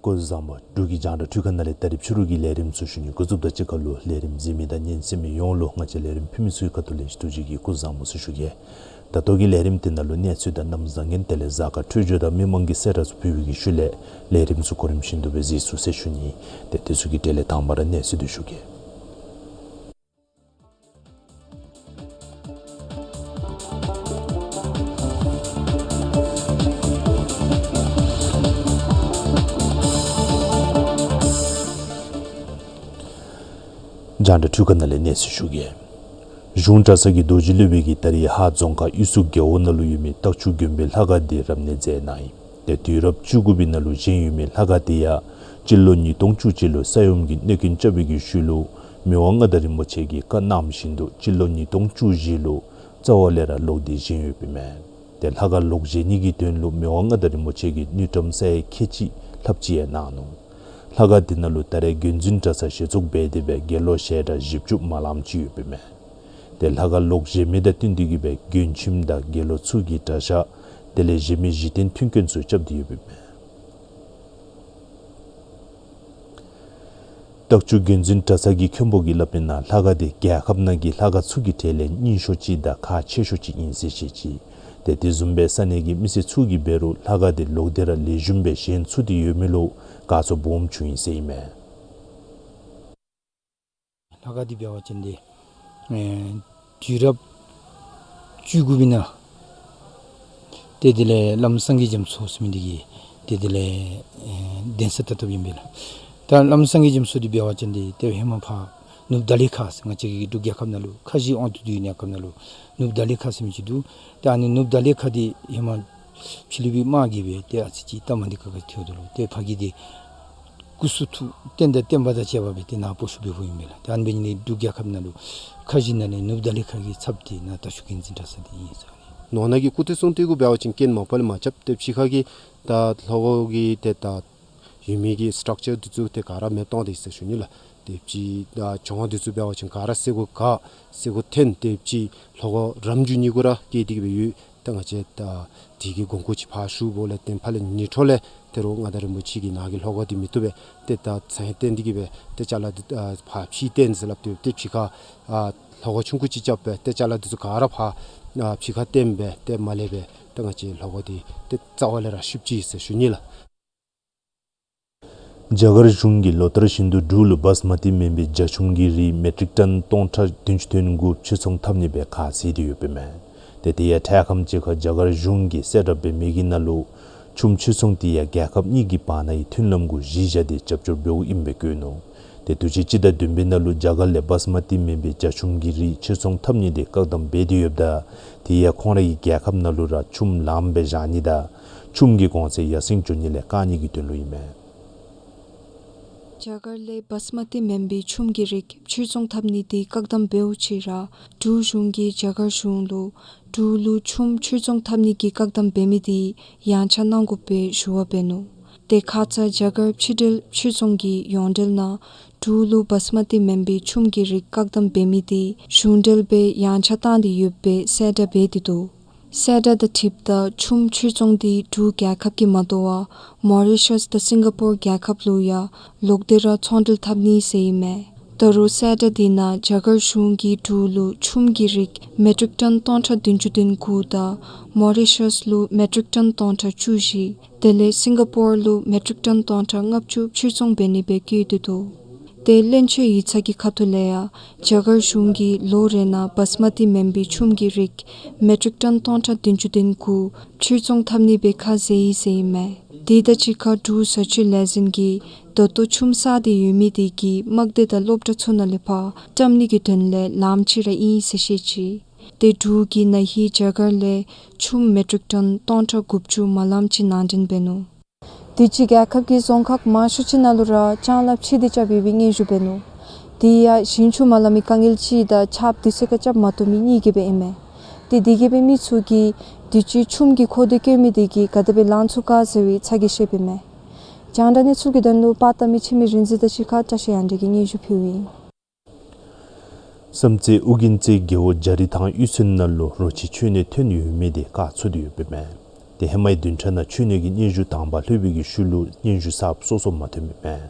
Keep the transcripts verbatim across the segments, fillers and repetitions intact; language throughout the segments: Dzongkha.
སྐུ་གཟུགས་བཟང་པོ། འབྲུག་གི་རྒྱང་བསྒྲགས་འཕྲུལ་ཁང་ནང་ལས་ད་རིས་ཕྱི་རུ་གི་ལས་རིམ་ཚུ་ཞུ་ནི་འགོ་བཙུགསཔ་དང་གཅིག་ཁར་ལུ་ལས་རིམ་གཟིགས་མི་དང་ཉན་གསན་མི་ཡོངས་ལུ་ང་བཅས་ལས་རིམ་ཕུལ་མི་ཚུ་གི་ཁ་ཐུག་ལས་ཐུགས་རྗེ་གི་སྐུ་གཟུགས་བཟང་པོ་ཟེར་ཞུ་གེ། ད་ལྟོ་གི་ལས་རིམ་དེ་ནང་ལུ་གནས་ཚུལ་དང་གནམ་བཟང་ངན་དེ་ལས་གཟའ་སྐར་འཕྲོད་སྦྱོར་དང་མི་མང་གི་གསལ་བསྒྲགས་ཚུ་ཕུལ་བའི་གི་ཤུལ་ལས་ལས་རིམ་ཚུ་གོ་རིམ་བཞིན་དུ་སྦེ་གཟིགས་ཚུགས་ཟེར་ཞུ་ནི། ཏེ་དེ་ཚུ་གི་གྲས་ལས་དང་པ་ར་གནས་ཚུལ་དེ་ཞུ་གེ། རྒྱང་བསྒྲགས་འཕྲུལ་ཁང་ནང་ལས་གནས་ཚུལ་ཞུ་གེ། གཞུང་གྲྭ་ཚང་གི་རྡོ་རྗེ་སློབ་དཔོན་གྱིས་ད་རིས་ཧཱ་རྫོང་ཁག་གཡུ་སུ་རྒེད་འོག་ནང་ལུ་ཡོད་མི་སྟག་ཆུ་དགོན་པའི་ལྷ་ཁང་དེ་རབ་གནས་མཛད་གནང་ཡི། ཏེ་དུས་རབས་བཅུ་དགུ་པའི་ནང་ལུ་བཞེངས་ཡོད་མི་ལྷ་ཁང་དེ་ཡང་སྤྱི་ལོ་ཉིས་སྟོང་བཅུ་གཅིག་ལུ་ས་ཡོམ་གྱི་གནོད་སྐྱོན་རྐྱབ་པའི་གི་ཤུལ་ལུ་མི་དབང་མངའ་བདག་རིན་པོ་ཆེ་གིས་བཀའ་གནངམ་བཞིན་དུ་སྤྱི་ལོ་ཉིས་སྟོང་བཅུ་བཞི་ལུ་རྩ་བ་ལས་ར་ལོག་སྟེ་བཞེངས་ཡོདཔ་ཨིན་མས། ཏེ་ལྷ་ཁང་ལོག་བཞེངས་ནི་གི་དོན་ལུ་མི་དབང་མངའ་བདག་རིན་པོ་ཆེ་གིས་དངུལ་ཀྲམ་ས་ཡ་ཁལ་གཅིག་ལྷགཔ་ཅིག་ཡང་གནང་ནུག། ལྷ་ཁང་དེ་ནང་ལུ་ད་རེས་འགོ་འཛིན་གྲྭ་ཚང་གཞི་བཙུགས་འབད་དེ་སྦེ་དགེ་སློང་ཞལ་གྲངས་བཞི་བཅུ་མ་ལངམ་ཅིག་ཡོདཔ་ཨིན་མས། ཏེ་ལྷ་ཁང་ལོག་བཞེངས་མི་དང་བསྟུན་ཏེ་གི་སྦེ་མགོན་ཁྱིམ་དང་དགེ་སློང་ཚུ་གི་གྲྭ་ཤག་དེ་ལས་གཞན་མི་གཞི་རྟེན་མཐུན་རྐྱེན་ཚུ་རྐྱབ་སྟེ་ཡོདཔ་ཨིན་མས། སྟག་ཆུ་འགོ་འཛིན་གྲྭ་ཚང་གི་མཁན་པོ་གིས་སླབ་མིའི་ནང་ལྷ་ཁང་དེ་རྒྱལ་ཁབ་ནང་གི་ལྷ་ཁང་ཚུ་གི་གྲས་ལས་རྙིང་ཤོས་ཅིག་དང་ཁག་ཆེ་ཤོས་ཅིག་ཨིན་ཟེར་བཤད་ཅི། ཏེ་དེ་བཟུམ་སྦེ་ས་གནས་ཀྱི་མི་སེར་ཚུ་གིས་འབད་རུང་ལྷ་ཁང་དེ་ལོག་སྟེ་ར་ལེགས་ཤོམ་སྦེ་བཞེངས་ཚུགས་ཏེ་ཡོད་མི་ལུ་དགའ་ཚོར་སྦོམ་བྱུང་ཡི་ཟེར་ཨིན་མས། ལྷ་ཁང་འདི་འབད་བ་ཅིན་འདི་ཨེ་དུས་རབས་བཅུ་དགུ་པའི་ནང་ཏེ་དེ་ལས་བླམ་སངས་རྒྱས་རྒྱ་མཚོ་ཟེར་མི་འདི་གིས་ཏེ་དེ་ལས་ཨེ་གདན་ས་བཏབ་བཏབཔ་ཨིན་པས་ལགས། ད་བླམ་སངས་རྒྱས་རྒྱ་མཚོ་འདི་འབད་བ་ཅིན་འདི་ཏེ་ཧེ་མ་ཕར་ནུབ་ད་ལེ་ཁ་ཟེར་ང་བཅས་ཀྱི་འབྲུག་རྒྱལ་ཁབ་ནང་ལུ་ཁ་བཞི་དབང་དུ་བསྡུས་ནི་སྐབས་ནང་ལུ་ནུབ་ད་ལེ་ཁ་ཟེར་མི་ཅིག་འདུག། ཏེ་ཨ་ནི་ནུབ་ད་ལེ་ཁ་འདི་ཧེ་མ་ཕྱི་ལུ་སྦེ་དམག་གིས་སྦེ་ཏེ་ཨ་ཙི་ཅིག་སྟབས་མ་བདེ་ཁག་ཁ་ཐལ་དོ་ལོ། ཏེ་ཕ་གི་འདི་སྐུ་གསུང་ཐུགས་རྟེན་དང་བརྟེན་པ་དང་བཅས་པ་སྦེ་ཏེ་ནཱ་སྤོ་བཤུད་འབདཝ་ཨིན་མས་ལགས། ཏེ་ཨ་ནི་འབད་ནི་འདི་འབྲུག་རྒྱལ་ཁབ་ནང་ལུ་ཁ་བཞི་ནང་ལས་ནུབ་ད་ལེ་ཁ་གི་ཚབ་འདི་ནཱ་སྟག་ཆུ་འགོ་འཛིན་གྲྭ་ཚང་འདི་ཨིན་ཟེར་ཨ་ནི། ནང་ན་གི་སྐུ་ཚེ་སྲུང་སྟེ་གུ་འབད་བ་ཅིན་རྐྱེན་མ་པ་ལས་མ་རྐྱབ། ཏེ་ཕྱི་ཁ་གི་ད་ལྷོ་ཁོ་གི་ཏེ་ད་ཡོད་མི་གི་སི་ཊག་ཅར་འདི་ཚུ་ཏེ་ག་ར་མེདཔ་བཏང་སྟེ་ཟེར་ཞུ་ནི་ལགས། ཏེ་ཕྱི་ད་གྱང་འདི་ཚུ་འབད་བ་ཅིན་ག་ར་སེར་ཁོ་ག་སེར་ཁོ་ཐོན། ཏེ་ཕྱི་ལྷོ་ཁོ་རམ་རྒྱུད་གཉིས་ཁོ་ར་སྐྱེས་ཏེ་གི་སྦེ་ཡོད། ད་ང་བཅས་ད་དེ་གི་དགོངས་སྐོར་ཅིག་ཕར་ཞུ་འབདཝ་ལས་བརྟེན་ཕར་ལས་ཉིན་འཕྲོ་ལས་ད་རུང་མངའ་བདག་རིན་པོ་ཆེ་གིས་ནཱ་གི་ལྷོ་ཁོ་འདི་མི་བཏུབ་པས། ཏེ་ད་ཚང་བརྟེན་ཏེ་གི་སྦེ་ཏེ་ཅ་ལ་འདི་ཨ་ཕར་ཕྱིར་བཏོན་ཟེར་སླབ་སྟེ་ཏེ་ཕྱི་ཁ་ཨ་ལྷོ་ཁོ་ཆུང་ཀུ་ཅིག་རྐྱབ་སྦེ་ཏེ་ཅ་ལ་འདི་ཚུ་ག་ར་ཕར་ཨ་ཕྱི་ཁ་བཏོན་སྦེ་ཏེ་མར་ལས་སྦེ་ཏེ་ང་བཅས་ལྷོ་ཁོ་འདི་ཏེ་རྩ་བ་ལས་ར་བཤུབ་ཅི་ཟེར་ཞུ་ནི་ལགས། རྒྱ་གར་གཞུང་གིས་ལོ་ལྟར་བཞིན་དུ་འབྲུག་ལུ་བཱ་སི་མ་ཏི་སྨན་པའི་བྱ་ཆུམ་གྱི་རིགས་མེ་ཊིག་ཊོན་སྟོང་ཕྲག་བདུན་ཅུ་དོན་དགུ་ཕྱིར་ཚོང་འཐབ་ནི་སྦེ་ཁ་བཟེད་དེ་ཡོདཔ་ཨིན་མས། ཏེ་དེ་ཡང་འཕྲལ་ཁམས་ཅིག་ཁར་རྒྱ་གར་གཞུང་གིས་གསལ་བསྒྲགས་འབད་མི་གི་ནང་ལུ་ཆུམ་ཕྱིར་ཚོང་དེ་ཡང་རྒྱལ་ཁབ་གཉིས་ཀྱི་བར་ན་ཡི་མཐུན་ལམ་གུ་གཞི་བཞག་སྟེ་རྒྱབ་སྐྱོར་འབདཝ་ཨིནམ་སྦེ་བཀོད་ནུག། ཏེ་དུས་ཅི་སྤྱི་ཟླ་བདུན་པའི་ནང་ལུ་རྒྱ་གར་ལས་བཱ་སི་མ་ཏི་སྨན་པའི་བྱ་ཆུམ་གྱི་རིགས་ཕྱིར་ཚོང་འཐབ་ནི་དེ་བཀག་དམ་འབད་དེ་ཡོདཔ་ད་དེ་ཡང་ཁོང་རའི་རྒྱལ་ཁབ་ནང་ལུ་ར་ཆུམ་ལངམ་སྦེ་བཞག་ནི་དང་ཆུམ་གྱི་གོང་ཚད་ཡར་སེང་འགྱོ་ནི་ལས་བཀག་ནི་གི་དོན་ལུ་ཨིན་མས། རྒྱ་གར་ལས་བཱ་སི་མ་ཏི་སྨན་པའི་ཆུམ་གྱི་རིགས་ཕྱིར་ཚོང་འཐབ་ནི་དེ་བཀག་དམ་འབདཝ་ཅིག་ར་འབྲུག་གཞུང་གིས་རྒྱ་གར་གཞུང་ལུ་འབྲུག་ལུ་ཆུམ་ཕྱིར་ཚོང་འཐབ་ནི་གི་བཀག་དམ་འབད་མི་དེ་ཡང་ཆ་གནང་དགོ་པའི་ཞུ་བ་འབད་ནུག། ཏེ་ཁ་ཙ་རྒྱ་གར་ཕྱི་འབྲེལ་ཕྱིར་ཚོང་གི་ཡོངས་འབྲེལ་ནང་འབྲུག་ལུ་བཱ་སི་མ་ཏི་སྨན་པའི་ཆུམ་གྱི་རིགས་བཀག་དམ་འབད་མི་དེ་གཞུང་འབྲེལ་སྦེ་ཡང་ཆ་བཏང་སྟེ་ཡོད་པའི་གསལ་བསྒྲགས་འབད་དེ་འདུག། གསལ་བསྒྲགས་དང་འཁྲིལཝ་ད་ཆུམ་ཕྱིར་ཚོང་འདི་འབྲུག་རྒྱལ་ཁབ་ཀྱིས་མ་དོ་བར་མོ་རི་ཤཱས་དང་སིང་ག་པོར་རྒྱལ་ཁབ་ལུ་ཡང་ལོག་སྟེ་ར་ཚོང་འབྲེལ་འཐབ་ནི་ཟེར་ཨིན་མས། ད་རུང་གསལ་བསྒྲགས་འདི་ནང་རྒྱ་གར་གཞུང་གིས་འབྲུག་ལུ་ཆུམ་གྱི་རིགས་མེ་ཊིག་ཊོན་སྟོང་ཕྲག་བདུན་ཅུ་དོན་དགུ་དང་མོ་རི་ཤཱས་ལུ་མེ་ཊིག་ཊོན་སྟོང་ཕྲག་བཅུ་བཞི་དེ་ལས་སིང་ག་པོར་ལུ་མེ་ཊིག་ཊོན་སྟོང་ཕྲག་ལྔ་བཅུ་ཕྱིར་ཚོང་འབད་ནི་སྦེ་བཀོད་དེ་འདུག། ཏེ་བློན་ཆེན་ཡིག་ཚང་གི་ཁ་ཐུག་ལས་ཡང་རྒྱ་གར་གཞུང་གིས་ལོ་རེ་ནང་བཱསི་མ་ཏི་མེན་པའི་ཆུམ་གྱི་རིགས་མེ་ཊིག་ཊོན་སྟོང་ཕྲག་བདུན་ཅུ་དོན་དགུ་ཕྱིར་ཚོང་འཐབ་ནི་སྦེ་ཁས་བླངས་ཡི་ཟེར་ཨིན་མས། དེ་དང་གཅིག་ཁར་འབྲུག་བཟའ་སྤྱོད་ལས་འཛིན་གྱིས་ད་ལྟོ་ཆུམ་བསགས་ཏེ་ཡོད་མི་དེ་གིས་དམག་སྡེ་དང་སློབ་གྲྭ་ཚུ་ནང་ལས་ཕར་བཀྲམ་ནི་གི་དོན་ལས་ལངམ་ཅིག་ར་ཨིན་ཟེར་བཤད་ཅི། ཏེ་འབྲུག་གིས་ན་ཧིང་རྒྱ་གར་ལས་ཆུམ་མེ་ཊིག་ཊོན་སྟོང་ཕྲག་དགུ་བཅུ་མ་ལངམ་ཅིག་ནང་འདྲེན་འབད་ནུག། དུས་ཅི་རྒྱལ་ཁབ་ཀྱི་རྫོང་ཁག་མང་ཤོས་ཅིག་ནང་ལུ་ར་ལྕང་ལཱ་ཕྱེ་སྟེ་རྐྱབ་ཡོད་པའི་སྙན་ཞུ་འབད་ནུག། དེ་ཡང་ཞིང་ཆུ་མ་ལང་མི་དཀའ་ངལ་ཅིག་དང་ཆརཔ་དུས་ཚོད་ཁར་རྐྱབ་མ་བཏུབ་མི་གཉིས་ཀྱིས་འབད་ཨིན་མས། ཏེ་དེ་གིས་འབད་མི་ཚུ་གིས་དུས་ཅི་ཆུམ་གྱི་མཁོ་འདོད་བཀོད་མི་དེ་གིས་ག་དེ་སྦེ་ལང་ཚུགས་ག་ཟེར་བའི་ཚ་གྱང་བཤད་པའི་མས། རྒྱང་བསྒྲགས་གནས་ཚུལ་གྱི་དོན་ལུ་པར་བཏབ་མི་འཆི་མེད་རིག་འཛིན་དང་གཅིག་ཁར་བཀྲ་ཤིས་དབྱངས་སྒྲོན་གྱིས་སྙན་ཞུ་ཕུལཝ་ཨིན། བསམ་རྩེ་ཨོ་རྒྱན་རྩེ་རྒེད་འོག་རྒྱ་རི་ཐང་གཡུས་ཚན་ནང་ལུ་རོ་ཁྱི་ཁྱོད་ནད་ཐོན་ཡོད་མི་དེ་བཀག་ཚུགས་ཏེ་ཡོདཔ་ཨིན་མས། ཏེ་ཧེ་མའི་བདུན་ཕྲག་ནང་ཁྱོད་ནད་ཀྱི་སྙན་ཞུ་དང་པ་ལྷོད་པའི་གི་ཤུལ་ལུ་སྙན་ཞུ་གསརཔ་སོ་སོ་མ་ཐོནམ་ཨིན་མས།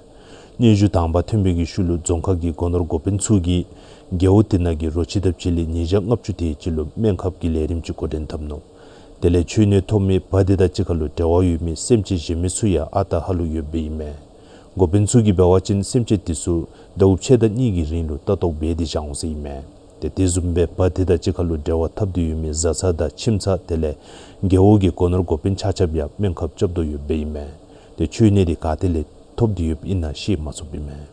སྙན་ཞུ་དང་པ་ཐོན་པའི་གི་ཤུལ་ལུ་རྫོང་ཁག་གི་སྒོ་ནོར་འགོ་དཔོན་ཚུ་གིས་རྒེད་འོག་དེ་ནང་གི་རོ་ཁྱི་དང་བྱི་ལི་ཉིས་བརྒྱ་ལྔ་བཅུ་དེ་ཅིག་ལུ་སྨན་ཁབ་ཀྱི་ལས་རིམ་ཅིག་འགོ་འདྲེན་འཐབ་ནུག། དེ་ལས་ཁྱོད་ནད་ཐོབ་མི་བ་དེ་དང་གཅིག་ཁར་ལུ་འབྲེལ་བ་ཡོད་མི་སེམས་ཅན་གཞན་མི་ཚུ་ཡང་ཨ་རྟག་ཧ་ལུགས་ཡོདཔ་ཨིན་མས། འགོ་དཔོན་ཚུ་གིས་འབད་བ་ཅིན་སེམས་ཅན་དེ་ཚུ་ཟླཝ་ཕྱེད་དང་གཉིས་ཀྱི་རིང་ལུ་ལྟ་རྟོག་འབད་དེ་བཞག་འོང་ཟེར་ཨིན་མས། ཏེ་དེ་བཟུམ་སྦེ་བ་དེ་དང་གཅིག་ཁར་ལུ་འབྲེལ་བ་འཐབ་སྟེ་ཡོད་མི་བཟའ་ཚང་དང་ཁྱིམ་ཚང་དེ་ལས་རྒེད་འོག་གི་སྒོ་ནོར་འགོ་དཔོན་ཆ་ཁྱབ་ཡང་སྨན་ཁབ་རྐྱབ་དོ་ཡོདཔ་ཨིན་མས། ཏེ་ཁྱོད་ནད་དེ་ག་ཏེ་ལས་ཐོབ་སྟེ་ཡོདཔ་ཨིན་ན་ཤེས་མ་ཚུགསཔ་ཨིན་མས།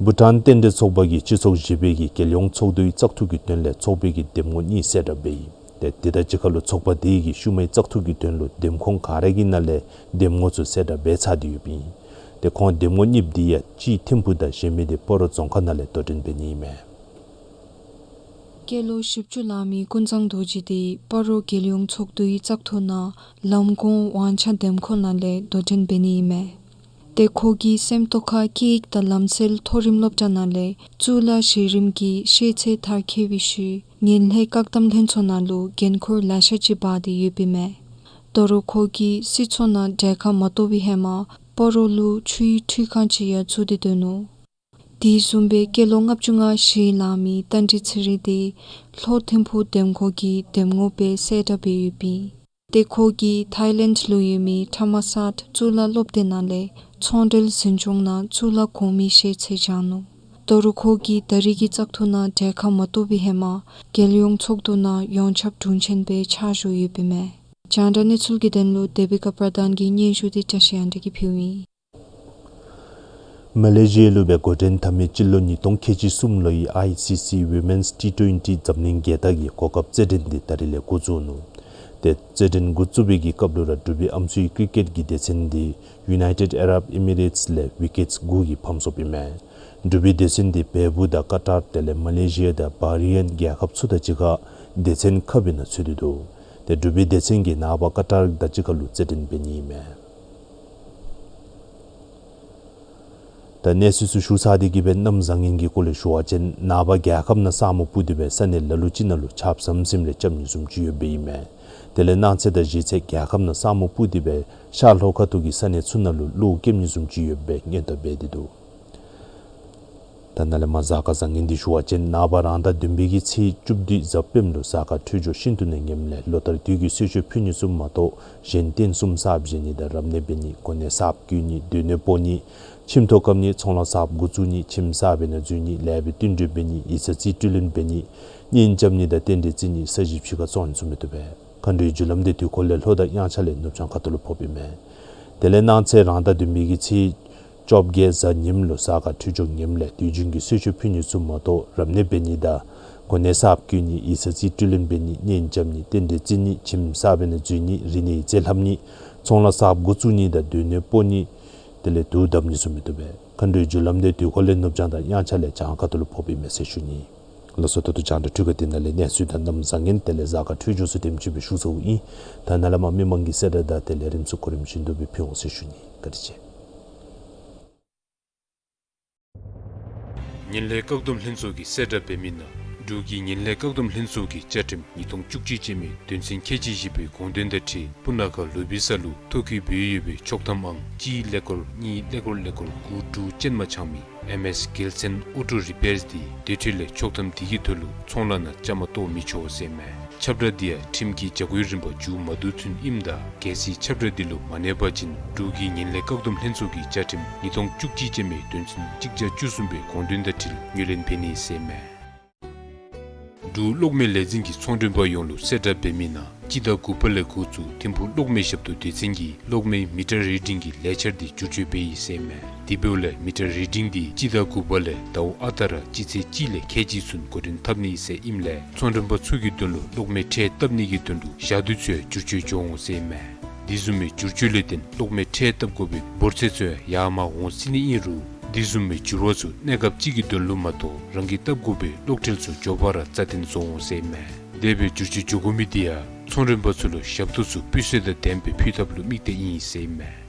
བྷུ་ཊཱན་རྟེན་འབྲེལ་ཚོགས་པ་གིས་སྤྱི་ཚོགས་བཞི་པའི་གི་རྒྱལ་ཡོངས་ཚོགས་འདུའི་བཙག་འཐུ་གི་དོན་ལས་ཚོགས་པའི་གི་འདེམས་ངོ་གཉིས་གསལ་བསྒྲགས་འབད་ཡི། ཏེ་དེ་དང་གཅིག་ཁར་ལུ་ཚོགས་པ་དེ་གིས་ཤུལ་མའི་བཙག་འཐུ་གི་དོན་ལུ་འདེམས་ཁོངས་ག་ར་གི་ནང་ལས་འདེམས་ངོ་ཚུ་གསལ་བསྒྲགས་འབད་ཚར་ཏེ་ཡོདཔ་ཨིན། ཏེ་ཁོང་འདེམས་ངོ་གཉིསཔོ་དེ་ཡང་གཅིག་ཐིམ་ཕུག་དང་གཞན་མི་དེ་སྤ་རོ་རྫོང་ཁག་ནང་ལས་དོ་འགྲན་འབད་ནི་ཨིན་མས། སྐྱེས་ལོ་བཞི་བཅུ་ལང་མི་ཀུན་བཟང་རྡོ་རྗེ་དེ་སྤ་རོ་རྒྱལ་ཡོངས་ཚོགས་འདུའི་བཙག་འཐུ་ནང་ལམ་གོང་དབང་ཆ་འདེམས་ཁོངས་ནང་ལས་དོ་འགྲན་འབད་ནི་ཨིན་མས། ཏེ་ཁོ་གིས་སེམས་རྟོགས་ཁ་སྐད་ཡིག་དང་ལམ་སྲོལ་མཐོ་རིམ་སློབ་གྲྭ་ནང་ལས་གཙུག་ལག་གཞི་རིམ་གྱི་ཤེས་ཚད་མཐར་འཁྱོལ་བའི་ཤུལ་ངན་ལྷད་བཀག་སྡོམ་ལྷན་ཚོགས་ནང་ལུ་འགན་ཁུར་ལེ་ཤ་ཅིག་འབག་སྟེ་ཡོདཔ་ཨིན་མས། ད་རུང་ཁོ་གིས་སྲིད་ཚོགས་ནང་གྲལ་ཁར་མ་གཏོགས་པའི་ཧེ་མ་སྤ་རོ་ལུ་ཆུའི་འཕྲུལ་ཁང་ཅིག་ཡང་བཙུགས་ཏེ་སྡོད་ནུག། དེ་བཟུམ་སྦེ་སྐྱེས་ལོ་ལྔ་བཅུ་ང་བཞི་ལང་མི་རྟ་མགྲིན་ཚེ་རིང་དེ་ལྷོ་ཐིམ་ཕུག་འདེམས་ཁོངས་ཀྱི་འདེམས་ངོ་སྦེ་གསལ་བསྒྲགས་འབད་ཡོདཔ་ཨིན། ཏེ་ཁོ་གིས་ཐཱའི་ལེནཌ་ལུ་ཡོད་མི་ཐ་མ་སཱཊ་གཙུག་ལག་སློབ་སྡེ་ནང་ལས་ཚོང་འབྲེལ་འཛིན་སྐྱོང་ནང་གཙུག་ལག་གོང་མའི་ཤེས་ཚད་སྦྱངས་ནུག། ད་རུང་ཁོ་གིས་ད་རེས་ཀྱི་བཙག་འཐུ་ནང་གྲལ་ཁར་མ་གཏོགས་པའི་ཧེ་མ་རྒྱལ་ཡོངས་ཚོགས་འདུ་ནང་ཡོངས་ཁྱབ་དྲུང་ཆེན་སྦེ་ཕྱག་ཞུ་ཡོདཔ་ཨིན་མས། རྒྱང་བསྒྲགས་གནས་ཚུལ་གྱི་དོན་ལུ་དེ་བི་ཀ་པྲ་དཱན་གྱི་སྙན་ཞུ་དེ་བཀྲ་ཤིས་དབྱངས་སྒྲོན་གྱིས་ཕུལཝ་ཨིན། མ་ལེ་ཤི་ཡ་ལུ་སྦེ་འགོ་འདྲེན་འཐབ་མི་སྤྱི་ལོ་ཉིས་སྟོང་ཁལ་གཅིག་གསུམ་ལོའི་ཨའི་སི་སི་ཝི་མེནསི་ཊི་ཊུ་ཨེན་ཊི་འཛམ་གླིང་རྒྱལ་རྟགས་ཀྱི་གོ་སྐབས་རྩེད་འགྲན་དེ་ད་རིས་ལས་འགོ་བཙུགས་ནུག། ཏེ་རྩེད་འགྲན་འགོ་བཙུགས་པའི་གི་སྐབས་ལུ་ར་འབྲུག་པའི་ཨམ་སྲུའི་ཀྲི་ཀེཊ་ཀྱི་སྡེ་ཚན་དེ་ཡུ་ནའི་ཊེཌ་ཨ་རབ་ཨི་མི་རེཊསི་ལས་ཝི་ཀེཊསི་དགུ་གིས་ཕམ་སོཔ་ཨིན་མས། འབྲུག་པའི་སྡེ་ཚན་དེ་བལ་པོ་དང་ཀ་ཊར་དེ་ལས་མ་ལེ་ཤི་ཡ་དང་བྷ་རེ་ཨེན་རྒྱལ་ཁབ་ཚུ་དང་གཅིག་ཁར་སྡེ་ཚན་ཁ་སྦེ་ནང་ཚུད་དེ་འདུག། ཏེ་འབྲུག་པའི་སྡེ་ཚན་གྱིས་ནངས་པ་ཀ་ཊར་དང་གཅིག་ཁར་ལུ་རྩེད་འགྲན་འབད་ནི་ཨིན་མས། ད་གནས་ཚུལ་ཚུ་ཞུ་ཚར་ཏེ་གི་སྦེ་གནམ་བཟང་ངན་གྱི་སྐོར་ལས་ཞུ་བ་ཅིན་ནངས་པ་རྒྱལ་ཁབ་ནང་ས་སྨུག་སྤུབས་ཏེ་སྦེ་ས་གནས་ལ་ལུ་ཅིག་ནང་ལུ་ཆརཔ་ཟམ་ཟིམ་ལས་རྐྱབ་ནི་བཟུམ་ཅིག་ཡོདཔ་ཨིན་མས། དེ་ལས་གནངས་ཚེ་དང་གཞེས་ཚེ་རྒྱལ་ཁབ་ནང་ས་སྨུག་སྤུབས་ཏེ་སྦེ་ཤར་ལྷོ་ཁ་ཐུག་གི་ས་གནས་ཚུ་ནང་ལུ་གློག་ཀེམ་ནི་བཟུམ་ཅིག་ཡོདཔ་སྦེ་སྔོན་བརྡ་འབད་དེ་འདུག། ད་ནཱ་ལས་མར་གཟའ་སྐར་བཟང་ངན་འདི་ཞུ་བ་ཅིན་ནངས་པ་རང་ཟླ་བདུན་པའི་གི་ཚེས་བཅུ་བདུན་གཟའ་སྤེནམ་ལུ་གཟའ་སྐར་འཕྲོད་སྦྱོར་ཤིན་ཏུ་ནས་ངནམ་ལས་ལོ་ལྟར་དུས་ཀྱི་གསོལ་མཆོད་ཕུལ་ནི་ཚུ་མ་གཏོགས་གཞན་རྟེན་གསུམ་གསརཔ་བཞེངས་ནི་དང་རབ་གནས་འབད་ནི་གོ་གནས་གསརཔ་བསྐོ་ནི་སྡོད་གནས་སྤོ་ནི་ཁྱིམ་ཐོག་བཀབ་ནི་ཚོང་ལཱ་གསརཔ་འགོ་བཙུགས་ནི་ཁྱིམ་གསར་པའི་ནང་འཛུལ་ནི་ལས་པའི་བསྟུན་གྲོས་འབད་ནི་ཡིག་ཚང་རྩིས་སྤྲོད་ལེན་འབད་ནི་གཉེན་རྐྱབ་ནི་དང་རྟེན་འབྲེལ་བརྩི་ནི་ས་གཞི་ཕྱི་ཁར་བཙོང་ནི་ཚུ་མི་བཏུབ་པས། མཁའ་འགྲོའི་རྒྱུ་ལམ་དེ་དུས་འཁོར་ལས་ལྷོ་དང་དབྱངས་འཆར་ལས་ནུབ་བྱང་ཁ་ཐུག་ལུ་ཕོགཔ་ཨིན་མས། དེ་ལས་གནངས་ཚེ་རང་ཟླ་བདུན་པའི་གི་ཚེས་བཅོ་བརྒྱད་གཟའ་ཉིམ་ལུ་གཟའ་སྐར་འཕྲོད་སྦྱོར་ངནམ་ལས་དུས་རྒྱུན་གྱི་གསོལ་མཆོད་ཕུལ་ནི་ཚུ་མ་གཏོགས་རབ་གནས་འབད་ནི་དང་གོ་གནས་གསརཔ་བསྐོ་ནི་ཡིག་ཚང་རྩིས་སྤྲོད་ལེན་འབད་ནི་གཉེན་རྐྱབ་ནི་རྟེན་འབྲེལ་བརྩི་ནི་ཁྱིམ་གསར་པའི་ནང་འཛུལ་ནི་རིག་གནས་ཡིག་རྩིས་ལྷབ་ནི་ཚོང་ལཱ་གསརཔ་འགོ་བཙུགས་ནི་དང་སྡོད་གནས་སྤོ་ནི་དེ་ལས་དུག་བརྡབ་ནི་ཚུ་མི་བཏུབ་པས། མཁའ་འགྲོའི་རྒྱུ་ལམ་དེ་དུས་འཁོར་ལས་ནུབ་བྱང་དང་དབྱངས་འཆར་ལས་བྱང་ཁ་ཐུག་ལུ་ཕོགཔ་ཨིན་མས་ཟེར་ཞུ་ནི། ལགས་སོ། ད་ལྟོ་རྒྱང་བསྒྲགས་འཕྲུལ་ཁང་འདི་ནང་ལས་གནས་ཚུལ་དང་གནམ་བཟང་ངན་དེ་ལས་གཟའ་སྐར་འཕྲོད་སྦྱོར་ཚུ་དེམ་ཅིག་སྦེ་ཞུ་ཚརཝ་ཨིན། ད་ནཱ་ལས་མར་མི་མང་གི་གསལ་བསྒྲགས་དང་དེ་ལས་རིམ་ཚུ་གོ་རིམ་བཞིན་དུ་སྦེ་ཕུལ་འོང་ཟེར་ཞུ་ནི། བཀའ་དྲིན་ཆེ། ངན་ལྷད་བཀག་སྡོམ་ལྷན་ཚོགས་ཀྱིས་གསལ་བསྒྲགས་འབད་མི་ནང་ འབྲུག་གི་ངན་ལྷད་བཀག་སྡོམ་ལྷན་ཚོགས་ཀྱི་བཅའ་ཁྲིམས་ཉིས་སྟོང་བཅུ་གཅིག་ཅན་མའི་དོན་ཚན་ཁལ་གཅིག་བཞི་པའི་དགོངས་དོན་དང་འཁྲིལ་སྤུ་ན་ཁ་ལུ་བི་ས་ལུ་ཐོ་བཀོད་འབད་ཡོད་པའི་ཆོག་ཐམ་ཨང་གཅིག་ཀླད་ཀོར་གཉིས་ཀླད་ཀོར་ཀླད་ཀོར་དགུ་དྲུག་ཅན་མ་ཆགས་མི་ཨེམ་ཨེས་གེལ་སན་ཨོ་ཊོ་རི་པེརསི་འདི་དེ་འཕྲོ་ལས་ཆོག་ཐམ་འདི་གི་ཐོག་ལུ་ཚོང་ལཱ་ནང་བཅའ་མར་གཏོགས་མི་ཆོག་ཟེར་མས། ཁྱབ་བསྒྲགས་འདི་ཡང་ཁྲིམས་ཀྱི་བྱ་སྒོའི་རིམ་པ་མཇུག་མ་བསྡུ་ཚུན་ཨིནམ་ད་གལ་སྲིད་ཁྱབ་བསྒྲགས་འདི་ལུ་མ་གནས་པ་ཅིན་འབྲུག་གི་ངན་ལྷད་བཀག་སྡོམ་ལྷན་ཚོགས་ཀྱི་བཅའ་ཁྲིམས་ཉིས་སྟོང་བཅུ་གཅིག་ཅན་མའི་དོན་ཚན་གཅིག་བརྒྱ་བཅུ་གསུམ་པའི་དགོངས་དོན་དང་འཁྲིལ་ངོས་ལེན་འབད་ནི་ཟེར་མས། འབྲུག་གློག་མེ་ལས་འཛིན་གྱིས་ཚོང་མགྲོན་པ་ཡོངས་ལུ་གསལ་བསྒྲགས་འབད་མི་ནང་སྤྱི་ཟླ་དགུ་པ་ལས་འགོ་བཙུགས་ཐིམ་ཕུག་གློག་མེ་ཞབས་ཏོག་སྡེ་ཚན་གྱིས་གློག་མེའི་མི་ཊར་རི་ཌིང་གི་ལས་འཆར་འདི་བསྒྱུར་བཅོས་འབད་ཡི་ཟེར་མས། དེ་འབདཝ་ལས་མི་ཊར་རི་ཌིང་འདི་སྤྱི་ཟླ་དགུ་པ་ལས་ཟླཝ་ཨ་རྟག་ར་སྤྱི་ཚེས་གཅིག་ལས་ཁལ་གཅིག་ཚུན་འགོ་འདྲེན་འཐབ་ནི་ཟེར་ཨིནམ་ལས་ཚོང་མགྲོན་པ་ཚུ་གི་དོན་ལུ་གློག་མེ་ཁྲལ་བཏབ་ནི་གི་དོན་ལུ་ཞག་དུས་ཚུ་ཡང་བསྒྱུར་བཅོས་འགྱོ་འོང་ཟེར་མས། དེ་བཟུམ་མའི་བསྒྱུར་བཅོས་ལས་བརྟེན་གློག་མེ་ཁྲལ་བཏབ་དགོ་པའི་འབོར་ཚད་ཚུ་ཡང་ཡར་མར་འོང་སྲིད་ནི་ཨིན་རུང་དེ་བཟུམ་མའི་འགྱུར་བ་ཚུ་གནས་སྐབས་ཅིག་གི་དོན་ལུ་མ་གཏོགས་རང་གིས་བཏབ་དགོ་པའི་གློག་ཁྲལ་ཚུ་མགྱོགས་པ་ར་རྩ་བརྟན་བཟོ་འོང་ཟེར་མས། དེ་སྦེ་བསྒྱུར་བཅོས་འགྱོ་དགོ་མི་འདི་ཡང་ཚོང་མགྲོན་པ་ཚུ་ལུ་ཞབས་ཏོག་ཚུ་སྤུས་ཚད་དང་ལྡནམ་སྦེ་ཕུལ་ཐབས་ལུ་དམིགས་ཏེ་ཨིན་ཟེར་མས།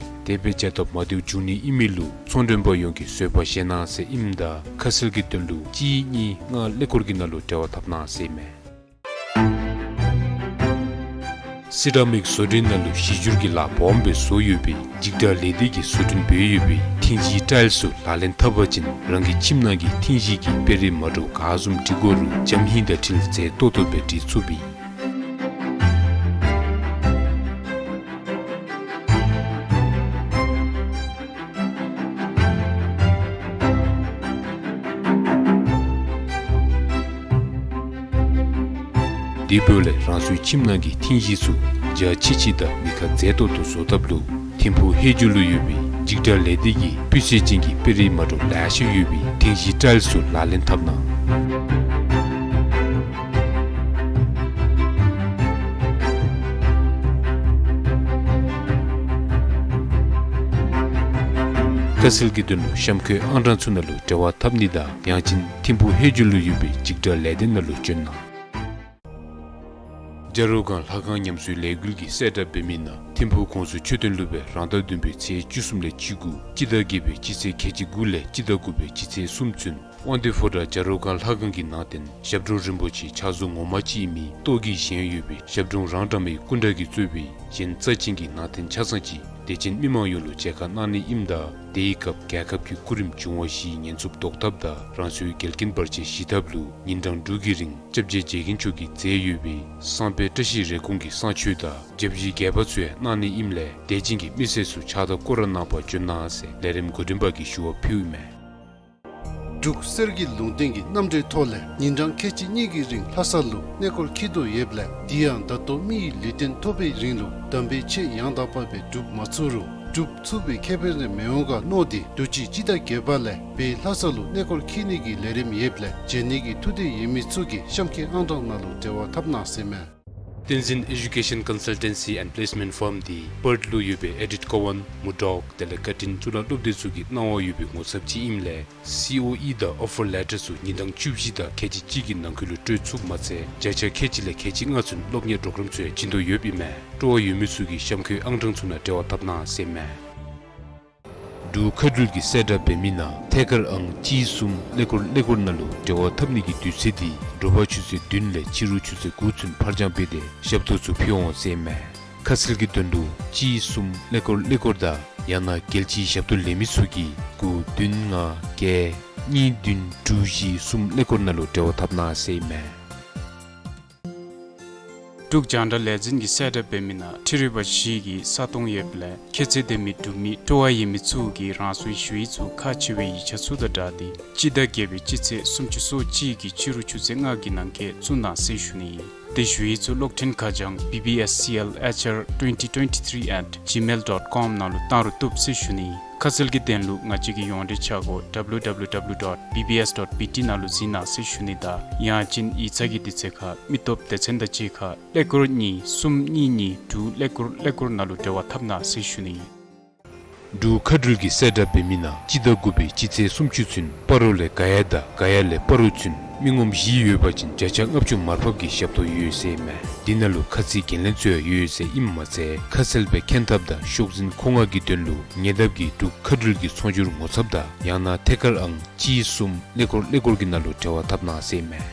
དེ་སྦེ་བྱ་ཐབས་མ་བདེཝ་འབྱུང་ནི་ཨིན་མི་ལུ་ཚོང་མགྲོན་པ་ཡོངས་ཀྱིས་བཟོད་པ་བཞེས་གནང་ཟེར་ཨིནམ་ད་ཁ་གསལ་གྱི་དོན་ལུ་གཅིག་གཉིས་ལྔ་ཀླད་ཀོར་གྱི་ནང་ལུ་འབྲེལ་བ་འཐབ་གནང་ཟེར་མས། སི་ར་མིག་བཟོ་གྲྭའི་ནང་ལུ་གཞི་སྒྱུར་གྱི་ལཱ་སྦོམ་སྦེ་བཟོ་ཡོད་པའི་འཇིགས་སྐྲག་ལས་སྡེ་གིས་བཟོ་སྐྲུན་འབད་ཡོད་པའི་ཐིང་གཞིའི་ཊའིལ་ཚུ་ལག་ལེན་འཐབ་པ་ཅིན་རང་གི་ཁྱིམ་ནང་གི་ཐིང་གཞི་གི་དཔེ་རིས་མ་འདྲཝ་ག་བཟུམ་འབྲི་དགོ་རུང་འཇམ་ཧིང་དང་འཁྲིལ་མཛེས་ཏོག་ཏོ་སྦེ་འབྲི་ཚུགས་པས། དེ་འབདཝ་ལས་རང་སོའི་ཁྱིམ་ནང་གི་ཐིང་གཞི་ཚུ་འཇའ་ཆི་ཆི་དང་མི་ཁ་མཛེས་ཏོག་ཏོ་བཟོ་ཐབས་ལུ་ཐིམ་ཕུག་ཧེ་ཇུ་ལུ་ཡོད་པའི་འཇིགས་སྐྲག་ལས་སྡེ་གིས་སྤུས་ཚད་ཅན་གྱི་དཔེ་རིས་མ་འདྲཝ་ལེ་ཤ་ཡོད་པའི་ཐིང་གཞིའི་ཊའིལ་ཚུ་ལག་ལེན་འཐབ་གནང་། ཁ་གསལ་གྱི་དོན་ལུ་གཤམ་འཁོད་ཨང་གྲངས་ཚུ་ནང་ལུ་འབྲེལ་བ་འཐབ་ནི་དང་ཡང་ཅིན་ཐིམ་ཕུག་ཧེ་ཇུ་ལུ་ཡོད་པའི་འཇིགས་སྐྲག་ལས་སྡེ་ནང་ལུ་བྱོན་གནང་། བྱ་རོག་སྒང་ལྷ་ཁང་ཉམས་གསོའི་ལས་འགུལ་གྱིས་གསལ་བསྒྲགས་འབད་མི་ནང་ཐིམ་ཕུག་ཁོངས་སུ་ཆོས་དོན་སློབ་དཔོན་རང་ཟླ་བདུན་པའི་ཚེས་བཅུ་གསུམ་ལས་བཅུ་དགུ་སྤྱི་ཟླ་བརྒྱད་པའི་སྤྱི་ཚེས་ཁལ་གཅིག་དགུ་ལས་སྤྱི་ཟླ་དགུ་པའི་སྤྱི་ཚེས་གསུམ་ཚུན་དབང་འདུས་ཕོ་བྲང་བྱ་རོག་སྒང་ལྷ་ཁང་གི་ནང་རྟེན་ཞབས་དྲུང་རིན་པོ་ཆེ་ཕྱག་བཟོ་ངོ་མ་ཅིག་ཨིན་མི་ཏོག་གི་བཞེངས་ཡོད་པའི་ཞབས་དྲུང་རང་འདྲ་མའི་སྐུ་འདྲ་གིས་གཙོས་པའི་གཞན་རྩ་ཅན་གྱི་ནང་རྟེན་ཆ་ཚང་ཅིག་དད་ཅན་མི་མང་ཡོངས་ལུ་མཇལ་ཁ་གནང་ནི་ཨིནམ་ད་དེའི་སྐབས་རྒྱལ་ཁབ་ཀྱི་སྐུ་རིམ་བྱུང་བ་བཞིའི་ཉེན་ཚབས་བཟློག་ཐབས་དང་རང་སོའི་འགལ་རྐྱེན་བར་ཆད་ཞི་ཐབས་ལུ་ཉིན་གྲངས་དྲུག་གི་རིང་སྐྱབས་རྗེ་རྗེ་མཁན་མཆོག་གིས་མཛད་ཡོད་པའི་བསམ་འཕེལ་བཀྲ་ཤིས་རེ་སྐོང་གི་བསང་མཆོད་དང་བརྒྱ་བཞི་བརྒྱད་པ་ཚུ་ཡང་གནང་ནི་ཨིནམ་ལས་དད་ཅན་གྱི་མི་སེར་ཚུ་ཕྱག་དང་སྐོར་ར་གནང་པར་འབྱོན་གནང་ཟེར་ལས་རིམ་འགོ་འདྲེན་པ་གིས་ཞུ་བ་ཕུལཝ་ཨིན་མས། འབྲུག་གསེར་གྱི་ལུང་བསྟན་གྱི་རྣམ་འགྲེལ་ཐོག་ལས་ཉིན་གྲངས་ཁལ་གཅིག་གཉིས་ཀྱི་རིང་ལྷ་ས་ལུ་གནས་སྐོར་འཁྱིད་དོ་ཡོདཔ་ལས་དེ་ཡང་ད་ལྟོ་མི་ཡི་ལུས་རྟེན་ཐོབ་པའི་རིང་ལུ་དམ་པའི་ཆོས་ཡང་དག་པ་སྦེ་སྒྲུབ་མ་ཚུགས་རུང་སྒྲུབ་ཚུགས་པའི་ཁེ་ཕན་རེ་མི་འོང་ག་མནོ་སྟེ་དུས་ཅི་སྤྱི་ཟླ་བརྒྱད་པ་ལས་བོད་ལྷ་ས་ལུ་གནས་སྐོར་འཁྱིད་ནི་གི་ལས་རིམ་ཡོདཔ་ལས་མཇལ་ནི་གི་ཐུགས་འདོད་ཡོད་མི་ཚུ་གིས་གཤམ་འཁོད་ཨང་གྲངས་ནང་ལུ་འབྲེལ་བ་འཐབ་གནང་ཟེར་མས། བསྟན་འཛིན་Education Consultancy and Placement Firm འདི་པརཐ་ལུ་ཡོད་པའི་ཨེ་ཌིཐ་ཀོ་ཝཱན་མུར་ཌོག་དེ་ལས་ཀར་ཊིན་གཙུག་ལག་སློབ་སྡེ་ཚུ་གིས་གནང་བ་ཡོད་པའི་ངོ་ཚབ་ཅིག་ཨིནམ་ལས་སི་ཨོ་ཨི་དང་ཨོ་ཕར་ལེ་ཊར་ཚུ་ཉིན་གྲངས་བཅུ་བཞི་དང་ཁལ་གཅིག་གཅིག་གི་ནང་འཁོད་ལུ་སྤྲོད་ཚུགསཔ་མ་ཚད་བརྒྱ་ཆ་ཁལ་གཅིག་ལས་ཁལ་གཅིག་ལྔ་ཚུན་སློབ་གཉེར་པོརོ་གརམ་ཚུ་ཡང་བྱིན་དོ་ཡོདཔ་ཨིན་མས། སྤྲོ་བ་ཡོད་མི་ཚུ་གིས་གཤམ་འཁོད་ཨང་གྲངས་ཚུ་ནང་འབྲེལ་བ་འཐབ་གནང་ཟེར་མས། འབྲུག་མཁའ་འགྲུལ་གྱིས་གསལ་བསྒྲགས་འབད་མི་ནང་ཐད་ཀར་ཨང་གཅིག་གསུམ་ཀླད་ཀོར་ཀླད་ཀོར་ནང་ལུ་འབྲེལ་བ་འཐབ་ནི་གི་དུས་ཚོད་འདི་དྲོ་པ་ཆུ་ཚོད་བདུན་ལས་ཕྱི་རུ་ཆུ་ཚོད་དགུ་ཚུན་ཕར་འགྱངས་འབད་དེ་ཞབས་ཏོག་ཚུ་ཕུལ་འོང་ཟེར་མས། ཁ་གསལ་གྱི་དོན་ལུ་གཅིག་གསུམ་ཀླད་ཀོར་ཀླད་ཀོར་དང་ཡང་ན་རྒྱལ་སྤྱིའི་ཞབས་ཏོག་ལེན་མི་ཚུ་གིས་དགུ་བདུན་ལྔ་བརྒྱད་གཉིས་བདུན་དྲུག་བཞི་གསུམ་ཀླད་ཀོར་ནང་ལུ་འབྲེལ་བ་འཐབ་གནང་ཟེར་མས། འབྲུག་རྒྱང་བསྒྲགས་ལས་འཛིན་གྱིས་གསལ་བསྒྲགས་འབད་མི་ནང་འཕྲུལ་རིག་པ་བཞི་གི་ས་སྟོང་ཡོདཔ་ལས་ཁྱད་ཚད་ལྡན་མི་འབྲུག་མི་སྤྲོ་བ་ཡོད་མི་ཚུ་གིས་རང་སོའི་ཞུ་ཡིག་ཚུ་ཁག་ཆེ་བའི་ཡིག་ཆ་ཚུ་དང་སྦྲགས་ཏེ་སྤྱི་ཟླ་བརྒྱད་པའི་སྤྱི་ཚེས་སུམ་ཅུ་སོ་གཅིག་གི་ཕྱི་རུ་ཆུ་ཚོད་ལྔ་གི་ནང་འཁོད་བཙུགས་གནང་ཟེར་ཞུ་ནི་ཨིན། ཏེ་ཞུ་ཡིག་ཚུ་གློག་འཕྲིན་ཁ་བྱང་B B S C L H R twenty twenty-three at gmail dot com ནང་ལུ་བཏང་རུང་བཏུབ་ཟེར་ཞུ་ནི་ཨིན། ཁ་གསལ་གྱི་དོན་ལུ་ང་བཅས་ཀྱི་ཡོངས་འབྲེལ་ཆ་སྒོ་W W W dot B B S dot B T ནང་ལུ་གཟིགས་གནང་ཟེར་ཞུ་ནི་དང་ཡང་ཅིན་ཡིག་ཚང་གི་དུས་ཚོད་ཁར་མི་སྟོབས་སྡེ་ཚན་དང་གཅིག་ཁར་ཀླད་ཀོར་གཉིས་གསུམ་གཉིས་གཉིས་དྲུག་ཀླད་ཀོར་ཀླད་ཀོར་ནང་ལུ་འབྲེལ་བ་འཐབ་གནང་ཟེར་ཞུ་ནི་ཨིན། འབྲུག་མཁའ་འགྲུལ་གྱིས་གསལ་བསྒྲགས་འབད་མི་ནང་སྤྱི་ཟླ་དགུ་པའི་སྤྱི་ཚེས་སུམ་ཅུ་ཚུན་སྤ་རོ་ལས་ག་ཡ་དང་ག་ཡ་ལས་སྤ་རོ་ཚུན་མི་ངོམ་བཞི་ཡོད་པ་ཅིན་བརྒྱ་ཆ་ལྔ་བཅུ་མར་ཕབ་ཀྱི་ཞབས་ཏོག་ཡོད་ཟེར་མས། འདི་ནང་ལུ་ཁ་ཚིག་འགན་ལེན་ཚུ་ཡང་ཡོད་ཟེར་ཨིནམ་མ་ཚད་ཁ་གསལ་སྦེ་མཁྱེན་ཐབས་དང་ཤོག་འཛིན་མཁོ་མངགས་ཀྱི་དོན་ལུ་ཉེ་འདབས་ཀྱི་འབྲུག་མཁའ་འགྲུལ་གྱི་ཚོང་སྒྱུར་ངོ་ཚབ་དང་ཡང་ན་ཐད་ཀར་ཨང་གཅིག་གསུམ་ཀླད་ཀོར་ཀླད་ཀོར་གྱི་ནང་ལུ་འབྲེལ་བ་འཐབ་གནང་ཟེར་མས།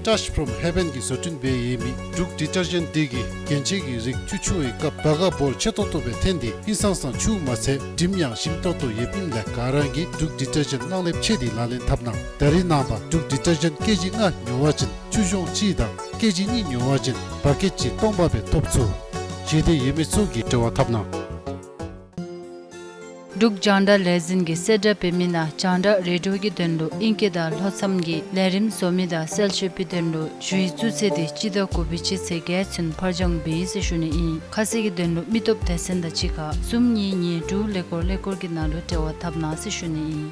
Touch from Heaven གྱིས་བཟོ་སྐྲུན་འབད་ཡོད་མི་འབྲུག་ཌི་ཊར་ཇེནཊ་འདི་གིས་རྒྱན་ཆས་ཀྱི་རིགས་ཆུ་འཁྱུ་བའི་སྐབས་སྦ་ག་འབོར་ཆེ་ཏོག་ཏོ་སྦེ་ཐོན་ཏེ་ཧིང་སངས་ས་ཆུ་མ་ཚད་དྲིམ་ཡང་ཞིམ་ཏོག་ཏོ་ཡོདཔ་ཨིནམ་ལས་ག་ར་གིས་འབྲུག་ཌི་ཊར་ཇེནཊ་གནང་ལེགས་ཆེ་སྟེ་ལག་ལེན་འཐབ་གནང་། ད་རེས་ནངས་པ་འབྲུག་ཌི་ཊར་ཇེནཊ་ཀེ་ཇི་ལྔ་ཉོ་བ་ཅིན་ཆུ་གཞོང་གཅིག་དང་ཀེ་ཇི་གཉིས་ཉོ་བ་ཅིན་བ་ཀེཊ་གཅིག་སྟོང་པ་སྦེ་ཐོབ་ཚུགས། ཞལ་འདེབས་ཡོད་མི་ཚུ་གིས་འབྲེལ་བ་འཐབ་གནང་། འབྲུག་རྒྱང་བསྒྲགས་ལས་འཛིན་གྱིས་གསལ་བསྒྲགས་འབད་མི་ནང་རྒྱང་བསྒྲགས་རེ་ཌི་ཡོ་གི་དོན་ལུ་ཨིང་སྐད་དང་ལྷོ་མཚམས་ཀྱི་ལས་རིམ་བཟོ་མི་དང་གསལ་བཤད་པའི་དོན་ལུ་ཞུ་ཡིག་བཙུགས་ཚེས་འདི་སྤྱི་ཟླ་དགུ་པའི་སྤྱི་ཚེས་བརྒྱད་ཚུན་ཕར་འགྱངས་འབད་ཡི་ཟེར་ཞུ་ནི་ཨིན། ཁ་གསལ་གྱི་དོན་ལུ་མི་སྟོབས་སྡེ་ཚན་དང་གཅིག་ཁར་གསུམ་གཉིས་གཉིས་དྲུག་ཀླད་ཀོར་ཀླད་ཀོར་གྱི་ནང་ལུ་འབྲེལ་བ་འཐབ་གནང་ཟེར་ཞུ་ནི་ཨིན།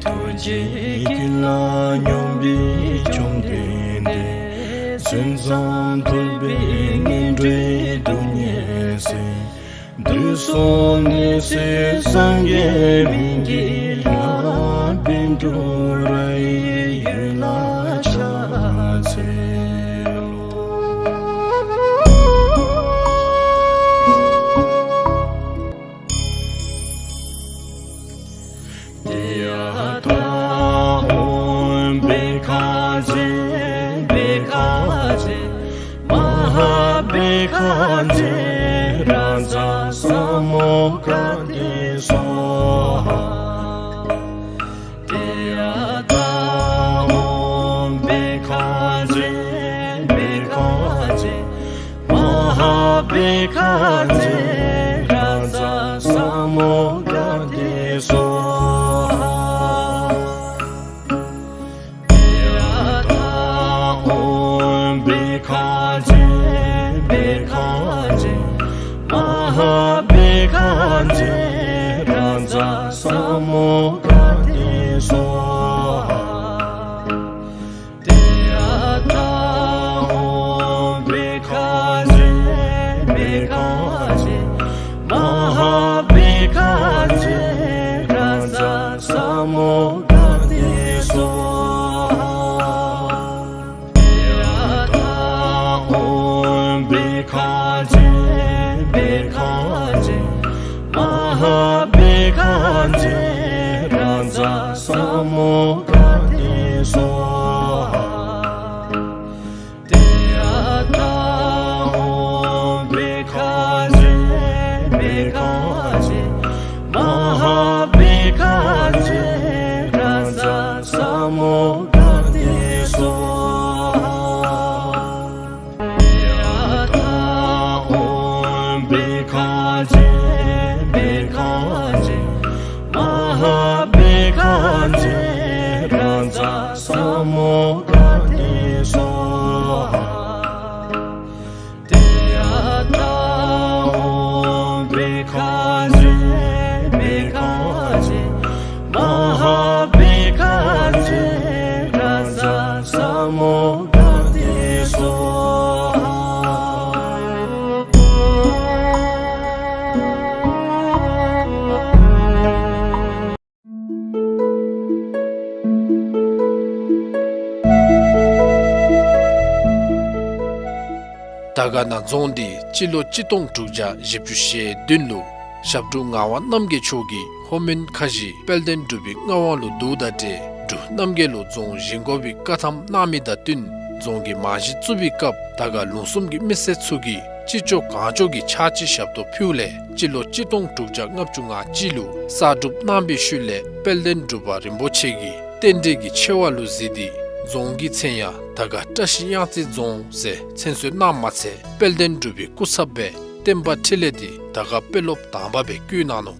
ཐུགས་རྗེའི་དཀྱིལ་ལ་སྙོམས་པའི་བཅོམ་ལྡན་འདས། མཚན་ཙམ་ཐོས་པས་ངན་འགྲོའི་སྡུག་བསྔལ་སེལ། དུས་གསུམ་ནི་སྲིད་སངས་རྒྱས་མི་བསྐྱོད་ལྷ། བཻ་ཌཱུརྱ་ཡི་ཡུལ་ལ་ཕྱག་འཚལ་ལོ། ཏདྱ་ཐཱ། ཨོཾ་བྷཻ་ཥ་ཛྱེ་བྷཻ་ཥ་ཛྱེ་མ་ཧཱ་བྷཻ་ཥ་ཛྱེ་རཱ་ཛ་ས་མུདྒ་ཏེ་སྭཱ་ཧཱ། ཏདྱ་ཐཱ། ཨོཾ་བྷཻ་ཥ་ཛྱེ་བྷཻ་ཥ་ཛྱེ་མ་ཧཱ་བྷཻ་ཥ་ཛྱེ་རཱ་ཛ་ས་མུདྒ་ཏེ་སྭཱ་ཧཱ། ཏདྱ་ཐཱ། ཨོཾ་བྷཻ་ཥ་ཛྱེ་བྷཻ་ཥ་ཛྱེ་མ་ཧཱ་བྷཻ་ཥ་ཛྱེ་རཱ་ཛ་ས་མུདྒ་ཏེ་སྭཱ་ཧཱ། ཏདྱ་ཐཱ། ཨོཾ་བྷཻ་ཥ་ཛྱེ་བྷཻ་ཥ་ཛྱེ་མ་ཧཱ་བྷཻ་ཥ་ཛྱེ་རཱ་ཛ་ས་མུདྒ་ཏེ་སྭཱ་ མ་ཧཱ་བྷི་ཥ་ཛྱེ་རཱ་ཛ་ས་མུདྒ་ཏེ་སྭཱ་ཧཱ། ཏདྱ་ཐཱ། ཨོཾ་བྷི་ཥ་ཛྱེ་བྷི་ཥ་ཛྱེ་མ་ཧཱ་བྷི་ཥ་ཛྱེ་རཱ་ཛ་ས་མུདྒ་ཏེ་སྭཱ་ཧཱ། ཏདྱ་ཐཱ། ཨོཾ་བྷི་ཥ་ཛྱེ་བྷི་ཥ་ཛྱེ་མ་ཧཱ་བྷི་ཥ་ཛྱེ་རཱ་ཛ་ས་མུདྒ་ཏེ་སྭཱ་ཧཱ། ཏདྱ་ཐཱ། ཨོཾ་བྷི་ཥ་ཛྱེ་བྷི་ཥ་ཛྱེ་མ་ཧཱ་བྷི་ཥ་ཛྱེ་རཱ་ཛ་ས་མུདྒ་ཏེ་སྭཱ་ཧཱ། དར་དཀར་ན་རྫོང་འདི་སྤྱི་ལོ་གཅིག་སྟོང་དྲུག་བརྒྱ་བཞི་བཅུ་ཞེ་བདུན་ལུ་ཞབས་དྲུང་ངག་དབང་རྣམ་རྒྱལ་མཆོག་གིས་ལྷོ་མོན་ཁ་བཞི་དཔལ་ལྡན་འབྲུག་པའི་མངའ་དབང་ལུ་བསྡུཝ་དང་འབྲེལ་འབྲུག་རྣམ་རྒྱལ་ལུ་རྫོང་བཞེངས་དགོ་པའི་བཀའ་ཐམ་གནང་མི་དང་བསྟུན་རྫོང་གི་རྨང་གཞི་བཙུགས་པའི་སྐབས་དར་དཀར་ལུང་གསུམ་གྱི་མི་སེར་ཚུ་གིས་ཅི་ལྕོགས་གང་ལྕོགས་ཀྱིས་ཕྱག་ཕྱི་ཞབས་ཏོག་ཕུལཝ་ལས་སྤྱི་ལོ་གཅིག་སྟོང་དྲུག་བརྒྱ་ལྔ་བཅུ་ང་གཅིག་ལུ་གསར་སྒྲུབ་གནང་བའི་ཤུལ་ལས་དཔལ་ལྡན་འབྲུག་པ་རིན་པོ་ཆེ་གིས་རྟེན་འབྲེལ་གྱི་ཆེ་བ་ལུ་གཟིགས་ཏེ་རྫོང་གི་མཚན་ཡང་དར་དཀར་བཀྲ་ཤིས་གཡང་རྩེ་རྫོང་ཟེར་མཚན་གསོལ་གནངམ་མ་ཚད་དཔལ་ལྡན་འབྲུག་པའི་སྐུ་ཚབ་སྦེ་བསྟན་པ་འཕྲིན་ལས་འདི་དར་དཀར་དཔོན་སློབ་དང་པ་སྦེ་བསྐོས་གནང་ནུག།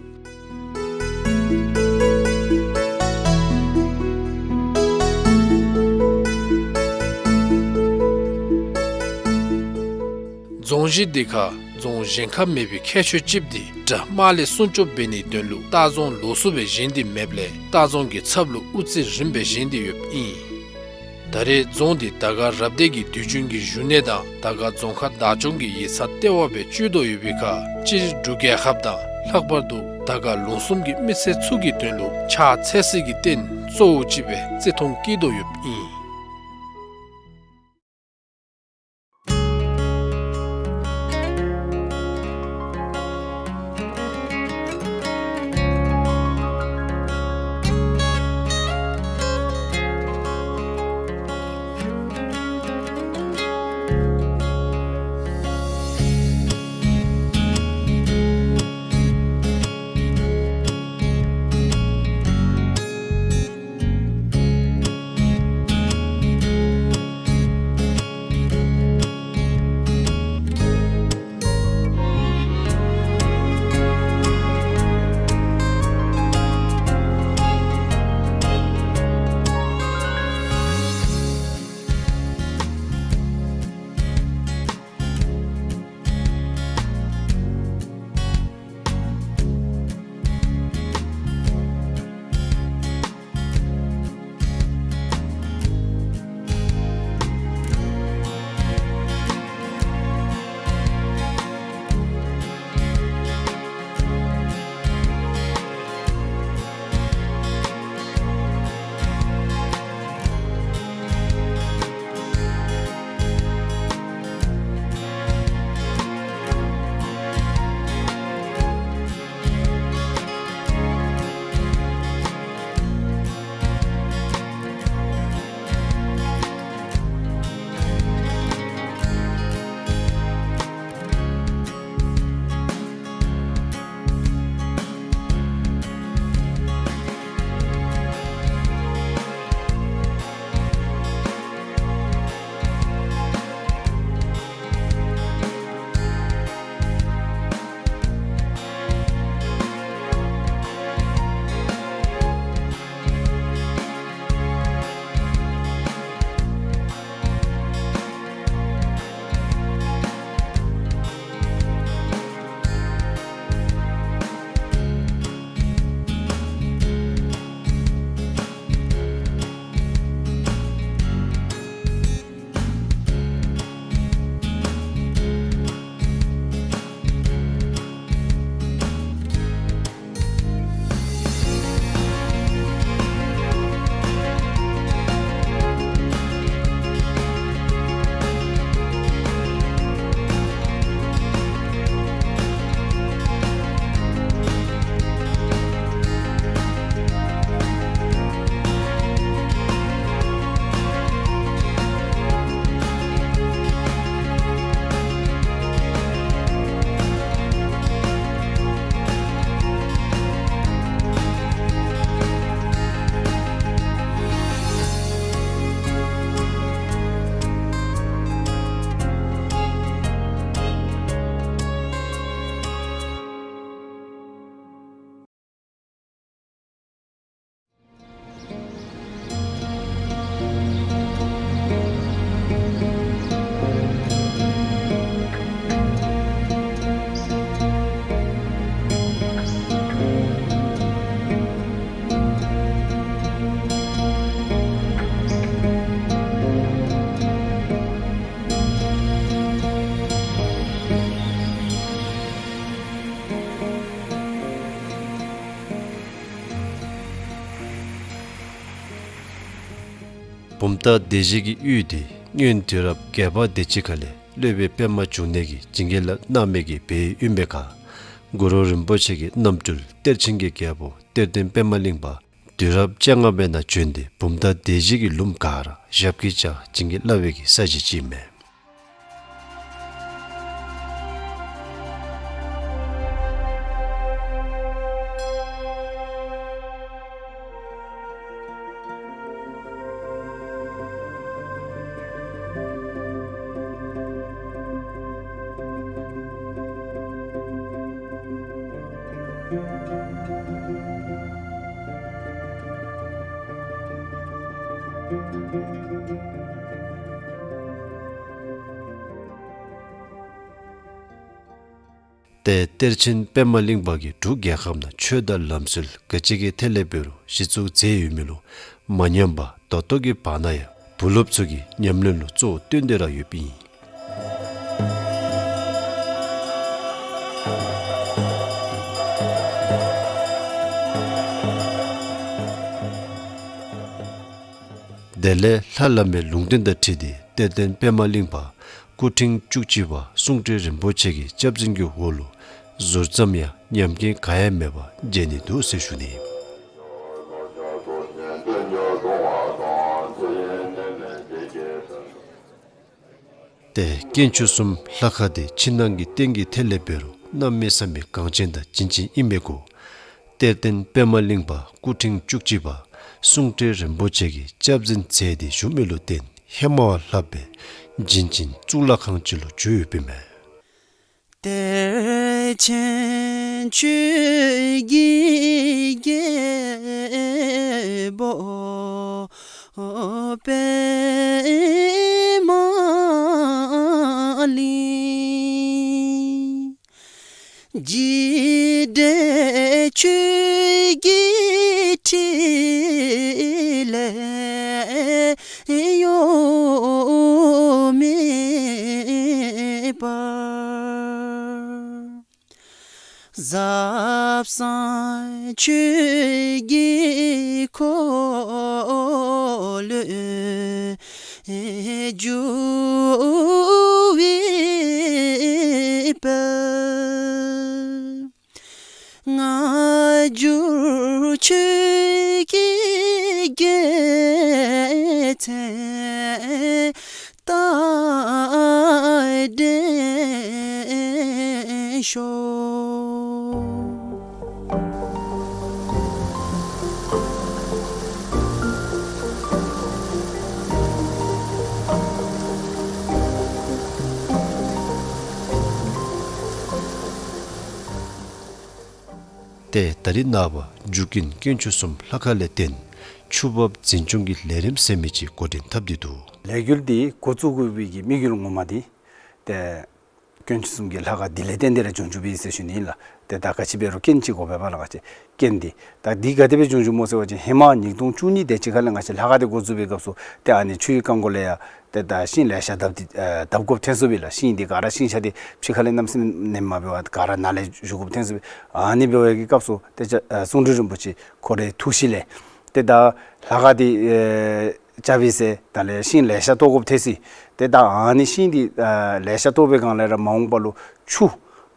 རྫོང་གཞི་འདི་ཁར་རྫོང་གཞན་ཁར་མེད་པའི་ཁྱད་ཆོས་ཅིག་འདི་དགྲ་དམག་ལས་སྲུང་སྐྱོབ་འབད་ནིའི་དོན་ལུ་ལྟ་རྫོང་ལོགས་སུ་སྦེ་བཞེངས་ཏེ་མེདཔ་ལས་ལྟ་རྫོང་གི་ཚབ་ལུ་དབུ་རྩེ་རིངམ་སྦེ་བཞེངས་ཏེ་ཡོདཔ་ཨིན། ད་རེས་རྫོང་འདི་དར་དཀར་རབ་སྡེ་གི་དུས་རྒྱུན་གྱི་བཞུགས་གནས་དང་དར་དཀར་རྫོང་ཁག་བདག་སྐྱོང་གི་ཡིག་ཚང་ལྟེ་བ་སྦེ་སྤྱོད་དོ་ཡོད་པའི་ཁར་སྤྱིར་འབྲུག་རྒྱལ་ཁབ་དང་ལྷག་པར་དུ་དར་དཀར་ལུང་གསུམ་གྱི་མི་སེར་ཚུ་གི་དོན་ལུ་ཕྱག་འཚལ་སྲིད་ཀྱི་རྟེན་གཙོ་བོ་ཅིག་སྦེ་བརྩི་མཐོང་བསྐྱེད་དོ་ཡོདཔ་ཨིན། བུམ་ཐང་སྡེ་བཞི་གི་ཡུལ་འདི་སྔོན་དུས་རབས་བརྒྱད་པ་དེ་ཅིག་ཁ་ལས་སློབ་དཔོན་པདྨ་འབྱུང་གནས་ཀྱིས་བྱིན་གྱིས་བརླབས་གནང་མི་གི་སྦས་ཡུལ་ཨིན་པའི་ཁར་གུ་རུ་རིན་པོ་ཆེ་གི་རྣམ་སྤྲུལ་གཏེར་ཆེན་གྱི་རྒྱལ་པོ་གཏེར་སྟོན་པདྨ་གླིང་པ་དུས་རབས་བཅོ་ལྔ་པའི་ནང་བྱོན་ཏེ་བུམ་ཐང་སྡེ་བཞི་གི་ལུངམ་ག་ར་ཞབས་ཀྱིས་བཅགས་བྱིན་གྱིས་བརླབས་པའི་གི་ས་གཞི་ཅིག་ཨིན་མས། ཏེ་གཏེར་ཆེན་པདྨ་གླིང་པ་གིས་འབྲུག་རྒྱལ་ཁབ་ནང་ཆོས་དང་ལམ་སྲོལ་ག་ཅི་གི་ཐད་ལས་འབད་རུང་གཞི་བཙུགས་མཛད་ཡོད་མི་ལུ་མ་ཉམས་པར་ད་ལྟོ་གི་བར་ན་ཡང་བུ་སློབ་ཚུ་གི་ཉམས་ལེན་ལུ་གཙོ་བོ་བཏོན་ཏེ་ར་ཡོདཔ་ཨིན། དེ་ལས་ལྷ་བླ་མའི་ལུང་བསྟན་དང་འཁྲིལ་ཏེ་གཏེར་སྟོན་པདྨ་གླིང་པ་སྐུ་ཕྲེང་བཅུ་གཅིག་པ་གསུང་སྤྲུལ་རིན་པོ་ཆེ་གི་སྐྱབས་འཛིན་གྱི་འོག་ལུ་ཟུར་ཙམ་ཡང་ཉམས་རྐྱེན་ག་ཡང་མེད་པར་མཇལ་ནི་འདུག་ཟེར་ཞུ་ནི། ཏེ་དཀོན་མཆོག་གསུམ་ལྷ་ཁང་འདི་ཕྱི་ནང་གི་རྟེན་གྱི་ཐད་ལས་འབད་རུང་གནམ་མེད་ས་མེད་འགངས་ཆེན་དང་བྱིན་ཅན་ཨིན་མི་གུ་གཏེར་སྟོན་པདྨ་གླིང་པ་སྐུ་ཕྲེང་བཅུ་གཅིག་པ་གསུང་སྤྲུལ་རིན་པོ་ཆེ་གིས་སྐྱབས་འཛིན་མཛད་དེ་བཞུགས་མི་ལུ་བརྟེན་ཧེ་མ་བ་ལྷག་པའི་བྱིན་ཅན་གཙུག་ལག་ཁང་ཅིག་ལུ་གྱུར་ཡོདཔ་ཨིན་མས། གཏེར་ཆེན་ཆོས་ཀྱི་རྒྱལ་པོ་པདྨ་གླིང་། འཇིགས་བྲལ་ཆོས་ཀྱི་ཕྲིན་ལས་གཡོ་མེད་པར། ཟབ་གསང་ཆོས་ཀྱི་འཁོར་ལོས་སྒྱུར་བའི་དཔལ། སྔ་འགྱུར་ཆོས་ཀྱི་རྒྱལ་མཚན་རྟག་བརྟན་ཤོག། ཏེ་ད་རིས་ནངས་པ་འཇུག་ཀུན་དཀོན་མཆོག་གསུམ་ལྷ་ཁང་ལས་བརྟེན་ཆུ་འབབ་འཛིན་སྐྱོང་གི་ལས་རིམ་ཟེར་མི་ཅིག་འགོ་འདྲེན་འཐབ་སྟེ་འདུག། ལས་འགུལ་འདི་འགོ་བཙུགས་དགོ་པའི་གི་དམིགས་ཡུལ་ངོ་མ་འདི་ཏེ་དཀོན་མཆོག་གསུམ་གྱི་ལྷ་ཁང་འདི་ལས་བརྟེན་ཏེ་ར་བྱུང་བྱུངམ་ཨིན་ཟེར་ཞུ་ནི་ཨིན་ལགས། ཏེ་ད་ག་ཅི་འབད་རུང་རྐྱེན་ཅིག་དགོ་པས་པ་ལགས། ང་བཅས་རྐྱེན་འདི་ད་འདི་ག་དེ་སྦེ་བྱུང་བྱུངམ་སྨོ་ཟེར་བ་ཅིན་ཧེ་མ་ཉིས་སྟོང་བཅུ་གཉིས་དེ་ཅིག་ཁ་ལས་ང་བཅས་ལྷ་ཁང་འདི་འགོ་བཙུགས་པའི་སྐབས་སུ་ཏེ་ཨ་ནི་ཆུའི་རྐང་མགོ་ལས་ཡང་ཏེ་ད་ཤིང་ལེ་ཤ་བརྡབ་སྟེ་ཨ་བརྡབ་དགོཔ་ཐོན་སོངམ་ཨིན་ལགས། ཤིང་འདི་ག་ར་ཤིང་ཆ་འདི་ཕྱི་ཁ་ལས་གནམ་མེད་ས་མེད་མ་འབད་བར་ག་ར་ནང་ལས་བཞུ་དགོཔ་ཐོན་སོངམ་ཨིན། ཨ་ནི་འབད་བའི་གི་སྐབས་སུ་ཏེ་ཅ་ཨ་གསུང་སྤྲུལ་རིན་པོ་ཆེ་ཁོ་རའི་ཐུགས་བཞེད་ལས་ཏེ་ད་ལྷ་ཁང་འདི་ཨེ་རྐྱབ་ཡི་ཟེར་ད་ལས་ཤིང་ལེ་ཤ་བཏོག་དགོཔ་ཐོན་སོང་། ཏེ་ད་ཨ་ནི་ཤིང་འདི་ཨ་ལེ་ཤ་བཏོག་པའི་སྒང་ལས་ར་མ་འོངས་པ་ལུ་ཆུ་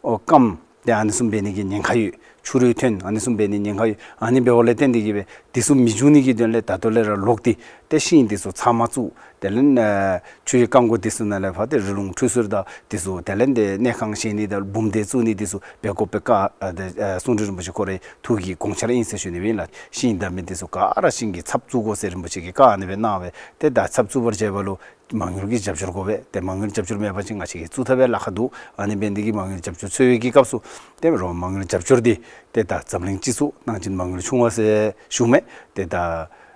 ཨོ་སྐམ་ཏེ་ཨ་ནི་བཟུམ་འབད་ནི་གི་ཉེན་ཁ་ཡོད། ཆུ་རུད་ཐོན་ཨ་ནི་བཟུམ་འབད་ནི་ཉེན་ཁ་ཡོད། ཨ་ནི་འབདཝ་ལས་བརྟེན་ཏེ་གིས་སྦེ་འདི་ཚུ་མི་འབྱུང་ནི་གི་དོན་ལས་ད་ལྟོ་ལས་ར་ལོག་སྟེ་ཏེ་ཤིང་འདི་ཚུ་ཚང་མ་བཙུགས། དེ་ལས་ཨ་ཆུའི་རྐང་མགོ་འདི་ཚུ་ནང་ལས་ཕར་ཏེ་རི་ལུང་ཁྲུས་གསོལ་དང་འདི་ཚུ་དེ་ལས་ཏེ་གནས་ཁང་བཞེངས་ནི་དང་འབུམ་སྡེ་བཙུགས་ནི་འདི་ཚུ་འབད་དགོཔ་སྦེ་བཀའ་ཨ་ཏེ་ཨ་གསུང་སྤྲུལ་རིན་པོ་ཆེ་ཁོ་རའི་ཐུགས་ཀྱི་དགོངས་འཆར་ཨིན་ཟེར་ཞུ་ནི་ཨིན་ལགས། ཤིང་བརྡབ་མི་འདི་ཚུ་ག་ར་ཤིང་གི་ཚབ་བཙུགས་དགོ་ཟེར་རིན་པོ་ཆེ་གིས་བཀའ་ཨ་ནི་སྦེ་གནང་བས། ཏེ་ད་ཚབ་བཙུགས་པར་བྱེད་པ་ལུ་མ་དངུལ་གྱི་རྒྱབ་སྐྱོར་དགོ་པས། ཏེ་མ་དངུལ་རྒྱབ་སྐྱོར་མེད་པ་ཅིན་ང་བཅས་ཀྱིས་བཙུགས་ཐབས་ཡང་ལཱ་ཁག་འདུག། ཨ་ནི་འབད་ནི་འདི་གིས་མ་དངུལ་རྒྱབ་སྐྱོར་འཚོལ་བའི་གི་སྐབས་སུ་ཏེ་རོགས་མ་དངུལ་རྒྱབ་སྐྱོར་འདི་ཏེ་ད་འཛམ་གླིང་སྤྱི་ཚོགས་གནང་སྦྱིན་མ་དངུལ་ཆུང་བ་ཟེར་ཞུཝ་མས། ཏེ་ད་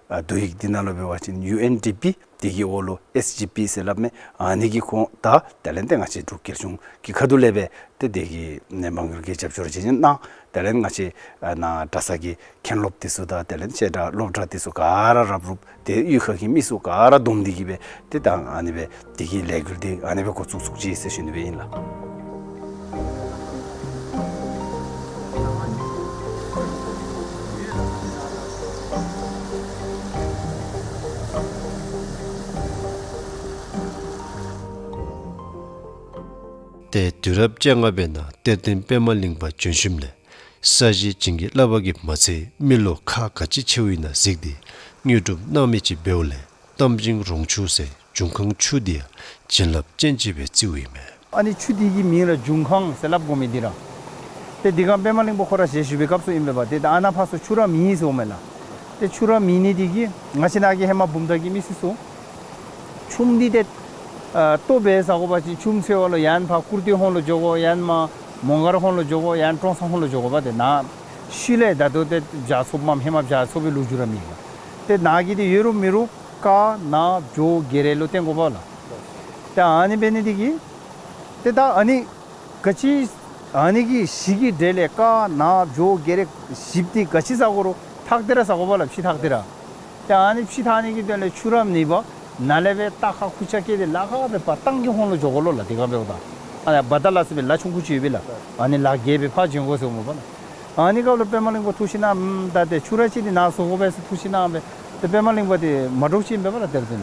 ཨ་བསྡུ་ཡིག་འདི་ནང་ལུ་འབད་བ་ཅིན་ཡུ་ཨེན་ཌི་པི་འདི་གི་འོག་ལུ་ཨེས་ཇི་པི་ཟེར་སླབ་མས། ཨ་ནི་གི་ཁོངས་ད་དེ་ལས་ཏེ་ང་བཅས་འབྲུག་རྒྱལ་གཞུང་གི་ཁ་ཐུག་ལས་སྦེ་ཏེ་འདི་གི་ནི་མ་དངུལ་གྱི་རྒྱབ་སྐྱོར་ཅིག་གནང་། དེ་ལས་ང་བཅས་ཨ་ནཱ་གྲྭ་ཚང་གི་མཁན་སློབ་འདི་ཚུ་དང་དེ་ལས་བཤད་གྲྭ་སློབ་གྲྭ་འདི་ཚུ་ག་ར་རབ་རུབ་ཏེ་གཡུས་ཁ་གི་མི་ཚུ་ག་ར་བསྡོམས་ཏེ་གིས་སྦེ་ཏེ་ད་ཨ་ནི་སྦེ་འདི་གི་ལས་འགུལ་འདི་ཨ་ནི་སྦེ་འགོ་བཙུགས་བཙུགས་ཅི་ཟེར་ཞུ་ནི་སྦེ་ཨིན་ལགས། ཏེ་དུས་རབས་བཅོ་ལྔ་པའི་ནང་གཏེར་སྟོན་པདྨ་གླིང་པ་བྱོན་ཞིནམ་ལས་ས་གཞི་བྱིན་གྱིས་བརླབས་པ་གིས་མ་ཚད་མི་ལོ་ཁག་ག་ཅི་ཆེཝ་ཨིན་ན་གཟིགས་ཏེ་དངོས་གྲུབ་གནང་མི་ཅིག་འབདཝ་ལས་གཏམ་ཆེན་རོང་ཆུ་ཟེར་འབྱུང་ཁང་ཆུ་འདི་ཡང་བྱིན་རླབས་ཅན་ཅིག་སྦེ་བརྩིཝ་ཨིན་མས། ཨ་ནི་ཆུ་འདི་གི་མིང་ར་འབྱུང་ཁང་ཟེར་སླབ་དགོ་མི་འདི་ར། ཏེ་འདི་སྒང་པདྨ་གླིང་པ་ཁོ་ར་ཞལ་བཞུགས་པའི་སྐབས་སུ་ཨིན་པས་པ། ཏེ་ད་ཨ་ནཱ་ཕར་ཚུར་ཆུ་ར་མེད་ཟེརཝ་མས་ལགས། ཏེ་ཆུ་ར་མེད་ནི་འདི་གིས་ང་བཅས་ནཱ་གི་ཧེ་མ་བུམ་ཐང་གི་མི་སེར་ཚུ་ཆུམ་འདི་ཏེ་ཨ་ལྟོ་སྦེ་ཟ་དགོ་པ་ཅིན་ཆུམ་འཚོལ་བ་ལུ་ཡང་ཕར་ཀུར་སྟོད་ཧོང་ལུ་འགྱོ་དགོ། ཡང་མར་མོང་སྒར་ཧོང་ལུ་འགྱོ་དགོ། ཡང་ཀྲོང་གསར་ཧོང་ལུ་འགྱོ་དགོ་པ། ཏེ་ནཱ་ཤུལ་ལས་ད་ལྟོ་ཏེ་བྱ་ཚོ་མམ་ཧེ་མ་བྱ་ཚོ་བའི་ལོ་རྒྱུས་ར་མེད་ལགས། ཏེ་ནཱ་གི་འདི་ཡོད་རུང་མེད་རུང་ཀ་ན་བྱོ་གེ་རེ་ལུ་བརྟེན་དགོ་པ་ལགས། ཏེ་ཨ་ནི་འབད་ནི་འདི་གིས་ཏེ་ད་ཨ་ནི་ག་ཅི་ཨ་ནི་གི་གཞི་གི་གྲས་ལས་ཀ་ན་བྱོ་གེ་རེ་ཞིབ་འདི་ག་ཅི་ཟ་དགོ་རུང་ཐག་འདི་ར་ཟ་དགོ་པ་ལགས། ཕྱེ་ཐག་འདི་ར། ཏེ་ཨ་ནི་ཕྱེ་ཐག་ནི་གི་དོན་ལས་ཆུ་ར་མེད་པར་ནཱ་ལས་སྦེ་རྟ་ཁར་ཁུར་ཆ་བཀལ་ཏེ་ལ་ཁ་སྦེ་ཕར་ཏང་གི་ཧོང་ལུ་འགྱོ་དགོ་ལོ་ལགས། དེ་སྒང་འབདཝ་ད་ཨ་ནི་བ་ད་ལ་ཟེར་བའི་ལ་ཆུང་ཀུ་ཅིག་ཡོད་པས་ལགས། ཨ་ནི་ལ་བརྒལ་སྦེ་ཕར་འབྱོན་དགོ་ཟེརཝ་མས་པ་ལགས། ཨ་ནི་སྐབས་ལུ་པདྨ་གླིང་པ་ཐུགས་ཞིབ་གནང་། ཨམ་ད་ཏེ་ཆུ་ར་ཅིག་འདི་ནཱ་བཟོ་དགོ་པས་ཟེར་ཐུགས་ཞིབ་གནང་སྦེ་ཏེ་པདྨ་གླིང་པ་འདི་མ་འདྲོག་ཅིག་ཨིན་པས་པ་ལགས། དེར་བརྟེན་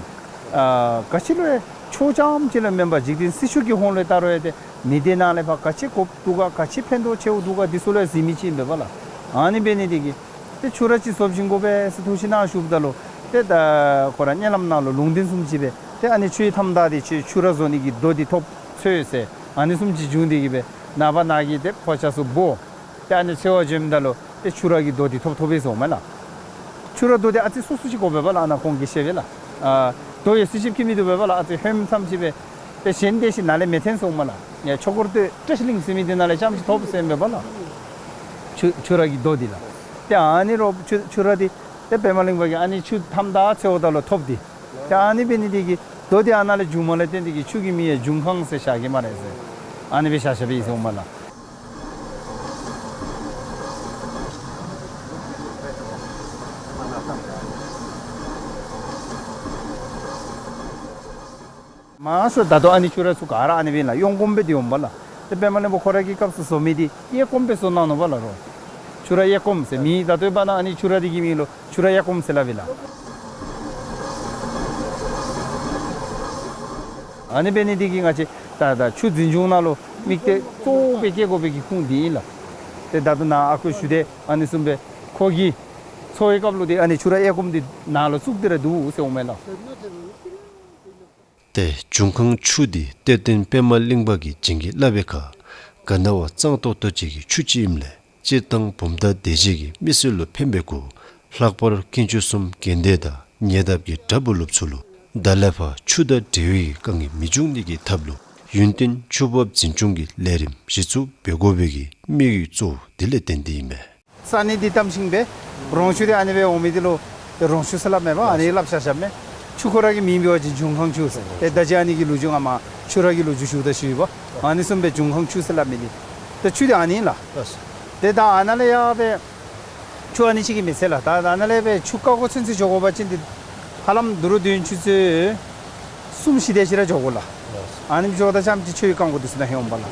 ཨ་ག་ཅི་ལུ་ཡང་ཆོས་རྐྱངམ་ཅིག་ལུ་མེན་པར་འཇིག་རྟེན་སྲིད་ཕྱོགས་ཀྱི་ཧོང་ལུ་ལྟ་རུང་ཡང་ཏེ་མི་སྡེ་ནང་ལས་ཕར་ག་ཅི་དགོཔ་འདུག་ག་ག་ཅི་ཕན་ཐོགས་ཆེཝ་འདུག་ག་འདི་ཚུ་ལུ་ཡང་གཟིགས་མི་ཅིག་ཨིན་པས་པ་ལགས། ཨ་ནི་འབད་ནི་འདི་གིས་ཏེ་ཆུ་ར་ཅིག་བཟོ་བྱིན་དགོ་པས་ཟེར་ཐུགས་ཞིབ་གནང་ཞུཝ་ད་ལུ་ཏེ་ད་ཁོ་ར་གཉིད་ལམ་ནང་ལུ་ལུང་བསྟན་བཟུམ་ཅིག་སྦེ་ཏེ་ཨ་ནི་ཆུའི་མཐའམ་བདའ་སྟེ་ཆུ་ཆུ་ར་བཟོ་ནི་གི་རྡོ་འདི་ཐོབ་འཚོལ་ཟེར་ཨ་ནི་བཟུམ་ཅིག་བྱུང་སྟེ་གིས་སྦེ་ནངས་པ་ནཱ་གི་ཏེ་ཕོ་ཆ་ཚུ་འབོ་ཏེ་ཨ་ནི་འཚོལ་བར་འབྱོནམ་ད་ལུ་ཏེ་ཆུ་ར་གི་རྡོ་འདི་ཐོབ་ཐོབ་པས་ཟེརཝ་མས་ལགས། ཆུ་ར་རྡོ་འདི་ཨ་ཙི་སོ་སོ་ཅིག་དགོ་པས་པ་ལགས། ཨ་ནཱ་ཁོང་གིས་བཤད་པས་ལགས། ཨ་རྡོ་ཡོད་ས་ཅིག་གིས་མི་བཏུབ་པས་པ་ལགས། ཨ་ཙི་ཧོནམ་ཙམ་ཅིག་སྦེ་ཏེ་གཞན་དེ་ཅིག་ནཱ་ལས་མི་ཐོན་ཟེརཝ་མས་ལགས། ཡ་ཆོས་འཁོར་སྟོད་བཀྲ་ཤིས་གླིང་ཟེར་མི་འདི་ནང་ལས་རྐྱངམ་ཅིག་ཐོབ་ཟེར་ཨིན་པས་པ་ལགས། ཆུ་ཆུ་ར་གི་རྡོ་འདི་ལགས། ཏེ་ཨ་ནི་རོགས་ཆུ་ཆུ་ར་འདི་ཏེ་པདྨ་གླིང་པ་གིས་ཨ་ནི་ཆུ་མཐའམ་བདའ་འཚོལཝ་ད་ལུ་ཐོབ་སྟེ་ཏེ་ཨ་ནི་འབད་ནི་འདི་གིས་རྡོ་འདི་ཨ་ནཱ་ལས་བྱུངམ་ལས་བརྟེན་ཏེ་གིས་ཆུ་གི་མིང་ཡང་འབྱུང་ཁང་ཟེར་བཞག་གེ་སྨ་རེ་ཟེར་ཨ་ནི་སྦེ་བཞག་བཞགཔ་ཨིན་ཟེརཝ་མས་ལགས། མང་ཤོས་ད་ལྟོ་ཨ་ནི་ཆུ་ར་ཚུ་ག་ར་ཨ་ནི་སྦེ་ལགས། གཡོན་སྐོརམ་སྦེ་འདི་འོངམ་པ་ལགས། ཏེ་པདྨ་གླིང་པ་ཁོ་ར་གི་སྐབས་སུ་བཟོ་མི་འདི་གཡས་སྐོརམ་སྦེ་བཟོ་གནང་ནུག་པ་ལགས་རོགས། ཆུ་ར་གཡས་སྐོརམ་ཟེར་མི་ད་ལྟོའི་བར་ན་ཨ་ནི་ཆུ་ར་འདི་གི་མིང་ལུ་ཆུ་ར་གཡས་སྐོརམ་ཟེར་སླབ་པས་ལགས། ཨ་ནི་འབད་ནི་འདི་གིས་ང་བཅས་ད་ད་ཆུ་འཛིན་སྐྱོང་ནང་ལུ་དམིགས་གཏད་གཙོ་བོ་སྦེ་བསྐྱེད་དགོ་པའི་གི་ཁུངས་འདི་ཨིན་ལགས། ཏེ་ད་ལྟོ་ནཱ་ཨ་ཁུ་ཞུ་དེ་ཨ་ནི་བཟུམ་སྦེ་ཁོ་གིས་འཚོལ་བའི་སྐབས་ལུ་ཏེ་ཨ་ནི་ཆུ་ར་གཡས་སྐོརམ་འདི་ནང་ལུ་བཙུགས་ཏེ་ར་འདུག་ཟེརཝ་མས་ལགས། ཏེ་འབྱུང་ཁང་ཆུ་འདི་གཏེར་སྟོན་པདྨ་གླིང་པ་གིས་བྱིན་གྱིས་བརླབས་པའི་ཁར་ག་ན་བ་གཙང་ཏོག་ཏོ་ཅིག་གི་ཆུ་ཅིག་ཨིནམ་ལས་སྤྱིར་བཏང་བུམ་ཐང་སྡེ་བཞི་གི་མི་སེར་ལུ་ཕན་པའི་སྒོ་ལྷག་པར་དཀོན་མཆོག་གསུམ་དགོན་སྡེ་དང་ཉེ་འདབས་ཀྱི་གྲྭ་བུ་སློབ་ཚུ་ལུ་ད་ལས་ཕར་ཆུ་དང་འབྲེལ་བའི་དཀའ་ངལ་མི་འབྱུང་ནི་གི་ཐབས་ལུ་ཡུན་བརྟན་ཆུ་འབབ་འཛིན་སྐྱོང་གི་ལས་རིམ་གཞི་བཙུགས་འབད་དགོ་པའི་གི་དམིགས་ཡུལ་གཙོ་བོ་དེ་ལས་བརྟེན་ཏེ་ཨིན་མས། ས་གནས་འདི་གཏམ་ཤིང་སྦེ་རོང་ཆུ་འདི་ཨ་ནི་སྦེ་འོང་མི་འདི་ལུ་རོང་ཆུ་ཟེར་སླབ་མས་པ། ཨ་ནི་སླབ་བཞག་བཞགཔ་མས། ཆུ་ཁོ་ར་གི་མིང་འབད་བ་ཅིན་འབྱུང་ཁང་ཆུ་ཟེར། ཏེ་ད་ཅི་ཨ་ནི་གི་ལོ་རྒྱུས་ང་མ་ཆུ་ར་གི་ལོ་རྒྱུས་ཞུཝ་ད་ཞུ་ཡི་པ། ཨ་ནི་བཟུམ་སྦེ་འབྱུང་ཁང་ཆུ་ཟེར་སླབ་མི་འདི་ད་ཆུ་འདི་ཨ་ནི་ལགས། ཏེ་ད་ཨ་ནཱ་ལས་ཡར་སྦེ་ཆུ་ཨ་ནི་ཅིག་གིས་མི་ཚད་ལགས། ད་ད་ཨ་ནཱ་ལས་སྦེ་ཆུ་བཀག་སྒོ་ཚུན་ཚོད་འགྱོ་དགོ་པ་ཅིན་འདི་ཧ་ལམ་དུ་རུ་དུས་ཡུན་ཆུ་ཚོད་གསུམ་བཞི་དེ་ཅིག་ར་འགྱོ་དགོ་ལགས། ཨ་ནི་འགྱོཝ་ད་རྐྱངམ་ཅིག་ཆུའི་རྐང་མགོ་འདི་ཚུ་ནང་ལྷོད་འོང་པ་ལགས།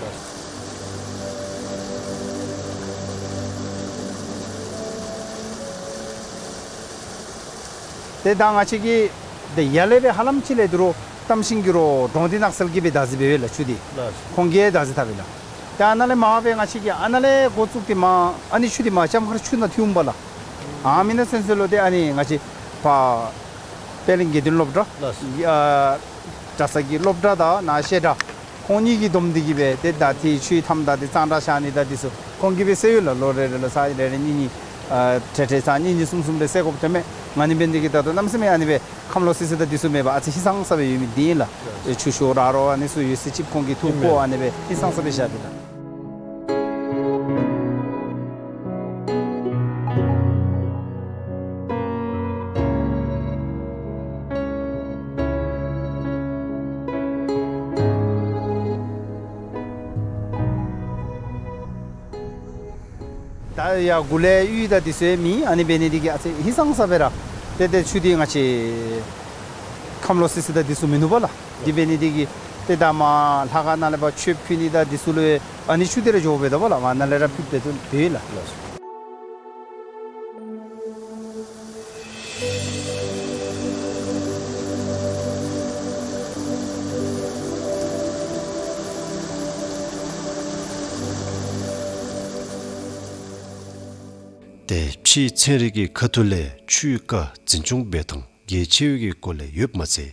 ཏེ་ད་ང་བཅས་ཀྱིས་ཏེ་ཡར་ལས་སྦེ་ཧ་ལམ་ཅིག་ལས་དུ་རུ་གཏམ་ཤིང་གི་རོགས་འབྲོང་འདི་ནགས་ཚལ་གྱིས་སྦེ་བདག་འཛིན་འབད་བས་ལགས་ཆུ་འདི། ལགས། ཁོང་གིས་བདག་འཛིན་འཐབ་པས་ལགས། ཏེ་ཨ་ནཱ་ལས་མར་སྦེ་ང་བཅས་ཀྱིས་ཨ་ནཱ་ལས་འགོ་བཙུགས་ཏེ་མར་ཨ་ནི་ཆུ་འདི་མར་ལྕམ་མཁར་ཆུ་ནང་ཐིམ་པས་ལགས། ཨ་མི་ནང་ཚུན་ཚོད་ལུ་ཏེ་ཨ་ནི་ང་བཅས་ཕར་པད་གླིང་དགེ་འདུན་སློབ་གྲྭ། ལགས། ཨ་གྲྭ་ཚང་གི་སློབ་གྲྭ་དང་ནཱ་བཤད་གྲྭ་ཁོང་གཉིས་ཀྱིས་བསྡོམས་ཏེ་གིས་སྦེ་ཏེ་ད་ཏེ་ཆུའི་མཐའམ་ད་ཏེ་གཙང་སྦྲ་བཞག་ནི་དང་འདི་ཚུ་ཁོང་གིས་སྦེ་སེལ་ཡོད་ལགས། ལོ་རེ་རེ་ལུ་ཚར་རེ་རེ་གཉིས་གཉིས་ཨ་ཏེ་ཏེ་ཚར་གཉིས་གཉིས་གསུམ་གསུམ་སྦེ་སེལ་དགོཔ་ཐོནམ་མས། ང་ནི་འབད་ནི་འདི་གིས་ད་ལྟོ་གནམ་མེད་ས་མེད་ཨ་ནི་སྦེ་ཁམས་ལོག་སི་སི་དང་འདི་ཚུ་མེད་པར་ཨ་ཙི་ཧིང་སངས་ས་སྦེ་ཡོད་མི་འདི་ཨིན་ལགས། ཨེ་ཆུ་ཤོར་ར་རོ་ཨ་ནི་ཚུ་ཡོད་ས་ཅིག་ཁོང་གིས་འཐུ་བཀོ་ཨ་ནི་སྦེ་ཧིང་སངས་ས་སྦེ་བཞག་སྟེ་ལགས། ད་ཡར་མགུ་ལས་གཡུས་དང་འདི་ཚུ་ཡང་མེད། ཨ་ནི་འབད་ནི་འདི་གིས་ཨ་ཙི་ཧིང་སངས་ས་སྦེ་ར་ཏེ་ཏེ་ཆུ་འདི་ང་བཅས་ཁམས་ལོག་སི་སི་དང་འདི་ཚུ་མིན་ནུག་པ་ལགས། འདི་འབད་ནི་འདི་གིས་ཏེ་ད་མར་ལྷ་ཁང་ནང་ལས་ཕར་མཆོད་ཕུལ་ནི་དང་འདི་ཚུ་ལུ་ཨ་ནི་ཆུ་འདི་ར་འགྱོཝ་འབདཝ་ད་པ་ལགས། མར་ནཱ་ལས་ར་ཕུལ་ཏེ་འདུག་པས་ལགས། ཏེ་ཕྱིའི་ཚན་རིག་གི་ཁ་ཐུག་ལས་ཆུའི་རྐ་འཛིན་སྐྱོང་འབད་ཐངས་གལ་ཆེ་བའི་གི་སྐོར་ལས་ཡོདཔ་མ་ཚད་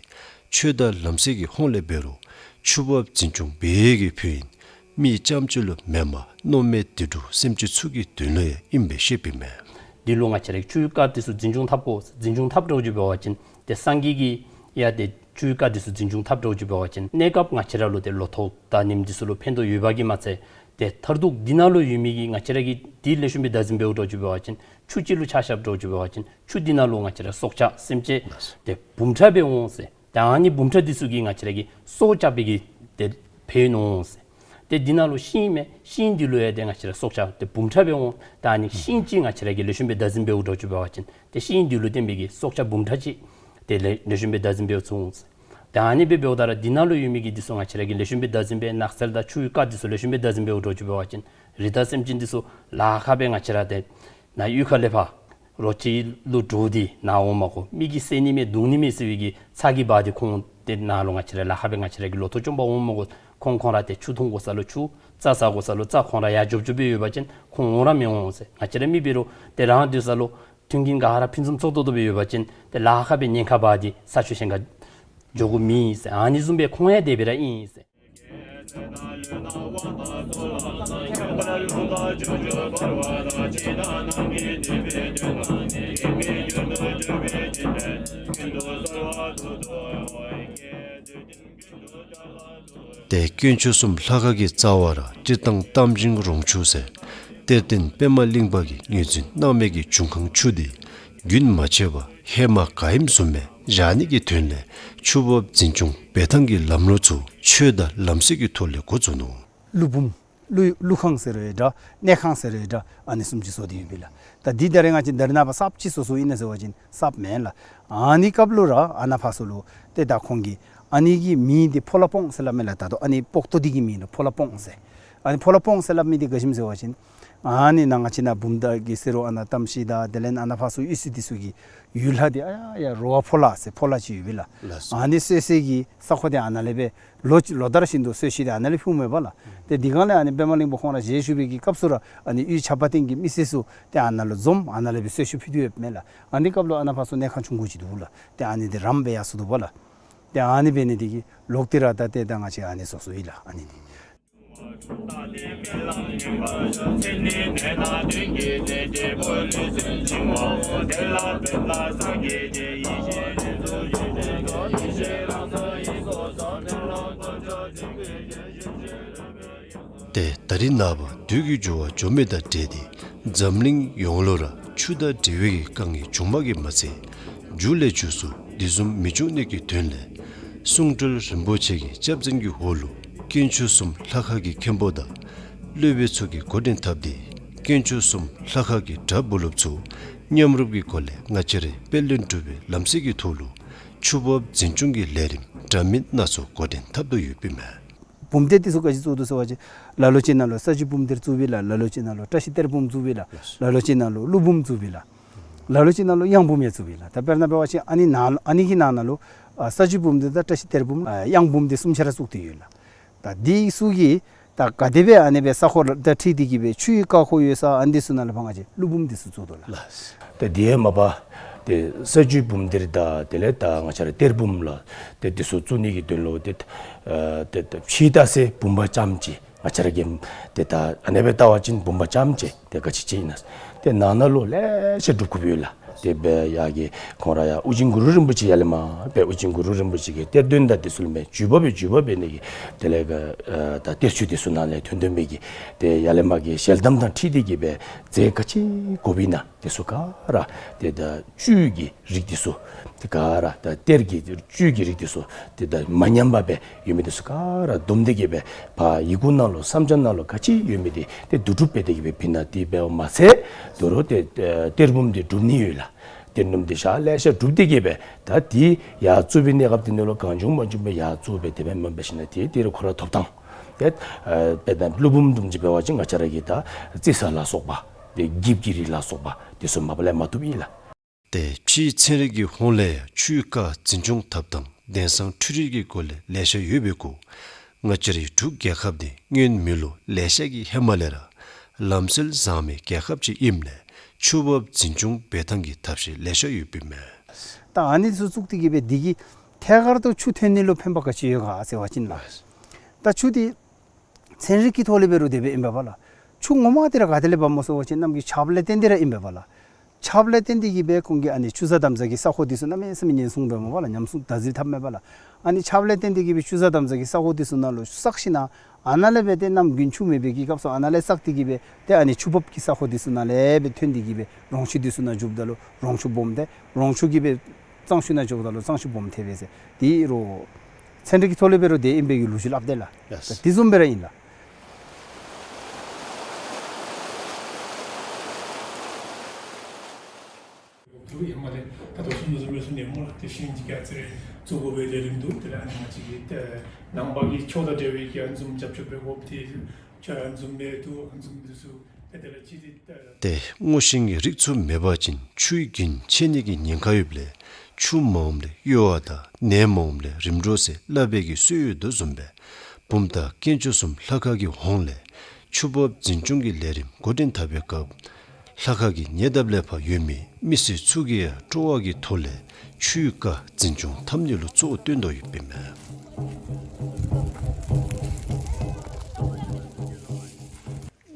ཆོས་དང་ལམ་སྲོལ་གྱི་ཧོངས་ལས་འབད་རུང་ཆུ་འབབ་འཛིན་སྐྱོང་འབད་བའི་གི་ཕན་ཡོན་མི་རྐྱངམ་ཅིག་ལུ་མེནམ་མནོ་མེད་དུད་འགྲོ་སེམས་ཅན་ཚུ་གི་དོན་ལུ་ཡང་ཨིནམ་སྦེ་བཤད་པའི་མས། འདི་ལུ་ང་བཅས་ར་ཆུའི་རྐ་འདི་ཚུ་འཛིན་སྐྱོང་འཐབ་དགོ། འཛིན་སྐྱོང་འཐབ་འདྲཝ་ཅིག་འབད་བ་ཅིན་ཏེ་སངས་རྒྱས་ཀྱིས་ཡང་ཏེ་ཆུའི་རྐ་འདི་ཚུ་འཛིན་སྐྱོང་འཐབ་འདྲཝ་ཅིག་འབད་བ་ཅིན་གནས་སྐབས་ང་བཅས་ར་ལུ་ཏེ་ལོ་ཐོག་དང་ཉིནམ་འདི་ཚུ་ལུ་ཕན་ཐོགས་ཡོདཔ་གིས་མ་ཚད་ཏེ་མཐར་ཐུག་འདི་ནང་ལུ་ཡོད་མི་གི་ང་བཅས་ར་གིས་འདི་ལེགས་ཤོམ་སྦེ་བདག་འཛིན་འབདཝ་འདྲཝ་ཅིག་འབད་བ་ཅིན་ཆུ་ཅིག་ལུ་ཆ་བཞགཔ་འདྲཝ་ཅིག་འབད་བ་ཅིན་ཆུ་འདི་ནང་ལུ་ང་བཅས་ར་སྲོག་ཆགས་སེམས་ཅན་ཏེ་འབུམ་ཕྲག་སྦེ་འོང་ཟེར། ཏེ་ཨ་ནི་འབུམ་ཕྲག་འདི་ཚུ་གིས་ང་བཅས་ར་གི་སྲོག་སྐྱབས་པའི་གི་ཏེ་ཕན་ཡོན་འོང་ཟེར། ཏེ་འདི་ནང་ལུ་ཤིང་མས། ཤིང་འདི་ལུ་ཡང་ཏེ་ང་བཅས་ར་སྲོག་ཆགས་ཏེ་འབུམ་ཕྲག་སྦེ་འོང་། ད་ཨ་ནི་ཤིང་ཅིག་ང་བཅས་ར་གིས་ལེགས་ཤོམ་སྦེ་བདག་འཛིན་འབདཝ་འདྲཝ་ཅིག་འབད་བ་ཅིན་ཏེ་ཤིང་འདི་ལུ་བརྟེན་པའི་གི་སྲོག་ཆགས་འབུམ་ཕྲག་ཅིག་ཏེ་ལེགས་ལེགས་ཤོམ་སྦེ་བདག་འཛིན་འབདཝ་ཚུགས་འོང་ཟེར། ད་ཨ་ནི་སྦེ་འབདཝ་ད་ར་འདི་ནང་ལུ་ཡོད་མི་གི་འདི་ཚུ་ང་བཅས་ར་གིས་ལེགས་ཤོམ་སྦེ་བདག་འཛིན་འབད་ནགས་ཚལ་དང་ཆུའི་རྐ་འདི་ཚུ་ལེགས་ཤོམ་སྦེ་བདག་འཛིན་འབདཝ་འདྲཝ་ཅིག་འབད་བ་ཅིན་རི་དྭགས་སེམས་ཅན་འདི་ཚུ་ལཱ་ཁག་སྦེ་ང་བཅས་ར་ཏེ་ནཱ་གཡུས་ཁ་ལས་ཕར་རོ་ཁྱི་ལུ་འདྲོག་སྟེ་ནཱ་འོང་མ་དགོ། མི་གིས་བསད་ནི་མས་བརྡུང་ནི་མས་ཟེར་བའི་གི་ཚ་གྱང་འབག་སྟེ་ཁོང་ཏེ་ནཱ་ལུ་ང་བཅས་ར་ལཱ་ཁག་སྦེ་ང་བཅས་ར་གི་ལོ་ཐོག་བཅོམ་པར་འོང་མ་དགོ། ཁོང་ཁོང་ར་ཏེ་ཆུ་འཐུང་དགོ་ས་ལུ་ཆུ་རྩྭ་ཟ་དགོ་ས་ལུ་རྩྭ་ཁོང་ར་ཡར་འཇོབ་འཇོབ་སྦེ་ཡོད་པ་ཅིན་ཁོང་འོང་ར་མི་འོང་ཟེར། ང་བཅས་ར་མི་འབད་རུང་ཏེ་རང་སྡོད་ས་ལུ་མཐུན་རྐྱེན་ག་ར་ཕུན་སུམ་ཚོགས་ཏོག་ཏོ་སྦེ་ཡོད་པ་ཅིན་ཏེ་ལཱ་ཁག་སྦེ་ཉེན་ཁ་འབག་སྟེ་ས་ཆུ་གཞན་ཁར་འགྱོ་དགོཔ་མེད་ཟེར། ཨ་ནི་བཟུམ་སྦེ་ཁོང་ཡང་དེ་སྦེ་ར་ཨིན་ཟེར། ཏེ་དཀོན་མཆོག་གསུམ་ལྷ་ཁང་གི་རྩ་བར་སྤྱིར་བཏང་གཏམ་ཞིང་རོང་ཆུ་ཟེར་གཏེར་སྟོན་པདྨ་གླིང་པ་གིས་ངོས་འཛིན་གནང་མི་གི་འབྱུང་ཁུངས་ཆུ་འདི་རྒྱུན་མ་ཆད་པར་ཧེ་མ་ག་ཨིནམ་བཟུམ་སྦེ་བཞག་ནི་གི་དོན་ལས་ཆུ་འབབ་འཛིན་སྐྱོང་འབད་ཐངས་ཀྱི་ལམ་ལུགས་ཚུ་ཆོས་དང་ལམ་སྲོལ་གྱི་ཐོག་ལས་འགོ་བཙུགས་ནུག། ཀླུ་འབུམ། ཀླུ་ཀླུ་ཁང་ཟེར་རུང་འདྲ། གནས་ཁང་ཟེར་རུང་འདྲ། ཨ་ནི་བཟུམ་ཅིག་བཟོ་སྟེ་ཡོད་པས་ལགས། ད་འདི་ད་རེས་ང་བཅས་ད་རེས་ནངས་པ་གསརཔ་ཅིག་བཟོ་བཟོཝ་ཨིན་ན་ཟེར་བ་ཅིན་གསརཔ་མེན་ལགས། ཨ་ནི་སྐབས་ལུ་ར་ཨ་ནཱ་ཕར་ཚུ་ལུ་ཏེ་ད་ཁོང་གིས་ཨ་ནི་གི་མིང་འདི་ཕོ་ལྷ་སྤོང་ཟེར་སླབ་མས་ལགས། ད་ལྟོ་ཨ་ནི་སྤོག་ཏོ་འདི་གི་མིང་ལུ་ཕོ་ལྷ་སྤོང་ཟེར། ཨ་ནི་ཕོ་ལྷ་སྤོང་ཟེར་སླབ་མི་འདི་ག་ཅི་སྨོ་ཟེར་བ་ཅིན་ཨ་ནི་ནཱ་ང་བཅས་ནཱ་བུམ་ཐང་གི་ཟེར་རུང་ཨ་ནཱ་གཏམ་ཤེལ་དང་དེ་ལས་ཨ་ནཱ་ཕར་ཚུ་གཡུས་ཚན་འདི་ཚུ་གི་ཡུལ་ལྷ་འདི་ཨ་ཡ་ཡ་རོ་བ་ཕོ་ལྷ་ཟེར་ཕོ་ལྷ་ཅིག་ཡོད་པས་ལགས། ལགས་སོ། ཨ་ནི་གསོ་སའི་གི་ས་ཁོངས་འདི་ཨ་ནཱ་ལས་སྦེ་ལོ་ལོ་ལྟར་བཞིན་དུ་གསོལ་ཤིང་འདི་ཨ་ནཱ་ལས་ཕུལཝ་མས་པ་ལགས། ཏེ་དེ་སྒང་ལས་ཨ་ནི་པདྨ་གླིང་པ་ཁོང་ར་ཞལ་བཞུགས་པའི་གི་སྐབས་སུ་ར་ཨ་ནི་གཡུས་ཆབ་དཔལ་སྟེང་གི་མི་སེར་ཚུ་ཏེ་ཨ་ནཱ་ལུ་འཛོམས་ཨ་ནཱ་ལས་སྦེ་གསོལ་ཤིང་ཕུལ་ཏེ་ཡོདཔ་མས་ལགས། ཨ་ནི་སྐབས་ལུ་ཨ་ནཱ་ཕར་ཚུ་གནས་ཁང་ཆུང་ཀུ་ཅིག་འདུག་ལགས། ཏེ་ཨ་ནི་འདི་རམ་སྦེ་ཡར་སོང་འདུག་པ་ལགས། ཏེ་ཨ་ནི་འབད་ནི་འདི་གིས་ལོག་སྟེ་ར་ད་ཏེ་ད་ང་བཅས་ཨ་ནི་བཟོ་བཟོཝ་ཨིན་ལགས། ཨ་ནི་འདི། ཏེ་ད་རེས་ནངས་པ་དུས་ཀྱི་འགྱུར་བ་འགྱོ་མི་དང་འབྲེལ་ཏེ་འཛམ་གླིང་ཡོངས་ལུ་ར་ཆུ་དང་འབྲེལ་བའི་གི་དཀའ་ངལ་བྱུངམ་གིས་མ་ཚད་མཇུག་ལས་མཇུག་སུ་དེ་བཟུམ་མི་འབྱུང་ནི་གི་དོན་ལས་གསུང་སྤྲུལ་རིན་པོ་ཆེ་གི་སྐྱབས་འཛིན་གྱི་འོག་ལུ་དཀོན་མཆོག་གསུམ་ལྷ་ཁང་གི་མཁན་པོ་དང་སློབ་དཔོན་ཚུ་གིས་འགོ་འདྲེན་འཐབ་སྟེ་དཀོན་མཆོག་གསུམ་ལྷ་ཁང་གི་གྲྭ་བུ་སློབ་ཚུ་མཉམ་རུབ་ཀྱི་སྒོ་ལས་ང་བཅས་རའི་དཔལ་ལྡན་འབྲུག་པའི་ལམ་སྲོལ་གྱི་ཐོག་ལུ་ཆུ་འབབ་འཛིན་སྐྱོང་གི་ལས་རིམ་འདྲ་མིན་སྣ་ཚོགས་འགོ་འདྲེན་འཐབ་དོ་ཡོདཔ་ཨིན་མས། བུམ་གཏེར་འདི་ཚུ་ག་ཅི་བཙུགས་དོ་ཟེར་བ་ཅིན་ལ་ལུ་ཅིག་ནང་ལུ་ས་བཅུད་བུམ་གཏེར་བཙུགས་པས་ལགས། ལ་ལུ་ཅིག་ནང་ལུ་བཀྲ་ཤིས་གཏེར་བུམ་བཙུགས་པས་ལགས། ལ་ལུ་ཅིག་ནང་ལུ་ཀླུ་འབུམ་བཙུགས་པས་ལགས། ལ་ལུ་ཅིག་ནང་ལུ་གཡང་འབུམ་ཡང་བཙུགས་པས་ལགས། ད་དཔེར་ན་འབད་བ་ཅིན་ཨ་ནི་ནང་ཨ་ནི་གི་ནང་ན་ལུ་ཨ་ས་བཅུད་བུམ་གཏེར་དང་བཀྲ་ཤིས་གཏེར་བུམ་ཨ་གཡང་འབུམ་འདི་གསུམ་ཆ་ར་བཙུགས་ཏེ་ཡོད་ལགས། ད་འདི་ཚུ་གིས་ད་ག་དེ་སྦེ་ཨ་ནི་སྦེ་ས་ཁོངས་དང་འཁྲིལ་ཏེ་གི་སྦེ་ཆུའི་རྐ་འཁོར་ཡོད་ས་ཨ་ནི་འདི་ཚུ་ནང་ལུ་ཕར་ང་བཅས་ཀླུ་འབུམ་འདི་ཚུ་བཙུགས་དོ་ལགས། ལགས། ཏེ་དེ་ཡང་མ་པ་ཏེ་ས་བཅུད་བུམ་གཏེར་དང་དེ་ལས་ད་ང་བཅས་ར་གཏེར་བུམ་ལགས། ཏེ་འདི་ཚུ་བཙུགས་ནི་གི་དོན་ལུ་ཏེ་ཨ་ཏེ་ཏེ་ཕྱི་ལྟ་ས་བུམ་པ་རྐྱངམ་ཅིག་ང་བཅས་ར་གིས་ཏེ་ད་ཨ་ནི་སྦེ་བལྟ་བ་ཅིན་བུམ་པ་རྐྱངམ་ཅིག་ཏེ་ག་ཅི་ཅིག་ཨིན་ན། ཏེ་ནང་ན་ལུ་ལེ་ཤ་སྒྲུབ་དགོཔ་ཡོད་ལགས། ཏེ་སྦེ་ཡར་གྱི་ཁོང་ར་ཡར་ཨོ་རྒྱན་གུ་རུ་རིན་པོ་ཆེ་ཡར་ལས་མར་སྦེ་ཨོ་རྒྱན་གུ་རུ་རིན་པོ་ཆེ་གི་གཏེར་སྟོན་དང་འདི་ཚུ་ལུ་མས་བརྒྱུད་པ་སྦེ་བརྒྱུད་པ་སྦེ་ནི་གི་དེ་ལས་ག་ཨ་ད་གཏེར་ཆོས་འདི་ཚུ་ནང་ལས་ཐོན་ཐོན་མི་གི་ཏེ་ཡར་ལས་མར་གྱི་ཞལ་གདམས་དང་འཁྲིལ་ཏེ་གི་སྦེ་རྫས་ག་ཅི་དགོཔ་ཨིན་ན་འདི་ཚུ་ག་ར་ཏེ་ད་བཅུད་ཀྱི་རིགས་འདི་ཚུ་ཏེ་ག་ར་ད་གཏེར་གྱི་བཅུད་ཀྱི་རིགས་འདི་ཚུ་ཏེ་ད་མ་ཉམས་པ་སྦེ་ཡོད་མི་འདི་ཚུ་ག་ར་བསྡོམས་ཏེ་གི་སྦེ་ཕར་ཡི་གུ་ནང་ལུ་བསམ་འཆར་ནང་ལུ་ག་ཅི་ཡོད་མི་འདི་ཏེ་བསྡུ་སྒྲུབ་འབད་དེ་གི་སྦེ་ཕུལ་ནི་འདི་འབདཝ་མ་ཚད་དོ་རུང་ཏེ་ཨ་གཏེར་བུམ་འདི་སྒྲུབ་ནི་ཡོད་ལགས། གཏེར་བུམ་འདི་ཞག་ལེ་ཤ་སྒྲུབ་སྟེ་གི་སྦེ་ད་འདི་ཡར་བཙུགས་པའི་གནས་སྐབས་འདི་ནང་ལུ་གང་བྱུང་མང་བྱུང་སྦེ་ཡར་བཙུགས་སྦེ་དེ་སྦེ་མེན་པར་ཞིནམ་ལས་ཏེ་འདི་རུ་ཁོ་ར་ཐོབ་ཐངས་ཏེ་ཨ་དཔེར་ན་ཀླུ་འབུམ་བཟུམ་ཅིག་འབད་བ་ཅིན་ང་བཅས་ར་གིས་ད་རྩི་ས་ལ་སོགས་པ་ཏེ་འགྱིབ་ཀྱི་རིགས་ལ་སོགས་པ་འདི་ཚུ་མ་པ་ལས་མ་བཏུབ་ཨིན་ལགས། ཏེ་ཕྱིའི་ཚན་རིག་གི་ཧོངས་ལས་ཆུའི་རྐ་འཛིན་སྐྱོང་འཐབ་ཐངས་དེང་སང་འཕྲུལ་རིག་གི་སྒོ་ལས་ལེ་ཤ་ཡོད་པའི་གུ་ང་བཅས་རའི་འབྲུག་རྒྱལ་ཁབ་འདི་སྔོན་མི་ལོ་ལེ་ཤ་གི་ཧེ་མ་ལས་ར་ལམ་སྲོལ་བཟང་མི་རྒྱལ་ཁབ་ཅིག་ཨིནམ་ལས་ ཆུ་འབབ་འཛིན་སྐྱོང་འབད་ཐངས་ཀྱི་ཐབས་ཤེས་ལེ་ཤ་ཡོདཔ་ཨིན་མས། ད་ཨ་ནི་ཚུ་བཙུགས་ཏེ་གི་སྦེ་འདི་གིས་ཐད་ཀར་དུ་ཆུ་ཐོན་ནི་ལུ་ཕན་པ་ག་ཅི་ཡོད་ག་ཟེར་བ་ཅིན་ལགས། ད་ཆུ་འདི་ཚན་རིག་གི་ཐོག་ལས་འབད་རུང་དེ་སྦེ་ཨིན་པས་པ་ལགས། ཆུ་ངོ་མ་འདི་ར་ག་ཏེ་ལས་འབབ་སྨོ་ཟེར་བ་ཅིན་གནམ་གྱི་ཆརཔ་ལས་བརྟེན་ཏེ་ར་ཨིན་པས་པ་ལགས། ཆརཔ་ལས་བརྟེན་ཏེ་གི་སྦེ་ཁོང་གིས་ཨ་ནི་ཆུ་གཟར་འདམ་གཟར་གྱི་ས་ཁོངས་འདི་ཚུ་གནམ་མེད་ས་མེད་ཉེན་སྲུང་འབད་སྨོ་པ་ལགས། ཉམས་སྲུང་བདག་འཛིན་འཐབ་མས་པ་ལགས། ཨ་ནི་ཆརཔ་ལས་བརྟེན་ཏེ་གི་སྦེ་ཆུ་གཟར་འདམ་གཟར་གྱི་ས་ཁོངས་འདི་ཚུ་ནང་ལུ་བསགས་ཞིན་ན་ཨ་ནཱ་ལས་སྦེ་ཏེ་གནམ་དགུན་ཆུ་མེད་པའི་གི་སྐབས་སུ་ཨ་ནཱ་ལས་བསགས་ཏེ་གི་སྦེ་ཏེ་ཨ་ནི་ཆུ་འབབ་ཀྱི་ས་ཁོངས་འདི་ཚུ་ནང་ལས་སྦེ་ཐོན་ཏེ་གི་སྦེ་རོང་ཆུ་འདི་ཚུ་ནང་འཇུགཔ་ད་ལུ་རོང་ཆུ་སྦོམ་སྟེ་རོང་ཆུ་གིས་སྦེ་གཙང་ཆུ་ནང་འཇུགཔ་ད་ལུ་གཙང་ཆུ་སྦོམ་ཐལ་བས་ཟེར། དེ་རུང་ཚན་རིག་གི་ཐོག་ལས་འབད་རུང་དེ་ཨིན་པའི་གི་ལོ་རྒྱུས་སླབ་སྟེ་ལགས། ཡེས། དེ་བཟུམ་སྦེ་ར་ཨིན་ལགས། དུ་ཡེ་མ་ལས་ད་ལྟོ་ཤིང་བཟུམ་མའི་ཚུ་ནི་སྨོ་ལགས། ཏེ་ཤིང་འདི་ག་ཚེ་རེ་བཙུགས་དགོ་པའི་ལས་རིམ་འདུག། དེ་ལས་ཨ་ནི་ང་བཅས་ཀྱིས་ཏེ་ནང་པ་གི་ཆོས་དང་འབྲེལ་བའི་གི་ཨ་ནི་བཟུམ་རྒྱབ་སྐྱོར་འབད་དགོཔ་འདི་ཆོས་ཨ་ནི་བཟུམ་མའི་འདུག། ཨ་ནི་བཟུམ་འདི་ཚུ་ཏེ་དེ་ལས་ཅིག་ཏེ་ཏེ་སྔོ་ཤིང་གི་རིགས་ཚུ་མེད་པ་ཅིན་ཆུའི་རྒྱུན་ཆད་ནི་གི་ཉེན་ཁ་ཡོདཔ་ལས་ཆུ་མང་བ་ལས་གཡོ་བ་དང་ནད་མང་བ་ལས་རིམས་འགྲོ་ཟེར་སླབ་པའི་གི་སྲོལ་ཡོད་དོ་བཟུམ་སྦེ་བུམ་ཐང་དཀོན་མཆོག་གསུམ་ལྷ་ཁང་གི་ཧོངས་ལས་ཆུ་འབབ་འཛིན་སྐྱོང་གི་ལས་རིམ་འགོ་འདྲེན་འཐབ་པའི་སྐབས་ལྷ་ཁང་གི་ཉེ་འདབས་ལས་ཕར་ཡོད་མི་མི་སེར་ཚུ་གིས་ཡང་སྤྲོ་བ་གི་ཐོག་ལས་ཆུའི་རྐ་འཛིན་སྐྱོང་འཐབ་ནི་ལུ་གཙོ་བོ་བཏོན་དོ་ཡོདཔ་ཨིན་མས།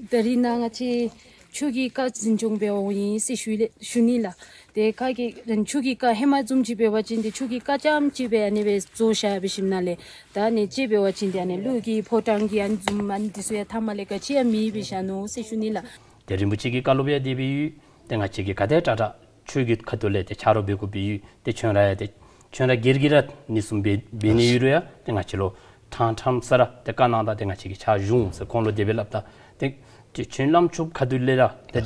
ད་རིས་ནཱ་ང་བཅས་ཆུ་གི་རྐ་འཛིན་སྐྱོང་འབད་འོང་ཡི་ཟེར་ཞུ་ལེ་ཞུ་ནི་ལགས། ཏེ་རྐ་གི་ཆུ་གི་རྐ་ཧེ་མ་བཟུམ་ཅིག་འབད་བ་ཅིན་ཏེ་ཆུ་གི་རྐ་རྐྱངམ་ཅིག་སྦེ་ཨ་ནི་སྦེ་བཟོ་བཞག་འབད་ཞིནམ་ལས་ད་ཨ་ནི་ཅིག་འབད་བ་ཅིན་ཏེ་ཨ་ནི་ཀླུ་གི་ཕོ་བྲང་གི་ཨ་ནི་བཟུམ་ཨ་ནི་འདི་ཚུ་ཡང་མཐའ་མ་ལས་ག་ཅི་ཡང་མེདཔ་སྦེ་བཞག་ནུག་ཟེར་ཞུ་ནི་ལགས། ཏེ་རིན་པོ་ཆེ་གི་བཀའ་སློབ་ཡང་དེ་སྦེ་ཡོད། ཏེ་ང་བཅས་ཀྱིས་ག་དེ་དྲག་དྲག་ཆུ་གི་ཁ་ཐུག་ལས་ཏེ་ཆ་རོགས་འབད་དགོཔ་སྦེ་ཡོད། ཏེ་ཁྱོད་ར་ཡང་ཏེ་ཁྱོད་ར་སྒེར་གྱིས་ར་ཨ་ནི་བཟུམ་འབད་འབད་ནི་ཡོད་རུང་ཡང་ཏེ་ང་བཅས་ལུ་ཕྲང་ཕྲང་ས་ར་ཏེ་བཀའ་གནང་ད་ཏེ་ང་བཅས་ཀྱིས་ཕྱག་ཞུ་འོང་ཟེར་ཁོང་ལུ་དེ་སྦེ་སླབ་ད། ཏེ་ཏེ་ཁྱོད་བླམ་ཆོསཔ་ཁ་ཐུག་ལས་ར་ཏེ་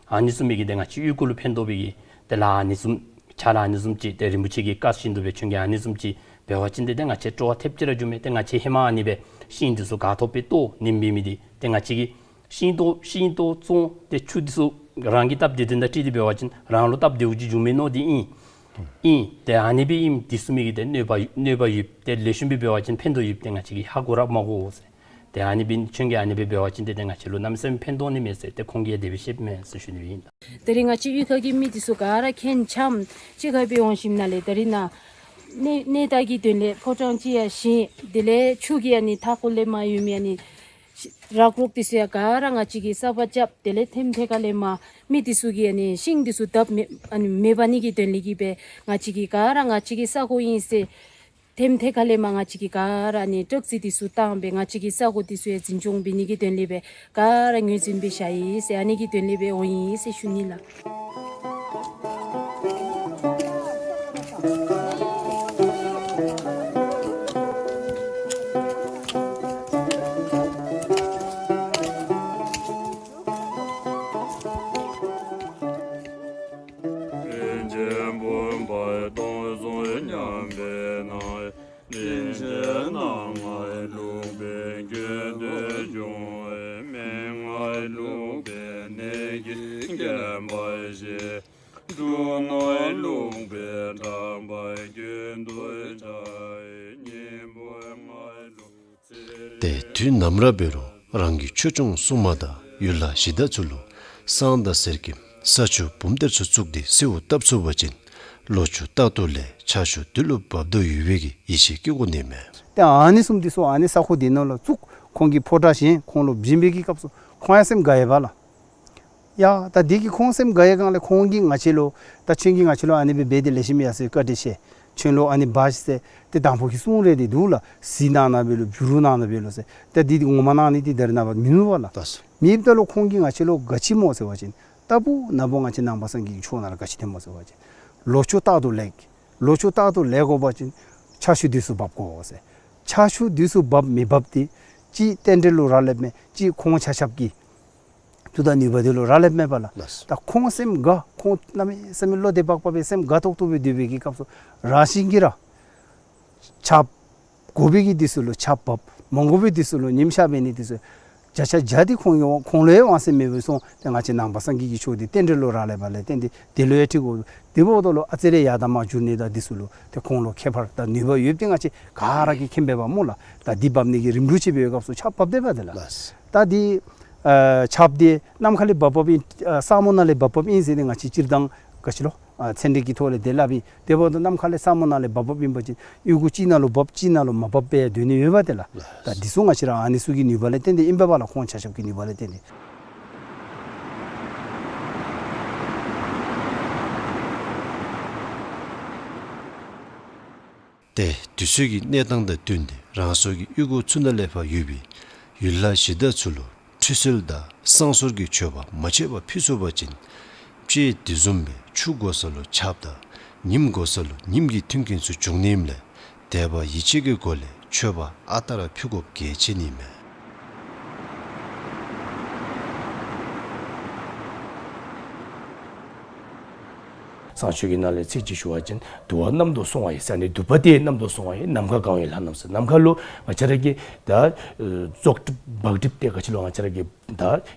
ཨ་ནི་བཟུམ་མའི་གི་ཏེ་ང་བཅས་གཡུས་སྒོ་ལུ་ཕན་ཐོགས་པའི་གི་ཏེ་ལཱ་ཨ་ནི་བཟུམ་ཕྱག་ལཱ་ཨ་ནི་བཟུམ་ཅིག་ཏེ་རིན་པོ་ཆེ་གི་བཀའ་བཞིན་དུ་སྦེ་ཁྱོད་ཀྱིས་ཨ་ནི་བཟུམ་ཅིག་འབད་བ་ཅིན་ཏེ་ཏེ་ང་བཅས་སྤྲོ་བ་ཐེབས་ཅིག་ར་འགྱོཝ་མས། ཏེ་ང་བཅས་ཧེ་མ་ཨ་ནི་སྦེ་ཤིང་འདི་ཚུ་ག་ཐོབ་སྦེ་བཏོག་ནིམ་འབད་མི་འདི་ཏེ་ང་བཅས་ཀྱིས་ཤིང་ཏོག་ཤིང་ཏོག་བཙོང་ཏེ་ཆུ་འདི་ཚུ་རང་གི་སྟབས་བདེ་དོན་དང་འཁྲིལ་ཏེ་འབད་བ་ཅིན་རང་ལུ་སྟབས་བདེཝ་ཅིག་འགྱོཝ་མས་མནོ་སྟེ་ཨིན། ཨིན། ཏེ་ཨ་ནི་སྦེ་ཨིནམ་འདི་བཟུམ་མའི་གི་ཏེ་གནོད་པ་གནོད་པ་ཡོདཔ་ཏེ་ལེགས་ཤོམ་སྦེ་འབད་བ་ཅིན་ཕན་ཐོགས་ཡོདཔ་ཏེ་ང་བཅས་ཀྱིས་ཧ་གོ་ར་མ་གོ་ཟེར། ཏེ་ཨ་ནི་སྦེ་ཁྱོད་ཀྱིས་ཨ་ནི་སྦེ་འབད་བ་ཅིན་ཏེ་ཏེ་ང་བཅས་ལུ་གནམ་མེད་ས་མེད་ཕན་ཐོགས་ནི་མས་ཟེར་ཏེ་ཁོང་གིས་དེ་སྦེ་བཤདཔ་མས་ཟེར་ཞུ་ནི་ཨིན། ད་རིས་ང་བཅས་གཡུས་ཁ་གི་མི་འདི་ཚུ་ག་ར་ཁྱེད་འཆམ་གཅིག་ཁར་སྦེ་འོང་ཞིནམ་ལས་ད་རིས་ནཱ་གནས་གནས་བདག་གི་དོན་ལས་ཕོ་བྲང་ཅིག་ཡང་བཞེངས། དེ་ལས་ཆུ་གི་ཨ་ནི་མཐའ་འཁོར་ལས་མར་ཡོད་མི་ཨ་ནི་རག་རོག་འདི་ཚུ་ཡང་ག་ར་ང་བཅས་ཀྱིས་གསརཔ་རྐྱབ། དེ་ལས་ཐེམ་ཐེ་ཁ་ལས་མར་མི་འདི་ཚུ་གིས་ཨ་ནི་ཤིང་འདི་ཚུ་བརྡབ་མེད་ཨ་ནི་མེད་པ་ནི་གི་དོན་ལས་ཀྱི་སྦེ་ང་བཅས་ཀྱིས་ག་ར་ང་བཅས་ཀྱི་ས་གོ་ཨིན་ཟེར་ཐེམ་ཐེ་ཁ་ལས་མར་ང་བཅས་ཀྱིས་ག་ར་ཨ་ནི་ཏོག་ཙི་འདི་ཚུ་བཏང་སྦེ་ང་བཅས་ཀྱི་ས་གོ་འདི་ཚུ་ཡང་འཛིན་སྐྱོང་འབད་ནི་གི་དོན་ལས་སྦེ་ག་ར་ངོས་འཛིན་འབད་བཞག་ཡི་ཟེར་ཨ་ནི་གི་དོན་ལས་སྦེ་འོང་ཡི་ཟེར་ཞུ་ནི་ལགས། རིན་ཆེན་བུམ་པ་སྟོང་གསུམ་མཉམ་པའི་ནང་། རིན་ཆེན་སྣ་ལྔས་བླུགས་པའི་དགེ་འདུན་གཞུང་། མན་ངག་བླུགས་པའི་ནད་ཀྱིས་ཁེངས་པ་ཞི། འབྲུ་སྣ་བླུགས་པའི་དྲེགས་པ་ཀུན་ཏུ་ཞི། སྙིང་པོ་ལྔས་བླུགས། ཏེ་དུས་ནམ་ར་འབད་རུང་རང་གི་ཆོས་སྐྱོང་སྲུང་མ་དང་ཡུལ་ལྷ་གཞི་བདག་ཚུ་ལུ་བསང་དང་གསེར་སྐྱེམས་ས་ཆུ་བུམ་གཏེར་ཚུ་བཙུགས་ཏེ་གསོལཝ་བཏབ་ཚུགས་པ་ཅིན་ལོ་ཕྱུགས་རྟག་ཏུ་ལེགས། ཆར་ཆུ་དུས་ལུ་འབབ་དོ་ཡོད་པའི་གི་ཡིད་ཆེས་བསྐྱེད་དགོ་ནི་མས། ཏེ་ཨ་ནི་བཟུམ་འདི་ཚུ་ཨ་ནི་ས་ཁོངས་འདི་ནང་ལུ་བཙུགས། ཁོང་གིས་ཕོ་བྲང་བཞེངས། ཁོང་ལུ་བྱིན་པའི་གི་སྐབས་སུ་ཁོང་ཡང་སེམས་དགའ་ཡི་པ་ལགས། ཡ་ད་འདི་གིས་ཁོང་སེམས་དགའ་ཡི་སྒང་ལས་ཁོང་གིས་ང་བཅས་ལུ་ད་ཁྱོད་ཀྱིས་ང་བཅས་ལུ་ཨ་ནི་སྦེ་འབད་དེ་ལེགས་ཤོམ་ཡར་སོང་ཡི། བཀའ་དྲིན་ཆེ། ཁྱོད་ལུ་ཨ་ནི་འབག་ཤིག་ཟེར་ཏེ་དང་ཕུ་གི་གསུང་རེ་འདི་འདུག་ལགས། གཟི་གནང་གནངམ་འབད་ལོ། བྱུ་རུ་གནང་གནངམ་འབད་ལོ་ཟེར། ཏེ་འདི་འདི་ངོ་མ་གནང་ནི་འདི་ད་རེས་ནངས་པ་མིན་འདུག་པ་ལགས། ལགས་སོ། མེདཔ་ད་ལུ་ཁོང་གིས་ང་བཅས་ལུ་ག་ཅི་སྨོ་ཟེར་བ་ཅིན་ལྟ་བུ་ན་བུ་ང་བཅས་ནང་པ་སངས་རྒྱས་ཀྱི་ཆོས་ནང་ལུ་ག་ཅི་ཐོནམ་སྨོ་ཟེར་བ་ཅིན་ལོ་ཕྱུགས་རྟག་ཏུ་ལེགས། ལོ་ཕྱུགས་རྟག་ཏུ་ལེགས་དགོ་པ་ཅིན་ཆར་ཆུ་དུས་སུ་འབབ་དགོ་ཟེར། ཆར་ཆུ་དུས་སུ་འབབ་མི་འབབ་འདི་གཅིག་རྟེན་འབྲེལ་ལུ་རག་ལསཔ་མས། གཅིག་ཁོང་ཆ་ཁྱབ་ཀྱི་མཐུ་དང་ནུས་པ་འདི་ལུ་རག་ལསཔ་མས་པ་ལགས། ལགས། ད་ཁོང་སེམས་དགའ། ཁོང་གནམ་མེད་ས་མེད་བློ་བདེ་བག་ཕེབས་སྦེ་སེམས་དགའ་ཏོག་ཏོ་སྦེ་སྡོད་པའི་གི་སྐབས་སུ་རང་བཞིན་གྱིས་ར་ཆརཔ་དགོ་པའི་གི་དུས་སུ་ལུ་ཆརཔ་འབབ། མ་དགོ་པའི་དུས་སུ་ལུ་ཉིམ་ཤར་འབད་ནི་དུས་སུ་བརྒྱ་ཆ་བརྒྱ་འདི་ཁོང་གི་ཁོང་ལུ་ཡང་དབང་ཤེད་མེད་པར་སོང་། ཏེ་ང་བཅས་ནང་པ་སངས་རྒྱས་ཀྱི་ཆོས་འདི་རྟེན་འབྲེལ་ལུ་རག་ལསཔ་ལས་བརྟེན་ཏེ་དེ་ལུ་ཡང་འཁྲིལ་དགོ། དེ་འབདཝ་ད་ལུ་ཨ་ཙི་རེ་ཡར་དང་མར་འགྱུར་ནི་དང་འདི་ཚུ་ལུ་ཏེ་ཁོང་ལུ་ཁྱད་པར་དང་ནུས་པ་ཡོདཔ་འདི་ང་བཅས་ག་ར་གིས་མཁྱེན་པས་པ་སྨོ་ལགས། ད་འདི་འབབ་ནི་གི་རིམ་གྲོ་ཅིག་འབད་བའི་སྐབས་སུ་ཆརཔ་འབབ་སྡོདཔ་འདི་ལགས། ལགས། ད་འདི་ ཨ་ཆརཔ་འདི་ནམ་མཁའ་ལས་འབབ་འབབ་ཨིན། ཨ་ས་སྨུག་ནང་ལས་འབབ་འབབ་ཨིན་ཟེར་ཏེ་ང་བཅས་སྤྱིར་བཏང་ག་ཅི་ལོ་ཨ་ཚན་རིག་གི་ཐོག་ལས་དེ་སླབ་ཨིན། དེ་འབདཝ་ད་ནམ་མཁའ་ལས་ས་སྨུག་ནང་ལས་འབབ་འབབ་ཨིན་པ་ཅིན་གཡུས་སྒོ་གཅིག་ནང་ལུ་འབབ་གཅིག་ནང་ལུ་མ་འབབ་པར་སྡོད་ནི་ཡོད་པ་དེ་ལགས། ད་འདི་ཚུ་ང་བཅས་ར་ཨ་ནི་ཚུ་གི་ནུས་པ་ལས་བརྟེན་ཏེ་ཨིན་པས་ལགས། ཁོང་ཆ་ཁྱབ་ཀྱི་ནུས་པ་ལས་བརྟེན་ཏེ། ཏེ་དུས་ཚོད་ཀྱི་གནས་སྟངས་དང་བསྟུན་ཏེ་རང་སོའི་གཡུས་སྒོ་ཚུ་ནང་ལས་ཕར་ཡོད་པའི་ཡུལ་ལྷ་གཞི་བདག་ཚུ་ལུ་ཁྲུས་གསོལ་དང་བསང་གསོལ་གྱི་མཆོད་པ་མ་ཆད་པར་ཕུལ་ཚུགས་པ་ཅིན་དཔྱེ་དེ་བཟུམ་སྦེ་ཆུ་དགོ་ས་ལུ་ཆརཔ་དང་ཉིམ་དགོ་ས་ལུ་ཉིམ་གྱི་མཐུན་རྐྱེན་ཚུ་འབྱུང་ནི་ཨིནམ་ལས་དད་པ་ཡིད་ཆེས་ཀྱི་སྒོ་ལས་མཆོད་པ་ཨ་རྟག་ར་ཕུལ་དགོཔ་གལ་ཆེ་ནི་མས། བསང་མཆོད་ཀྱི་ནང་ལས་ཚིག་གཅིག་ཞུ་བ་ཅིན་དུ་བ་རྣམ་རྟོག་སོང་བ་ཡི་ཟེར་ནི་དུ་བ་དེ་རྣམ་རྟོག་སོང་བ་ཡི་ནམ་མཁའ་གང་བའི་ལྷ་རྣམས་ཟེར། ནམ་མཁའ་ལུ་ང་བཅས་ར་གི་ད་ཨེ་བཙོག་གྲིབ་བག་གྲིབ་དེ་ག་ཅི་ལོ་ང་བཅས་ར་གི་ད་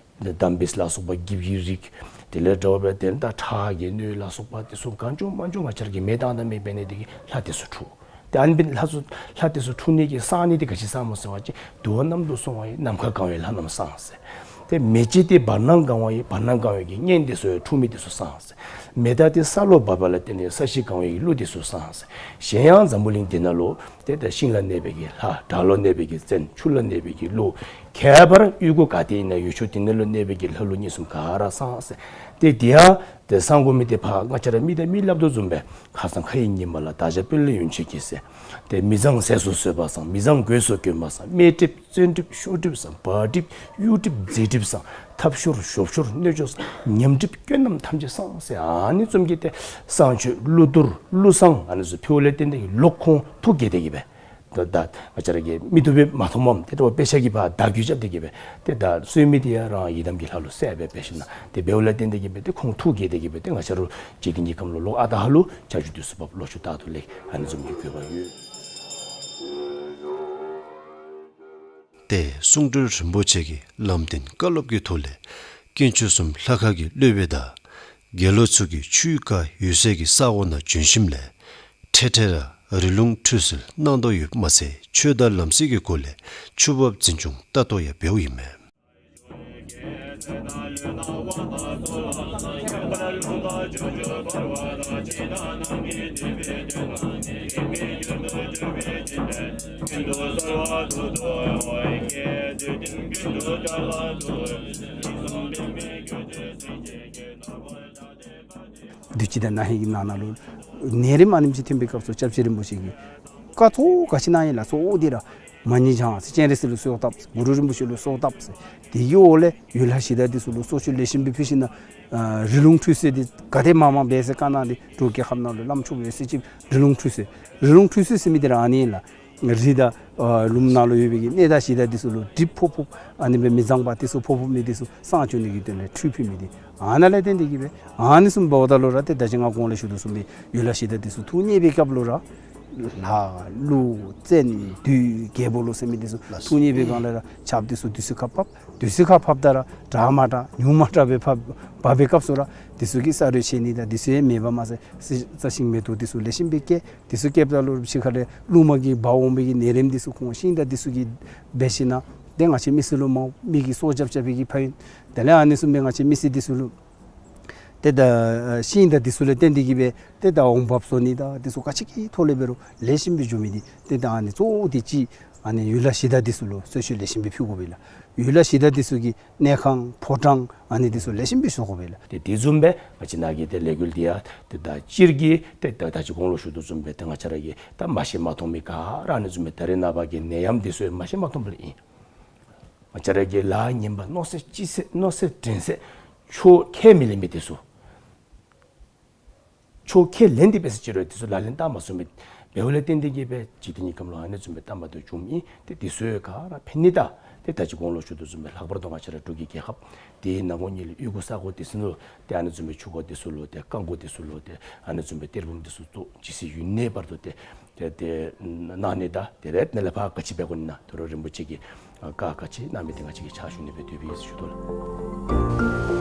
འདམ་སྦིས་ལ་སོགས་པ་འགྱིབ་ཀྱི་རིགས་དེ་ལས་འདྲ་བ་སྦེ་དེ་ད་ཁྲག་གི་སྣོད་ལ་སོགས་པ་དེ་ཚུ་གང་བྱུང་མང་བྱུང་ང་བཅས་ར་གི་མེ་བཏང་ད་མེ་འབད་ནི་དེ་གིས་ལྷ་དེ་ཚུ་འཁྲུགས། ཏེ་ཨ་ནི་འབད་ལྷ་ཚུ་ལྷ་དེ་ཚུ་འཁྲུགས་ནི་གི་བསང་ནི་དེ་ག་ཅི་བསངམ་སྨོ་ཟེར་བ་ཅིན་དུ་བ་རྣམ་རྟོག་སོང་བ་ཡི་ནམ་མཁའ་གང་བའི་ལྷ་རྣམས་བསངས་ཟེར། ཏེ་མེ་ལྕེ་དེ་བར་སྣང་གང་བ་ཡི་བར་སྣང་གང་བའི་གི་གཉེན་དེ་ཚུ་འཁྲུགས་མི་དེ་ཚུ་བསངས་ཟེར། མེ་སྟག་དེ་ས་ལུ་བབས་པ་ལ་བརྟེན་ནས་ས་གཞི་གང་བའི་གི་ཀླུ་དེ་ཚུ་བསངས་ཟེར། གཞན་ཡང་འཛམ་བུ་གླིང་འདི་ནང་ལུ་ཏེ་ད་ཤིང་ལ་གནས་པའི་གི་ལྷ། བྲག་ལུ་གནས་པའི་གི་བཙན། ཆུ་ལ་གནས་པའི་གི་ཀླུ། ཁྱད་པར་གཡུས་སྒོ་ག་ཏེ་ཨིན་ན་ཡུལ་ཕྱོགས་དེ་ནང་ལུ་གནས་པའི་གི་ལྷ་ཀླུ་གཉན་གསུམ་ག་ར་བསངས་ཟེར། ཏེ་དེ་ཡང་ཏེ་བསང་དགོ་མི་དེ་ཕར་ང་བཅས་ར་མི་དང་མི་སླབ་དོ་བཟུམ་སྦེ་ཁ་སང་ཁ་ཡི་ཉི་མ་ལ་བདག་ཅག་དཔོན་སློབ་ཡོན་མཆོད་ཀྱིས་ཟེར། ཏེ་མི་གཙང་ཟས་སུ་ཟོས་པ་བསངས། མི་གཙང་གོས་སུ་གྱོན་པ་བསངས། དམེ་གྲིབ་བཙན་གྲིབ་ཤོར་གྲིབ་བསངས། བག་གྲིབ་གཡུ་གྲིབ་རྫི་གྲིབ་བསངས། ཐབ་ཤོར་ཞོབ་ཤོར་སྣོད་སྐྱོ་བསངས། ཉམས་གྲིབ་སྐྱོན་རྣམས་ཐམས་ཅད་བསངས་ཟེར། ཨ་ནི་བཟུམ་གྱི་ཏེ་བསང་མཆོད་ཀླུ་གཏོར་ཀླུ་བསང་ཨ་ནི་ཚུ་ཕུལཝ་ལས་བརྟེན་ཏེ་ལོག་ཁོང་ཐུགས་དགྱེས་ཏེ་གི་སྦེ་ད་ད་ང་བཅས་ར་གི་མིག་ཏོ་སྦེ་མ་མཐོངམ་ཏེ་ད་དཔེ་ཆ་གིས་ཕར་བརྡ་བརྒྱུད་རྐྱབ་སྟེ་གི་སྦེ་ཏེ་ད་གསོལ་མི་དེ་ཡང་རང་ཡི་དམ་གྱི་ལྷ་ལུ་གསལ་སྦེ་འབད་ཞིནམ་ལས་ཏེ་འབདཝ་ལས་བརྟེན་ཏེ་གི་སྦེ་ཏེ་ཁོང་ཐུགས་དགྱེས་ཏེ་གི་སྦེ་ཏེ་ང་བཅས་ར་འཇིག་རྟེན་གྱི་ཁམས་ལུ་ལོག་ཨ་རྟག་ཧ་ལུགས་ཆར་ཆུ་དུས་སུ་བབས། ལོག་ཆུ་རྟག་ཏུ་ལེགས། ཨ་ནི་བཟུམ་གྱི་དགོས་པ་ཡོད། ཏེ་གསུང་སྤྲུལ་རིན་པོ་ཆེ་གིས་ལམ་སྟོན་བཀའ་སློབ་ཀྱི་ཐོག་ལས་དཀོན་མཆོག་གསུམ་ལྷ་ཁང་གི་སློབ་དཔོན་དང་དགེ་སློང་ཚུ་གིས་ཆུའི་ཁ་ཡོད་སའི་གི་ས་གོ་ནང་བྱོན་ཞིནམ་ལས་འཕྲལ་འཕྲལ་ར་རི་ལུང་ཁྲུས་གསོལ་གནང་དོ་ཡོདཔ་མ་ཚད་ཆོས་དང་ལམ་སྲོལ་གྱི་སྒོ་ལས་ཆུ་འབབ་འཛིན་སྐྱོང་ལྟ་རྟོག་ཡང་འབདཝ་ཨིན་མས། བདུད་སྤྱི་དང་ན་ཧིང་གི་ནང་ན་ལུ་ནད་རིམས་ཨ་ནེམ་ཅིག་ཐོན་པའི་སྐབས་སུ་སྐྱབས་རྗེ་རིན་པོ་ཆེ་གིས་བཀའ་ཐོག་ག་ཅི་གནང་ཡི་ལགས། གཙོ་བོ་འདི་ར་མ་ཎི་བགྱང་ཟེར། སྤྱན་རས་གཟིགས་ལུ་གསོལཝ་བཏབ་ཟེར། གུ་རུ་རིན་པོ་ཆེ་ལུ་གསོལཝ་བཏབ་ཟེར། དེ་གི་འོག་ལས་ཡུལ་ལྷ་གཞི་བདག་འདི་ཚུ་ལུ་གསོལ་མཆོད་ལེགས་ཤོམ་སྦེ་ཕུལ་ཞིནམ་ལས་ཨ་རི་ལུང་ཁྲུས་གསོལ་འདི་ག་དེ་མང་མང་འབད་ཟེར་བཀའ་གནང་སྟེ་འབྲུག་རྒྱལ་ཁབ་ནང་ལུ་བླམ་ཆོསཔ་ཡོད་ཚད་ཅིག་རི་ལུང་ཁྲུས་གསོལ། རི་ལུང་ཁྲུས་གསོལ་ཟེར་མི་འདི་ར་ཨ་ནི་ཨིན་ལགས། རི་དང་ཨ་ལུངམ་ནང་ལུ་ཡོད་པའི་གི་གནས་བདག་གཞི་བདག་འདི་ཚུ་ལུ་གྲིབ་ཕོག་ཕོགཔ་ཨ་ནི་སྦེ་མི་གཙང་པ་འདི་ཚུ་ཕོག་ཕོག་མི་འདི་ཚུ་བསང་བྱོན་ནི་གི་དོན་ལས་ཁྲུས་ཕུལ་མི་འདི་ཨ་ནཱ་ལས་བརྟེན་ཏེ་གི་སྦེ་ཨ་ནི་བཟུམ་འབདཝ་ད་ལུ་ར་ཏེ་ད་ཅི་ང་གོང་ལས་ཞུ་དོ་བཟུམ་སྦེ་ཡུལ་ལྷ་གཞི་བདག་འདི་ཚུ་ཐུགས་མཉེས་པའི་སྐབས་ལུ་ར་ལྷ་ཀླུ་བཙན་བདུད་རྒྱལ་པོ་ལོ་ཟེར་མི་འདི་ཚུ་ལགས་སོ། ཐུགས་མཉེས་པའི་སྒང་ལས་ར་ཆརཔ་འདི་ཚུ་དུས་སུ་ཁར་བབས། དུས་སུ་ཁར་བབས་ད་ར་དྲག་མ་དྲག་ཉུང་མ་དྲག་སྦེ་བབས་བབས་པའི་སྐབས་སུ་ར་འདི་ཚུ་གིས་ས་རུད་ཆད་ནི་དང་འདི་ཚུ་ཡང་མེདཔ་མ་ཚད་རྩྭ་ཤིང་མེ་ཏོག་འདི་ཚུ་ལེགས་ཤོམ་སྦེ་སྐྱེ། འདི་ཚུ་སྐྱེཝ་ད་ལུ་ཕྱི་ཁ་ལས་རླུང་མ་གིས་འབག་འོང་བའི་གི་ནད་རིམས་འདི་ཚུ་ཁོང་ཤིང་དང་འདི་ཚུ་གིས་འབད་ཞིནམ་ལས་ཏེ་ང་བཅས་མི་སེར་ལུ་མ་མི་གི་སྲོག་སྐྱབས་རྐྱབ་པའི་གི་ཕན་ཡོན། དེ་ལས་ཨ་ནི་བཟུམ་སྦེ་ང་བཅས་མི་སེར་འདི་ཚུ་ལུ་ཏེ་ད་ཤིང་དང་འདི་ཚུ་ལས་བརྟེན་ཏེ་གི་སྦེ་ཏེ་ད་འོང་འབབ་བཟོ་ནི་དང་འདི་ཚུ་ག་ཅི་གི་ཐོག་ལས་འབད་རུང་ལེགས་ཤོམ་སྦེ་འགྱོ་མི་འདི་ཏེ་ད་ཨ་ནི་གཙོ་བོ་འདི་ཅིག་ཨ་ནི་ཡུལ་ལྷ་གཞི་བདག་འདི་ཚུ་ལུ་གསོལ་མཆོད་ལེགས་ཤོམ་སྦེ་ཕུལ་དགོ་པས་ལགས། ཡུལ་ལྷ་གཞི་བདག་འདི་ཚུ་གི་གནས་ཁང་ཕོ་བྲང་ཨ་ནི་འདི་ཚུ་ལེགས་ཤོམ་སྦེ་བཟོ་དགོ་པས་ལགས། ཏེ་དེ་བཟུམ་སྦེ་ང་བཅས་ནཱ་གི་ཏེ་ལས་འགུལ་འདི་ཡང་ཏེ་ད་སྤྱིར་གྱི་ཏེ་ད་ད་ཅི་གོང་ལུ་ཞུ་དོ་བཟུམ་སྦེ་ཏེ་ང་བཅས་ར་གི་ད་མ་ཤེས་མ་མཐོང་མི་ག་ར་ཨ་ནི་བཟུམ་སྦེ་ད་རེས་ནངས་པ་གི་ནད་ཡམས་འདི་ཚུ་མ་ཤེས་མ་མཐོང་པ་ལས་ཨིན། ང་བཅས་ར་གི་ལཱ་ངན་པ་མནོ་ཚད་ཅི་ཚད་མནོ་ཚད་དྲན་ཚད་ཆོས་ཁས་མི་ལེན་མི་འདི་ཚུ། ཆོས་ཁས་ལེན་ཏེ་འབད་ཟེར་ཅི་རུང་འདི་ཚུ་ལག་ལེན་བསྟར་མ་ཚུགས་མི་འབདཝ་ལས་བརྟེན་ཏེ་གི་སྦེ་འཇིག་རྟེན་གྱི་ཁམས་ལུ་ཨ་ནི་བཟུམ་སྦེ་བསྟར་མ་བཏུབ་བྱུངམ་ཨིན། ཏེ་འདི་ཚུ་ག་ར་ཕན་ནི་དང་ཏེ་ད་ཅི་གོང་ལུ་ཞུ་དོ་བཟུམ་སྦེ་ལྷག་པར་དུ་ང་བཅས་ར་འབྲུག་གི་རྒྱལ་ཁབ་འདི་ནང་ངོ་ཉིད་ལུ་གཡུས་སྒོ་ས་གོ་འདི་ཚུ་ནང་ལུ་ཏེ་ཨ་ནི་བཟུམ་སྦེ་ཆུ་སྒོ་འདི་ཚུ་ལུ་ཏེ་རྐང་སྒོ་འདི་ཚུ་ལུ་ཏེ་ཨ་ནི་བཟུམ་སྦེ་གཏེར་བུམ་འདི་ཚུ་བཙུགས་ཇི་སྲིད་ཡུན་གནས་བར་དུ་ཏེ་ཏེ་ཏེ་གནང་ནི་དང་ཏེ་རེས་ནཱ་ལས་ཕར་ག་ཅི་འབད་དགོ་ནི་ན་ད་རུང་རིན་པོ་ཆེ་གིས་ཨ་བཀའ་ག་ཅི་གནང་མི་འདི་ང་བཅས་ཀྱིས་ཕྱག་ཞུ་ནི་སྦེ་འདོད་པའི་ཞུ་དོ་ལགས།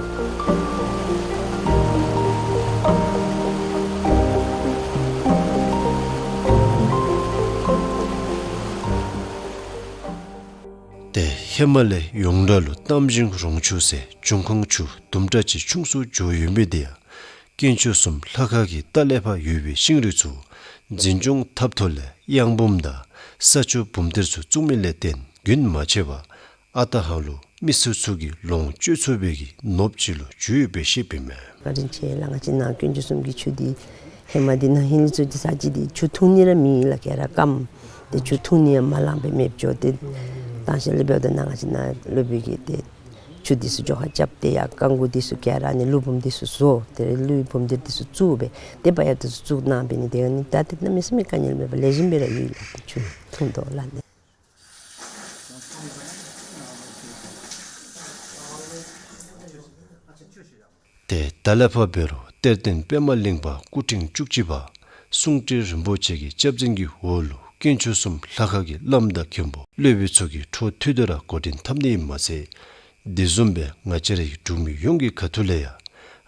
ཏེ་ ཧེ་མ་ལས་ཡོངས་གྲགས་ལུ་གཏམ་ཞིང་རོང་ཆུ་ཟེར་འབྱུང་ཁུངས་ཆུ་དུམ་གྲ་ཅིག་ཆུང་སུ་འགྱོ་ཡོད་མི་དེ་ཡང་དཀོན་མཆོག་གསུམ་ལྷ་ཁང་གི་ལྟག་ལས་ཕར་ཡོད་པའི་ཤིང་རིགས་ཚུ་འཛིན་སྐྱོང་འཐབ་ཐོག་ལས་གཡང་འབུམ་དང་ས་ཆུ་འབུམ་གཏེར་ཚུ་བཙུགས་མི་ལས་བརྟེན་རྒྱུན་མ་ཆད་པར་ཨ་རྟག་ཧ་ལུག་མི་སེར་ཚུ་གིས་ལོངས་སྤྱོད་ཚུགས་པའི་གི་ནོར་བུ་ཅིག་ལུ་གྱུར་ཡོདཔ་སྦེ་བཤདཔ་ཨིན་མས། བཀའ་དྲིན་ཆེ་ལགས། ང་བཅས་ནཱ་དཀོན་མཆོག་གསུམ་གྱི་ཆུ་འདི་ཧེ་མ་འདི་ནཱ་ཧིང་ལས་ཚུར་འདི་ས་ཅིག་འདི་ཆུ་འཐུང་ནི་ར་མེད་ལགས། ག་ར་སྐམ། ཏེ་ཆུ་འཐུང་ནི་ཡང་མ་ལང་པར་མེདཔ་འགྱོ། ཏེ་དང་ཤེས་ལས་འབདཝ་ད་ནཱ་ང་བཅས་ནཱ་སློབ་དཔོན་གྱིས་ཏེ་ཆུ་འདི་ཚུ་འགྱོ་ཁ་རྐྱབ་སྟེ་ཡར་རྐང་གུ་འདི་ཚུ་ག་ར་ནི་ཀླུ་འབུམ་འདི་ཚུ་བཟོ། ཏེ་ཀླུ་འབུམ་འདི་འདི་ཚུ་བཙུགས་སྦེ་ཏེ་བ་ཡ་འདི་ཚུ་བཙུགས་གནང་འབད་ནི་དེ་གིས་ནི་ད་ཏེ་གནམ་མེད་ས་མེད་དཀའ་ངལ་མེད་པར་ལེགས་ཤོམ་སྦེ་ར་ཡོད་ལགས། ཏེ་ཆུ་འཐུང་དོ་ལགས་ནི། ཏེ་ད་ལས་ཕར་འབད་རུང་གཏེར་སྟོན་པདྨ་གླིང་པ་སྐུ་ཕྲེང་བཅུ་གཅིག་པ་གསུང་སྤྲུལ་རིན་པོ་ཆེ་གི་སྐྱབས་འཛིན་གྱི་འོག་ལུ་དཀོན་མཆོག་གསུམ་ལྷ་ཁང་གི་བླམ་དང་མཁན་པོ་སློབ་དཔོན་ཚུ་གིས་འཕྲོ་མཐུད་དེ་ར་འགོ་འདྲེན་འཐབ་ནི་ཨིནམ་མ་ཚད། དེ་བཟུམ་སྦེ་ང་བཅས་རའི་འབྲུག་མི་ཡོངས་ཀྱི་ཁ་ཐུག་ལས་ཡང་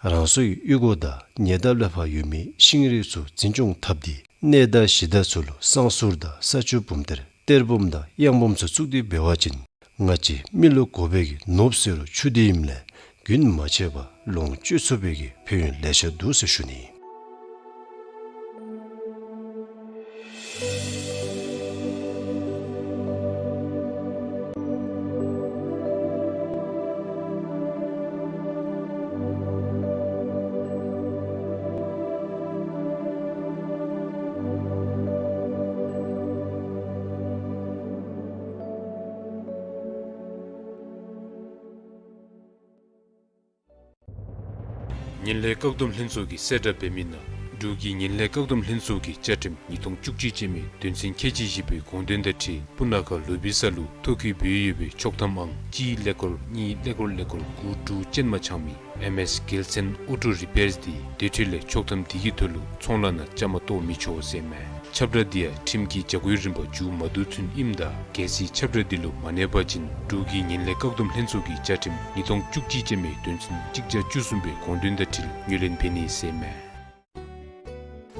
རང་སོའི་གཡུས་སྒོ་དང་ཉེ་འདབས་ལས་ཕར་ཡོད་མི་ཤིང་རིགས་ཚུ་འཛིན་སྐྱོང་འཐབ་སྟེ་གནས་བདག་གཞི་བདག་ཚུ་ལུ་བསང་གསུར་དང་ས་ཆུ་འབུམ་གཏེར་གཏེར་བུམ་དང་གཡང་བུམ་ཚུ་བཙུགས་ཏེ་འབད་བ་ཅིན་ང་བཅས་མི་ལུ་དགོ་པའི་གི་ནོར་བུ་ཟེར་རུང་ཆུ་འདི་ཨིནམ་ལས་རྒྱུན་མ་ཆད་པར་ལོངས་སྤྱོད་ཚུགས་པའི་གི་ཕན་ཡོན་ལེ་ཤ་འདུག་ཟེར་ཞུ་ནི། ངན་ལྷད་བཀག་སྡོམ་ལྷན་ཚོགས་ཀྱིས་གསལ་བསྒྲགས་འབད་མི་ནང་འབྲུག་གི་ངན་ལྷད་བཀག་སྡོམ་ལྷན་ཚོགས་ཀྱི་བཅའ་ཁྲིམས་ཉིས་སྟོང་བཅུ་གཅིག་ཅན་མའི་དོན་ཚན་ཁལ་གཅིག་བཞི་པའི་དགོངས་དོན་དང་འཁྲིལ་སྤུ་ན་ཁ་ལུ་བི་ས་ལུ་ཐོ་བཀོད་འབད་ཡོད་པའི་ཆོག་ཐམ་ཨང་གཅིག་ཀླད་ཀོར་གཉིས་ཀླད་ཀོར་ཀླད་ཀོར་དགུ་དྲུག་ཅན་མ་ཆགས་མི་ཨེམ་ཨེས་གེལ་སན་ཨོ་ཊོ་རི་པེརསི་འདི་དེ་འཕྲོ་ལས་ཆོག་ཐམ་འདི་གི་ཐོག་ལུ་ཚོང་ལཱ་ནང་བཅའ་མར་གཏོགས་མི་ཆོག་ཟེར་མས། ཁྱབ་བསྒྲགས་འདི་ཡང་ཁྲིམས་ཀྱི་བྱ་སྒོའི་རིམ་པ་མཇུག་མ་བསྡུ་ཚུན་ཨིནམ་ད་གལ་སྲིད་ཁྱབ་བསྒྲགས་འདི་ལུ་མ་གནས་པ་ཅིན་འབྲུག་གི་ངན་ལྷད་བཀག་སྡོམ་ལྷན་ཚོགས་ཀྱི་བཅའ་ཁྲིམས་ཉིས་སྟོང་བཅུ་གཅིག་ཅན་མའི་དོན་ཚན་གཅིག་བརྒྱ་བཅུ་གསུམ་པའི་དགོངས་དོན་དང་འཁྲིལ་ངོས་ལེན་འབད་ནི་ཟེར་མས།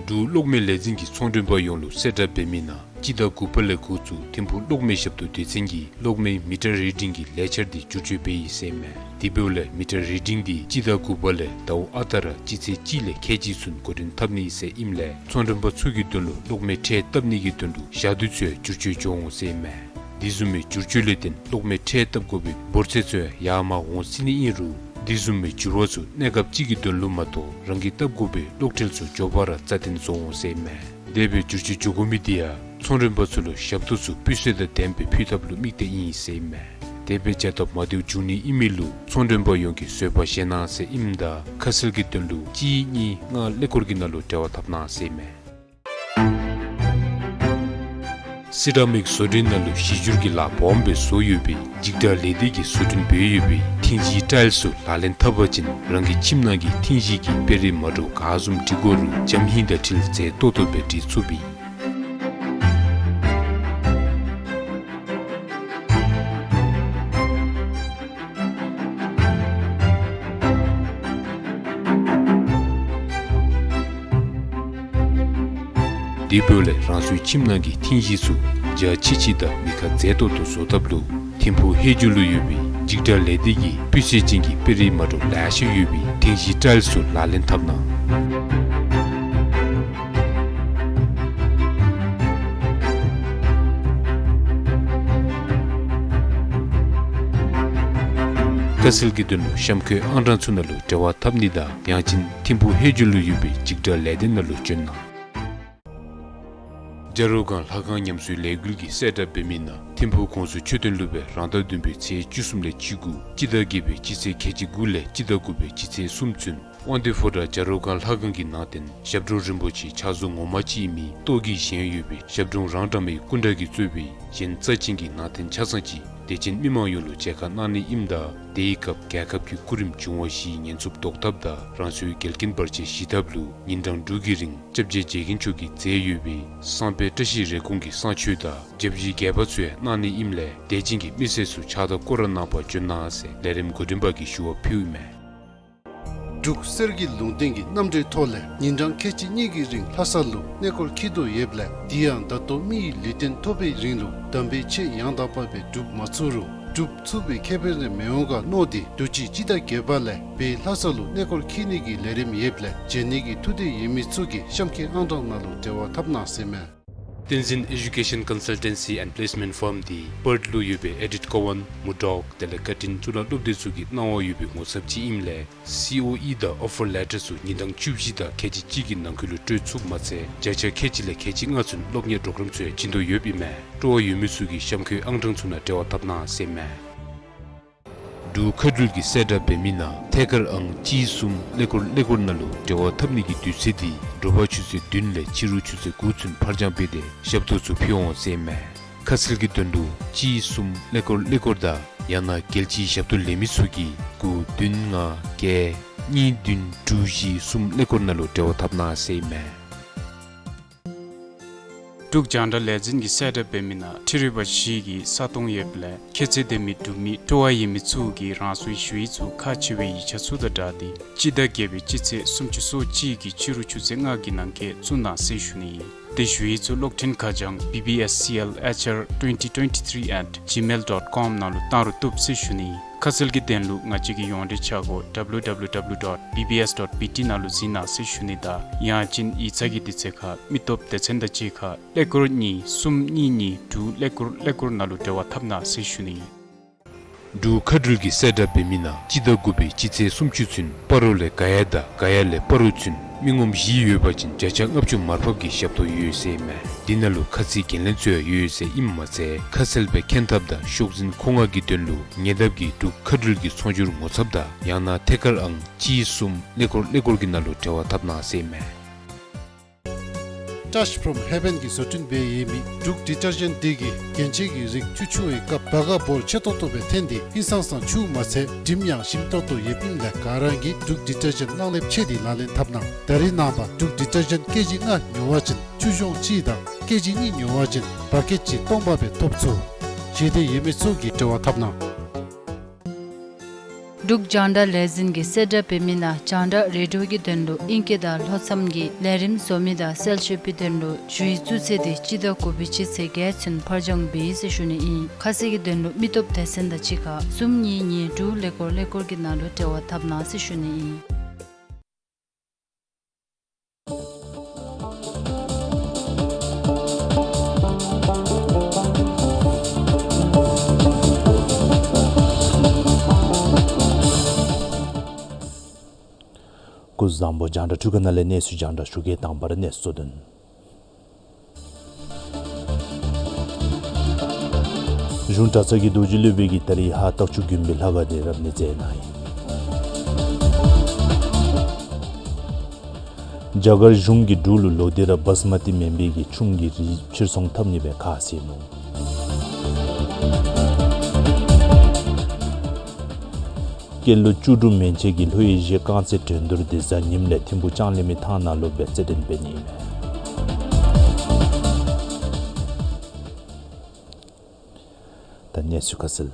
འབྲུག་གློག་མེ་ལས་འཛིན་གྱི་ཚོང་མགྲོན་པ་ཡོངས་ལུ་གསལ་བསྒྲགས་འབད་མི་ནང་སྤྱི་ཟླ་དགུ་པ་ལས་འགོ་བཙུགས་ཐིམ་ཕུག་གློག་མེ་ཞབས་ཏོག་སྡེ་ཚན་གྱིས་གློག་མེ་མི་ཊར་རི་ཌིང་གི་ལས་འཆར་འདི་བསྒྱུར་བཅོས་འབད་ཡི་ཟེར་མས། དེ་འབདཝ་ལས་མི་ཊར་རི་ཌིང་འདི་སྤྱི་ཟླ་དགུ་པ་ལས་ཟླཝ་ཨ་རྟག་ར་སྤྱི་ཚེས་གཅིག་ལས་ཁལ་གཅིག་ཚུན་འགོ་འདྲེན་འཐབ་ནི་ཟེར་ཨིནམ་ལས་ཚོང་མགྲོན་པ་ཚུ་གི་དོན་ལུ་གློག་མེ་ཁྲལ་བཏབ་ནི་གི་དོན་ལུ་ཞག་དུས་ཚུ་ཡང་བསྒྱུར་བཅོས་འགྱོ་འོང་ཟེར་མས། དེ་བཟུམ་མའི་བསྒྱུར་བཅོས་ལས་བརྟེན་གློག་མེ་ཁྲལ་བཏབ་དགོ་པའི་འབོར་ཚད་ཚུ་ཡང་ཡར་མར་འོང་སྲིད་ནི་ཨིན་རུང་དེ་བཟུམ་མའི་འགྱུར་བ་ཚུ་གནས་སྐབས་གཅིག་གི་དོན་ལུ་མ་གཏོགས་རང་གིས་བཏབ་དགོ་པའི་གློག་ཁྲལ་ཚུ་མགྱོགས་པ་ར་རྩ་བརྟན་བཟོ་འོང་ཟེར་མས། དེ་སྦེ་བསྒྱུར་བཅོས་འགྱོ་དགོ་མི་འདི་ཡང་ཚོང་མགྲོན་པ་ཚུ་ལུ་ཞབས་ཏོག་ཚུ་སྤུས་ཚད་དང་ལྡནམ་སྦེ་ཕུལ་ཐབས་ལུ་དམིགས་ཏེ་ཨིན་ཟེར་མས། དེ་སྦེ་བྱ་ཐབས་མ་བདེཝ་འབྱུང་ནི་ཨིན་མི་ལུ་ཚོང་མགྲོན་པ་ཡོངས་ཀྱིས་བཟོད་པ་བཞེས་གནང་ཟེར་ཨིནམ་ད་ཁ་གསལ་གྱི་དོན་ལུ་གཅིག་གཉིས་ལྔ་ཀླད་ཀོར་གྱི་ནང་ལུ་འབྲེལ་བ་འཐབ་གནང་ཟེར་མས། སི་ར་མིག་བཟོ་སྐྲུན་ནང་ལུ་གཞི་འགྱུར་གྱི་ལཱ་སྦོམ་སྦེ་བཟོ་ཡོད་པའི་འཇིགས་སྐྲག་ལས་སྡེ་གིས་བཟོ་སྐྲུན་འབད་ཡོད་པའི་ཐིང་གཞིའི་ཊའིལ་ཚུ་ལག་ལེན་འཐབ་པ་ཅིན་རང་གི་ཁྱིམ་ནང་གི་ཐིང་གཞི་གི་དཔེ་རིས་མ་འདྲཝ་ག་བཟུམ་འབྲི་དགོ་རུང་འཇམ་ཧིང་དང་འཁྲིལ་མཛེས་ཏོག་ཏོ་སྦེ་འབྲི་ཚུགསཔ་ཨིན། དེ་འབདཝ་ལས་རང་སོའི་ཁྱིམ་ནང་གི་ཐིང་གཞི་ཚུ་འཇའ་ཆི་ཆི་དང་མི་ཁ་མཛེས་ཏོག་ཏོ་བཟོ་ཐབས་ལུ་ཐིམ་ཕུག་ཧེ་ཇུ་ལུ་ཡོད་པའི་འཇིགས་སྐྲག་ལས་སྡེ་གིས་སྤུས་ཚད་ཅན་གྱི་དཔེ་རིས་མ་འདྲཝ་ལེ་ཤ་ཡོད་པའི་ཐིང་གཞིའི་ཊའིལ་ཚུ་ལག་ལེན་འཐབ་གནང་། ཁ་གསལ་གྱི་དོན་ལུ་གཤམ་འཁོད་ཨང་གྲངས་ཚུ་ནང་ལུ་འབྲེལ་བ་འཐབ་ནི་དང་ཡང་ཅིན་ཐིམ་ཕུག་ཧེ་ཇུ་ལུ་ཡོད་པའི་འཇིགས་སྐྲག་ལས་སྡེ་ནང་ལུ་བྱོན་གནང་། བྱ་རོག་སྒང་ལྷ་ཁང་ཉམས་གསོའི་ལས་འགུལ་གྱིས་གསལ་བསྒྲགས་འབད་མི་ནང་ཐིམ་ཕུག་གོང་ས་མཆོག་སྟོན་ལུ་སྦེ་རང་ཟླ་བདུན་པའི་ཚེས་བཅུ་གསུམ་ལས་བཅུ་དགུ་སྤྱི་ཟླ་བརྒྱད་པའི་སྤྱི་ཚེས་ཁལ་གཅིག་དགུ་ལས་སྤྱི་ཟླ་དགུ་པའི་སྤྱི་ཚེས་གསུམ་ཚུན་དབང་འདུས་ཕོ་བྲང་བྱ་རོག་སྒང་ལྷ་ཁང་གི་ནང་རྟེན་ཞབས་དྲུང་རིན་པོ་ཆེ་ཕྱག་བཟོ་ངོ་མ་ཅིག་ཨིན་མི་ཏོག་གི་བཞེངས་ཡོད་པའི་ཞབས་དྲུང་རང་གྲངས་མའི་སྐུ་འདྲ་གིས་གཙོས་པའི་གཞན་རྩ་ཅན་གྱི་ནང་རྟེན་ཆ་ཚང་ཅིག་དད་ཅན་མི་མང་ཡོངས་ལུ་མཇལ་ཁ་གནང་ནི་ཨིནམ་ད་དེའི་སྐབས་རྒྱལ་ཁབ་ཀྱི་སྐུ་རིམ་འབྱུང་བ་བཞིའི་ཉེན་ཚབས་བཟློག་ཐབས་དང་རང་སོའི་འགལ་རྐྱེན་བར་ཆད་ཞི་ཐབས་ལུ་ཉིན་གྲངས་དྲུག་གི་རིང་སྐྱབས་རྗེ་རྗེ་མཁན་མཆོག་གིས་མཛད་ཡོད་པའི་བསངས་དཔེ་བཀྲ་ཤིས་རེ་སྐོང་གི་བསངས་མཆོད་དང་སྐྱབས་རྗེ་དགྱེས་པ་ཚུ་ཡང་གནང་ནི་ཨིནམ་ལས་དད་ཅན་གྱི་མི་སེར་ཚུ་ཕྱག་དང་སྐོར་ར་ནང་ཕར་འབྱོན་གནང་ཟེར་ལས་རིམ་འགོ་འདྲེན་པ་གིས་ཞུ་བ་ཕུལཝ་ཨིན་མས། འབྲུག་གསེར་གྱི་ལུང་བསྟན་གྱི་རྣམ་འགྲེལ་ཐོག་ལས་ཉིན་གྲངས་ཁལ་གཅིག་གཉིས་ཀྱི་རིང་ལྷ་ས་ལུ་གནས་སྐོར་འཁྱིད་དོ་ཡོདཔ་ལས་དེ་ཡང་ད་ལྟོ་མི་ཡི་ལུས་རྟེན་ཐོབ་པའི་རིང་ལུ་དམ་པའི་ཆོས་ཡང་དག་པ་སྦེ་སྒྲུབ་མ་ཚུགས་རུང་ སྒྲུབ་ཚུགས་པའི་ཁེ་ཕན་རེ་མི་འོང་ག་མནོ་སྟེ་དུས་ཅི་སྤྱི་ཟླ་བརྒྱད་པ་ལས་སྦེ་ལྷ་ས་ལུ་གནས་སྐོར་འཁྱིད་ནི་གི་ལས་རིམ་ཡོདཔ་ལས་བྱོན་ནི་གི་ཐུགས་འདོད་ཡོད་མི་ཚུ་གིས་གཤམ་འཁོད་ཨང་གྲངས་ནང་ལུ་འབྲེལ་བ་འཐབ་གནང་ཟེར་མས། བསྟན་འཛིན་Education Consultancy and Placement Firm འདི་པརཐ་ལུ་ཡོད་པའི་ཨེ་ཌིཐ་ཀོ་ཝན་མུར་ཌོག་དེ་ལས་ཀར་ཊིན་གཙུག་ལག་སློབ་སྡེ་ཚུ་གི་གནང་བ་ཡོད་པའི་ངོ་ཚབ་ཅིག་ཨིནམ་ལས་སི་ཨོ་ཨི་དང་ཨོ་ཕར་ལེ་ཊར་ཚུ་ཉིན་གྲངས་བཅུ་བཞི་དང་ཁལ་གཅིག་གཅིག་གི་ནང་འཁོད་ལུ་སྤྲོད་ཚུགསཔ་མ་ཚད་བརྒྱ་ཆ་ཁལ་གཅིག་ལས་ཁལ་གཅིག་ལྔ་ཚུན་སློབ་གཉེར་གྲོགས་རམ་ཚུ་ཡང་བྱིན་དོ་ཡོདཔ་ཨིན་མས། སྤྲོ་བ་ཡོད་མི་ཚུ་གིས་གཤམ་འཁོད་ཨང་གྲངས་ཚུ་ནང་འབྲེལ་བ་འཐབ་གནང་ཟེར་མས། འབྲུག་མཁའ་འགྲུལ་གྱིས་གསལ་བསྒྲགས་འབད་མི་ནང་ཐད་ཀར་ཨང་གཅིག་གསུམ་ཀླད་ཀོར་ཀླད་ཀོར་ནང་ལུ་འབྲེལ་བ་འཐབ་ནི་གི་དུས་ཚོད་འདི་དྲོ་པ་ཆུ་ཚོད་བདུན་ལས་ཕྱི་རུ་ཆུ་ཚོད་དགུ་ཚུན་ཕར་འགྱངས་འབད་དེ་ཞབས་ཏོག་ཚུ་ཕུལ་འོང་ཟེར་མས། ཁ་གསལ་གྱི་དོན་ལུ་གཅིག་གསུམ་ཀླད་ཀོར་ཀླད་ཀོར་དང་ཡང་ན་རྒྱལ་སྤྱིའི་ཞབས་ཏོག་ལེན་མི་ཚུ་གིས་དགུ་བདུན་ལྔ་བརྒྱད་གཉིས་བདུན་དྲུག་བཞི་གསུམ་ཀླད་ཀོར་ནང་ལུ་འབྲེལ་བ་འཐབ་གནང་ཟེར་མས། འབྲུག་རྒྱང་བསྒྲགས་ལས་འཛིན་གྱིས་གསལ་བསྒྲགས་འབད་མི་ནང་འཕྲུལ་རིག་པ་བཞི་གི་ས་སྟོང་ཡོདཔ་ལས་ཁྱད་ཚད་ལྡན་མི་གྲུབ་མི་སྤྲོ་བ་ཡོད་མི་ཚུ་གིས་རང་སོའི་ཞུ་ཡིག་ཚུ་ཁག་ཆེ་བའི་ཡིག་ཆ་ཚུ་དང་སྦྲགས་ཏེ་སྤྱི་ཟླ་བརྒྱད་པའི་སྤྱི་ཚེས་སུམ་ཅུ་སོ་གཅིག་གི་ཕྱི་རུ་ཆུ་ཚོད་ལྔ་གི་ནང་འཁོད་བཙུགས་གནང་ཟེར་ཞུ་ནི་ཨིན། ཏེ་ཞུ་ཡིག་ཚུ་གློག་འཕྲིན་ཁ་བྱང་B B S C L H R twenty twenty-three at gmail dot com ནང་ལུ་བཏང་རུང་བཏུབ་ཟེར་ཞུ་ནི་ཨིན། ཁ་གསལ་གྱི་དོན་ལུ་ང་བཅས་ཀྱི་ཡོངས་འབྲེལ་ཆ་སྒོ་W W W dot B B S dot B T ནང་ལུ་གཟིགས་གནང་ཟེར་ཞུ་ནི་དང་ཡང་ཅིན་ཡིག་ཚང་གི་དུས་ཚོད་ཁར་མི་སྟོབས་སྡེ་ཚན་དང་གཅིག་ཁར་ཀླད་ཀོར་གཉིས་གསུམ་གཉིས་གཉིས་དྲུག་ཀླད་ཀོར་ཀླད་ཀོར་ནང་ལུ་འབྲེལ་བ་འཐབ་གནང་ཟེར་ཞུ་ནི་ཨིན། འབྲུག་མཁའ་འགྲུལ་གྱིས་གསལ་བསྒྲགས་འབད་མི་ནང་སྤྱི་ཟླ་དགུ་པའི་སྤྱི་ཚེས་སུམ་ཅུ་ཚུན་སྤ་རོ་ལས་ག་ཡ་དང་ག་ཡ་ལས་སྤ་རོ་ཚུན་མི་ངོམ་བཞི་ཡོད་པ་ཅིན་བརྒྱ་ཆ་ལྔ་བཅུ་མར་ཕབ་ཀྱི་ཞབས་ཏོག་ཡོད་ཟེར་མས། འདི་ནང་ལུ་ཁ་ཚིག་འགན་ལེན་ཚུ་ཡང་ཡོད་ཟེར་ཨིནམ་མ་ཚད་ཁ་གསལ་སྦེ་མཁྱེན་ཐབས་དང་ཤོག་འཛིན་མཁོ་མངགས་ཀྱི་དོན་ལུ་ཉེ་འདབས་ཀྱི་འབྲུག་མཁའ་འགྲུལ་གྱི་ཚོང་སྒྱུར་ངོ་ཚབ་དང་ཡང་ན་ཐད་ཀར་ཨང་གཅིག་གསུམ་ཀླད་ཀོར་ཀླད་ཀོར་གྱི་ནང་ལུ་འབྲེལ་བ་འཐབ་གནང་ཟེར་མས། Touch from Heaven གྱིས་བཟོ་སྐྲུན་འབད་ཡོད་མི་འབྲུག་ཌི་ཊར་ཇེནཊ་འདི་གིས་རྒྱན་ཆ་གི་རིགས་ཆུ་འཁྱུ་བའི་སྐབས་བ་ག་བོར་ཆེ་ཏོག་ཏོ་སྦེ་འཐོན་ཏེ་ཧིང་སངས་སངས་འཁྱུཝ་མ་ཚད་དྲིམ་ཡང་ཞིམ་ཏོག་ཏོ་ཡོདཔ་ཨིནམ་ལས་ག་ར་གིས་འབྲུག་ཌི་ཊར་ཇེནཊ་གླང་ལེབ་ཕྱེ་སྟེ་ལག་ལེན་འཐབ་གནང་། ད་རེས་ནངས་པ་འབྲུག་ཌི་ཊར་ཇེནཊ་ཀེ་ཇི་ལྔ་ཉོ་བ་ཅིན་ཆུ་གཞོང་གཅིག་དང་ཀེ་ཇི་གཉིས་ཉོ་བ་ཅིན་བ་ཀེཊ་གཅིག་སྟོང་པ་སྦེ་ཐོབ་ཚུགས། ཞེ་འདོད་ཡོད་མི་ཚུ་གིས་འབྲེལ་བ་འཐབ་གནང་། འབྲུག་རྒྱང་བསྒྲགས་ལས་འཛིན་གྱིས་གསལ་བསྒྲགས་འབད་མི་ནང་རྒྱང་བསྒྲགས་རེ་ཌི་ཡོ་གི་དོན་ལུ་ཨིང་སྐད་དང་ལྷོ་མཚམས་ཀྱི་ལས་རིམ་བཟོ་མི་དང་གསལ་བཤད་པའི་དོན་ལུ་ཞུ་ཡིག་བཙུགས་ཚེས་འདི་སྤྱི་ཟླ་དགུ་པའི་སྤྱི་ཚེས་བརྒྱད་ཚུན་ཕར་འགྱངས་འབད་ཡི་ཟེར་ཞུ་ནི་ཨིན། ཁ་གསལ་གྱི་དོན་ལུ་མི་སྟོབས་སྡེ་ཚན་དང་གཅིག་ཁར་གསུམ་གཉིས་གཉིས་དྲུག་ཀླད་ཀོར་ཀླད་ཀོར་གྱི་ནང་ལུ་འབྲེལ་བ་འཐབ་གནང་ཟེར་ཞུ་ནི་ཨིན། སྐུ་གཟུགས་བཟང་པོ། རྒྱང་བསྒྲགས་འཕྲུལ་ཁང་ནང་ལས་གནས་ཚུལ་རྒྱང་བསྒྲགས་ཞུ་གེ། དང་པ་ར་གནས་ཚུལ་གཙོ་དོན། གཞུང་གྲྭ་ཚང་གི་རྡོ་རྗེ་སློབ་དཔོན་གྱིས་ད་རིས་ཧཱ་སྟག་ཆུ་དགོན་པའི་ལྷ་ཁང་འདི་རབ་གནས་མཛད་གནང་ཡི། རྒྱ་གར་གཞུང་གིས་འབྲུག་ལུ་ལོག་སྟེ་ར་བཱསི་མ་ཏི་མེན་པའི་གི་ཆུམ་གྱི་རིགས་ཕྱིར་ཚོང་འཐབ་ནི་སྦེ་ཁ་བཟེད་ནུག། སྐྱེས་ལོ་བཅུ་དྲུག་མན་ཆད་ཀྱི་ལྷོ་ཨེ་ཤི་ཡའི་རྐང་རྩེད་འགྲན་བསྡུར་འདི་གཟའ་ཉིམ་ལས་ཐིམ་ཕུག་ལྕང་གླིང་མའི་ཐང་ནང་ལུ་སྦེ་རྩེད་འགྲན་འབད་ནི་ཨིན་མས། ད་གནས་ཚུལ་ཁ་གསལ།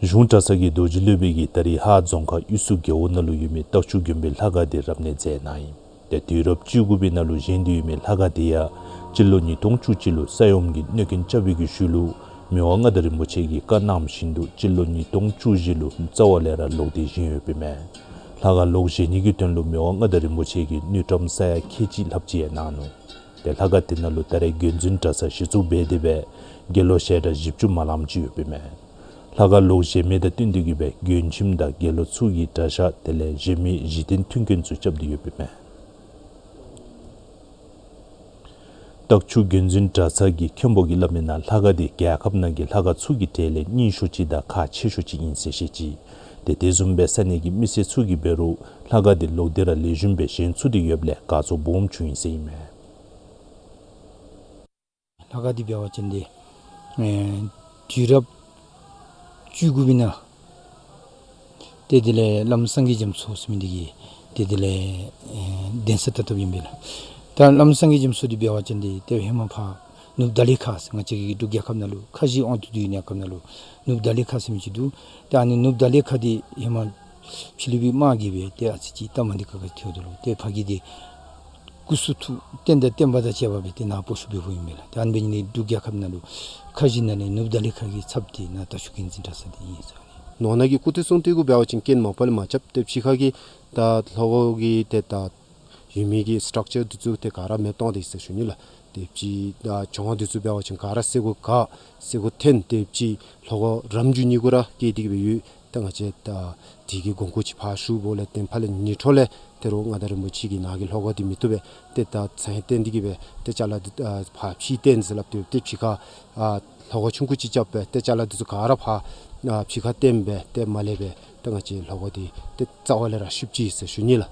གཞུང་གྲྭ་ཚང་གི་རྡོ་རྗེ་སློབ་དཔོན་གྱིས་ད་རིས་ཧཱ་རྫོང་ཁག་དབུས་སུ་རྒེད་འོག་ནང་ལུ་ཡོད་མི་སྟག་ཆུ་དགོན་པའི་ལྷ་ཁང་འདི་རབ་གནས་མཛད་གནང་ཡི། ཏེ་དུས་རབས་བཅུ་དགུ་པའི་ནང་ལུ་བཞེངས་ཏེ་ཡོད་མི་ལྷ་ཁང་འདི་ཡང་སྤྱི་ལོ་ཉིས་སྟོང་བཅུ་གཅིག་ལུ་ས་ཡོམ་གྱིས་གནོད་སྐྱོན་རྐྱབ་པའི་གི་ཤུལ་ལུ་མི་དབང་མངའ་བདག་རིན་པོ་ཆེ་གིས་བཀའ་གནངམ་བཞིན་དུ་སྤྱི་ལོ་ཉིས་སྟོང་བཅུ་བཞི་ལུ་རྩ་བ་ལས་ར་ལོག་སྟེ་བཞེངས་ཡོདཔ་ཨིན་མས། ལྷ་ཁང་ལོག་བཞེངས་ནི་གི་དོན་ལུ་མི་དབང་མངའ་བདག་རིན་པོ་ཆེ་གིས་དངུལ་ཀྲམ་ས་ཡ་ཁལ་གཅིག་ལྷགཔ་ཅིག་ཡང་གནང་ནུག། ཏེ་ལྷ་ཁང་འདི་ནང་ལུ་ད་རེས་དགོན་འཛིན་གྲྭ་ཚང་གཞི་བཙུགས་འབད་དེ་སྦེ་དགེ་སློང་ཞལ་གྲངས་བཞི་བཅུ་མ་ལངམ་ཅིག་ཡོདཔ་ཨིན་མས། ལྷ་ཁང་ལོག་བཞེངས་མི་དང་བསྟུན་ཏེ་གི་སྦེ་མགོན་ཁྱིམ་དང་དགེ་སློང་ཚུ་གི་གྲྭ་ཤག་དེ་ལས་གཞན་མི་གཞི་རྟེན་མཐུན་རྐྱེན་ཚུ་རྐྱབ་སྟེ་ཡོདཔ་ཨིན་མས། སྟག་ཆུ་དགོན་འཛིན་གྲྭ་ཚང་གི་མཁན་པོ་གིས་སླབ་མི་ནང་ལྷ་ཁང་འདི་རྒྱལ་ཁབ་ནང་གི་ལྷ་ཁང་ཚུ་གི་གྲས་ལས་རྙིང་ཤོས་ཅིག་དང་ཁག་ཆེ་ཤོས་ཅིག་ཨིན་ཟེར་བཤད་ཅི། ཏེ་དེ་བཟུམ་སྦེ་ས་གནས་ཀྱི་མི་སེར་ཚུ་གིས་འབད་རུང་ལྷ་ཁང་འདི་ལོག་སྟེ་ར་ལེགས་ཤོམ་སྦེ་བཞེངས་ཚུགས་ཏེ་ཡོདཔ་ལས་དགའ་ཚོར་སྦོམ་བྱུང་ཡི་ཟེར་ཨིན་མས། ལྷ་ཁང་འདི་འབད་བ་ཅིན་འདི་ཨེ་དུས་རབས་བཅུ་དགུ་པའི་ནང་ཏེ་དེ་ལས་བླམ་སངས་རྒྱས་རྒྱ་མཚོ་ཟེར་མི་འདི་གིས་ཏེ་དེ་ལས་ཨེ་གདན་ས་བཏབ་བཏབཔ་ཨིན་པས་ལགས། ད་བླམ་སངས་རྒྱས་རྒྱ་མཚོ་འདི་འབད་བ་ཅིན་འདི་ཏེ་ཧེ་མ་ཕར་ནུབ་ད་ལེ་ཁ་ཟེར་ང་བཅས་ཀྱི་འབྲུག་རྒྱལ་ཁབ་ནང་ལུ་ཁ་བཞི་དབང་དུ་བསྡུ་ནི་སྐབས་ནང་ལུ་ནུབ་ད་ལེ་ཁ་ཟེར་མི་ཅིག་འདུག། ཏེ་ཨ་ནི་ནུབ་ད་ལེ་ཁ་འདི་ཧེ་མ་ཕྱི་ལུ་སྦེ་དམག་གིས་སྦེ་ཏེ་ཨ་ཙི་ཅིག་སྟབས་མ་བདེ་ཁག་ཁ་ཐལཝ་ད་ལུ་ཏེ་ཕ་གི་འདི་ སྐུ་གསུང་ཐུགས་རྟེན་དང་བརྟེན་པ་དང་བཅས་པ་སྦེ་ཏེ་ནཱ་སྤོ་བཤུད་འབདཝ་ཨིན་མས་ལགས། ཏེ་ཨ་ནི་འབད་ནི་འདི་འབྲུག་རྒྱལ་ཁབ་ནང་ལུ་ཁ་བཞི་ནང་ལས་ནུབ་བརྡ་གླིང་ཁ་གི་ཚབ་ཏེ་ནཱ་ད་ཤུགས་ཀྱིས་འཛིན་གྲྭ་ས་འདི་ཨིན་ཟེར་ཨ་ནི། ནོར་ནག་གི་སྐུ་ཚེ་སྲུང་ཏེ་གུ་འབད་བ་ཅིན་རྐྱེན་མ་པ་ལས་མ་རྐྱབ། ཏེ་ཕྱི་ཁ་གི་ད་ལྷོ་ཁ་གི་ཏེ་ད་ཡོད་མི་གི་སི་ཊག་ཅར་འདི་ཚུ་ཏེ་ག་ར་མེདཔ་བཏང་སྟེ་ཟེར་ཞུ་ནི་ལགས། ཏེ་ཕྱི་ད་གྱང་འདི་ཚུ་འབད་བ་ཅིན་ག་ར་སེར་གོ་ག་སེར་གོ་འཐོན། ཏེ་ཕྱི་ལྷོ་ཁ་རམ་རྒྱུད་གཉིས་གུ་ར་སྐྱེས་ཏེ་གི་སྦེ་ཡོད། ཏེ་ང་བཅས་ད་དེ་གི་དགོངས་སྐོར་ཅིག་ཕར་ཞུ་འབདཝ་ལས་ཏེ་ཕར་ལས་ཉིན་འཕྲོ་ལས་ད་རུང་མངའ་བདག་རིན་པོ་ཆེ་གིས་ནཱ་གི་ལྷོ་ཁ་འདི་མི་བཏུབ་པས། ཏེ་ད་ཚད་བཏོན་ཏེ་གི་སྦེ་ཏེ་ཅ་ལ་འདི་ཨ་ཕར་ཕྱི་བཏོན་ཟེར་སླབ་སྟེ་ཏེ་ཕྱི་ཁ་ཨ་ལྷོ་ཁ་ཆུང་ཀུ་ཅིག་རྐྱབ་སྦེ་ཏེ་ཅ་ལ་འདི་ཚུ་ག་ར་ཕར་ཨ་ཕྱི་ཁ་བཏོན་སྦེ་ཏེ་མར་ལས་སྦེ་ཏེ་ང་བཅས་ལྷོ་ཁ་འདི་ཏེ་རྩ་བ་ལས་ར་བཤུབ་ཅི་ཟེར་ཞུ་ནི་ལགས།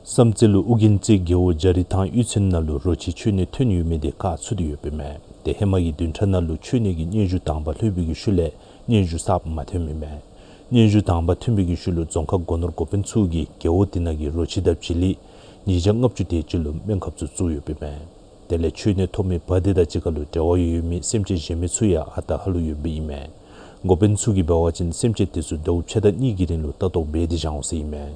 བསམ་རྩེ་ལུ་ཨོ་རྒྱན་རྩེ་རྒེད་འོག་རྒྱ་རི་ཐང་གཡུས་ཚན་ནང་ལུ་རོ་ཁྱི་མཆོད་གནས་ཐོན་ཡོད་མི་དེ་ཁ་ཚུད་དེ་ཡོདཔ་ཨིན་མས། ཏེ་ཧེ་མ་གི་བདུན་ཕྲག་ནང་ལུ་མཆོད་གནས་ཀྱི་སྙན་ཞུ་དང་པ་ལྷོད་པའི་གི་ཤུལ་ལས་སྙན་ཞུ་གསརཔ་མ་ཐོནམ་ཨིན་མས། སྙན་ཞུ་དང་པ་ཐོན་པའི་གི་ཤུལ་ལུ་རྫོང་ཁག་སྒོ་ནོར་འགོ་དཔོན་ཚུ་གིས་རྒེད་འོག་དེ་ནང་གི་རོ་ཁྱི་དང་བྱི་ལི་ཉིས་བརྒྱ་ལྔ་བཅུ་དེ་ཅིག་ལུ་སྨན་ཁབ་ཚུ་བཙུགས་ཡོདཔ་ཨིན་མས། དེ་ལས་མཆོད་གནས་ཐོབ་མི་བ་དེ་དང་གཅིག་ཁར་ལུ་འབྲེལ་བ་ཡོད་མི་སེམས་ཅན་གཞན་མི་ཚུ་ཡང་ཨ་རྟག་ཧ་ལུགས་ཡོདཔ་ཨིན་མས། འགོ་དཔོན་ཚུ་གིས་འབད་བ་ཅིན་སེམས་ཅན་དེ་ཚུ་ཟླཝ་ཕྱེད་དང་གཉིས་ཀྱི་རིང་ལུ་ལྟ་རྟོག་འབད་དེ་བཞག་འོང་ཟེར་ཨིན་མས།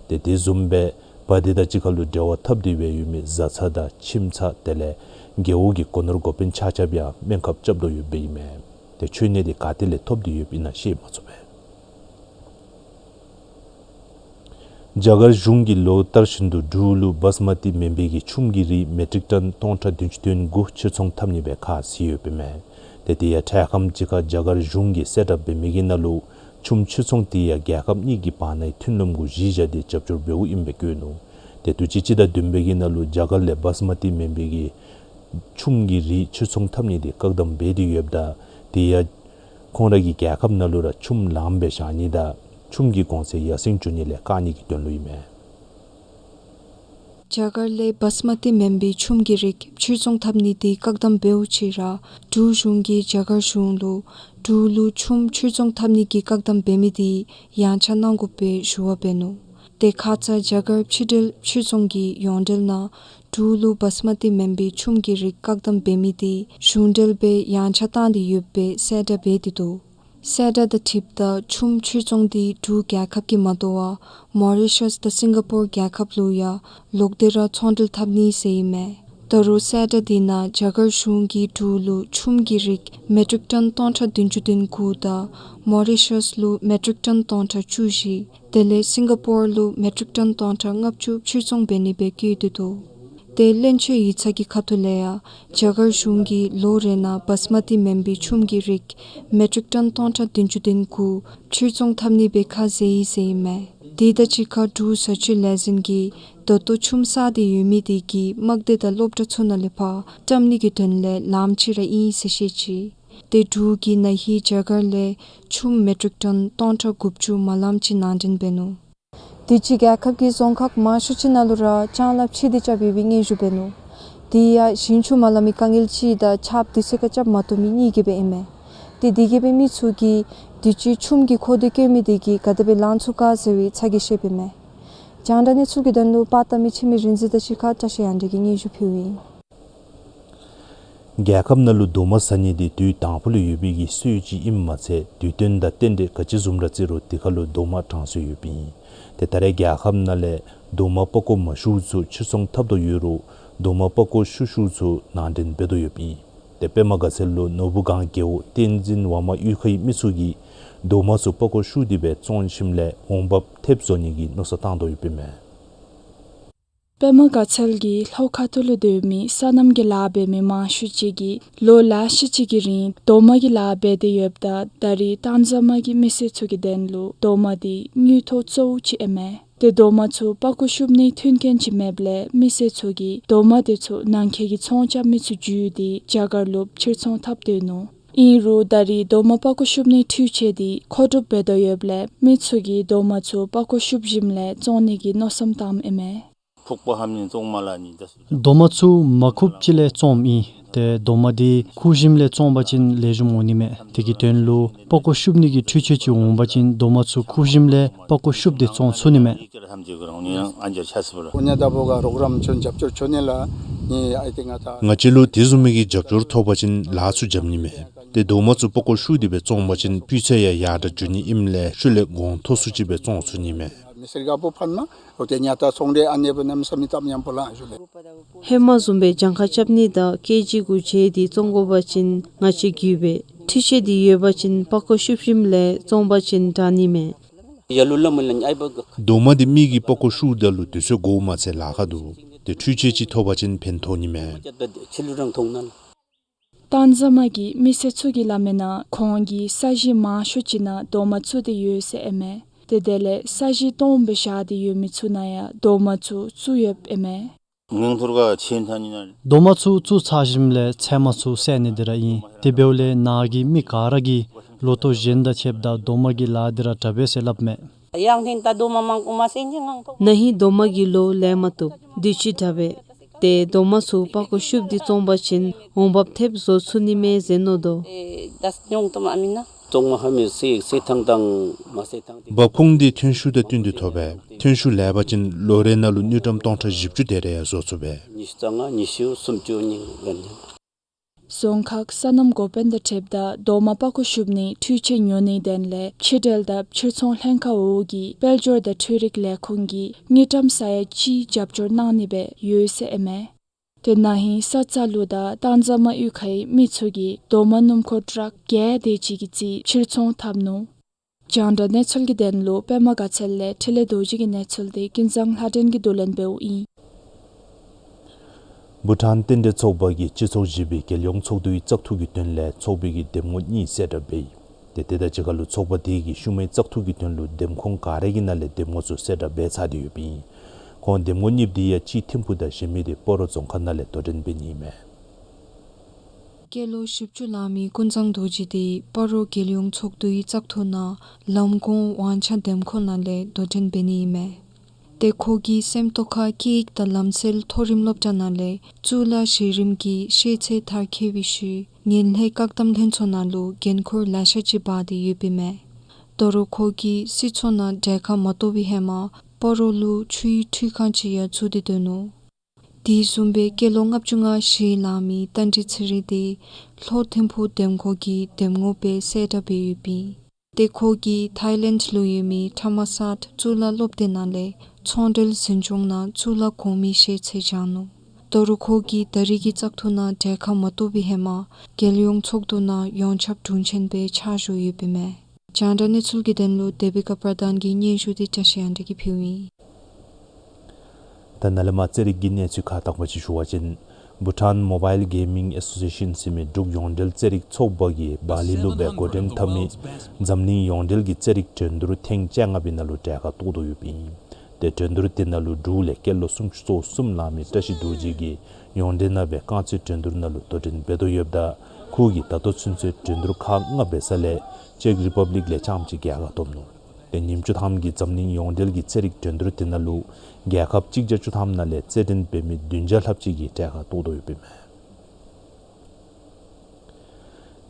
ཏེ་དེ་བཟུམ་སྦེ་བ་དེ་དང་གཅིག་ཁར་ལུ་འབྲེལ་བ་འཐབ་སྟེ་སྦེ་ཡོད་མི་བཟའ་ཚང་དང་ཁྱིམ་ཚང་དེ་ལས་རྒེད་འོག་གི་སྒོ་ནོར་འགོ་དཔོན་ཆ་ཁྱབ་ཡང་སྨན་ཁབ་རྐྱབ་དོ་ཡོདཔ་ཨིན་མས། ཏེ་མཆོད་གནས་དེ་ག་ཏེ་ལས་ཐོབ་སྟེ་ཡོདཔ་ཨིན་ན་ཤེས་མ་ཚུགས་པས། རྒྱ་གར་གཞུང་གིས་ལོ་ལྟར་བཞིན་དུ་འབྲུག་ལུ་བཱསི་མ་ཏི་སྨན་པའི་གི་ཆུམ་གྱི་རིགས་མེ་ཊིག་ཊོན་སྟོང་ཕྲག་བདུན་ཅུ་དོན་དགུ་ཕྱིར་ཚོང་འཐབ་ནི་སྦེ་ཁ་བཟེད་ཡོདཔ་ཨིན་མས། ཏེ་དེ་ཡང་འཕྲལ་ཁམས་ཅིག་ཁར་རྒྱ་གར་གཞུང་གིས་གསལ་བསྒྲགས་འབད་མི་གི་ནང་ལུ་ཆུམ་ཕྱིར་ཚོང་དེ་ཡང་རྒྱལ་ཁབ་གཉིས་ཀྱི་བར་ནའི་མཐུན་ལམ་གུ་གཞི་བཞག་སྟེ་རྒྱབ་སྐྱོར་འབདཝ་ཨིན་པའི་བཀོད་ནུག། ཏེ་དུས་ཅི་སྤྱི་ཟླ་བདུན་པའི་གི་ནང་ལུ་རྒྱ་གར་ལས་བཱསི་མ་ཏི་སྨན་པའི་གི་ཆུམ་གྱི་རིགས་ཕྱིར་ཚོང་འཐབ་ནི་དེ་བཀག་དམ་འབད་དེ་ཡོདཔ་ད་དེ་ཡང་ཁོང་ར་གི་རྒྱལ་ཁབ་ནང་ལུ་ར་ཆུམ་ལངམ་སྦེ་བཞག་ནི་དང་ཆུམ་གྱི་གོང་ཚད་ཡར་སེང་འགྱོ་ནི་ལས་བཀག་ནི་གི་དོན་ལུ་ཨིན་མས། རྒྱ་གར་ལས་བཱསི་མ་ཏི་སྨན་པའི་ཆུམ་གྱི་རིགས་ཕྱིར་ཚོང་འཐབ་ནི་དེ་བཀག་དམ་འབདཝ་ཅིག་ར་འབྲུག་གཞུང་གིས་རྒྱ་གར་གཞུང་ལུ་འབྲུག་ལུ་ཆུམ་ཕྱིར་ཚོང་འཐབ་ནི་གི་བཀག་དམ་འབད་མི་དེ་ཡངས་ཆག་གནང་དགོ་པའི་ཞུ་བ་འབད་ནུག། ཏེ་ཁ་ཙ་རྒྱ་གར་ཕྱི་འབྲེལ་ཕྱིར་ཚོང་གི་ཡོངས་འབྲེལ་ནང་འབྲུག་ལུ་བཱསི་མ་ཏི་སྨན་པའི་ཆུམ་གྱི་རིགས་བཀག་དམ་འབད་མི་དེ་གཞུང་འབྲེལ་སྦེ་ཡངས་ཆག་བཏང་སྟེ་ཡོད་པའི་གསལ་བསྒྲགས་འབད་དེ་འདུག། གསལ་བསྒྲགས་དང་འཁྲིལཝ་ད་ཆུམ་ཕྱིར་ཚོང་དེ་འབྲུག་རྒྱལ་ཁབ་ཀྱིས་མ་དོ་བར་མོ་རི་ཤཱས་དང་སིང་ག་པོར་རྒྱལ་ཁབ་ལུ་ཡང་ལོག་སྟེ་ར་ཚོང་འབྲེལ་འཐབ་ནི་ཟེར་ཨིན་མས། ད་རུང་གསལ་བསྒྲགས་དེ་ནང་རྒྱ་གར་གཞུང་གིས་འབྲུག་ལུ་ཆུམ་གྱི་རིགས་མེ་ཊིག་ཊོན་སྟོང་ཕྲག་བདུན་ཅུ་དོན་དགུ་དང་མོ་རི་ཤཱས་ལུ་མེ་ཊིག་ཊོན་སྟོང་ཕྲག་བཅུ་བཞི་དེ་ལས་སིང་ག་པོར་ལུ་མེ་ཊིག་ཊོན་སྟོང་ཕྲག་ལྔ་བཅུ་ཕྱིར་ཚོང་འབད་ནི་སྦེ་བཀོད་དེ་འདུག། ཏེ་གླེང་བརྗོད་ཡིག་ཚང་གི་ཁ་ཐུག་ལས་ཡང་རྒྱ་གར་གཞུང་གིས་ལོ་རེ་ནང་བཱསི་མ་ཏི་སྨན་པའི་ཆུམ་གྱི་རིགས་མེ་ཊིག་ཊོན་སྟོང་ཕྲག་བདུན་ཅུ་དོན་དགུ་ཕྱིར་ཚོང་འཐབ་ནི་སྦེ་ཁ་བཟེད་ཡི་ཟེར་ཨིན་མས། དེ་དང་གཅིག་ཁར་འབྲུག་བཟའ་སྤྱོད་ལས་འཛིན་གྱིས་ད་ལྟོ་ཆུམ་བསགས་ཏེ་ཡོད་མི་དེ་གིས་དམག་སྡེ་དང་སློབ་གྲྭ་ཚུ་ནང་ལས་ཕར་བཀྲམ་ནི་གི་དོན་ལས་ལངམ་ཅིག་ར་ཨིན་ཟེར་བཤད་ཅི། ཏེ་འབྲུག་གིས་ན་ཧིང་རྒྱ་གར་ལས་ཆུམ་མེ་ཊིག་ཊོན་སྟོང་ཕྲག་དགུ་བཅུ་མ་ལངམ་ཅིག་ནང་འདྲེན་འབད་ནུག། དུས་ཅི་རྒྱལ་ཁབ་ཀྱི་རྫོང་ཁག་མང་ཤོས་ཅིག་ནང་ལུ་ར་ལྕང་ལཱ་ཕྱེ་སྟེ་རྐྱབ་ཡོད་པའི་སྙན་ཞུ་འབད་ནུག། དེ་ཡང་ཞིང་ཆུ་མ་ལང་མི་དཀའ་ངལ་ཅིག་དང་ཆརཔ་དུས་ཚོད་ཁར་རྐྱབ་མ་བཏུབ་མི་གཉིས་ཀྱིས་སྦེ་ཨིན་མས། ཏེ་དེ་གིས་སྦེ་མི་ཚུ་གིས་དུས་ཅི་ཆུམ་གྱི་མཁོ་འདོད་བསྐྱེད་མི་དེ་གིས་ག་དེ་སྦེ་ལང་ཚུགས་ག་ཟེར་བའི་ཚ་གྱང་བཞེས་པས་མས། རྒྱང་བསྒྲགས་གནས་ཚུལ་གྱི་དོན་ལུ་པར་བཏབ་མི་འཆི་མེད་རིག་འཛིན་དང་གཅིག་ཁར་བཀྲ་ཤིས་དབྱངས་སྒྲོན་གྱིས་སྙན་ཞུ་ཕུལཝ་ཨིན། རྒྱལ་ཁབ་ནང་ལུ་རྡོག་མ་ཟ་ནི་དེ་དུས་དང་ཕུ་ལུ་ཡོད་པའི་གི་སྲོལ་ཅིག་ཨིནམ་མ་ཚད་དུས་སྟོན་དང་རྟེན་འབྲེལ་ག་ཅི་བཟུམ་ར་བརྩི་རུང་དེ་ཁར་ལུ་རྡོག་མ་དྲང་སྲོལ་ཡོདཔ་ཨིན། ཏེ་ད་རེས་རྒྱལ་ཁབ་ནང་ལས་རྡོག་མ་པགས་ཀོ་མ་ཤུགས་ཚུ་ཕྱིར་ཚོང་འཐབ་དོ་ཡོད་རུང་རྡོག་མ་པགས་ཀོ་ཤུགས་ཤུགས་ཚུ་ནང་འདྲེན་འབད་དོ་ཡོདཔ་ཨིན། ཏེ་པདྨ་དགའ་ཚལ་ལུ་ནོར་བུ་སྒང་རྒེད་འོག་བསྟན་འཛིན་ཝར་མ་གཡུས་ཁའི་མི་ཚུ་གིས་རྡོག་མ་ཚུ་པགས་ཀོ་ཤུགས་ཏེ་སྦེ་བཙོང་ཞིནམ་ལས་འོང་འབབ་ཐེབས་བཟོ་ནི་གི་མནོ་བསམ་བཏང་དོ་ཡོདཔ་ཨིན་མས། པདྨ་དགའ་ཚལ་གྱི་ལྷོ་ཁ་ཐུག་ལུ་སྡོད་མི་སོ་ནམ་གྱི་ལཱ་འབད་མི་མང་ཤོས་ཅིག་གིས་ལོ་ལེ་ཤ་ཅིག་གི་རིང་རྡོག་མ་གི་ལཱ་འབད་དེ་ཡོདཔ་ད་ད་རེས་ཏན་ཟ་མ་གི་མི་སེར་ཚུ་གི་དོན་ལུ་རྡོག་མ་དེ་དངུལ་ཐོག་གཙོ་བོ་ཅིག་ཨིན་མས། ཏེ་རྡོག་མ་ཚུ་པགས་ཀོ་ཤུབ་ནིའི་མཐུན་རྐྱེན་ཅིག་མེདཔ་ལས་མི་སེར་ཚུ་གིས་རྡོག་མ་དེ་ཚུ་ནང་འཁོད་ཀྱི་ཚོང་རྐྱབ་མི་ཚུ་བརྒྱུད་དེ་རྒྱ་གར་ལུ་ཕྱིར་ཚོང་འཐབ་སྡོད་ནུག། ཨིན་རུང་ད་རེས་རྡོག་མ་པགས་ཀོ་ཤུབ་ནིའི་འཕྲུལ་ཆས་དེ་མཁོ་སྒྲུབ་འབད་དོ་ཡོདཔ་ལས་མི་ཚུ་གིས་རྡོག་མ་ཚུ་པགས་ཀོ་ཤུབ་ཞིནམ་ལས་བཙོང་ནི་གི་མནོ་བསམ་བཏངམ་ཨིན་མས། རྡོག་མ་ཚུ་མ་ཁུབ་ཅིག་ལས་བཙོངམ་ཨིན། ཏེ་རྡོག་མ་དེ་ཁུག་ཞིནམ་ལས་བཙོང་པ་ཅིན་ལེགས་ཤོམ་འོང་ནི་མས། དེ་གི་དོན་ལུ་པགས་ཀོ་ཤུབ་ནི་གི་འཕྲུལ་ཆས་ཅིག་འོང་པ་ཅིན་རྡོག་མ་ཚུ་ཁུག་ཞིནམ་ལས་པགས་ཀོ་ཤུབ་སྟེ་བཙོང་ཚུགས་ནི་མས། ང་བཅས་ལུ་དེ་བཟུམ་མའི་གི་རྒྱབ་སྐྱོར་ཐོབ་པ་ཅིན་ལཱ་ཚུ་འཇམ་ནི་མས། ཏེ་རྡོག་མ་ཚུ་པགས་ཀོ་ཤུབ་སྟེ་སྦེ་བཙོང་པ་ཅིན་སྤུས་ཚད་ཡང་ཡར་དྲག་འགྱོ་ནི་ཨིནམ་ལས་ཤུལ་ལས་གོང་མཐོ་སུ་ཅིག་སྦེ་བཙོང་ཚུགས་ནི་མས། མི་སེར་ག་པོ་ཕན་མ་འོ་ཏེ་ཉ་ཏ་ཚོང་འབྲེལ་ཨ་ནེ་བོ་གནམ་མེད་ས་མེད་ཏམ་ཉམ་པོ་ལང་ཞུ་ལེ། ཧེ་མ་བཟུམ་སྦེ་གྱངས་ཁ་རྐྱབ་ནི་དང་ཀེ་ཇི་གུ་བྱས་ཏེ་བཙོང་དགོ་པ་ཅིན་ང་བཅས་རྒུད་པས། འཕྲུལ་ཆས་འདི་ཡོད་པ་ཅིན་པགས་ཀོ་ཤུབ་ཞིནམ་ལས་བཙོང་པ་ཅིན་དྲག་ནི་མས། རྡོག་མ་འདི་མི་གིས་པགས་ཀོ་ཤུབ་ད་ལུ་དུས་ཚོད་འགོརཝ་མ་ཚད་ལཱ་ཁག་འདུག། ཏེ་འཕྲུལ་ཆས་ཅིག་ཐོབ་པ་ཅིན་ཕན་ཐོགས་ནི་མས། ཏན་ཟ་མ་གིས་མི་སེར་ཚུ་གི་ལམ་མེན་ན་ཁོང་གིས་ས་གཞི་མང་ཤོས་ཅིག་ནང་རྡོག་མ་བཙུགས་ཏེ་ཡོད་ཟེར་ཨིན་མས། ཏེ་དེ་ལས་ས་གཞི་སྟོངམ་སྦེ་བཞག་སྟེ་ཡོད་མི་ཚུ་ནང་ཡང་རྡོག་མ་ཚུ་བཙུགས་ཡོདཔ་ཨིན་མས། རྡོག་མ་ཚུ་བཙུགས་ཚར་ཞིནམ་ལས་ཚལ་མ་ཚུ་བསལ་ནི་འདི་ར་ཨིན། དེ་འབདཝ་ལས་ནཱ་གི་མི་ག་ར་གིས་ལོ་ཐོག་གཞན་དང་ཕྱདཔ་ད་རྡོག་མ་གི་ལཱ་འདི་ར་དྲག་པས་ཟེར་སླབ་མས། ཡང་ཐེངས་ད་རྡོག་མ་མང་པོ་མ་བསལ་ནི་ངང་ཐོག། ན་ཧིང་རྡོག་མ་གི་ལོ་ལེན་མ་བཏུབ། དུས་ཅི་དྲག་པས། ཏེ་རྡོག་མ་ཚུ་པགས་ཀོ་ཤུབ་སྟེ་བཙོང་པ་ཅིན་འོང་འབབ་ཐེབས་བཟོ་ཚུགས་ནི་མས་ཟེར་མནོ་དོ། ཨེ་ད་ཉོང་ཏོ་མ་མེན་ན། བཙོང་མ་ཧ་མི་སེ་སེ་ཐང་དང་མ་སེ་ཐང་། འབབ་ཁུངས་འདི་ཐོན་ཤུགས་དང་བསྟུན་ཏེ་ཐོབ་པས། ཐོན་ཤུགས་ལེགས་པ་ཅིན་ལོ་རེ་ནང་ལུ་དངུལ་ཀྲམ་སྟོང་ཕྲག་བཞི་བཅུ་དེ་རེ་ཡང་བཟོ་ཚུགས་པས། ཉི་ཤུ་རྩ་ལྔ་ཉི་ཤུ་སུམ་ཅུ་ཉིན་ག་ནི། རྫོང་ཁག་སོ་ནམ་འགོ་དཔོན་དང་འཁྲིལཝ་ད་རྡོག་མ་པགས་ཀོ་ཤུབ་ནི་འཕྲུལ་ཆས་ཉོ་ནིའི་དོན་ལས་ཕྱི་འབྲེལ་དང་ཕྱིར་ཚོང་ལྷན་ཁག་འོག་གི་དཔལ་འབྱོར་དང་འཕྲུལ་རིག་ལས་ཁུངས་ཀྱིས་དངུལ་ཀྲམ་ས་ཡ་གཅིག་རྒྱབ་སྐྱོར་གནང་ནི་སྦེ་ཡོད་ཟེར་ཨིན་མས། ཏེ་ན་ཧིང་ས་རྩ་ལུ་དང་ཏན་ཟ་མ་གཡུས་ཁའི་མི་ཚུ་གིས་རྡོག་མ་སྣུམ་འཁོར་ཊཱག་བརྒྱད་དེ་ཅིག་གི་རྩིས་ཕྱིར་ཚོང་འཐབ་ནུག། རྒྱང་བསྒྲགས་གནས་ཚུལ་གྱི་དོན་ལུ་པདྨ་དགའ་ཚལ་ལས་འཕྲིན་ལས་རྡོ་རྗེ་གི་གནས་ཚུལ་འདི་ཀུན་བཟང་ལྷ་སྒྲོན་གྱིས་བསྡུ་ལེན་འབདཝ་ཨིན། བྷུ་ཊཱན་རྟེན་འབྲེལ་ཚོགས་པ་གིས་སྤྱི་ཚོགས་བཞི་པའི་རྒྱལ་ཡོངས་ཚོགས་འདུའི་བཙག་འཐུ་གི་དོན་ལས་ཚོགས་པའི་གི་འདེམས་ངོ་གཉིས་གསལ་བསྒྲགས་འབད་ཡི། ཏེ་དེ་དང་གཅིག་ཁར་ལུ་ཚོགས་པ་དེ་གིས་ཤུལ་མའི་བཙག་འཐུ་གི་དོན་ལུ་འདེམས་ཁོངས་ག་ར་གི་ནང་ལས་འདེམས་ངོ་ཚུ་གསལ་བསྒྲགས་འབད་ཚར་ཏེ་ཡོདཔ་ཨིན། ཁོང་འདེམས་ངོ་གཉིསཔོ་དེ་ཡང་གཅིག་ཐིམ་ཕུ་དང་གཞན་མི་དེ་སྤ་རོ་རྫོང་ཁག་ནང་ལས་དོ་འགྲན་འབད་ནི་ཨིན་མས། སྐྱེས་ལོ་བཞི་བཅུ་ལང་མི་ཀུན་བཟང་རྡོ་རྗེ་དེ་སྤ་རོ་རྒྱལ་ཡོངས་ཚོགས་འདུའི་བཙག་འཐུ་ནང་ལམ་གོང་ཝང་ཆ་འདེམས་ཁོངས་ནང་ལས་དོ་འགྲན་འབད་ནི་ཨིན་མས། ཏེ་ཁོ་གིས་སེམས་རྟོགས་ཁ་སྐད་ཡིག་དང་ལམ་སྲོལ་མཐོ་རིམ་སློབ་གྲྭ་ནང་ལས་གཙུག་ལག་གཞི་རིམ་གྱི་ཤེས་ཚད་མཐར་འཁྱོལ་བའི་ཤུལ་ངན་ལྷད་བཀག་སྡོམ་ལྷན་ཚོགས་ནང་ལུ་འགན་ཁུར་ལེ་ཤ་ཅིག་འབག་སྟེ་ཡོདཔ་ཨིན་མས། ད་རུང་ཁོ་གིས་སྲིད་ཚོགས་ནང་གྲལ་ཁར་མ་གཏོགས་པའི་ཧེ་མ་སྤ་རོ་ལུ་ཆུའི་འཕྲུལ་ཁང་ཅིག་ཡང་བཙུགས་ཏེ་སྡོད་ནུག། དེ་བཟུམ་སྦེ་སྐྱེས་ལོ་ལྔ་བཅུ་ང་བཞི་ལང་མི་རྟ་མགྲིན་ཚེ་རིང་དེ་ལྷོ་ཐིམ་ཕུ་འདེམས་ཁོངས་ཀྱི་འདེམས་ངོ་སྦེ་གསལ་བསྒྲགས་འབད་ཡོདཔ་ཨིན། ཏེ་ཁོ་གིས་ཐའི་ལེནཌ་ལུ་ཡོད་མི་ཐ་མ་སཱཊ་གཙུག་ལག་སློབ་སྡེ་ནང་ལས་ཚོང་འབྲེལ་འཛིན་སྐྱོང་ནང་གཙུག་ལག་གོང་མའི་ཤེས་ཚད་སྦྱངས་ནུག། ད་རུང་ཁོ་གིས་ད་རེས་ཀྱི་བཙག་འཐུ་ནང་གྲལ་ཁར་མ་གཏོགས་པའི་ཧེ་མ་རྒྱལ་ཡོངས་ཚོགས་འདུ་ནང་ཡོངས་ཁྱབ་དྲུང་ཆེན་སྦེ་ཕྱག་ཞུ་ཡོདཔ་ཨིན་མས། རྒྱང་བསྒྲགས་གནས་ཚུལ་གྱི་དོན་ལུ་དེ་བི་ཀ་པར་དཱན་གྱི་སྙན་ཞུ་དེ་བཀྲ་ཤིས་དབང་འདུས་ཀྱིས་ཕུལཝ་ཨིན། ད་ནཱ་ལས་མར་རྩེད་རིགས་ཀྱི་གནས་ཚུལ་ཁག་དང་པ་ཅིག་ཞུ་བ་ཅིན་བྷུ་ཊཱན་མོ་བཱའིལ་གེ་མིང་ཨེ་སོ་སི་ཨེ་ཤཱན་ཟེར་མི་འབྲུག་ཡོངས་འབྲེལ་རྩེད་རིགས་ཚོགས་པ་གིས་སྦ་ལི་ལུ་སྦེ་འགོ་འདྲེན་འཐབ་མི་འཛམ་གླིང་ཡོངས་འབྲེལ་གྱི་རྩེད་རིགས་འགྲན་བསྡུར་ཐེངས་བཅོ་ལྔ་པའི་ནང་ལུ་གྲལ་ཁར་གཏོགས་དོ་ཡོདཔ་ཨིན། ཏེ་འགྲན་བསྡུར་དེ་ནང་ལུ་འབྲུག་ལས་སྐྱེས་ལོ་སུམ་ཅུ་སོ་གསུམ་ལང་མི་བཀྲ་ཤིས་རྡོ་རྗེ་གིས་ཡོངས་འབྲེལ་ནང་སྦེ་རྐང་རྩེད་འགྲན་བསྡུར་ནང་ལུ་དོ་འགྲན་འབད་དོ་ཡོདཔ་ད་ཁོ་གིས་ད་ལྟོ་ཚུན་ཚོད་འགྲན་བསྡུར་ཁག་ལྔ་འབད་ས་ལས་ཅེཀ་རི་པབ་ལིཀ་ལས་རྐྱངམ་གཅིག་རྒྱལ་ཁ་ཐོབ་ནུག། ཏེ་ཉིནམ་བཅུ་ཐམ་གྱི་འཛམ་གླིང་ཡོངས་འབྲེལ་གྱི་རྩེད་རིགས་འགྲན་བསྡུར་དེ་ནང་ལུ་རྒྱལ་ཁབ་གཅིག་བརྒྱ་བཅུ་ཐམ་ནང་ལས་རྩེད་འགྲན་འབད་མི་བདུན་བརྒྱ་ལྷགཔ་ཅིག་གིས་གྲལ་ཁར་གཏོགས་དོ་ཡོདཔ་ཨིན་མས།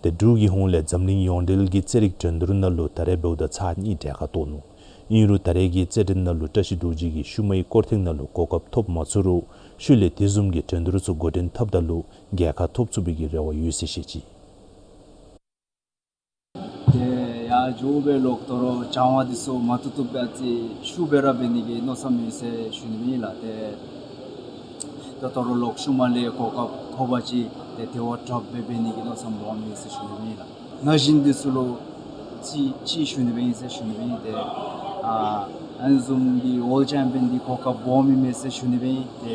ཏེ་འབྲུག་གི་ཧོངས་ལས་འཛམ་གླིང་ཡོངས་འབྲེལ་གྱི་རྩེད་རིགས་འགྲན་བསྡུར་ནང་ལུ་ད་རེས་འབདཝ་ད་ཚར་གཉིས་གྲལ་ཁར་གཏོགས་ནུག། ཨིན་རུང་ད་རེས་ཀྱི་རྩེད་འགྲན་ནང་ལུ་བཀྲ་ཤིས་རྡོ་རྗེ་གིས་ཤུལ་མའི་སྐོར་ཐེངས་ནང་ལུ་གོ་སྐབས་ཐོབ་མ་ཚུགས་རུང་ཤུལ་ལས་དེ་བཟུམ་གྱི་འགྲན་བསྡུར་ཚུ་འགོ་འདྲེན་འཐབ་ད་ལུ་རྒྱལ་ཁ་ཐོབ་ཚུགས་པའི་གི་རེ་བ་ཡོད་ཟེར་བཤད་ཅི། ཏེ་ཡར་འགྱོ་སྦེ་ལོག་ད་རུང་སྦྱང་བ་འདི་ཚུ་མ་བཏུབ་བཏུབ་སྦེ་ཨ་ཙི་ཤུགས་སྦེ་ར་འབད་ནི་གི་མནོ་བསམ་ཡོད་ཟེར་ཞུ་ནི་ཨིན་ལགས། ཏེ་ད་ད་རུང་ལོག་ཤུལ་མ་ལས་གོ་སྐབས་ཐོབ་པ་ཅིན་ཏེ་དེ་བ་དྲགཔ་སྦེ་འབད་ནི་གི་མནོ་བསམ་སྦོམ་ཡོད་ཟེར་ཞུ་ནི་ཨིན་ལགས། ན་གཞོན་འདི་ཚུ་ལུ་ཅིག་ཅིག་ཞུ་ནི་ཨིན་ཟེར་ཞུ་ནི་ཨིན། ཏེ་ཨ་ཨ་ནི་བཟུམ་གྱི་ཝཱལཌ་ཅེམ་པིའོན་འདི་གོ་སྐབས་སྦོམ་ཨིན་མས་ཟེར་ཞུ་ནི་ཨིན། ཏེ་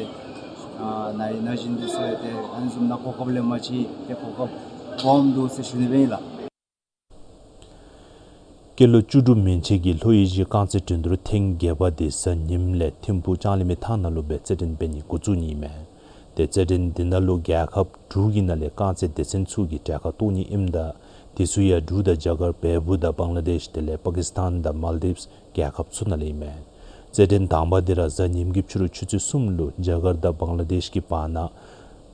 ཨ་ན་ན་གཞོན་འདི་ཚུ་ཡང་ཏེ་ཨ་ནི་བཟུམ་ནང་གོ་སྐབས་ལེན་པ་ཅིན་ཏེ་གོ་སྐབས་སྦོམ་འདུག་ཟེར་ཞུ་ནི་ཨིན་ལགས། སྐྱེས་ལོ་བཅུ་དྲུག་མན་ཆད་ཀྱི་ལྷོ་ཨེ་ཤི་ཡའི་རྐང་རྩེད་འགྲན་བསྡུར་ཐེངས་བརྒྱད་པ་དེ་གཟའ་ཉིམ་ལས་ཐིམ་ཕུག་ལྕང་གླིང་མའི་ཐང་ནང་ལུ་སྦེ་རྩེད་འགྲན་འབད་ནི་འགོ་བཙུགས་ནི་ཨིན་མས། ཏེ་རྩེད་འགྲན་འདི་ནང་ལུ་རྒྱལ་ཁབ་དྲུག་གི་ནང་ལས་རྐང་རྩེད་སྡེ་ཚན་ཚུ་གིས་གྲལ་ཁར་གཏོགས་ནི་ཨིནམ་ད་དེ་ཚུ་ཡང་འབྲུག་དང་རྒྱ་གར་བལ་པོ་དང་བང་ལ་དེཤ་དེ་ལས་པ་ཀིས་ཐཱན་དང་མཱལ་དིབས་རྒྱལ་ཁབ་ཚུ་ནང་ལས་ཨིན་མས། རྩེད་འགྲན་དང་པ་འདི་ར་གཟའ་ཉིམ་གི་ཕྱི་རུ་ཆུ་ཚོད་གསུམ་ལུ་རྒྱ་གར་དང་བང་ལ་དེཤ་གི་བར་ན་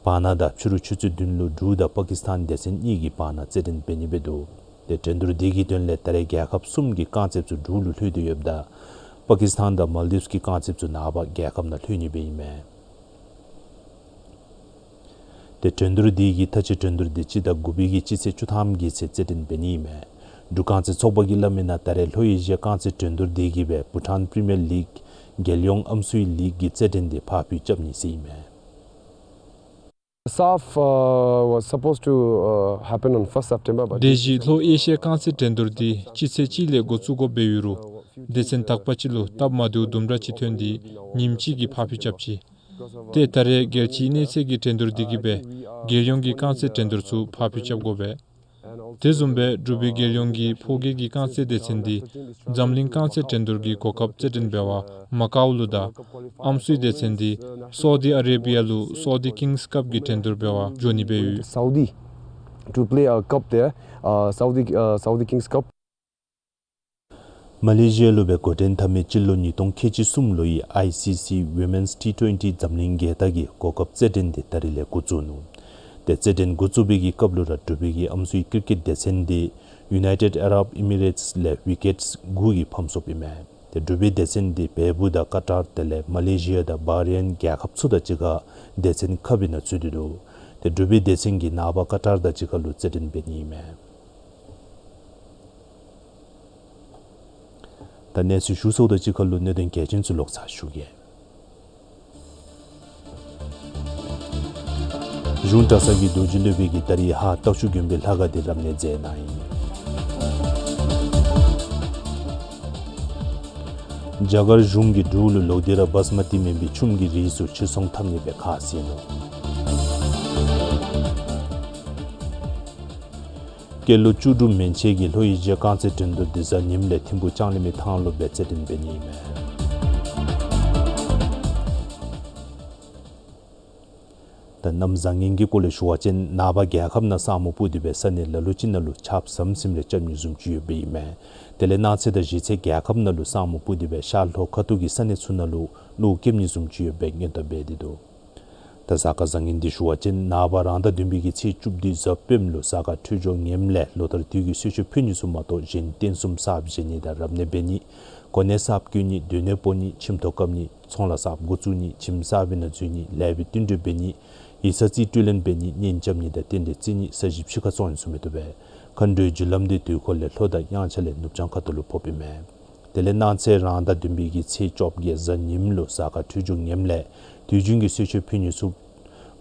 བར་ན་དང་ཕྱི་རུ་ཆུ་ཚོད་བདུན་ལུ་འབྲུག་དང་པ་ཀིས་ཐཱན་སྡེ་ཚན་གཉིས་ཀྱི་བར་ན་རྩེད་འགྲན་འབད་ནི་སྦེ་འདུག། ཏེ་འགྲན་བསྡུར་འདི་གི་དོན་ལས་ད་རེས་རྒྱལ་ཁབ་གསུམ་གྱི་རྐང་རྩེདཔ་ཚུ་འབྲུག་ལུ་ལྷོད་དེ་ཡོདཔ་ད་པ་ཀིས་ཐཱན་དང་མཱལ་དིབས་ཀྱི་རྐང་རྩེདཔ་ཚུ་ནངས་པ་རྒྱལ་ཁབ་ནང་ལྷོད་ནི་སྦེ་ཨིན་མས། ཏེ་འགྲན་བསྡུར་འདི་གི་མཐའ་དཔྱད་འགྲན་བསྡུར་འདི་སྤྱི་ཟླ་དགུ་པའི་གི་སྤྱི་ཚེས་བཅུ་ཐམ་གྱི་ཚེ་རྩེད་འགྲན་འབད་ནི་ཨིན་མས། འབྲུག་རྐང་རྩེད་ཚོགས་པ་གིས་སླབ་མི་ནང་ད་རེས་ལྷོ་ཨེ་ཤི་ཡ་རྐང་རྩེད་འགྲན་བསྡུར་འདི་གིས་སྦེ་བྷུ་ཊཱན་པི་རི་མི་ཡར་ལིག་རྒྱལ་ཡོངས་ཨམ་སྲུའི་ལིག་གི་རྩེད་འགྲན་འདི་ཕར་འགྱངས་རྐྱབ་ནི་ཟེར་ཨིན་མས། SAFF, uh, was supposed to, uh, happen on first September, but དེ་བཞིན་ལྷོ་ཨེ་ཤི་ཡ་རྐང་རྩེད་འགྲན་བསྡུར་འདི་སྤྱི་ཚེས་གཅིག་ལས་འགོ་བཙུགས་དགོཔ་སྦེ་ཡོད་རུང་སྡེ་ཚན་དག་པ་ཅིག་ལུ་སྟབས་མ་བདེཝ་དུམ་གྲ་ཅིག་ཐོན་ཏེ་ཉིནམ་གཅིག་གི་ཕར་འགྱངས་རྐྱབ་ཅི། ཏེ་ད་རེས་རྒྱལ་སྤྱིའི་གནས་ཚད་ཀྱི་འགྲན་བསྡུར་འདི་གིས་སྦེ་རྒྱལ་ཡོངས་ཀྱི་རྐང་རྩེད་འགྲན་བསྡུར་ཚུ་ཕར་འགྱངས་རྐྱབ་དགོ་པས། དེ་བཟུམ་སྦེ་འབྲུག་པའི་རྒྱལ་ཡོངས་ཀྱི་ཕོ་སྐྱེས་ཀྱི་རྐང་རྩེད་སྡེ་ཚན་འདི་འཛམ་གླིང་རྐང་རྩེད་འགྲན་བསྡུར་གྱི་གོ་སྐབས་རྩེད་འགྲན་འབད་བར་མ་ཀའོ་ལུ་དང་ཨམ་སྲུའི་སྡེ་ཚན་འདི་སའུ་དི་ཨ་རེ་བི་ཡ་ལུ་Saudi Kings Cup གི་འགྲན་བསྡུར་འབད་བར་འགྱོ་ནི་སྦེ་ཡོད། Saudi to play a cup there, uh, Saudi, uh, Saudi Kings Cup. མ་ལེ་ཤི་ཡ་ལུ་སྦེ་འགོ་འདྲེན་འཐབ་མི་སྤྱི་ལོ་ཉིས་སྟོང་ཁལ་གཅིག་གསུམ་ལོའི་ཨའི་སི་སི་Women's T twenty འཛམ་གླིང་རྒྱལ་རྟགས་ཀྱི་གོ་སྐབས་རྩེད་འགྲན་འདི་ད་རིས་ལས་འགོ་བཙུགས་ནུག། ཏེ་རྩེད་འགྲན་འགོ་བཙུགས་པའི་གི་སྐབས་ལུ་ར་འབྲུག་པའི་གི་ཨམ་སྲུའི་ཀིར་ཀེཊ་སྡེ་ཚན་འདི་United Arab Emirates ལས་ཝི་ཀེཊ་དགུ་གིས་ཕམ་སོཔ་ཨིན་མས། ཏེ་འབྲུག་པའི་སྡེ་ཚན་འདི་བལ་པོ་དང་ཀ་ཏར་དེ་ལས་མ་ལེ་ཤི་ཡ་དང་བྷ་རེན་རྒྱལ་ཁབ་ཚུ་དང་གཅིག་ཁར་སྡེ་ཚན་ཁ་སྦུག་ནང་ཚུད་དེ་འདུག། ཏེ་འབྲུག་པའི་སྡེ་ཚན་གྱིས་ནངས་པ་ཀ་ཏར་དང་གཅིག་ཁར་ལུ་རྩེད་འགྲན་འབད་ནི་ཨིན་མས། ད་གནས་ཚུལ་ཞུ་ཚརཝ་དང་གཅིག་ཁར་ལུ་གནད་དོན་གལ་ཆེན་ཚུ་ལོག་ཚར་ཞུ་གེ། གཞུང་གྲྭ་ཚང་གི་རྡོ་རྗེ་སློབ་དཔོན་གྱིས་ད་རིས་ཧཱ་སྟག་ཆུ་དགོན་པའི་ལྷ་ཁང་འདི་རབ་གནས་མཛད་གནང་ཡི། རྒྱ་གར་གཞུང་གིས་འབྲུག་ལུ་ལོག་སྟེ་ར་བཱསི་མ་ཏི་མེན་པའི་ཆུམ་གྱི་རིགས་ཚུ་ཕྱིར་ཚོང་འཐབ་ནི་སྦེ་ཁས་བླངས་ནུག། སྐྱེས་ལོ་བཅུ་དྲུག་མན་ཆད་ཀྱི་ལྷོ་ཨེ་ཤི་ཡ་རྐང་རྩེད་འགྲན་བསྡུར་འདི་གཟའ་ཉིམ་ལས་ཐིམ་ཕུག་ལྕང་གླིང་མའི་ཐང་ལུ་སྦེ་རྩེད་འགྲན་འབད་ནི་ཨིན་མས། ད་གནམ་བཟང་ངན་གྱི་སྐོར་ལས་ཞུ་བ་ཅིན་ནངས་པ་རྒྱལ་ཁབ་ནང་ས་སྨུག་སྤུབས་ཏེ་སྦེ་ས་གནས་ལ་ལུ་ཅིག་ནང་ལུ་ཆརཔ་ཟམ་ཟིམ་རེ་རྐྱབ་ནི་བཟུམ་ཅིག་ཡོདཔ་ཨིན་མས། དེ་ལས་གནངས་ཚེ་དང་གཞེས་ཚེ་རྒྱལ་ཁབ་ནང་ལུ་ས་སྨུག་སྤུབས་ཏེ་སྦེ་ཤར་ལྷོ་ཁ་ཐུག་གི་ས་གནས་ཚུ་ནང་ལུ་རླུང་རྐྱབ་ནི་བཟུམ་ཅིག་ཡོདཔ་སྦེ་སྔོན་བརྡ་འབད་དེ་འདུག། ད་གཟའ་སྐར་བཟང་ངན་འདི་ཞུ་བ་ཅིན་ནངས་པ་རང་ཟླ་བདུན་པའི་གི་ཚེས་བཅུ་བདུན་གཟའ་སྤེནམ་ལུ་གཟའ་སྐར་འཕྲོད་སྦྱོར་ངནམ་ལས་ལོ་ལྟར་དུས་ཀྱི་གསོལ་མཆོད་ཕུལ་ནི་ཚུ་མ་གཏོགས་གཞན་རྟེན་གསུམ་གསརཔ་བཞེངས་ནི་དང་རབ་གནས་འབད་ནི་གོ་གནས་གསརཔ་བསྐོ་ནི་སྡོད་གནས་སྤོ་ནི་ཁྱིམ་ཐོག་བཀབ་ནི་ཚོང་ལཱ་གསརཔ་འགོ་བཙུགས་ནི་ཁྱིམ་གསར་པའི་ནང་འཛུལ་ནི་ལེགས་པའི་བསྟུན་གྲོས་འབད་ནི་ཡིག་ཚང་རྩིས་སྤྲོད་ལེན་འབད་ནི་གཉེན་རྐྱབ་ནི་དང་རྟེན་འབྲེལ་བརྩི་ནི་ས་གཞི་ཕྱི་ཁར་བཙོང་ནི་ཚུ་མི་བཏུབ་པས། མཁའ་འགྲོའི་རྒྱུ་ལམ་འདི་དུས་འཁོར་ལས་ལྷོ་དང་དབྱངས་འཆར་ལས་ནུབ་བྱང་ཁ་ཐུག་ལུ་ཕོགཔ་ཨིན་མས། དེ་ལས་གནངས་ཚེ་རང་ཟླ་བདུན་པའི་གི་ཚེས་བཅོ་བརྒྱད་གཟའ་ཉིམ་ལུ་གཟའ་སྐར་འཕྲོད་སྦྱོར་ངནམ་ལས་དུས་རྒྱུན་གྱི་གསོལ་མཆོད་ཕུལ་ནི་ཚུ་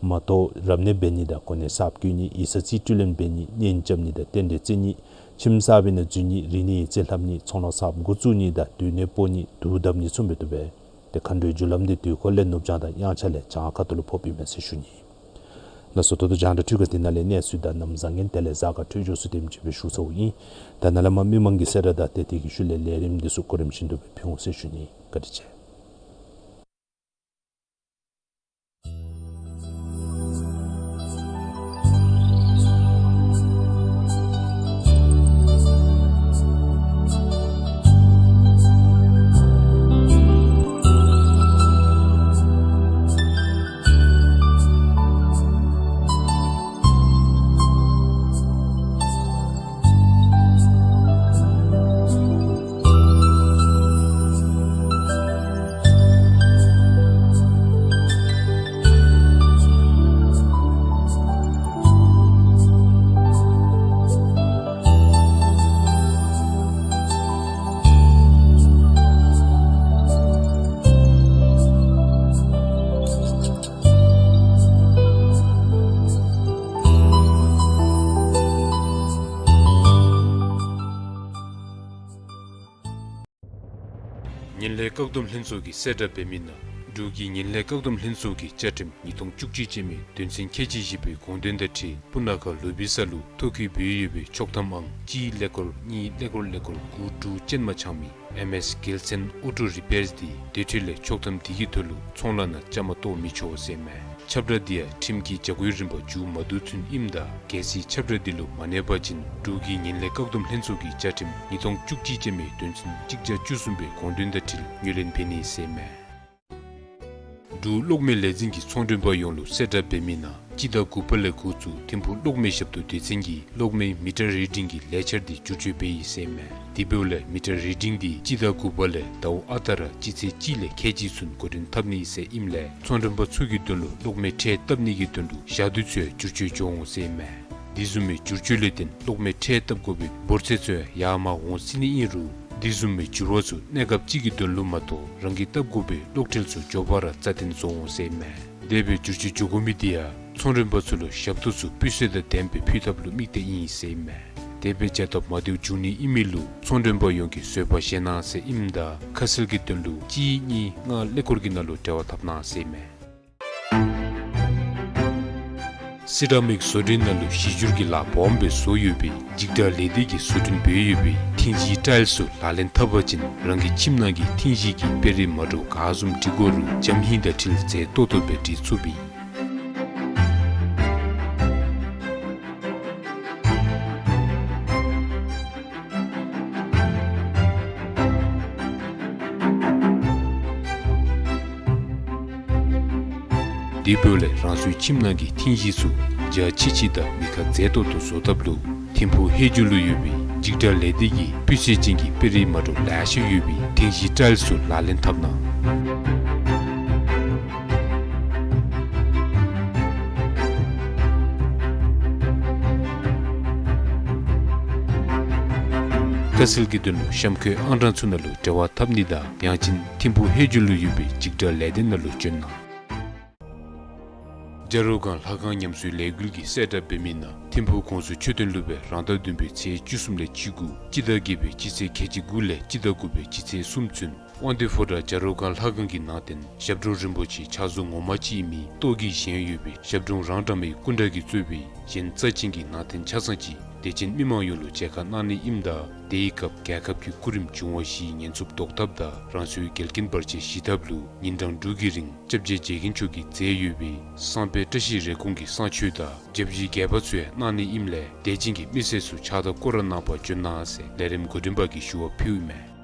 མ་གཏོགས་རབ་གནས་འབད་ནི་དང་གོ་གནས་གསརཔ་བསྐོ་ནི་ཡིག་ཚང་རྩིས་སྤྲོད་ལེན་འབད་ནི་གཉེན་རྐྱབ་ནི་དང་རྟེན་འབྲེལ་བརྩི་ནི་ཁྱིམ་གསར་པའི་ནང་འཛུལ་ནི་རིག་གནས་ཡིག་རྩིས་ལྷབ་ནི་ཚོང་ལཱ་གསརཔ་འགོ་བཙུགས་ནི་དང་སྡོད་གནས་སྤོ་ནི་དུར་བརྡབ་ནི་ཚུ་མི་བཏུབ་པས། ཏེ་མཁའ་འགྲོའི་རྒྱུ་ལམ་འདི་དུས་འཁོར་ལས་ནུབ་བྱང་དང་དབྱངས་འཆར་ལས་བྱང་ཁ་ཐུག་ལུ་ཕོགཔ་ཨིན་མས་ཟེར་ཞུ་ནི། ལགས་སོ། ད་ལྟོ་རྒྱང་བསྒྲགས་འཕྲུལ་ཁང་འདི་ནང་ལས་གནས་ཚུལ་དང་གནམ་བཟང་ངན་དེ་ལས་གཟའ་སྐར་འཕྲོད་སྦྱོར་ཚུ་དེམ་ཅིག་སྦེ་ཞུ་ཚརཝ་ཨིན། ད་ནཱ་ལས་མར་མི་མང་གི་གསལ་བསྒྲགས་དང་དེ་དེ་གི་ཤུལ་ལས་ལས་རིམ་འདི་ཚུ་གོ་རིམ་བཞིན་དུ་སྦེ་ཕུལ་འོང་ཟེར་ཞུ་ནི། བཀའ་དྲིན་ཆེ། ངན་ལྷད་བཀག་སྡོམ་ལྷན་ཚོགས་ཀྱིས་གསལ་བསྒྲགས་འབད་མི་ནང་འབྲུག་གི་ངན་ལྷད་བཀག་སྡོམ་ལྷན་ཚོགས་ཀྱི་བཅའ་ཁྲིམས་ཉིས་སྟོང་བཅུ་གཅིག་ཅན་མའི་དོན་ཚན་ཁལ་གཅིག་བཞི་པའི་དགོངས་དོན་དང་འཁྲིལ་སྤུ་ན་ཁ་ལོ་བི་ས་ལུ་ཐོ་བཀོད་འབད་ཡོད་པའི་ཆོག་ཐམ་ཨང་གཅིག་ཀླད་ཀོར་གཉིས་ཀླད་ཀོར་ཀླད་ཀོར་དགུ་དྲུག་ཅན་མ་ཚང་མི་ཨེམ་ཨེས་རྒྱལ་མཚན་ཨོ་ཊོ་རི་པེར་འདི་དེ་འཕྲོ་ལས་ཆོག་ཐམ་དེ་གི་ཐོག་ལུ་ཚོང་ལཱ་ནང་བཅའ་མར་གཏོགས་མི་ཆོག་ཟེར་མས། ཁྱབ་བསྒྲགས་འདི་ཡང་ཁྲིམས་ཀྱི་བྱ་སྒོའི་རིམ་པ་མཇུག་མ་བསྡུ་ཚུན་ཨིནམ་ད་གལ་སྲིད་ཁྱབ་བསྒྲགས་འདི་ལུ་མ་གནས་པ་ཅིན་འབྲུག་གི་ངན་ལྷད་བཀག་སྡོམ་ལྷན་ཚོགས་ཀྱི་བཅའ་ཁྲིམས་ཉིས་སྟོང་བཅུ་གཅིག་ཅན་མའི་དོན་ཚན་གཅིག་བརྒྱ་བཅུ་གསུམ་པའི་དགོངས་དོན་དང་འཁྲིལ་ངོས་ལེན་འབད་ནི་ཟེར་མས། འབྲུག་གློག་མེ་ལས་འཛིན་གྱི་ཚོང་མགྲོན་པ་ཡོངས་ལུ་གསལ་བསྒྲགས་འབད་མི་ནང་སྤྱི་ཟླ་དགུ་པ་ལས་འགོ་བཙུགས་ཐིམ་ཕུག་གློག་མེ་ཞབས་ཏོག་སྡེ་ཚན་གྱིས་གློག་མེའི་མི་ཊར་རི་ཌིང་གི་ལས་འཆར་འདི་བསྒྱུར་བཅོས་འབད་ཡི་ཟེར་མས། དེ་འབདཝ་ལས་མི་ཊར་རི་ཌིང་འདི་སྤྱི་ཟླ་དགུ་པ་ལས་ཟླཝ་ཨ་རྟག་ར་སྤྱི་ཚེས་གཅིག་ལས་ཁལ་གཅིག་ཚུན་འགོ་འདྲེན་འཐབ་ནི་ཟེར་ཨིནམ་ལས་ཚོང་མགྲོན་པ་ཚུ་གི་དོན་ལུ་གློག་མེ་ཁྲལ་བཏབ་ནི་གི་དོན་ལུ་ཞག་དུས་ཚོད་བསྒྱུར་བཅོས་འགྱོ་འོང་ཟེར་མས། དེ་བཟུམ་མའི་བསྒྱུར་བཅོས་ལས་བརྟེན་གློག་མེ་ཁྲལ་བཏབ་དགོ་པའི་འབོར་ཚད་ཚུ་ཡར་མར་འོང་སྲིད་ནི་ཨིན་རུང་དེ་བཟུམ་མའི་འགྱུར་བ་ཚུ་གནས་སྐབས་ཅིག་གི་དོན་ལུ་མ་གཏོགས་རང་གིས་བཏབ་དགོ་པའི་གློག་ཁྲལ་ཚུ་མགྱོགས་པ་ར་རྩ་བརྟན་བཟོ་འོང་ཟེར་ཨིན་མས། དེ་སྦེ་བསྒྱུར་བཅོས་འགྱོ་དགོ་མི་དེ་ཡང་ཚོང་མགྲོན་པ་ཚུ་ལུ་ཞབས་ཏོག་ཚུ་སྤུས་ཚད་དང་ལྡནམ་སྦེ་ཕུལ་ཐབས་ལུ་དམིགས་ཏེ་ཨིན་ཟེར་ཨིན་མས། དེ་སྦེ་བྱ་ཐབས་མ་བདེཝ་འབྱུང་ནི་ཨིན་མི་ལུ་ཚོང་མགྲོན་པ་ཡོངས་ཀྱིས་བཟོད་པ་བཞེས་གནང་ཟེར་ཨིནམ་ད་ཁ་གསལ་གྱི་དོན་ལུ་གཅིག་གཉིས་ལྔ་ཀླད་ཀོར་གྱི་ནང་ལུ་འབྲེལ་བ་འཐབ་གནང་ཟེར་ཨིན་མས། སི་ར་མིག་བཟོ་སྐྲུན་ནང་ལུ་གཞི་བསྒྱུར་གྱི་ལཱ་སྦོམ་སྦེ་བཟོ་ཡོད་པའི་འཇིགས་སྐྲག་ལས་སྡེ་གིས་བཟོ་སྐྲུན་འབད་ཡོད་པའི་ཐིང་གཞིའི་ཊའིལ་ཚུ་ལག་ལེན་འཐབ་པ་ཅིན་རང་གི་ཁྱིམ་ནང་གི་ཐིང་གཞི་གི་དཔེ་རིས་མ་འདྲཝ་ག་བཟུམ་འབྲི་དགོ་རུང་འཇམ་ཧིང་དང་འཁྲིལ་མཛེས་ཏོག་ཏོ་སྦེ་འབྲི་ཚུགས་པས། དེ་འབདཝ་ལས་རང་སོའི་ཁྱིམ་ནང་གི་ཐིང་གཞི་ཚུ་འཇའ་ཆི་ཆི་དང་མི་ཁ་མཛེས་ཏོག་ཏོ་བཟོ་ཐབས་ལུ་ཐིམ་ཕུག་ཧེ་ཇུ་ལུ་ཡོད་པའི་འཇིགས་སྐྲག་ལས་སྡེ་གིས་སྤུས་ཚད་ཅན་གྱི་དཔེ་རིས་མ་འདྲཝ་ལེ་ཤ་ཡོད་པའི་ཐིང་གཞིའི་ཊའིལ་ཚུ་ལག་ལེན་འཐབ་གནང་། ཁ་གསལ་གྱི་དོན་ལུ་གཤམ་འཁོད་ཨང་གྲངས་ཚུ་ནང་ལུ་འབྲེལ་བ་འཐབ་ནི་དང་ཡང་ཅིན་ཐིམ་ཕུག་ཧེ་ཇུ་ལུ་ཡོད་པའི་འཇིགས་སྐྲག་ལས་སྡེ་ནང་ལུ་བྱོན་གནང་། བྱ་རོག་སྒང་ལྷ་ཁང་ཉམས་གསོའི་ལས་འགུལ་གྱིས་གསལ་བསྒྲགས་འབད་མི་ནང་ཐིམ་ཕུག་གོང་ས་མཆོག་སྟོན་ལུ་སྦེ་རང་ཟླ་བདུན་པའི་ཚེས་བཅུ་གསུམ་ལས་བཅུ་དགུ་སྤྱི་ཟླ་བརྒྱད་པའི་སྤྱི་ཚེས་ཁལ་གཅིག་དགུ་ལས་སྤྱི་ཟླ་དགུ་པའི་སྤྱི་ཚེས་གསུམ་ཚུན་དབང་འདུས་ཕོ་བྲང་བྱ་རོག་སྒང་ལྷ་ཁང་གི་ནང་རྟེན་ཞབས་དྲུང་རིན་པོ་ཆེ་ཕྱག་བཟོ་ངོ་མ་ཅིག་ཨིན་མི་ཏོག་གིས་བཞེངས་ཡོད་པའི་ཞབས་དྲུང་རང་འདྲ་མའི་སྐུ་འདྲ་གིས་གཙོས་པའི་གཞན་རྩ་ཅན་གྱི་ནང་རྟེན་ཆ་ཚང་ཅིག་དད་ཅན་མི་མང་ཡོངས་ལུ་མཇལ་ཁ་གནང་ནི་ཨིནམ་ད་དེའི་སྐབས་རྒྱལ་ཁབ་ཀྱི་སྐུ་རིམ་འབྱུང་བ་བཞིའི་ཉེན་ཚབས་བཟློག་ཐབས་དང་རང་སོའི་འགལ་རྐྱེན་བར་ཆད་ཞི་ཐབས་ལུ་ཉིན་གྲངས་དྲུག་གི་རིང་སྐྱབས་རྗེ་རྗེ་མཁན་མཆོག་གིས་མཛད་ཡོད་པའི་བསངས་དཔེ་བཀྲ་ཤིས་རེ་སྐོང་གི་བསངས་མཆོད་དང་བརྒྱ་བཞིའི་བརྒྱད་པ་ཚུ་ཡང་གནང་ནི་ཨིནམ་ལས་དད་ཅན་གྱི་མི་སེར་ཚུ་ཕྱག་བདའ་བསྐོར་ར་གནང་པར་འབྱོན་གནང་ཟེར་ལས་རིམ་འགོ་འདྲེན་པ་གིས་ཞུ་བ་ཕུལཝ་ཨིན་མས།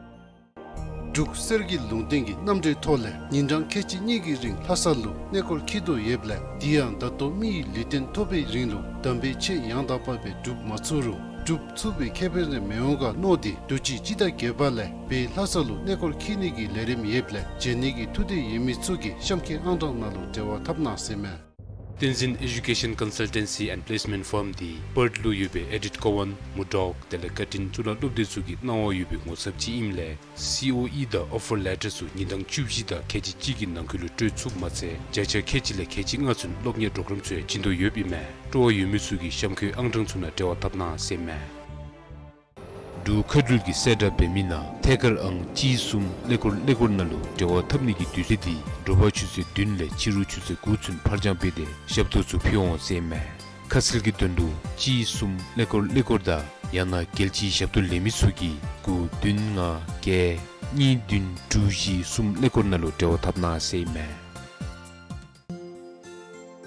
འབྲུག་གསེར་གྱི་ལུང་བསྟན་གྱི་རྣམ་འགྲེལ་ཐོག་ལས་ཉིན་གྲངས་ཁལ་གཅིག་གཉིས་ཀྱི་རིང་ལྷ་ས་ལུ་གནས་སྐོར་འཁྱིད་དོ་ཡོདཔ་ལས་དེ་ཡང་ད་ལྟོ་མི་ཡི་ལུས་རྟེན་ཐོབ་པའི་རིང་ལུ་དམ་པའི་ཆོས་ཡང་དག་པ་སྦེ་སྒྲུབ་མ་ཚུགས་རུང་སྒྲུབ་ཚུགས་པའི་ཁེ་ཕན་རེ་མི་འོང་ག་མནོ་སྟེ་དུས་ཅི་སྤྱི་ཟླ་བརྒྱད་པ་ལས་སྦེ་ལྷ་ས་ལུ་གནས་སྐོར་འཁྱིད་ནི་གི་ལས་རིམ་ཡོདཔ་ལས་མཇལ་ནི་གི་ཐུགས་འདོད་ཡོད་མི་ཚུ་གིས་གཤམ་འཁོད་ཨང་གྲངས་ནང་ལུ་འབྲེལ་བ་འཐབ་གནང་ཟེར་མས། བསྟན་འཛིན་Education Consultancy and Placement Firm འདི་པརཐ་ལུ་ཡོད་པའི་ཨེ་ཌིཐ་ཀོ་ཝཱན་མུར་ཌོག་དེ་ལས་ཀར་ཊིན་གཙུག་ལག་སློབ་སྡེ་ཚུ་གིས་གནང་བ་ཡོད་པའི་ངོ་ཚབ་ཅིག་ཨིནམ་ལས་སི་ཨོ་ཨི་དང་ཨོ་ཕར་ལེ་ཊར་ཚུ་ཉིན་གྲངས་བཅུ་བཞི་དང་ཁལ་གཅིག་གཅིག་གི་ནང་འཁོད་ལུ་སྤྲོད་ཚུགསཔ་མ་ཚད་བརྒྱ་ཆ་ཁལ་གཅིག་ལས་ཁལ་གཅིག་ལྔ་ཚུན་སློབ་གཉེར་གྲོགས་རམ་ཚུ་ཡང་བྱིན་དོ་ཡོདཔ་ཨིན་མས། སྤྲོ་བ་ཡོད་མི་ཚུ་གིས་གཤམ་འཁོད་ཨང་གྲངས་ཚུ་ནང་འབྲེལ་བ་འཐབ་གནང་ཟེར་མས། འབྲུག་མཁའ་འགྲུལ་གྱིས་གསལ་བསྒྲགས་འབད་མི་ནང་ཐད་ཀར་ཨང་གཅིག་གསུམ་ཀླད་ཀོར་ཀླད་ཀོར་ནང་ལུ་འབྲེལ་བ་འཐབ་ནི་གི་དུས་ཚོད་འདི་དྲོ་པ་ཆུ་ཚོད་བདུན་ལས་ཕྱི་རུ་ཆུ་ཚོད་དགུ་ཚུན་ཕར་འགྱངས་འབད་དེ་ཞབས་ཏོག་ཚུ་ཕུལ་འོང་ཟེར་མས། ཁ་གསལ་གྱི་དོན་ལུ་གཅིག་གསུམ་ཀླད་ཀོར་ཀླད་ཀོར་དང་ཡང་ན་རྒྱལ་སྤྱིའི་ཞབས་ཏོག་ལེན་མི་ཚུ་གིས་དགུ་བདུན་ལྔ་བརྒྱད་གཉིས་བདུན་དྲུག་བཞི་གསུམ་ཀླད་ཀོར་ནང་ལུ་འབྲེལ་བ་འཐབ་གནང་ཟེར་མས།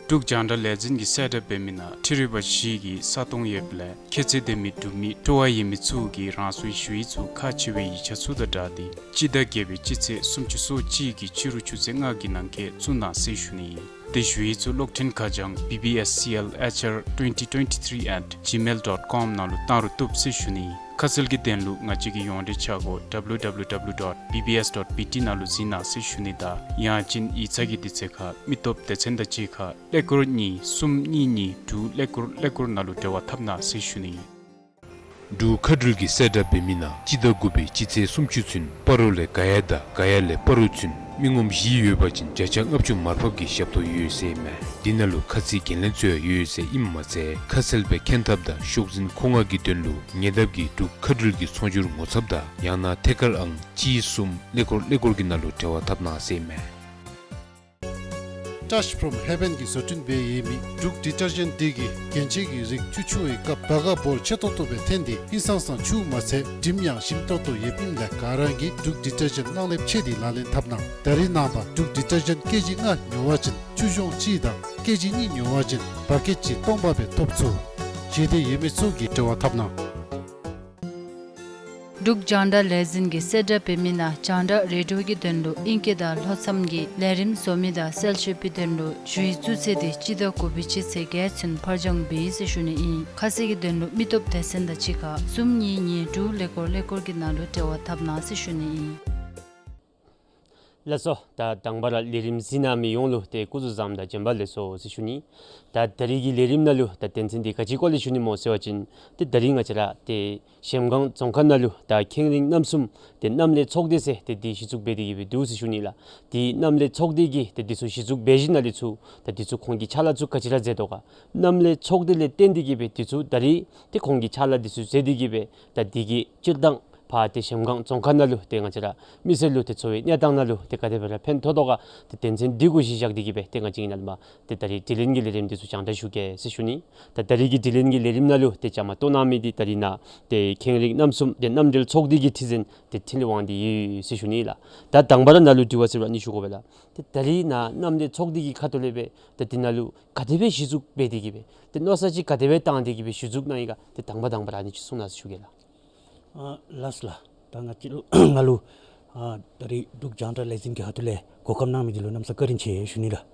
འབྲུག་རྒྱང་བསྒྲགས་ལས་འཛིན་གྱིས་གསལ་བསྒྲགས་འབད་མི་ནང་འཕྲུལ་རིག་པ་གཞི་གི་ས་སྟོང་ཡོདཔ་ལས་ཁྱད་ཚད་ལྡན་མི་འབྲུག་མི་སྤྲོ་བ་ཡོད་མི་ཚུ་གིས་རང་སོའི་ཞུ་ཡིག་ཚུ་ཁག་ཆེ་བའི་ཡིག་ཆ་ཚུ་དང་སྦྲགས་ཏེ་སྤྱི་ཟླ་བརྒྱད་པའི་སྤྱི་ཚེས་སུམ་ཅུ་སོ་གཅིག་གི་ཕྱི་རུ་ཆུ་ཚོད་ལྔ་གི་ནང་འཁོད་བཙུགས་གནང་ཟེར་ཞུ་ནི་ཨིན། དེ་ཞུ་ཡིག་ཚུ་གློག་འཕྲིན་ཁ་བྱང་B B S C L H R twenty twenty-three at gmail dot com ནང་ལུ་བཏང་རུང་བཏུབ་ཟེར་ཞུ་ནི་ཨིན། ཁ་གསལ་གྱི་དོན་ལུ་ང་བཅས་ཀྱི་ཡོངས་འབྲེལ་ཆ་སྒོ་W W W dot B B S dot B T ནང་ལུ་གཟིགས་གནང་ཟེར་ཞུ་ནི་དང་ཡང་ཅིན་ཡིག་ཚང་གི་དུས་ཚོད་ཁར་མི་སྟོབས་སྡེ་ཚན་དང་གཅིག་ཁར་ཀླད་ཀོར་གཉིས་གསུམ་གཉིས་གཉིས་དྲུག་ཀླད་ཀོར་ཀླད་ཀོར་ནང་ལུ་འབྲེལ་བ་འཐབ་གནང་ཟེར་ཞུ་ནི་ཨིན། འབྲུག་མཁའ་འགྲུལ་གྱིས་གསལ་བསྒྲགས་འབད་མི་ནང་སྤྱི་ཟླ་དགུ་པའི་སྤྱི་ཚེས་སུམ་ཅུ་ཚུན་སྤ་རོ་ལས་ག་ཡ་དང་ག་ཡ་ལས་སྤ་རོ་ཚུན་མི་ངོམ་བཞི་ཡོད་པ་ཅིན་བརྒྱ་ཆ་ལྔ་བཅུ་མར་ཕབ་ཀྱི་ཞབས་ཏོག་ཡོད་ཟེར་མས། འདི་ནང་ལུ་ཁ་ཚིག་འགན་ལེན་ཚུ་ཡང་ཡོད་ཟེར་ཨིནམ་མ་ཚད་ཁ་གསལ་སྦེ་མཁྱེན་ཐབས་དང་ཤོག་འཛིན་མཁོ་མངགས་ཀྱི་དོན་ལུ་ཉེ་འདབས་ཀྱི་འབྲུག་མཁའ་འགྲུལ་གྱི་ཚོང་སྒྱུར་ངོ་ཚབ་དང་ཡང་ན་ཐད་ཀར་ཨང་གཅིག་གསུམ་ཀླད་ཀོར་ཀླད་ཀོར་གྱི་ནང་ལུ་འབྲེལ་བ་འཐབ་གནང་ཟེར་མས། Touch from Heaven གྱིས་བཟོ་སྐྲུན་འབད་ཡོད་མི་འབྲུག་ཌི་ཊར་ཇེནཊ་འདི་གིས་རྒྱན་ཆས་ཀྱི་རིགས་ཆུ་འཁྱུ་བའི་སྐབས་བ་ག་འབོར་ཆེ་ཏོག་ཏོ་སྦེ་ཐོན་ཏེ་ཧིང་སངས་ས་ཆུ་མ་ཚད་འགྲིམ་ཡང་ཞིམ་ཏོག་ཏོ་ཡོདཔ་ཨིནམ་ལས་ག་ར་གིས་འབྲུག་ཌི་ཊར་ཇེནཊ་གླང་ལེབ་ཕྱེ་སྟེ་ལག་ལེན་འཐབ་གནང་། ད་རིས་ནངས་པ་འབྲུག་ཌི་ཊར་ཇེནཊ་ཀེ་ཇི་ལྔ་ཉོ་བ་ཅིན་ཆུ་གཞོང་གཅིག་དང་ཀེ་ཇི་གཉིས་ཉོ་བ་ཅིན་བ་ཀེཊ་གཅིག་སྟོང་པ་སྦེ་ཐོབ་ཚུགས། ཞེ་འདོད་ཡོད་མི་ཚུ་གིས་འབྲེལ་བ་འཐབ་གནང་། འབྲུག་རྒྱང་བསྒྲགས་ལས་འཛིན་གྱིས་གསལ་བསྒྲགས་འབད་མི་ནང་རྒྱང་བསྒྲགས་རེ་ཌི་ཡོ་གི་དོན་ལུ་ཨིང་སྐད་དང་ལྷོ་མཚམས་ཀྱི་ལས་རིམ་བཟོ་མི་དང་གསལ་བཤད་པའི་དོན་ལུ་ཞུ་ཡིག་བཙུགས་ཚེས་འདི་སྤྱི་ཟླ་དགུ་པའི་སྤྱི་ཚེས་བརྒྱད་ཚུན་ཕར་འགྱངས་འབད་ཡི་ཟེར་ཞུ་ནི་ཨིན། ཁ་གསལ་གྱི་དོན་ལུ་མི་སྟོབས་སྡེ་ཚན་དང་གཅིག་ཁར་གསུམ་གཉིས་གཉིས་དྲུག་ཀླད་ཀོར་ཀླད་ཀོར་གྱི་ནང་ལུ་འབྲེལ་བ་འཐབ་གནང་ཟེར་ཞུ་ནི་ཨིན། ལགས་སོ། ད་དང་པ་ར་ལས་རིམ་གཟིགས་གནང་མི་ཡོངས་ལུ་ཏེ་སྐུ་གཟུགས་བཟང་དང་བྱོན་པ་ལེགས་སོ་ཟེར་ཞུ་ནི། ད་ད་རིས་ཀྱི་ལས་རིམ་ནང་ལུ་ད་དོན་ཚན་འདི་ག་ཅི་སྐོར་ལས་ཞུ་ནི་སྨོ་ཟེར་བ་ཅིན་ཏེ་ད་རིས་ང་བཅས་ར་ཏེ་གཞལམ་སྒང་རྫོང་ཁག་ནང་ལུ་ད་ཁེངས་རིགས་རྣམ་གསུམ་ཏེ་གནམ་ལས་ཚོགས་སྡེ་ཟེར་ཏེ་འདི་གཞི་བཙུགས་འབད་དེ་གི་སྦེ་འདུག་ཟེར་ཞུ་ནི་ལགས། ཏེ་གནམ་ལས་ཚོགས་སྡེ་གིས་ཏེ་འདི་ཚུ་གཞི་བཙུགས་འབད་ཞིནམ་ལས་ཚུར་ད་འདི་ཚུ་ཁོང་གི་ཕྱག་ལཱ་ཚུ་ག་ཅི་ར་མཛད་དོ་ག། གནམ་ལས་ཚོགས་སྡེ་ལས་བརྟེན་ཏེ་གི་སྦེ་འདི་ཚུ་ད་རིས་ཏེ་ཁོང་གི་ཕྱག་ལཱ་འདི་ཚུ་མཛད་དེ་གི་སྦེ་ད་འདི་གི་སྤྱིར་བཏང་ཕར་ཏེ་གཞལམ་སྒང་རྫོང་ཁག་ནང་ལུ་ཏེ་ང་བཅས་ར་མི་སེར་ལུ་ཏེ་འཚོ་བའི་གནས་སྟངས་ནང་ལུ་ཏེ་ག་དེ་སྦེ་ར་ཕན་ཐོགས་དོ་ག། ཏེ་དོན་ཚན་འདི་གུ་གཞི་བཞག་སྟེ་གི་སྦེ་ཏེ་ང་བཅས་ཀྱིས་ནཱ་ལས་མར་ཏེ་ད་རིས་དྲི་ལན་གྱི་ལས་རིམ་འདི་ཚུ་སྦྱང་བརྡར་ཞུ་གེ་ཟེར་ཞུ་ནི། ད་ད་རིས་ཀྱི་དྲི་ལན་གྱི་ལས་རིམ་ནང་ལུ་ཏེ་བཅའ་མར་གཏོགས་གནང་མི་འདི་ད་རིས་ནཱ་ཏེ་ཁེངས་རིགས་རྣམ་གསུམ་ཏེ་གནམ་འབྲེལ་ཚོགས་སྡེ་གི་ཁྲི་འཛིན་ཏེ་འཕྲིན་ལས་དབང་འདུས་ཡོད་ཟེར་ཞུ་ནི་ལགས། ད་དང་པ་ར་ནཱ་ལུ་དྲི་བ་ཟེར་བ་ནི་ཞུ་དགོ་པས་ལགས། ཏེ་ད་རིས་ནཱ་གནམ་ལས་ཚོགས་སྡེ་གི་ཁ་ཐུག་ལས་སྦེ་ད་འདི་ནང་ལུ་ག་དེ་སྦེ་གཞི་བཙུགས་འབད་དེ་གི་སྦེ་ཏེ་མནོ་བསམ་ཅིག་ག་དེ་སྦེ་བཏང་སྟེ་གི་སྦེ་གཞི་བཙུགས་གནང་ཡི་ག། ཏེ་དང་པ་དང་པ་ར་ཨ་ནི་ཅིག་གསུང་གནང་ཟེར་ཞུ་གེ་ལགས། ཨ་ལགས་ལགས། ད་ང་བཅས་ལུ་ང་ལུ་ཨ་ད་རིས་འབྲུག་རྒྱང་བསྒྲགས་ལས་འཛིན་གྱི་ཁ་ཐུག་ལས་གོ་སྐབས་གནང་མི་འདི་ལུ་གནམ་ས་བཀའ་དྲིན་ཆེ་ཞུ་ནི་ལགས།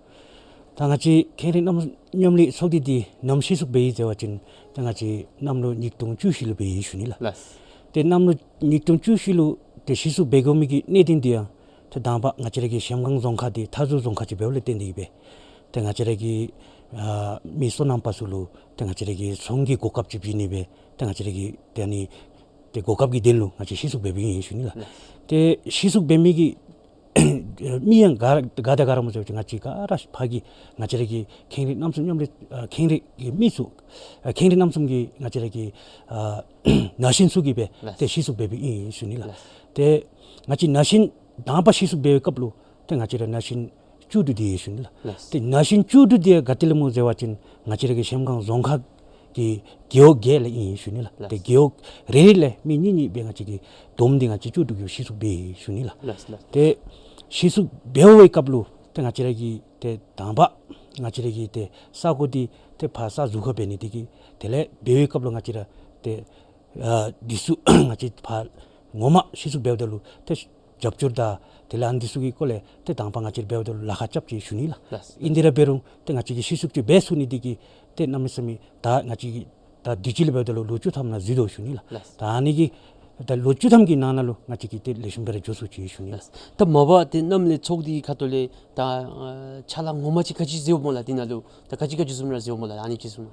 ད་ང་བཅས་ཁེངས་རིགས་གནམ་མཉམ་ལས་ཚོགས་སྡེ་འདི་ནམ་གཞི་བཙུགས་འབད་ཡི་ཟེར་བ་ཅིན་ད་ང་བཅས་གནམ་ལོ་ཉིས་སྟོང་བཅུ་བཞི་ལུ་འབད་ཡི་ཞུ་ནི་ལགས། ལགས། ཏེ་གནམ་ལོ་ཉིས་སྟོང་བཅུ་བཞི་ལུ་ཏེ་གཞི་བཙུགས་འབད་དགོ་མི་གི་གནད་དོན་འདི་ཡང་ཏེ་དང་པ་ང་བཅས་ར་གི་གཞལམ་སྒང་རྫོང་ཁག་འདི་མཐའ་ཟུར་རྫོང་ཁག་ཅིག་འབདཝ་ལས་བརྟེན་ཏེ་གི་སྦེ་ཏེ་ང་བཅས་ར་གི་ཨ་མི་སོ་ནམ་པ་ཚུ་ལུ་ཏེ་ང་བཅས་ར་གི་ཚོང་གི་གོ་སྐབས་ཅིག་བྱིན་ནི་སྦེ་ཏེ་ང་བཅས་ར་གི་ཏེ་ཨ་ནི་ཏེ་གོ་སྐབས་ཀྱི་དོན་ལུ་ང་བཅས་གཞི་བཙུགས་འབད་འབདཝ་ཨིན་ཞུ་ནི་ལགས། ལགས། ཏེ་གཞི་བཙུགས་འབད་མི་གི་མི་ཡང་ག་ག་དང་ག་ར་སྨོ་ཟེར་བ་ཅིན་ང་བཅས་ག་ར་ཕར་གྱི་ང་བཅས་ར་གི་ཁེངས་རིགས་རྣམ་གསུམ་མཉམ་ལས་ཨ་ཁེངས་རིགས་ཀྱི་མི་ཚུ་ཨ་ཁེངས་རིགས་རྣམ་གསུམ་གྱི་ང་བཅས་ར་གི་ཨ་ན་གཞོན་ཚུ་གིས་སྦེ་ལགས། ཏེ་གཞི་བཙུགས་འབད་འབདཝ་ཨིན་ཞུ་ནི་ལགས། ལགས། ཏེ་ང་བཅས་ན་གཞོན་དང་པ་གཞི་བཙུགས་འབད་བའི་སྐབས་ལུ་ཏེ་ང་བཅས་ར་ན་གཞོན་བཅུ་དྲུག་འདི་ཡོད་ཞུ་ནི་ལགས། ལགས། ཏེ་ན་གཞོན་བཅུ་དྲུག་འདི་ག་ཏེ་ལས་སྨོ་ཟེར་བ་ཅིན་ང་བཅས་ར་གི་གཞལམ་སྒང་རྫོང་ཁག་གི་རྒེད་འོག་བརྒྱད་ལས་ཨིན་ཞུ་ནི་ལགས། ལགས། ཏེ་རྒེད་འོག་རེ་རེ་ལས་མི་གཉིས་གཉིས་སྦེ་ང་བཅས་ཀྱིས་བསྡོམས་ཏེ་ང་བཅས་བཅུ་དྲུག་གིས་གཞི་བཙུགས་འབད་ཡི་ཞུ་ནི་ལགས། ལགས་ལགས། ཏེ་གཞི་བཙུགས་འབད་བའི་སྐབས་ལུ་ཏེ་ང་བཅས་ར་གི་ཏེ་དང་པ་ང་བཅས་ར་གི་ཏེ་ས་གོ་འདི་ཏེ་ཕར་ས་རྫོང་ཁག་འབད་ནི་འདི་གིས་དེ་ལས་འབད་བའི་སྐབས་ལུ་ང་བཅས་ར་ཏེ་ཨ་འདི་ཚུ་ང་བཅས་ཕར་ངོ་མ་གཞི་བཙུགས་འབདཝ་ད་ལུ་ཏེ་རྒྱབ་སྐྱོར་དང་དེ་ལས་ཨ་ནི་འདི་ཚུ་གི་སྐོར་ལས་ཏེ་དང་པ་ང་བཅས་འབདཝ་ད་ལུ་ལཱ་ཁག་རྐྱབ་ཅི་ཞུ་ནི་ལགས། ལགས། ཨིན་དེ་ར་འབད་རུང་ཏེ་ང་བཅས་ཀྱིས་གཞི་བཙུགས་ཅིག་འབད་ཚུགས་ནི་འདི་གིས་ཏེ་གནམ་མེད་ས་མེད་ད་ང་བཅས་ཀྱིས་ད་དུས་ཅི་ལས་འབདཝ་ད་ལུ་ལོ་བཅུ་ཐམ་ནང་འཛུལ་དོ་ཞུ་ནི་ལགས། ལགས། ད་ཨ་ནི་གི་ད་ལོ་བཅུ་ཐམ་གྱི་ནང་ན་ལུ་ང་བཅས་ཀྱིས་ཏེ་ལེགས་ཤོམ་སྦེ་ར་འགྱོ་ཚུགས་ཅི་ཞུ་ནི་ལགས། ལགས། ད་མ་པ་ཏེ་གནམ་ལས་ཚོགས་སྡེ་གི་ཁ་ཐུག་ལས་ད་ཨ་ཕྱག་ལཱ་ངོ་མ་ཅིག་ག་ཅི་མཛདཔ་སྨོ་ལགས། འདི་ནང་ལུ་ད་ག་ཅི་ག་ཅི་བཟུམ་ར་མཛདཔ་སྨོ་ལགས། ཨ་ནི་ཅིག་གསུང་།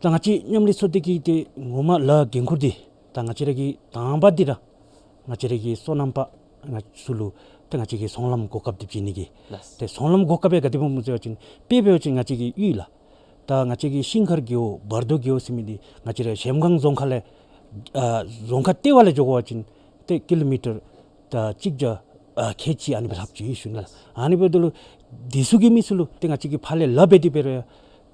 ད་ང་བཅས་གནམ་ལས་ཚོགས་སྡེ་གི་ཏེ་ངོ་མ་ལཱ་འགན་ཁུར་འདི་ད་ང་བཅས་ར་གི་དང་པ་འདི་ར་ང་བཅས་ར་གི་སོ་ནམ་པ་ང་ཚུ་ལུ་ཏེ་ང་བཅས་ཀྱིས་ཚོང་ལམ་གོ་སྐབས་འདི་བྱིན་ནི་གི། ལགས། ཏེ་ཚོང་ལམ་གོ་སྐབས་ཡང་ག་དེ་སྦེ་སྨོ་ཟེར་བ་ཅིན་དཔེ་འབད་བ་ཅིན་ང་བཅས་ཀྱི་གཡུས་ལགས། ད་ང་བཅས་ཀྱི་ཤིང་མཁར་རྒེད་འོག་བར་དོ་རྒེད་འོག་ཟེར་མི་འདི་ང་བཅས་ར་གཞལམ་སྒང་རྫོང་ཁག་ལས་ཨ་རྫོང་ཁག་ལྟེ་བ་ལས་འགྱོ་དགོ་པ་ཅིན་ཏེ་ཀི་ལོ་མི་ཊར་ད་གཅིག་བརྒྱ་ཨ་ཁལ་གཅིག་ཨ་ནི་སྦེ་ལྷག་ཅི་ཞུ་ནི། ལགས། ཨ་ནི་འབདཝ་ད་ལུ་འདི་ཚུ་གི་མི་ཚུ་ལུ་ཏེ་ང་བཅས་ཀྱིས་ཕར་ལས་ལཱ་འབད་དེ་འབད་རུང་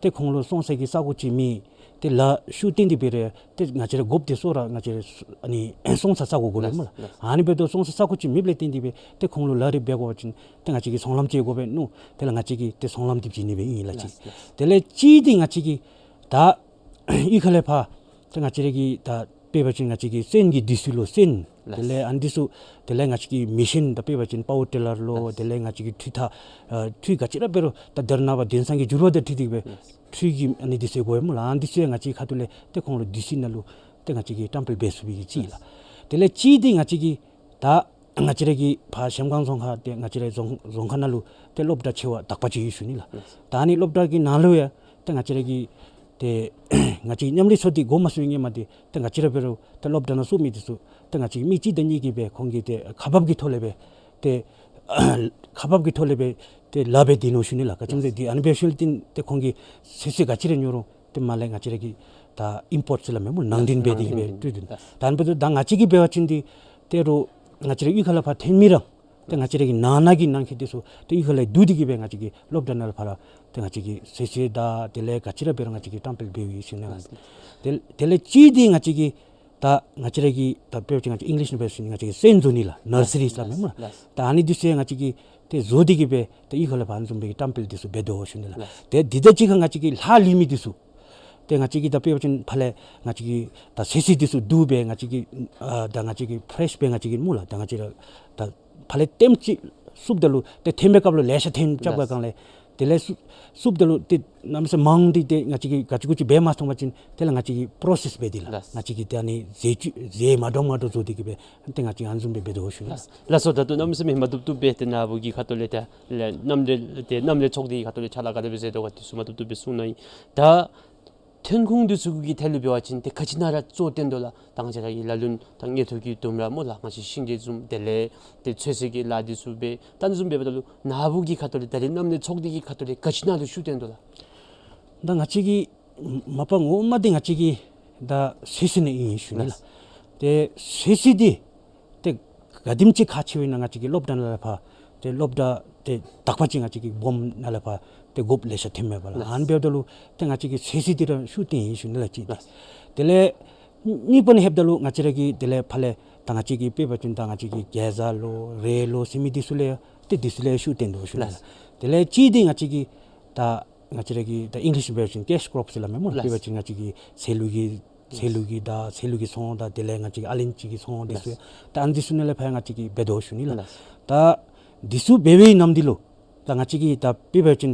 ཏེ་ཁོང་ལུ་སོང་ས་གི་ས་གོ་ཅིག་མེད། ཏེ་ལཱ་ཤུལ་བཏོན་ཏེ་འབད་རུང་ཏེ་ང་བཅས་ར་དགོཔ་འདི་ཚུ་ར་ང་བཅས་ར་ཨ་ནི་སོང་ས་ས་གོ་དགོ་པས་སྨོ་ལགས། ལགས། ཨ་ནི་འབདཝ་ད་སོང་ས་ས་གོ་ཅིག་མེདཔ་ལས་བརྟེན་ཏེ་སྦེ་ཏེ་ཁོང་ལུ་ལཱ་རེ་འབད་དགོ་པ་ཅིན་ཏེ་ང་བཅས་ཀྱིས་ཚོང་ལམ་ཅིག་དགོ་པས་མནོ། དེ་ལས་ང་བཅས་ཀྱིས་ཏེ་ཚོང་ལམ་འདི་བྱིན་ནི་སྦེ་ཨིན་ལགས། ལགས། ཅིག། ལགས། དེ་ལས་གཅིག་འདི་ང་བཅས་ཀྱིས་ད་གཡུས་ཁ་ལས་ཕར་ཏེ་ང་བཅས་ར་གི་ད་དཔེ་འབད་བ་ཅིན་ང་བཅས་ཀྱི་སོན་གྱི་འདི་ཚུ་ལུ་སོན། ལགས། དེ་ལས་ཨ་ནི་འདི་ཚུ་དེ་ལས་ང་བཅས་ཀྱི་མེ་ཤིན་ད་དཔེ་འབད་བ་ཅིན་པ་ཝར་ཊི་ལར་ལོ། ལགས། དེ་ལས་ང་བཅས་ཀྱི་འཕྲུལ་ཐག་ཨ་འཕྲུལ་ག་ཅི་ར་འབད་རུང་ད་དེ་ར་ནངས་པ་དེང་སང་གི་འགྱུར་བ་དང་འཁྲིལ་ཏེ་སྦེ། ལགས། འཕྲུལ་གྱི་ཨ་ནི་འདི་ཚུ་དགོ་པས་སྨོ་ལགས། ཨ་ནི་འདི་ཚུ་ཡང་ང་བཅས་ཀྱི་ཁ་ཐུག་ལས་ཏེ་ཁོང་ལུ་འདི་ཚུ་ནང་ལུ་ཏེ་ང་བཅས་ཀྱིས་བཀྲམ་སྤེལ་འབད་ཚུགས་པའི་གི་ཅིག་ལགས། དེ་ལས་གཅིག་འདི་ང་བཅས་ཀྱིས་ད་ང་བཅས་ར་གི་ཕར་གཞལམ་སྒང་རྫོང་ཁག་ཏེ་ང་བཅས་ར་རྫོང་རྫོང་ཁག་ནང་ལུ་ཏེ་སློབ་གྲྭ་ཆེ་བ་དག་པ་ཅིག་ཡོད་ཞུ་ནི་ལགས། ད་ཨ་ནི་སློབ་གྲྭ་གི་ནང་ལུ་ཡང་ཏེ་ང་བཅས་ར་གི་ཏེ་ང་བཅས་མཉམ་ལས་ཚོགས་སྡེ་འགོ་མ་བཙུགས་པའི་སྔོན་མ་འདི་ཏེ་ང་བཅས་ར་འབད་རུང་ཏེ་སློབ་གྲྭ་ནང་བཙུགས་མི་འདི་ཚུ་ཏེ་ང་བཅས་མི་གཅིག་དང་གཉིས་ཀྱིས་སྦེ་ཁོང་གིས་ཏེ་ཁག་འབག་གི་ཐོག་ལས་སྦེ་ཏེ་ཁག་འབག་གི་ཐོག་ལས་སྦེ་ཏེ་ལཱ་འབད་དེ་ནུག་ཞུ་ནི་ལགས། ག་ཅི་སྨོ་ཟེར་ཏེ་ཨ་ནི་འབད་ཞིནམ་ལས་ཏེ་ཁོང་གིས་ཚོད་བསྲེ་ག་ཅི་ར་ཉོ་རུང་ཏེ་མར་ལས་ང་བཅས་ར་གིས་ད་ཨིམ་པོརཊ་ཟེར་སླབ་མས་སྨོ། ནང་འདྲེན་འབད་དེ་སྦེ་སྤྲོད་དོ། ད་ཨ་ནི་འབདཝ་ད་ད་ང་བཅས་ཀྱིས་འབད་བ་ཅིན་འདི་ཏེ་རུང་ང་བཅས་ར་གཡུས་ཁ་ལས་ཕར་ཐོན་མི་ར་ཏེ་ང་བཅས་ར་གི་ནང་ན་གི་ནང་འཁོད་འདི་ཚུ་ཏེ་གཡུས་ཁ་ལས་བསྡུ་སྟེ་གི་སྦེ་ང་བཅས་ཀྱིས་སློབ་གྲྭ་ནང་ལུ་ཕར་ཏེ་ང་བཅས་ཀྱིས་ཚོད་བསྲེ་དང་དེ་ལས་ག་ཅི་ར་འབད་རུང་ང་བཅས་ཀྱིས་བཀྲམ་སྤེལ་འབདཝ་ཨིན་ཞུ་ནི་ལགས། དེ་དེ་ལས་གཅིག་འདི་ང་བཅས་ཀྱིས་ད་ང་བཅས་ར་གི་ད་དཔེ་འབད་བ་ཅིན་ང་བཅས་ཨིང་ལིཤ་ནང་འབད་ཞིནམ་ང་བཅས་ཀྱིས་སོན་བཟོ་ནི་ལགས། ནར་སི་རི་ཟེར་སླབ་མས་སྨོ་ལགས། ད་ཨ་ནི་འདི་ཚུ་ཡང་ང་བཅས་ཀྱིས་ཏེ་བཟོ་སྟེ་གི་སྦེ་ཏེ་གཡུས་ཁ་ལས་ཕར་ཨ་ནི་བཟུམ་སྦེ་གི་བཀྲམ་སྤེལ་འདི་ཚུ་འབད་དོ་ཞུ་ནི་ལགས། ཏེ་འདི་དང་གཅིག་ཁར་ང་བཅས་ཀྱི་ལྷག་ལུས་མི་འདི་ཚུ་ཏེ་ང་བཅས་ཀྱིས་ད་དཔེ་འབད་བ་ཅིན་ཕར་ལས་ང་བཅས་ཀྱིས་ད་ཚོད་བསྲེ་འདི་ཚུ་བསྡུ་སྦེ་ང་བཅས་ཀྱིས་ཨ་ད་ང་བཅས་ཀྱིས་ཕེ་རེཤ་སྦེ་ང་བཅས་ཀྱིས་སྨོ་ལགས། ད་ང་བཅས་ར་ད་ཕར་ལས་ལྟེམ་ཅིག་བཙུགསཔ་ད་ལུ་ཏེ་འཐེན་པའི་སྐབས་ལུ་ལེ་ཤ་འཐེན་རྐྱབ་པའི་སྒང་ལས་ དེ་ལས་བསུབ་བསུབ་ད་ལུ་ཏེ་གནམ་མེད་ས་མེད་མང་སྟེ་ཏེ་ང་བཅས་ཀྱིས་ག་ཅི་གུ་ཅི་འབད་མ་ཚུགས་པ་ཅིན་དེ་ལས་ང་བཅས་ཀྱིས་པྲོ་སེསི་འབད་དེ་ལགས། ལགས། ང་བཅས་ཀྱིས་ཏེ་ཨ་ནི་ཟས་བཅུད་ཟས་མ་འདྲཝ་མ་འདྲཝ་བཟོ་སྟེ་གི་སྦེ་ཏེ་ང་བཅས་ཨ་ནི་བཟུམ་སྦེ་འབད་དོ་ཞུ་ནི། ལགས། ལགས་སོ། ད་ལྟོ་གནམ་མེད་ས་མེད་མ་བཏུབ་བཏུབ་སྦེ་ཏེ་ནཱ་བུ་གི་ཁ་ཐུག་ལས་ཏེ་ལས་གནམ་ལས་ཏེ་གནམ་ལས་ཚོགས་སྡེ་གི་ཁ་ཐུག་ལས་ཕྱག་ལཱ་ག་དེ་སྦེ་མཛད་དོ་ག་དེ་ཚུ་མ་བཏུབ་བཏུབ་སྦེ་གསུངས་གནང་ཡི། ད་ཐོན་ཁུངས་འདི་ཚུ་གི་ཐད་ལུ་འབད་བ་ཅིན་ཏེ་ག་ཅི་ནང་ར་གཙོ་བཏོན་དོ་ལགས། ད་ང་བཅས་ར་གི་ལ་ལུ་ད་དངོས་ཐོག་གི་ལྡུམ་ར་སྨོ་ལགས། ང་བཅས་ཤིང་འབྲས་བཟུམ་དེ་ལས་ཏེ་ཚོད་བསྲེ་གི་ལཱ་འདི་ཚུ་འབད། ད་ཨ་ནི་བཟུམ་འབདཝ་ད་ལུ་ནཱ་བུ་གི་ཁ་ཐུག་ལས་ད་རེས་གནམ་ལས་ཚོགས་སྡེ་གི་ཁ་ཐུག་ལས་ག་ཅི་ནང་ལུ་ཤུགས་བཏོན་དོ་ལགས། ད་ང་བཅས་ཀྱི་མ་པ་ངོ་མ་འདི་ང་བཅས་ཀྱི་ད་ཚོད་བསྲེ་ནང་ཨིན་ཞུ་ནི་ལགས། ལགས། ཏེ་ཚོད་བསྲེ་འདི་ཏེ་ག་དེམ་ཅིག་ཁག་ཆེཝ་ཨིན་ན་ང་བཅས་ཀྱི་སློབ་གྲྭ་ནང་ལས་ཕར་ཏེ་སློབ་གྲྭ་ཏེ་དག་པ་ཅིག་ང་བཅས་ཀྱི་སྦོམ་ནང་ལས་ཕར་ཏེ་དགོཔ་ལེ་ཤ་ཐོནམ་མས་པ་ལགས། ལགས། ཨ་ནི་འབདཝ་ད་ལུ་ཏེ་ང་བཅས་ཀྱིས་ཚོད་བསྲེ་འདི་ར་ཤུགས་བཏོན་ཡི་ཞུ་ནི་ལགས། ཅིག། ལགས། དེ་ལས་གཉིས་པ་ནང་ལྷོདཔ་ད་ལུ་ང་བཅས་ར་གི་དེ་ལས་ཕར་ལས་ད་ང་བཅས་ཀྱི་དཔེ་འབད་བ་ཅིན་ད་ང་བཅས་ཀྱི་གེ་ཛ་ལོ་རེ་ལོ་ཟེར་མི་འདི་ཚུ་ལས་ཏེ་འདི་ཚུ་ལས་ཤུགས་བཏོན་དོ་ཞུ་ནི་ལགས། ལགས། དེ་ལས་གཅིག་འདི་ང་བཅས་ཀྱི་ད་ང་བཅས་ར་གི་ད་ཨིང་ལིཤ་འབད་བ་ཅིན་ཀེཤ་ཀོརོཔ་ཟེར་སླབ་མས་སྨོ་ལགས། ལགས། དཔེ་འབད་བ་ཅིན་ང་བཅས་ཀྱི་ཚལ་ལུ་གི་ཚལ་ལུ་གི་ད་ཚལ་ལུ་གི་ཚོང་དང་དེ་ལས་ང་བཅས་ཀྱི་ཨ་ལན་ཅི་གི་ཚོང་འདི་ཚུ། ལགས། ད་ཨ་ནི་འདི་ཚུ་ནང་ལས་ཕར་ང་བཅས་ཀྱིས་འབད་དོ་ཞུ་ནི་ལགས། ལགས། ད་འདི་ཚུ་འབད་བའི་ནམ་འདི་ལུ་ད་ང་བཅས་ཀྱིས་ད་དཔེ་འབད་བ་ཅིན་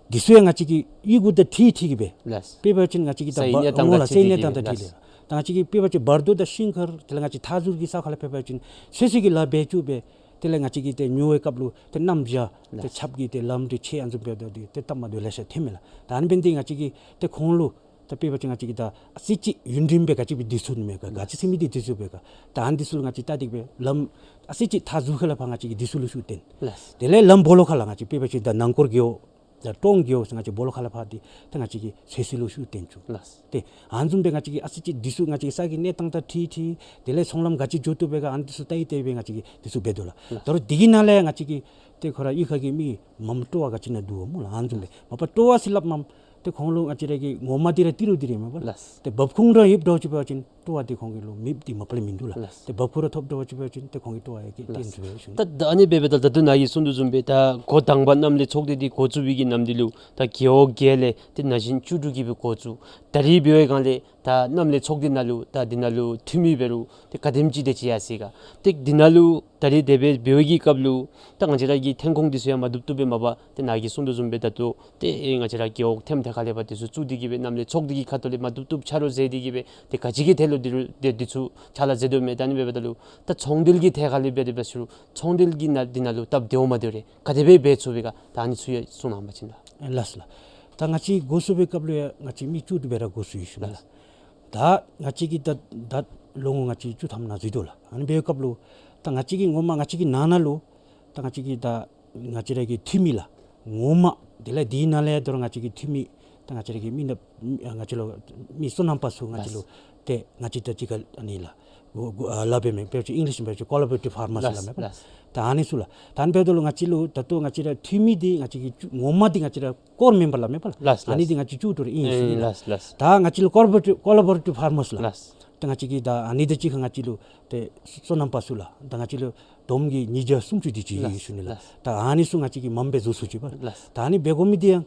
འདི་ཚུ་ཡང་ང་བཅས་ཀྱིས་ཡི་གུ་དང་འཁྲིལ་འཁྲིལ་གི་སྦེ། ལགས། དཔེ་འབད་བ་ཅིན་ང་བཅས་ཀྱིས་ད་ས་ཡི་གནས་སྟངས་འོང་ལགས། དང་ས་ཡི་གནས་སྟངས་དང་འཁྲིལ་ཏེ། ལགས། ད་ང་བཅས་ཀྱིས་དཔེ་འབད་བ་ཅིན་བར་དོ་དང་ཤིང་མཁར་དེ་ལས་ང་བཅས་མཐའ་ཟུར་གྱི་ས་ཁར་ལས་དཔེ་འབད་བ་ཅིན་ཚོད་བསྲེ་གི་ལཱ་འབད་བཅུག་སྦེ་དེ་ལས་ང་བཅས་ཀྱིས་ཏེ་ཉོ་བའི་སྐབས་ལུ་ཏེ་གནམ་བྱཱར་ཏེ། ལགས། ཆརཔ་གིས་ཏེ་ལམ་འདི་ཆད་ཨ་ནི་བཟུམ་འབདཝ་ད་ཏེ་སྟབས་མ་བདེཝ་ལེ་ཤ་ཐོནམ་མས་ལགས། ད་ཨ་ནི་འབད་ནི་འདི་ང་བཅས་ཀྱིས་ཏེ་ཁོང་ལུ་ད་དཔེ་འབད་བ་ཅིན་ང་བཅས་ཀྱིས་ད་ཨ་ཙི་ཅིག་ཡུན་རིངམོ་སྦེ་ག་ཅི་སྦེ་དུས་ཚོད་ཨིན་མས་ག་ག་ཅི་ཟེར་མི་འདི་དུས་ཚོད་སྦེ་ག་ད་ཨ་ནི་འདི་ཚུ་ལུ་ང་བཅས་ལྟ་སྟེ་སྦེ་ལམ་ཨ་ཙི་ཅིག་མཐའ་ཟུར་ཁ་ལས་ཕར་ང་བཅས་ཀྱིས་འདི་ཚུ་ལུ་ཤུགས་བཏོན། ལགས། དེ་ལས་ལམ་སྦོ་ལོགས་ཁ་ལས་ང་བཅས་དཔེ་འབད་བ་ཅིན་ད་ནང་སྐོར་རྒེད་འོག་ད་ཀྲོང་རྒེད་འོག་ཟེར་ང་བཅས་སྦོ་ལོགས་ཁ་ལས་ཕར་འདི་ད་ང་བཅས་ཀྱིས་ཚོད་བསྲེ་ལུ་ཤུགས་བཏོན་བཅུག། ལགས། ཏེ་ཨ་ནི་བཟུམ་སྦེ་ང་བཅས་ཀྱིས་ཨ་ཙི་ཅིག་འདི་ཚུ་ང་བཅས་ཀྱིས་ས་གི་གནས་སྟངས་དང་འཁྲིལ་འཁྲིལ་དེ་ལས་ཚོང་ལམ་ག་ཅི་འགྱོ་བཏུབ་པས་ག་ཨ་ནི་འདི་ཚུ་ལྟ་ཡི་ལྟ་ཡི་སྦེ་ང་བཅས་ཀྱིས་འདི་ཚུ་འབད་དོ་ལགས། ལགས། ད་རུང་འདི་གི་ནང་ལས་ང་བཅས་ཀྱིས་ཏེ་ཁོ་ར་གཡུས་ཁ་གི་མི་མངམ་སྤྲོ་བ་ག་ཅི་ནང་འདུག་སྨོ་ལགས། ཨ་ནི་བཟུམ་སྦེ་མ་པ་སྤྲོ་བ་ཟེར་སླབ་མས། ཏེ་ཁོང་ལུ་ང་བཅས་ར་གི་ངོ་མ་འདི་ར་ཏི་རུ་འདི་ར་མས་པ་ལགས། ལགས། ཏེ་འབབ་ཁུངས་ར་ཡོདཔ་འདྲཝ་ཅིག་འབད་བ་ཅིན་སྤྲོ་བ་འདི་ཁོང་གི་ལུ་མེདཔ་འདི་མ་པ་ལས་མིན་འདུག་ལགས། ལགས། ཏེ་འབབ་ཁུངས་ར་ཐོབ་འདྲཝ་ཅིག་འབད་བ་ཅིན་ཏེ་ཁོང་གི་སྤྲོ་བ་ཡང་གི་ཏེ་ལགས། འདུག་ཞུ་ནི། ད་ད་ཨ་ནི་འབདཝ་ད་ད་ལྟོ་ནཱ་གིས་གསུངས་དོ་བཟུམ་སྦེ་ད་འགོ་དང་པ་གནམ་ལས་ཚོགས་སྡེ་འདི་འགོ་བཙུགས་པའི་གི་ནམ་འདི་ལུ་ད་རྒེད་འོག་བརྒྱད་ལས་ཏེ་ན་གཞོན་བཅུ་དྲུག་གིས་སྦེ་འགོ་བཙུགས། ད་རེས་འབད་བའི་སྒང་ལས་ད་གནམ་ལས་ཚོགས་སྡེ་ནང་ལུ་ད་འདི་ནང་ལུ་འཐུས་མི་འབད་རུང་ཏེ་ག་དེམ་ཅིག་དེ་ཅིག་ཡར་སོ་ཡི་ག། ཏེ་འདི་ནང་ལུ་ད་རེས་དེ་སྦེ་འབད་བའི་གི་སྐབས་ལུ་ད་ང་བཅས་ར་གི་ཐོན་ཁུངས་འདི་ཚུ་ཡང་མ་བཏུབ་བཏུབ་སྦེ་མ་པ་ཏེ་ནཱ་གིས་གསུངས་དོ་བཟུམ་སྦེ་ད་ལྟོ་ཏེ་ཨེ་ང་བཅས་ར་རྒེད་འོག་ཐེམ་ཐེ་ཁ་ལས་ཕར་འདི་ཚུ་བཙུགས་ཏེ་གི་སྦེ་གནམ་ལས་ཚོགས་སྡེ་གི་ཁ་ཐུག་ལས་མ་བཏུབ་བཏུབ་ཆ་རོགས་མཛད་དེ་གི་སྦེ་ཏེ་ག་ཅི་གི་ཐད་ལུ་འདི་རུང་ཏེ་འདི་ཚུ་ཕྱག་ལཱ་མཛད་དོ་མས། ད་ཨ་ནི་འབདཝ་ད་ལུ་ད་ཚོང་འབྲེལ་གྱི་ཐད་ཁ་ལས་འབད་དེ་འབད་ཟེར་རུང་ཚོང་འབྲེལ་གྱི་ནང་འདི་ནང་ལུ་སྟབས་བདེཝ་མ་བདེཝ་རེ་ག་དེ་སྦེ་འབད་ཚུགས་པས་ག། ད་ཨ་ནི་ཚུ་ཡང་གསུང་གནང་བ་ཅིན་ལགས། ལགས་སོ་ལགས། ད་ང་བཅས་འགོ་བཙུགས་པའི་སྐབས་ལུ་ཡང་ང་བཅས་མི་བཅུ་དྲུག་སྦེ་ར་འགོ་བཙུགས་ཡི་ཞུ་ནི་ལགས། ལགས། ད་ང་བཅས་ཀྱིས་ད་ད་ལོ་ངོ་ང་བཅས་བཅུ་ཐམ་ནང་འཛུལ་དོ་ལགས། ཨ་ནི་འབད་བའི་སྐབས་ལུ་ད་ང་བཅས་ཀྱིས་ངོ་མ་ང་བཅས་ཀྱི་ནང་ན་ལུ་ད་ང་བཅས་ཀྱི་ད་ང་བཅས་ར་གི་འཐུས་མི་ལགས། ངོ་མ་དེ་ལས་འདི་ནང་ལས་དོ་རུང་ང་བཅས་ཀྱི་འཐུས་མི་ད་ང་བཅས་ར་གི་མི་ནག་ང་བཅས་ལུ་མི་སོ་ནམ་པ་ཚུ་ང་བཅས་ལུ་ཏེ་ང་བཅས་ད་ཅི་ག་ཨ་ནི་ལགས་གོ་གོ་ཨ་ལཱ་འབད་མི་དཔེ་ཅིག་ཨིང་ལིཤ་འབད་བ་ཅིན་ཀོ་ལ་བོ་རེ་ཊིབ་ཕར་མར་ལགས་ལགས་ལགས། ད་ཨ་ནི་ཚུ་ལགས། ད་ཨ་ནི་འབདཝ་ད་ལུ་ང་བཅས་ལུ་ད་ལྟོ་ང་བཅས་ར་འཐུས་མི་འདི་ང་བཅས་ཀྱི་ངོ་མ་འདི་ང་བཅས་ར་ཀོར་མེམ་བར་སླབ་མས་པ་ལགས། ལགས་ལགས། ཨ་ནི་འདི་ང་བཅས་བཅུ་དྲུག་ཨིན་ཞུ་ནི་ལགས། ལགས་ལགས། ད་ང་བཅས་ལུ་ཀོ་ལ་བོ་རེ་ཊིབ་ཀོ་ལ་བོ་རེ་ཊིབ་ཕར་མར་ལགས། ལགས། ད་ང་བཅས་ཀྱི་ད་ཨ་ནི་དང་གཅིག་ཁར་ང་བཅས་ལུ་ཏེ་སོ་ནམ་པ་ཚུ་ལགས། ད་ང་བཅས་ལུ་བསྡོམས་ཀྱིས་ཉིས་བརྒྱ་སུམ་ཅུ་དེ་ཅིག་ལགས་ཞུ་ནི་ལགས། ལགས། ད་ཨ་ནི་ཚུ་ང་བཅས་ཀྱིས་མངམ་སྦེ་བཟོ་ཚུགས་ཅི་པ་ལགས། ལགས། ད་ཨ་ནི་འབད་དགོ་མི་འདི་ཡང་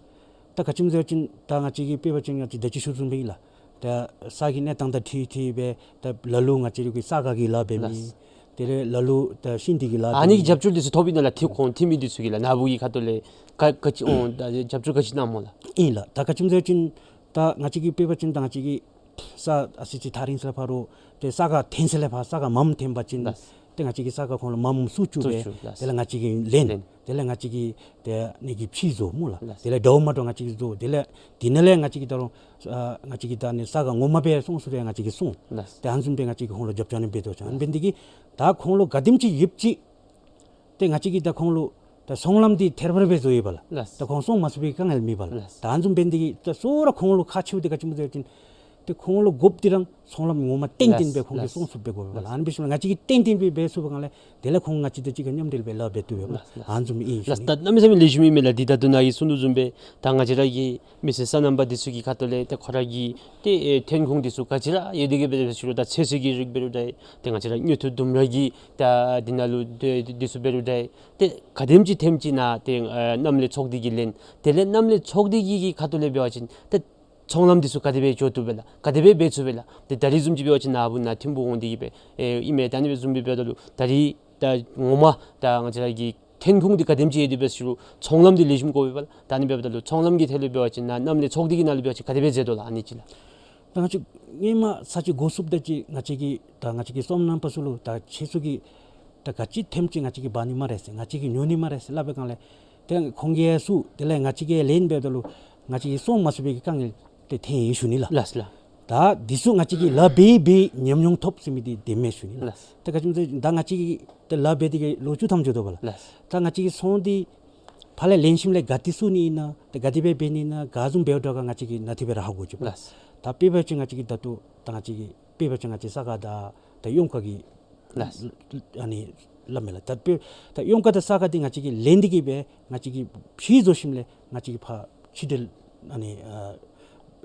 ད་ག་ཅི་སྨོ་ཟེར་བ་ཅིན་ད་ང་བཅས་ཀྱིས་དཔེ་འབད་བ་ཅིན་ང་བཅས་ད་ཅི་ཞུ་བཟུམ་སྦེ་ཨིན་ལགས། ད་ས་གི་གནས་སྟངས་དང་འཁྲིལ་འཁྲིལ་སྦེ་ད་ལ་ལུ་ང་བཅས་ར་གི་ས་ག་གི་ལཱ་འབད་མི། ལགས། དེ་ལས་ལ་ལུ་ད་ཤིང་འདི་གི་ལཱ་ཨ་ནི་འབད་མི། རྒྱབ་སྐྱོར་འདི་ཚུ་ཐོབ་ཨིན་ན་ལགས། ཐི་ཁོང་འཐུས་མི་འདི་ཚུ་གིས་ལགས། ནཱ་བུ་གི་ཁ་ཐུག་ལས་ག་ག་ཅི་འོང་ད་རྒྱབ་སྐྱོར་ག་ཅི་གནངམ་སྨོ་ལགས། ཨིན་ལགས། ད་ག་ཅི་སྨོ་ཟེར་བ་ཅིན་ད་ང་བཅས་ཀྱིས་དཔེ་འབད་བ་ཅིན་ད་ང་བཅས་ཀྱི་ས་ཨ་ཙི་ཅིག་ཐག་རིང་ས་ལས་ཕར་རུང་ཏེ་ས་ག་འཐེན་ས་ལས་ཕར་ས་ག་མངམ་འཐེན་པ་ཅིན། ལགས། ཏེ་ང་བཅས་ཀྱིས་ས་ག་ཁོང་ལུ་མངམ་བཙུགས་བཅུག་སྦེ། བཙུགས་བཅུག་ལགས། དེ་ལས་ང་བཅས་ཀྱིས་ལེན། ལེན། དེ་ལས་ང་བཅས་ཀྱིས་ཏེ་ཨ་ནི་གི་ཕྱེ་བཟོ་སྨོ་ལགས། ལགས། དེ་ལས་འདྲཝ་མ་འདྲཝ་ང་བཅས་ཀྱིས་བཟོ། དེ་ལས་འདི་ནང་ལས་ང་བཅས་ཀྱིས་ད་རུང་ཨ་ང་བཅས་ཀྱིས་ད་ཨ་ནི་ས་ག་ངོ་མ་སྦེ་སོང་ཚུགས་རུང་ང་བཅས་ཀྱིས་སོང་། ལགས། ཏེ་ཨ་ནི་བཟུམ་སྦེ་ང་བཅས་ཀྱིས་ཁོང་ལུ་རྒྱབ་སྐྱོར་ཨ་ནི་འབད་དོ་ཟེར། ཨ་ནི་འབད་ནི་འདི་གིས་ད་ཁོང་ལུ་ག་དེམ་ཅིག་ཡོདཔ་ཅིག་ཏེ་ང་བཅས་ཀྱིས་ད་ཁོང་ལུ་ད་ཚོང་ལམ་འདི་ཐེར་བར་སྦེ་བཟོ་ཡི་པ་ལགས། ལགས། ད་ཁོང་སོང་མ་ཚུགས་པའི་དཀའ་ངལ་མེད་པ་ལགས། ལགས། ད་ཨ་ནི་བཟུམ་འབད་ནི་འདི་གིས་ད་གཙོ་བོ་ར་ཁོང་ལུ་ཁག་ཆེཝ་འདི་ག་ཅི་སྨོ་ཟེར་བ་ཅིན་ཏེ་ཁོང་ལུ་དགོཔ་འདི་ར་ཚོང་ལམ་ངོ་མ་ཏན་ཏན་སྦེ། ལགས། ཁོང་གིས། ལགས། སོང་ཚུགསཔ་སྦེ་དགོ་པས་ལགས། ལགས། ཨ་ནི་འབད་ཞིནམ་ལས་ང་བཅས་ཀྱིས་ཏན་ཏན་སྦེ་འབད་ཚུགས་པའི་སྒང་ལས་དེ་ལས་ཁོང་ང་བཅས་དང་གཅིག་ཁར་མཉམ་འབྲེལ་སྦེ་ལཱ་འབད་བཏུབ་པས་པ་ལགས། ལགས། ཨ་ནི་བཟུམ་ཨིན་ཞུ་ནི། ལགས། ད་གནམ་མེད་ས་མེད་ལེགས་ཤོམ་ཨིན་མས་ལགས། འདི་ད་ལྟོ་ནཱ་གིས་གསུངས་དོ་བཟུམ་སྦེ་ད་ང་བཅས་ར་གི་མི་སེར་སོ་ནམ་པ་འདི་ཚུ་གི་ཁ་ཐུག་ལས་ཏེ་ཁོང་ར་གི་ཏེ་ཨེ་ཐོན་ཁུངས་འདི་ཚུ་ག་ཅི་ར་ཡོད་དེ་གི་སྦེ་ཞུ་རུང་ད་ཚོད་བསྲེ་གི་རིགས་འབད་རུང་ད་ཏེ་ང་བཅས་ར་དངུལ་ཐུག་ལྡུམ་ར་གི་ད་འདི་ནང་ལུ་ཏེ་འདི་ཚུ་འབད་རུང་ད་ཏེ་ག་དེམ་ཅིག་ཐོནམ་ཅིག་ནང་ཏེ་ཨེ་གནམ་ལས་ཚོགས་སྡེ་གིས་ལེན། དེ་ལས་གནམ་ལས་ཚོགས་སྡེ་གི་གི་ཁ་ཐུག་ལས་འབད་བ་ཅིན་ཏེ་ཚོང་ལམ་འདི་ཚུ་ག་དེ་སྦེ་འགྱོ་བཏུབ་པས་ལགས། ག་དེ་སྦེ་འབད་ཚུགས་པས་ལགས། ཏེ་ད་རིས་བཟུམ་ཅིག་འབད་བ་ཅིན་ནཱ་བུ་ནཱ་ཐིམ་ཕུག་འོང་སྟེ་གི་སྦེ་ཨེ་ཨིན་མས། ད་ཨ་ནི་བཟུམ་སྦེ་འབདཝ་ད་ལུ་ད་རིས་ད་ངོ་མ་ད་ང་བཅས་ར་གི་ ཐོན་ཁུངས་འདི་ག་དེམ་ཅིག་ཡོད་དེ་འབད་ཟེར་རུང་ཚོང་ལམ་འདི་ལེགས་ཤོམ་དགོ་པས་ལགས། ད་ཨ་ནི་འབདཝ་ད་ལུ་ཚོང་ལམ་གྱི་ཐད་ལུ་འབད་བ་ཅིན་ནཱ་གནམ་ལས་ཚོགས་སྡེ་གི་ནང་ལུ་འབད་བ་ཅིན་ག་དེ་སྦེ་མཛད་དོ་ལགས། ཨ་ནི་ཅིག་ལགས། ད་ང་བཅས་སྔོན་མ་ས་ཅིག་འགོ་བཙུགསཔ་ད་ཅིག་ང་བཅས་ཀྱིས་ད་ང་བཅས་ཀྱི་བཙོང་ནང་པ་ཚུ་ལུ་ད་ཁྱེད་ཚུ་གིས་ད་ག་ཅི་ཐོནམ་ཅིག་ང་བཅས་ཀྱིས་འབག་ནི་སྨ་རེ་ཟེར། ང་བཅས་ཀྱིས་ཉོ་ནི་སྨ་རེ་ཟེར་སླབ་པའི་སྒང་ལས་ཏེ་ཁོང་གིས་ཡང་བཙུགས། དེ་ལས་ང་བཅས་ཀྱིས་ལེན་འབདཝ་ད་ལུ་ང་བཅས་ཀྱིས་བཙོང་མ་ཚུགས་པའི་གི་དཀའ་ངལ་ཏེ་ཐོན་ཡི་ཞུ་ནི་ལགས། ལགས་ལགས། ད་འདི་ཚུ་ང་བཅས་ཀྱིས་ལཱ་འབད་འབད་ཉམས་མྱོང་ཐོབ་ཟེར་མི་འདི་དེ་མས་ཞུ་ནི་ལགས། ལགས། ད་ག་ཅི་སྨོ་ཟེར་ད་ང་བཅས་ཀྱིས་ཏེ་ལཱ་འབད་དེ་གི་ལོ་བཅུ་ཐམ་འགྱོ་དོ་བ་ལགས། ལགས། ད་ང་བཅས་ཀྱིས་ཚོང་འདི་ཕར་ལས་ལེན་ཞིནམ་ལས་ག་ཏེ་བཙུགས་ནི་ཨིན་ན་ཏེ་ག་དེ་སྦེ་འབད་ནི་ཨིན་ན་ག་བཟུམ་འབདཝ་འདྲ་ག་ང་བཅས་ཀྱིས་ནཱ་དེ་སྦེ་ར་ཧ་གོ་ཅི་པ། ལགས། ད་དཔེ་འབད་བ་ཅིན་ང་བཅས་ཀྱིས་ད་ལྟོ་ད་ང་བཅས་ཀྱིས་དཔེ་འབད་བ་ཅིན་ང་བཅས་ས་ག་དང་ད་གཡུས་ཁ་གི་ལགས། ཨ་ནི་སླབ་མས་ལགས། ད་དཔེ་ད་གཡུས་ཁ་དང་ས་ག་འདི་ང་བཅས་ཀྱིས་ལེན་ཏེ་གི་སྦེ་ང་བཅས་ཀྱིས་ཕྱིར་བཟོ་ཞིནམ་ལས་ང་བཅས་ཀྱིས་ཕར་ཕྱི་འབྲེལ་ཨ་ནི་ཨ་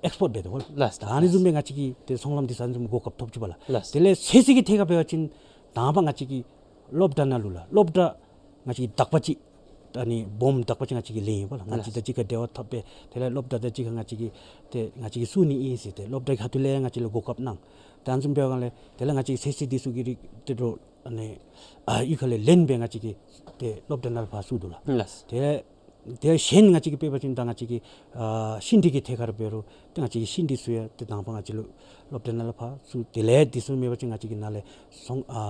ཨེགསི་པོརཊ་འབད་དོ་བ་ལགས། ལགས། ད་ཨ་ནི་བཟུམ་སྦེ་ང་བཅས་ཀྱིས་ཏེ་ཚོང་ལམ་འདི་ས་བཟུམ་གོ་སྐབས་ཐོབ་ཅི་པ་ལགས། ལགས། དེ་ལས་ཚོད་བསྲེ་གི་ཐད་ཁར་འབད་བ་ཅིན་དང་པ་ང་བཅས་ཀྱིས་སློབ་གྲྭ་ནང་ལུ་ལགས། སློབ་གྲྭ་ང་བཅས་ཀྱིས་དག་པ་ཅིག་ཨ་ནི་སྦོམ་དག་པ་ཅིག་ང་བཅས་ཀྱིས་ལེན་ཡི་པ་ལགས། ང་བཅས་ལགས། དང་གཅིག་ཁར་འབྲེལ་བ་འཐབ་སྦེ་དེ་ལས་སློབ་གྲྭ་དང་གཅིག་ཁར་ང་བཅས་ཀྱིས་ཏེ་ང་བཅས་ཀྱིས་བཙུགས་ནི་ཨིན་ཟེར་ཏེ་སློབ་གྲྭ་ཁ་ཐུག་ལས་ང་བཅས་ལུ་གོ་སྐབས་གནང་། ཏེ་ཨ་ནི་བཟུམ་འབད་བའི་སྒང་ལས་དེ་ལས་ང་བཅས་ཚོད་བསྲེ་འདི་ཚུ་གི་རིགས་དེ་ལུ་ཨ་ནི་ཨ་གཡུས་ཁ་ལས་ལེན་སྦེ་ང་བཅས་ཀྱིས་ཏེ་སློབ་གྲྭ་ནང་ལུ་ཕར་བཙུགས་དོ་ལགས། ལགས། དེ་དེ་གཞན་ང་བཅས་ཀྱིས་དཔེ་འབད་བ་ཅིན་ད་ང་བཅས་ཀྱིས་ཨ་ཤིང་འབྲས་ཀྱི་ཐད་ཁར་འབད་རུང་ཏེ་ང་བཅས་ཀྱིས་ཤིང་འབྲས་ཚུ་ཡང་ཏེ་དང་པ་ང་བཅས་ལུ་སློབ་གྲྭ་ནང་ལུ་ཕར་བཙུགས། དེ་ལས་འདི་ཚུ་མེད་པ་ཅིན་ང་བཅས་ཀྱིས་ནཱ་ལས་ཚོང་ཨ་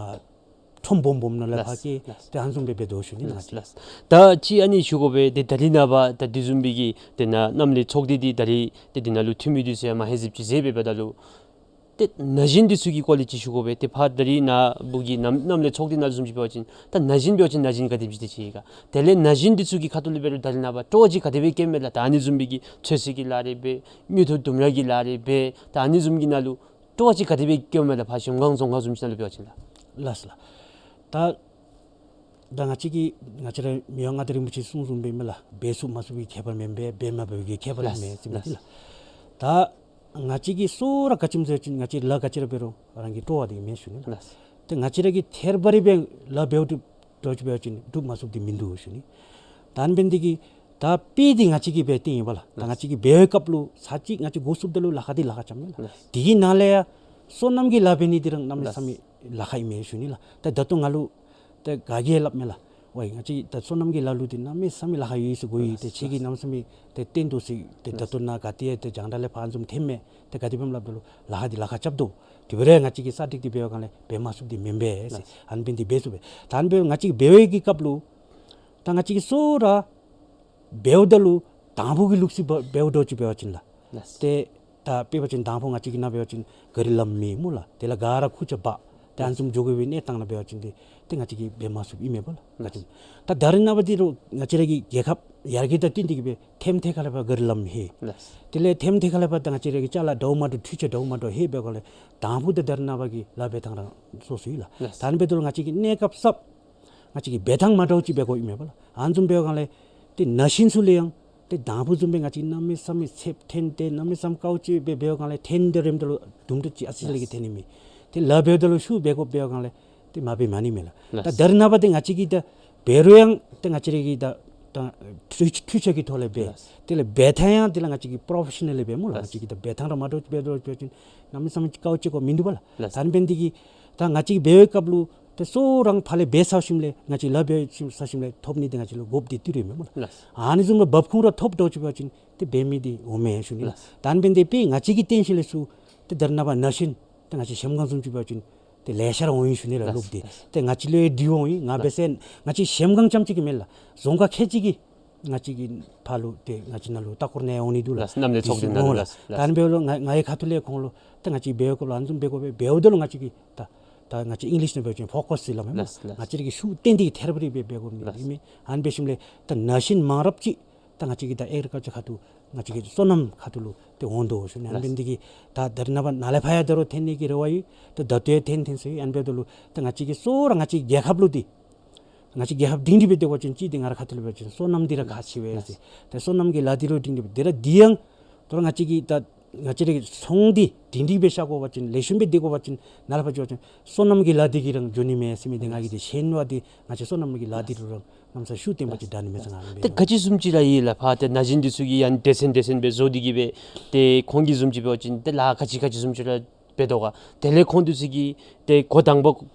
ཁྲོམ་སྦོམ་སྦོམ་ནང་ལས་ལགས། ཕར་བསྐྱལ། ལགས། ཏེ་ཨ་ནི་བཟུམ་སྦེ་འབད་དོ་ཞུ་ནི་ལགས། ལགས། ལགས། ད་ཅི་ཨ་ནི་ཞུ་དགོ་པས། ཏེ་ད་རིས་ནངས་པ་ད་འདི་བཟུམ་སྦེ་གི་ཏེ་ནཱ་གནམ་ལས་ཚོགས་སྡེ་འདི་ད་རིས་ཏེ་འདི་ནང་ལུ་འཐུས་མི་འདི་ཚུ་ཡང་མ་ཧེ་ཟིབ་ཅིག་མཛད་པའི་འབདཝ་ད་ལུ་ཏེ་ན་གཞོན་འདི་ཚུ་གི་སྐོར་ལས་ཅིག་ཞུ་དགོ་པས། ཏེ་ཕར་ད་རིས་ནཱ་བུ་གི་གནམ་གནམ་ལས་ཚོགས་སྡེ་ནང་ལུ་བཟུམ་ཅིག་འབད་བ་ཅིན་ད་ན་གཞོན་འབད་བ་ཅིན་ན་གཞོན་ག་དེམ་ཅིག་ཏེ་ཅིག་ག། དེ་ལས་ན་གཞོན་འདི་ཚུ་གི་ཁ་ཐུག་ལས་འབད་རུང་ད་རིས་ནངས་པ་སྤྲོ་བ་ཅིག་ག་དེ་སྦེ་བསྐྱེདཔ་མས་ལགས། ད་ཨ་ནི་བཟུམ་སྦེ་གི་ཚོད་བསྲེ་གི་ལཱ་རེ་འབད། དངུལ་ཐོག་དུམ་གྲ་གི་ལཱ་རེ་འབད། ད་ཨ་ནི་བཟུམ་གྱི་ནང་ལུ་སྤྲོ་བ་ཅིག་ག་དེ་སྦེ་བསྐྱེདཔ་མས་ལགས། ཕར་གཞལམ་སྒང་རྫོང་ཁག་བཟུམ་ཅིག་ནང་ལུ་འབད་བ་ཅིན་ལགས། ལགས་སོ་ལགས། ད་ད་ང་བཅས་ཀྱིས་ང་བཅས་ར་མི་དབང་མངའ་བདག་རིན་པོ་ཆེ་གསུངས་གསུངསམ་སྦེ་མས་ལགས། འབད་ཚུགས་མ་ཚུགས་པའི་ཁྱད་པར་མེན་པས། འབད་མ་འབད་བའི་ཁྱད་པར་ལགས། མས་ཟེར་མི་འདི་ལགས། ལགས། ད་ང་བཅས་ཀྱིས་གཙོ་བོ་ར་ག་ཅི་སྨོ་ཟེར་བ་ཅིན་ང་བཅས་ལཱ་ག་ཅི་ར་འབད་རུང་རང་གི་སྤྲོ་བ་འདི་མས་ཞུ་ནི་ལགས། ལགས། ཏེ་ང་བཅས་ར་གིས་ཐད་རི་བ་རི་སྦེ་ལཱ་འབདཝ་ད་འགྱོ་ཅི་འབད་བ་ཅིན་འགྲུབ་མ་ཚུགསཔ་འདི་མིན་འདུག་ཞུ་ནི། ད་ཨ་ནི་འབད་ནི་འདི་གིས་ད་དཔེ་འདི་ང་བཅས་ཀྱིས་འབད་དེ་ཨིན་པ་ལགས། ད་ང་བཅས་ཀྱིས་འབད་བའི་སྐབས་ལུ་ཚར་གཅིག་ང་བཅས་འགོ་བཙུགསཔ་ད་ལུ་ལཱ་ཁག་འདི་ལཱ་ཁག་རྐྱབ་མས་ལགས། ལགས། དེ་གི་ནང་ལས་ཡང་སོ་ནམ་གྱི་ལཱ་འབད་ནི་འདི་ར་གནམ་མེད་ས་མེད་ལཱ་ཁག་ཨིན་མས་ཞུ་ནི་ལགས། ད་ད་ལྟོ་ང་ལུ་ཏེ་ག་གིས་སླབ་མས་ལགས། ཝའི་ང་བཅས་ད་སོ་ནམ་གྱི་ལཱ་ལུ་འདི་གནམ་མེད་ས་མེད་ལཱ་ཁག་ཡོད་ཟེར་གོ་ཡི། ལགས། ཏེ་ཁྱེད་ཀྱིས་གནམ་མེད་ས་མེད་ཏེ་བསྟན་དོ་ཟེར། ཏེ་ད་ལྟོ་ནཱ་ག་ཏེ་ཏེ་རྒྱང་བསྒྲགས་ལས་ཕར་ཨ་ནི་བཟུམ་ཐོནམ་མས། ཏེ་ག་དེ་སྦེ་སླབ་ད་ལུ་ལཱ་ཁག་འདི་ལཱ་ཁག་རྐྱབ་དོ། དེ་འབད་རུང་ང་བཅས་ཀྱིས་གསར་སྒྲིག་འདི་འབད་བའི་སྒང་ལས་འབད་མ་ཚུགསཔ་འདི་མེན་པས་ཟེར། ལགས། ཨ་ནི་འབད་ནི་འདི་འབད་ཚུགས་པས། ད་ཨ་ནི་འབད་ང་བཅས་ཀྱིས་འབད་བའི་གི་སྐབས་ལུ་ད་ང་བཅས་ཀྱིས་གཙོ་བོ་ར་འབདཝ་ད་ལུ་དང་ཕུ་གི་ལུགས་སྲོལ་འབད་འབདཝ་འདྲཝ་ཅིག་འབད་བ་ཅིན་ལགས། ལགས། ཏེ་ད་དཔེ་འབད་བ་ཅིན་དང་ཕུ་ང་བཅས་ཀྱིས་ནཱ་འབད་བ་ཅིན་ག་རི་ལམ་མེད་སྨོ་ལགས། དེ་ལས་ག་ར་ཁུར་ཆ་འབག། ཏེ་ཨ་ནི་བཟུམ་འགྱོ་དགོ་པའི་གནས་སྟངས་ནང་འབད་བ་ཅིན་ཏེ་ཏེ་ང་བཅས་ཀྱིས་འབད་མ་ཚུགསཔ་ཨིན་མས་པ་ལགས། ང་བཅས་ད་ད་རིས་ནངས་པ་འདི་རུང་ང་བཅས་ར་གི་རྒྱལ་ཁབ་ཡར་རྒྱས་དང་བསྟུན་ཏེ་གི་སྦེ་ཐེམ་ཐེ་ཁ་ལས་ཕར་ག་རི་ལམ་ལྷོད། ལགས། དེ་ལས་ཐེམ་ཐེ་ཁ་ལས་ཕར་ད་ང་བཅས་ར་གི་ཅ་ལ་འདྲཝ་མ་འདྲཝ་འཕྲུལ་ཆས་འདྲཝ་མ་འདྲཝ་ལྷོད་པའི་སྒང་ལས་དང་ཕུ་ད་ད་རིས་ནངས་པ་གི་ལཱ་འབད་ཐངས་ར་སོ་སོ་ཨིན་ལགས། ལགས། ད་ཨ་ནི་འབདཝ་ད་ལུ་ང་བཅས་ཀྱི་གནས་སྐབས་གསརཔ་ང་བཅས་ཀྱིས་འབད་ཐངས་མ་འདྲཝ་ཅིག་འབད་དགོཔ་ཨིན་མས་པ་ལགས། ཨ་ནི་བཟུམ་འབད་བའི་སྒང་ལས་ཏེ་ན་གཞོན་ཚུ་ལུ་ཡང་ཏེ་དང་ཕུ་བཟུམ་སྦེ་ང་བཅས་གནམ་མེད་ས་མེད་ཚདཔ་ཐོན་ཏེ་གནམ་མེད་ས་མེད་དཀའཝ་སྤྱད་སྦེ་འབད་བའི་སྒང་ལས་ཐོན་ཏེ་རནམ་ད་ལུ་དུམ་གྲ་ཅིག་ཨ་ཙི་ལས་གི་ཐོན་ནི་མས། ཏེ་ལཱ་འབདཝ་ད་ལུ་ཤུགས་འབད་དགོཔ་འབད་བའི་སྒང་ལས་ཏེ་མ་འབད་མ་ནི་མས་ལགས། ད་ལགས། ད་རིས་ནངས་པ་འདི་ང་བཅས་ཀྱིས་ད་འབད་རུང་ཡང་ཏེ་ང་བཅས་ར་གི་ད་ད་འཕྲུལ་འཕྲུལ་ཆས་ཀྱི་ཐོག་ལས་འབད། ལགས། དེ་ལས་འབད་ཐངས་ཡང་དེ་ལས་ང་བཅས་ཀྱིས་པོརོ་ཕེ་ཤ་ནཱལ་ལི་སྦེ་སྨོ་ལགས། ལགས། ང་བཅས་ཀྱིས་ད་འབད་ཐངས་ར་མ་འདྲཝ་ཅིག་འབད་དོ་འབད་བ་ཅིན་གནམ་མེད་ས་མེད་དཀའཝ་སྤྱད་དགོཔ་མིན་འདུག་པ་ལགས། ལགས། ད་ཨ་ནི་འབད་ནི་འདི་གིས་ད་ང་བཅས་ཀྱིས་འབད་བའི་སྐབས་ལུ་ཏེ་གཙོ་བོ་ར་ཕར་ལས་འབད་ཚར་ཞིནམ་ལས་ང་བཅས་ལཱ་འབད་ཚར་ཞིནམ་ལས་ཐོབ་ནི་འདི་ང་བཅས་ལུ་དགོཔ་འདི་ཏི་རུ་ཨིན་མས་སྨོ་ལགས། ལགས། ཨ་ནི་བཟུམ་ལུ་འབབ་ཁུངས་ར་ཐོབ་འདྲཝ་ཅིག་འབད་བ་ཅིན་ཏེ་འབད་མི་འདི་འོང་མས་ཞུ་ནི་ལགས། ལགས། ད་ཨ་ནི་འབད་ནི་འདི་དཔེ་ང་བཅས་ཀྱི་རྟེན་གཞི་ལས་ཚུར་ཏེ་ད་རིས་ནངས་པ་ན་གཞོན་ཏེ་ང་བཅས་གཞལམ་སྒང་བཟུམ་ཅིག་འབད་བ་ཅིན་ཏེ་ལེ་ཤ་ར་འོང་ཡི་ཞུ་ནི་ལགས། ལགས། ལུགས་འདི། ལགས། ཏེ་ང་བཅས་ལུ་ཡང་འདི་འོང་ཡི། ང་འབད་ཟེར་ང་བཅས་གཞལམ་སྒང་རྐྱངམ་ཅིག་གིས་མེན་ལགས། རྫོང་ཁག་ཁལ་གཅིག་གིས་ང་བཅས་ཀྱི་ཕར་ལུ་ཏེ་ང་བཅས་ནཱ་ལུ་ལྟ་སྐོར་ནང་འོང་ནི་འདུག་ལགས། ལགས། གནམ་ལས་ཚོགས་སྡེ་ནང་ལུ། འོང་ལགས། ལགས། ད་ཨ་ནི་འབདཝ་ལུ་ང་ང་ཡང་ཁ་ཐུག་ལས་ཁོང་ལུ་ད་ང་བཅས་འབད་བའི་སྐབས་ལུ་ཨ་ནི་བཟུམ་འབད་དགོ་པས། འབདཝ་ད་ལུ་ང་བཅས་ཀྱིས་ད་ད་ང་བཅས་ཨིང་ལིཤ་ནང་འབད་བ་ཅིན་ཕོ་ཀས་ཟེར་སླབ་མས་སྨོ། ལགས། ལགས། ང་བཅས་ར་གིས་ཤུགས་བཏོན་ཏེ་ཐད་རི་བ་རི་སྦེ་འབད་དགོ་ནི་ཨིན་མས། ལགས། ཨ་ནི་འབད་ཞིནམ་ལས་ད་ན་གཞོན་མང་རབས་ཅིག་ད་ང་བཅས་ཀྱི་ད་ཨེག་རི་ཀལ་ཅར་ཁ་ཐུག་ང་བཅས་ཀྱི་སོ་ནམ་ཁ་ཐུག་ལུ་ཏེ་འོང་དོ་ཞུ་ནི། ཨ་ནི་འབད་ནི་འདི་གིས་ད་ད་རིས་ནངས་པ་ནཱ་ལས་ཕར་ཡང་ད་རུང་ཐོན་ནི་གི་རེ་བ་ཡོད། ད་ད་ལྟོ་ཡང་ཐོན་ཐོན་སོ་ཡི། ཨ་ནི་འབདཝ་ད་ལུ་ད་ང་བཅས་ཀྱི་གཙོ་བོ་ར་ང་བཅས་རྒྱལ་ཁབ་ལུ་འདི་ང་བཅས་རྒྱལ་ཁབ་སྒྲིང་སྒྲི་སྦེ་སྡོད་དགོ་པ་ཅིན་ཅིག་འདི་ང་ར་ཁ་ཐུག་ལས་འབད་བ་ཅིན་སོ་ནམ་འདི་ར་ཁག་ཆེ་བས་ཟེར། ད་སོ་ནམ་གྱི་ལཱ་འདི་རུང་སྒྲིང་སྒྲི་སྦེ་འདི་ར་འདི་ཡང་ད་རུང་ང་བཅས་ཀྱི་ད་ང་བཅས་རའི་ཚོང་འདི་སྒྲིང་སྒྲི་སྦེ་བཞག་དགོ་པ་ཅིན་ལེགས་ཤོམ་སྦེ་སྡོད་དགོ་པ་ཅིན་ནཱ་ལས་ཕར་འགྱོ་བ་ཅིན་སོ་ནམ་གྱི་ལཱ་འདི་གིས་རང་འགྱོ་ནི་མས་ཟེར་མི་འདི་ང་གིས་འདི་ཤེས་ནི་བ་འདི་ང་བཅས་སོ་ནམ་གྱི་ལཱ་འདི་རུང་རང་གནམ་ས་ཤུགས་བཏོན་པ་ཅིན་དྲག་ནི་མས་ཟེར་ང་ལུ་ཏེ་ག་ཅི་བཟུམ་ཅིག་ར་ཨིན་ལགས། ཕར་ཏེ་ན་གཞོན་འདི་ཚུ་གིས་ཡང་སྡེ་ཚན་སྡེ་ཚན་སྦེ་བཟོ་སྟེ་གི་སྦེ་ཏེ་ཁོང་གིས་བཟུམ་ཅིག་འབད་བ་ཅིན་ཏེ་ལཱ་ག་ཅི་ག་ཅི་བཟུམ་ཅིག་ར་ འབད་དོ་ག། དེ་ལས་ཁོང་འདི་ཚུ་གིས་ཏེ་འགོ་དང་པ་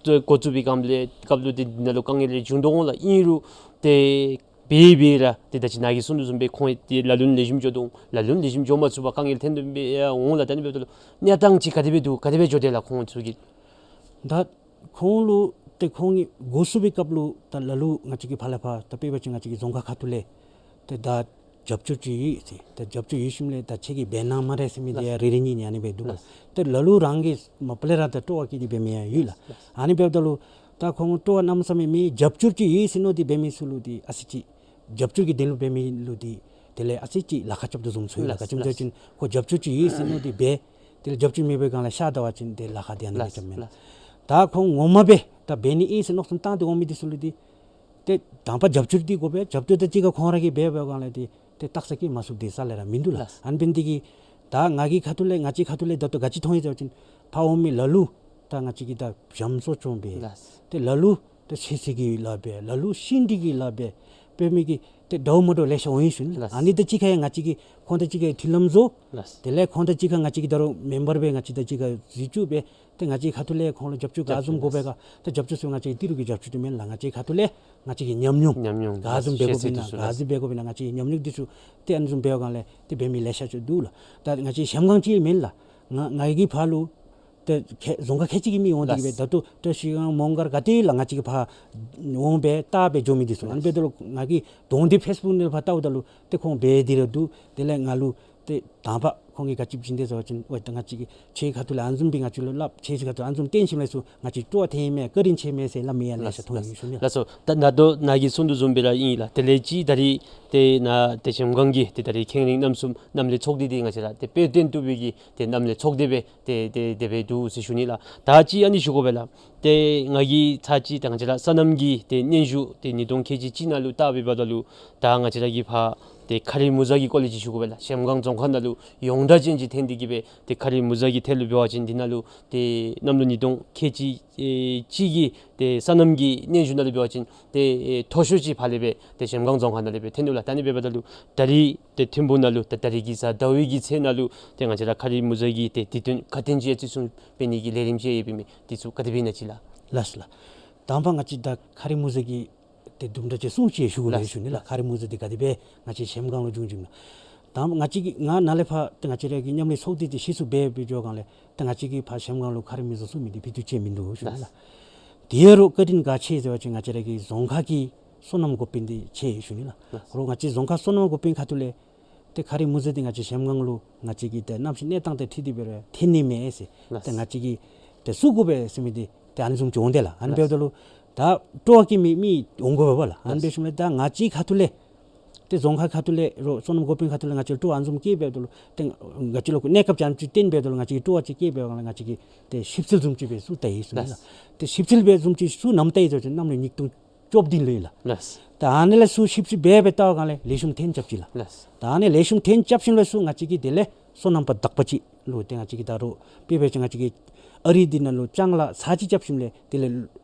འགོ་བཙུགས་པའི་སྐབས་ལས་སྐབས་ལུ་ཏེ་འདི་ནང་ལུ་དཀའ་ངལ་རེ་བྱུང་དོ་འོང་ལགས། ཨིན་རུང་ཏེ་འབད་འབད་ར་ཏེ་ད་ཅི་ནཱ་གིས་གསུངས་དོ་བཟུམ་སྦེ་ཁོང་ཏེ་ལ་ལུ་ལེགས་ཤོམ་འགྱོ་དོ་འོང་། ལ་ལུ་ལེགས་ཤོམ་འགྱོ་མ་ཚུགས་པར་དཀའ་ངལ་ཐོན་དོ་འབད་འོང་ལགས། ད་ཨ་ནི་འབདཝ་ད་ལུ་གནས་སྟངས་ཅིག་ག་དེ་སྦེ་འདུག། ག་དེ་སྦེ་འགྱོ་དེས་ལགས་ཁོང་ཚུ་གི། ད་ཁོང་ལུ་ཏེ་ཁོང་གི་འགོ་བཙུགས་པའི་སྐབས་ལུ་ད་ལ་ལུ་ང་བཅས་ཀྱིས་ཕར་ལས་ཕར་ད་དཔེ་འབད་བ་ཅིན་ང་བཅས་ཀྱི་རྫོང་ཁག་ཁ་ཐུག་ལས་ཏེ་ད་རྒྱབ་སྐྱོར་ཅིག་ཡོད་ཟེར། ད་རྒྱབ་སྐྱོར་ཡོད་ཞིནམ་ལས་ད་ཁྱེད་ཀྱིས་འབད་གནང་སྨ་རེ་ཟེར་མི་འདི་ཡང་རེ་རེ་གཉིས་གཉིས་ཨ་ནི་སྦེ་འདུག་ལགས། ལགས། ཏེ་ལ་ལུ་རང་གིས་མ་པ་ལས་ར་ད་སྤྲོ་བ་བསྐྱེད་དེ་འབད་མི་ཡང་ཡོད་ལགས། ལགས། ཨ་ནི་འབདཝ་ད་ལུ་ད་ཁོང་སྤྲོ་བ་གནམ་མེད་ས་མེད་མེད། རྒྱབ་སྐྱོར་ཅིག་ཡོད་ཟེར་མནོ་སྟེ་འབད་མི་ཚུ་ལུ་ཏེ་ཨ་ཙི་ཅིག་རྒྱབ་སྐྱོར་གྱི་དོན་ལུ་འབད་མི་ལུ་ཏེ་དེ་ལས་ཨ་ཙི་ཅིག་ལཱ་ཁག་རྐྱབ་དོ་བཟུམ་ཚོར་ཡི་ལགས། ལགས། ག་ཅི་སྨོ་ཟེར་བ་ཅིན་ཁོ་རྒྱབ་སྐྱོར་ཅིག་ཡོད་ཟེར་མནོ་སྟེ་འབད། དེ་ལས་རྒྱབ་སྐྱོར་མེད་པའི་སྒང་ལས་ཤ་བདའ་བ་ཅིན་ཏེ་ལཱ་ཁག་དེ་ཨ་ནི་སྦེ་རྐྱབ་མས་ལགས། ལགས། ད་ཁོང་ངོ་མ་སྦེ་ད་འབད་ནི་ཨིན་ཟེར་མནོ་བསམ་བཏང་སྟེ་འོང་མི་འདི་ཚུ་ལུ་ཏེ་ཏེ་དང་པ་རྒྱབ་སྐྱོར་འདི་དགོ་པས། རྒྱབ་སྐྱོར་དང་གཅིག་ཁར་ཁོང་ར་གིས་འབད་འབད་བའི་སྒང་ལས་ཏེ་ཏེ་རྟགས་གསལ་བསྐྱེད་མ་ཚུགསཔ་འདི་རྩ་ལས་ར་མིན་འདུག་ལགས། ལགས། ཨ་ནི་འབད་ནི་འདི་གིས་ད་ང་གི་ཁ་ཐུག་ལས་ང་བཅས་ཁ་ཐུག་ལས་ད་ལྟོ་ག་ཅི་མཐོང་ཡི་ཟེར་བ་ཅིན་ཕར་འོང་མི་ལ་ལུ་ད་ང་བཅས་ཀྱིས་ད་བྱམས་སོ་སྐྱོང་འབད། ལགས། ཏེ་ལ་ལུ་ད་ཚེ་སྲིད་ཀྱི་ལཱ་འབད། ལ་ལུ་ཤིང་འབྲས་ཀྱི་ལཱ་འབད། འབད་མི་གི་ཏེ་འདྲཝ་མ་འདྲཝ་ལེ་ཤ་འོང་ཡི་ཞུ་ནི་ལགས། ལགས། ཨ་ནི་དང་གཅིག་ཁར་ཡང་ང་བཅས་ཀྱིས་ཁོང་དང་གཅིག་ཁར་མཐུན་ལམ་བཟོ། ལགས། དེ་ལས་ཁོང་དང་གཅིག་ཁར་ང་བཅས་ཀྱིས་ད་རུང་མེམ་བར་སྦེ་ང་བཅས་དང་གཅིག་ཁར་སྲིད་བྱུས་འབད། ཏེ་ང་བཅས་ཁ་ཐུག་ལས་ཁོང་ལུ་རྒྱབ་སྐྱོར་ག་བཟུམ་དགོ་པས་ག། ད་རྒྱབ་སྐྱོར་ཚུ་ང་བཅས་ཏི་རུ་གི་རྒྱབ་སྐྱོར་འདི་མེན་ལགས། ང་བཅས་ཁ་ཐུག་ལས་ང་བཅས་ཀྱི་ཉམས་མྱོང་ཉམས་མྱོང་ག་བཟུམ་འབད་དགོཔ་ཨིན་ན། ཤེས་ཚད་འདི་ཚུ་ག་བཟུམ་འབད་དགོཔ་ཨིན་ན། ང་བཅས་ཀྱི་ཉམས་མྱོང་འདི་ཚུ་ཏེ་ཨ་ནི་བཟུམ་འབད་བའི་སྒང་ལས་ཏེ་འབད་མི་ལེ་ཤ་ཅིག་འདུག་ལགས། ད་ང་བཅས་གཞལམ་སྒང་ཅིག་མེན་ལགས། ང་ང་གི་ཕར་ལུ་ཏེ་ཁལ་རྫོང་ཁག་ཁལ་གཅིག་གི་མི་འོང་སྟེ་གི་སྦེ། ལགས། ད་ལྟོ་བཀྲ་ཤིས་སྒང་མོང་སྒར་ག་ཏེ་ལགས་ང་བཅས་ཀྱི་ཕར་འོང་སྦེ་བལྟ་སྦེ་འགྱོ་མི་འདི་ཚུ། ཨ་ནི་འབདཝ་ད་ལུ་ང་གིས་དོན་འདི་ཕེསི་བུཀ་ནང་ཕར་བལྟཝ་ད་ལུ་ཏེ་ཁོང་འབད་དེ་ར་འདུག། དེ་ལས་ང་ལུ་ཏེ་དང་པ་ཁོང་གིས་ག་ཅི་བྱིན་དེས་ཟེར་བ་ཅིན་ཝའི་ད་ང་བཅས་ཀྱིས་ཁྱེད་ཁ་ཐུག་ལས་ཨ་ནི་བཟུམ་སྦེ་ང་བཅས་ལུ་སླབ། ཁྱེད་ཁ་ཐུག་ཨ་ནི་བཟུམ་བསྟན་ཞིནམ་ལས་ཚུར་ང་བཅས་སྤྲོ་བ་ཐོན་ཡི་མས། བཀའ་དྲིན་ཆེ་མས་ཟེར་སླབ་མི་ཡང་ལེ་ཤ་མཐོང་ཡི་ཞུ་ནི་ལགས། ལགས་སོ། ད་ད་ལྟོ་ནཱ་གིས་གསུངས་དོ་བཟུམ་སྦེ་ར་ཨིན་ལགས། དེ་ལས་ཅིག་ད་རིས་ཏེ་ནཱ་ཏེ་གཞལམ་སྒང་གི་ཏེ་ད་རིས་ཁེངས་རིང་གནམ་གསུམ་གནམ་ལས་ཚོགས་སྡེ་འདི་ང་བཅས་ར་ཏེ་དཔེ་སྟོན་བཏུབ་པའི་གི་ཏེ་གནམ་ལས་ཚོགས་སྡེ་སྦེ་ཏེ་ཏེ་དེ་སྦེ་འདུག་ཟེར་ཞུ་ནི་ལགས། ད་ཅི་ཨ་ནི་ཞུ་དགོ་པས་ལགས། ཏེ་ང་གིས་ཚར་གཅིག་ད་ང་བཅས་ར་སོ་ནམ་གྱི་ཏེ་སྙན་ཞུ་ཏེ་ཉིས་སྟོང་ཁལ་གཅིག་གཅིག་ནང་ལུ་བལྟ་སྦེ་འབདཝ་ད་ལུ་ད་ང་བཅས་ར་གི་ཕར་ཏེ་ཁ་རི་མུ་ཟ་གི་སྐོར་ལས་ཅིག་ཞུ་དགོ་པས་ལགས། གཞལམ་སྒང་རྫོང་ཁག་ནང་ལུ་ཡོངས་གྲགས་ཅན་ཅིག་ཐོན་ཏེ་གི་སྦེ་ཏེ་ཁ་རི་མུ་ཟ་གི་ཐད་ལུ་འབད་བ་ཅིན་འདི་ནང་ལུ་ཏེ་གནམ་ལོ་ཉིས་སྟོང་ཁལ་གཅིག་ཨེ་གཅིག་གི་ཏེ་སོ་ནམ་གྱི་སྙན་ཞུ་ནང་ལུ་འབད་བ་ཅིན་ཏེ་ཨེ་མཐོ་ཤོས་ཅིག་ཕར་ལས་སྦེ་ཏེ་གཞལམ་སྒང་རྫོང་ཁག་ནང་ལས་སྦེ་ཐོན་ནུག་ལགས། ད་ཨ་ནི་འབདཝ་ད་ལུ་ད་རིས་ཏེ་ཐིམ་ཕུག་ནང་ལུ་ད་ད་རིས་ཀྱི་གཟའ་ཟླ་བའི་གི་ཚེ་ནང་ལུ་ཏེ་ང་བཅས་ར་ཁ་རི་མུ་ཟ་གི་ཏེ་དུས་སྟོན་ག་དེམ་ཅིག་བརྩི་སྲུང་འབད་ནི་གི་ལས་རིམ་ཅིག་ཡོདཔ་ཨིན་མས། འདི་ཚུ་ག་དེ་སྦེ་ཨིན་ན་ཅིག་ལགས། ལགས་སོ་ལགས། དང་པ་ང་བཅས་ད་ཁ་རི་མུ་ཟ་གི་ཏེ་དུམ་གྲ་ཅིག་གསུང་ཅིག་ཞུ་དགོ་ལགས། ལགས་ཞུ་ནི་ལགས། ལགས། ཁ་རི་མུ་ཟ་འདི་ག་དེ་སྦེ་ང་བཅས་གཞལམ་སྒང་ལུ་བྱུང་བྱུངམ་ན། དང་པ་ང་བཅས་ཀྱིས་ང་ནཱ་ལས་ཕར་ཏེ་ང་བཅས་ར་གི་མཉམ་ལས་ཚོགས་སྡེ་འདི་ཕྱིས་སུ་འབད་འབད་འགྱོ་སྒང་ལས་ཏེ་ང་བཅས་ཀྱིས་ཕར་གཞལམ་སྒང་ལུ་ཁ་རི་མུ་ཟ་གསུང་མི་འདི་ཕུལ་ཏུ་ཆེ་མིན་འདུག་ཞུ་ནི་ལགས། ལགས། དེ་ཡང་རོགས་བཀའ་དྲིན་ག་ཆེ་ཟེར་བ་ཅིན་ང་བཅས་ར་གི་རྫོང་ཁག་གི་སོ་ནམ་འགོ་དཔོན་འདི་ཆེ་ཞུ་ནི་ལགས། ལགས། རོགས་ང་བཅས་རྫོང་ཁག་སོ་ནམ་འགོ་དཔོན་ཁ་ཐུག་ལས་ཏེ་ཁ་རི་མུ་ཟ་འདི་ང་བཅས་གཞལམ་སྒང་ལུ་ང་བཅས་ཀྱི་ཏེ་གནམ་གཤིས་གནས་སྟངས་དང་འཁྲིལ་ཏེ་འབད་རུང་ཐོན་ནི་མས་ཟེར། ལགས། ཏེ་ང་བཅས་ཀྱིས་ཏེ་བཙུགས་དགོ་པས་ཟེར་མི་འདི་ཏེ་ཨ་ནི་བཟུམ་ཅིག་འོང་དེས་ལགས། ཨ་ནི་ལགས། འབདཝ་ད་ལུ་ད་སྤྲོ་བ་བསྐྱེད་མི་མི་འོང་དགོ་པས་ལགས། ཨ་ནི་ལགས། འབད་ཞིནམ་ལས་ད་ང་བཅས་ཁ་ཐུག་ལས་ཏེ་རྫོང་ཁག་ཁ་ཐུག་ལས་རོགས་སོ་ནམ་འགོ་དཔོན་ཁ་ཐུག་ལས་ང་བཅས་སྤྲོ་བ་ཨ་ནི་བཟུམ་བསྐྱེད་འབདཝ་ད་ལུ་ཏེ་ང་བཅས་ལུ་གནས་སྐབས་ཅིག་ཨ་ནི་བཟུམ་ཅིག་བསྟན་འབདཝ་ད་ལུ་ང་བཅས་ཀྱིས་སྤྲོ་བ་ཅིག་བསྐྱེད་འབད་བའི་སྒང་ལས་ང་བཅས་ཀྱིས་ཏེ་ཞིབ་འཚོལ་བཟུམ་ཅིག་སྦེ་ཚུར་བལྟ་ཡི་ཞུ་ནི་ལགས། ལགས། ཏེ་ཞིབ་འཚོལ་འབད་བཟུམ་ཅིག་ཚུར་ནམ་བལྟ་ཡི་ཟེར་བ་ཅིན་གནམ་ལོ་ཉིས་སྟོང་བཅོ་བདུན་ལུ་ཨིན་ལགས། ལགས། ད་ཨ་ནི་ལས་ཚུར་ཞིབ་འཚོལ་འབད་འབད་བལྟ་བའི་སྒང་ལས་ལེགས་ཤོམ་ཐོན་རྐྱབ་ཅི་ལགས། ལགས། ད་ཨ་ནི་ལེགས་ཤོམ་ཐོན་རྐྱབ་ཞིནམ་ལས་ཚུར་ང་བཅས་ཀྱིས་དེ་ལས་སོ་ནམ་པ་དག་པ་ཅིག་ལུ་ཏེ་ང་བཅས་ཀྱིས་ད་རོགས་དཔེ་འབད་བ་ཅིན་ང་བཅས་ཀྱིས་ཨ་རི་འདི་ནང་ལུ་ལྕང་ལཱ་ཚར་གཅིག་རྐྱབ་ཞིནམ་ལས་དེ་ལས་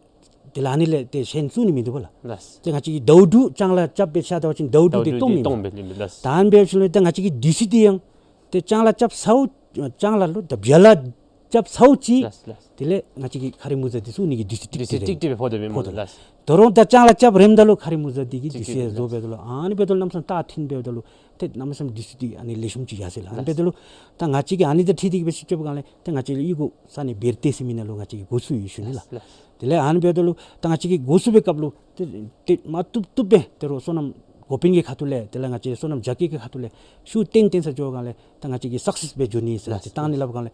དེ་ལས་ཨ་ནི་ལས་ཏེ་གཞན་བཙུགས་ནི་མིན་འདུག་པ་ལགས། ལགས། ཏེ་ང་བཅས་ཀྱིས་ཟླཝ་དྲུག་ལྕང་ལཱ་རྐྱབ་སྦེ་ཤར་ད་པ་ཅིན་ཟླཝ་དྲུག་ཟླཝ་དེ་དྲུག་སྟོངམ་ཨིན་པས། སྟོངམ་ཨིན་པས། ལགས། ད་ཨ་ནི་འབད་ཞིནམ་ལས་ད་ང་བཅས་ཀྱི་དུས་ཚོད་འདི་ཡང་ཏེ་ལྕང་ལཱ་རྐྱབ་ཚརཝ་ལྕང་ལཱ་ལུ་ད་བྱ་ལཱ་རྐྱབ་ཚརཝ་ཅིག། ལགས། ལགས། དེ་ལས་ང་བཅས་ཀྱིས་ཁ་རི་མུ་ཟ་འདི་ཚུ་ནི་གི་དུས་ཚོད་ཏིག་དུས་ཚོད་ཏིག་ཏིག་སྦེ་ཕོག་སྟེ་སྦེ་ཕོག་སྟེ་ལགས། ད་རུང་ད་ལྕང་ལཱ་རྐྱབ་རནམ་ད་ལུ་ཁ་རི་མུ་ཟ་འདི་གིས་ཏིག་དུས་ཚོད་ཏིག་རྫོགས་འབདཝ་ད་ལུ་ཨ་ནི་འབདཝ་ད་ལུ་གནམ་མེད་ས་མེད་རྟགས་ཐོན་འབདཝ་ད་ལུ་ཏེ་གནམ་མེད་ས་མེད་དུས་ཚོད་འདི་ཨ་ནི་ལེགས་ཤོམ་ཅིག་ཡར་སོ་ཡི་ལགས། ཨ་ནི་ལགས། འབདཝ་ད་ལུ་ད་ང་བཅས་ཀྱིས་ཨ་ནི་དང་འཁྲིལ་ཏེ་གི་སྦེ་ཞིབ་འཚོལ་འབད་བའི་སྒང་ལས་ཏེ་ང་བཅས་ལུ་གཡུས་སྒོ་ས་གནས་བེར་ཏེ་ཟེར་མི་ནང་ལུ་ང་བཅས་ཀྱིས་འགོ་བཙུགས་ཡི་ཞུ་ནི་ལགས། ལགས། དེ་ལས་ཨ་ནི་འབདཝ་ད་ལུ་ད་ང་བཅས་ཀྱིས་འགོ་བཙུགས་པའི་སྐབས་ལུ་ཏེ་ཏེ་མ་བཏུབ་བཏུབ་སྦེ་ཏེ་རོགས་སོ་ནམ་འགོ་དཔོན་གྱི་ཁ་ཐུག་ལས་དེ་ལས་ང་བཅས་སོ་ནམ་རྒྱ་སྐྱེད་ཀྱི་ཁ་ཐུག་ལས་ཤུགས་བཏོན་བཏོན་ས་འགྱོ་བའི་སྒང་ལས་ད་ང་བཅས་ཀྱིས་སག་སེསི་སྦེ་འགྱོ་ནི་ཟེར་ལགས། ཏེ་བཏང་ནི་སླབ་པའི་སྒང་ལས་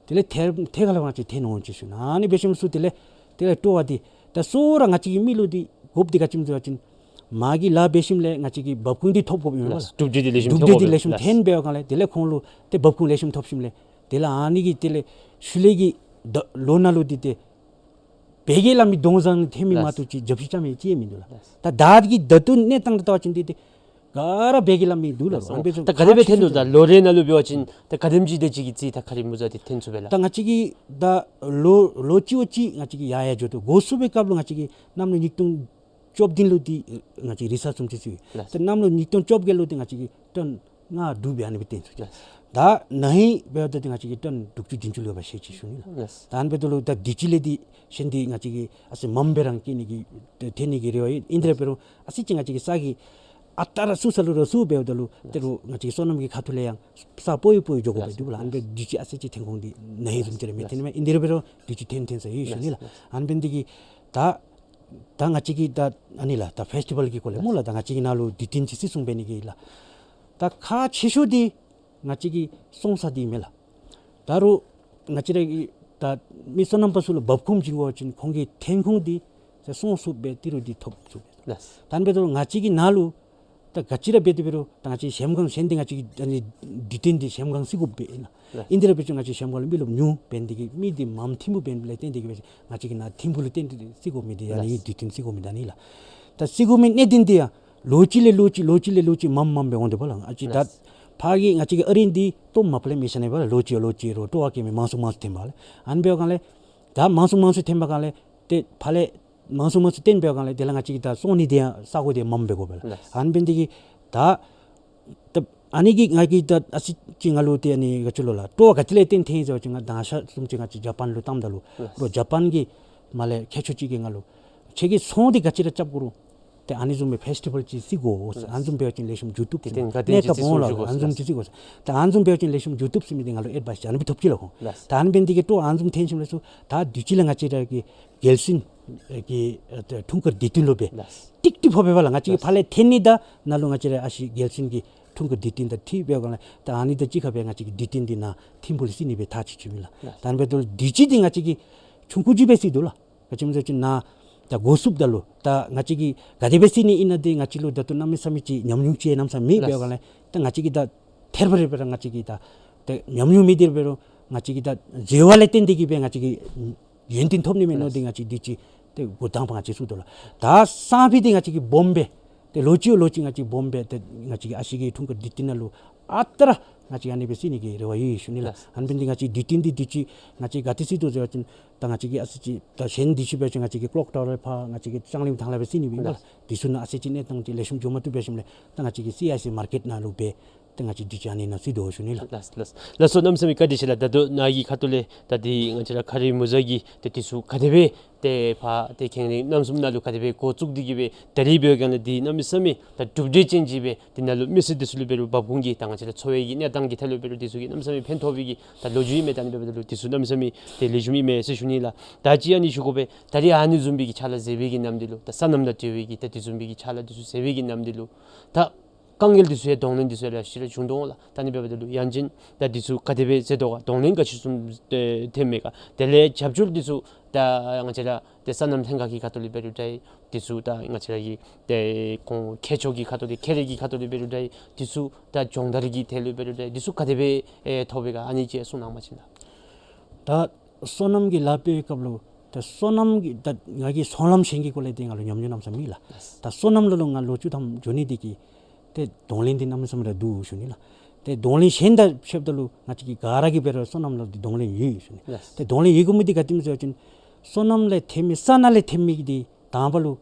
དེ་ལས་ཐད་ཐད་ཀར་ལུ་ང་བཅས་ཐོན་འོང་ཅི་ཞུ་ནི། ཨ་ནི་འབད་ཞིནམ་ཚུ་དེ་ལས་དེ་ལས་སྤྲོ་བ་འདི་ད་གཙོ་བོ་ར་ང་བཅས་ཀྱི་མི་ལུ་འདི་དགོཔ་འདི་ག་ཅི་སྨོ་ཟེར་བ་ཅིན་མ་གི་ལཱ་འབད་ཞིནམ་ལས་ང་བཅས་ཀྱིས་འབབ་ཁུངས་འདི་ཐོབ་དགོཔ་ཨིན་པས་ལགས། གྲུབ་འབྲས་འདི་ལེགས་ཤོམ་གྲུབ་འབྲས་འདི་ཐོན་ལེགས་ཤོམ་ཐོན་འབད་བའི་སྒང་ལས་དེ་ལས་ཁོང་ལུ་ཏེ་འབབ་ཁུངས་ལེགས་ཤོམ་ཐོབ་ཞིནམ་ལས་དེ་ལས་ཨ་ནི་གི་དེ་ལས་ཤུལ་ལས་ཀྱི་ད་ལོ་ནང་ལུ་འདི་ཏེ་བལ་གྱིས་སླབ་མི་དོང་ཟང་ཐོན་མི་མ་གཏོགས་ཅིག་རྒྱབ་བཤུད་རྐྱབ་མི་ཅིག་མིན་འདུག་ལགས། ད་ད་གི་ད་ལྟོ་གནས་སྟངས་ལུ་བལྟ་བ་ཅིན་འདི་ཏེ་ག་ར་བལ་གྱིས་སླབ་མི་འདུག་ལགས། ལགས། ད་ག་དེ་སྦེ་ཐོན་འདུག། ད་ལོ་རེ་ནང་ལུ་འབད་བ་ཅིན་ད་ག་དེམ་ཅིག་དེ་ཅིག་གི་རྩིས་ད་ཁ་རི་མུ་ཟ་འདི་ཐོན་ཚུགས་པས་ལགས། ད་ང་བཅས་ཀྱིས་ད་ལོ་ལོ་གཅིག་བ་གཅིག་ང་བཅས་ཀྱིས་ཡར་ཡར་འགྱོ་དོ། འགོ་བཙུགས་པའི་སྐབས་ལུ་ང་བཅས་ཀྱིས་གནམ་ལོ་ཉིས་སྟོང་བཅོ་བདུན་ལུ་འདི་ང་བཅས་རི་སར་ཆི་བཟུམ་ཅིག་བཙུགས་ཡི། ལགས། ད་གནམ་ལོ་ཉིས་སྟོང་བཅོ་བརྒྱད་ལུ་འདི་ང་བཅས་ཀྱིས་ཊོན་ ལྔ་དྲུག་སྦེ་ཨ་ནི་སྦེ་བཏོན་ཚུགས། ལགས། ད་ན་ཧིང་འབདཝ་ད་འདི་ང་བཅས་ཀྱིས་ཊཱོན་དྲུག་ཅུ་བདུན་ཅུ་ལུ་འབད་ཤེས་ཅི་ཞུ་ནི་ལགས། ལགས། ད་ཨ་ནི་འབདཝ་ད་ལུ་ད་དུས་ཅི་ལས་འདི་གཞན་འདི་ང་བཅས་ཀྱིས་ཨ་ཙི་མངམ་སྦེ་རང་སྐྱེ་ནི་གི་ཏེ་ཐོན་ནི་གི་རེ་བ་ཡོད། ཨིན་དེ་ར་འབད་རུང་ཨ་ཙི་ཅིག་ང་བཅས་ཀྱི་ས་གི་ཨ་རྟག་ར་བཙུགས་ས་ལུ་ར་བཙུགས་འབདཝ་ད་ལུ་ཏེ་རུང་ང་བཅས་ཀྱི་སོ་ནམ་གྱི་ཁ་ཐུག་ལས་ཡང་ས་སྤོ་བའི་སྤོ་བའི་འགྱོ་དགོཔ་སྦེ་འདུག་ལགས། ཨ་ནི་སྦེ་དུས་ཅི་ཨ་ཙི་ཅིག་ཐོན་ཁུངས་འདི་ན་ཧིང་བཟུམ་ཅིག་ར་མི་ཐོན་མས། ཨིན་དེ་ར་འབད་རུང་དུས་ཅི་ཐོན་ཐོན་ས་ཡོད་ཞུ་ནི་ལགས། ལགས། ཨ་ནི་འབད་ནི་འདི་གིས་ད་ད་ང་བཅས་ཀྱིས་ད་ཨ་ནི་ལགས་ད་ཕེསི་ཊི་བཱལ་གྱི་སྐོར་ལས་སྨོ་ལགས། ད་ང་བཅས་ཀྱི་ནང་ལུ་དུས་སྟོན་ཅིག་སྲིད་སྲུང་འབད་ནི་གི་ལགས། ད་ཁག་ཆེ་ཤོས་འདི་ང་བཅས་ཀྱི་སོང་ས་འདི་མས་ལགས། ད་རུང་ང་བཅས་ར་གི་ད་མི་སོ་ནམ་པ་ཚུ་ལུ་འབབ་ཁུངས་བྱིན་དགོ་པ་ཅིན་ཁོང་གི་ཐོན་ཁུངས་འདི་ད་སོང་ཚུགསཔ་སྦེ་ཏི་རུ་འདི་ཐོབ་ཚུགས་པས། ལགས། ད་ཨ་ནི་འབདཝ་ད་ལུ་ང་བཅས་ཀྱི་ནང་ལུ་ད་ག་ཅི་ར་འབད་དེ་འབད་རུང་ད་ང་བཅས་གཞལམ་སྒང་གཞན་འདི་ང་བཅས་ཀྱི་ཨ་ནི་དུས་སྟོན་འདི་གཞལམ་སྒང་བརྩི་དགོཔ་སྦེ་ཨིན་ལགས། ལགས། ཨིན་དེ་ར་འབད་ཅིན་ང་བཅས་གཞལམ་སྒང་ལུ་མི་རློབས་ཉུང་འབད་ནི་འདི་གིས་མི་འདི་མངམ་ཐིམ་ཕུག་འབད་ནི་ལས་བརྟེན་ཏེ་གིས་འབད་ང་བཅས་ཀྱི་ནཱ་ཐིམ་ཕུག་ལུ་བརྟེན་ཏེ་བརྩི་དགོ་མི་འདི་ཨ་ནི་ལགས། དུས་སྟོན་བརྩི་དགོ་མི་འདི་ཨ་ནི་ལགས། ད་བརྩི་དགོ་མི་གནད་དོན་འདི་ཡང་ལོ་གཅིག་ལས་ལོ་གཅིག་ལོ་གཅིག་ལས་ལོ་གཅིག་མངམ་མངམ་སྦེ་འོང་དོ་བ་ལགས། ཨ་ཙི་ད་ལགས། ཕར་གྱི་ང་བཅས་ཀྱི་ཨ་རི་འདི་སྟོངམ་མ་པ་ལས་མི་ཤ་ནི་བ་ལགས། ལོ་གཅིག་ལོ་གཅིག་རོགས་སྤྲོ་བ་བསྐྱེད་མི་མང་སུ་མང་སུ་ཐོན་པ་ལགས། ཨ་ནི་འབདཝ་སྒང་ལས་ད་མང་སུ་མང་སུ་ཐོན་པའི་སྒང་ལས་ཏེ་ཕར་ལས་མང་སུ་མང་སུ་བཏོན་པའི་སྒང་ལས་དེ་ལས་ང་བཅས་ཀྱིས་ད་སོང་ནི་འདི་ཡང་ས་གོ་འདི་མངམ་སྦེ་དགོ་པས་ལགས། ལགས། ཨ་ནི་འབད་ནི་འདི་གིས་ད་ད་ཨ་ནི་གིས་ང་གིས་ད་ཨ་ཙི་ཅིག་ང་ལུ་ཏེ་ཨ་ནི་ག་ཅི་ལོ་ལགས། སྤྲོ་བ་ག་ཏེ་ལས་བཏོན་ཐོན་ཡི་ཟེར་བ་ཅིན་ང་ད་ང་ཤ་བཟུམ་ཅིག་ང་བཅས་ཇ་པཱན་ལུ་བཏངམ་ད་ལུ་ལགས། རོགས་ཇ་པཱན་གྱི་མར་ལས་མཁས་མཆོག་ཅིག་གིས་ང་ལུ་ཁྱོད་ཀྱིས་ཚོང་འདི་ག་ཅི་ར་རྐྱབ་དགོ་རུང་ཏེ་ཨ་ནི་བཟུམ་སྦེ་ཕེསི་ཊི་བཱལ་ཅིག་བརྩི་དགོ་ཟེར། ལགས། ཨ་ནི་བཟུམ་འབད་བ་ཅིན་ལེགས་ཤོམ་མཇུག་བསྡུ་ཟེར། དེ་ཏེ་ག་དེ་གནས་སྐབས་འོང་ལགས། ཨ་ནི་བཟུམ་ཅིག་བརྩི་དགོ་ཟེར། ད་ཨ་ནི་བཟུམ་འབད་བ་ཅིན་ལེགས་ཤོམ་མཇུག་བསྡུ་ཟེར་མི་འདི་ང་ལུ་ཨེཌ་བའིསི་ཅིག་ཨ་ནི་སྦེ་ཐོབ་ཅི་ལགས་ཁོང་། ལགས། ད་ཨ་ནི་འབད་ནི་འདི་གིས་སྤྲོ་བ་ཨ་ནི་བཟུམ་ཐོན་ཞིནམ་ལས་ཚུར་ད་དུས་ཅི་ལས་ང་བཅས་ར་གི་རྒྱལ་སྲུང་གི་ཨ་ཏེ་འཁྲུངས་སྐར་དུས་སྟོན་ལུ་སྦེ་ལགས། ཏིག་ཏིག་ཕོག་པས་ལགས། ང་བཅས་ཀྱི་ལགས། ཕར་ལས་ཐོན་ནི་དང་ནཱ་ལུ་ང་བཅས་ར་ཨ་ཤི་རྒྱལ་སྲུང་གི་འཁྲུངས་སྐར་དུས་སྟོན་དང་འཁྲིལ་བའི་སྒང་ལས་ད་ཨ་ནི་དང་གཅིག་ཁར་སྦེ་ང་བཅས་ཀྱི་དུས་སྟོན་འདི་ནཱ་ཐིམ་ཕུག་ལུ་བརྩི་ནི་སྦེ་ཐག་བཅད་བཅདཔ་ཨིན་ལགས། ལགས། ད་ཨ་ནི་འབདཝ་ད་ལུ་དུས་ཅི་འདི་ང་བཅས་ཀྱིས་ཆུང་ཀུ་ཅིག་སྦེ་བརྩི་དོ་ལགས། ག་ཅི་སྨོ་ཟེར་བ་ཅིན་ནཱ་ད་འགོ་བཙུགསཔ་ད་ལུ་ད་ང་བཅས་ཀྱིས་ག་དེ་སྦེ་བརྩི་ནི་ཨིན་ན་འདི་ང་བཅས་ལུ་ད་ལྟོ་གནམ་མེད་ས་མེད་ཅིག་ཉམས་མྱོང་ཅིག་གནམ་མེད་ས་མེད་མེད་པའི་སྒང་ལས་ད་ང་བཅས་ཀྱིས་ད་ཐད་རི་བ་རི་སྦེ་ར་ང་བཅས་ཀྱིས་ད་ཏེ་ཉམས་མྱོང་མེད་དེ་འབད་རུང་ང་བཅས་ཀྱིས་ད་བཟོ་བ་ལས་བརྟེན་ཏེ་གིས་སྦེ་ང་བཅས་ཀྱིས་ཡོན་ཏན་ཐོབ་ནི་མས་མནོ་སྟེ་ང་བཅས་དུས་ཅི་ཏེ་འགོ་དང་པ་ང་བཅས་བཙུགས་དོ་ལགས། ད་སང་ཕོད་འདི་ང་བཅས་ཀྱིས་སྦོམ་སྦེ་ཏེ་ལོ་གཅིག་ལོ་གཅིག་ང་བཅས་སྦོམ་སྦེ་ཏེ་ང་བཅས་ཀྱི་ཨ་ཤི་གི་འཁྲུངས་སྐར་དུས་སྟོན་ནང་ལུ་ཨ་རྟག་ར་ང་བཅས་ཨ་ནི་སྦེ་བརྩི་ནི་གི་རེ་བ་ཡོད་ཡོད་ཞུ་ནི་ལགས། ལགས། ཨ་ནི་འབད་ནི་འདི་ང་བཅས་དུས་སྟོན་འདི་དུས་ཅི་ང་བཅས་ག་ཏེ་བརྩི་དོ་ཟེར་བ་ཅིན་ད་ང་བཅས་ཀྱིས་ཨ་ཙི་ཅིག་ད་གཞན་དུས་ཅི་འབད་བ་ཅིན་ང་བཅས་ཀྱིས་ཀློག་ཊ་ཝར་ཕར་ང་བཅས་ཀྱིས་ལྕང་གླིང་ཐང་ལས་སྦེ་བརྩི་ནི་སྦེ་ཨིན་པས་ལགས། ལགས། དུས་ཚོད་ནང་ཨ་ཙི་ཅིག་གནས་སྟངས་ཅིག་ལེགས་ཤོམ་འགྱོ་མ་བཏུབ་པའི་ཞིནམ་ལས་ད་ང་བཅས་ཀྱིས་སི་ཨའི་སི་མར་ཀེཊ་ནང་ལུ་སྦེ་ཏེ་ང་བཅས་དུས་ཅི་ཨ་ནི་ནང་བརྩི་དོ་ཞུ་ནི་ལགས། ལགས་ལགས། ལགས་སོ། གནམ་མེད་ས་མེད་བཀའ་དྲིན་ཆེ་ལགས། ད་ལྟོ་ནཱ་གི་ཁ་ཐུག་ལས་ད་འདི་ང་བཅས་ར་ཁ་རི་མུ་ཟ་གི་ཏེ་དུས་ཚོད་ག་དེ་སྦེ་ཏེ་ཕར་ཏེ་ཁེངས་ལེན་གནམ་གསུམ་ནང་ལུ་ག་དེ་སྦེ་འགོ་བཙུགས་ཏེ་གིས་སྦེ་ད་རིས་འབད་བའི་སྒང་ལས་འདི་གནམ་མེད་ས་མེད་ད་གྲུབ་འབྲས་ཅན་ཅིག་སྦེ་འདི་ནང་ལུ་མི་སེར་འདི་ཚུ་ལུ་འབད་རུང་འབབ་ཁུངས་ཀྱི་ད་ང་བཅས་ར་འཚོ་བའི་གི་གནས་སྟངས་ཀྱི་ཐད་ལུ་འབད་རུང་འདི་ཚུ་གིས་གནམ་མེད་ས་མེད་ཕན་ཐོགས་པའི་གི་ད་ལོ་རྒྱུས་ཨིན་མས། ད་ཨ་ནི་འབདཝ་ད་ལུ་འདི་ཚུ་གནམ་མེད་ས་མེད་ཏེ་ལེགས་ཤོམ་ཨིན་མས་ཟེར་ཞུ་ནི་ལགས། ད་ཅི་ཨ་ནི་ཞུ་དགོ་པས། ད་རིས་ཨ་ནི་བཟུམ་སྦེ་གི་ཕྱག་ལཱ་མཛད་པའི་གི་ནམ་དུས་ལུ་ད་སོ་ནམ་དང་འབྲེལ་བའི་གི་ད་འདི་བཟུམ་སྦེ་གི་ཕྱག་ལཱ་འདི་ཚུ་མཛད་པའི་གི་ནམ་དུས་ལུ་ད་དཀའ་ངལ་འདི་ཚུ་ཡང་གདོང་ལེན་འདི་ཚུ་ཡང་ལེ་ཤ་ར་བྱུང་དོ་འོང་ལགས། ད་ཨ་ནི་འབདཝ་ད་ལུ་ཡང་ཅིན་ད་འདི་ཚུ་ག་དེ་སྦེ་མཛད་དོ་ག། གདོང་ལེན་ག་ཅི་བཟུམ་ཨེ་ཐོན་མས་ག། དེ་ལས་རྒྱབ་སྐྱོར་འདི་ཚུ་ད་ང་བཅས་ར་ཏེ་སོ་ནམ་ལྷན་ཁག་གི་ཁ་ཐུག་ལས་འབད་རུང་འདྲ། འདི་ཚུ་ད་ང་བཅས་ར་གི་ཏེ་ཁོང་མཁས་མཆོག་གི་ཁ་ཐུག་ལས་མཁས་རིག་གི་ཁ་ཐུག་ལས་འབད་རུང་འདྲ། འདི་ཚུ་ད་སྦྱོང་བརྡར་གྱི་ཐད་ལུ་འབད་རུང་འདྲ། འདི་ཚུ་ག་དེ་སྦེ་ཨེ་ཐོབ་པས་ག། ཨ་ནི་ཅིག་གསུང་གནང་བ་ཅིན་ལགས། ད་སོ་ནམ་གྱི་ལཱ་འབད་བའི་སྐབས་ལུ་ད་སོ་ནམ་གྱི་ད་ང་གིས་སོ་ནམ་ཞིང་གི་སྐོར་ལས་འདི་ང་ལུ་ཉམས་མྱོང་གནམ་མེད་ས་མེད་མེད་ལགས། ལགས། ད་སོ་ནམ་ལུ་ལུ་ང་ལོ་བཅུ་ཐམ་འགྱོ་ནི་འདི་གིས་ཏེ་གདོང་ལེན་འདི་གནམ་མེད་ས་མེད་ར་འདུག་ཞུ་ནི་ལགས། ཏེ་གདོང་ལེན་གཞན་དང་ཕྱདཔ་ད་ལུ་ང་བཅས་ཀྱིས་ག་ར་གིས་འབད་རུང་སོ་ནམ་ལུ་འདི་གདོང་ལེན་ཡོད་ཞུ་ནི། ལགས། ཏེ་གདོང་ལེན་ཡོད་དགོ་མི་འདི་ག་དེམ་ཅིག་ཟེར་བ་ཅིན་སོ་ནམ་ལས་ཐོན་མི་ས་ནང་ལས་ཐོན་མི་གི་འདི་དང་པ་ལུ་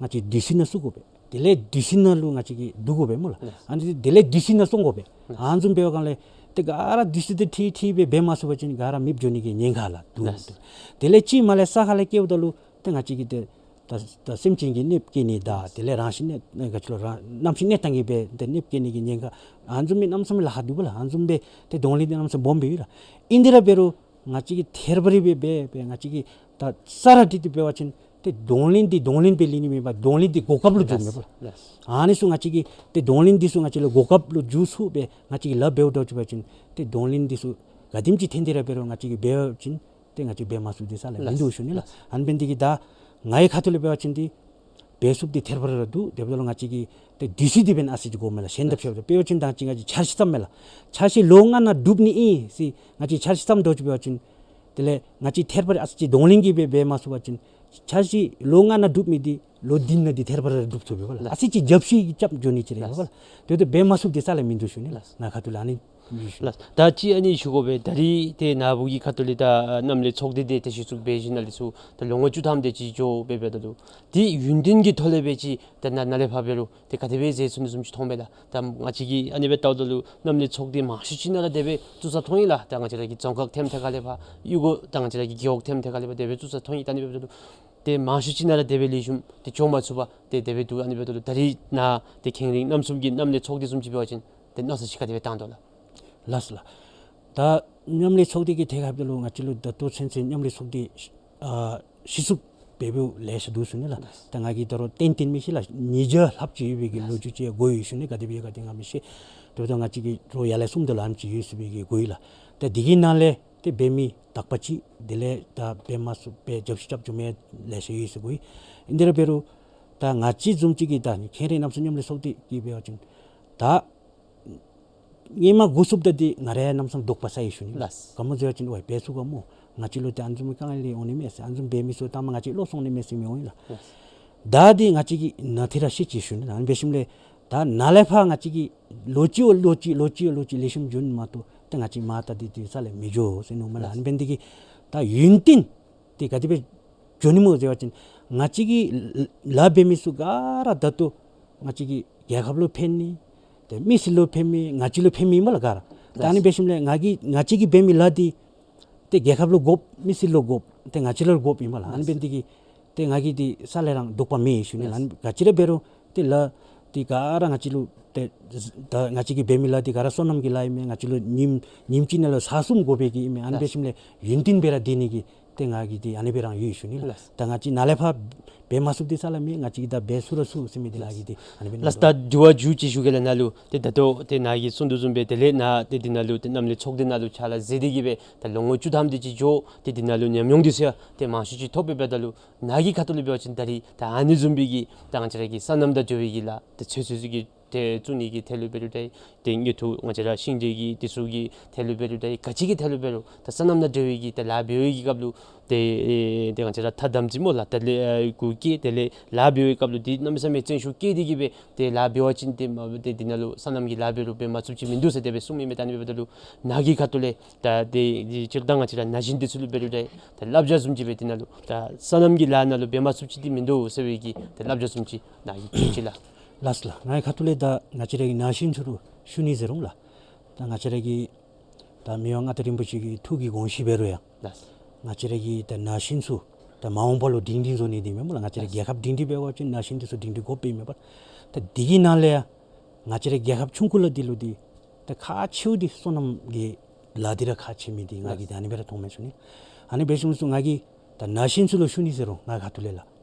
ང་བཅས་དུས་སྲིན་ནང་བཙུགས་དགོ་པས། དེ་ལས་དུས་སྲིན་ནང་ལུ་ང་བཅས་ཀྱིས་བསྡུ་དགོ་པས་སྨོ་ལགས། ལགས། ཨ་ནི་དེ་ལས་དུས་སྲིན་ནང་སོང་དགོ་པས། ལགས། ཨ་ནི་བཟུམ་འབད་བའི་སྒང་ལས་ཏེ་ག་ར་དུས་སྲིན་འདི་འཁྲིལ་འཁྲིལ་སྦེ་འབད་མ་ཚུགས་པ་ཅིན་ག་ར་མེདཔ་འགྱོ་ནི་གི་ཉེན་ཁ་ལགས་འདུག། ལགས། དེ་ལས་ཅིག་མར་ལས་ས་ཁ་ལས་སྐྱེཝ་ད་ལུ་ཏེ་ང་བཅས་ཀྱིས་ཏེ་ད་ད་སེམས་ཅན་གྱི་གནོདཔ་བཀལ་ནི་དང་དེ་ལས་རང་བཞིན་གནས་ག་ཅི་ལོ་རང་གནམ་གཤིས་གནས་སྟངས་ཀྱིས་སྦེ་ཏེ་གནོདཔ་བཀལ་ནི་གི་ཉེན་ཁ་ཨ་ནི་བཟུམ་སྦེ་གནམ་མེད་ས་མེད་ལཱ་ཁག་འདུག་པ་ལགས། ཨ་ནི་བཟུམ་སྦེ་ཏེ་གདོང་ལེན་འདི་གནམ་མེད་ས་མེད་སྦོམ་སྦེ་ཡོད་ལགས། ཨིན་དེ་ར་འབད་རུང་ང་བཅས་ཀྱིས་ཐད་རི་བ་རི་སྦེ་འབད་སྦེ་ང་བཅས་ཀྱིས་ད་ས་ར་ཏིག་ཏིག་འབད་བ་ཅིན་ཏེ་གདོང་ལེན་འདི་གདོང་ལེན་སྦེ་ལུས་ནི་མེན་པར་གདོང་ལེན་འདི་གོ་སྐབས་ལུ་འགྱུརཝ་མས་པ་ལགས། ལགས། ཨ་ནི་ཚུ་ང་བཅས་ཀྱིས་ཏེ་གདོང་ལེན་འདི་ཚུ་ང་བཅས་ལུ་གོ་སྐབས་ལུ་འགྱུར་ཚུགསཔ་སྦེ་ང་བཅས་ཀྱིས་ལཱ་འབདཝ་འདྲཝ་ཅིག་འབད་བ་ཅིན་ཏེ་གདོང་ལེན་འདི་ཚུ་ག་དེམ་ཅིག་ཐོན་ཏེ་ར་འབད་རུང་ང་བཅས་ཀྱིས་འབད་བ་ཅིན་ཏེ་ང་བཅས་འབད་མ་ཚུགས་འདི་ས་ལས་མིན་འདུག་ཞུ་ནི་ལགས། ལགས། ཨ་ནི་འབད་ནི་འདི་གིས་ད་ང་གི་ཁ་ཐུག་ལས་འབད་བ་ཅིན་འདི་འབད་ཚུགསཔ་འདི་ཐད་རི་བ་རི་ར་འདུག། དེ་འབདཝ་ད་ལུ་ང་བཅས་ཀྱིས་ཏེ་དུས་སྲིན་འདི་འབདན་ཨ་ཙི་ཅིག་དགོ་མས་ལགས། གཞན་དང་ཕྱདཔ་ད་འབད་བ་ཅིན་ད་ཅི་ང་བཅས་འཆར་གཞི་བརྩམ་མས་ལགས། འཆར་གཞི་ལོ་ལྔ་ནང་འགྲུབ་ནི་ཨིན་ཟེར་ང་བཅས་འཆར་གཞི་བརྩམ་འདྲཝ་ཅིག་འབད་བ་ཅིན་དེ་ལས་ང་བཅས་ཐད་རི་བ་རི་ཨ་ཙི་ཅིག་གདོང་ལེན་གྱིས་སྦེ་འབད་མ་ཚུགས་པ་ཅིན་འཆར་གཞི་ལོ་ལྔ་ནང་འགྲུབ་མི་འདི་ལོ་བདུན་ནང་འདི་ཐད་རི་བ་རི་ར་འགྲུབ་ཚུགས་པས་པ་ལགས། ལགས། ཨ་ཙི་ཅིག་རྒྱབ་བཤུད་ཀྱིས་རྐྱབ་འགྱོ་ནི་ཅིག་ར་ཡོད་པ་ལགས། ལགས། དེ་འབདཝ་ད་འབད་མ་ཚུགསཔ་འདི་ས་ལས་མིན་འདུག་ཞུ་ནི་ལགས། ལགས། ང་གི་ཁ་ཐུག་ལས་ཨ་ནི་ ལགས། ད་ཅི་ཨ་ནི་ཞུ་དགོ་པས། ད་རིས་ཏེ་ནཱ་བུ་གི་ཁ་ཐུག་ལས་ད་མཉམ་ལས་ཚོགས་སྡེ་འདི་ཏེ་གཞི་བཙུགས་འབད་ཞིནམ་ལས་ཚུར་ད་ལོ་ངོ་བཅུ་ཐམ་དེ་ཅིག་འགྱོ་སྦེ་འབདཝ་ད་ལུ་ཏེ་ཡུན་བརྟན་གྱི་ཐོག་ལས་སྦེ་ཅིག་ད་ནཱ་ནཱ་ལས་ཕར་འབད་རུང་ཏེ་ག་དེ་སྦེ་མཛད་ཚུགས་ནི་བཟུམ་ཅིག་མཐོང་པས་ལགས། ད་ང་བཅས་ཀྱིས་ཨ་ནི་སྦེ་བལྟཝ་ད་ལུ་མཉམ་ལས་ཚོགས་སྡེ་མང་ཤོས་ཅིག་ནང་ར་དེ་སྦེ་བཙུགས་ས་མཐོང་ཡི་ལགས། ད་ང་བཅས་ར་གི་རྫོང་ཁག་ཐེམ་ཐད་ཁ་ལས་ཕར་གཡུས་སྒོ་ད་ང་བཅས་ར་གི་རྒེད་འོག་ཐེམ་ཐད་ཁ་ལས་ཕར་དེ་སྦེ་བཙུགས་ས་མཐོང་ཡི། ད་ཨ་ནི་སྦེ་འབདཝ་ད་ལུ་ཏེ་མང་ཤོས་ཅིག་ནང་ར་དེ་སྦེ་ལེགས་ཤོམ་ཏེ་འགྱོ་མ་ཚུགས་པར་ཏེ་དེ་སྦེ་འདུག། ཨ་ནི་འབདཝ་ད་ལུ་ད་རིས་ནཱ་ཏེ་གངས་རི་རྣམ་གསུམ་གྱི་མཉམ་ལས་ཚོགས་སྡེ་བཟུམ་ཅིག་འབད་བ་ཅིན་ཏེ་མནོ་བསམ་ཅིག་ག་དེ་སྦེ་བཏང་དོ་ལགས། ལགས་སོ་ལགས། ད་མཉམ་ལས་ཚོགས་སྡེ་གི་ཐད་ཁར་འབདཝ་ད་ལུ་ང་བཅས་ལུ་ད་ལྟོ་ཚུན་ཚོད་མཉམ་ལས་ཚོགས་སྡེ་ཨ་གཞི་བཙུགས་འབད་འབདཝ་ལེ་ཤ་འདུག་ཟེར་ཞུ་ནི་ལགས། ད་ང་གིས་ད་རུང་ཏན་ཏན་མི་ཤེས་ལགས། ཉིས་བརྒྱ་ལྷགཔ་ཅིག་ཡོད་པའི་གི་ལོ་རྒྱུས་ཅིག་གོ་ཡི་ཞུ་ནི། ག་དེ་སྦེ་ཡོད་ག་དེ་ང་མི་ཤེས། དེ་འབདཝ་ད་ང་བཅས་ཀྱིས་ད་རུང་ཡར་ལས་གསུངམ་ད་ལུ་ཨ་ནེམ་ཅིག་ཡོད་ཟེར་བའི་གི་གོ་ཡི་ལགས། ད་དེ་གི་ནང་ལས་ཏེ་འབད་མི་དག་པ་ཅིག་དེ་ལས་ད་འབད་མ་ཚུགས་པའི་རྒྱབ་བཤུད་རྐྱབ་བཅུག་མི་ལེ་ཤ་ཡོད་ཟེར་གོ་ཡི། ཨིན་དེ་ར་འབད་རུང་ད་ང་བཅས་བཟུམ་ཅིག་གིས་ད་ནི་གངས་རི་རྣམ་གསུམ་མཉམ་ལས་ཚོགས་སྡེ་གིས་འབད་བ་ཅིན་ད་སྔོན་མ་འགོ་བཙུགསཔ་ད་འདི་ང་རའི་ལམ་སེང་དོགས་པ་ཟ་ཡི་ཞུ་ནི་ལགས། ལགས། ག་མོ་ཟེར་བ་ཅིན་ཝའི་འབད་ཚུགས་ག་མོ། ང་བཅས་ལུ་ཏེ་ཨ་ནི་བཟུམ་མའི་དཀའ་ངལ་འདི་འོང་ནི་མས་ཟེར། ཨ་ནི་བཟུམ་འབད་མི་ཚུ་དང་པ་ང་བཅས་བློ་སོང་ནི་མས་ཟེར་མི་འོང་ཡི་ལགས། ལགས། ད་འདི་ང་བཅས་ཀྱིས་ནཱ་ཏེ་ར་ཤེས་ཅི་ཞུ་ནི། ཨ་ནི་འབད་ཞིནམ་ལས་ད་ནཱ་ལས་ཕར་ང་བཅས་ཀྱིས་ལོ་གཅིག་ལོ་གཅིག་ལོ་གཅིག་ལོ་གཅིག་ལེགས་ཤོམ་འགྱོ་ནི་མ་གཏོགས་ད་ང་བཅས་མར་ད་འདི་འདི་རྩ་ལས་མི་འགྱོ་ཟེར་མནོཝ་མས་ལགས། ཨ་ནི་འབད་ནི་འདི་གིས་ད་ཡུན་བརྟན་ཏེ་ག་དེ་སྦེ་འགྱོ་ནི་སྨོ་ཟེར་བ་ཅིན་ང་བཅས་ཀྱི་ལཱ་འབད་མི་ཚུ་ག་ར་ད་ལྟོ་ང་བཅས་ཀྱི་རྒྱལ་ཁབ་ལུ་ཕན་ནི་ཏེ་མི་སེར་ལུ་ཕན་མི་ང་བཅས་ལུ་ཕན་མི་ཨིན་པས་ལགས་ག་ར། ད་ཨ་ནི་འབད་ཞིནམ་ལས་ང་གིས་ང་བཅས་ཀྱིས་འབད་མི་ལཱ་འདི་ཏེ་རྒྱལ་ཁབ་ལུ་དགོཔ་མི་སེར་ལུ་དགོཔ་ཏེ་ང་བཅས་ལུ་དགོཔ་ཨིན་པས་ལགས། ཨ་ནི་འབད་ནི་འདི་གིས་ཏེ་ང་གིས་འདི་རྩ་ལས་ར་དོགས་པ་མེད་ཞུ་ནི་ལགས། ཨ་ནི་ག་ཅི་ར་འབད་རུང་ཏེ་ལཱ་འདི་ག་ར་ང་བཅས་ལུ་ཏེ་ད་ང་བཅས་ཀྱིས་འབད་མི་ལཱ་འདི་ག་ར་སོ་ནམ་གྱི་ལཱ་ཨིན་མས། ང་བཅས་ལུ་ཉིནམ་ཉིནམ་གཅིག་ནང་ལུ་ཚར་གསུམ་དགོ་པའི་གི་ཨིན་མས། ཨ་ནི་འབད་ཞིནམ་ལས་ཡུན་བརྟན་སྦེ་ར་སྡོད་ནི་གི་ཏེ་ང་གིས་འདི་ཨ་ནི་སྦེ་ར་ཡོད་ཞུ་ནི་ལགས། ལགས། ད་ང་བཅས་ནཱ་ལས་ཕར་འབད་མ་ཚུགསཔ་འདི་རྩ་ལས་མེད། ང་བཅས་ཀྱིས་ད་འབད་ཚུགས་ར་ཚུགས་ཟེར་མི་འདི་ལགས། ལགས། ང་གིས་འདི་ཨ་ནི་སྦེ་ལགས། ད་དྲི་བ་མཇུག་ཅིག་ཞུ་གེ་ལགས་ནཱ་ལུ། ཏེ་ད་ལྟོ་ཏེ་ནཱ་གིས་གསུངས་དོ་བཟུམ་སྦེ་དེ་ལས་ནཱ་ཏེ་འདི་ནང་ལུ་ཏེ་མཉམ་ལས་ཚོགས་སྡེ་ནང་ལུ་ཕྱག་ལཱ་མཛད་དེ་གི་སྦེ་ད་ལོ་ངོ་བཅུ་ཐམ་དེ་ཅིག་འགྱོ། ཏེ་འདི་ནང་ལུ་ཉམས་མྱོང་འདི་ཚུ་ཡང་ཏེ་མང་ཤོས་ཅིག་ཐོབ་སྦེ་འབདཝ་ད་ལུ་ནཱ་གི་ཁ་ཐུག་ལས་འབད་བ་ཅིན་ད་རིས་ད་ཨ་ནི་བཟུམ་སྦེ་གི་ད་ང་བཅས་ར་གི་སོ་ནམ་དང་འབྲེལ་བའི་གི་ལཱ་ཏེ་ཚོད་ཚོད་ཅིག་གི་ཏེ་བཙུགས་ནི་གི་ཐད་ལུ་འབད་རུང་ཏེ་ཏེ་དངུལ་ཐོག་ང་བཅས་ར་ཤིང་འབྲས་ཀྱི་འདི་ཚུ་གི་ཐད་ལུ་འབད་རུང་ཏེ་ག་ཅི་གི་ཐད་ལུ་འབད་རུང་ད་སོ་ནམ་དང་འབྲེལ་བའི་གི་ད་ལཱ་འབད་བའི་གི་སྐབས་ལུ་ཏེ་ཏེ་ང་བཅས་ར་ཐ་དམ་ཚིག་སྨོ་ལགས། དེ་ལས་ཨ་གུ་བཀལ། དེ་ལས་ལཱ་འབད་བའི་སྐབས་ལུ་འདི་གནམ་མེད་ས་མེད་བརྩོན་ཤུགས་བསྐྱེད་དེ་གི་སྦེ་ཏེ་ལཱ་འབད་བ་ཅིན་ཏེ་མ་ཏེ་འདི་ནང་ལུ་སོ་ནམ་གྱི་ལཱ་འབད་རུང་འབད་མ་ཚུགསཔ་ཅིག་མིན་འདུག་ཟེར་དེ་སྦེ་གསུངམ་ཨིན་མས། ད་ཨ་ནི་འབདཝ་ད་ལུ་ནཱ་གི་ཁ་ཐུག་ལས་ད་ཏེ་སྤྱིར་བཏང་ང་བཅས་ར་ན་གཞོན་འདི་ཚུ་ལུ་འབད་རུང་ཏེ་ད་བསླབ་བྱ་བཟུམ་ཅིག་སྦེ་འདི་ནང་ལུ་ད་སོ་ནམ་གྱི་ལཱ་ནང་ལུ་འབད་མ་ཚུགསཔ་ཅིག་འདི་མིན་འདུག་ཟེར་བའི་གི་ད་བསླབ་བྱ་བཟུམ་ཅིག་ནཱ་གིས་ཞུ་ཅི་ལགས། ལགས་སོ་ལགས། ངེའི་ཁ་ཐུག་ལས་ད་ང་བཅས་ར་གི་ན་གཞོན་ཚུ་ལུ་ཞུ་ནི་ཟེར་རུང་ལགས། ད་ང་བཅས་ར་གི་ད་མི་དབང་མངའ་བདག་རིན་པོ་ཆེ་གི་ཐུགས་ཀྱི་དགོངས་གཞི་འབད་རུང་ཡང་ལགས། ང་བཅས་ར་གི་ད་ན་གཞོན་ཚུ་ད་མ་འོངས་པ་ལུ་སྒྲིང་སྒྲིང་བཟོ་ནི་འདི་མེན་པ་ལགས། ང་བཅས་ར་ལགས། རྒྱལ་ཁབ་སྒྲིང་སྒྲིང་འབད་བ་ཅིན་ན་གཞོན་འདི་ཚུ་སྒྲིང་སྒྲིང་དགོཔ་ཨིན་མས་པ། ད་འདི་གི་ནང་ལས་ཡང་ང་བཅས་ར་རྒྱལ་ཁབ་ཆུང་ཀུ་ལུ་འདི་ལུ་འདི་ད་ཁག་ཆེཝ་འདི་སོ་ནམ་གྱི་ལཱ་འདི་ར་ཁག་ཆེ་མི་འདི་ང་གིས་ད་ཨ་ནི་སྦེ་ར་མཐོངམ་མས་ཞུ་ནི། ཨ་ནི་འབད་ཞིནམ་ཚུ་ང་གིས་ད་ན་གཞོན་ཚུ་ལུ་ཞུ་ནི་ཟེར་རུང་ངེའི་ཁ་ཐུག་ལས་ལགས།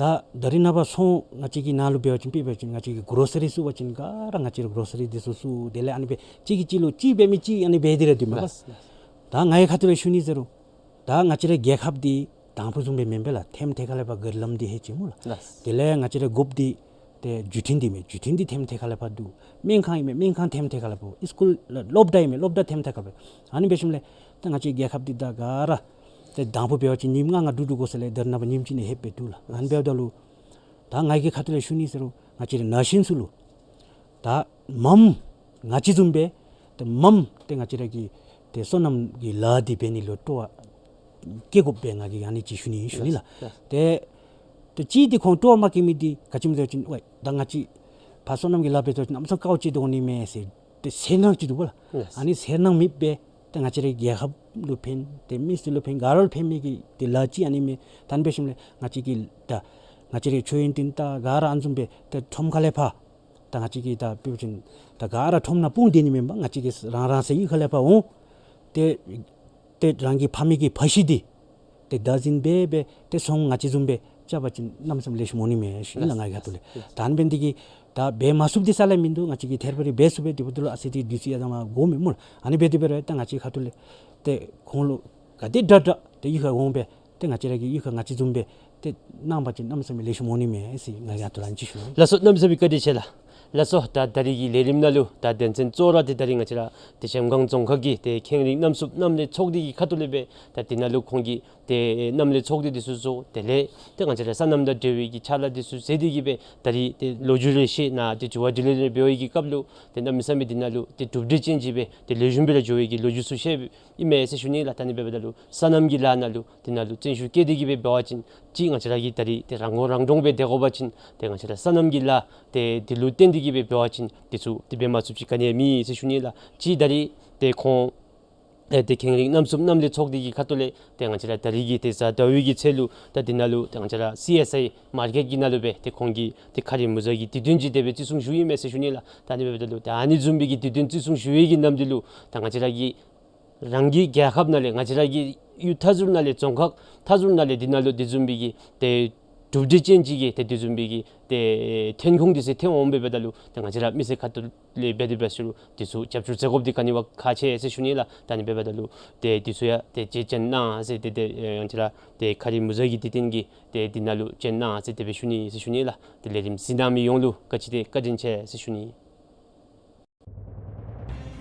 ད་ད་རིས་ནངས་པ་ཚོང་ང་བཅས་ཀྱི་ནང་ལུ་འབད་བ་ཅིན་དཔེ་འབད་བ་ཅིན་ང་བཅས་ཀྱི་གྲོ་སི་རི་བཙུགས་པ་ཅིན་ག་ར་ང་བཅས་ར་གྲོ་སི་རི་འདི་ཚུ་བཙུགས། དེ་ལས་ཨ་ནི་སྦེ་གཅིག་གིས་གཅིག་ལུ་གཅིག་འབད་མི་གཅིག་ཨ་ནི་འབད་དེ་ར་འདུག་མས་པ། ལགས། ད་ངེའི་ཁ་ཐུག་ལས་ཞུ་ནི་ཟེར་རུང་ད་ང་བཅས་ར་རྒྱལ་ཁབ་འདི་དང་ཕུ་བཟུམ་སྦེ་མེན་པས་ལགས། ཐེམ་ཐད་ཁ་ལས་ཕར་ག་ར་ལམ་འདི་ལྷོད་ཅི་སྨོ་ལགས། ལགས། དེ་ལས་ང་བཅས་ར་དགོཔ་འདི་ཏེ་བརྒྱུད་འཕྲིན་འདི་མས། བརྒྱུད་འཕྲིན་འདི་ཐེམ་ཐད་ཁ་ལས་ཕར་འདུག། སྨན་ཁང་ཨིན་མས། སྨན་ཁང་ཐེམ་ཐད་ཁ་ལས་ཕར། ཨིས་ཀུལ་སློབ་གྲྭ་ཨིན་མས། སློབ་གྲྭ་ཐེམ་ཐད་ཁ་ལས་ཕར། ཨ་ནི་འབད་ཞིནམ་ལས་ད་ང་བཅས་རྒྱལ་ཁབ་འདི་ད་ག་ར་ཏེ་དང་ཕུ་འབད་བ་ཅིན་ཉིནམ་ལྔ་ལྔ་དྲུག་དྲུག་དགོ་ས་ལས་ད་རིས་ནངས་པ་ཉིནམ་གཅིག་ནང་ལྷོད་སྦེ་འདུག་ལགས། ཨ་ནི་འབདཝ་ད་ལུ་ད་ངེའི་ཁ་ཐུག་ལས་ཞུ་ནི་ཟེར་རུང་ང་བཅས་ར་ན་གཞོན་ཚུ་ལུ་ད་མངམ་ང་བཅས་བཟུམ་སྦེ་ཏེ་མངམ་ཏེ་ང་བཅས་ར་གི་ཏེ་སོ་ནམ་གྱི་ལཱ་འདི་འབད་ནི་ལུ་སྤྲོ་བ་བསྐྱེད་དགོཔ་སྦེ་ང་གིས་ཨ་ནི་ཅིག་ཞུ་ནི་ཞུ་ནི་ལགས། ལགས། ཏེ་ཏེ་གཅིག་འདི་ཁོང་སྤྲོ་བ་མ་བསྐྱེད་མི་འདི་ག་ཅི་སྨོ་ཟེར་བ་ཅིན་ཝའི་ད་ང་བཅས་ཕར་སོ་ནམ་གྱི་ལཱ་འབད་དོ་ཅིན་གནམ་མེད་ས་མེད་དཀའཝ་སྤྱད་དེ་འོང་ནི་མས་ཟེར་ཏེ་ཟེར་སྣང་ཅིག་འདུག་པ་ལགས། ལགས། ཨ་ནི་ཟེར་སྣང་མེདཔ་སྦེ་ཏེ་ང་བཅས་ར་རྒྱལ་ཁབ་ལུ་ཕན་ཏེ་མི་སེར་ལུ་ཕན་ག་ར་ལུ་ཕན་མི་གི་ཏེ་ལཱ་ཅིག་ཨ་ནི་མས། ད་ཨ་ནི་འབད་ཞིནམ་ལས་ང་བཅས་ཀྱི་ད་ང་བཅས་ར་ཆོས་ཡོན་ཏན་ད་ག་ར་ཨ་ནི་བཟུམ་སྦེ་ཏེ་ཁྲོམ་ཁ་ལས་ཕར་ད་ང་བཅས་ཀྱི་ད་དཔེ་འབད་བ་ཅིན་ད་ག་ར་ཁྲོམ་ནང་སྤུངས་སྡོད་ནི་མེན་པར་ང་བཅས་ཀྱི་རང་རང་སོའི་གཡུས་ཁ་ལས་ཕར་འོང་ཏེ་ཏེ་རང་གི་ཕ་མེས་ཀྱི་ཕ་གཞིས་འདི་ཏེ་བདག་འཛིན་འབད་འབད་ཏེ་ཚོང་ང་བཅས་བཟུམ་སྦེ་རྐྱབ་པ་ཅིན་གནམ་མེད་ས་མེད་ལེགས་ཤོམ་འོང་ནི་མས་ཞུ་ནི་ལགས། ངེའི་ཁ་ཐུག་ལས། ད་ཨ་ནི་འབད་ནི་འདི་གིས་ད་འབད་མ་ཚུགསཔ་འདི་རྩ་ལས་མིན་འདུག། ང་བཅས་ཀྱིས་ཐད་རི་བ་རི་འབད་ཚུགས་པས། དེ་འབདཝ་ད་ལུ་ཨ་ཙི་ཅིག་དུས་ཚོད་ཡར་དང་མར་འགོརཝ་མས་སྨོ་ལགས། ཨ་ནི་འབད་དེ་འབད་རུང་ད་ང་བཅས་ཁ་ཐུག་ལས་ཏེ་ཁོང་ལུ་ག་དེ་དྲག་དྲག་ཏེ་གཡུས་ཁར་འོང་སྦེ་ཏེ་ང་བཅས་ར་གི་གཡུས་ཁར་ང་བཅས་བཟུམ་སྦེ་ཏེ་གནང་པ་ཅིན་གནམ་མེད་ས་མེད་ལེགས་ཤོམ་འོང་ནི་མས་ཟེར་ང་གིས་ཨ་ཐུར་ལན་ཅིག་ཞུ་ནི། ལགས་སོ། གནམ་མེད་ས་མེད་བཀའ་དྲིན་ཆེ་ལགས། ལགས་སོ། ད་ད་རིས་ཀྱི་ལས་རིམ་ནང་ལུ་ད་དོན་ཚན་གཙོ་བོ་ར་འདི་ད་རིས་ང་བཅས་ར་ཏེ་གཞལམ་སྒང་རྫོང་ཁག་གི་ཏེ་ཁེངས་རིགས་གནམ་སྲུབ་གནམ་ལས་ཚོགས་སྡེ་གི་ཁ་ཐུག་ལས་སྦེ་ད་འདི་ནང་ལུ་ཁོང་གི་ཏེ་གནམ་ལས་ཚོགས་སྡེ་འདི་ཚུ་ཚུ་དེ་ལས་ཏེ་ང་བཅས་ར་སོ་ནམ་དང་འབྲེལ་བའི་གི་ཕྱག་ལཱ་འདི་ཚུ་མཛད་དེ་གི་སྦེ་ད་རིས་ཏེ་ལོ་རྒྱུས་རེ་བཤད་ནཱ་ཏེ་དྲི་བ་དྲིས་ལན་རེ་འབད་བའི་གི་སྐབས་ལུ་ཏེ་གནམ་མེད་ས་མེད་འདི་ནང་ལུ་ཏེ་གྲུབ་འབྲས་ཅན་ཅིག་སྦེ་ཏེ་ལེགས་ཤོམ་སྦེ་ར་འགྱོ་བའི་གི་ལོ་རྒྱུས་ཚུ་བཤད་ཨིན་མས་ཟེར་ཞུ་ནི་ལགས། ད་ཨ་ནི་འབདཝ་ད་ལུ་སོ་ནམ་གྱི་ལཱ་ནང་ལུ་འདི་ནང་ལུ་བརྩོན་ཤུགས་བསྐྱེད་དེ་གི་སྦེ་འབད་བ་ཅིན་ཅིག་ང་བཅས་ར་གིས་ད་རིས་ཏེ་རང་མགོ་རང་འདྲོངས་སྦེ་སྡོད་དགོ་པ་ཅིན་ཏེ་ང་བཅས་ར་སོ་ནམ་གྱི་ལཱ་ཏེ་འདི་ལུ་བརྟེན་ཏེ་གི་སྦེ་འབད་བ་ཅིན་འདི་ཚུ་ཏེ་འབད་མ་ཚུགསཔ་ཅིག་ག་ནི་ཡང་མེད་ཟེར་ཞུ་ནི་ལགས། ཅིག་ད་རིས་ཏེ་ཁོང་ཨེ་ཏེ་ཁེངས་རིགས་གནམ་སྲུབ་གནམ་ལས་ཚོགས་སྡེ་གི་ཁ་ཐུག་ལས་ཏེ་ང་བཅས་ར་ད་རིས་ཀྱི་ཏེ་གཟའ་ཟླ་བའི་གི་ཚེས་ལུ་ད་འདི་ནང་ལུ་ཏེ་ང་བཅས་ར་སི་ཨེསི་ཨའི་མར་ཀེཊ་གི་ནང་ལུ་སྦེ་ཏེ་ཁོང་གིས་ཏེ་ཁ་རིས་མུ་ཟ་གི་དུས་སྟོན་ཅིག་དེ་སྦེ་བརྩི་སྲུང་ཞུ་ཡི་མས་ཟེར་ཞུ་ནི་ལགས། ད་ཨ་ནི་འབདཝ་ད་ལུ་ད་ཨ་ནི་བཟུམ་མའི་གི་དུས་སྟོན་བརྩི་སྲུང་ཞུ་བའི་གི་ནམ་དུས་ལུ་ད་ང་བཅས་ར་གི་རང་གི་རྒྱལ་ཁབ་ནང་ལས་ང་བཅས་ར་གི་ཡུལ་མཐའ་ཟུར་ནང་ལས་རྫོང་ཁག་མཐའ་ཟུར་ནང་ལས་འདི་ནང་ལུ་དེ་བཟུམ་མའི་གི་ཏེ་གྲུབ་འབྲས་ཅན་ཅིག་གི་ཏེ་དེ་བཟུམ་མའི་གི་ཏེ་ཐོན་ཁུངས་འདི་ཚུ་ཐོན་འོང་འབདཝ་ད་ལུ་ཏེ་ང་བཅས་ར་མི་སེར་ཁ་ཐུག་ལས་འབད་དེ་འབད་ས་ལུ་འདི་ཚུ་རྒྱབ་སྐྱོར་མཛད་དགོཔ་འདི་ག་ནི་བ་ཁག་ཆེ་ཟེར་ཞུ་ནི་ལགས། ད་ཨ་ནི་འབདཝ་ད་ལུ་ཏེ་འདི་ཚུ་ཡང་ཏེ་བརྗེད་ཆ་གནང་ཟེར་ཏེ་ཏེ་ཨེ་ང་བཅས་ར་ཏེ་ཁ་རིས་མུ་ཟ་གི་དུས་སྟོན་གྱི་ཏེ་འདི་ནང་ལུ་བརྗེད་གནང་ཟེར་དེ་སྦེ་ཞུ་ནི་ཟེར་ཞུ་ནི་ལགས། ཏེ་ལས་རིམ་གཟིགས་གནང་མི་ཡོངས་ལུ་བཀའ་དྲིན་ཏེ་བཀའ་དྲིན་ཆེ་ཟེར་ཞུ་ནི།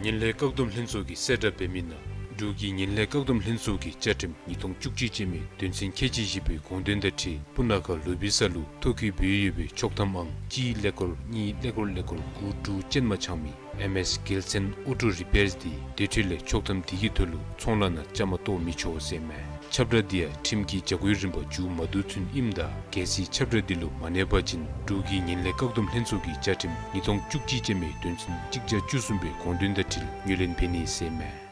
ངན་ལྷད་བཀག་སྡོམ་ལྷན་ཚོགས་ཀྱིས་གསལ་བསྒྲགས་འབད་མི་ནང་འབྲུག་གི་ངན་ལྷད་བཀག་སྡོམ་ལྷན་ཚོགས་ཀྱི་བཅའ་ཁྲིམས་ཉིས་སྟོང་བཅུ་གཅིག་ཅན་མའི་དོན་ཚན་ཁལ་གཅིག་བཞི་པའི་དགོངས་དོན་དང་འཁྲིལ་སྤུ་ན་ཁ་ལུ་བི་ས་ལུ་ཐོ་བཀོད་འབད་ཡོད་པའི་ཆོག་ཐམ་ཨང་གཅིག་ཀླད་ཀོར་གཉིས་ཀླད་ཀོར་ཀླད་ཀོར་དགུ་དྲུག་ཅན་མ་ཆགས་མི་ཨེམ་ཨེས་དགེ་མཚན་ཨོ་ཊོ་རི་པེརསི་འདི་སྡོད་ཁྲི་ལས་ཆོག་ཐམ་འདི་གི་ཐོག་ལུ་ཚོང་ལཱ་ནང་བཅའ་མར་གཏོགས་མི་ཆོག་ཟེར་མས། ཁྱབ་བསྒྲགས་འདི་ཡང་ཁྲིམས་ཀྱི་བྱ་སྒོའི་རིམ་པ་མཇུག་མ་བསྡུ་ཚུན་ཨིནམ་ད་གལ་སྲིད་ཁྱབ་བསྒྲགས་འདི་ལུ་མ་གནས་པ་ཅིན་འབྲུག་གི་ངན་ལྷད་བཀག་སྡོམ་ལྷན་ཚོགས་ཀྱི་བཅའ་ཁྲིམས་ཉིས་སྟོང་བཅུ་གཅིག་ཅན་མའི་དོན་ཚན་གཅིག་བརྒྱ་བཅུ་གསུམ་པའི་དགོངས་དོན་དང་འཁྲིལ་ངོས་ལེན་འབད་ནི་ཟེར་མས།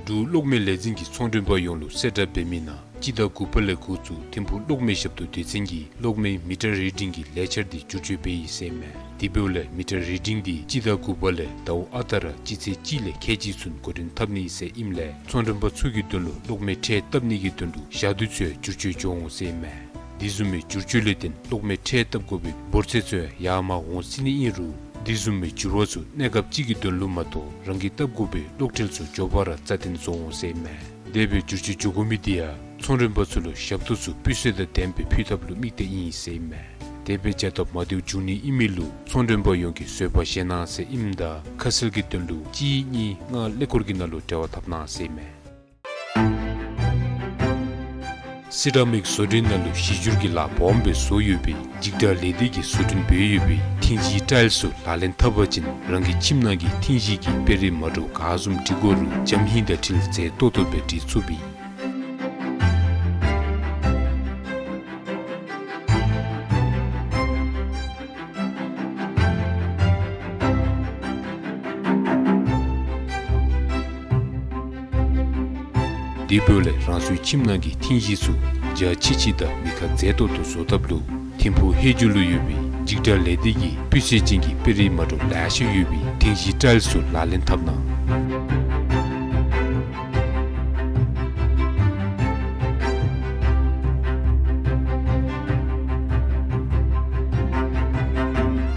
འབྲུག་གློག་མེ་ལས་འཛིན་གྱི་ཚོང་མགྲོན་པ་ཡོངས་ལུ་གསལ་བསྒྲགས་འབད་མི་ནང་སྤྱི་ཟླ་དགུ་པ་ལས་འགོ་བཙུགས་ཐིམ་ཕུག་གློག་མེ་ཞབས་ཏོག་སྡེ་ཚན་གྱིས་གློག་མེའི་མི་ཊར་རི་ཌིང་གི་ལས་འཆར་འདི་བསྒྱུར་བཅོས་འབད་ཡི་ཟེར་མས། དེ་འབདཝ་ལས་མི་ཊར་རི་ཌིང་འདི་སྤྱི་ཟླ་དགུ་པ་ལས་ཟླཝ་ཨ་རྟག་ར་སྤྱི་ཚེས་གཅིག་ལས་ཁལ་གཅིག་ཚུན་འགོ་འདྲེན་འཐབ་ནི་ཟེར་ཨིནམ་ལས་ཚོང་མགྲོན་པ་ཚུ་གི་དོན་ལུ་གློག་མེ་ཁྲལ་བཏབ་ནི་གི་དོན་ལུ་ཞག་དུས་ཚུ་བསྒྱུར་བཅོས་འགྱོ་འོང་ཟེར་མས། དེ་བཟུམ་མའི་བསྒྱུར་བཅོས་ལས་བརྟེན་གློག་མེ་ཁྲལ་བཏབ་དགོ་པའི་འབོར་ཚད་ཚུ་ཡར་མར་འོང་སྲིད་ནི་ཨིན་རུང་དེ་བཟུམ་མའི་འགྱུར་བ་ཚུ་གནས་སྐབས་ཅིག་གི་དོན་ལུ་མ་གཏོགས་རང་གིས་བཏབ་དགོ་པའི་གློག་ཁྲལ་ཚུ་མགྱོགས་པ་ར་རྩ་བརྟན་བཟོ་འོང་ཟེར་མས། དེ་སྦེ་བསྒྱུར་བཅོས་འགྱོ་དགོ་མི་འདི་ཡང་ཚོང་མགྲོན་པ་ཚུ་ལུ་ཞབས་ཏོག་ཚུ་སྤུས་ཚད་དང་ལྡནམ་སྦེ་ཕུལ་ཐབས་ལུ་དམིགས་ཏེ་ཨིན་ཟེར་མས། དེ་སྦེ་བྱ་ཐབས་མ་བདེཝ་འབྱུང་ནི་ཨིན་མི་ལུ་ཚོང་མགྲོན་པ་ཡོངས་ཀྱིས་བཟོད་པ་བཞེས་གནང་ཟེར་ཨིནམ་ད་ཁ་གསལ་གྱི་དོན་ལུ་གཅིག་གཉིས་ལྔ་ཀླད་ཀོར་གྱི་ནང་ལུ་འབྲེལ་བ་འཐབ་གནང་ཟེར་མས། སི་ར་མིག་བཟོ་སྐྲུན་ནང་ལུ་གཞི་འགྱུར་གྱི་ལཱ་སྦོམ་སྦེ་བཟོ་ཡོད་པའི་འཇིགས་སྐྲག་ལས་སྡེ་གིས་བཟོ་སྐྲུན་འབད་ཡོད་པའི་ཐིང་གཞིའི་ཊའིལ་ཚུ་ལག་ལེན་འཐབ་པ་ཅིན་རང་གི་ཁྱིམ་ནང་གི་ཐིང་གཞི་གི་དཔེ་རིས་མ་འདྲཝ་ག་བཟུམ་འབྲི་དགོ་རུང་འཇམ་ཧིང་དང་འཁྲིལ་མཛེས་ཏོག་ཏོ་སྦེ་འབྲི་ཚུགས་པས། དེ་འབདཝ་ལས་རང་སོའི་ཁྱིམ་ནང་གི་ཐིང་གཞི་ཚུ་འཇའ་ཆི་ཆི་དང་མི་ཁ་མཛེས་ཏོག་ཏོ་བཟོ་ཐབས་ལུ་ཐིམ་ཕུག་ཧེ་ཇུ་ལུ་ཡོད་པའི་འཇིགས་སྐྲག་ལས་སྡེ་གིས་སྤུས་ཚད་ཅན་གྱི་དཔེ་རིས་མ་འདྲཝ་ལེ་ཤ་ཡོད་པའི་ཐིང་གཞིའི་ཊའིལ་ཚུ་ལག་ལེན་འཐབ་གནང་།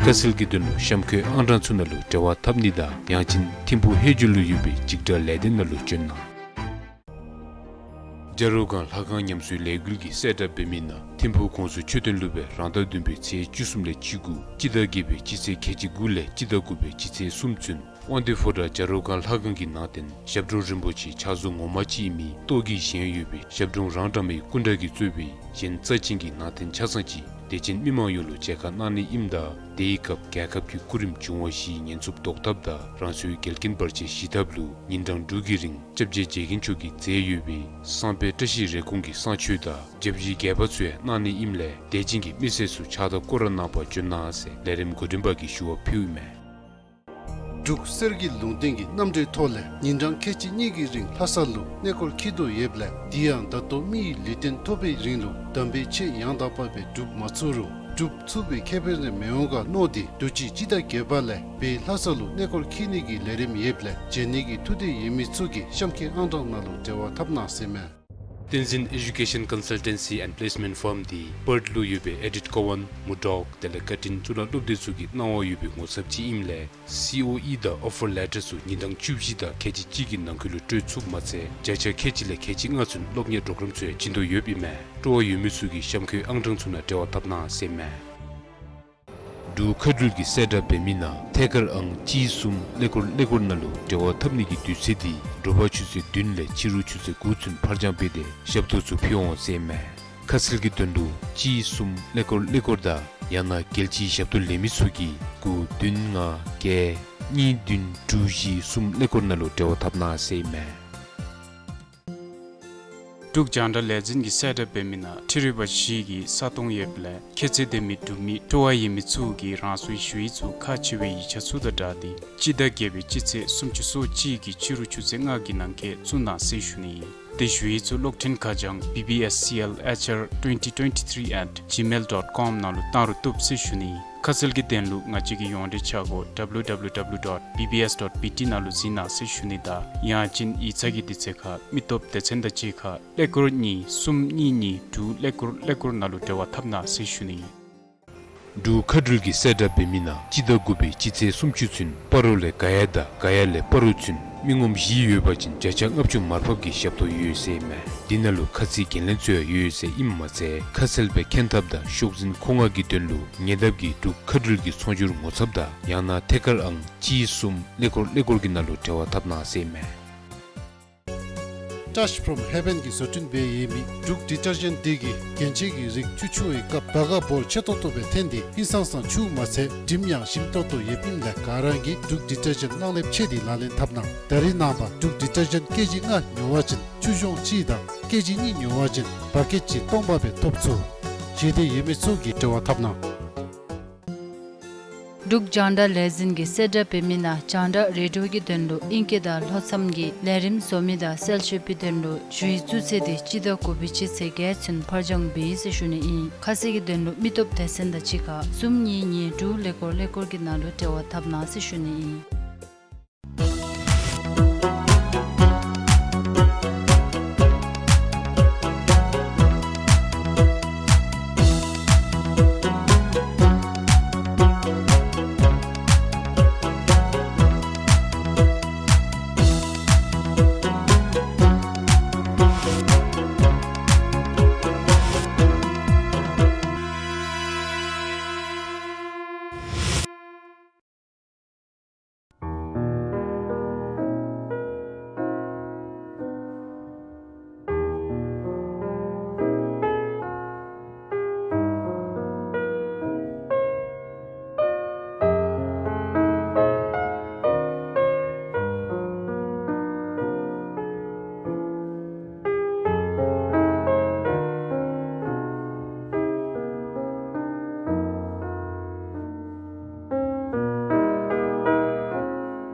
ཁ་གསལ་གྱི་དོན་ལུ་གཤམ་འཁོད་ཨང་གྲངས་ཚུ་ནང་ལུ་འབྲེལ་བ་འཐབ་ནི་དང་ཡང་ཅིན་ཐིམ་ཕུག་ཧེ་ཇུ་ལུ་ཡོད་པའི་འཇིགས་སྐྲག་ལས་སྡེ་ནང་ལུ་བྱོན་གནང་། བྱ་རོག་སྒང་ལྷ་ཁང་ཉམས་གསོའི་ལས་འགུལ་གྱིས་གསལ་བསྒྲགས་འབད་མི་ནང་ཐིམ་ཕུག་གོང་ས་མཆོག་སྟོན་ལུ་སྦེ་རང་ཟླ་བདུན་པའི་ཚེས་བཅུ་གསུམ་ལས་བཅུ་དགུ་སྤྱི་ཟླ་བརྒྱད་པའི་སྤྱི་ཚེས་ཁལ་གཅིག་དགུ་ལས་སྤྱི་ཟླ་དགུ་པའི་སྤྱི་ཚེས་གསུམ་ཚུན་དབང་འདུས་ཕོ་བྲང་བྱ་རོག་སྒང་ལྷ་ཁང་གི་ནང་རྟེན་ཞབས་དྲུང་རིན་པོ་ཆེ་ཕྱག་བཟོ་ངོ་མ་ཅིག་ཨིན་མི་ཏོག་གིས་བཞེངས་ཡོད་པའི་ཞབས་དྲུང་རང་བཀྲམ་མའི་སྐུ་འདྲ་གིས་གཙོས་པའི་གཞན་རྩ་ཅན་གྱི་ནང་རྟེན་ཆ་ཚང་ཅིག་དད་ཅན་མི་མང་ཡོངས་ལུ་མཇལ་ཁ་གནང་ནི་ཨིནམ་ད་དེའི་སྐབས་རྒྱལ་ཁབ་ཀྱི་སྐུ་རིམ་བྱུང་བ་བཞིའི་ཉེན་སྲུང་བཟློག་ཐབས་དང་རང་སོའི་འགལ་རྐྱེན་བར་ཆད་ཞི་ཐབས་ལུ་ཉིན་གྲངས་དྲུག་གི་རིང་སྐྱབས་རྗེ་རྗེ་མཁན་མཆོག་གིས་མཛད་ཡོད་པའི་བསམ་འཕེལ་བཀྲ་ཤིས་རེ་སྐོང་གི་བསང་མཆོད་དང་བརྒྱ་བཞི་བརྒྱད་པ་ཚུ་ཡང་གནང་ནི་ཨིནམ་ལས་དད་ཅན་གྱི་མི་སེར་ཚུ་ཕྱག་དང་སྐོར་ར་གནང་པར་བྱོན་གནང་ཟེར་ལས་རིམ་འགོ་འདྲེན་པ་གིས་ཞུ་བ་ཕུལཝ་ཨིན་མས། འབྲུག་གསེར་གྱི་ལུང་བསྟན་གྱི་རྣམ་འགྲེལ་ཐོག་ལས་ཉིན་གྲངས་ཁལ་གཅིག་གཉིས་ཀྱི་རིང་ལྷ་ས་ལུ་གནས་སྐོར་འཁྱིད་དོ་ཡོདཔ་ལས་དེ་ཡང་ད་ལྟོ་མི་ཡི་ལུས་རྟེན་ཐོབ་པའི་རིང་ལུ་དམ་པའི་ཆོས་ཡང་དག་པ་སྦེ་སྒྲུབ་མ་ཚུགས་རུང་སྒྲུབ་ཚུགས་པའི་ཁེ་ཕན་རེ་མི་འོང་ག་མནོ་སྟེ་དུས་ཅི་སྤྱི་ཟླ་བརྒྱད་པ་ལས་བོད་ལྷ་ས་ལུ་གནས་སྐོར་འཁྱིད་ནི་གི་ལས་རིམ་ཡོདཔ་ལས་བྱོན་ནི་གི་ཐུགས་འདོད་ཡོད་མི་ཚུ་གིས་གཤམ་འཁོད་ཨང་གྲངས་ནང་ལུ་འབྲེལ་བ་འཐབ་གནང་ཟེར་མས། བསྟན་འཛིན་Education Consultancy and Placement Firm འདི་པརཐ་ལུ་ཡོད་པའི་ཨེ་ཌིཐ་ཀོ་ཝན་མུར་ཌོག་དེ་ལས་བཀའ་དྲིན་གཙུག་ལག་སློབ་སྡེ་ཚུ་གིས་གནང་བ་ཡོད་པའི་ངོ་ཚབ་ཅིག་ཨིནམ་ལས་སི་ཨོ་ཨི་དང་ཨོ་ཕར་ལེ་ཊར་ཚུ་ཉིན་གྲངས་བཅུ་བཞི་དང་ཁལ་གཅིག་གཅིག་གི་ནང་འཁོད་ལུ་སྤྲོད་ཚུགསཔ་མ་ཚད་བརྒྱ་ཆ་ཁལ་གཅིག་ལས་ཁལ་གཅིག་ལྔ་ཚུན་སློབ་གཉེར་གྲོགས་རམ་ཚུ་ཡང་བྱིན་དོ་ཡོདཔ་ཨིན་མས། སྤྲོ་བ་ཡོད་མི་ཚུ་གིས་གཤམ་འཁོད་ཨང་གྲངས་ཚུ་ནང་འབྲེལ་བ་འཐབ་གནང་ཟེར་མས། འབྲུག་མཁའ་འགྲུལ་གྱིས་གསལ་བསྒྲགས་འབད་མི་ནང་ཐད་ཀར་ཨང་གཅིག་གསུམ་ཀླད་ཀོར་ཀླད་ཀོར་ནང་ལུ་འབྲེལ་བ་འཐབ་ནི་གི་དུས་ཚོད་འདི་དྲོ་པ་ཆུ་ཚོད་བདུན་ལས་ཕྱི་རུ་ཆུ་ཚོད་དགུ་ཚུན་ཕར་འགྱངས་འབད་དེ་ཞབས་ཏོག་ཚུ་ཕུལ་འོང་ཟེར་ཨིན་མས། ཁ་གསལ་གྱི་དོན་ལུ་གཅིག་གསུམ་ཀླད་ཀོར་ཀླད་ཀོར་དང་ཡང་ན་རྒྱལ་སྤྱིའི་ཞབས་ཏོག་ལེན་མི་ཚུ་གིས་དགུ་བདུན་ལྔ་བརྒྱད་གཉིས་བདུན་དྲུག་བཞི་གསུམ་ཀླད་ཀོར་ནང་ལུ་འབྲེལ་བ་འཐབ་གནང་ཟེར་ཨིན་མས། འབྲུག་རྒྱང་བསྒྲགས་ལས་འཛིན་གྱིས་གསལ་བསྒྲགས་འབད་མི་ནང་འཕྲུལ་རིག་པ་བཞི་གི་ས་སྟོང་ཡོདཔ་ལས་ཁྱད་ཚད་ལྡན་མི་འབྲུག་མི་སྤྲོ་བ་ཡོད་མི་ཚུ་གིས་རང་སོའི་ཞུ་ཡིག་ཚུ་ཁག་ཆེ་བའི་ཡིག་ཆ་ཚུ་དང་སྦྲགས་ཏེ་སྤྱི་ཟླ་བརྒྱད་པའི་སྤྱི་ཚེས་སུམ་ཅུ་སོ་གཅིག་གི་ཕྱི་རུ་ཆུ་ཚོད་ལྔ་གི་ནང་འཁོད་བཙུགས་གནང་ཟེར་ཞུ་ནི་ཨིན། ཏེ་ཞུ་ཡིག་ཚུ་གློག་འཕྲིན་ཁ་བྱང་B B S C L H R twenty twenty-three at gmail dot com ནང་ལུ་བཏང་རུང་བཏུབ་ཟེར་ཞུ་ནི་ཨིན། ཁ་གསལ་གྱི་དོན་ལུ་ང་བཅས་ཀྱི་ཡོངས་འབྲེལ་ཆ་སྒོ་W W W dot B B S dot B T ནང་ལུ་གཟིགས་གནང་ཟེར་ཞུ་ནི་དང་ཡང་ཅིན་ཡིག་ཚང་གི་དུས་ཚོད་ཁར་མི་སྟོབས་སྡེ་ཚན་དང་གཅིག་ཁར་ཀླད་ཀོར་གཉིས་གསུམ་གཉིས་གཉིས་དྲུག་ཀླད་ཀོར་ཀླད་ཀོར་ནང་ལུ་འབྲེལ་བ་འཐབ་གནང་ཟེར་ཞུ་ནི་ཨིན། འབྲུག་མཁའ་འགྲུལ་གྱིས་གསལ་བསྒྲགས་འབད་མི་ནང་སྤྱི་ཟླ་དགུ་པའི་སྤྱི་ཚེས་སུམ་ཅུ་ཚུན་སྤ་རོ་ལས་ག་ཡ་དང་ག་ཡ་ལས་སྤ་རོ་ཚུན་མི་ངོམ་བཞི་ཡོད་པ་ཅིན་བརྒྱ་ཆ་ལྔ་བཅུ་མར་ཕབ་ཀྱི་ཞབས་ཏོག་ཡོད་ཟེར་ཨིན་མས། འདི་ནང་ལུ་ཁ་ཚིག་འགན་ལེན་ཚུ་ཡང་ཡོད་ཟེར་ཨིནམ་མ་ཚད་ཁ་གསལ་སྦེ་མཁྱེན་ཐབས་དང་ཤོག་འཛིན་མཁོ་མངགས་ཀྱི་དོན་ལུ་ཉེ་འདབས་ཀྱི་འབྲུག་མཁའ་འགྲུལ་གྱི་ཚོང་སྒྱུར་ངོ་ཚབ་དང་ཡང་ན་ཐད་ཀར་ཨང་གཅིག་གསུམ་ཀླད་ཀོར་ཀླད་ཀོར་གྱི་ནང་ལུ་འབྲེལ་བ་འཐབ་གནང་ཟེར་ཨིན་མས། Touch from Heaven གྱིས་བཟོ་སྐྲུན་འབད་ཡོད་མི་འབྲུག་ཌི་ཊར་ཇེནཊ་འདི་གིས་རྒྱན་ཆ་གི་རིགས་ཆུ་འཁྱུ་བའི་སྐབས་བ་ག་འབོར་ཆེ་ཏོག་ཏོ་སྦེ་ཐོན་ཏེ་ཧིང་སངས་སངས་འཁྱུཝ་མ་ཚད་དྲིམ་ཡང་ཞིམ་ཏོག་ཏོ་ཡོདཔ་ཨིནམ་ལས་ག་ར་གིས་འབྲུག་ཌི་ཊར་ཇེནཊ་གླེང་ལེབ་ཆེ་འདི་ལག་ལེན་འཐབ་གནང་། ད་རེས་ནངས་པ་འབྲུག་ཌི་ཊར་ཇེནཊ་ཀེ་ཇི་ལྔ་ཉོ་བ་ཅིན་ཆུ་གཞོང་གཅིག་དང་ཀེ་ཇི་གཉིས་ཉོ་བ་ཅིན་བ་ཀེཊ་གཅིག་སྟོང་པ་སྦེ་ཐོབ་ཚུགས། ཞེ་འདོད་ཡོད་མི་ཚུ་གིས་འབྲེལ་བ་འཐབ་གནང་། འབྲུག་རྒྱང་བསྒྲགས་ལས་འཛིན་གྱིས་གསལ་བསྒྲགས་འབད་མི་ནང་རྒྱང་བསྒྲགས་རེ་ཌི་ཡོ་གི་དོན་ལུ་ཨིང་སྐད་དང་ལྷོ་མཚམས་ཀྱི་ལས་རིམ་བཟོ་མི་དང་གསལ་བཤད་པའི་དོན་ལུ་ཞུ་ཡིག་བཙུགས་ཚེས་འདི་སྤྱི་ཟླ་དགུ་པའི་སྤྱི་ཚེས་བརྒྱད་ཚུན་ཕར་འགྱངས་འབད་ཡི་ཟེར་ཞུ་ནི་ཨིན། ཁ་གསལ་གྱི་དོན་ལུ་མི་སྟོབས་སྡེ་ཚན་དང་གཅིག་ཁར་གསུམ་གཉིས་གཉིས་དྲུག་ཀླད་ཀོར་ཀླད་ཀོར་གྱི་ནང་ལུ་འབྲེལ་བ་འཐབ་གནང་ཟེར་ཞུ་ནི་ཨིན།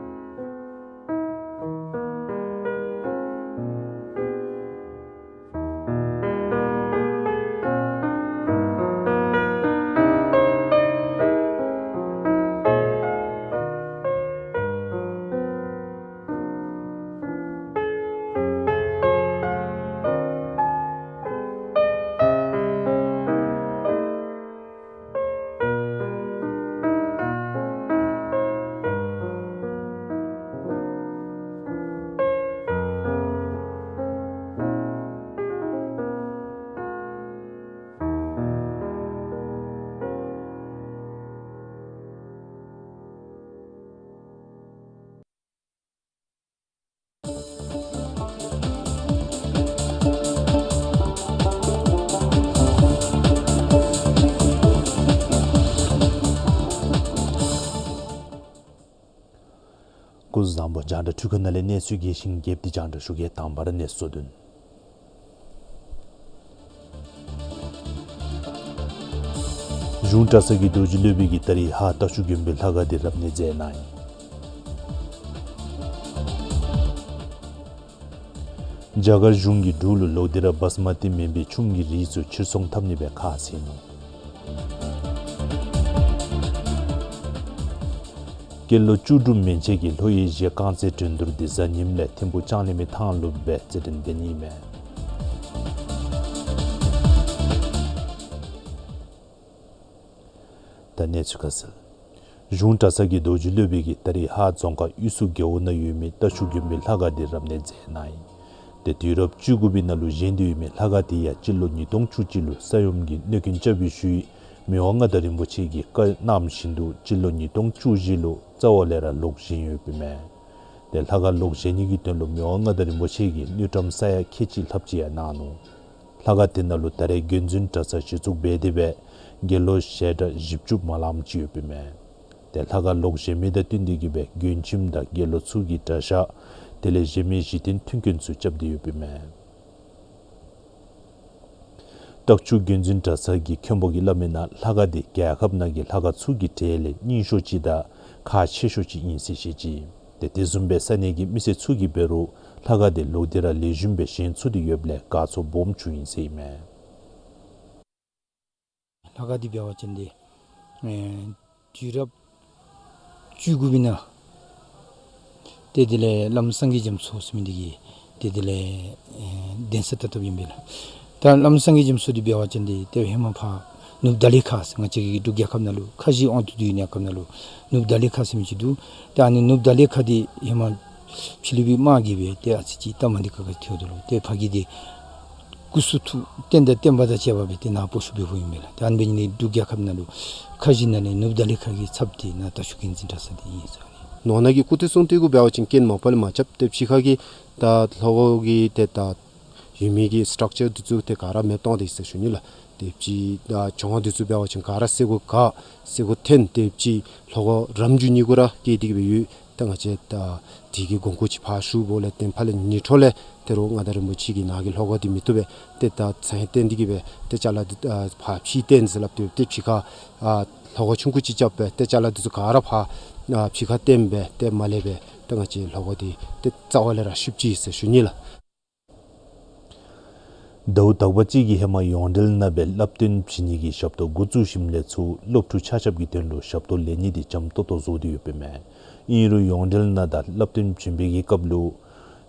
སྐུ་གཟུགས་བཟང་པོ། རྒྱང་བསྒྲགས་འཕྲུལ་ཁང་ནང་ལས་གནས་ཚུལ་རྒྱས་ཤིང་རྒྱསཔ་འདི་རྒྱང་བསྒྲགས་ཞུ་གེ། དང་པ་ར་གནས་ཚུལ་བསྡུ་ནི། གཞུང་གྲྭ་ཚང་གི་རྡོ་རྗེ་སློབ་དཔོན་གྱིས་ད་རིས་ཧཱ་རྟ་མཆོག་དགོན་པའི་ལྷ་ཁང་འདི་རབ་གནས་མཛད་གནང་ཡི། རྒྱ་གར་གཞུང་གིས་འབྲུག་ལུ་ལོག་སྟེ་ར་བཱསི་མ་ཏི་མེན་པའི་ཆུམ་གྱི་རིགས་ཚུ་ཕྱིར་ཚོང་འཐབ་ནི་སྦེ་ཁས་བླངས་ནུག། སྐྱེས་ལོ་བཅུ་དྲུག་མན་ཆད་ཀྱི་ལྷོ་ཡུལ་གཞས་རྐང་རྩེད་འགྲན་བསྡུར་འདི་གཟའ་ཉིམ་ལས་ཐིམ་ཕུག་ལྕང་གླིང་མའི་ཐང་ལུ་སྦེ་རྩེད་འགྲན་འབད་ནི་མས། ད་གནས་ཚུལ་ཁ་གསལ། གཞུང་གྲྭ་ཚང་གི་རྡོ་རྗེ་སློབ་དཔོན་གྱིས་ད་རིས་ཧཱ་རྫོང་ཁག་དབུས་སུ་རྒེད་འོག་ནང་ཡོད་མི་རྟ་མཆོག་དགོན་པའི་ལྷ་ཁང་འདི་རབ་གནས་མཛད་གནང་ཡི། ཏེ་དུས་རབས་བཅུ་དགུ་པའི་ནང་ལུ་བཞེངས་ཏེ་ཡོད་མི་ལྷ་ཁང་འདི་ཡང་སྤྱི་ལོ་ཉིས་སྟོང་བཅུ་གཅིག་ལུ་ས་ཡོམ་གྱིས་གནོད་སྐྱོན་རྐྱབ་པའི་ཤུལ་ མི་དབང་མངའ་བདག་རིན་པོ་ཆེ་གིས་བཀའ་གནངམ་བཞིན་དུ་སྤྱི་ལོ་ཉིས་སྟོང་བཅུ་བཞི་ལུ་རྩ་བ་ལས་ར་ལོག་བཞེངས་ཡོདཔ་ཨིན་མས། ཏེ་ལྷ་ཁང་ལོག་བཞེངས་ནི་གི་དོན་ལུ་མི་དབང་མངའ་བདག་རིན་པོ་ཆེ་གིས་དངུལ་ཀྲམ་ས་ཡ་ཁལ་གཅིག་ལྷགཔ་ཅིག་ཡང་གནང་ནུག། ལྷ་ཁང་དེ་ནང་ལུ་ད་རེས་དགོན་འཛིན་གྲྭ་ཚང་གཞི་བཙུགས་འབད་དེ་སྦེ་དགེ་སློང་ཞལ་གྲངས་བཞི་བཅུ་མ་ལངམ་ཅིག་ཡོདཔ་ཨིན་མས། ཏེ་ལྷ་ཁང་ལོག་བཞེངས་མི་དང་བསྟུན་ཏེ་གིས་སྦེ་མགོན་ཁྱིམ་དང་དགེ་སློང་ཚུ་གི་གྲྭ་ཤག་དེ་ལས་གཞན་མི་གཞི་རྟེན་མཐུན་རྐྱེན་ཚུ་རྐྱབ་སྟེ་ཡོདཔ་ཨིན་མས། སྟག་ཆུ་དགོན་འཛིན་གྲྭ་ཚང་གི་མཁན་པོ་གིས་སླབ་མིའི་ནང་ལྷ་ཁང་དེ་རྒྱལ་ཁབ་ནང་གི་ལྷ་ཁང་ཚུ་གི་གྲས་ལས་རྙིང་ཤོས་ཅིག་དང་ཁག་ཆེ་ཤོས་ཅིག་ཨིན་ཟེར་བཤད་ཅི། ཏེ་དེ་བཟུམ་སྦེ་ས་གནས་ཀྱི་མི་སེར་ཚུ་གིས་འབད་རུང་ལྷ་ཁང་དེ་ལོག་སྟེ་ར་ལེགས་ཤོམ་སྦེ་བཞེངས་ཚུགས་ཏེ་ཡོདཔ་ལས་དགའ་ཚོར་སྦོམ་བྱུང་ཡི་ཟེར་ཨིན་མས། ལྷ་ཁང་འདི་འབད་བ་ཅིན་ཏེ་ཨེ་དུས་རབས་བཅུ་དགུ་པའི་ནང་ཏེ་དེ་ལས་བླམ་སངས་རྒྱས་རྒྱ་མཚོ་ཟེར་མི་འདི་གིས་ཏེ་དེ་ལས་ཨེ་གདན་ས་བཏབ་བཏབཔ་ཨིན་པས་ལགས། ད་བླམ་སངས་རྒྱས་རྒྱ་མཚོ་འདི་འབད་བ་ཅིན་ཏེ་ཏེ་ཧེ་མ་ཕར་ནུབ་ད་ལི་ཁ་ཟེར་ང་བཅས་ཀྱི་འབྲུག་རྒྱལ་ཁབ་ནང་ལུ་ཁ་བཞི་དབང་དུ་བསྡུ་ནི་སྐབས་ནང་ལུ་ནུབ་ད་ལི་ཁ་ཟེར་མི་ཅིག་འདུག། ཏེ་ཨ་ནི་ནུབ་ད་ལི་ཁ་འདི་ཧེ་མ་ཕྱི་གླིང་པའི་དམག་གིས་སྦེ་ཏེ་ཨ་ཙི་ཅིག་སྟབས་མ་བདེ་ཁག་ཁ་ཐོན་དོ་ལོ། ཏེ་ཕ་གི་འདི་སྐུ་གསུང་ཐུགས་རྟེན་དང་བརྟེན་པ་དང་བཅས་པ་སྦེ་ཏེ་ནཱ་སྤོ་བཤུད་འབདཝ་ཨིན་པས་ལགས། ཏེ་ཨ་ནི་འབད་ནི་འདི་འབྲུག་རྒྱལ་ཁབ་ནང་ལུ་ཁ་བཞི་ནང་ལས་ནུབ་ད་ལི་ཁ་གི་ཚབ་འདི་ནཱ་སྟག་ཆུ་དགོན་འཛིན་གྲྭ་ཚང་འདི་ཨིན་ཟེར་ཨ་ནི། ནང་ན་གི་སྐུ་ཚེ་སྲུང་སྟེ་གུ་འབད་བ་ཅིན་རྐྱེན་མ་པ་ལས་མ་རྐྱབ། ཏེ་ཕྱི་ཁ་གི་ད་ལྷོ་ཁོག་གི་ཏེ་ད་ཡོད་མི་གི་སི་ཊག་ཅར་འདི་ཚུ་ཏེ་ག་ར་མེདཔ་བཏང་སྟེ་ཟེར་ཞུ་ནི་ལགས། ཏེ་ཕྱི་ད་གྱང་འདི་ཚུ་འབད་བ་ཅིན་ག་ར་སེར་ཁུ་ག་སེར་ཁུ་འཐོན། ཏེ་ཕྱི་ལྷོ་ཁོག་རམ་འགྱུར་ནི་གུ་ར་སྐྱེས་ཏེ་གི་སྦེ་ཡོད། ཏེ་ང་བཅས་ད་དེ་གི་དགོངས་སྐོར་ཅིག་ཕར་ཞུ་བ་ལས་ཏེ་ཕར་ལས་ཉིན་འཕྲོ་ལས་ཏེ་རོགས་མངའ་བདག་རིན་པོ་ཆེ་གིས་ནཱ་གི་ལྷོ་ཁོག་འདི་མི་བཏུབ་པས། ཏེ་ད་ཚང་བརྟེན་ཏེ་གི་སྦེ་ཏེ་ཅ་ལ་འདི་ཨ་ཕར་ཕྱིར་བཏོན་ཟེར་སླབ་སྟེ་ཏེ་ཕྱི་ཁར་ཨ་ལྷོ་ཁོག་ཆུང་ཀུ་ཅིག་རྐྱབ་སྦེ་ཏེ་ཅ་ལ་འདི་ཚུ་ག་ར་ཕར་ཨ་ཕྱི་ཁར་བཏོན་སྦེ་ཏེ་མར་ལས་སྦེ་ཏེ་ང་བཅས་ལྷོ་ཁོག་འདི་ཏེ་རྩ་བ་ལས་ར་བཤུབ་ཅི་ཟེར་ཞུ་ནི་ལགས། ཟླཝ་དག་པ་ཅིག་གི་ཧེ་མ་ཡོངས་འབྲེལ་ནང་སྦེ་བསླབ་སྟོན་བྱིན་ནི་གི་ཞབས་ཏོག་འགོ་བཙུགས་ཞིནམ་ལས་ཚུར་སློབ་ཕྲུག་ཆ་ཁྱབ་ཀྱི་དོན་ལུ་ཞབས་ཏོག་ལེན་ནི་འདི་འཇམ་ཏོང་ཏོ་བཟོ་སྟེ་ཡོདཔ་ཨིན་མས། ཨིན་རུང་ཡོངས་འབྲེལ་ནང་དང་བསླབ་སྟོན་བྱིན་པའི་གི་སྐབས་ལུ་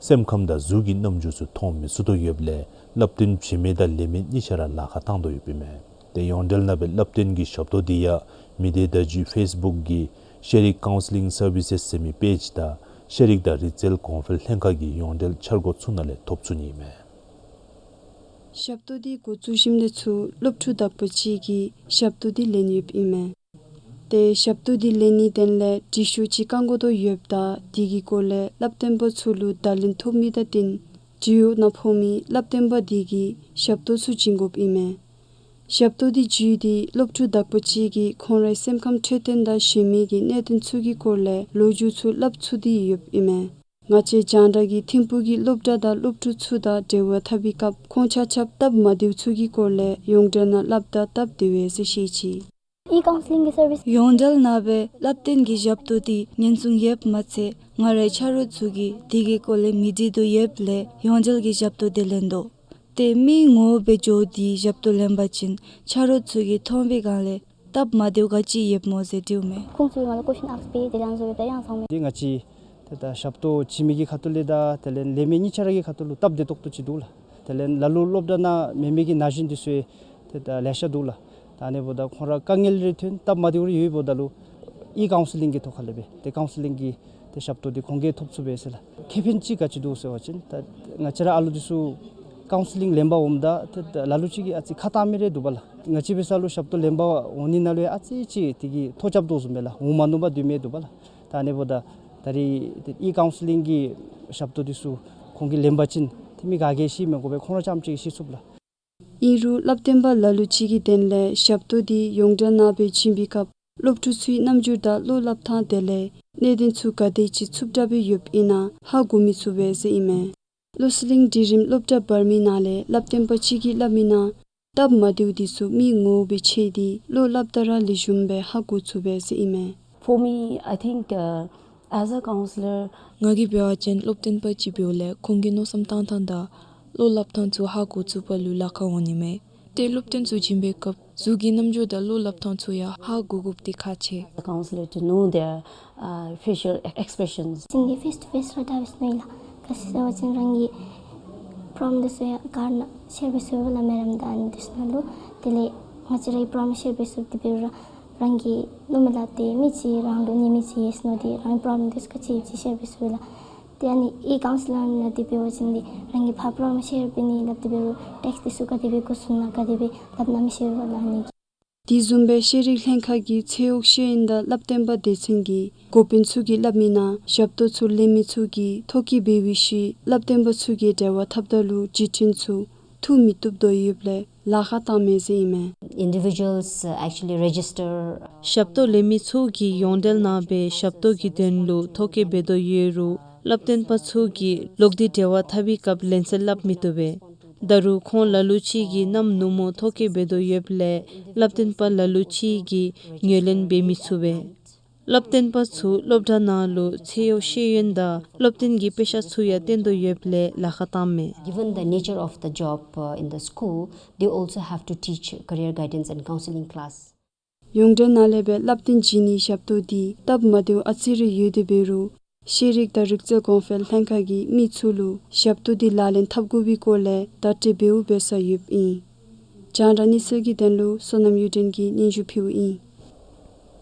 སེམས་ཁམས་དང་གཟུགས་ཀྱི་རྣམ་འགྱུར་ཚུ་མཐོང་མི་ཚུགས་དོ་ཡོདཔ་ལས་བསླབ་སྟོན་བྱིན་མི་དང་ལེན་མི་གཉིས་ཆ་ར་ལཱ་ཁག་བཏང་དོ་ཡོདཔ་ཨིན་མས། ཏེ་ཡོངས་འབྲེལ་ནང་སྦེ་བསླབ་སྟོན་གྱི་ཞབས་ཏོག་འདི་ཡང་མི་སྡེ་བརྡ་བརྒྱུད་ཕེསི་བུཀ་གི་ཤེ་རིག་ཀའུན་སི་ལིང་སར་བི་སེསི་ཟེར་མི་པེཇ་དང་ཤེ་རིག་དང་རིག་རྩལ་གོང་འཕེལ་ལྷན་ཁག་གི་ཡོངས་འབྲེལ་འཆར་སྒོ་ཚུ་ནང་ལས་ཐོབ་ཚུགས་ནི་ཨིན་མས། ཞབས་ཏོག་འདི་འགོ་བཙུགས་ཞིནམ་ལས་ཚུར་སློབ་ཕྲུག་དག་པ་ཅིག་གིས་ཞབས་ཏོག་འདི་ལེན་ཡོདཔ་ཨིན་མས། ཏེ་ཞབས་ཏོག་འདི་ལེན་ནི་དོན་ལས་འདྲི་ཤོག་ཅིག་བཀང་དགོ་དོ་ཡོདཔ་ད་དེ་གི་སྐོར་ལས་བསླབ་སྟོན་པ་ཚུ་ལུ་བརྡ་ལན་ཐོབ་མི་དང་བསྟུན་ཇུ་ཡོ་ནང་ཕོག་མི་བསླབ་སྟོན་པ་དེ་གིས་ཞབས་ཏོག་ཚུ་བྱིན་དགོཔ་ཨིན་མས། ཞབས་ཏོག་འདི་བརྒྱུད་དེ་སློབ་ཕྲུག་དག་པ་ཅིག་གིས་ཁོང་རའི་སེམས་ཁམས་འཕྲོད་བསྟེན་དང་གཞན་མི་གི་གནད་དོན་ཚུ་གི་སྐོར་ལས་ལོ་རྒྱུས་ཚུ་སླབ་ཚུགས་ཏེ་ཡོདཔ་ཨིན་མས། ང་བཅས་རྒྱང་བསྒྲགས་ཀྱིས་ཐིམ་ཕུག་གི་སློབ་གྲྭ་དང་སློབ་ཕྲུག་ཚུ་དང་འབྲེལ་བ་འཐབ་པའི་སྐབས་ཁོང་ཆ་ཁྱབ་སྟབས་མ་བདེཝ་ཚུ་གི་སྐོར་ལས་ཡོངས་འབྲེལ་ནང་སླབ་ད་སྟབས་བདེ་བས་ཟེར་བཤད་ཅི། ཨི་ཀའུན་སི་ལིང་གི་སར་བིསི། ཡོངས་འབྲེལ་ནང་སྦེ་བསླབ་སྟོན་གྱི་ཞབས་ཏོག་འདི་ཉེན་སྲུང་ཡོདཔ་མ་ཚད་ང་རའི་ཆ་རོགས་ཚུ་གིས་དེ་གི་སྐོར་ལས་མི་འདྲི་དོ་ཡོདཔ་ལས་ཡོངས་འབྲེལ་གྱི་ཞབས་ཏོག་འདི་ལེན་དོ། ཏེ་མི་ངོ་མ་སྦེ་འགྱོ་སྟེ་ཞབས་ཏོག་ལེན་པ་ཅིན་ཆ་རོགས་ཚུ་གིས་མཐོང་པའི་སྒང་ལས་སྟབས་མ་བདེཝ་ག་ཅི་ཡོདཔ་སྨོ་ཟེར་དྲིཝ་མས། ཁོང་ཚུ་ང་ལུ་ཀོ་ཤཱན་ཨསྐ་འབད་དེ་ལས་ཨ་ནི་བཟུམ་སྦེ་ད་ཡང་སོང་མས། ཏེ་ང་བཅས་ཏེ་ད་ཞབས་ཏོག་བྱིན་མི་གི་ཁ་ཐུག་ལས་དང་དེ་ལས་ལེན་མི་གཉིས་ཆ་ར་གི་ཁ་ཐུག་ལུ་སྟབས་བདེ་ཏོག་ཏོ་ཅིག་འདུག་ལགས། དེ་ལས་ལ་ལུ་སློབ་གྲྭ་ནང་མེད་མི་གི་ན་གཞོན་འདི་ཚུ་ཡང་ཏེ་ད་ལེ་ཤ་འདུག་ལགས། ད་ཨ་ནི་འབདཝ་ད་ཁོང་ར་དཀའ་ངལ་རེ་ཐོན་སྟབས་མ་བདེཝ་རེ་ཡོདཔ་ད་ལུ་ཨི་ཀའུན་སི་ལིང་གི་ཐོག་ཁ་ལས་སྦེ་ཏེ་ཀའུན་སི་ལིང་གི་ཏེ་ཞབས་ཏོག་འདི་ཁོང་གིས་ཐོབ་ཚུགས་པས་ཟེར་ལགས། ཁེ་ཕན་ཅིག་ག་ཅི་འདུག་ཟེར་བ་ཅིན་ད་ང་བཅས་ར་ཨ་ལུ་འདི་ཚུ་ཀའུན་སི་ལིང་ལེན་པར་འོངམ་ད་ཏེ་ད་ལ་ལུ་ཅིག་གིས་ཨ་ཙི་ཁ་བཏང་མི་རེ་འདུག་པ་ལགས། ང་བཅས་འབད་ས་ལུ་ཞབས་ཏོག་ལེན་པར་འོང་ནི་ནང་ལུ་ཡང་ཨ་ཙི་ཅིག་དེ་གིས་ཐོ་རྐྱབ་དོ་བཟུམ་སྦེ་ལགས། འོང་མ་ནུམ་པར་སྡོད་མི་འདུག་པ་ལགས། ད་ཨ་ནི་འབདཝ་ད་ད་རེས་ཏེ་ཨི་ཀའུན་སི་ལིང་གི་ཞབས་ཏོག་འདི་ཚུ་ཁོང་གིས་ལེན་པ་ཅིན་ཏེ་མི་ག་གིས་ཤེས་མི་དགོ་པས། ཁོང་ར་རྐྱངམ་ཅིག་གིས་ཤེས་ཚུགས་པ་ལགས། ཨིན་རུང་བསླབ་སྟོན་པ་ལ་ལུ་ཅིག་གི་དོན་ལས་ཞབས་ཏོག་འདི་ཡོངས་འབྲེལ་ནང་སྦེ་བྱིན་པའི་སྐབས་སློབ་ཕྲུག་ཚུའི་རྣམ་འགྱུར་དང་བློ་སླབ་ཐངས་དེ་ལས་གནད་དོན་ཚུ་ག་དེ་ཅིག་ཚུབ་དྲགས་སྦེ་ཡོདཔ་ཨིན་ན་ཧ་གོ་མི་ཚུགས་པས་ཟེར་ཨིན་མས། བློ་གླིང་འབྲིང་རིམ་སློབ་གྲྭ་བར་མའི་ནང་ལས་བསླབ་སྟོན་པ་ཅིག་གིས་སླབ་མིའི་ནང་སྟབས་མ་བདེཝ་འདི་ཚུ་མི་ངོ་མ་སྦེ་ཕྱད་དེ་བློ་སླབ་ད་ར་ལེགས་ཤོམ་སྦེ་ཧ་གོ་ཚུགས་པས་ཟེར་ཨིན་མས། For me, I think, uh, as a counselor, ང་གིས་འབད་བ་ཅིན་སློབ་སྟོན་པ་ཅིག་འབདཝ་ལས་ཁོང་གི་མནོ་བསམ་བཏང་ཐངས་དང་བློ་སླབ་ཐངས་ཚུ་ཧ་གོ་ཚུགས་པ་ལུ་ལཱ་ཁག་འོང་ནི་མས། ཏེ་སློབ་སྟོན་ཚུ་བྱིན་པའི་སྐབས་གཟུགས་ཀྱི་རྣམ་འགྱུར་དང་བློ་སླབ་ཐངས་ཚུ་ཡང་ཧ་གོ་དགོཔ་འདི་ཁག་ཆེ། As a counselor to know their, uh, facial expressions. ཅིན་དེ་ཕེསི་ཊུ་ཕེསི་ར་ད་འབད་ནི་ལགས། ག་ཅི་ཟེར་བ་ཅིན་རང་གི་པོརོབ་ལེམ་འདི་ཚུ་ཡང་ག་ནཱ་ཤེར་འབད་ཚུགས་པས་ལགས། མེ་རམ་དང་ཨ་ནི་འདི་ཚུ་ནང་ལུ་དེ་ལས་ང་བཅས་རའི་པོརོབ་ལེམ་ཤེར་འབད་ཚུགས་ཏེ་འབད་རུང་རང་གི་ནོར་མེད་ལགས་ཏེ་མི་ཅིག་རང་ལུ་ཉེས་མི་ཅིག་ཡོད་ཟེར་མནོ་སྟེ་རང་གི་པོརོབ་ལེམ་འདི་ཚུ་ག་ཅི་ཡོད་ཅིག་ཤེར་འབད་ཚུགས་པས་ལགས། ཏེ་ཨ་ནི་ཨི་ཀའུན་སི་ལིང་ནང་འདི་འབད་བ་ཅིན་འདི་རང་གི་ཕར་པོརོབ་ལེམ་ཤེར་འབད་ནི་སླབ་སྟེ་འབད་རུང་ཊེཀསི་འདི་ཚུ་ག་དེ་སྦེ་འགོ་བཙུགས་ན་ག་དེ་སྦེ་སླབ་ན་མི་ཤེས་པས་ལགས། ཨ་ནི་ དེ་བཟུམ་སྦེ་ཤེས་རིག་ལྷན་ཁག་གི་ཚད་འོག་ཤེས་ཡོན་དང་སླབ་སྟོན་པ་སྡེ་ཚན་གྱི་འགོ་དཔོན་ཚུ་གིས་སླབ་མི་ནང་ཞབས་ཏོག་ཚུ་ལེན་མི་ཚུ་གིས་ཐོ་བཀོད་འབད་བའི་ཤུལ་སླབ་སྟོན་པ་ཚུ་གིས་འབྲེལ་བ་འཐབ་ད་ལུ་བརྒྱུད་འཕྲིན་ཚུ་འཐུ་མི་བཏུབ་དོ་ཡོདཔ་ལས་ལཱ་ཁག་བཏངམ་མས་ཟེར་ཨིན་མས། Individuals, uh, actually register. ཞབས་ཏོག་ལེན་མི་ཚུ་གིས་ཡོངས་འབྲེལ་ནང་སྦེ་ཞབས་ཏོག་གི་དོན་ལུ་ཐོ་བཀོད་འབད་དོ་ཡོད་རུང་སླབ་སྟོན་པ་ཚུ་གིས་ལོག་སྟེ་འབྲེལ་བ་འཐབ་པའི་སྐབས་ལན་གསལ་སླབ་མི་བཏུབ་པས། ད་རུང་ཁོང་ལ་ལུ་ཅིག་གིས་གནམ་ནུབ་མོ་ཐོ་བཀོད་འབད་དོ་ཡོདཔ་ལས་སླབ་སྟོན་པ་ལ་ལུ་ཅིག་གིས་ངོས་ལེན་འབད་མི་ཚུགས་པས། སླབ་སྟོན་པ་ཚུ་སློབ་གྲྭ་ནང་ལུ་ཚད་འོག་ཤེས་ཡོན་དང་སློབ་སྟོན་གྱི་དཔེ་ཤག་ཚུ་ཡང་སྟོན་དོ་ཡོདཔ་ལས་ལཱ་ཁག་བཏངམ་མས། Given the nature of the job, uh, in the school, they also have to teach career guidance and counseling class. ཡོངས་འབྲེལ་ནང་ལས་སྦེ་སླབ་སྟོན་བྱིན་ནིའི་ཞབས་ཏོག་འདི་སྟབས་མ་བདེཝ་ཨ་ཙི་རེ་ཡོད་དེ་འབད་རུང་ཤེས་རིག་དང་རིག་རྩལ་གོང་འཕེལ་ལྷན་ཁག་གིས་མི་ཚུ་ལུ་ཞབས་ཏོག་འདི་ལག་ལེན་འཐབ་དགོ་པའི་སྐོར་ལས་བརྡ་སྤྲོད་འབདཝ་འབད་ས་ཡོདཔ་ཨིན། རྒྱང་བསྒྲགས་གནས་ཚུལ་གྱི་དོན་ལུ་བསོད་ནམས་གཡུ་སྒྲོན་གྱིས་སྙན་ཞུ་ཕུལཝ་ཨིན།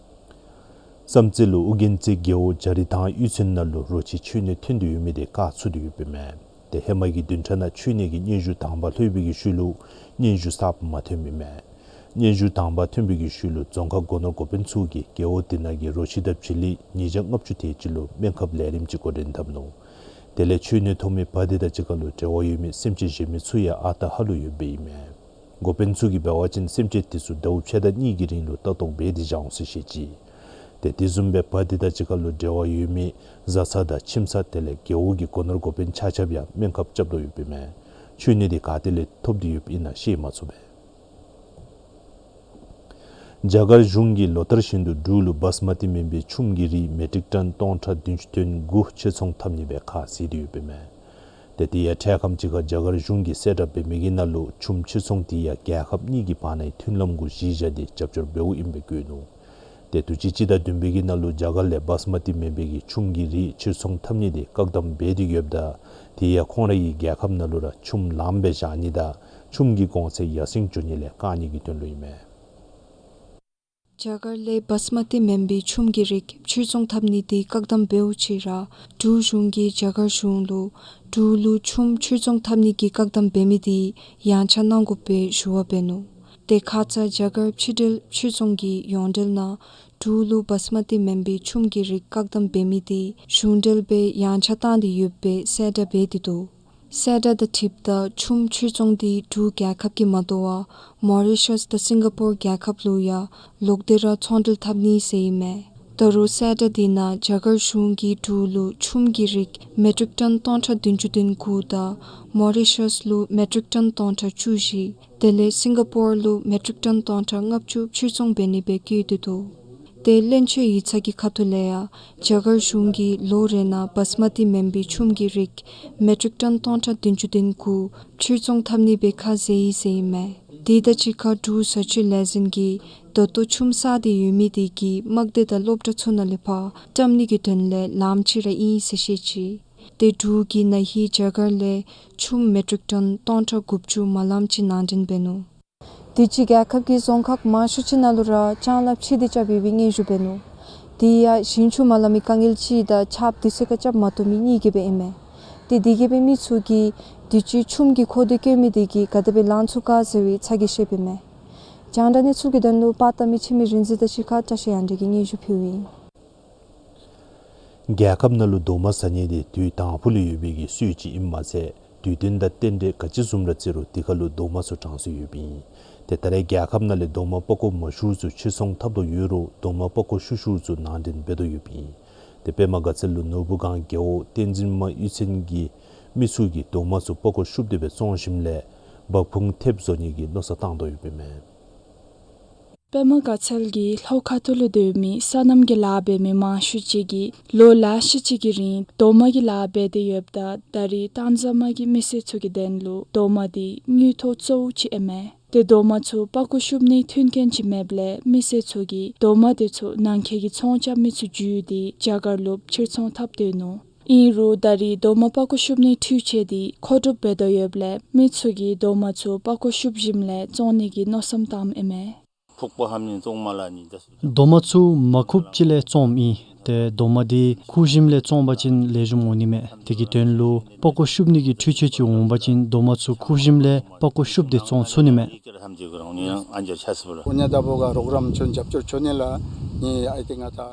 བསམ་རྩེ་ལུ་ཨོ་རྒྱན་རྩེ་རྒེད་འོག་འཇའ་རིས་ཐང་གཡུས་ཚན་ནང་ལུ་རོ་ཁྱི་ཁྱུ་ནད་ཐོན་ཏེ་ཡོད་མི་དེ་བཀག་ཚུགས་ཏེ་ཡོདཔ་ཨིན་མས། ཏེ་ཧེ་མ་གི་བདུན་ཕྲག་ནང་ཁྱུ་ནད་ཀྱི་སྙན་ཞུ་དང་པ་ལྷོད་པའི་གི་ཤུལ་ལུ་སྙན་ཞུ་གསརཔ་མ་ཐོནམ་ཨིན་མས། སྙན་ཞུ་དང་པ་ཐོན་པའི་གི་ཤུལ་ལུ་རྫོང་ཁག་སྒོ་ནོར་འགོ་དཔོན་ཚུ་གིས་རྒེད་འོག་དེ་ནང་གི་རོ་ཁྱི་དང་བྱི་ལི་ཉིས་བརྒྱ་ལྔ་བཅུ་དེ་ཅིག་ལུ་སྨན་ཁབ་ལས་རིམ་ཅིག་འགོ་འདྲེན་འཐབ་ནུག། དེ་ལས་ཁྱུ་ནད་ཐོབ་མི་བ་དེ་དང་གཅིག་ཁར་ལུ་འབྲེལ་བ་ཡོད་མི་སེམས་ཅན་གཞན་མི་ཚུ་ཡང་ཨ་རྟག་ཧ་ལུགས་ཡོདཔ་ཨིན་མས། འགོ་དཔོན་ཚུ་གིས་འབད་བ་ཅིན་སེམས་ཅན་དེ་ཚུ་ཟླཝ་ཕྱེད་དང་གཉིས་ཀྱི་རིང་ལུ་ལྟ་རྟོག་འབད་དེ་བཞག་འོང་ཟེར་བཤད་ཅི། ཏེ་དེ་བཟུམ་སྦེ་བ་དེ་དང་གཅིག་ཁར་ལུ་འབྲེལ་བ་ཡོད་མི་བཟའ་ཚང་དང་ཁྱིམ་ཚང་དེ་ལས་རྒེད་འོག་གི་སྒོ་ནོར་འགོ་དཔོན་ཆ་ཁྱབ་ཡང་སྨན་ཁབ་རྐྱབ་དོ་ཡོདཔ་ཨིན་མས། ཁྱུ་ནད་དེ་ག་ཏེ་ལས་ཐོབ་སྟེ་ཡོདཔ་ཨིན་ན་ཤེས་མ་ཚུགས་པས། རྒྱ་གར་གཞུང་གིས་ལོ་ལྟར་བཞིན་དུ་འབྲུག་ལུ་བཱསི་མ་ཏི་སྨན་པའི་ཆུམ་གྱི་རིགས་མེ་ཊིག་ཊོན་སྟོང་ཕྲག་བདུན་ཅུ་དོན་དགུ་ཕྱིར་ཚོང་འཐབ་ནི་སྦེ་ཁ་བཟེད་དེ་ཡོདཔ་ཨིན་མས། ཏེ་དེ་ཡང་འཕྲལ་ཁམས་ཅིག་ཁར་རྒྱ་གར་གཞུང་གིས་གསལ་བསྒྲགས་འབད་མི་གི་ནང་ལུ་ཆུམ་ཕྱིར་ཚོང་དེ་ཡང་རྒྱལ་ཁབ་གཉིས་ཀྱི་བར་ནའི་མཐུན་ལམ་གུ་གཞི་བཞག་སྟེ་རྒྱབ་སྐྱོར་འབདཝ་ཨིན་པའི་བཀོད་ནུག། ཏེ་དུས་ཅི་སྤྱི་ཟླ་བདུན་པའི་གི་ནང་ལུ་རྒྱ་གར་ལས་བཱསི་མ་ཏི་སྨན་པའི་གི་ཆུམ་གྱི་རིགས་ཕྱིར་ཚོང་འཐབ་ནི་དེ་བཀག་དམ་འབད་དེ་ཡོདཔ་ད་དེ་ཡང་ཁོང་རའི་རྒྱལ་ཁབ་ནང་ལུ་ར་ཆུམ་ལངམ་སྦེ་བཞག་ནི་དང་ཆུམ་གྱི་གོང་ཚད་ཡར་སེང་འགྱོ་ནི་ལས་བཀག་ནི་གི་དོན་ལུ་ཨིན་མས། རྒྱ་གར་ལས་བཱསི་མ་ཏི་སྨན་པའི་ཆུམ་གྱི་རིགས་ཕྱིར་ཚོང་འཐབ་ནི་དེ་བཀག་དམ་འབདཝ་ཅིག་ར་འབྲུག་གཞུང་གིས་རྒྱ་གར་གཞུང་ལུ་འབྲུག་ལུ་ཆུམ་ཕྱིར་ཚོང་འཐབ་ནི་གི་བཀག་དམ་འབད་མི་དེ་ཡང་ཆ་གནང་དགོ་པའི་ཞུ་བ་འབད་ནུག། ཏེ་ཁ་ཙ་རྒྱ་གར་ཕྱི་འབྲེལ་ཕྱིར་ཚོང་གི་ཡོངས་འབྲེལ་ནང་འབྲུག་ལུ་བཱསི་མ་ཏི་སྨན་པའི་ཆུམ་གྱི་རིགས་བཀག་དམ་འབད་མི་དེ་གཞུང་འབྲེལ་སྦེ་ཡང་ཆ་བཏང་སྟེ་ཡོད་པའི་གསལ་བསྒྲགས་འབད་དེ་འདུག། གསལ་བསྒྲགས་དང་འཁྲིལཝ་ད་ཆུམ་ཕྱིར་ཚོང་དེ་འབྲུག་རྒྱལ་ཁབ་ཀྱིས་མ་དོ་བར་མོ་རི་ཤཱས་དང་སིང་ག་པོར་རྒྱལ་ཁབ་ལུ་ཡང་ལོག་སྟེ་ར་ཚོང་འབྲེལ་འཐབ་ནི་ཟེར་ཨིན་མས། ད་རུང་གསལ་བསྒྲགས་དེ་ནང་རྒྱ་གར་གཞུང་གིས་འབྲུག་ལུ་ཆུམ་གྱི་རིགས་མེ་ཊིག་ཊོན་སྟོང་ཕྲག་བདུན་ཅུ་དོན་དགུ་དང་མོ་རི་ཤཱས་ལུ་མེ་ཊིག་ཊོན་སྟོང་ཕྲག་བཅུ་བཞི་དེ་ལས་སིང་ག་པོར་ལུ་མེ་ཊིག་ཊོན་སྟོང་ཕྲག་ལྔ་བཅུ་ཕྱིར་ཚོང་འབད་ནི་སྦེ་བཀོད་དེ་འདུག། ཏེ་གླེང་བརྗོད་ཡིག་ཚང་གི་ཁ་ཐུག་ལས་ཡང་རྒྱ་གར་གཞུང་གིས་ལོ་རེ་ནང་བཱསི་མ་ཏི་སྨན་པའི་ཆུམ་གྱི་རིགས་མེ་ཊིག་ཊོན་སྟོང་ཕྲག་བདུན་ཅུ་དོན་དགུ་ཕྱིར་ཚོང་འཐབ་ནི་སྦེ་ཁ་བཟེད་ཡི་ཟེར་ཨིན་མས། དེ་དང་གཅིག་ཁར་འབྲུག་བཟའ་སྤྱོད་ལས་འཛིན་གྱིས་ད་ལྟོ་ཆུམ་བསགས་ཏེ་ཡོད་མི་དེ་གིས་དམག་སྡེ་དང་སློབ་གྲྭ་ཚུ་ནང་ལས་ཕར་བཀྲམ་ནི་གི་དོན་ལས་ལངམ་ཅིག་ར་ཨིན་ཟེར་བཤད་ཅི། ཏེ་འབྲུག་གིས་ན་ཧིང་རྒྱ་གར་ལས་ཆུམ་མེ་ཊིག་ཊོན་སྟོང་ཕྲག་དགུ་བཅུ་མ་ལངམ་ཅིག་ནང་འདྲེན་འབད་ནུག། དུས་ཅི་རྒྱལ་ཁབ་ཀྱི་རྫོང་ཁག་མང་ཤོས་ཅིག་ནང་ལུ་ར་ལྕང་ལཱ་ཕྱེ་སྟེ་རྐྱབ་ཡོད་པའི་སྙན་ཞུ་འབད་ནུག། དེ་ཡང་ཞིང་ཆུ་མ་ལང་མི་དཀའ་ངལ་ཅིག་དང་ཆརཔ་དུས་ཚོད་ཁར་རྐྱབ་མ་བཏུབ་མི་གཉིས་ཀྱིས་སྦེ་ཨིན་མས། ཏེ་དེ་གིས་སྦེ་མི་ཚུ་གིས་དུས་ཅི་ཆུམ་གྱི་མཁོ་འདོད་བཀོད་མི་དེ་གིས་ག་དེ་སྦེ་ལང་ཚུགས་ག་ཟེར་བའི་ཚ་གྱང་བཤད་པའི་མས། རྒྱང་བསྒྲགས་གནས་ཚུལ་གྱི་དོན་ལུ་པར་བཏབ་མི་འཆི་མེད་རིག་འཛིན་དང་གཅིག་ཁར་བཀྲ་ཤིས་དབྱངས་སྒྲོན་གྱིས་སྙན་ཞུ་ཕུལཝ་ཨིན། རྒྱལ་ཁབ་ནང་ལུ་རྡོག་མ་ཟ་ནི་དེ་དུས་དང་ཕུ་ལུ་ཡོད་པའི་གི་སྲོལ་ཅིག་ཨིནམ་མ་ཚད་དུས་སྟོན་དང་རྟེན་འབྲེལ་ག་ཅི་བཟུམ་ར་བརྩི་རུང་དེ་ཁར་ལུ་རྡོག་མ་ཚུ་དྲང་སྲོལ་ཡོདཔ་ཨིན། ཏེ་ད་རེས་རྒྱལ་ཁབ་ནང་ལས་རྡོག་མ་པགས་ཀོ་མ་ཤུགས་ཚུ་ཕྱིར་ཚོང་འཐབ་དོ་ཡོད་རུང་རྡོག་མ་པགས་ཀོ་ཤུགས་ཤུགས་ཚུ་ནང་འདྲེན་འབད་དོ་ཡོདཔ་ཨིན། ཏེ་པདྨ་དགའ་ཚལ་ལུ་ནོར་བུ་སྒང་རྒེད་འོག་བསྟན་འཛིན་མ་གཡུས་ཚན་གྱི་མི་ཚུ་གིས་རྡོག་མ་ཚུ་པགས་ཀོ་ཤུབ་སྟེ་སྦེ་བཙོང་ཞིནམ་ལས་འབག་འཕུང་ཐེབས་བཟོ་ནི་གི་མནོ་བསམ་བཏང་དོ་ཡོདཔ་ཨིན་མས། པདྨ་དགའ་ཚལ་གྱི་ལྷོ་ཁ་ཐུག་ལུ་སྡོད་མི་སོ་ནམ་གྱི་ལཱ་འབད་མི་མང་ཤོས་ཅིག་གིས་ལོ་ལེ་ཤ་ཅིག་གི་རིང་རྡོག་མ་གི་ལཱ་འབད་དེ་ཡོདཔ་ད་ད་རེས་ཏན་ཟ་མ་གི་མི་སེར་ཚུ་གི་དོན་ལུ་རྡོག་མ་དེ་དངུལ་ཐོག་གཙོ་བོ་ཅིག་ཨིན་མས། ཏེ་རྡོག་མ་ཚུ་པགས་ཀོ་ཤུབ་ནིའི་མཐུན་རྐྱེན་ཅིག་མེདཔ་ལས་མི་སེར་ཚུ་གིས་རྡོག་མ་དེ་ཚུ་ནང་འཁོད་ཀྱི་ཚོང་རྐྱབ་མི་ཚུ་བརྒྱུད་དེ་རྒྱ་གར་ལུ་ཕྱིར་ཚོང་འཐབ་སྡོད་ནུག། ཨིན་རུང་ད་རེས་རྡོག་མ་པགས་ཀོ་ཤུབ་ནིའི་འཕྲུལ་ཆས་དེ་མཁོ་སྒྲུབ་འབད་དོ་ཡོདཔ་ལས་མི་ཚུ་གིས་རྡོག་མ་ཚུ་པགས་ཀོ་ཤུབ་ཞིནམ་ལས་བཙོང་ནི་གི་མནོ་བསམ་བཏངམ་ཨིན་མས། རྡོག་མ་ཚུ་མ་ཁུབ་ཅིག་ལས་བཙོངམ་ཨིན། ཏེ་རྡོག་མ་འདི་ཁུ་ཞིམ་ལས་བཙོང་པ་ཅིན་ལེགས་ཤོམ་འོང་ནི་མས། དེ་གི་དོན་ལུ་པགས་ཀོ་ཤུབ་ནི་གི་འཕྲུལ་ཆས་ཅིག་འོང་པ་ཅིན་རྡོག་མ་ཚུ་ཁུ་ཞིམ་ལས་པགས་ཀོ་ཤུབ་སྟེ་བཙོང་ཚུགས་ནི་མས།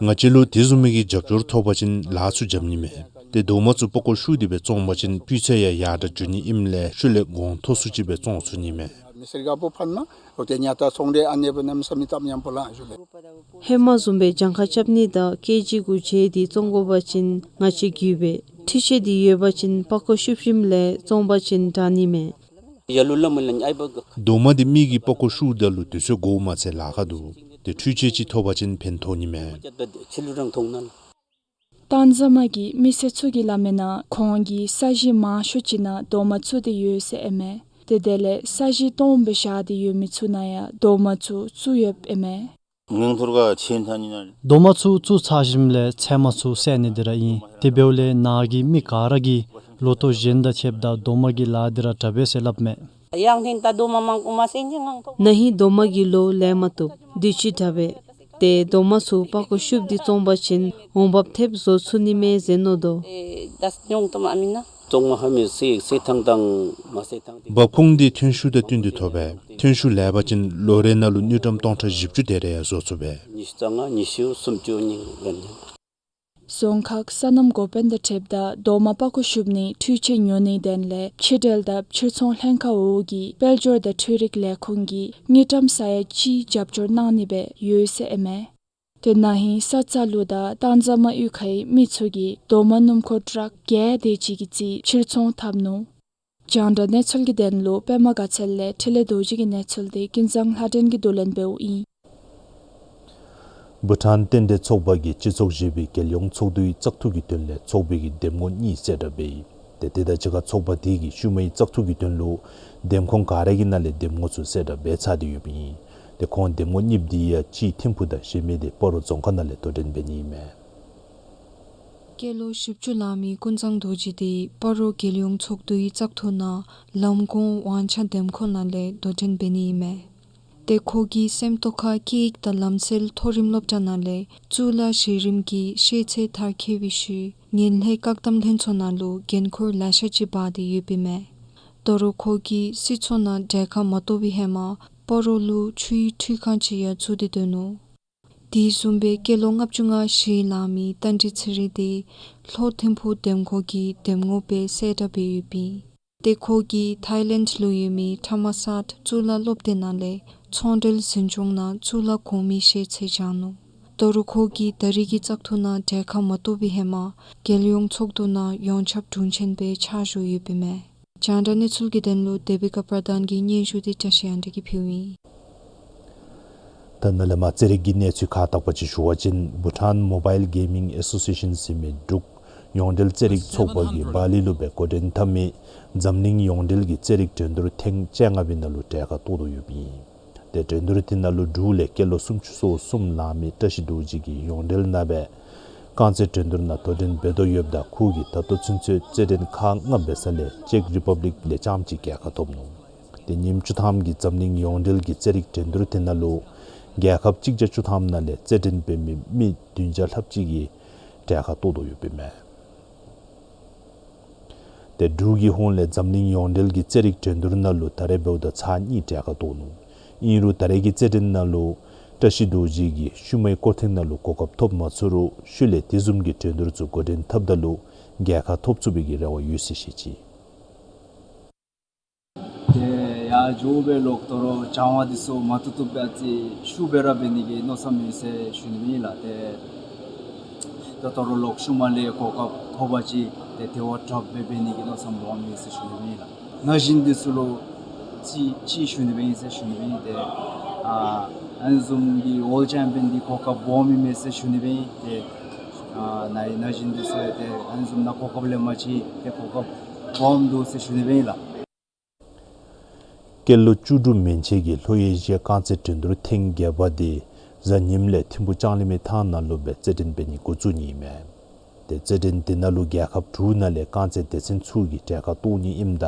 ང་བཅས་ལུ་དེ་བཟུམ་མའི་གི་རྒྱབ་སྐྱོར་ཐོབ་པ་ཅིན་ལཱ་ཚུ་འཇམ་ནི་མས། ཏེ་རྡོག་མ་ཚུ་པགས་ཀོ་ཤུབ་སྟེ་སྦེ་བཙོང་པ་ཅིན་སྤུས་ཚད་ཡང་ཡར་དྲག་འགྱོ་ནི་ཨིནམ་ལས་ཤུལ་ལས་གོང་མཐོ་སུ་ཅིག་སྦེ་བཙོང་ཚུགས་ནི་མས། ཧེ་མ་བཟུམ་སྦེ་གྱངས་ཁ་རྐྱབ་ནི་དང་ཀེ་ཇི་གུ་བརྗེ་སྟེ་བཙོང་དགོ་པ་ཅིན་ང་བཅས་རྒུད་པས། འཕྲུལ་ཆས་འདི་ཡོད་པ་ཅིན་པགས་ཀོ་ཤུབ་ཞིམ་ལས་བཙོང་པ་ཅིན་དྲག་ནི་མས། རྡོག་མ་འདི་མི་གིས་པགས་ཀོ་ཤུབ་ད་ལུ་དུས་ཚོད་འགོརཝ་མ་ཚད་ལཱ་ཁག་འདུག། ཏེ་འཕྲུལ་ཆས་ཅིག་ཐོབ་པ་ཅིན་ཕན་ཐོགས་ནི་མས། ཏན་ཟ་མ་གི་མི་སེར་ཚུ་གིས་སླབ་མིའི་ནང་ཁོང་གིས་ས་གཞི་མང་ཤོས་ཅིག་ནང་རྡོག་མ་བཙུགས་ཏེ་ཡོད་ཟེར་ཨིན་མས། ཏེ་དེ་ལས་ས་གཞི་སྟོངམ་སྦེ་བཞག་སྟེ་ཡོད་མི་ཚུ་ནང་ཡང་རྡོག་མ་ཚུ་བཙུགས་ཡོདཔ་ཨིན་མས། རྡོག་མ་ཚུ་བཙུགས་ཚར་ཞིནམ་ལས་ཚལ་མ་ཚུ་བསལ་ནི་འདི་ར་ཨིན། དེ་འབདཝ་ལས་ནཱ་གི་མི་ག་ར་གིས་ལོ་ཐོག་གཞན་དང་ཕྱདཔ་ད་རྡོག་མ་གི་ལཱ་འདི་ར་དྲག་པས་ཟེར་སླབ་མས། ཡང་ཐེངས་ད་རྡོག་མ་མང་པོ་མ་བསལ་ནི་ངང་ཐོག། ན་ཧིང་རྡོག་མ་གིས་ལོ་ལེན་མ་བཏུབ། དུས་ཅི་དྲག་པས། ཏེ་རྡོག་མ་ཚུ་པགས་ཀོ་ཤུབ་སྟེ་བཙོང་པ་ཅིན་འོང་འབབ་ཐེབས་བཟོ་ཚུགས་ནི་མས་ཟེར་མནོ་དོ། ཨེ་ད་ཉོང་ཏོ་མ་མེན་ན། བཙོང་མ་ཧ་མི་སེ་སེ་ཐང་དང་མ་སེ་ཐང་། འབབ་ཁུངས་འདི་ཐོན་ཤུགས་དང་བསྟུན་ཏེ་ཐོབ་པས། ཐོན་ཤུགས་ལེགས་པ་ཅིན་ལོ་རེ་ནང་ལུ་དངུལ་ཀྲམ་སྟོང་ཕྲག་བཞི་བཅུ་དེ་རེ་ཡང་བཟོ་ཚུགས་པས། ཉི་ཤུ་རྩ་ལྔ་ཉི་ཤུ་སུམ་ཅུ་ཉིན་གང་ཡང་། རྫོང་ཁག་སོ་ནམ་འགོ་དཔོན་དང་འཁྲིལཝ་ད་རྡོག་མ་པགས་ཀོ་ཤུབ་ནི་འཕྲུལ་ཆས་ཉོ་ནིའི་དོན་ལས་ཕྱི་འབྲེལ་དང་ཕྱིར་ཚོང་ལྷན་ཁག་འོག་གི་དཔལ་འབྱོར་དང་འཕྲུལ་རིག་ལས་ཁུངས་ཀྱིས་དངུལ་ཀྲམ་ས་ཡ་གཅིག་རྒྱབ་སྐྱོར་གནང་ནི་སྦེ་ཡོད་ཟེར་ཨིན་མས། ཏེ་ན་ཧིང་ས་རྩ་ལུ་དང་ཏན་ཟ་མ་གཡུས་ཁའི་མི་ཚུ་གིས་རྡོག་མ་སྣུམ་འཁོར་ཊཱག་བརྒྱད་དེ་ཅིག་གི་རྩིས་ཕྱིར་ཚོང་འཐབ་ནུག། རྒྱང་བསྒྲགས་གནས་ཚུལ་གྱི་དོན་ལུ་པདྨ་དགའ་ཚལ་ལས་འཕྲིན་ལས་རྡོ་རྗེ་གི་གནས་ཚུལ་འདི་ཀུན་བཟང་ལྷ་སྒྲོན་གྱིས་བསྡུ་ལེན་འབདཝ་ཨིན། བྷུ་ཊཱན་རྟེན་འབྲེལ་ཚོགས་པ་གིས་སྤྱི་ཚོགས་བཞི་པའི་རྒྱལ་ཡོངས་ཚོགས་འདུའི་བཙག་འཐུ་གི་དོན་ལས་ཚོགས་པའི་གི་འདེམས་ངོ་གཉིས་གསལ་བསྒྲགས་འབད་ཡི། ཏེ་དེ་དང་གཅིག་ཁར་ཚོགས་པ་དེ་གིས་ཤུལ་མའི་བཙག་འཐུ་གི་དོན་ལུ་འདེམས་ཁོངས་ག་ར་གི་ནང་ལས་འདེམས་ངོ་ཚུ་གསལ་བསྒྲགས་འབད་ཚར་ཏེ་ཡོདཔ་ཨིན། ཏེ་ཁོང་འདེམས་ངོ་གཉིས་འདི་ཡང་གཅིག་ཐིམ་ཕུག་དང་གཞན་མི་འདི་སྤ་རོ་རྫོང་ཁག་ནང་ལས་དོ་འགྲན་འབད་ནི་ཨིན་མས། སྐྱེས་ལོ་བཞི་བཅུ་ལང་མི་ཀུན་བཟང་རྡོ་རྗེ་འདི་སྤ་རོ་རྒྱལ་ཡོངས་ཚོགས་འདུའི་བཙག་འཐུ་ནང་ལམ་གོང་དབང་ཆ་འདེམས་ཁོངས་ནང་ལས་དོ་འགྲན་འབད་ནི་ཨིན་མས། ཏེ་ཁོ་གིས་སེམས་རྟོགས་ཁ་སྐད་ཡིག་དང་ལམ་སྲོལ་མཐོ་རིམ་སློབ་གྲྭ་ནང་ལས་གཙུག་ལག་གཞི་རིམ་གྱི་ཤེས་ཚད་མཐར་འཁྱོལ་བའི་ཤུལ་ངན་ལྷད་བཀག་སྡོམ་ལྷན་ཚོགས་ནང་ལུ་འགན་ཁུར་ལེ་ཤ་ཅིག་འབག་སྟེ་ཡོདཔ་ཨིན་མས། ད་རུང་ཁོ་གིས་སྲིད་ཚོགས་ནང་གྲལ་ཁར་མ་གཏོགས་པའི་ཧེ་མ་སྤ་རོ་ལུ་ཆུའི་འཕྲུལ་ཁང་ཅིག་ཡང་བཙུགས་ཏེ་སྡོད་ནུག། དེ་བཟུམ་སྦེ་སྐྱེས་ལོ་ལྔ་བཅུ་ང་བཞི་ལང་མི་རྟ་མགྲིན་ཚེ་རིང་འདི་ལྷོ་ཐིམ་ཕུག་འདེམས་ཁོངས་ཀྱི་འདེམས་ངོ་སྦེ་གསལ་བསྒྲགས་འབད་ཡོདཔ་ཨིན། ཏེ་ཁོ་གིས་ཐའི་ལེནཌ་ལུ་ཡོད་མི་ཐ་མ་སཱཊ་གཙུག་ལག་སློབ་སྡེ་ནང་ལས་ཚོང་འབྲེལ་འཛིན་སྐྱོང་ནང་གཙུག་ལག་གོང་མའི་ཤེས་ཚད་སྦྱངས་ནུག། ད་རུང་ཁོ་གིས་ད་རེས་ཀྱི་བཙག་འཐུ་ནང་གྲལ་ཁར་མ་གཏོགས་པའི་ཧེ་མ་རྒྱལ་ཡོངས་ཚོགས་འདུ་ནང་ཡོངས་ཁྱབ་དྲུང་ཆེན་སྦེ་ཕྱག་ཞུ་ཡོདཔ་ཨིན་མས། རྒྱང་བསྒྲགས་གནས་ཚུལ་གྱི་དོན་ལུ་དེ་བི་ཀ་པྲ་དཱན་གྱི་སྙན་ཞུ་འདི་བཀྲ་ཤིས་དབང་འདུས་ཀྱིས་ཕུལཝ་ཨིན། ད་ནཱ་ལས་མར་རྩེད་རིགས་ཀྱི་གནས་ཚུལ་ཁག་དག་པ་ཅིག་ཞུ་བ་ཅིན་བྷུ་ཊཱན་མོ་བཱའིལ་གེ་མིང་ཨེ་སོ་སི་ཨེ་ཤཱན་ཟེར་མི་འབྲུག་ཡོངས་འབྲེལ་རྩེད་རིགས་ཚོགས་པ་གིས་བཱ་ལི་ལུ་སྦེ་འགོ་འདྲེན་འཐབ་མི་འཛམ་གླིང་ཡོངས་འབྲེལ་གྱི་རྩེད་རིགས་འགྲན་བསྡུར་ཐེངས་བཅོ་ལྔ་པའི་ནང་ལུ་གྲལ་ཁར་གཏོགས་དོ་ཡོདཔ་ཨིན། ཏེ་འགྲན་བསྡུར་དེ་ནང་ལུ་འབྲུག་ལས་སྐྱེས་ལོ་སུམ་ཅུ་སོ་གསུམ་ལང་མི་བཀྲ་ཤིས་རྡོ་རྗེ་གིས་ཡོངས་འབྲེལ་ནང་སྦེ་རྐང་རྩེད་འགྲན་བསྡུར་ནང་དོ་འགྲན་འབད་དོ་ཡོདཔ་ད་ཁོ་གིས་ད་ལྟོ་ཚུན་ཚོད་རྩེད་འགྲན་ཁག་ལྔ་འབད་ས་ལས་ཅེཀ་རི་པབ་ལིཀ་ལས་རྐྱངམ་གཅིག་རྒྱལ་ཁ་ཐོབ་ནུག། ཏེ་ཉིནམ་བཅུ་ཐམ་གྱི་འཛམ་གླིང་ཡོངས་འབྲེལ་གྱི་རྩེད་རིགས་འགྲན་བསྡུར་དེ་ནང་ལུ་རྒྱལ་ཁབ་གཅིག་བརྒྱ་བཅུ་ཐམ་ནང་ལས་རྩེད་འགྲན་འབད་མི་མི་བདུན་བརྒྱ་ལྷགཔ་ཅིག་གིས་གྲལ་ཁར་གཏོགས་དོ་ཡོདཔ་ཨིན་མས། ཏེ་འབྲུག་གི་ཧོངས་ལས་འཛམ་གླིང་ཡོངས་འབྲེལ་གྱི་རྩེད་རིགས་འགྲན་བསྡུར་ནང་ལུ་ད་རེས་འབདཝ་ད་ཚར་གཉིས་གྲལ་ཁར་གཏོགས་ནུག། ཨིན་རུང་ད་རེས་ཀྱི་རྩེད་འགྲན་ནང་ལུ་བཀྲ་ཤིས་རྡོ་རྗེ་གིས་ཤུལ་མའི་སྐོར་ཐེངས་ནང་ལུ་གོ་སྐབས་ཐོབ་མ་ཚུགས་རུང་ཤུལ་ལས་དེ་བཟུམ་གྱི་འགྲན་བསྡུར་ཚུ་འགོ་འདྲེན་འཐབ་ད་ལུ་རྒྱལ་ཁ་ཐོབ་ཚུགས་པའི་གི་རེ་བ་ཡོད་ཟེར་བཤད་ཅི། ཏེ་ཡར་འགྱོ་སྦེ་ལོག་ད་རུང་སྦྱང་བ་འདི་ཚུ་མ་བཏུབ་བཏུབ་སྦེ་ཨ་ཙི་ཤུགས་སྦེ་ར་འབད་ནི་གི་མནོ་བསམ་ཡོད་ཟེར་ཞུ་ནི་ཨིན་ལགས། ཏེ་ད་ད་རུང་ལོག་ཤུལ་མ་ལས་གོ་སྐབས་ཐོབ་པ་ཅིན་ཏེ་དེ་བ་དྲགཔ་སྦེ་འབད་ནི་གི་མནོ་བསམ་སྦོམ་ཡོད་ཟེར་ཞུ་ནི་ཨིན་ལགས། ན་གཞོན་འདི་ཚུ་ལུ་ཅིག་ཅིག་ཞུ་ནི་ཨིན་ཟེར་ཞུ་ནི་ཨིན། ཏེ་ཨ་ཨ་ནི་བཟུམ་གྱི་ཝཱལཌ་ཅེམ་པི་ཡཱན་འདི་གོ་སྐབས་སྦོམ་ཨིན་མས་ཟེར་ཞུ་ནི་ཨིན། ཏེ་ཨ་ན་ན་གཞོན་འདི་ཚུ་ཡང་ཏེ་ཨ་ནི་བཟུམ་ནང་གོ་སྐབས་ལེན་པ་ཅིན་ཏེ་གོ་སྐབས་སྦོམ་འདུག་ཟེར་ཞུ་ནི་ཨིན་ལགས། སྐྱེས་ལོ་བཅུ་དྲུག་མན་ཆད་ཀྱི་ལྷོ་ཨེ་ཤི་ཡ་རྐང་རྩེད་འགྲན་བསྡུར་ཐེངས་བརྒྱད་པ་འདི་གཟའ་ཉིམ་ལས་ཐིམ་ཕུག་ལྕང་གླིང་མའི་ཐང་ནང་ལུ་སྦེ་རྩེད་འགྲན་འབད་ནི་འགོ་བཙུགས་ནི་ཨིན་མས། ཏེ་རྩེད་འགྲན་དེ་ནང་ལུ་རྒྱལ་ཁབ་དྲུག་ནང་ལས་རྐང་རྩེད་སྡེ་ཚན་ཚུ་གིས་གྲལ་ཁར་གཏོགས་ནི་ཨིནམ་ད་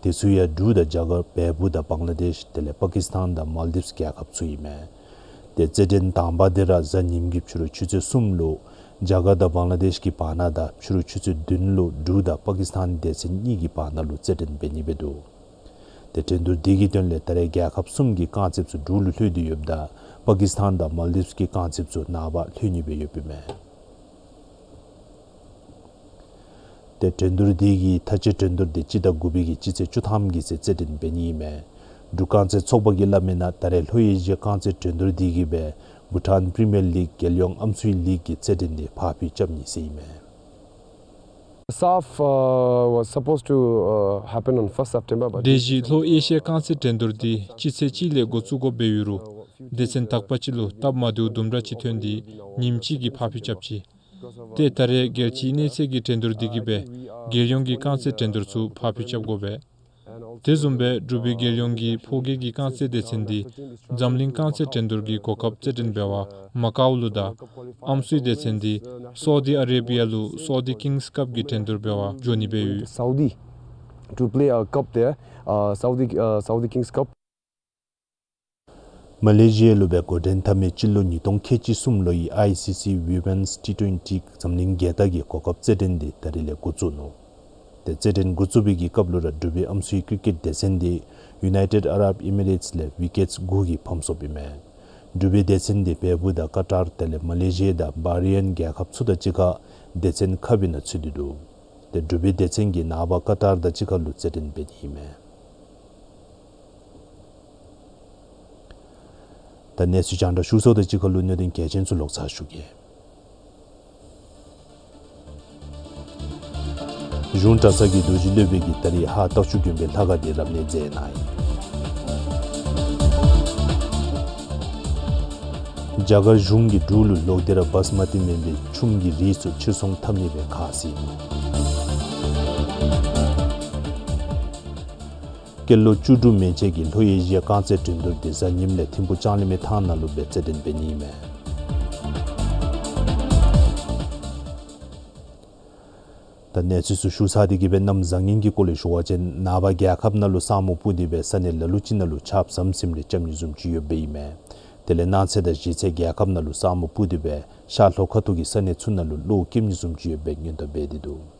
དེ་ཚུ་ཡང་འབྲུག་དང་རྒྱ་གར་བལ་པོ་དང་བང་ལ་དེཤ་དེ་ལས་པ་ཀིས་ཐཱན་དང་མཱལ་དིབས་རྒྱལ་ཁབ་ཚུ་ཨིན་མས། ཏེ་རྩེད་འགྲན་དང་པ་འདི་ར་གཟའ་ཉིམ་གྱི་ཕྱི་རུ་ཆུ་ཚོད་གསུམ་ལུ་ རྒྱ་གར་དང་བང་ལ་དེཤ་གི་བར་ན་དང་ཕྱི་རུ་ཆུ་ཚོད་བདུན་ལུ་འབྲུག་དང་པ་ཀིསི་ཐན་སྡེ་ཚན་གཉིས་ཀྱི་བར་ན་ལུ་རྩེད་འགྲན་འབད་ནི་སྦེ་འདུག། ཏེ་འགྲན་བསྡུར་འདི་གི་དོན་ལས་ད་རེས་རྒྱལ་ཁབ་གསུམ་གྱི་རྐང་རྩེདཔ་ཚུ་འབྲུག་ལུ་ལྷོད་དེ་ཡོདཔ་ད་པ་ཀིསི་ཐན་དང་མཱལ་དིབས་ཀྱི་རྐང་རྩེདཔ་ཚུ་ནངས་པ་ལྷོད་ནི་སྦེ་ཡོདཔ་ཨིན་མས། ཏེ་འགྲན་བསྡུར་འདི་གི་མཐའ་དཔྱད་འགྲན་བསྡུར་འདི་སྤྱི་ཟླ་དགུ་པའི་གི་སྤྱི་ཚེས་བཅུ་ཐམ་གྱི་ཚེ་རྩེད་འགྲན་འབད་ནི་ཨིན་མས། འབྲུག་རྐང་རྩེད་ཚོགས་པ་གིས་སླབ་མིའི་ནང་ད་རེས་ལྷོ་ཨེ་ཤི་ཡ་རྐང་རྩེད་འགྲན་བསྡུར་འདི་གིས་སྦེ་བྷུ་ཊཱན་པི་རི་མི་ཡར་ལིག་རྒྱལ་ཡོངས་ཨམ་སྲུའི་ལིག་གི་རྩེད་འགྲན་འདི་ཕར་འགྱངས་རྐྱབ་ནི་ཟེར་ཨིན་མས། SAFF, uh, was supposed to, uh, happen on first September, but སྡེ་བཞི་ལྷོ་ཨེ་ཤི་ཡ་རྐང་རྩེད་འགྲན་བསྡུར་འདི་སྤྱི་ཚེས་གཅིག་ལས་འགོ་བཙུགས་དགོཔ་འབད་ཡོད་རུང་སྡེ་ཚན་དག་པ་ཅིག་ལུ་སྟབས་མ་བདེཝ་དུམ་གྲ་ཅིག་ཐོན་ཏེ་ཉིནམ་གཅིག་གིས་ཕར་འགྱངས་རྐྱབ་ཅི། ཏེ་ད་རེས་རྒྱལ་སྤྱིའི་གནས་ཚད་ཀྱི་འགྲན་བསྡུར་འདི་གིས་སྦེ་རྒྱལ་ཡོངས་ཀྱི་རྐང་རྩེད་འགྲན་བསྡུར་ཚུ་ཕར་འགྱངས་རྐྱབ་དགོ་པས། དེ་བཟུམ་སྦེ་འབྲུག་པའི་རྒྱལ་ཡོངས་ཀྱི་ཕོ་རྒྱས་ཀྱི་རྐང་རྩེད་སྡེ་ཚན་འདི་འཛམ་གླིང་རྐང་རྩེད་འགྲན་བསྡུར་གྱི་གོ་སྐབས་རྩེད་འགྲན་འབད་བར་མ་ཀའོ་ལུ་དང་ཨམ་སྲུའི་སྡེ་ཚན་འདི་སའུ་དི་ཨ་རེ་བི་ཡ་ལུ་སའུ་དི་ཀིངསི་ཀབ་ཀྱི་འགྲན་བསྡུར་འབད་བར་འགྱོ་ནི་སྦེ་ཡོད། Saudi to play a cup there, uh, Saudi, uh, Saudi Kings Cup. མ་ལེ་ཤི་ཡ་ལུ་སྦེ་འགོ་འདྲེན་འཐབ་མི་སྤྱི་ལོ་ཉིས་སྟོང་ཁལ་གཅིག་གསུམ་ལོའི་ཨའི་སི་སི་ཝི་མེནསི་ཊི་ཊུ་ཝེན་ཊི་འཛམ་གླིང་རྒྱལ་རྟགས་ཀྱི་གོ་སྐབས་རྩེད་འགྲན་འདི་ད་རིས་ལས་འགོ་བཙུགས་ནུག། ཏེ་རྩེད་འགྲན་འགོ་བཙུགས་པའི་གི་སྐབས་ལུ་ར་འབྲུག་པའི་ཨམ་སྲུའི་ཀིརི་ཀེཊ་སྡེ་ཚན་འདི་ཡུ་ནའི་ཊེཌ་ཨ་རབ་ཨི་མི་རེཊསི་ལས་ཝི་ཀེཊསི་དགུ་གིས་ཕམ་སོཔ་ཨིན་མས། འབྲུག་པའི་སྡེ་ཚན་འདི་བལ་པོ་དང་ཀ་ཊར་དེ་ལས་མ་ལེ་ཤི་ཡ་དང་བྷ་རེ་ཨན་རྒྱལ་ཁབ་ཚུ་དང་གཅིག་ཁར་སྡེ་ཚན་ཁག་པའི་ནང་ཚུད་དེ་འདུག། ཏེ་འབྲུག་པའི་སྡེ་ཚན་གྱིས་ནངས་པ་ཀ་ཊར་དང་གཅིག་ཁར་ལུ་རྩེད་འགྲན་འབད་ནི་ཨིན་མས། ད་གནས་ཚུལ་རྒྱང་བསྒྲགས་ཞུ་ཚརཝ་དང་གཅིག་ཁར་ལུ་གནད་དོན་གལ་ཆེན་ཚུ་ལོག་ཚར་ཞུ་གེ། གཞུང་གྲྭ་ཚང་གི་རྡོ་རྗེ་སློབ་དཔོན་གྱིས་ད་རིས་ཧཱ་སྟག་ཆུ་དགོན་པའི་ལྷ་ཁང་འདི་རབ་གནས་མཛད་གནང་ཡི། རྒྱ་གར་གཞུང་གིས་འབྲུག་ལུ་ལོག་སྟེ་ར་བཱསི་མ་ཏི་མེན་པའི་ཆུམ་གྱི་རིགས་ཚུ་ཕྱིར་ཚོང་འཐབ་ནི་སྦེ་ཁ་བཟེད་ཡི། སྐྱེས་ལོ་བཅུ་དྲུག་མན་ཆད་ཀྱི་ལྷོ་ཨེ་ཤི་ཡ་རྐང་རྩེད་འགྲན་བསྡུར་འདི་གཟའ་ཉིམ་ལས་ཐིམ་ཕུ་ལྕང་གླིང་མའི་ཐང་ནང་ལུ་སྦེ་རྩེད་འགྲན་འབད་ནི་ཨིན་མས། ད་གནས་ཚུལ་ཚུ་ཞུ་ཚར་ཏེ་གིས་སྦེ་གནམ་བཟང་ངན་གྱི་སྐོར་ལས་ཞུ་བ་ཅིན་ནངས་པ་རྒྱལ་ཁབ་ནང་ལུ་ས་སྨུག་སྤུབས་ཏེ་སྦེ་ས་གནས་ལ་ལུ་ཅིག་ནང་ལུ་ཆརཔ་ཟམ་ཟིམ་རེ་རྐྱབ་ནི་བཟུམ་ཅིག་ཡོདཔ་ཨིན་མས། དེ་ལས་གནངས་ཚེ་དང་གཞེས་ཚེ་རྒྱལ་ཁབ་ནང་ལུ་ས་སྨུག་སྤུབས་ཏེ་སྦེ་ཤར་ལྷོ་ཁ་ཐུག་གི་ས་གནས་ཚུ་ནང་ལུ་གློག་འཁྱུག་ནི་བཟུམ་ཅིག་ཡོདཔ་སྦེ་སྔོན་བརྡ་འབད་དེ་འདུག།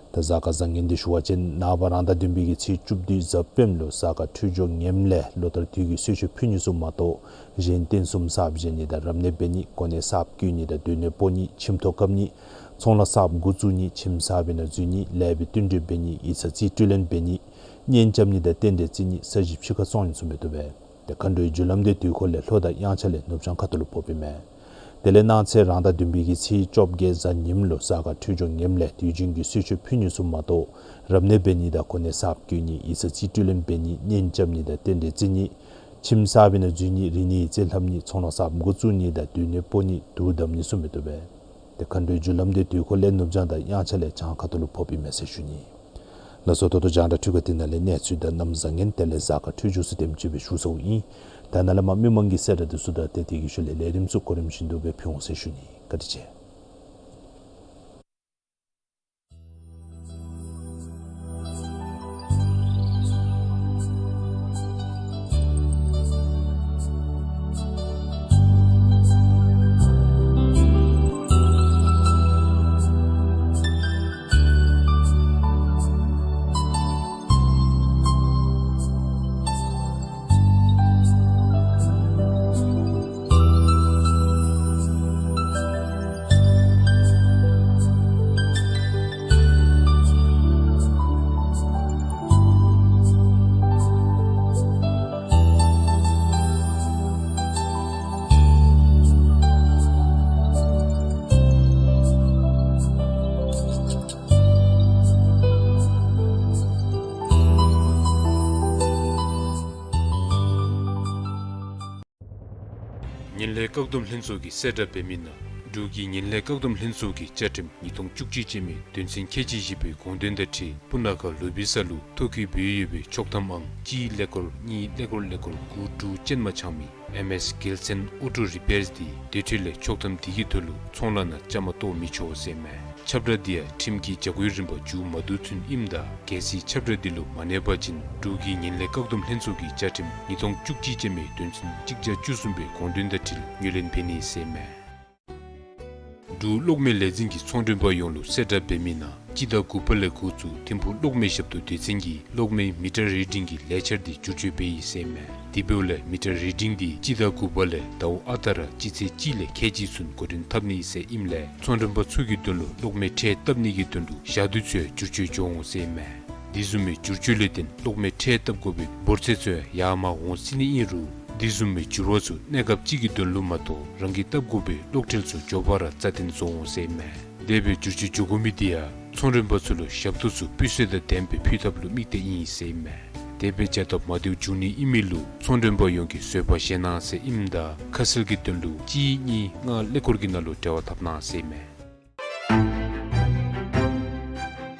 ད་གཟའ་སྐར་བཟང་ངན་འདི་ཞུ་བ་ཅིན་ནངས་པ་རང་ཟླ་བདུན་པའི་གི་ཚེས་བཅུ་བདུན་གཟའ་སྤེནམ་ལུ་གཟའ་སྐར་འཕྲོད་སྦྱོར་ངནམ་ལས་ལོ་ལྟར་དུས་ཀྱི་གསོལ་མཆོད་ཕུལ་ནི་ཚུ་མ་གཏོགས་གཞན་རྟེན་གསུམ་གསརཔ་བཞེངས་ནི་དང་རབ་གནས་འབད་ནི་གོ་གནས་གསརཔ་བསྐོ་ནི་དང་སྡོད་གནས་སྤོ་ནི་ཁྱིམ་ཐོག་བཀབ་ནི་ཚོང་ལཱ་གསརཔ་འགོ་བཙུགས་ནི་ཁྱིམ་གསར་པའི་ནང་འཛུལ་ནི་ལེགས་པའི་བསྟུན་གྲོས་འབད་ནི་ཡིག་ཚང་རྩིས་སྤྲོད་ལེན་འབད་ནི་གཉེན་རྐྱབ་ནི་དང་རྟེན་འབྲེལ་བརྩི་ནི་ས་གཞི་ཕྱི་ཁར་བཙོང་ནི་ཚུ་མི་བཏུབ་པས། ཏེ་མཁའ་འགྲོའི་རྒྱུ་ལམ་འདི་དུས་འཁོར་ལས་ལྷོ་དང་དབྱངས་འཆར་ལས་ནུབ་བྱང་ཁ་ཐུག་ལུ་ཕོགཔ་ཨིན་མས། དེ་ལས་གནངས་ཚེ་རང་ཟླ་བདུན་པའི་གི་ཚེས་བཅོ་བརྒྱད་གཟའ་ཉིམ་ལུ་གཟའ་སྐར་འཕྲོད་སྦྱོར་ངནམ་ལས་དུས་རྒྱུན་གྱི་གསོལ་མཆོད་ཕུལ་ནི་ཚུ་མ་གཏོགས་རབ་གནས་འབད་ནི་དང་གོ་གནས་གསརཔ་བསྐོ་ནི་ཡིག་ཚང་རྩིས་སྤྲོད་ལེན་འབད་ནི་གཉེན་རྐྱབ་ནི་དང་རྟེན་འབྲེལ་བརྩི་ནི་ཁྱིམ་གསར་པའི་ནང་འཛུལ་ནི་རིག་གནས་ཡིག་རྩིས་ལྷབ་ནི་ཚོང་ལཱ་གསརཔ་འགོ་བཙུགས་ནི་དང་སྡོད་གནས་སྤོ་ནི་དུར་བསྡམ་ནི་ཚུ་མི་བཏུབ་པས། ཏེ་མཁའ་འགྲོའི་རྒྱུ་ལམ་འདི་དུས་འཁོར་ལས་ནུབ་བྱང་དང་དབྱངས་འཆར་ལས་བྱང་ཁ་ཐུག་ལུ་ཕོགཔ་ཨིན་མས་ཟེར་ཞུ་ནི། ལགས་སོ། ད་ལྟོ་རྒྱང་བསྒྲགས་འཕྲུལ་ཁང་འདི་ནང་ལས་གནས་ཚུལ་དང་གནམ་བཟང་ངན་དེ་ལས་གཟའ་སྐར་འཕྲོད་སྦྱོར་ཚུ་དེམ་ཅིག་སྦེ་ཞུ་ཚརཝ་ཨིན། ད་ནཱ་ལས་མར་མི་མང་གི་གསལ་བསྒྲགས་འདི་ཚུ་དང་ཏེ་དེ་གི་ཤུལ་ལས་ལས་རིམ་ཚུ་གོ་རིམ་བཞིན་དུ་སྦེ་ཕུལ་འོང་ཟེར་ཞུ་ནི། བཀའ་དྲིན་ཆེ། ངན་ལྷད་བཀག་སྡོམ་ལྷན་ཚོགས་ཀྱིས་གསལ་བསྒྲགས་འབད་མི་ནང་འབྲུག་གི་ངན་ལྷད་བཀག་སྡོམ་ལྷན་ཚོགས་ཀྱི་བཅའ་ཁྲིམས་ཉིས་སྟོང་བཅུ་གཅིག་ཅན་མའི་དོན་ཚན་ཁལ་གཅིག་བཞི་པའི་དགོངས་དོན་དང་འཁྲིལ་སྤུ་ན་ཁ་ལུ་བི་ས་ལུ་ཐོ་བཀོད་འབད་ཡོད་པའི་ཆོག་ཐམ་ཨང་གཅིག་ཀླད་ཀོར་གཉིས་ཀླད་ཀོར་ཀླད་ཀོར་དགུ་དྲུག་ཅན་མ་འཆང་མི་ཨེམ་ཨེས་རྒྱལ་མཚན་ཨོ་ཊོ་རི་པེརསི་འདི་དེ་འཕྲོ་ལས་ཆོག་ཐམ་འདི་གི་ཐོག་ལུ་ཚོང་ལཱ་ནང་བཅའ་མར་གཏོགས་མི་ཆོག་ཟེར་མས། ཁྱབ་བསྒྲགས་འདི་ཡང་ཁྲིམས་ཀྱི་བྱ་སྒོའི་རིམ་པ་མཇུག་མ་བསྡུ་ཚུན་ཨིནམ་ད་གལ་སྲིད་ཁྱབ་བསྒྲགས་འདི་ལུ་མ་གནས་པ་ཅིན་འབྲུག་གི་ངན་ལྷད་བཀག་སྡོམ་ལྷན་ཚོགས་ཀྱི་བཅའ་ཁྲིམས་ཉིས་སྟོང་བཅུ་གཅིག་ཅན་མའི་དོན་ཚན་གཅིག་བརྒྱ་བཅུ་གསུམ་པའི་དགོངས་དོན་དང་འཁྲིལ་ངོས་ལེན་འབད་ནི་ཟེར་མས། འབྲུག་གློག་མེ་ལས་འཛིན་གྱིས་ཚོང་མགྲོན་པ་ཡོངས་ལུ་གསལ་བསྒྲགས་འབད་མི་ནང་སྤྱི་ཟླ་དགུ་པ་ལས་འགོ་བཙུགས་ཐིམ་ཕུག་གློག་མེ་ཞབས་ཏོག་སྡེ་ཚན་གྱིས་གློག་མེའི་མི་ཊར་རི་ཌིང་གི་ལས་འཆར་འདི་བསྒྱུར་བཅོས་འབད་ཡི་ཟེར་ཨིན་མས། དེ་འབདཝ་ལས་མི་ཊར་རི་ཌིང་འདི་སྤྱི་ཟླ་དགུ་པ་ལས་ཟླཝ་ཨ་རྟག་ར་སྤྱི་ཚེས་གཅིག་ལས་ཁལ་གཅིག་ཚུན་འགོ་འདྲེན་འཐབ་ནི་ཟེར་ཨིནམ་ལས་ཚོང་མགྲོན་པ་ཚུ་གི་དོན་ལུ་གློག་མེ་ཁྲལ་བཏབ་ནི་གི་དོན་ལུ་ཞག་དུས་ཚུ་ཡང་བསྒྱུར་བཅོས་འགྱོ་འོང་ཟེར་ཨིན་མས། དེ་བཟུམ་མའི་བསྒྱུར་བཅོས་ལས་བརྟེན་གློག་མེ་ཁྲལ་བཏབ་དགོ་པའི་འབོར་ཚད་ཚུ་ཡང་ཡར་མར་འོང་སྲིད་ནི་ཨིན་རུང་དེ་བཟུམ་མའི་འགྱུར་བ་ཚུ་གནས་སྐབས་ཅིག་གི་དོན་ལུ་མ་གཏོགས་རང་གིས་བཏབ་དགོ་པའི་གློག་ཁྲལ་ཚུ་མགྱོགས་པ་ར་རྩ་བརྟན་བཟོ་འོང་ཟེར་ཨིན་མས། དེ་སྦེ་བསྒྱུར་བཅོས་འགྱོ་དགོ་མི་འདི་ཡང་ཚོང་མགྲོན་པ་ཚུ་ལུ་ཞབས་ཏོག་ཚུ་སྤུས་ཚད་དང་ལྡནམ་སྦེ་ཕུལ་ཐབས་ལུ་དམིགས་ཏེ་ཨིན་ཟེར་ཨིན་མས། དེ་སྦེ་བྱ་ཐབས་མ་བདེཝ་འབྱུང་ནི་ཨིན་མི་ལུ་ཚོང་མགྲོན་པ་ཡོངས་ཀྱིས་བཟོད་པ་བཞེས་གནང་ཟེར་ཨིནམ་ད་ཁ་གསལ་གྱི་དོན་ལུ་གཅིག་གཉིས་ལྔ་ཀླད་ཀོར་གྱི་ནང་ལུ་འབྲེལ་བ་འཐབ་གནང་ཟེར་ཨིན་མས།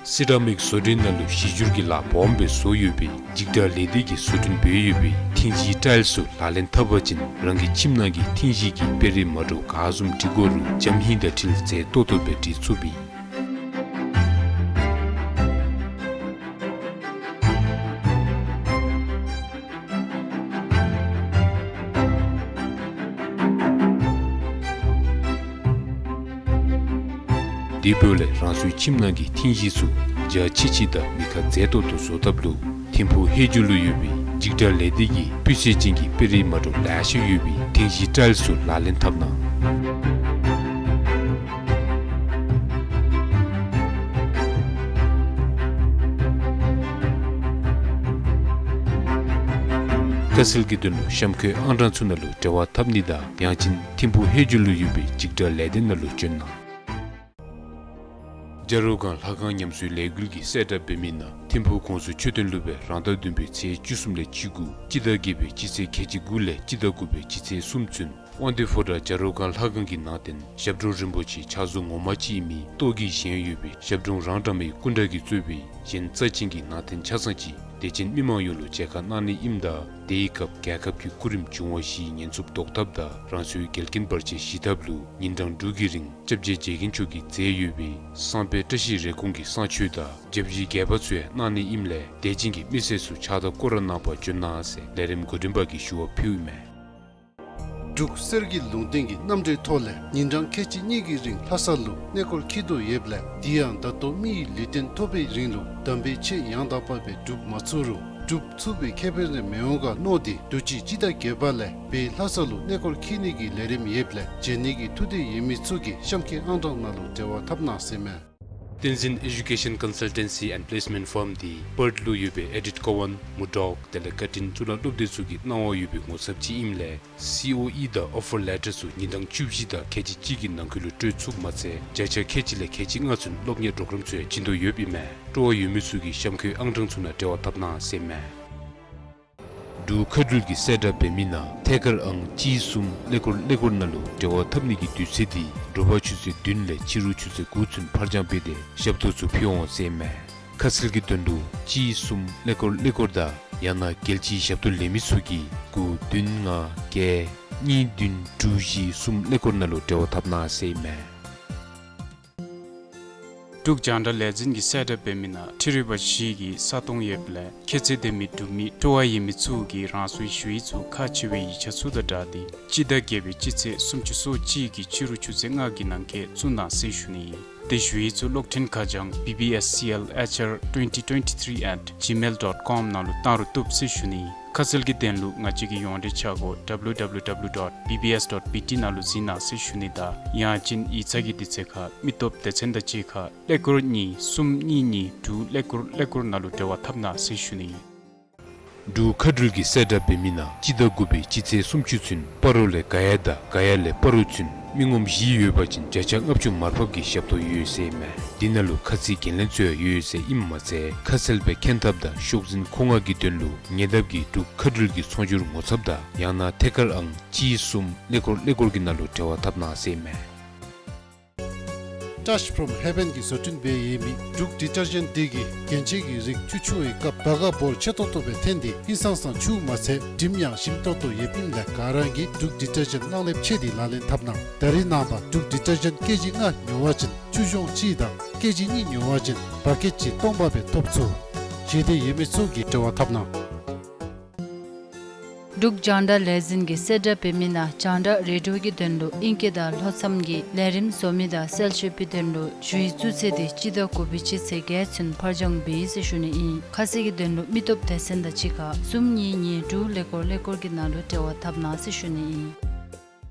སི་ར་མིག་བཟོ་སྐྲུན་ནང་ལུ་གཞི་འགྱུར་གྱི་ལཱ་སྦོམ་སྦེ་བཟོ་ཡོད་པའི་འཇིགས་སྐྲག་ལས་སྡེ་གིས་བཟོ་སྐྲུན་འབད་ཡོད་པའི་ཐིང་གཞིའི་ཊའིལ་ཚུ་ལག་ལེན་འཐབ་པ་ཅིན་རང་གི་ཁྱིམ་ནང་གི་ཐིང་གཞི་གི་དཔེ་རིས་མ་འདྲཝ་ག་བཟུམ་འབྲི་དགོ་རུང་འཇམ་ཧིང་དང་འཁྲིལ་མཛེས་ཏོག་ཏོ་སྦེ་འབྲི་ཚུགས་པས། དེ་འབདཝ་ལས་རང་སོའི་ཁྱིམ་ནང་གི་ཐིང་གཞི་ཚུ་འཇའ་ཆི་ཆི་དང་མི་ཁ་མཛེས་ཏོག་ཏོ་བཟོ་ཐབས་ལུ་ཐིམ་ཕུག་ཧེ་ཇུ་ལུ་ཡོད་པའི་འཇིགས་སྐྲག་ལས་སྡེ་གིས་སྤུས་ཚད་ཅན་གྱི་དཔེ་རིས་མ་འདྲཝ་ལེ་ཤ་ཡོད་པའི་ཐིང་གཞིའི་ཊའིལ་ཚུ་ལག་ལེན་འཐབ་གནང་། ཁ་གསལ་གྱི་དོན་ལུ་གཤམ་འཁོད་ཨང་གྲངས་ཚུ་ནང་ལུ་འབྲེལ་བ་འཐབ་ནི་དང་ཡང་ཅིན་ཐིམ་ཕུག་ཧེ་ཇུ་ལུ་ཡོད་པའི་འཇིགས་སྐྲག་ལས་སྡེ་ནང་ལུ་བྱོན་གནང་། བྱ་རོག་སྒང་ལྷ་ཁང་ཉམས་གསོའི་ལས་འགུལ་གྱིས་གསལ་བསྒྲགས་འབད་མི་ནང་ཐིམ་ཕུག་གོང་ས་མཆོག་སྟོན་ལུ་སྦེ་རང་ཟླ་བདུན་པའི་ཚེས་བཅུ་གསུམ་ལས་བཅུ་དགུ་སྤྱི་ཟླ་བརྒྱད་པའི་སྤྱི་ཚེས་ཁལ་གཅིག་དགུ་ལས་སྤྱི་ཟླ་དགུ་པའི་སྤྱི་ཚེས་གསུམ་ཚུན་དབང་འདུས་ཕོ་བྲང་བྱ་རོག་སྒང་ལྷ་ཁང་གི་ནང་རྟེན་ཞབས་དྲུང་རིན་པོ་ཆེ་ཕྱག་བཟོ་ངོ་མ་ཅིག་ཨིན་མི་ཏོག་གིས་བཞེངས་ཡོད་པའི་ཞབས་དྲུང་རང་འདྲ་མི་སྐུ་འདྲ་གིས་གཙོས་པའི་གཞན་རྩ་ཅན་གྱི་ནང་རྟེན་ཆ་ཚང་ཅིག་དད་ཅན་མི་མང་ཡོངས་ལུ་མཇལ་ཁ་གནང་ནི་ཨིནམ་ད་དེའི་སྐབས་རྒྱལ་ཁབ་ཀྱི་སྐུ་རིམ་བྱུང་བ་བཞིའི་ཉེན་སྲུང་བཟློག་ཐབས་དང་རང་སོའི་འགལ་རྐྱེན་བར་ཆད་ཞི་ཐབས་ལུ་ཉིན་གྲངས་དྲུག་གི་རིང་སྐྱབས་རྗེ་རྗེ་མཁན་མཆོག་གིས་མཛད་ཡོད་པའི་བསངས་དཔེ་བཀྲ་ཤིས་རེ་སྐོང་གི་བསངས་མཆོད་དང་བརྒྱ་བཞི་བརྒྱད་པ་ཚུ་ཡང་གནང་ནི་ཨིནམ་ལས་དད་ཅན་གྱི་མི་སེར་ཚུ་ཕྱག་དང་སྐོར་ར་གནང་བར་བྱོན་གནང་ཟེར་ལས་རིམ་འགོ་འདྲེན་པ་གིས་ཞུ་བ་ཕུལཝ་ཨིན་མས། འབྲུག་གསེར་གྱི་ལུང་བསྟན་གྱི་རྣམ་འགྲེལ་ཐོག་ལས་ཉིན་གྲངས་ཁལ་གཅིག་གཉིས་ཀྱི་རིང་ལྷ་ས་ལུ་གནས་སྐོར་འཁྱིད་དོ་ཡོདཔ་ལས་དེ་ཡང་ད་ལྟོ་མི་ཡི་ལུས་རྟེན་ཐོབ་པའི་རིང་ལུ་དམ་པའི་ཆོས་ཡང་དག་པ་སྦེ་སྒྲུབ་མ་ཚུགས་རུང་སྒྲུབ་ཚུགས་པའི་ཁེ་ཕན་རེ་མི་འོང་ག་མནོ་སྟེ་དུས་ཅི་སྤྱི་ཟླ་བརྒྱད་པ་ལས་སྦེ་ལྷ་ས་ལུ་གནས་སྐོར་འཁྱིད་ནི་གི་ལས་རིམ་ཡོདཔ་ལས་མཇལ་ནི་གི་ཐུགས་འདོད་ཡོད་མི་ཚུ་གིས་གཤམ་འཁོད་ཨང་གྲངས་ནང་ལུ་འབྲེལ་བ་འཐབ་གནང་ཟེར་ཨིན་མས། བསྟན་འཛིན་Education Consultancy and Placement Firm འདི་པརཐ་ལུ་ཡོད་པའི་ཨེ་ཌིཐ་ཀོ་ཝན་མུར་ཌོག་དེ་ལས་ཀར་ཊིན་གཙུག་ལག་སློབ་སྡེ་ཚུ་གིས་གནང་བ་ཡོད་པའི་ངོ་ཚབ་ཅིག་ཨིནམ་ལས་སི་ཨོ་ཨི་དང་ཨོ་ཕར་ལེ་ཊར་ཚུ་ཉིན་གྲངས་བཅུ་བཞི་དང་ཁལ་གཅིག་གཅིག་གི་ནང་འཁོད་ལུ་སྤྲོད་ཚུགསཔ་མ་ཚད་བརྒྱ་ཆ་ཁལ་གཅིག་ལས་ཁལ་གཅིག་ལྔ་ཚུན་སློབ་གཉེར་གྲོགས་རམ་ཚུ་ཡང་བྱིན་དོ་ཡོདཔ་ཨིན་མས། སྤྲོ་བ་ཡོད་མི་ཚུ་གིས་གཤམ་འཁོད་ཨང་གྲངས་ཚུ་ནང་འབྲེལ་བ་འཐབ་གནང་ཟེར་ཨིན་མས། འབྲུག་མཁའ་འགྲུལ་གྱིས་གསལ་བསྒྲགས་འབད་མི་ནང་ཐད་ཀར་ཨང་གཅིག་གསུམ་ཀླད་ཀོར་ཀླད་ཀོར་ནང་ལུ་འབྲེལ་བ་འཐབ་ནི་གི་དུས་ཚོད་འདི་དྲོ་པ་ཆུ་ཚོད་བདུན་ལས་ཕྱི་རུ་ཆུ་ཚོད་དགུ་ཚུན་ཕར་འགྱངས་འབད་དེ་ཞབས་ཏོག་ཚུ་ཕུལ་འོང་ཟེར་ཨིན་མས། ཁ་གསལ་གྱི་དོན་ལུ་གཅིག་གསུམ་ཀླད་ཀོར་ཀླད་ཀོར་དང་ཡང་ན་རྒྱལ་སྤྱིའི་ཞབས་ཏོག་ལེན་མི་ཚུ་གིས་དགུ་བདུན་ལྔ་བརྒྱད་གཉིས་བདུན་དྲུག་བཞི་གསུམ་ཀླད་ཀོར་ནང་ལུ་འབྲེལ་བ་འཐབ་གནང་ཟེར་ཨིན་མས། འབྲུག་རྒྱང་བསྒྲགས་ལས་འཛིན་གྱིས་གསལ་བསྒྲགས་འབད་མི་ནང་འཕྲུལ་རིག་པ་བཞི་གི་ས་སྟོང་ཡོདཔ་ལས་ཁྱད་ཚད་ལྡན་མི་འབྲུག་མི་སྤྲོ་བ་ཡོད་མི་ཚུ་གིས་རང་སོའི་ཞུ་ཡིག་ཚུ་ཁག་ཆེ་བའི་ཡིག་ཆ་ཚུ་དང་སྦྲགས་ཏེ་སྤྱི་ཟླ་བརྒྱད་པའི་སྤྱི་ཚེས་སུམ་ཅུ་སོ་གཅིག་གི་ཕྱི་རུ་ཆུ་ཚོད་ལྔ་གི་ནང་འཁོད་བཙུགས་གནང་ཟེར་ཞུ་ནི་ཨིན། དེ་ཞུ་ཡིག་ཚུ་གློག་འཕྲིན་ཁ་བྱང་B B S C L H R twenty twenty-three at gmail dot com ནང་ལུ་བཏང་རུང་བཏུབ་ཟེར་ཞུ་ནི་ཨིན། ཁ་གསལ་གྱི་དོན་ལུ་ང་བཅས་ཀྱི་ཡོངས་འབྲེལ་ཆ་སྒོ་W W W dot B B S dot B T ནང་ལུ་གཟིགས་གནང་ཟེར་ཞུ་ནི་དང་ཡང་ཅིན་ཡིག་ཚང་གི་དུས་ཚོད་ཁར་མི་སྟོབས་སྡེ་ཚན་དང་གཅིག་ཁར་ཀླད་ཀོར་གཉིས་གསུམ་གཉིས་གཉིས་དྲུག་ཀླད་ཀོར་ཀླད་ཀོར་ནང་ལུ་འབྲེལ་བ་འཐབ་གནང་ཟེར་ཞུ་ནི་ཨིན། འབྲུག་མཁའ་འགྲུལ་གྱིས་གསལ་བསྒྲགས་འབད་མི་ནང་སྤྱི་ཟླ་དགུ་པའི་སྤྱི་ཚེས་སུམ་ཅུ་ཚུན་སྤ་རོ་ལས་ག་ཡ་དང་ག་ཡ་ལས་སྤ་རོ་ཚུན་མི་ངོམ་བཞི་ཡོད་པ་ཅིན་བརྒྱ་ཆ་ལྔ་བཅུ་མར་ཕབ་ཀྱི་ཞབས་ཏོག་ཡོད་ཟེར་ཨིན་མས། འདི་ནང་ལུ་ཁ་ཚིག་འགན་ལེན་ཚུ་ཡང་ཡོད་ཟེར་ཨིནམ་མ་ཚད་ཁ་གསལ་སྦེ་མཁྱེན་ཐབས་དང་ཤོག་འཛིན་མཁོ་མངགས་ཀྱི་དོན་ལུ་ཉེ་འདབས་ཀྱི་འབྲུག་མཁའ་འགྲུལ་གྱི་ཚོང་སྒྱུར་ངོ་ཚབ་དང་ཡང་ན་ཐད་ཀར་ཨང་གཅིག་གསུམ་ཀླད་ཀོར་ཀླད་ཀོར་གྱི་ནང་ལུ་འབྲེལ་བ་འཐབ་གནང་ཟེར་ཨིན་མས། Touch from Heaven གྱིས་བཟོ་སྐྲུན་འབད་ཡོད་མི་འབྲུག་ཌི་ཊར་ཇེནཊ་འདི་གིས་རྒྱན་ཆས་ཀྱི་རིགས་ཆུ་འཁྱུ་བའི་སྐབས་བར་ག་བོར་ཆེ་ཏོག་ཏོ་སྦེ་འཐོན་ཏེ་ཧིང་སངས་ས་འཁྱུཝ་མ་ཚད་དྲིམ་ཡང་ཞིམ་ཏོག་ཏོ་ཡོདཔ་ཨིནམ་ལས་ག་ར་གིས་འབྲུག་ཌི་ཊར་ཇེནཊ་གླང་ལེབ་མཆོད་དེ་ལག་ལེན་འཐབ་གནང་། ད་རིས་ནངས་པ་འབྲུག་ཌི་ཊར་ཇེནཊ་ཀེ་ཇི་ལྔ་ཉོ་བ་ཅིན་ཆུ་གཞོང་གཅིག་དང་ཀེ་ཇི་གཉིས་ཉོ་བ་ཅིན་བ་ཀེཊ་གཅིག་སྟོང་པ་སྦེ་ཐོབ་ཚུགས། ཞེ་འདོད་ཡོད་མི་ཚུ་གིས་འབྲེལ་བ་འཐབ་གནང་། འབྲུག་རྒྱང་བསྒྲགས་ལས་འཛིན་གྱིས་གསལ་བསྒྲགས་འབད་མི་ནང་རྒྱང་བསྒྲགས་རེ་ཌི་ཡོ་གི་དོན་ལུ་ཨིང་སྐད་དང་ལྷོ་མཚམས་ཀྱི་ལས་རིམ་བཟོ་མི་དང་གསལ་བཤད་པའི་དོན་ལུ་ཞུ་ཡིག་བཙུགས་ཚེས་འདི་སྤྱི་ཟླ་དགུ་པའི་སྤྱི་ཚེས་བརྒྱད་ཚུན་ཕར་འགྱངས་འབད་ཡི་ཟེར་ཞུ་ནི་ཨིན། ཁ་གསལ་གྱི་དོན་ལུ་མི་སྟོབས་སྡེ་ཚན་དང་གཅིག་ཁར་གསུམ་གཉིས་གཉིས་དྲུག་ཀླད་ཀོར་ཀླད་ཀོར་གྱི་ནང་ལུ་འབྲེལ་བ་འཐབ་གནང་ཟེར་ཞུ་ནི་ཨིན།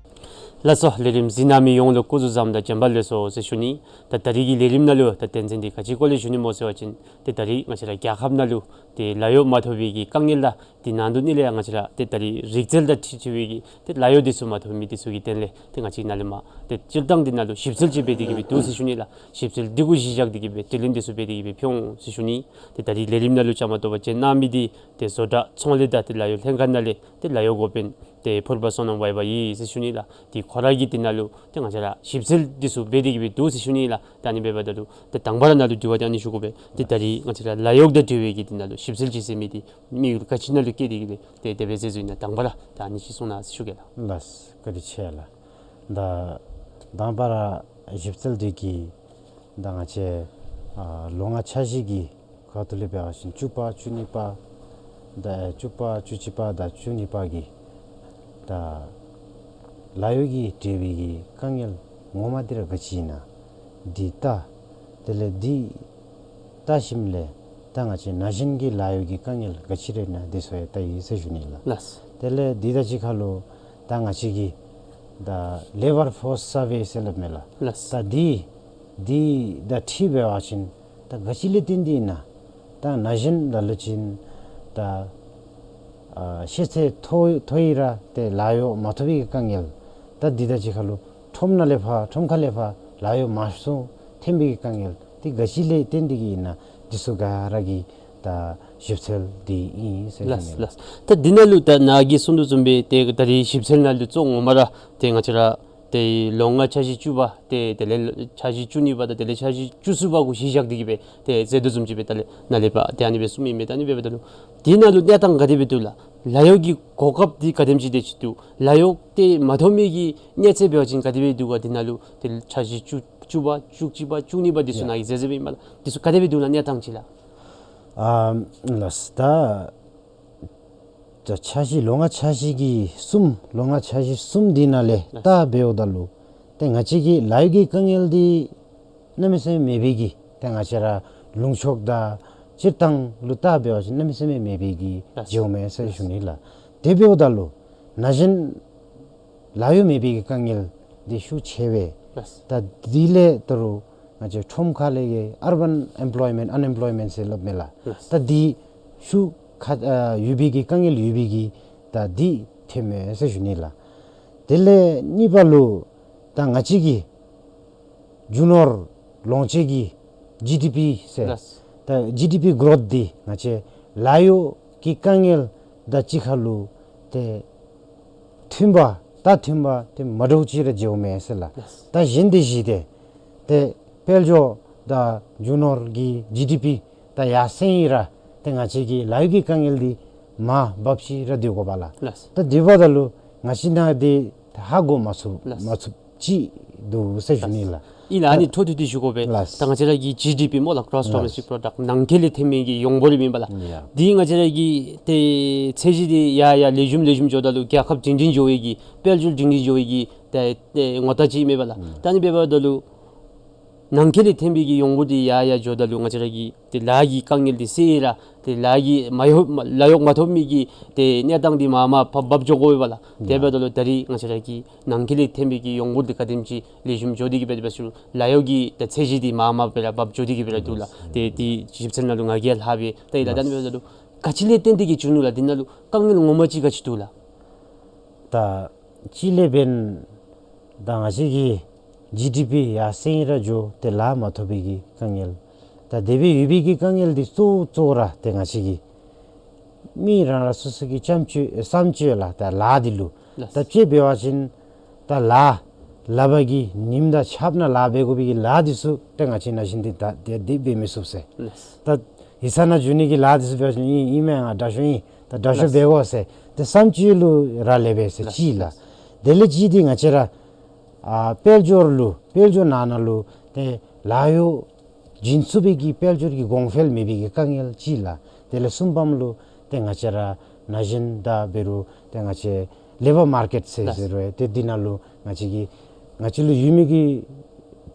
ལགས་སོ། ལས་རིམ་གཟིགས་གནང་མི་ཡོངས་ལུ་སྐུ་གཟུགས་བཟང་དང་བྱོན་པ་ལེགས་སོ་ཟེར་ཞུ་ནི། ད་ད་རིས་ཀྱི་ལས་རིམ་ནང་ལུ་ད་དོན་ཚན་འདི་ག་ཅིའི་སྐོར་ལས་ཞུ་ནི་སྨོ་ཟེར་བ་ཅིན་ཏེ་ད་རིས་ང་བཅས་ར་རྒྱལ་ཁབ་ནང་ལུ་ཏེ་ལཱ་གཡོག་མ་ཐོབ་པའི་གི་དཀའ་ངལ་དང་དེ་ནང་དོག་ནི་ལས་ང་བཅས་ར་ཏེ་ད་རིས་རིག་རྩལ་དང་འཁྲིལ་འཁྲིལ་བའི་གི་ཏེ་ལཱ་གཡོག་འདི་ཚུ་མ་ཐོབ་མི་འདི་ཚུ་གི་དོན་ལས་ཏེ་ང་བཅས་ནཱ་ལས་མར་ཏེ་སྤྱིར་བཏང་འདི་ནང་ལུ་ཞིབ་འཚོལ་ཅིག་འབད་དེ་གི་སྦེ་འདུག་ཟེར་ཞུ་ནི་ལགས། ཞིབ་འཚོལ་འདི་གུ་གཞི་བཞག་སྟེ་གི་སྦེ་དྲི་ལན་འདི་ཚུ་འབད་དེ་གི་སྦེ་ཕུལ་འོང་ཟེར་ཞུ་ནི། ཏེ་ད་རིས་ལས་རིམ་ནང་ལུ་བཅའ་མར་གཏོགས་པར་བྱོན་གནང་མི་འདི་ཏེ་བཟོ་གྲྭ་ཚོང་ལས་དང་ཏེ་ལཱ་གཡོག་ལྷན་ཁག་ནང་ལས་ཏེ་ལཱ་གཡོག་འགོ་དཔོན་ཏེ་ཕུར་པ་བསོད་ནམས་ཝའི་ཝའི་ཨིན་ཟེར་ཞུ་ནི་ལགས། ཏེ་ཁོ་ར་གིས་འདི་ནང་ལུ་ཏེ་ང་བཅས་ར་ཞིབ་འཚོལ་འདི་ཚུ་འབད་དེ་གི་སྦེ་འདུག་ཟེར་ཞུ་ནི་ལགས། ད་ཨ་ནི་འབདཝ་ད་ལུ་ཏེ་དང་པ་ར་ནཱ་ལུ་དྲི་བ་འདི་ཨ་ནི་ཞུ་དགོ་པས། ཏེ་ད་རིས་ང་བཅས་ར་ལཱ་གཡོག་དང་འབྲེལ་བའི་གི་འདི་ནང་ལུ་ཞིབ་འཚོལ་ཅིག་ཟེར་མི་འདི་དམིགས་ཡུལ་ག་ཅི་ནང་ལུ་བསྐྱེད་དེ་གི་སྦེ་ཏེ་དེ་སྦེ་མཛད་མཛདཔ་ཨིན་ན་དང་པ་ར་ད་ཨ་ནི་ཅིག་གསུང་གནང་ཟེར་ཞུ་གེ་ལགས། ལགས་སོ། བཀའ་དྲིན་ཆེ་ལགས། ད་དང་པ་ར་ཞིབ་འཚོལ་འདི་གིས་ད་ང་བཅས་ཨ་ལོ་ལྔ་འཆར་གཞི་གི་ཁ་ཐུག་ལས་འབད་བ་ཅིན་བཅུ་པ་བཅུ་གཉིས་པ་ད་བཅུ་པ་བཅུ་གཅིག་པ་དང་བཅུ་གཉིས་པ་གི་ད་ལཱ་གཡོག་གི་འབྲེལ་བའི་གི་དཀའ་ངལ་ངོ་མ་འདི་ར་ག་ཅི་ཨིན་ན་འདི་ལྟ། དེ་ལས་འདི་ལྟ་ཞིནམ་ལས་ད་ང་བཅས་ན་གཞོན་གྱི་ལཱ་གཡོག་གི་དཀའ་ངལ་ག་ཅི་ར་ཨིན་ན་འདི་ཚུ་ཡང་ལྟ་ཡི་ཟེར་ཞུ་ནི་ལགས། ལགས། དེ་ལས་འདི་དང་གཅིག་ཁར་ལུ་ད་ང་བཅས་ཀྱི་ད་ལེ་བར་ཕོརསི་སར་ཝེ་ཟེར་སླབ་མས་ལགས། ལགས། ད་འདི་འདི་དང་འཁྲིལ་འབད་བ་ཅིན་ད་ག་ཅི་ལས་བརྟེན་ཏེ་ཨིན་ན། ད་ན་གཞོན་ལ་ལུ་ཅིག་ད་ཨ་ཤེས་ཚད་མཐོ་མཐོ་ཡི་ར་ཏེ་ལཱ་གཡོག་མ་ཐོབ་པའི་དཀའ་ངལ། ད་འདི་དང་གཅིག་ཁར་ལུ་ཁྲོམ་ནང་ལས་ཕར་ཁྲོམ་ཁ་ལས་ཕར་ལཱ་གཡོག་མ་སོང་ཐོན་པའི་དཀའ་ངལ་འདི་ག་ཅི་ལས་བརྟེན་ཏེ་གི་ཨིན་ན། འདི་ཚུ་ག་ར་གི་ད་ཞིབ་འཚོལ་འདི་ཨིན་ཟེར་ཞུ་ནི་ལགས། ལགས། ད་འདི་ནང་ལུ་ད་ནཱ་གིས་གསུང་དོ་བཟུམ་སྦེ་ཏེ་ད་རིས་ཞིབ་འཚོལ་ནང་ལུ་གཙོ་ངོ་མ་ར་ཏེ་ང་བཅས་ར་ཏེ་ལོ་ལྔ་འཆར་གཞི་བཅུ་པ་ཏེ་དེ་ལས་འཆར་གཞི་བཅུ་གཉིས་པ་དང་དེ་ལས་འཆར་གཞི་བཅུ་གསུམ་པ་གུ་གཞི་བཞག་སྟེ་གི་སྦེ་ཏེ་མཛད་དོ་བཟུམ་ཅིག་སྦེ་ད་ལས་ནཱ་ལས་ཕར་ཏེ་ཨ་ནི་སྦེ་གསུངམ་ཨིན་མས། ད་ཨ་ནི་སྦེ་འབདཝ་ད་ལུ་འདི་ནང་ལུ་གནས་སྟངས་ག་དེ་སྦེ་འདུག་ལགས། ལཱ་གཡོག་གི་གོ་སྐབས་འདི་ག་དེམ་ཅིག་དེ་ཅིག་འདུག། ལཱ་གཡོག་འདི་མ་ཐོབ་མི་གི་གནས་ཚད་འབད་བ་ཅིན་ག་དེ་སྦེ་འདུག་ག། འདི་ནང་ལུ་ཏེ་འཆར་གཞི་བཅུ་བཅུ་པ་བཅུ་གཅིག་པ་བཅུ་གཉིས་པ་འདི་ཚུ་ཡ་ནཱ་གིས་མཛད་མཛདཔ་ཨིན་མས་ལགས། འདི་ཚུ་ག་དེ་སྦེ་འདུག་ལགས་གནས་སྟངས་ཅིག་ལགས། ཨ་ལགས་ད་ད་འཆར་གཞི་ལོ་ལྔ་འཆར་གཞི་གི་གསུམ་ལོ་ལྔ་འཆར་གཞི་གསུམ་འདི་ནང་ལས་ལགས། ད་འབདཝ་ད་ལུ་ཏེ་ང་བཅས་ཀྱི་ལཱ་གཡོག་གི་དཀའ་ངལ་འདི་གནམ་མེད་ས་མེད་མེད་པའི་གི་ཏེ་ང་བཅས་ར་ལུང་ཕྱོགས་དང་སྤྱིར་བཏང་ལུ་ད་འབད་བ་ཅིན་གནམ་མེད་ས་མེད་མེད་པའི་གི་ལགས། འགྱོཝ་མས་ཟེར་ཞུ་ནི་ལགས། དེ་འབདཝ་ད་ལུ་ན་གཞོན་ལཱ་གཡོག་མེད་པའི་གི་དཀའ་ངལ་འདི་ཤུགས་ཆེ་བས། ལགས། ད་འདི་ལས་ད་རུང་ང་བཅས་ཁྲོམ་ཁ་ལས་ཀྱི་ཨར་བཱན་ཨེམ་པོལོའི་མེནཊ་ཨན་ཨེམ་པོལོའི་མེནཊ་ཟེར་སླབ་མས་ལགས། ལགས། ད་འདི་ཤུགས་ཁ་ཨ་ཡོད་པའི་གི་དཀའ་ངལ་ཡོད་པའི་གི་ད་འདི་ཐོནམ་མས་ཟེར་ཞུ་ནི་ལགས། དེ་ལས་གཉིས་པ་ལུ་ད་ང་བཅས་ཀྱི་རྒྱུ་ནོར་ལོངས་སྤྱོད་ཀྱི་ཇི་ཌི་པི་ཟེར། ལགས། ད་ཇི་ཌི་པི་གོ་རོཐ་འདི་ང་བཅས་ལཱ་གཡོག་གི་དཀའ་ངལ་དང་གཅིག་ཁར་ལུ་ཏེ་མཐུན་པ་ད་མཐུན་པ་ཏེ་མ་འདྲཝ་ཅིག་ར་འགྱོཝ་མས་ཟེར་ལགས། ལགས། ད་གཞན་དེ་གཞི་དེ་ཏེ་དཔལ་འབྱོར་དང་རྒྱུ་ནོར་གྱི་ཇི་ཌི་པི་ད་ཡར་སེང་ཡི་ར་ཏེ་ང་བཅས་ཀྱི་ལཱ་གཡོག་གི་དཀའ་ངལ་འདི་མར་བབས་ཅི་ར་སྡོད་དགོ་པ་ལགས། ལགས། ད་དེ་འབདཝ་ད་ལུ་ང་བཅས་ནཱ་འདི་ཧ་གོ་མ་ཚུགས། ལགས། མ་ཚུགསཔ་ཅིག་འདུག་ཟེར་ཞུ་ནི་ལགས། ཨིན་ལགས། ཨ་ནི་ད་འཕྲོ་མཐུད་དེ་ཞུ་དགོ་པས། ལགས། ད་ང་བཅས་ར་གི་ཇི་ཌི་པི་སྨོ་ལགས། གོ་རོསི་ཌོ་མེ་སི་ཊིག་ལགས། པོ་རོ་ཌགཊ་ནང་འཁོད་ལས་ཐོན་མི་གི་ཡོངས་འབོར་ཨིན་པས་ལགས། ཡ། འདི་ང་བཅས་ར་གི་ཏེ་ཚད་གཞི་འདི་ཡར་ཡར་ལེགས་ཤོམ་ལེགས་ཤོམ་འགྱོཝ་ད་ལུ་རྒྱལ་ཁབ་སྒྲིང་སྒྲིང་འགྱོ་བའི་གི་དཔལ་འབྱོར་སྒྲིང་སྒྲིང་འགྱོ་བའི་གི་ཏེ་ཏེ་ངོ་རྟགས་ཅིག་ཨིན་པས་ལགས། ད་ཨ་ནི་འབདཝ་ད་ལུ་ནང་འཁོད་ལས་ཐོན་པའི་གི་ཡོངས་འབོར་འདི་ཡར་ཡར་འགྱོཝ་ད་ལུ་ང་བཅས་ར་གི་ཏེ་ལཱ་གི་དཀའ་ངལ་འདི་སེལ་ཡི་ར་ཏེ་ལཱ་གི་མ་ཡོ་ལཱ་གཡོག་མ་ཐོབ་མི་གི་ཏེ་གནས་སྟངས་འདི་མར་མར་བབས་བབས་འགྱོ་དགོ་པས་ལགས། དེ་འབདཝ་ད་ལུ་ད་རིས་ང་བཅས་ར་གི་ནང་འཁོད་ལས་ཐོན་པའི་གི་ཡོངས་འབོར་འདི་ག་དེམ་ཅིག་ལེགས་ཤོམ་འགྱོ་སྟེ་གི་འབད་འབད་ཞུ་ལཱ་གཡོག་གི་ཏེ་ཚད་གཞི་འདི་མར་མར་སྦེ་ར་བབས་འགྱོ་སྟེ་གི་འབད་ར་འདུག་ལགས། ཏེ་འདི་ཞིབ་འཚོལ་ནང་ལུ་ང་གིས་ཡང་ལྷག་སྦེ་ད་ཡི་ལགས། ད་ཨ་ནི་འབདཝ་ད་ལུ་ག་ཅི་ལས་བརྟེན་ཏེ་གི་བྱུང་ནུག་ལགས། འདི་ནང་ལུ་དཀའ་ངལ་ངོ་མ་ཅིག་ག་ཅི་འདུག་ལགས། ད་གཅིག་ལས་འབདན་ད་ང་བཅས་ཀྱི་ཇི་ཌི་པི་ཡར་སེང་ཡི་ར་འགྱོ་ཏེ་ལཱ་མ་ཐོབ་པའི་གི་དཀའ་ངལ། ད་དེ་སྦེ་ཡོད་པའི་གི་དཀའ་ངལ་འདི་གཙོ་བོ་གཙོ་བོ་ར་ཏེ་ང་བཅས་ཀྱི་མི་རང་རང་སོ་སོ་གི་བསམ་སྤྱོད་བསམ་སྤྱོད་ལགས། ད་ལཱ་འདི་ལུ་ལགས། ད་དཔྱེ་འབད་བ་ཅིན་ད་ལཱ་ལག་པ་གིས་ཉིམ་དང་ཆརཔ་ནང་ལཱ་འབད་དགོ་པའི་གི་ལཱ་འདི་ཚུ་ཏེ་ང་བཅས་ན་གཞོན་འདི་ད་དེ་འདི་འབད་མི་ཚུགས་ཟེར། ལགས། ད་ཡིག་ཚང་ནང་འགྱོ་ནི་གི་ལཱ་འདི་ཚུ་འབད་བ་ཅིན་ཨིན་ཨིན་མས། ང་དྲག་ཤོས་ཨིན། ད་དྲག་ཤོས་ལགས། འབད་དགོ་ཟེར་ཏེ་བསམ་སྤྱོད་ལུ་རག་ལས་པས་ཟེར། ལགས། གཅིག་ལགས། ལགས། དེ་ལས་གཅིག་འདི་ང་བཅས་ར་ཨ་དཔལ་འབྱོར་ལུ་དཔལ་འབྱོར་ནང་ན་ལུ་ཏེ་ལཱ་གཡོག་བྱིན་ཚུགས་པའི་གི་དཔལ་འབྱོར་གྱི་གོང་འཕེལ་མེད་པའི་གི་དཀའ་ངལ་གཅིག་ལགས། དེ་ལས་གསུམ་པམ་ལུ་ཏེ་ང་བཅས་ར་ ན་གཞོན་དང་འབད་རུང་ཏེ་ང་བཅས་ལེ་བར་མར་ཀེཊ་ཟེར་ལགས། ཟེར་རུང་ཏེ་འདི་ནང་ལུ་ང་བཅས་ཀྱི་ང་བཅས་ལུ་ཡོད་མི་གི་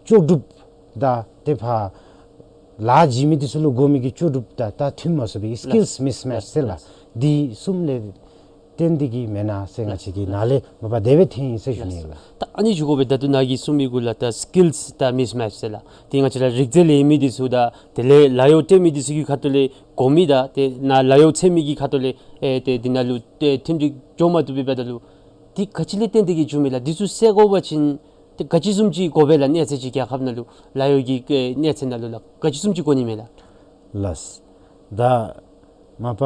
ལྕོགས་གྲུབ་དང་ཏེ་ཕར་ལཱ་བྱིན་མི་འདི་ཚུ་ལུ་དགོ་མི་གི་ལྕོགས་གྲུབ་དང་ད་མཐུན་མ་སོང་བའི་ལགས། སི་ཀིལསི་མིསི་མེཆ་ལགས། ཟེར་ལགས། ལགས། འདི་གསུམ་ལས་བརྟེན་ཏེ་གིས་མེན་ན་ཟེར་ང་བཅས་ཀྱིས་ནཱ་ལས་མ་པ་དེ་སྦེ་ཐོན་ཡི་ཟེར་ཞུ་ནི་ལགས། ད་ཨ་ནི་ཞུ་དགོ་པས། ད་ལྟོ་ནཱ་གིས་གསུངས་མི་གུ་ལུ་ད་སི་ཀིལསི་དང་མིསི་མེཆ་ཟེར་ལགས། ཏེ་ང་བཅས་ར་རིག་རྩལ་ལེན་མི་འདི་ཚུ་དང་དེ་ལས་ལཱ་གཡོག་སྤྲོད་མི་འདི་ཚུ་གི་ཁ་ཐུག་ལས་དགོ་མི་དང་ཏེ་ནཱ་ལཱ་གཡོག་འཚོལ་མི་གི་ཁ་ཐུག་ལས་ཨེ་ཏེ་འདི་ནང་ལུ་ཏེ་མཐུན་འགྲིག་འགྱོ་མ་བཏུབ་པའི་འབདཝ་ད་ལུ་འདི་ག་ཅི་ལས་བརྟེན་ཏེ་གིས་བྱུངམ་མས་ལགས། འདི་ཚུ་སེལ་དགོ་པ་ཅིན་ཏེ་ག་ཅི་བཟུམ་ཅིག་དགོ་པས་ལགས། གནས་ཚད་ཅིག་རྒྱལ་ཁབ་ནང་ལུ་ལཱ་གཡོག་གི་ཨེ་གནས་ཚད་ནང་ལུ་ལགས། ག་ཅི་བཟུམ་ཅིག་དགོ་ནི་མས་ལགས། ལགས། ད་མ་པ་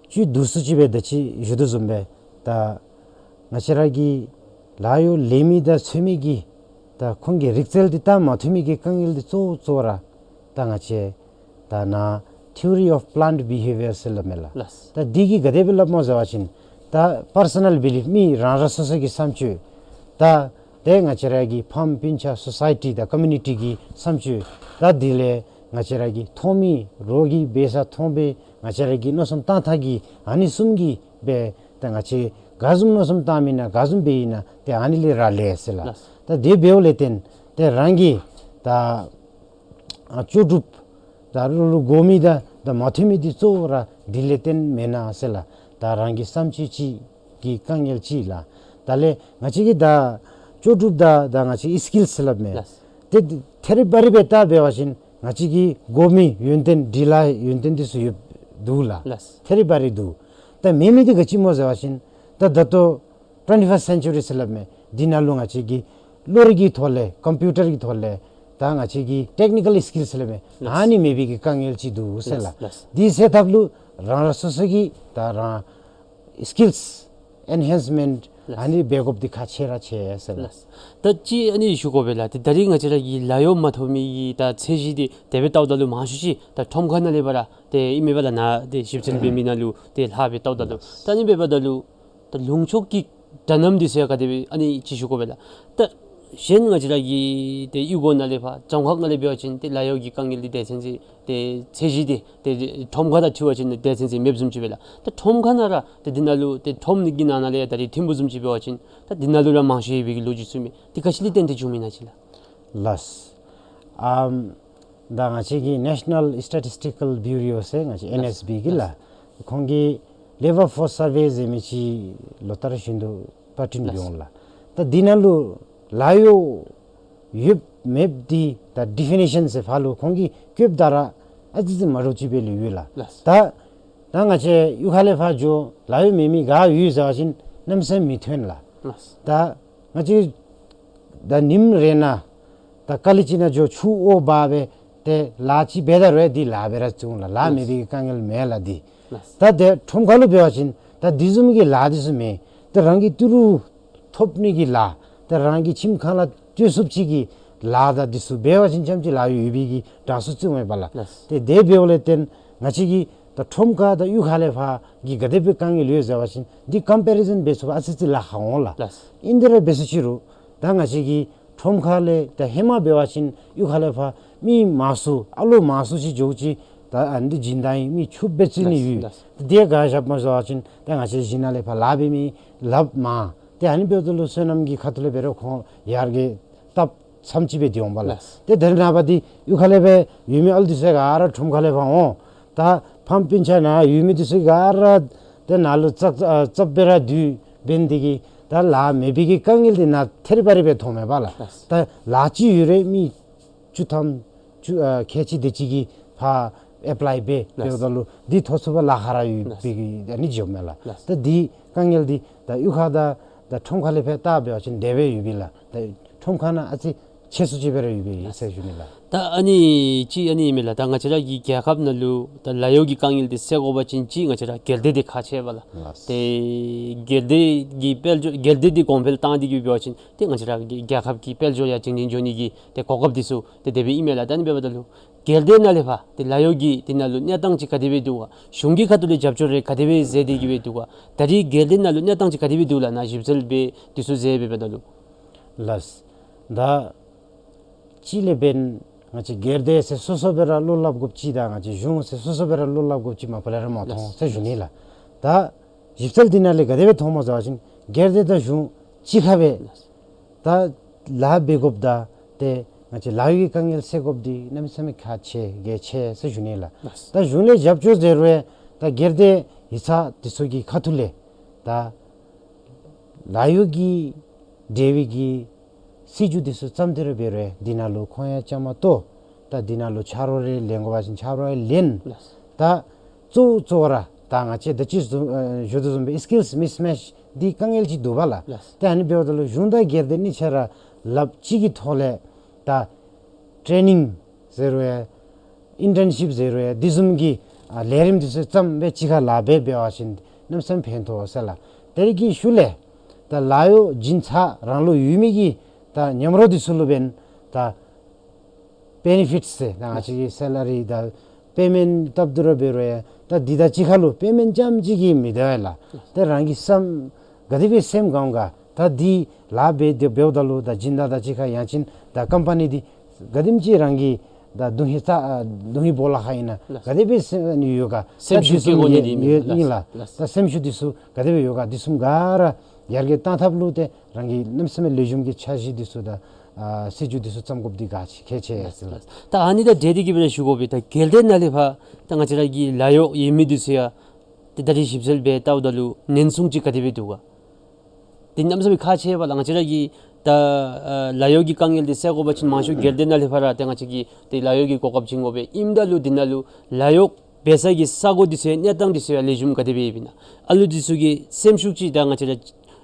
བཅུད་བསྡུ་སུ་ཅིག་སྦེ་ད་ཅི་ཞུ་དོ་བཟུམ་སྦེ་ད་ང་བཅས་ར་གི་ལཱ་གཡོག་ལེན་མི་དང་འཚོལ་མི་གི་ད་ཁོང་གི་རིག་རྩལ་འདི་ད་མ་མཐུན་མི་གི་དཀའ་ངལ་འདི་གཙོ་བོ་གཙོ་བོ་ར་ད་ང་བཅས་ད་ནཱ་ཐི་ཡོ་རི་ཨོཕ་པི་ལེནཊ་བི་ཧེ་བི་ཡར་ཟེར་སླབ་མས་ལགས། ལགས། ད་འདི་གིས་ག་དེ་སྦེ་སླབ་སྨོ་ཟེར་བ་ཅིན་ད་པར་སོ་ནཱལ་བི་ལིཕ་མི་རང་རང་སོ་སོ་གི་བསམ་སྤྱོད་དང་ཏེ་ང་བཅས་ར་གི་ཕམ་སྤུན་ཆ་སོ་སའི་ཊི་དང་ཀོ་མིའུ་ནི་ཊི་གི་བསམ་སྤྱོད་དང་དེ་ལས་ང་བཅས་ར་གི་མཐོང་མི་རོགས་ཀྱིས་འབད་ས་མཐོང་སྦེ་ང་བཅས་ར་གིས་མནོ་བསམ་བཏང་ཐངས་ཀྱི་ཨ་ནི་གསུམ་གྱིས་སྦེ་ད་ང་བཅས་ག་བཟུམ་མནོ་བསམ་བཏངམ་ཨིན་ན་ག་བཟུམ་འབདཝ་ཨིན་ན་ཏེ་ཨ་ནི་ལས་ར་ལས་ཟེར་ལགས། ལགས། ད་དེ་འབདཝ་ལས་བརྟེན་ཏེ་རང་གི་ད་ཨ་ལྕོགས་གྲུབ་ད་རུང་ལུ་དགོ་མི་དང་ད་མ་མཐུན་མི་འདི་གཙོ་བོ་ར་འདི་ལས་བརྟེན་མེན་ན་ཟེར་ལགས། ད་རང་གི་བསམ་སྤྱོད་ཅིག་གི་དཀའ་ངལ་ཅིག་ལགས། ད་ལས་ང་བཅས་ཀྱི་ད་ལྕོགས་གྲུབ་དང་ད་ང་བཅས་ཀྱི་སི་ཀིལསི་ཟེར་སླབ་མས། ལགས། ཏེ་ཐེ་རི་བ་རི་སྦེ་བལྟ་འབད་བ་ཅིན་ང་བཅས་ཀྱི་དགོ་མི་ཡོན་ཏན་འབྲི་ལྷག་ཡོན་ཏན་འདི་ཚུ་ཡོདཔ་འདུག་ལགས། ལགས། ཐེ་རི་བ་རི་འདུག། ད་མེད་མི་འདི་ག་ཅི་སྨོ་ཟེར་བ་ཅིན་ད་ད་ལྟོ་ཊུ་ཝེན་ཊི་ཕརསཊ་སེན་ཅུ་རི་ཟེར་སླབ་མས། འདི་ནང་ལུ་ང་བཅས་ཀྱི་གློག་རིག་གི་ཐོག་ལས་ཀམ་པིའུ་ཊར་གྱི་ཐོག་ལས་ད་ང་བཅས་ཀྱི་ཊེཀ་ནི་ཀཱལ་སི་ཀིལསི་ཟེར་སླབ་མས། ལགས། ཨ་ནི་མེད་པའི་གི་དཀའ་ངལ་ཅིག་འདུག་ཟེར་ལགས། ལགས། ལགས། འདི་སེལ་ཐབས་ལུ་རང་རང་སོ་སོ་གི་ད་རང་སི་ཀིལསི་ཨེན་ཧེནསི་མེནཊ་ལགས། ཨ་ནི་འབད་དགོཔ་འདི་ཁག་ཆེ་ར་ཆེ་ཟེར་ལགས། ལགས། ད་ཅི་ཨ་ནི་ཞུ་དགོ་པས་ལགས། ཏེ་ད་རིས་ང་བཅས་ར་གི་ལཱ་གཡོག་མ་ཐོབ་མི་གི་ད་ཚད་གཞི་འདི་དེ་སྦེ་བལྟཝ་ད་ལུ་མང་ཤོས་ཅིག་ད་ཁྲོམ་ཁ་ནང་ལས་ཕར་ར་ཏེ་ཨིན་མས་པ་ལགས། ནཱ་ཏེ་ཞིབ་འཚོལ་འབད་མི་ནང་ལུ་ཏེ་ལྷག་སྦེ་བལྟཝ་ད་ལུ་ད་ཨ་ནི་འབདཝ་ད་ལུ་ད་ལུང་ཕྱོགས་ཀྱི་གྲལ་རྣམ་འདི་ཚུ་ཡང་ག་དེ་སྦེ་ཨ་ནི་ཅིག་ཞུ་དགོ་པས་ལགས། ད་གཞན་ང་བཅས་ར་གི་ཏེ་གཡུས་སྒོ་ནང་ལས་ཕར་རྫོང་ཁག་ནང་ལས་འབད་བ་ཅིན་ཏེ་ལཱ་གཡོག་གི་དཀའ་ངལ་འདི་དེ་ཚུན་ཚོད་ཏེ་ཚད་གཞི་འདི་ཏེ་ཁྲོམ་ཁ་དང་འཁྲིལ་བ་ཅིན་དེ་ཚུན་ཚོད་མེདཔ་བཟུམ་ཅིག་པས་ལགས། ད་ཁྲོམ་ཁ་ནང་ར་ཏེ་འདི་ནང་ལུ་ཏེ་ཁྲོམ་གྱི་ནང་ན་ལས་ད་རིས་ཐིམ་པ་བཟུམ་ཅིག་འབད་བ་ཅིན་ད་འདི་ནང་ལུ་ར་མང་ཤོས་ཡོད་པའི་གི་ལོ་རྒྱུས་ཚུ་མས། འདི་ག་ཅི་ལས་བརྟེན་ཏེ་བྱུངམ་ཨིན་ན་ཅིག་ལགས། ལགས། ཨམ་ད་ང་བཅས་ཀྱི་ནེ་ཤ་ནཱལ་སི་ཊེ་ཊིསི་ཊི་ཀཱལ་བིའུ་རོ་ཟེར་ང་བཅས་ཨེན་ཨེསི་བི་གི་ལགས། ལགས། ཁོང་གིས་ལེ་བར་ཕོརསི་སར་ཝེ་ཟེར་མི་ཅིག་ལོ་ལྟར་བཞིན་དུ་པར་སྐྲུན་འབད་འོང་ལགས། ད་འདི་ནང་ལུ་ལཱ་གཡོག་ཡོདཔ་མེདཔ་འདི་ད་ཌི་ཕི་ནི་ཤཱན་ཟེར་ཕར་ལུ་ཁོང་གིས་བཀོདཔ་ད་ར་ཨ་ཙི་ཙི་མ་འདྲཝ་ཅིག་སྦེ་ལུས་ཡོད་ལགས། ལགས། ད་ད་ང་བཅས་གཡུས་ཁ་ལས་ཕར་འགྱོ་ལཱ་གཡོག་མེད་མི་ག་ཡོད་ཟེར་བ་ཅིན་གནམ་མེད་ས་མེད་མི་ཐོན་ལགས། ལགས། ད་ང་བཅས་ད་ཉིནམ་རེ་ནང་ད་ཀ་ལི་ཅིག་ནང་འགྱོ་ཆུ་འོ་འབག་སྦེ་ཏེ་ལཱ་ཅིག་འབད་ད་རུང་འདི་ལཱ་འབད་ར་བྱུང་ལགས། ལཱ་མེད་པའི་དཀའ་ངལ་མེད་ལགས་འདི། ལགས། ད་ཏེ་ཁྲོམ་ཁ་ལུ་འབད་བ་ཅིན་ད་འདི་བཟུམ་གྱི་ལཱ་འདི་ཚུ་མེད། ཏེ་རང་གི་ཏི་རུ་ཐོབ་ནི་གི་ལཱ་ཏེ་རང་གི་ཁྱིམ་ཁང་ལུ་སྤྱོད་ཚུགསཔ་ཅིག་གི་ལཱ་ད་འདི་ཚུ་འབད་བ་ཅིན་ཙམ་ཅིག་ལཱ་ཡོད་པའི་གི་གྲངས་སུ་བརྩིཝ་མས་པ་ལགས། ལགས། ཏེ་དེ་འབདཝ་ལས་བརྟེན་ང་བཅས་ཀྱི་ད་ཁྲོམ་ཁ་དང་གཡུས་ཁ་ལས་ཕར་གྱི་ག་དེ་སྦེ་དཀའ་ངལ་ཡོད་ཟེར་བ་ཅིན་འདི་ཀམ་པེ་རི་ཟཱན་འབད་ཚུགས་པ་ཨ་ཙི་ཙི་ལཱ་ཁག་འོང་ལགས། ལགས། ཨིན་དེ་ར་འབད་ཟེར་ཅི་རུང་ད་ང་བཅས་ཀྱི་ཁྲོམ་ཁ་ལས་ད་ཧེ་མ་འབད་བ་ཅིན་གཡུས་ཁ་ལས་ཕར་མི་མང་སུ་ཨ་ལོ་མང་སུ་ཅིག་འགྱོཝ་ཅིག་ད་ཨ་ནི་འདི་སྦྱིན་བདག་ཨིན་མི་ཕྱུགཔོ་སྦེ་བརྩི་ནི་ཡོད། ལགས། ལགས། དེ་ག་ཅི་སྦེ་སྨོ་ཟེར་བ་ཅིན་ད་ང་བཅས་གཞན་ནང་ལས་ཕར་ལཱ་འབད་མི་ལགཔ་མང་། ཏེ་ཨ་ནི་འབདཝ་ད་ལུ་སོ་ནམ་གྱི་ཁ་ཐུག་ལས་འབད་རུང་ཁོང་ཡར་རྒྱས་བཏབ་ཙམ་ཅིག་སྦེ་སྡོད་འོང་པ་ལགས། ལགས། ཏེ་དེ་ནངས་པ་འདི་གཡུས་ཁ་ལས་སྦེ་ཡོད་མི་ཨ་ལུ་འདི་ཚུ་ག་ར་ཁྲོམ་ཁ་ལས་ཕར་འོང་། ད་ཕམ་སྤུན་ཆ་ནཱ་ཡོད་མི་འདི་ཚུ་ག་ར་ཏེ་ནཱ་ལུ་ཙག་ཙག་ཙབ་སྦེ་ར་སྡོད་འབད་ནི་འདི་གིས་ད་ལཱ་མེད་པའི་གི་དཀའ་ངལ་འདི་ནཱ་ཐེ་རི་བ་རི་སྦེ་མཐོངམ་མས་པ་ལགས། ལགས། ད་ལཱ་ཅིག་ཡོད་རུང་མི་བཅུ་ཐམ་བཅུ་ཨ་ཁལ་གཅིག་དེ་ཅིག་གིས་ཕར་ཨེཔ་ལའི་འབད་ལགས། འབདཝ་ད་ལུ་འདི་ཐོབ་ཚུགས་པར་ལཱ་ཁག་ར་ཡོད་ལགས། པའི་གི་ཨ་ནི་འགྱོཝ་མས་ལགས། ལགས། ད་འདི་དཀའ་ངལ་འདི་ད་གཡུས་ཁ་དང་ད་ཁྲོམ་ཁ་ལས་ཕར་བལྟ་འབད་བ་ཅིན་དེ་སྦེ་ཡོད་པས་ལགས། ད་ཁྲོམ་ཁ་ནང་ཨ་ཙི་ཆེ་སུ་ཅིག་སྦེ་ར་ཡོད་པས་ཟེར་ཞུ་ནི་ལགས། ད་ཨ་ནི་ཅིག་ཨ་ནི་ཨིན་མས་ལགས། ད་ང་བཅས་ར་གི་རྒྱལ་ཁབ་ནང་ལུ་ད་ལཱ་གཡོག་གི་དཀའ་ངལ་འདི་སེལ་དགོ་པ་ཅིན་ཅིག་ང་བཅས་ར་སྒེར་སྡེ་འདི་ཁག་ཆེ་བས་ལགས། ལགས། ཏེ་སྒེར་སྡེ་གི་དཔལ་འབྱོར་སྒེར་སྡེ་འདི་གོང་འཕེལ་བཏང་སྟེ་གི་འབད་བ་ཅིན་ཏེ་ང་བཅས་ར་གི་རྒྱལ་ཁབ་ཀྱི་དཔལ་འབྱོར་ཡང་བྱིངས་ཏེ་འགྱོ་ནི་གི་ཏེ་གོ་སྐབས་འདི་ཚུ་ཏེ་དེ་སྦེ་ཨིན་མས་ལགས། ད་ཨ་ནི་འབདཝ་ད་ལུ་སྒེར་སྡེ་ནང་ལས་ཕར་ཏེ་ལཱ་གཡོག་གི་འདི་ནང་ལུ་གནས་སྟངས་ཅིག་ག་དེ་སྦེ་འདུག་ག། གཞུང་གི་ཁ་ཐུག་ལས་རྒྱབ་སྐྱོར་རེ་ག་དེ་སྦེ་མཛད་དེ་གི་སྦེ་འདུག་ག། ད་རིས་སྒེར་སྡེ་ནང་ལུ་གནས་སྟངས་ཅིག་ག་དེ་སྦེ་འདུག་ལགས། ནཱ་ཞིབ་འཚོལ་འབད་དུས་ཚོད་མཛད་འབདཝ་ད་ལུ། ལགས། ད་ཅིག་ལས་འབདན་ང་བཅས་སྒེར་སྡེ་ཟེར་སོ་སོ་སྦེ་ར་བློ་སླབ་དགོཔ་ཅིག་དང་ང་བཅས་གཞུང་ཟེར་སོ་སོ་སྦེ་ར་བློ་སླབ་དགོཔ་ཅིག་མ་པ་ལས་ར་མ་མཐོང་ཟེར་ཞུ་ནི་ལགས། ད་ ཞིབ་འཚོལ་འདི་ནང་ལས་ག་དེ་སྦེ་མཐོངམ་སྨོ་ཟེར་བ་ཅིན་སྒེར་སྡེ་དང་གཞུང་གཅིག་ཁར་སྦེ་ད་ལཱ་འབད་དགོཔ་དང་ཏེ་ང་བཅས་ལཱ་གཡོག་གི་དཀའ་ངལ་སེལ་དགོཔ་འདི་གནམ་མེད་ས་མེད་ཁག་ཆེ་གལ་ཆེ་ཟེར་ཞུ་ནི་ལགས། ད་གཞུང་ལས་རྒྱབ་སྐྱོར་ཟེར་རུང་ད་སྒེར་སྡེ་ཡིག་ཚང་འདི་ཚུ་གི་ཁ་ཐུག་ལས་ད་ལཱ་གཡོག་གི་འབྲེལ་བའི་གི་སྲིད་བྱུས་འདི་ཚུ་བརྩམས་ཏེ་ར་འབད་རུང་འདི་ནང་ལུ་ཁོང་ཡང་བཅའ་མར་གཏོགས། ད་འདི་ནང་ལུ་ཆ་རོགས་རེ་ལེན་དགོ་པ་ཅིན་ཆ་རོགས་རེ་ལེན། ད་གཙོ་བོ་གཙོ་བོ་ར་ད་ང་བཅས་ད་ཅི་བཟུམ་ཨ་ཞུ་དོ་བཟུམ་སྦེ་སི་ཀིལསི་མིསི་མེཆ་འདི་དཀའ་ངལ་ཅིག་འདུག་པ་ལགས། ཏེ་ཨ་ནི་འབདཝ་ད་ལུ་གཞུང་དང་སྒེར་སྡེ་གཉིས་ཆ་ར་ལགཔ་གཅིག་གི་ཐོག་ལས་ད་ཊེ་ནིང་ཟེར་རུང་ཡང་ཨིན་ཊརན་ཤིཔ་ཟེར་རུང་ཡང་འདི་བཟུམ་གྱི་ཨ་ལས་རིམ་འདི་ཚུ་བརྩམས་སྦེ་གཅིག་ཁར་ལཱ་འབད་འབད་བ་ཅིན་གནམ་མེད་ས་མེད་ཕན་ཐོགས་ཟེར་ལགས། དེ་ར་གི་ཤུལ་ལས་ད་ལཱ་གཡོག་བྱིན་ཚར་རང་ལུ་ཡོད་མི་གི་ད་མཉམ་རོགས་འདི་ཚུ་ལུ་འབདན་ད་བེ་ནི་ཕིཊ་སི་ཟེར་ད་ང་བཅས་ཀྱི་སེ་ལ་རི་དང་པེ་མེནཊ་བཏབ་སྟེ་ར་འབད་རུང་ཡང་ད་འདི་དང་གཅིག་ཁར་ལུ་པེ་མེནཊ་རྐྱངམ་གཅིག་གིས་མི་དོ་བས་ལགས། ཏེ་རང་གི་སེམས་ག་དེ་སྦེ་སེམས་དགའ་འོང་ག། ད་འདི་ལཱ་འབད་དེ་འབདཝ་ད་ལུ་ད་སྦྱིན་བདག་དང་གཅིག་ཁར་ཡང་ཅིན་ད་ཀམ་པ་ནི་འདི་ག་དེམ་ཅིག་རང་གི་ད་དོན་ཧིང་རྩ་ཨ་དོན་ཧིང་སྦོ་ལོགས་ཁར་ཨིན་ན་ག་དེ་སྦེ་སེམས་ཨ་ནི་ཡོད་ག། སེམས་ཤུགས་ད་འདི་ཚུ་ཡོད་ཨིན་ལགས། ད་སེམས་ཤུགས་འདི་ཚུ་ག་དེ་སྦེ་ཡོད་ག། འདི་ཚུ་ག་ར་ཡར་རྒྱས་གཏང་ཐབས་ལུ་ཏེ་རང་གི་གནམ་མེད་ས་མེད་ལེགས་ཤོམ་གྱི་འཆར་གཞི་འདི་ཚུ་དང་ཨ་སྲིད་བྱུས་འདི་ཚུ་བརྩམ་དགོཔ་འདི་གལ་ཆེ་གལ་ཆེ་ཟེར་ལགས། ད་ཨ་ནི་དང་འབྲེལ་ཏེ་གི་སྦེ་ར་ཞུ་དགོ་པས། ད་སྒེར་སྡེ་ནང་ལས་ཕར་ད་ང་བཅས་ར་གི་ལཱ་གཡོག་ཡོད་མི་འདི་ཚུ་ཡང་ཏེ་ད་རིས་ཞིབ་འཚོལ་འབད་བལྟཝ་ད་ལུ་ཉེན་སྲུང་ཅིག་ག་དེ་སྦེ་འདུག་ག། འདི་གནམ་མེད་ས་མེད་ཁག་ཆེ་བས་ལགས། ང་བཅས་ར་གི་ད་ཨ་ལཱ་གཡོག་གི་དཀའ་ངལ་འདི་སེལ་དགོ་པ་ཅིན་མང་ཤོས་སྒེར་སྡེ་ནང་ལས་ཕར་ར་ཏེ་ང་བཅས་ཀྱིས་ཏེ་ལཱ་གཡོག་གི་གོ་སྐབས་བྱིན་དགོ་པས། ཨིནམ་ད་ལུ་འདི་ནང་ལུ་ལཱ་གཡོག་འབད་ས་གི་ས་གོ་འདི་ཚུ་ཡང་གནས་སྟངས་འདི་ཚུ་ཡང་ལེགས་ཤོམ་ག་དེ་སྦེ་ཡོདཔ་ཨིན་ན། ཨ་ལུ་འདི་ཚུ་གི་སེམས་ཤུགས་ཅིག་ད་ང་བཅས་ར་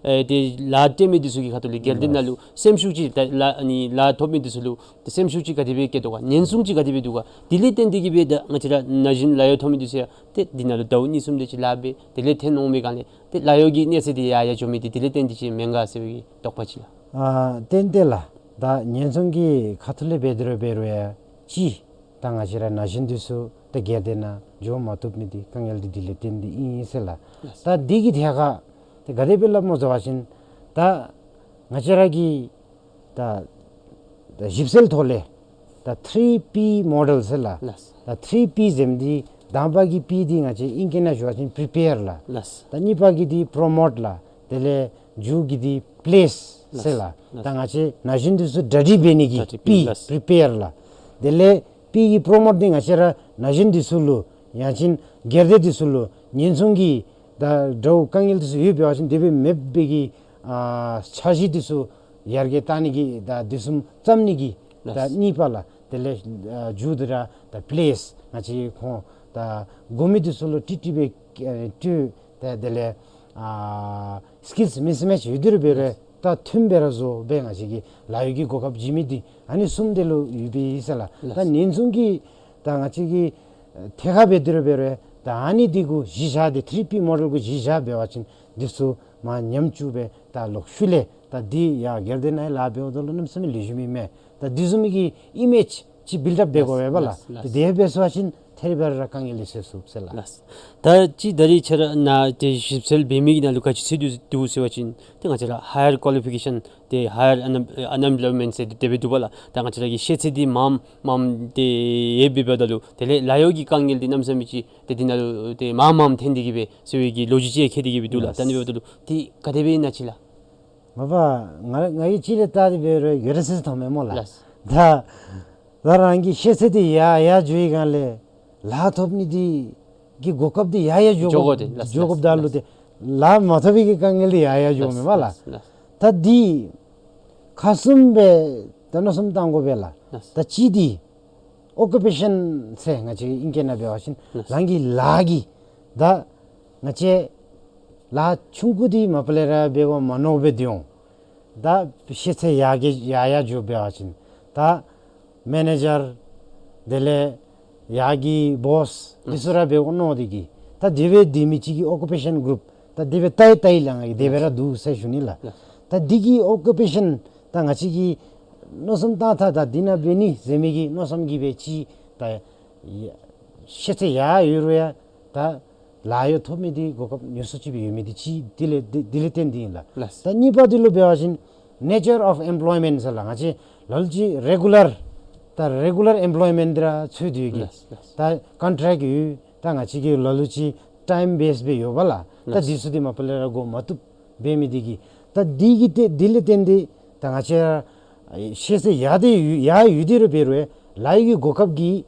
ཨེ་ཏེ་ལཱ་སྟོན་མི་འདི་ཚུ་གི་ཁ་ཐུག་ལས་སྒེར་སྡེ་ནང་ལུ་སེམས་ཤུགས་ཅིག་ད་ལཱ་ཨ་ནི་ལཱ་ཐོབ་མི་འདི་ཚུ་ལུ་ཏེ་སེམས་ཤུགས་ཅིག་ག་དེ་སྦེ་སྐྱེད་དོ་ག། ཉེན་སྲུང་ཅིག་ག་དེ་སྦེ་འདུག་ག། དེ་ལས་བརྟེན་ཏེ་གི་སྦེ་ད་ང་བཅས་ར་ན་གཞོན་ལཱ་གཡོག་ཐོབ་མི་འདི་ཚུ་ཡང་ཏེ་འདི་ནང་ལུ་ཟླཝ་གཉིས་གསུམ་དེ་ཅིག་ལཱ་འབད་དེ་ལས་འཐོན་འོང་མི་སྒང་ལས་ཏེ་ལཱ་གཡོག་གི་གནས་ཚད་འདི་ཡར་ཡར་འགྱོ་མི་འདི་དེ་ལས་བརྟེན་ཏེ་ཅིག་མེན་ག་ཟེར་བའི་གི་དོགས་པ་ཅིག་ལགས། ཨ་ཏན་ཏན་ལགས། ད་ཉེན་སྲུང་གི་ཁ་ཐུག་ལས་འབད་དེ་ར་འབད་རུང་ཡང་ཅིག་ད་ང་བཅས་ར་ན་གཞོན་འདི་ཚུ་ད་སྒེར་སྡེ་ནང་འགྱོ་མ་བཏུབ་མི་འདི་དཀའ་ངལ་འདི་དེ་ལས་བརྟེན་ཏེ་ཨིན་ཟེར་ལགས། ད་འདི་གི་ཐད་ཁར་ཏེ་ག་དེ་སྦེ་སླབ་སྨོ་ཟེར་བ་ཅིན་ད་ང་བཅས་ར་གི་ད་ད་ཞིབ་འཚོལ་ཐོག་ལས་ད་ཐི་རི་པི་མོ་ཌེལ་ཟེར་ལགས། ལགས། ད་ཐི་རི་པི་ཟེར་མི་འདི་དང་པ་གི་པི་འདི་ང་བཅས་ཨིང་སྐད་ནང་ཞུ་བ་ཅིན་པི་རི་པེར་ལགས། ལགས། ད་གཉིས་པ་གི་འདི་པྲོ་མོཊ་ལགས། དེ་ལས་མཇུག་གི་འདི་པི་ལེསི་ཟེར་ལགས། ལགས། ད་ང་བཅས་ན་གཞོན་འདི་ཚུ་གྲ་སྒྲིག་འབད་ནི་གི་གྲ་སྒྲིག་པི་པི་ལགས། པི་རི་པེར་ལགས། དེ་ལས་པི་གི་པྲོ་མོཊ་འདི་ང་བཅས་ར་ན་གཞོན་འདི་ཚུ་ལུ་ཡང་ཅིན་སྒེར་སྡེ་འདི་ཚུ་ལུ་ཉེན་སྲུང་གི་ད་དྲག་དཀའ་ངལ་འདི་ཚུ་ཡོད་པ་ཅིན་དེ་སྦེ་མེད་པའི་གི་ཨ་འཆར་གཞི་འདི་ཚུ་ཡར་རྒྱས་གཏང་ནི་གི་ད་དུས་གསུམ་བརྩམ་ནི་གི་ད་ལགས། གཉིས་པ་ལགས། དེ་ལས་ཨ་མཇུག་འདི་ར་ད་པི་ལེསི་ང་བཅས་ཁོང་ད་དགོ་མི་འདི་ཚུ་ལུ་ཏིག་ཏིག་སྦེ་ཨེ་སྤྲོད། ད་དེ་ལས་ཨ་སི་ཀིལསི་མིསི་མེཆ་ཡོད་དེ་ར་འབད་རུང་ད་མཐུནམ་སྦེ་ར་བཟོ་སྦེ་ང་བཅས་ཀྱིས་ལཱ་གཡོག་གི་གོ་སྐབས་བྱིན་མི་འདི་ཨ་ནི་གསུམ་དེ་ལུ་ཡོད་པའི་ཨིན་ཟེར་ལགས། ལགས། ད་ཉེན་སྲུང་གི་ད་ང་བཅས་ཀྱི་ཐད་ཁར་འབད་དེ་ར་འབད་རུང་ད་ཨ་ནི་འདི་གུ་གཞི་བཞག་སྟེ་ཐི་རི་པི་མོ་ཌེལ་གུ་གཞི་བཞག་འབད་བ་ཅིན་འདི་ཚུ་མར་ཉམས་བཅུག་སྦེ་ད་ལོག་ཤུལ་ལས་ད་འདི་ཡར་སྒེར་སྡེ་ནང་ལཱ་འབདཝ་ད་ལུ་གནམ་མེད་ས་མེད་ལེགས་ཤོམ་ཨིན་མས། ད་འདི་བཟུམ་གྱི་ཨི་མེཇ་ཅིག་བིལཌ་ཨཔ་འབད་དགོ་པས་ལགས། ལགས། ལགས། ད་དེ་སྦེ་སོང་བ་ཅིན་ཐད་རི་བ་རི་ར་དཀའ་ངལ་འདི་སེལ་ཚུགས་ཟེར་ལགས། ལགས། ད་ཅི་ད་རིས་ཁྱེད་ར་ནཱ་ཏེ་ཞིབ་འཚོལ་འབད་མི་གི་ནང་ལུ་ག་ཅི་ཟེར་འདུག་འདུག་ཟེར་བ་ཅིན་ཏེ་ང་བཅས་ར་ཧའི་ཡར་ཀོ་ལི་ཕི་ཀེ་ཤཱན་ཏེ་ཧའི་ཡར་ཨན་ཨན་ཨེམ་པོལོའི་མེནཊ་ཟེར་དེ་སྦེ་འདུག་པ་ལགས། ད་ང་བཅས་ར་གི་ཤེས་ཚད་འདི་མངམ་མངམ་ཏེ་ཡོདཔ་འབདཝ་ད་ལུ་དེ་ལས་ལཱ་གཡོག་གི་དཀའ་ངལ་འདི་གནམ་མེད་ས་མེད་ཅིག་ཏེ་འདི་ནང་ལུ་ཏེ་མངམ་མངམ་ཐོན་ཏེ་གི་སྦེ་ཟེར་བའི་གི་ལོ་རྒྱུས་ཅིག་ཡང་མཁྱེན་ཏེ་གི་སྦེ་འདུག་ལགས། ལགས། ད་ཨ་ནི་འབདཝ་ད་ལུ་ཏེ་ག་དེ་སྦེ་ཨིན་ན་ཅིག་ལགས། མ་པ་ང་ང་གིས་ཅིག་ལས་བལྟ་སྟེ་འབད་རུང་ཡོད་ར་ཟེར་མཐོངམ་མས་སྨོ་ལགས། ལགས། ད་ད་རང་གི་ཤེས་ཚད་འདི་ཡར་ཡར་འགྱོ་བའི་སྒང་ལས་ལཱ་ཐོབ་ནི་འདི་གི་གོ་སྐབས་འདི་ཡར་ཡར་འགྱོ་འགྱོ་དགོ། དགོཔ་ལགས། འགྱོ་དགོཔ་ད་ལུ་ལགས། ཏེ་ལཱ་མ་ཐོབ་པའི་གི་དཀའ་ངལ་འདི་ཡར་ཡར་འགྱོཝ་མས་སྨོ་ལགས། ལགས། ད་འདི་ཁག་གསུམ་སྦེ་ད་མནོ་བསམ་གཏང་དགོ་པས་ལགས། ལགས། ད་གཅིག་འདི་ཨོ་ཀུ་པེ་ཤཱན་ཟེར་ང་བཅས་ཨིང་སྐད་ནང་འབད་བ་ཅིན་ལགས། རང་གི་ལཱ་གི་ད་ང་བཅས་ལཱ་ཆུང་ཀུ་འདི་མ་པ་ལས་ར་འབད་དགོ་མ་མནོ་སྦེ་སྡོད་འོང་། ད་ཤེས་ཚད་ཡར་རྒྱས་ཡར་ཡར་འགྱོ་འབད་བ་ཅིན་ད་མེ་ནེ་ཇར་དེ་ལས་ཡར་གྱི་བོསི་འདི་ཚུ་ར་འབད་དགོ་མནོ་སྟེ་གི་ད་དེ་སྦེ་སྡོད་མི་ཅིག་གི་ཨོ་ཀུ་པེ་ཤཱན་གུ་རུབ་ད་དེ་སྦེ་བལྟ་ཡི་བལྟ་ཡི་ལགས། ང་གིས་དེ་སྦེ་ར་འདུག་ཟེར་ཞུ་ནི་ལགས། ད་འདི་གི་ཨོ་ཀུ་པེ་ཤཱན་ད་ང་བཅས་ཀྱིས་མནོ་བསམ་བཏང་ཐངས་ད་འདི་ནང་འབད་ནི་ཟེར་མི་གི་མནོ་བསམ་གྱིས་སྦེ་ཅིག་ད་ཤེས་ཚད་ཡར་ཡོད་རུང་ཡང་ད་ལཱ་གཡོག་ཐོབ་མི་འདི་གོ་སྐབས་ཉུང་སུ་ཅིག་སྦེ་ཡོད་མི་འདི་ཅིག་དེ་ལས་དེ་དེ་ལས་བརྟེན་ཏེ་ཨིན་ལགས། ལགས། ད་གཉིས་པ་འདི་ལུ་འབད་བ་ཅིན་nature of employment ཟེར་ལགས། ང་བཅས་ལ་ལུ་ཅིག་རེ་གུ་ལར་ད་རེ་གུ་ལར་ཨེམ་པོལོའི་མེནཊ་འདི་ར་འཚོལ་སྡོད་ཀྱི། ལགས། ལགས། ད་ཀོན་ཊེཀཊ་ཡོད། ད་ང་བཅས་ཀྱིས་ལ་ལུ་ཅིག་ ཊའིམ་བེསི་སྦེ་ཡོདཔ་ལགས། ད་ལགས། འདི་ཚུ་འདི་མ་པ་ལས་ར་འགོ་མ་བཏུབ་འབད་མི་འདི་གིས། ད་འདི་གིས་ཏེ་འདི་ལས་བརྟེན་ཏེ་ད་ང་བཅས་ར་ཤེས་ཚད་ཡར་ཏེ་ཡར་ཡོད་དེ་ར་འབད་རུང་ལཱ་གཡོག་གི་གོ་སྐབས་ཀྱི་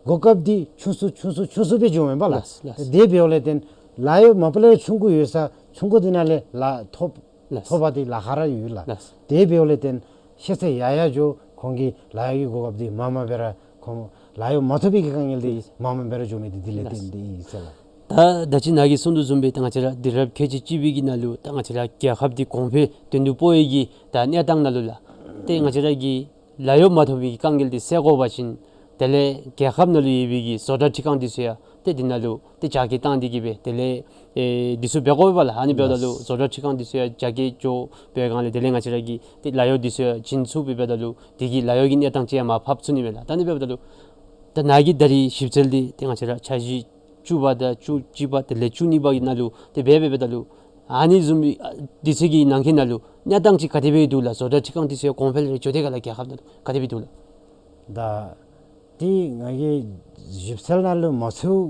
གོ་སྐབས་འདི་ཆུང་སུ་ཆུང་སུ་ཆུང་སུ་སྦེ་འགྱོཝ་མས་པ་ལགས། ལགས་ལགས། དེ་འབདཝ་ལས་བརྟེན་ལཱ་གཡོག་མ་པ་ལས་ར་ཆུང་ཀུ་ཡོད་ས་ཆུང་ཀུ་འདི་ནང་ལས་ལཱ་ཐོབ་ལགས། ཐོབ་པ་འདི་ལཱ་ཁག་ར་ཡོད་ལགས། ལགས། དེ་འབདཝ་ལས་བརྟེན་ཤེས་ཚད་ཡར་ཡར་འགྱོ་ཁོང་གི་ལཱ་གཡོག་གི་གོ་སྐབས་འདི་མར་མར་སྦེ་ར་ཁོང་ལཱ་གཡོག་མ་ཐོབ་པའི་གི་དཀའ་ངལ་འདི་མར་མར་སྦེ་ར་འགྱོ་མི་འདི་འདི་ལས་བརྟེན་ཏེ་ཨིན་ཟེར་ལགས། ད་ད་ཅི་ནཱ་གིས་གསུང་དོ་བཟུམ་སྦེ་ད་ང་བཅས་ར་དུས་རབས་ཁལ་གཅིག་གཅིག་པའི་གི་ནང་ལུ་ད་ང་བཅས་ར་རྒྱལ་ཁབ་འདི་གོང་འཕེལ་དོན་དུ་སྤོ་བའི་གི་ད་གནས་སྟངས་ནང་ལུ་ལགས། ཏེ་ང་བཅས་ར་གི་ལཱ་གཡོག་མ་ཐོབ་པའི་གི་དཀའ་ངལ་འདི་སེལ་དགོ་པ་ཅིན་དེ་ལས་རྒྱལ་ཁབ་ནང་ལུ་ཡོད་པའི་གི་བཟོ་གྲྭ་ཁྲི་ཁང་འདི་ཚུ་ཡང་ཏེ་འདི་ནང་ལུ་ཏེ་རྒྱ་སྐྱེད་བཏང་སྟེ་གི་སྦེ་དེ་ལས་ཨེ་འདི་ཚུ་འབད་དགོ་པས་ལགས། ཨ་ནི་འབདཝ་ད་ལུ་ལགས། བཟོ་གྲྭ་ཁྲི་ཁང་འདི་ཚུ་ཡང་རྒྱ་སྐྱེད་འགྱོ་བའི་སྒང་ལས་དེ་ལས་ང་བཅས་ར་གི་ཏེ་ལཱ་གཡོག་འདི་ཚུ་ཡང་བྱིན་ཚུགསཔ་འབདཝ་ད་ལུ་དེ་གིས་ལཱ་གཡོག་གི་གནས་སྟངས་ཅིག་ཡང་མར་ཕབ་ཚུགས་ནི་མས་ལགས། ད་ཨ་ནི་འབདཝ་ད་ལུ་ད་ནཱ་གིས་ད་རིས་ཞིབ་འཚོལ་འདི་ཏེ་ང་བཅས་ར་འཆར་གཞི་བཅུ་པ་དང་བཅུ་གཅིག་པ་དེ་ལས་བཅུ་གཉིས་པ་གི་ནང་ལུ་ཏེ་འབད་འབདཝ་ད་ལུ་ཨ་ནི་བཟུམ་མའི་ཨ་འདི་ཚུ་གི་ནང་འཁོད་ནང་ལུ་གནས་སྟངས་ཅིག་ག་དེ་སྦེ་འདུག་ལགས། བཟོ་གྲྭ་ཁྲི་ཁང་འདི་ཚུ་ཡང་གོང་འཕེལ་རེ་འགྱོ་དེས་ག་ལགས། རྒྱལ་ཁབ་ནང་ལུ་ག་དེ་སྦེ་འདུག་ལགས། ད་འདི་ང་གིས་ཞིབ་འཚོལ་ནང་ལུ་མ་ཚུད་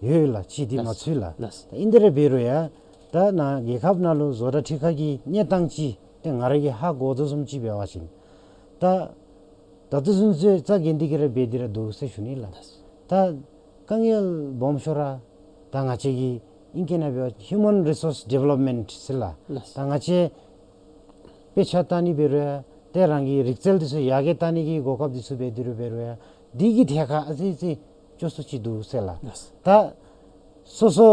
ཡོད་ལགས། ཅིག་འདི་མ་ལགས། ཚུད་ལགས། ལགས། ད་ཨིན་དེ་ར་འབད་རུང་ཡང་ད་ནཱ་རྒྱལ་ཁབ་ནང་ལུ་བཟོ་གྲྭ་ཁྲི་ཁང་གི་གནས་སྟངས་ཅིག་ཏེ་ང་ར་གིས་ཧ་གོ་དོ་བཟུམ་ཅིག་འབད་བ་ཅིན་ད་ད་ལྟོ་ཚུན་ཚོད་རྩ་འགེངས་ཏེ་གི་ར་འབད་དེ་ར་འདུག་ཟེར་ཞུ་ནི་ལགས། ལགས། ད་དཀའ་ངལ་སྦོམ་ཤོས་ར་ད་ང་བཅས་ཀྱི་ཨིང་སྐད་ནང་འབད་བ་ཧིའུ་མཱན་རི་སོརསི་ཌི་ཝེ་ལོབ་མེནཊ་ཟེར་ལགས། ལགས། ད་ང་བཅས་དཔེ་ཆ་ལྟ་ནི་འབད་རུང་ཡང་ཏེ་རང་གི་རིག་རྩལ་འདི་ཚུ་ཡར་རྒྱས་གཏང་ནི་གི་གོ་སྐབས་འདི་ཚུ་འབད་དེ་ར་འབད་རུང་ཡང་འདི་གི་ཐད་ཁར་ཨ་ཙི་ཙི་སྐྱོ་སུ་ཅིག་འདུག་ཟེར་ལགས། ལགས། ད་སོ་སོ་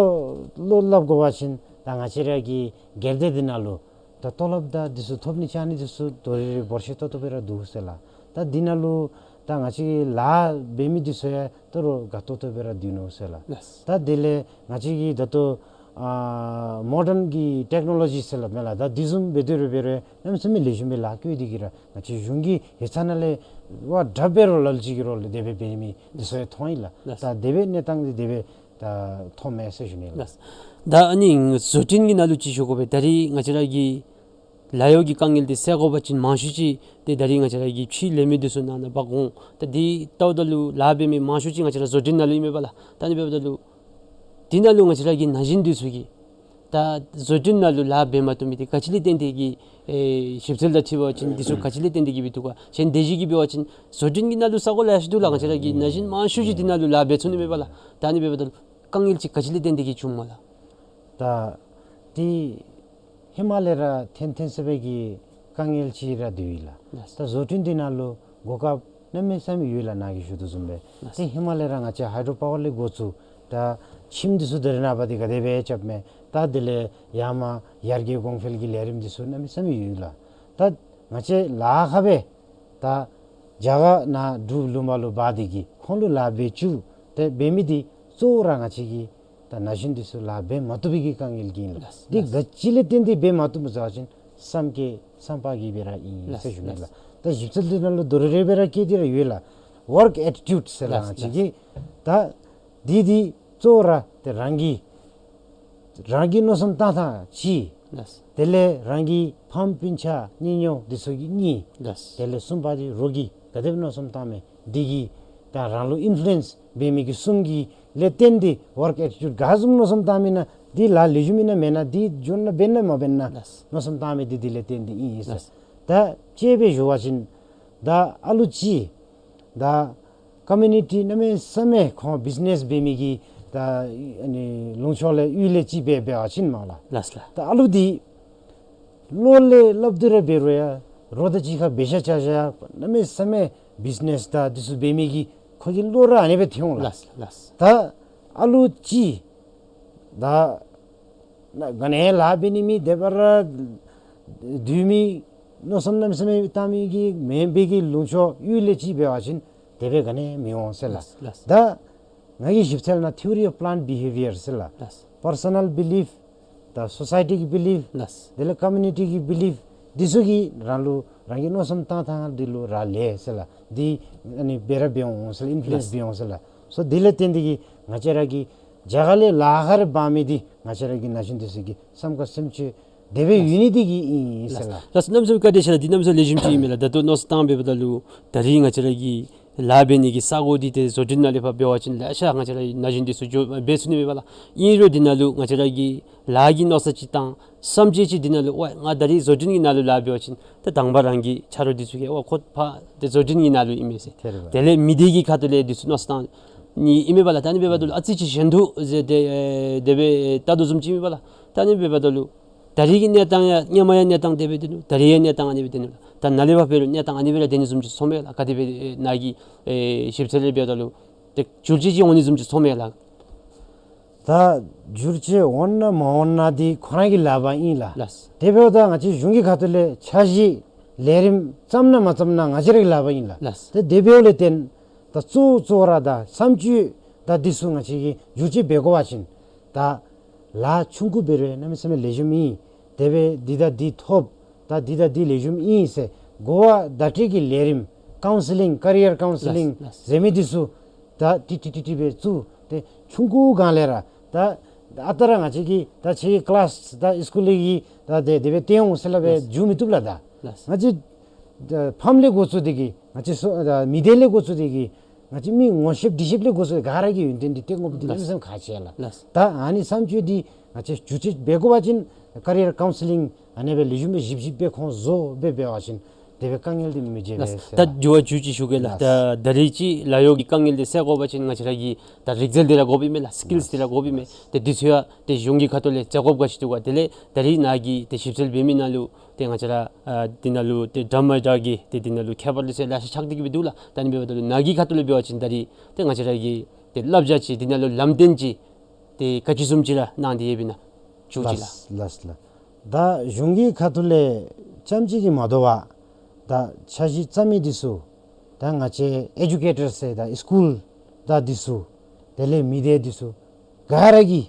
ལུ་སླབ་དགོ་པ་ཅིན་ད་ང་བཅས་ར་གི་སྒེར་སྡེ་འདི་ནང་ལུ་ད་ཏོ་ལོབ་དང་འདི་ཚུ་ཐོབ་ནི་ཆ་ནི་འདི་ཚུ་དོ་རེ་རེ་འབོར་ཆེ་ཏོག་ཏོ་སྦེ་ར་འདུག་ཟེར་ལགས། ད་འདི་ནང་ལུ་ད་ང་བཅས་ཀྱི་ལཱ་འབད་མི་འདི་ཚུ་ཡང་ད་རུང་དགའ་ཏོག་ཏོ་སྦེ་ར་སྡོད་ནུག་ཟེར་ལགས། ལགས། ད་དེ་ལས་ང་བཅས་ཀྱི་ད་ལྟོ་ཨ་མོ་ཌརན་གྱི་ཊེཀ་ནོ་ལོ་ཇི་ཟེར་སླབ་མས་ལགས། ད་འདི་བཟུམ་འབད་དེ་ར་འབད་རུང་གནམ་མེད་ས་མེད་ལེགས་ཤོམ་སྦེ་ལཱ་བཀོད་དེ་གི་ར་ང་བཅས་གཞུང་གི་ཡིག་ཚང་ནང་ལས་བ་དྲག་སྦེ་རོགས་ལ་ལུ་ཅིག་གི་རོགས་ལུ་དེ་སྦེ་འབད་མི་འདི་ཚུ་ཡང་མཐོང་ཡི་ལགས། ལགས། ད་དེ་སྦེ་གནས་སྟངས་འདི་དེ་སྦེ་ད་མཐོངམ་མས་ཟེར་ཞུ་ནི་ལགས། ལགས། ད་ཨ་ནི་བཟོ་སྐྲུན་གྱི་ནང་ལུ་ཅིག་ཞུ་དགོ་པས། ད་རིས་ང་བཅས་ར་གི་ལཱ་གཡོག་གི་དཀའ་ངལ་འདི་སེལ་དགོ་པ་ཅིན་མང་ཤོས་ཅིག་ཏེ་ད་རིས་ང་བཅས་ར་གི་ཕྱི་ལས་མི་འདི་ཚུ་ནང་ན་འབག་འོང་། ད་འདི་ལྟཝ་ད་ལུ་ལཱ་འབད་མི་མང་ཤོས་ཅིག་ང་བཅས་ར་བཟོ་སྐྲུན་ནང་ལུ་ཨིན་མས་པ་ལགས། ད་ཨ་ནི་འབདཝ་ད་ལུ་འདི་ནང་ལུ་ང་བཅས་ར་གི་ན་གཞོན་འདི་ཚུ་གིས་ད་བཟོ་སྐྲུན་ནང་ལུ་ལཱ་འབད་མ་བཏུབ་མི་འདི་ག་ཅི་ལས་བརྟེན་ཏེ་གི་ཨེ་ཞིབ་འཚོལ་དང་འཁྲིལ་བ་ཅིན་འདི་ཚུ་ག་ཅི་ལས་བརྟེན་ཏེ་གི་སྦེ་འདུག་ག། གཞན་དེ་བཞིན་གྱི་འབད་བ་ཅིན་བཟོ་སྐྲུན་གྱི་ནང་ལུ་ས་གོ་ལེ་ཤ་འདུག་ལགས། ང་བཅས་ར་གི་ན་གཞོན་མང་ཤོས་ཅིག་འདི་ནང་ལུ་ལཱ་འབད་ཚུགས་ནི་མས་པ་ལགས། ད་ཨ་ནི་འབདཝ་ད་ལུ་དཀའ་ངལ་ཅིག་ག་ཅི་ལས་བརྟེན་ཏེ་གི་བྱུངམ་མས་ལགས། ད་འདི་ཧེ་མ་ལས་ར་ཐོན་ཐོན་ས་སྦེ་གི་དཀའ་ངལ་ཅིག་ར་འདུག་ལགས། ལགས། ད་བཟོ་སྐྲུན་འདི་ནང་ལུ་གོ་སྐབས་གནམ་མེད་ས་མེད་ཡོད་ལགས། ནཱ་གིས་ཞུ་དོ་བཟུམ་སྦེ། ལགས། ཏེ་ཧེ་མ་ལས་ར་ང་བཅས་ཧའི་ཌྲོ་པ་ཝར་ལས་འགོ་བཙུགས་ད་ཁྱིམ་འདི་ཚུ་ད་རེས་ནངས་པ་འདི་ག་དེ་སྦེ་རྐྱབ་མས། ད་དེ་ལས་ཡར་མར་ཡར་རྒྱས་གོང་འཕེལ་གྱི་ལས་རིམ་འདི་ཚུ་གནམ་མེད་ས་མེད་ཡོད་ལགས། ད་ང་བཅས་ལཱ་ཁག་སྦེ་ད་རྒྱ་གར་ནང་འབྲུག་ལུང་པ་ལུ་འབག་སྟེ་གི་ཁོང་ལུ་ལཱ་འབད་བཅུག་སྟེ་འབད་མི་འདི་གཙོ་བོ་ར་ང་བཅས་ཀྱི་ད་ན་གཞོན་འདི་ཚུ་ལཱ་འབད་མ་བཏུབ་པའི་གི་དཀའ་ངལ་གྱིས་ཨིན་ལགས། ལགས། འདི་ག་ཅི་ལས་བརྟེན་ཏེ་འབད་མ་བཏུབ་ཟེར་བ་ཅིན་བསམ་གྱི་བསམ་པ་གིས་སྦེ་ར་ཨིན་ལགས། ཟེར་ཞུ་ནི་ལགས། ལགས། ད་ཞིབ་འཚོལ་འདི་ནང་ལུ་དོ་རེ་རེ་སྦེ་ར་བཀོད་དེ་ར་ཡོད་ལགས། ཝརཀ་ཨེ་ཊི་ཊིའུཌ་ཟེར་ལགས། ལགས། ང་བཅས་ཀྱི་ད་འདི་འདི་གཙོ་བོ་ར་ཏེ་རང་གི་རང་གི་མནོ་བསམ་བཏང་ཐངས་གཅིག། ལགས། དེ་ལས་རང་གི་ཕམ་སྤུན་ཆ་གཉེན་ཉེཝ་འདི་ཚུ་གིས་གཉིས། ལགས། དེ་ལས་གསུམ་པ་འདི་རོགས་ཀྱིས་ག་དེ་སྦེ་མནོ་བསམ་བཏངམ་མས། འདི་གིས་ད་རང་ལུ་ཨིན་ཕུ་ལུ་ཨེནསི་འབད་མི་གི་གསུམ་གྱི་ལས་བརྟེན་ཏེ་ཝརཀ་ཨེ་ཊི་ཊིའུཌ་ག་བཟུམ་མནོ་བསམ་བཏངམ་ཨིན་ན། འདི་ལཱ་ལེགས་ཤོམ་ཨིན་ན་མེན་ན། འདི་འགྱོ་ན་འབད་ན་མ་འབད་ན། ལགས། མནོ་བསམ་བཏངམ་འདི་འདི་ལས་བརྟེན་ཏེ་ཨིན་ཟེར། ལགས། ད་དཔྱེ་སྦེ་ཞུ་བ་ཅིན་ད་ཨ་ལུ་ཅིག་ད་ཀོ་མིའུ་ནི་ཊི་གནམ་མེད་ས་མེད་ཁོང་བིཛ་ནེས་འབད་མི་གི་ད་ཨ་ནི་ལུང་ཕྱོགས་ལས་གཡུས་ལས་ཅིག་འབད་འབད་བ་ཅིན་མ་ལགས། ལགས་ལགས། ད་ཨ་ལུ་འདི་བློ་ལས་སླབ་སྟེ་ར་འབད་རུང་ཡང་རོགས་དང་གཅིག་ཁར་འབད་བཞག་བཅའ་བཞག་གནམ་མེད་ས་མེད་བིཛ་ནེས་དང་འདི་ཚུ་འབད་མི་གི་ཁོ་གི་བློ་ར་ཨ་ནི་སྦེ་ཐོན་འོང་ལགས། ལགས་ལགས། ད་ཨ་ལུ་ཅིག་ད་ན་ག་ནི་ལཱ་འབད་ནི་མེད་དེ་སྦེ་ར་སྡོད་མི་མནོ་བསམ་གནམ་མེད་ས་མེད་བཏང་མི་གི་མེན་པའི་གི་ལུང་ཕྱོགས་གཡུས་ལས་ཅིག་འབད་བ་ཅིན་དེ་སྦེ་ག་ནི་མི་འོང་ཟེར་ལགས། ལགས་ལགས། ད་ང་གིས་ཞིབ་འཚོལ་ནང་ཐི་ཡོ་རི་ཨོཕ་པི་ལེནཌ་བི་ཧེ་བི་ཡར་ཟེར་ལགས། ལགས། པར་སོ་ནཱལ་བི་ལིཕ་ད་སོ་སའི་ཊི་གི་བི་ལིཕ། ལགས། དེ་ལས་ཀོ་མིའུ་ནི་ཊི་གི་བི་ལིཕ། འདི་ཚུ་གིས་རང་ལུ་རང་གི་མནོ་བསམ་བཏང་ཐངས་འདི་ལུ་རག་ལས་ཟེར་ལགས། འདི་ཨ་ནི་འབད་ར་འབད་འོང་ཟེར་ལགས། ཨིན་ཕུ་ལུ་ཨེནསི་ལགས། འབད་འོང་ཟེར་ལགས། སོ་འདི་ལས་བརྟེན་ཏེ་གིས་ང་བཅས་ར་གི་རྒྱ་གར་ལས་ལཱ་ཁག་རེ་འབག་མི་འདི་ང་བཅས་ར་གི་ན་གཞོན་འདི་ཚུ་གི་བསམ་དཀའ་སེམས་སྐྱོ་དེ་སྦེ་ཡོད་ནི་འདི་གིས་ཨིན་ཟེར་ལགས། ལགས་ལགས། གནམ་མེད་ས་མེད་བཀའ་དྲིན་ཆེ་ལགས། འདི་གནམ་མེད་ས་མེད་ལེགས་ཤོམ་ཅིག་ཨིན་མས་ལགས། ད་ལྟོ་མནོ་བསམ་བཏང་འབདཝ་ད་ལུ་ད་རིས་ང་བཅས་ར་གི་ ལཱ་འབད་ནི་གི་ས་གོ་འདི་ཏེ་བཟོ་སྐྲུན་ནང་ལས་ཕར་འབད་བ་ཅིན་ལེ་ཤ་ང་བཅས་ར་ན་གཞོན་འདི་ཚུ་འགྱོ་འབད་ཚུགས་ནི་མས་པ་ལགས། ཨིན་རུང་འདི་ནང་ལུ་ང་བཅས་ར་གིས་ལཱ་གི་མནོ་བསམ་ཅིག་དང་བསམ་སྤྱོད་ཅིག་འདི་ནང་ལུ་ཝའི་ང་ད་རིས་བཟོ་སྐྲུན་གྱི་ནང་ལུ་ལཱ་འབད་བ་ཅིན་ཏེ་དང་པ་རང་གི་ཆ་རོགས་འདི་ཚུ་གིས་ཝའི་ཁོ་ཕར་ཏེ་བཟོ་སྐྲུན་གྱི་ནང་ལུ་ཨིན་མས་ཟེར། དེ་རེད་པ། དེ་ལས་མི་སྡེ་གི་ཁ་ཐུག་ལས་འདི་ཚུ་མནོ་བསམ་བཏང་ནི་ཨིན་མས་པ་ལགས། ད་ཨ་ནི་འབདཝ་ད་ལུ་ཨ་ཙི་ཅིག་གཞན་དུ་ཟེར་ཏེ་ཨེ་དེ་སྦེ་ལྟ་དོ་བཟུམ་ཅིག་ཨིན་མས་པ་ལགས། ད་ཨ་ནི་འབདཝ་ད་ལུ་ད་རིས་ཀྱི་གནས་སྟངས་ཡང་སྔོན་མ་ཡང་གནས་སྟངས་དེ་སྦེ་སྡོད་ནུག། ད་རིས་ཡང་གནས་སྟངས་ཨ་ནི་སྦེ་སྡོད་ནུག་ལགས། ད་ནཱ་ལས་ཕར་འབད་རུང་གནས་སྟངས་ཨ་ནི་སྦེ་ར་སྡོད་ནི་བཟུམ་ཅིག་ཚོརཝ་མས་ལགས། ག་དེ་སྦེ་ནཱ་གི་ཨེ་ཞིབ་འཚོལ་ལས་འབདཝ་ད་ལུ་ཏེ་འགྱུར་བཅོས་ཅིག་འོང་ནི་བཟུམ་ཅིག་ཚོརཝ་མས་ལགས། ད་འགྱུར་བཅོས་འོང་ན་མ་འོང་ན་འདི་ཁོ་རང་གི་ལག་པར་ཨིན་ལགས། ལགས། དེ་འབདཝ་ད་ང་བཅས་གཞུང་གི་ཁ་ཐུག་ལས་འཆར་གཞི་ལས་རིམ་བརྩམ་ན་མ་བརྩམ་ན་ང་བཅས་རའི་ལག་པར་ཨིན་ལགས། ལགས། ཏེ་དེ་འབདཝ་ལས་བརྟེན་ད་གཙོ་བོ་གཙོ་བོ་ར་ད་བསམ་སྤྱོད་ད་འདི་ཚུ་ང་བཅས་ཀྱིས་འགྱུར་བཅོས་འབད་དགོ་པ་ཅིན་ད་ལཱ་ཆུང་ཀུ་འབད་རུང་གནམ་མེད་ས་མེད་ལེགས་ཤོམ་ཨིན། དེ་སྦེ་འདི་དང་འདི་ཐོབ། ད་འདི་དང་འདི་ལེགས་ཤོམ་ཨིན་ཟེར་གོ་བ་བརྡ་སྤྲོད་ཀྱི་ལས་རིམ་ཀའུན་སི་ལིང་ཀེ་རི་ཡར་ཀའུན་སི་ལིང་ལགས། ལགས། ཟེར་མི་འདི་ཚུ་ད་ཏིག་ཏིག་ཏིག་ཏིག་སྦེ་བཙུགས་ཏེ་ཆུང་ཀུ་སྒང་ལས་ར་ད་ཨ་རྟག་ར་ང་བཅས་ཀྱིས་ད་ཁྱེད་ཀྱི་ཀི་ལཱསི་ད་སི་ཀུལ་གྱི་ད་དེ་དེ་སྦེ་སྟོན་འོང་ཟེར་སླབ་སྦེ་ལགས། འགྱོ་མི་བཏུབ་ལགས། ད་ལགས། ང་བཅས་ད་ཕམ་ལས་འགོ་བཙུགས་ཏེ་གིས་ང་བཅས་སོ་ད་མི་སྡེ་ལས་འགོ་བཙུགས་ཏེ་གིས་ང་བཅས་མི་ངོ་ཤེསཔ་འདྲིས་ཤེསཔ་ལས་འགོ་བཙུགས་ག་ར་གིས་ཡོན་ཏན་འདི་སྟོན་དགོཔ་འདི་ལགས། གནམ་མེད་ས་མེད་ཁག་ཆེ་ལགས། ལགས། ད་ཨ་ནི་བསམ་སྤྱོད་འདི་ང་བཅས་འགྱུར་བཅོས་འབད་དགོ་པ་ཅིན་ཀེ་རི་ཡར་ཀའུན་སི་ལིང་ཨ་ནི་སྦེ་ལེགས་ཤོམ་སྦེ་ཞིབ་ཞིབ་སྦེ་ཁོང་བཟོ་སྦེ་འབད་བ་ཅིན་དེ་སྦེ་དཀའ་ངལ་འདི་མི་འབྱུང་པས་ལགས། ཟེར་ད་ལགས། འགྱུར་བ་འགྱུར་བཅོས་ཞུ་གེ་ལགས། ལགས། ད་ད་རིས་ཅིག་ལཱ་གཡོག་གི་དཀའ་ངལ་འདི་སེལ་དགོ་པ་ཅིན་ང་བཅས་ར་གི་ད་རིག་རྩལ་འདི་ར་དགོཔ་ཨིན་མས་ལགས། སི་ཀིལསི་འདི་ར་དགོཔ་ཨིན་མས། ཏེ་འདི་ཚུ་ཡང་ཏེ་གཞུང་གི་ཁ་ཐུག་ལས་བཙལ་དགོཔ་ག་ཅི་འདུག་ག། དེ་ལས་ད་རིས་ནཱ་གི་ཏེ་ཞིབ་འཚོལ་འབད་མི་ནང་ལུ་ཏེ་ང་བཅས་ར་ཨ་འདི་ནང་ལུ་ཏེ་འདྲ་མ་འདྲ་གི་ཏེ་འདི་ནང་ལུ་ཁྱད་པར་འདི་ཚུ་ལེ་ཤ་ཆགས་ཏེ་གི་སྦེ་འདུག་ལགས། ད་ཨ་ནི་འབདཝ་ད་ལུ་ནཱ་གི་ཁ་ཐུག་ལས་འབད་བ་ཅིན་ད་རིས་ཏེ་ང་བཅས་ར་གི་ཏེ་བསླབ་བྱ་ཅིག་འདི་ནང་ལུ་ལམ་སྟོན་ཅིག་ཏེ་ག་ཅི་བཟུམ་ཅིག་ར་གནང་སྟེ་ཡོདཔ་ཨིན་ན་ཞུ་ཅིག་ལགས། ལགས་ལགས་ལགས། ད་གཞུང་གི་ཁ་ཐུག་ལས་རྐྱངམ་ཅིག་གིས་མ་དོ་བར་ད་འཆར་གཞི་བརྩམ་མི་འདི་ཚུ་ད་ང་བཅས་ཨེ་ཌུ་ཀེ་ཊར་ཟེར་ད་སི་ཀུལ་ད་འདི་ཚུ་དེ་ལས་མི་སྡེ་འདི་ཚུ་ག་ར་གིས་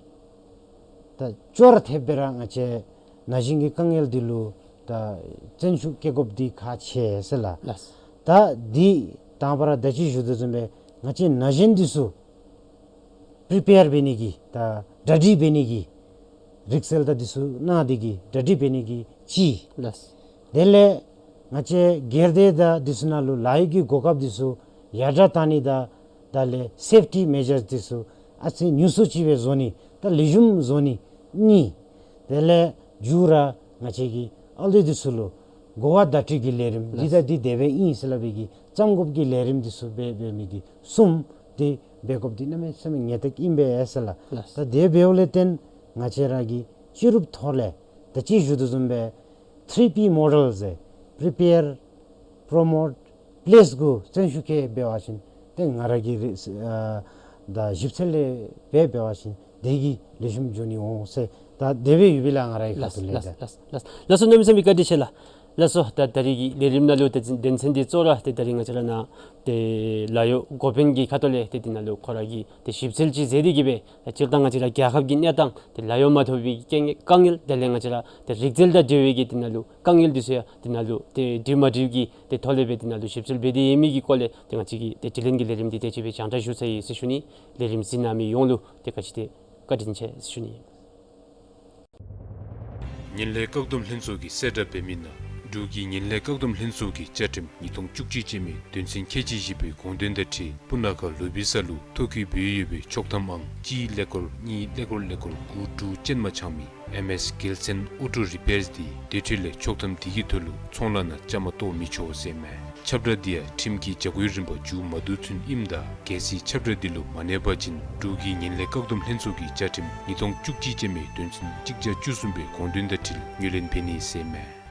ད་ཅོག་ར་འཐདཔ་སྦེ་ར་ང་བཅས་ན་གཞོན་གྱི་དཀའ་ངལ་འདི་ལུ་ད་བརྩོན་ཤུགས་བསྐྱེད་དགོཔ་འདི་ཁག་ཆེ་ཟེར་ལགས། ལགས། ད་འདི་དང་པ་ར་ད་ཅི་ཞུ་དོ་བཟུམ་སྦེ་ང་བཅས་ན་གཞོན་འདི་ཚུ་པི་རི་པེར་འབད་ནི་གི་ད་གྲ་སྒྲིག་འབད་ནི་གི་རིག་རྩལ་ད་འདི་ཚུ་གནང་སྟེ་གི་གྲ་སྒྲིག་འབད་ནི་གི་གཅིག། ལགས། དེ་ལས་ང་བཅས་སྒེར་སྡེ་ད་འདི་ཚུ་ནང་ལུ་ལཱ་གཡོག་གི་གོ་སྐབས་འདི་ཚུ་ཡར་དྲག་བཏང་ནི་དང་ད་ལས་སེཕ་ཊི་མེ་ཇརསི་འདི་ཚུ་ཨ་ཙི་ཉུང་སུ་ཅིག་སྦེ་བཟོ་ནི་ད་ལེགས་ཤོམ་བཟོ་ནི་གཉིས། དེ་ལས་མཇུག་ར་ང་བཅས་ཀྱི་ཨའི་ལི་འདི་ཚུ་ལུ་གོ་བ་བརྡ་སྤྲོད་ཀྱི་ལས་རིམ་འདི་ལགས། ད་འདི་དེ་སྦེ་ཨིན་ཟེར་སླབ་པའི་གི་བརྩམ་དགོཔ་གི་ལས་རིམ་འདི་ཚུ་འབད་འབད་མི་འདི་གསུམ་འདི་འབད་དགོཔ་འདི་གནམ་མེད་ས་མེད་ངེས་ཏིག་ཨིན་པས་ཟེར་ལགས། ལགས། ད་དེ་འབདཝ་ལས་བརྟེན་ང་བཅས་ར་གི་སྤྱི་རུབ་ཐོག་ལས་ད་ཅི་ཞུ་དོ་བཟུམ་སྦེ་ཐི་རི་པི་མོ་ཌེལ་ཟེར་པི་རི་པེར་པྲོ་མོཊ་པི་ལེསི་གུ་བརྩོན་ཤུགས་བསྐྱེད་འབད་བ་ཅིན་ཏེ་ང་ར་གི་རེ་ཨ་ད་ཞིབ་འཚོལ་ལས་འབད་འབད་བ་ཅིན་དེ་གིས་ལེགས་ཤོམ་འགྱོ་ནི་འོང་ཟེར་ད་དེ་སྦེ་ཡོད་པས་ལགས། ང་ར་གི་ཁ་ཐུག་ལས་ད། ལགས་ལགས་ལགས། ལགས་སོ། གནམ་མེད་ས་མེད་བཀའ་དྲིན་ཆེ་ལགས། ལགས་སོ། ད་ད་རིས་ཀྱི་ལས་རིམ་ནང་ལུ་ཏེ་དོན་ཚན་འདི་གཙོ་བོ་ར་ཏེ་ད་རིས་ང་བཅས་ར་ནཱ་ཏེ་ལཱ་གཡོག་འགོ་དཔོན་གྱི་ཁ་ཐུག་ལས་ཏེ་འདི་ནང་ལུ་ཁོ་ར་གིས་ཏེ་ཞིབ་འཚོལ་ཅིག་མཛད་དེ་གི་སྦེ་སྤྱིར་བཏང་ང་བཅས་ར་རྒྱལ་ཁབ་ཀྱི་གནས་སྟངས་ཏེ་ལཱ་གཡོག་མ་ཐོབ་པའི་དཀའ་ངལ་དཀའ་ངལ་དེ་ལས་ང་བཅས་ར་ཏེ་རིག་རྩལ་དང་འབྲེལ་བའི་གི་འདི་ནང་ལུ་དཀའ་ངལ་འདི་ཚུ་ཡང་འདི་ནང་ལུ་ཏེ་འདྲིས་མ་འདྲིས་ཀྱི་ཏེ་ཐོག་ལས་སྦེ་འདི་ནང་ལུ་ཞིབ་འཚོལ་འབད་དེ་ཡོད་མི་གི་སྐོར་ལས་ཏེ་ང་བཅས་ཀྱི་ཏེ་དྲི་ལན་གྱི་ལས་རིམ་འདི་དེ་ཅིག་སྦེ་རྒྱང་བསྒྲགས་ཞུ་ཚར་ཡི་ཟེར་ཞུ་ནི། ལས་རིམ་གཟིགས་གནང་མི་ཡོངས་ལུ་ཏེ་ག་ཅི་ཏེ་བཀའ་དྲིན་ཆེ་ཟེར་ཞུ་ནི། ངན་ལྷད་བཀག་སྡོམ་ལྷན་ཚོགས་ཀྱིས་གསལ་བསྒྲགས་འབད་མི་ནང་འབྲུག་གི་ངན་ལྷད་བཀག་སྡོམ་ལྷན་ཚོགས་ཀྱི་བཅའ་ཁྲིམས་ཉིས་སྟོང་བཅུ་གཅིག་ཅན་མའི་དོན་ཚན་ཁལ་གཅིག་བཞི་པའི་དགོངས་དོན་དང་འཁྲིལ་སྤུ་ན་ཁ་ལོ་བི་ས་ལུ་ཐོ་བཀོད་འབད་ཡོད་པའི་ཆོག་ཐམ་ཨང་གཅིག་ཀླད་ཀོར་གཉིས་ཀླད་ཀོར་ཀླད་ཀོར་དགུ་དྲུག་ཅན་མ་ཆགས་མི་ཨེམ་ཨེསི་གེལ་སན་ཨོ་ཊོ་རི་པེརསི་འདི་དེ་འཕྲོ་ལས་ཆོག་ཐམ་འདི་གི་དོན་ལུ་ཚོང་ལཱ་ནང་བཅའ་མར་གཏོགས་མི་ཆོག་ཟེར་མས། ཁྱབ་བསྒྲགས་འདི་ཡང་ཁྲིམས་ཀྱི་བྱ་སྒོའི་རིམ་པ་མཇུག་མ་བསྡུ་ཚུན་ཨིནམ་ད་གལ་སྲིད་ཁྱབ་བསྒྲགས་འདི་ལུ་མ་གནས་པ་ཅིན་འབྲུག་གི་ངན་ལྷད་བཀག་སྡོམ་ལྷན་ཚོགས་ཀྱི་བཅའ་ཁྲིམས་ཉིས་སྟོང་བཅུ་གཅིག་ཅན་མའི་དོན་ཚན་གཅིག་བརྒྱ་བཅུ་གསུམ་པའི་དགོངས་དོན་དང་འཁྲིལ་ངོས་ལེན་འབད་ནི་ཟེར་མས།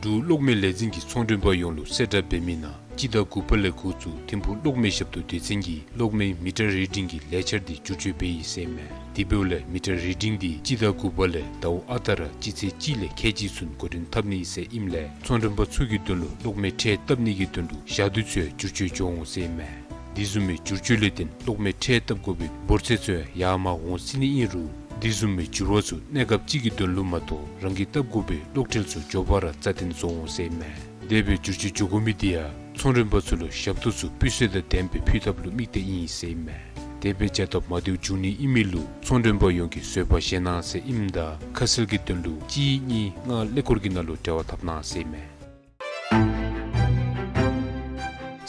འབྲུག་གློག་མེ་ལས་འཛིན་གྱིས་ཚོང་མགྲོན་པ་ཡོངས་ལུ་གསལ་བསྒྲགས་འབད་མི་ནང་སྤྱི་ཟླ་དགུ་པ་ལས་འགོ་བཙུགས་ཐིམ་ཕུག་གློག་མེ་ཞབས་ཏོག་སྡེ་ཚན་གྱིས་གློག་མེའི་མི་ཊར་རི་ཌིང་གི་ལས་འཆར་འདི་བསྒྱུར་བཅོས་འབད་ཡི་ཟེར་མས། དེ་འབདཝ་ལས་མི་ཊར་རི་ཌིང་འདི་སྤྱི་ཟླ་དགུ་པ་ལས་ཟླཝ་ཨ་རྟག་ར་སྤྱི་ཚེས་གཅིག་ལས་ཁལ་གཅིག་ཚུན་འགོ་འདྲེན་འཐབ་ནི་ཟེར་ཨིནམ་ལས་ཚོང་མགྲོན་པ་ཚུ་གི་དོན་ལུ་གློག་མེ་ཁྲལ་བཏབ་ནི་གི་དོན་ལུ་ཞག་དུས་ཚུ་ཡང་བསྒྱུར་བཅོས་འགྱོ་འོང་ཟེར་མས། དེ་བཟུམ་མའི་བསྒྱུར་བཅོས་ལས་བརྟེན་གློག་མེ་ཁྲལ་བཏབ་དགོ་པའི་འབོར་ཚད་ཚུ་ཡང་ཡར་མར་འོང་སྲིད་ནི་ཨིན་རུང་དེ་བཟུམ་མའི་འགྱུར་བ་ཚུ་གནས་སྐབས་ཅིག་གི་དོན་ལུ་མ་གཏོགས་རང་གིས་བཏབ་དགོ་པའི་གློག་ཁྲལ་ཚུ་མགྱོགས་པ་ར་རྩ་བརྟན་བཟོ་འོང་ཟེར་མས། དེ་སྦེ་བསྒྱུར་བཅོས་འགྱོ་དགོ་མི་འདི་ཡང་ཚོང་མགྲོན་པ་ཚུ་ལུ་ཞབས་ཏོག་ཚུ་སྤུས་ཚད་དང་ལྡནམ་སྦེ་ཕུལ་ཐབས་ལུ་དམིགས་ཏེ་ཨིན་ཟེར་མས། དེ་སྦེ་བྱ་ཐབས་མ་བདེཝ་འབྱུང་ནི་ཨིན་མི་ལུ་ཚོང་མགྲོན་པ་ཡོངས་ཀྱིས་བཟོད་པ་བཞེས་གནང་ཟེར་ཨིནམ་ད་ཁ་གསལ་གྱི་དོན་ལུ་གཅིག་གཉིས་ལྔ་ཀླད་ཀོར་གྱི་ནང་ལུ་འབྲེལ་བ་འཐབ་གནང་ཟེར་མས།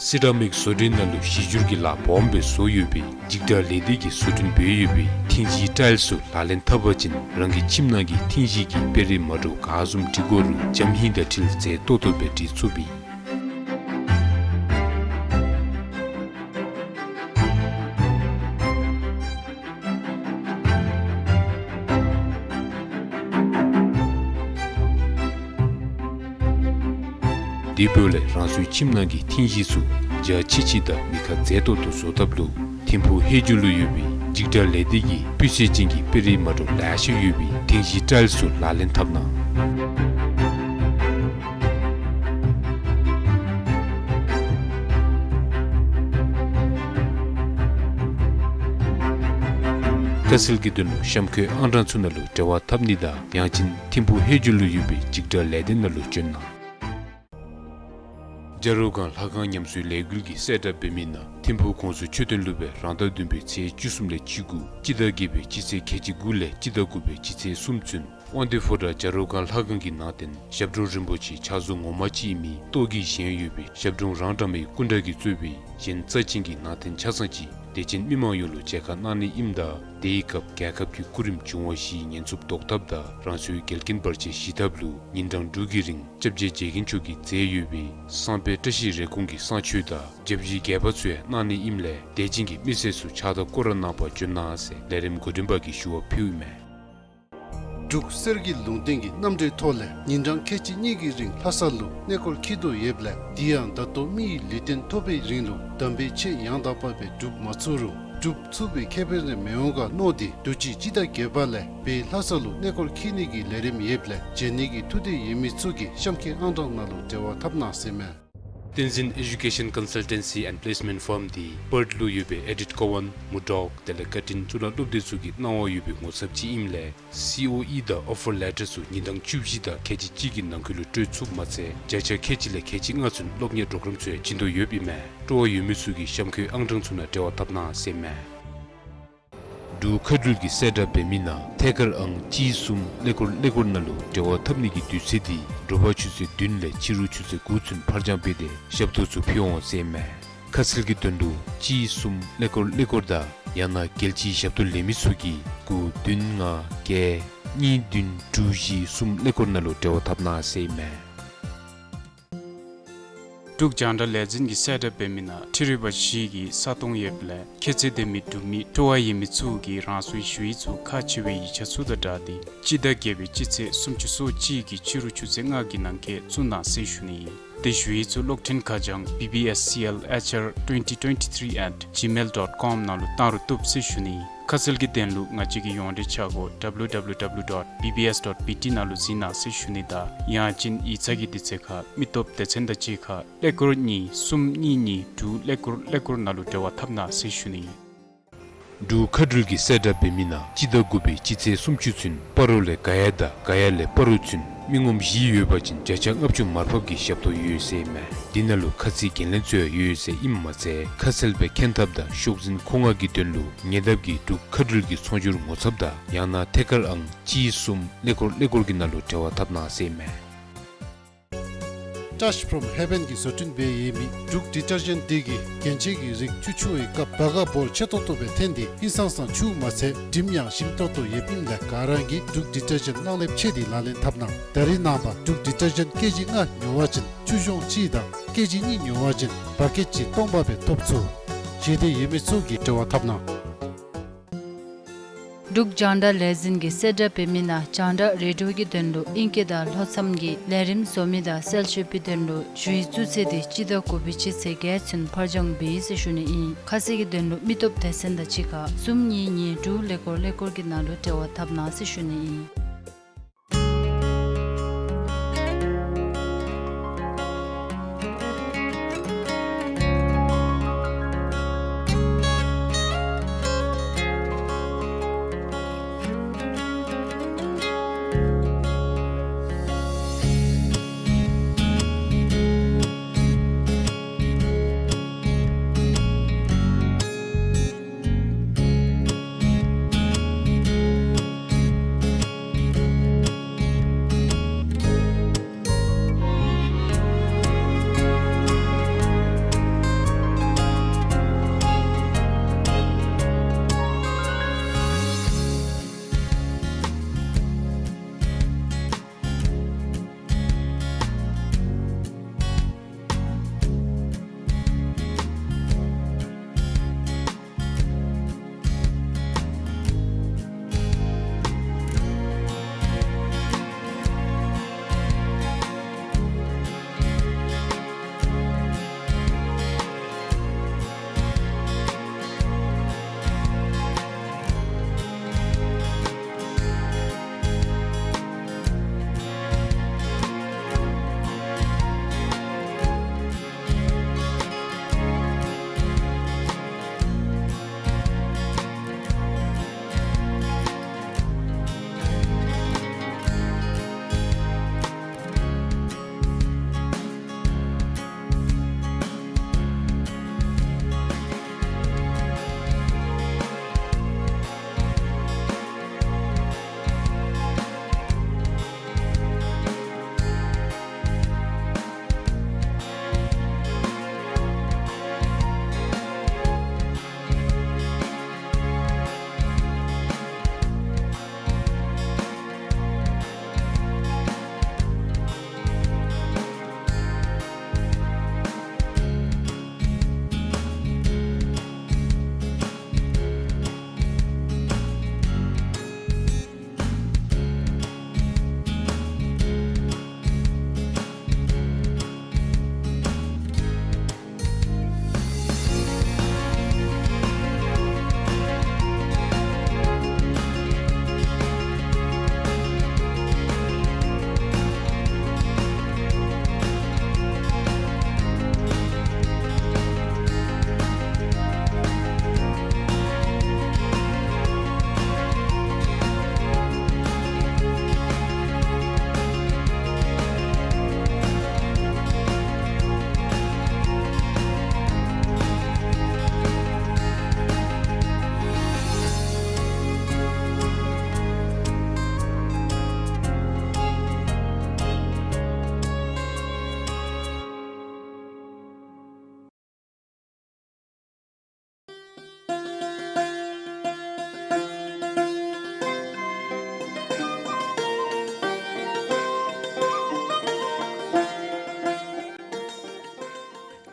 སི་ར་མིག་བཟོ་སྐྲུན་ནང་ལུ་གཞི་འགྱུར་གྱི་ལཱ་སྦོམ་སྦེ་བཟོ་ཡོད་པའི་འཇིགས་སྐྲག་ལས་སྡེ་གིས་བཟོ་སྐྲུན་འབད་ཡོད་པའི་ཐིང་ཤིང་ཊའིལ་ཚུ་ལག་ལེན་འཐབ་པ་ཅིན་རང་གི་ཁྱིམ་ནང་གི་ཐིང་ཤིང་གི་དཔེ་རིས་མ་འདྲཝ་ག་བཟུམ་འབྲི་དགོ་རུང་འཇམ་ཧིང་དང་འཁྲིལ་མཛེས་ཏོག་ཏོ་སྦེ་འབྲི་ཚུགས་པས། དེ་འབདཝ་ལས་རང་སོའི་ཁྱིམ་ནང་གི་ཐིང་ཤིང་ཚུ་འཇའ་ཆི་ཆི་དང་མི་ཁ་མཛེས་ཏོག་ཏོ་བཟོ་ཐབས་ལུ་ཐིམ་ཕུག་ཧེ་ཇུ་ལུ་ཡོད་པའི་འཇིགས་སྐྲག་ལས་སྡེ་གིས་སྤུས་ཚད་ཅན་གྱི་དཔེ་རིས་མ་འདྲཝ་ལེ་ཤ་ཡོད་པའི་ཐིང་ཤིང་ཊའིལ་ཚུ་ལག་ལེན་འཐབ་གནང་། ཁ་གསལ་གྱི་དོན་ལུ་གཤམ་འཁོད་ཨང་གྲངས་ཚུ་ནང་ལུ་འབྲེལ་བ་འཐབ་ནི་དང་ཡང་ཅིན་ཐིམ་ཕུག་ཧེ་ཇུ་ལུ་ཡོད་པའི་འཇིགས་སྐྲག་ལས་སྡེ་ནང་ལུ་བྱོན་གནང་། བྱ་རོག་སྒང་ལྷ་ཁང་ཉམས་གསོའི་ལས་འགུལ་གྱིས་གསལ་བསྒྲགས་འབད་མི་ནང་ཐིམ་ཕུག་གོང་ས་མཆོག་སྟོན་ལུ་སྦེ་རང་ཟླ་བདུན་པའི་ཚེས་བཅུ་གསུམ་ལས་བཅུ་དགུ་སྤྱི་ཟླ་བརྒྱད་པའི་སྤྱི་ཚེས་ཁལ་གཅིག་དགུ་ལས་སྤྱི་ཟླ་དགུ་པའི་སྤྱི་ཚེས་གསུམ་ཚུན་དབང་འདུས་ཕོ་བྲང་བྱ་རོག་སྒང་ལྷ་ཁང་གི་ནང་རྟེན་ཞབས་དྲུང་རིན་པོ་ཆེ་ཕྱག་བཟོ་ངོ་མ་ཅིག་ཨིན་མི་ཏོག་གིས་བཞེངས་ཡོད་པའི་ཞབས་དྲུང་རང་གྲངས་མའི་སྐུ་འདྲ་གིས་གཙོས་པའི་གཞན་རྩ་ཅན་གྱི་ནང་རྟེན་ཆ་ཚང་ཅིག་དད་ཅན་མི་མང་ཡོངས་ལུ་མཇལ་ཁ་གནང་ནི་ཨིནམ་ད་དེའི་སྐབས་རྒྱལ་ཁབ་ཀྱི་སྐུ་རིམ་བྱུང་བ་བཞིའི་ཉེན་ཚབས་བཟློག་ཐབས་དང་རང་སོའི་འགལ་རྐྱེན་བར་ཆད་ཞི་ཐབས་ལུ་ཉིན་གྲངས་དྲུག་གི་རིང་སྐྱབས་རྗེ་རྗེ་མཁན་མཆོག་གིས་མཛད་ཡོད་པའི་བསངས་དཔེ་བཀྲ་ཤིས་རེ་སྐོང་གི་བསངས་མཆོད་དང་བརྒྱ་བཞི་བརྒྱད་པ་ཚུ་ཡང་གནང་ནི་ཨིནམ་ལས་དད་ཅན་གྱི་མི་སེར་ཚུ་ཕྱག་བདའ་སྐོར་ར་གནང་པར་འབྱོན་གནང་ཟེར་ལས་རིམ་འགོ་འདྲེན་པ་གིས་ཞུ་བ་ཕུལཝ་མས། འབྲུག་གསེར་གྱི་ལུང་བསྟན་གྱི་རྣམ་འགྲེལ་ཐོག་ལས་ཉིན་གྲངས་ཁལ་གཅིག་གཉིས་ཀྱི་རིང་ལྷ་ས་ལུ་གནས་སྐོར་འཁྱིད་དོ་ཡོདཔ་ལས་དེ་ཡང་ད་ལྟོ་མི་ཡི་ལུས་རྟེན་ཐོབ་པའི་རིང་ལུ་དམ་པའི་ཆོས་ཡང་དག་པ་སྦེ་སྒྲུབ་མ་ཚུགས་རུང་སྒྲུབ་ཚུགས་པའི་ཁེ་ཕན་རེ་མི་འོང་ག་མནོ་སྟེ་དུས་ཅི་སྤྱི་ཟླ་བརྒྱད་པ་ལས་སྦེ་ལྷ་ས་ལུ་གནས་སྐོར་འཁྱིད་ནི་གི་ལས་རིམ་ཡོདཔ་ལས་མཇལ་ནི་གི་ཐུགས་འདོད་ཡོད་མི་ཚུ་གིས་གཤམ་འཁོད་ཨང་གྲངས་ནང་ལུ་འབྲེལ་བ་འཐབ་གནང་ཟེར་མས། Tenzin Education Consultancy and Placement Firm འདི་པརཐ་ལུ་ཡོད་པའི་ཨེ་ཌིཐ་ཀོ་ཝན་མུར་ཌོག་དེ་ལས་ཀར་ཊིན་གཙུག་ལག་སློབ་སྡེ་ཚུ་གིས་གནང་བ་ཡོད་པའི་ངོ་ཚབ་ཅིག་ཨིནམ་ལས་སི་ཨོ་ཨི་དང་ཨོ་ཕར་ལེ་ཊར་ཚུ་ཉིན་གྲངས་བཅུ་བཞི་དང་ཁལ་གཅིག་གཅིག་གི་ནང་འཁོད་ལུ་སྤྲོད་ཚུགསཔ་མ་ཚད་བརྒྱ་ཆ་ཁལ་གཅིག་ལས་ཁལ་གཅིག་ལྔ་ཚུན་སློབ་གཉེར་པོརོ་གརམ་ཚུ་ཡང་བྱིན་དོ་ཡོདཔ་ཨིན་མས། སྤྲོ་བ་ཡོད་མི་ཚུ་གིས་གཤམ་འཁོད་ཨང་གྲངས་ཚུ་ནང་འབྲེལ་བ་འཐབ་གནང་ཟེར་མས། འབྲུག་མཁའ་འགྲུལ་གྱིས་གསལ་བསྒྲགས་འབད་མི་ནང་ཐད་ཀར་ཨང་གཅིག་གསུམ་ཀླད་ཀོར་ཀླད་ཀོར་ནང་ལུ་འབྲེལ་བ་འཐབ་ནི་གི་དུས་ཚོད་འདི་དྲོ་པ་ཆུ་ཚོད་བདུན་ལས་ཕྱི་རུ་ཆུ་ཚོད་དགུ་ཚུན་ཕར་འགྱངས་འབད་དེ་ཞབས་ཏོག་ཚུ་ཕུལ་འོང་ཟེར་མས། ཁ་གསལ་གྱི་དོན་ལུ་གཅིག་གསུམ་ཀླད་ཀོར་ཀླད་ཀོར་དང་ཡང་ན་རྒྱལ་སྤྱིའི་ཞབས་ཏོག་ལེན་མི་ཚུ་གིས་དགུ་བདུན་ལྔ་བརྒྱད་གཉིས་བདུན་དྲུག་བཞི་གསུམ་ཀླད་ཀོར་ནང་ལུ་འབྲེལ་བ་འཐབ་གནང་ཟེར་མས། འབྲུག་རྒྱང་བསྒྲགས་ལས་འཛིན་གྱིས་གསལ་བསྒྲགས་འབད་མི་ནང་འཕྲུལ་རིག་པ་བཞི་གི་ས་སྟོང་ཡོདཔ་ལས་ཁྱད་ཚད་ལྡན་མི་འབྲུག་མི་སྤྲོ་བ་ཡོད་མི་ཚུ་གིས་རང་སོའི་ཞུ་ཡིག་ཚུ་ཁག་ཆེ་བའི་ཡིག་ཆ་ཚུ་དང་སྦྲགས་ཏེ་སྤྱི་ཟླ་བརྒྱད་པའི་སྤྱི་ཚེས་སུམ་ཅུ་སོ་གཅིག་གི་ཕྱི་རུ་ཆུ་ཚོད་ལྔ་གི་ནང་འཁོད་བཙུགས་གནང་ཟེར་ཞུ་ནི་ཨིན། དེ་ཞུ་ཡིག་ཚུ་གློག་འཕྲིན་ཁ་བྱང་B B S C L H R twenty twenty-three at gmail dot com ནང་ལུ་བཏང་རུང་བཏུབ་ཟེར་ཞུ་ནི་ཨིན། ཁ་གསལ་གྱི་དོན་ལུ་ང་བཅས་ཀྱི་ཡོངས་འབྲེལ་ཆ་སྒོ་W W W dot B B S dot B T ནང་ལུ་གཟིགས་གནང་ཟེར་ཞུ་ནི་དང་ཡང་ཅིན་ཡིག་ཚང་གི་དུས་ཚོད་ཁར་མི་སྟོབས་སྡེ་ཚན་དང་གཅིག་ཁར་ཀླད་ཀོར་གཉིས་གསུམ་གཉིས་གཉིས་དྲུག་ཀླད་ཀོར་ཀླད་ཀོར་ནང་ལུ་འབྲེལ་བ་འཐབ་གནང་ཟེར་ཞུ་ནི་ཨིན། འབྲུག་མཁའ་འགྲུལ་གྱིས་གསལ་བསྒྲགས་འབད་མི་ནང་སྤྱི་ཟླ་དགུ་པའི་སྤྱི་ཚེས་སུམ་ཅུ་ཚུན་སྤ་རོ་ལས་ག་ཡ་དང་ག་ཡ་ལས་སྤ་རོ་ཚུན་མི་ངོམ་བཞི་ཡོད་པ་ཅིན་བརྒྱ་ཆ་ལྔ་བཅུ་མར་ཕབ་ཀྱི་ཞབས་ཏོག་ཡོད་ཟེར་མས། འདི་ནང་ལུ་ཁ་ཚིག་འགན་ལེན་ཚུ་ཡང་ཡོད་ཟེར་ཨིནམ་མ་ཚད་ཁ་གསལ་སྦེ་མཁྱེན་ཐབས་དང་ཤོག་འཛིན་མཁོ་མངགས་ཀྱི་དོན་ལུ་ཉེ་འདབས་ཀྱི་འབྲུག་མཁའ་འགྲུལ་གྱི་ཚོང་སྒྱུར་ངོ་ཚབ་དང་ཡང་ན་ཐད་ཀར་ཨང་གཅིག་གསུམ་ཀླད་ཀོར་ཀླད་ཀོར་གྱི་ནང་ལུ་འབྲེལ་བ་འཐབ་གནང་ཟེར་མས། Touch from Heaven གྱིས་བཟོ་སྐྲུན་འབད་ཡོད་མི་འབྲུག་ཌི་ཊར་ཇེནཊ་འདི་གིས་རྒྱན་ཆའི་གི་རིགས་ཆུ་འཁྱུ་བའི་སྐབས་བ་ག་བོར་ཆེ་ཏོག་ཏོ་སྦེ་འཐོན་ཏེ་ཧིང་སངས་སངས་འཁྱུཝ་མ་ཚད་དྲིམ་ཡང་ཞིམ་ཏོག་ཏོ་ཡོདཔ་ཨིནམ་ལས་ག་ར་གིས་འབྲུག་ཌི་ཊར་ཇེནཊ་གནང་ལེགས་ཆེ་སྟེ་ལག་ལེན་འཐབ་གནང་། ད་རེས་ནངས་པ་འབྲུག་ཌི་ཊར་ཇེནཊ་ཀེ་ཇི་ལྔ་ཉོ་བ་ཅིན་ཆུ་གཞོང་གཅིག་དང་ཀེ་ཇི་གཉིས་ཉོ་བ་ཅིན་བ་ཀེཊ་གཅིག་སྟོང་པ་སྦེ་ཐོབ་ཚུགས། ཞེ་འདོད་ཡོད་མི་ཚུ་གིས་འབྲེལ་བ་འཐབ་གནང་། འབྲུག་རྒྱང་བསྒྲགས་ལས་འཛིན་གྱིས་གསལ་བསྒྲགས་འབད་མི་ནང་རྒྱང་བསྒྲགས་རེ་ཌི་ཡོ་གི་དོན་ལུ་ཨིང་སྐད་དང་ལྷོ་མཚམས་ཀྱི་ལས་རིམ་བཟོ་མི་དང་གསལ་བཤད་པའི་དོན་ལུ་ཞུ་ཡིག་བཙུགས་ཚེས་འདི་སྤྱི་ཟླ་དགུ་པའི་སྤྱི་ཚེས་བརྒྱད་ཚུན་ཕར་འགྱངས་འབད་ཡི་ཟེར་ཞུ་ནི་ཨིན། ཁ་གསལ་གྱི་དོན་ལུ་མི་སྟོབས་སྡེ་ཚན་དང་གཅིག་ཁར་གསུམ་གཉིས་གཉིས་དྲུག་ཀླད་ཀོར་ཀླད་ཀོར་གྱི་ནང་ལུ་འབྲེལ་བ་འཐབ་གནང་ཟེར་ཞུ་ནི་ཨིན།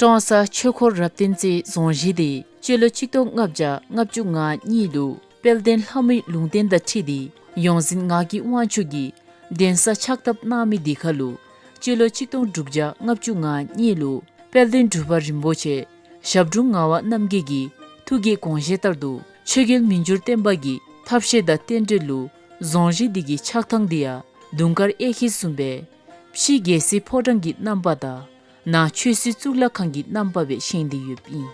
ཀྲོང་གསར་ཆོས་འཁོར་རབ་བརྟན་རྩེ་རྫོང་གཞིས་འདི་སྤྱི་ལོ་གཅིག་སྟོང་ལྔ་བརྒྱ་ལྔ་བཅུ་ང་གཉིས་ལུ་དཔལ་ལྡན་ལྷ་མོའི་ལུང་བསྟན་དང་འཁྲིལ་ཏེ་ཡོངས་འཛིན་ངག་གི་དབང་ཕྱུག་གིས་གདན་ས་ཕྱག་བཏབ་གནང་མི་འདི་ཁར་ལུ་སྤྱི་ལོ་གཅིག་སྟོང་དྲུག་བརྒྱ་ལྔ་བཅུ་ང་གཉིས་ལུ་དཔལ་ལྡན་འབྲུག་པ་རིན་པོ་ཆེ་ཞབས་དྲུང་ངག་དབང་རྣམ་རྒྱལ་གྱི་ཐུགས་ཀྱི་དགོངས་བཞེད་ལྟར་དུ་ཆོས་རྒྱལ་མི་འགྱུར་བརྟན་པ་གི་ཐབས་ཤེས་དང་རྟེན་འབྲེལ་ལུ་རྫོང་གཞིས་འདི་གི་ཆགས་ཐངས་འདི་ཡང་དུང་དཀར་གཡས་འཁྱིལ་བཟུམ་སྦེ་ཕྱི་རྒྱལ་སྲིད་ཕོ་བྲང་གི་རྣམ་པ་དང་ནང་ཆོས་སྲིད་གཙུག་ལག་ཁང་གི་རྣམ་པ་སྦེ་བཞེངས་ཏེ་ཡོདཔ་ཨིན།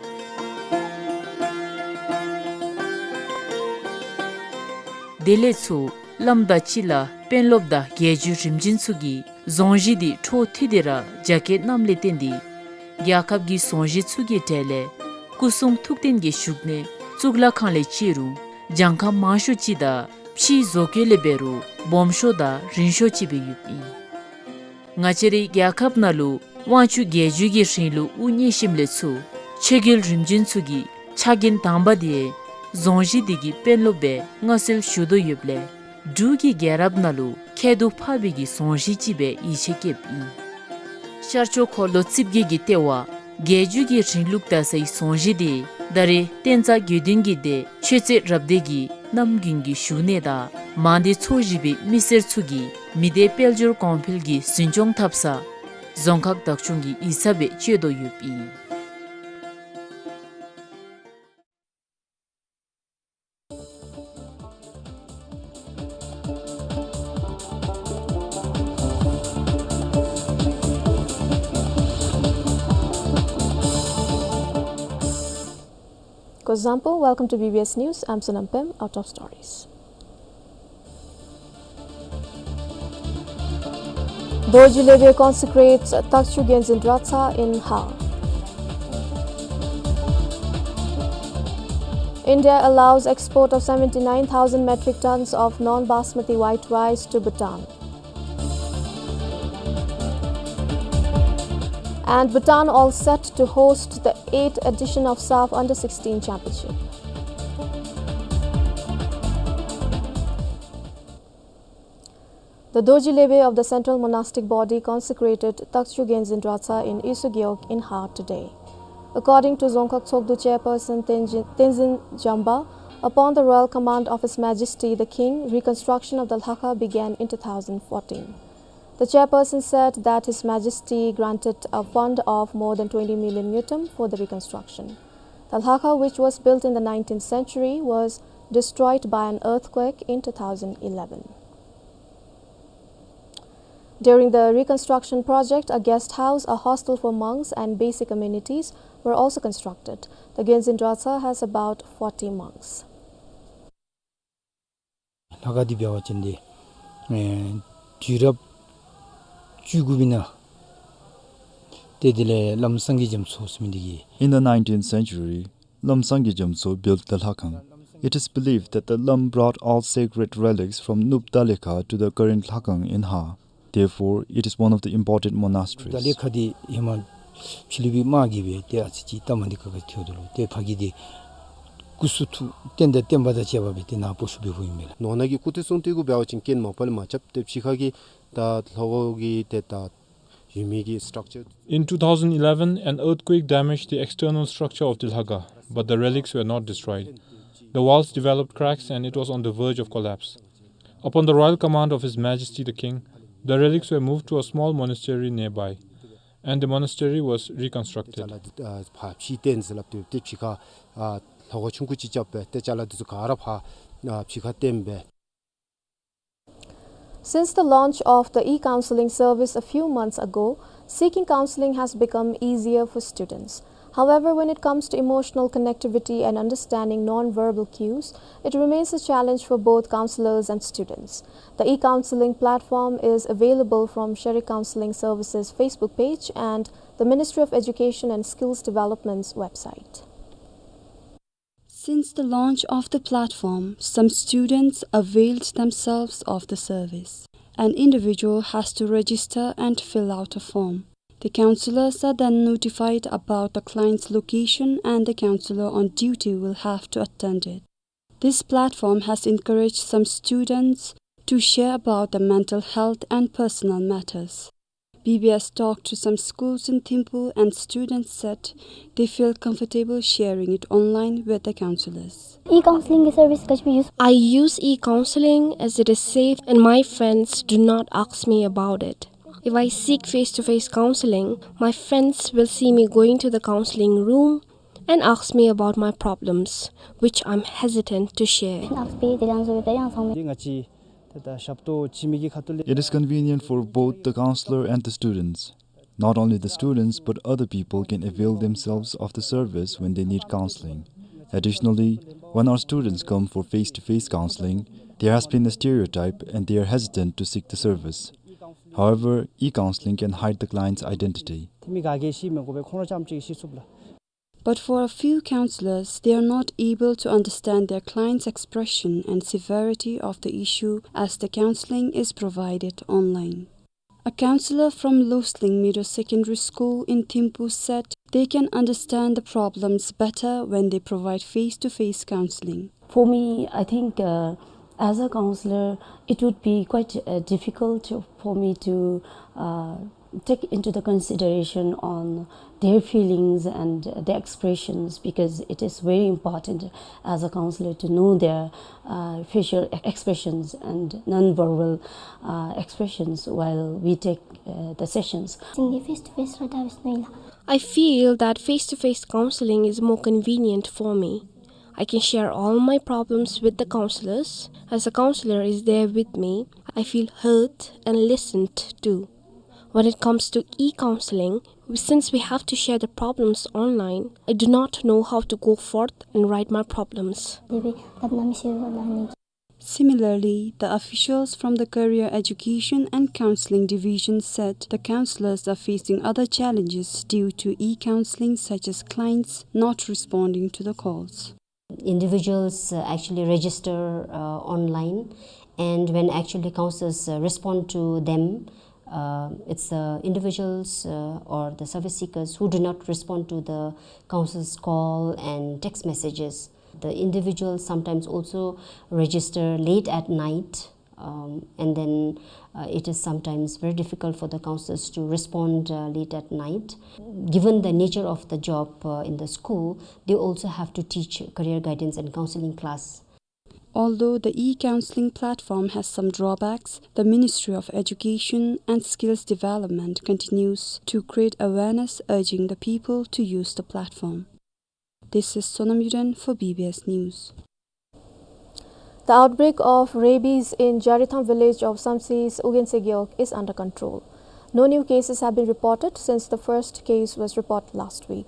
དེ་ལས་ཚུར་བླམ་དང་སྤྱི་བླ་དཔོན་སློབ་དང་རྒྱལ་བརྒྱུད་རིམ་བྱོན་ཚུ་གིས་རྫོང་གཞིས་འདི་འཕྲོ་མཐུད་དེ་ར་རྒྱ་སྐྱེད་གནངམ་ལས་བརྟེན་ཏེ་རྒྱལ་ཁབ་ཀྱི་རྫོང་གཞིས་ཚུ་གི་གྲས་ལས་སྐུ་གསུང་ཐུགས་རྟེན་གྱི་བཞུགས་གནས་གཙུག་ལག་ཁང་ལས་བརྩི་རུང་གྱངས་ཁ་མང་ཤོས་ཅིག་དང་ཕྱིའི་བཟོ་བཀོད་ལས་འབད་རུང་སྦོམ་ཤོས་དང་རིང་ཤོས་ཅིག་སྦེ་ཡོདཔ་ཨིན། ང་བཅས་རའི་རྒྱལ་ཁབ་ནང་ལུ་དབང་ཕྱུག་རྒྱལ་བརྒྱུད་ཀྱི་རིང་ལུགས་དབུ་བརྙེས་ཞིནམ་ལས་ཚུར་ཆོས་རྒྱལ་རིམ་བྱོན་ཚུ་གི་ཕྱག་འགན་དང་པ་འདི་རྫོང་གཞིས་འདི་གི་དཔོན་སློབ་སྦེ་མངའ་གསོལ་ཞུ་དོ་ཡོདཔ་ལས་འབྲུག་གི་རྒྱལ་རབས་ནང་ལུ་ཁྱད་དུ་འཕགས་པའི་གི་རྫོང་གཞིས་ཅིག་སྦེ་ཡིད་ཆེས་བསྐྱེདཔ་ཨིན། ཤར་ཕྱོགས་འཁོར་ལོ་རྩིབས་བརྒྱད་ཀྱི་ལྟེ་བ་རྒྱལ་བརྒྱུད་ཀྱི་རིང་ལུགས་དར་སའི་རྫོང་གཞིས་འདི་ད་རེས་བསྟན་རྩ་དགེ་འདུན་གྱི་སྡེ་ཆོས་རྩེ་རབ་སྡེ་གི་རྣམ་རྒྱུན་གྱི་བཞུགས་གནས་དང་མང་སྡེ་ཚོ་བཞི་པའི་མི་སེར་ཚུ་གིས་མི་སྡེ་དཔལ་འབྱོར་གོང་འཕེལ་གྱི་འཛིན་སྐྱོང་འཐབ་ས་རྫོང་ཁག་བདག་སྐྱོང་གི་ཡིག་ཚང་སྦེ་སྤྱོད་དོ་ཡོདཔ་ཨིན། Gozampur, welcome to B B S News. I'm Sonam Pem. Our top stories. Dorji Lebe consecrates Takchu Genzin Dratsa in Ha. India allows export of seventy-nine thousand metric tons of non-basmati white rice to Bhutan. And Bhutan all set to host the eighth edition of SAFF Under sixteen Championship. The Dorji Lebe of the Central Monastic Body consecrated Takchu Genzin Dratsa in Isu Gewog in Ha today. According to Dzongkhag Tshogdu Chairperson Tenzin, Tenzin Jamba, upon the royal command of His Majesty the King, reconstruction of the Lhakha began in two thousand fourteen. The chairperson said that His Majesty granted a fund of more than twenty million ngultrum for the reconstruction. The Lhakha, which was built in the nineteenth century, was destroyed by an earthquake in two thousand eleven. During the reconstruction project, a guest house, a hostel for monks, and basic amenities were also constructed. The Genzin Dratsa has about forty monks. ལྷ་ཁང་འདི་འབད་བ་ཅིན་འདི་ཨེ་དུས་རབས་བཅུ་དགུ་པའི་ནང་ཏེ་དེ་ལས་བླམ་སངས་རྒྱས་རྒྱ་མཚོ་ཟེར་མི་འདི་གིས། In the nineteenth century, Lam Sangye Jamtso built the Lhakhang. It is believed that the Lam brought all sacred relics from Nup Dalekha to the current Lhakhang in Ha. Therefore, it is one of the important monasteries. ད་ལེ་ཁ་འདི་ཧེ་མ་ཕྱི་ལུ་སྦེ་དམག་གིས་སྦེ་ཏེ་ཨ་ཙི་ཅིག་ལྟ་མ་འདི་ཁ་ཁ་ཐོན་དོ་ལོ། ཏེ་ཕ་གི་འདི་སྐུ་གསུང་ཐུགས་རྟེན་དང་བརྟེན་པ་དང་བཅས་པ་སྦེ་ཏེ་ནཱ་སྤོ་བཤུད་འབད་ཡོདཔ་ཨིན་མས་ལགས། ནོར་ནག་གི་སྐུ་ཚེ་སྲུང་སྟེ་གུ་འབད་བ་ཅིན་རྐྱེན་མ་པ་ལས་མ་རྐྱབ། ཏེ་ཕྱི་ཁ་གི་ད་ལྷོ་ཁོ་གི་ཏེ་ད་ཡོད་མི་གི་structure. In two thousand eleven, an earthquake damaged the external structure of the Lhakha, but the relics were not destroyed. The walls developed cracks and it was on the verge of collapse. Upon the royal command of His Majesty the King, the relics were moved to a small monastery nearby, and the monastery was reconstructed. ཨ་ཕར་ཕྱི་བཏོན་ཟེར་སླབ་སྟེ་ཏེ་ཕྱི་ཁ་ཨ་ལྷོ་ཁོ་ཆུང་ཀུ་ཅིག་རྐྱབ་སྦེ་ཏེ་ཅ་ལ་འདི་ཚུ་ག་ར་ཕར་ཨ་ཕྱི་ཁ་བཏོན་སྦེ། Since the launch of the e-counseling service a few months ago, seeking counseling has become easier for students. However, when it comes to emotional connectivity and understanding non-verbal cues, it remains a challenge for both counselors and students. The e-counseling platform is available from Sharik Counseling Services Facebook page and the Ministry of Education and Skills Development's website. Since the launch of the platform, some students availed themselves of the service. An individual has to register and fill out a form. The counselors are then notified about the client's location and the counselor on duty will have to attend it. This platform has encouraged some students to share about their mental health and personal matters. B B S talked to some schools in Thimphu, and students said they feel comfortable sharing it online with the counselors. E-counseling की service कभी भी use I use e-counseling as it is safe and my friends do not ask me about it. If I seek face-to-face counseling, my friends will see me going to the counseling room and ask me about my problems, which I'm hesitant to share. It is convenient for both the counselor and the students. Not only the students, but other people can avail themselves of the service when they need counseling. Additionally, when our students come for face-to-face counseling, there has been a stereotype and they are hesitant to seek the service. However, e-counseling can hide the client's identity. But for a few counselors, they are not able to understand their client's expression and severity of the issue as the counseling is provided online. A counselor from Losling Middle Secondary School in Thimphu said they can understand the problems better when they provide face-to-face counseling. For me, I think, uh, as a counselor, it would be quite, uh, difficult for me to, uh, take into the consideration on their feelings and their expressions, because it is very important as a counselor to know their, uh, facial e-, expressions and non-verbal, uh, expressions while we take, uh, the sessions. Singe face to face rada visnoila. I feel that face-to-face counseling is more convenient for me. I can share all my problems with the counselors, as the counselor is there with me. I feel heard and listened to. When it comes to e-counseling, since we have to share the problems online, I do not know how to go forth and write my problems. Similarly, the officials from the Career Education and Counseling Division said the counselors are facing other challenges due to e-counseling, such as clients not responding to the calls. Individuals, uh, actually register, uh, online, and when actually counselors, uh, respond to them, uh, it's the individuals, uh, or the service seekers who do not respond to the counselors' call and text messages. The individuals sometimes also register late at night, um, and then, uh, it is sometimes very difficult for the counselors to respond, uh, late at night. Given the nature of the job, uh, in the school, they also have to teach career guidance and counseling class. Although the e-counseling platform has some drawbacks, the Ministry of Education and Skills Development continues to create awareness, urging the people to use the platform. This is Sonam Yuden for B B S News. The outbreak of rabies in Jaritham village of Samtse East, Ugentse Gewog is under control. No new cases have been reported since the first case was reported last week.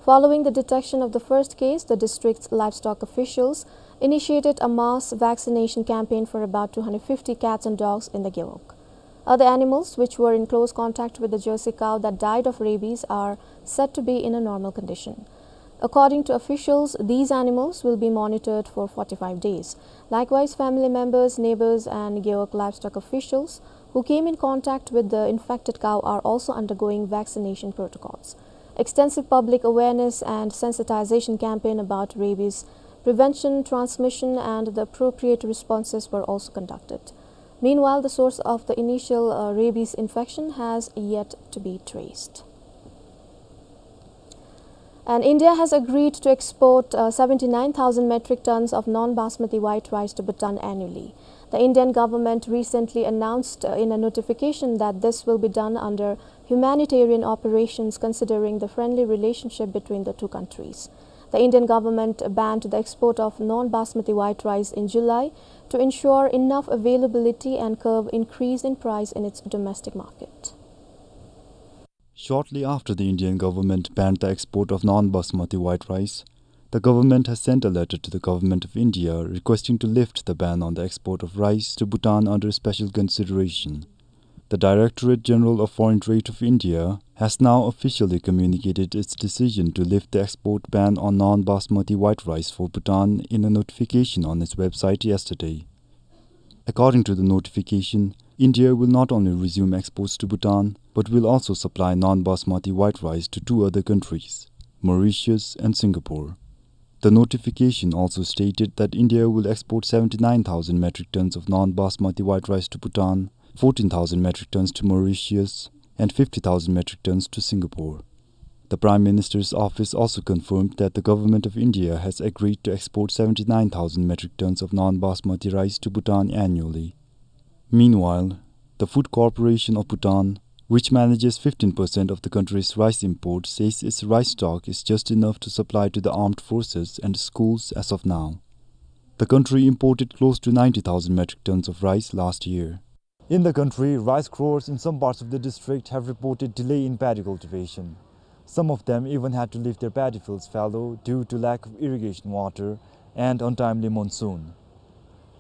Following the detection of the first case, the district's livestock officials initiated a mass vaccination campaign for about two hundred fifty cats and dogs in the Gewog. Other animals which were in close contact with the Jersey cow that died of rabies are said to be in a normal condition. According to officials, these animals will be monitored for forty-five days. Likewise, family members, neighbors, and Gewog livestock officials who came in contact with the infected cow are also undergoing vaccination protocols. Extensive public awareness and sensitization campaign about rabies prevention, transmission, and the appropriate responses were also conducted. Meanwhile, the source of the initial, uh, rabies infection has yet to be traced. And India has agreed to export, uh, seventy-nine thousand metric tons of non-basmati white rice to Bhutan annually. The Indian government recently announced, uh, in a notification that this will be done under humanitarian operations, considering the friendly relationship between the two countries. The Indian government banned the export of non-basmati white rice in July to ensure enough availability and curb increase in price in its domestic market. Shortly after the Indian government banned the export of non-basmati white rice, the government has sent a letter to the Government of India requesting to lift the ban on the export of rice to Bhutan under special consideration. The Directorate General of Foreign Trade of India has now officially communicated its decision to lift the export ban on non-basmati white rice for Bhutan in a notification on its website yesterday. According to the notification, India will not only resume exports to Bhutan, but will also supply non-basmati white rice to two other countries, Mauritius and Singapore. The notification also stated that India will export seventy-nine thousand metric tons of non-basmati white rice to Bhutan, fourteen thousand metric tons to Mauritius, and fifty thousand metric tons to Singapore. The Prime Minister's office also confirmed that the Government of India has agreed to export seventy-nine thousand metric tons of non-basmati rice to Bhutan annually. Meanwhile, the Food Corporation of Bhutan, which manages fifteen percent of the country's rice imports, says its rice stock is just enough to supply to the armed forces and schools as of now. The country imported close to ninety thousand metric tons of rice last year. In the country, rice growers in some parts of the district have reported delay in paddy cultivation. Some of them even had to leave their paddy fields fallow due to lack of irrigation water and untimely monsoon.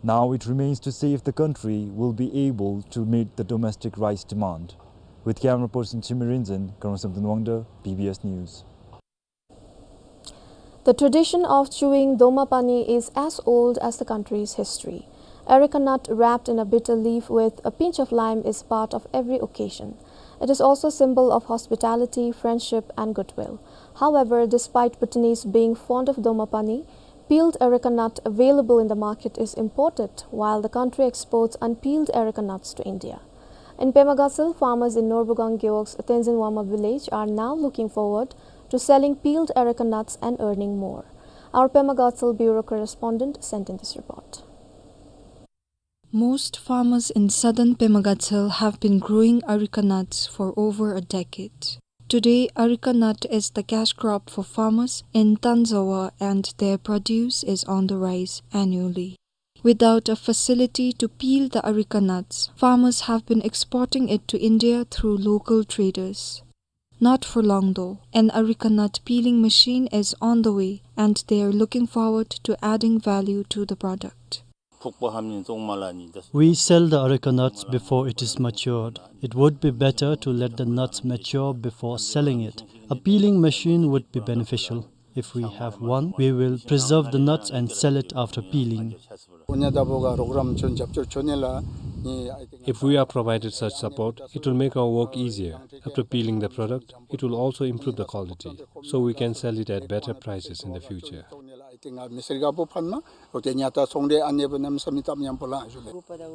Now it remains to see if the country will be able to meet the domestic rice demand. With camera person Chimirinjin, Karma Samten Wangda, B B S News. The tradition of chewing doma pani is as old as the country's history. Areca nut wrapped in a bitter leaf with a pinch of lime is part of every occasion. It is also a symbol of hospitality, friendship, and goodwill. However, despite Bhutanese being fond of doma pani, peeled areca nut available in the market is imported, while the country exports unpeeled areca nuts to India. In Pema Gatshel, farmers in Norbugang Gewog's Tenzin Wangma village are now looking forward to selling peeled areca nuts and earning more. Our Pema Gatshel bureau correspondent sent in this report. Most farmers in southern Pema Gatshel have been growing areca nuts for over a decade. Today, areca nut is the cash crop for farmers in Tanzawa, and their produce is on the rise annually. Without a facility to peel the areca nuts, farmers have been exporting it to India through local traders. Not for long though. An areca nut peeling machine is on the way, and they are looking forward to adding value to the product. We sell the areca nuts before it is matured. It would be better to let the nuts mature before selling it. A peeling machine would be beneficial. If we have one, we will preserve the nuts and sell it after peeling. If we are provided such support, it will make our work easier. After peeling the product, it will also improve the quality, so we can sell it at better prices in the future.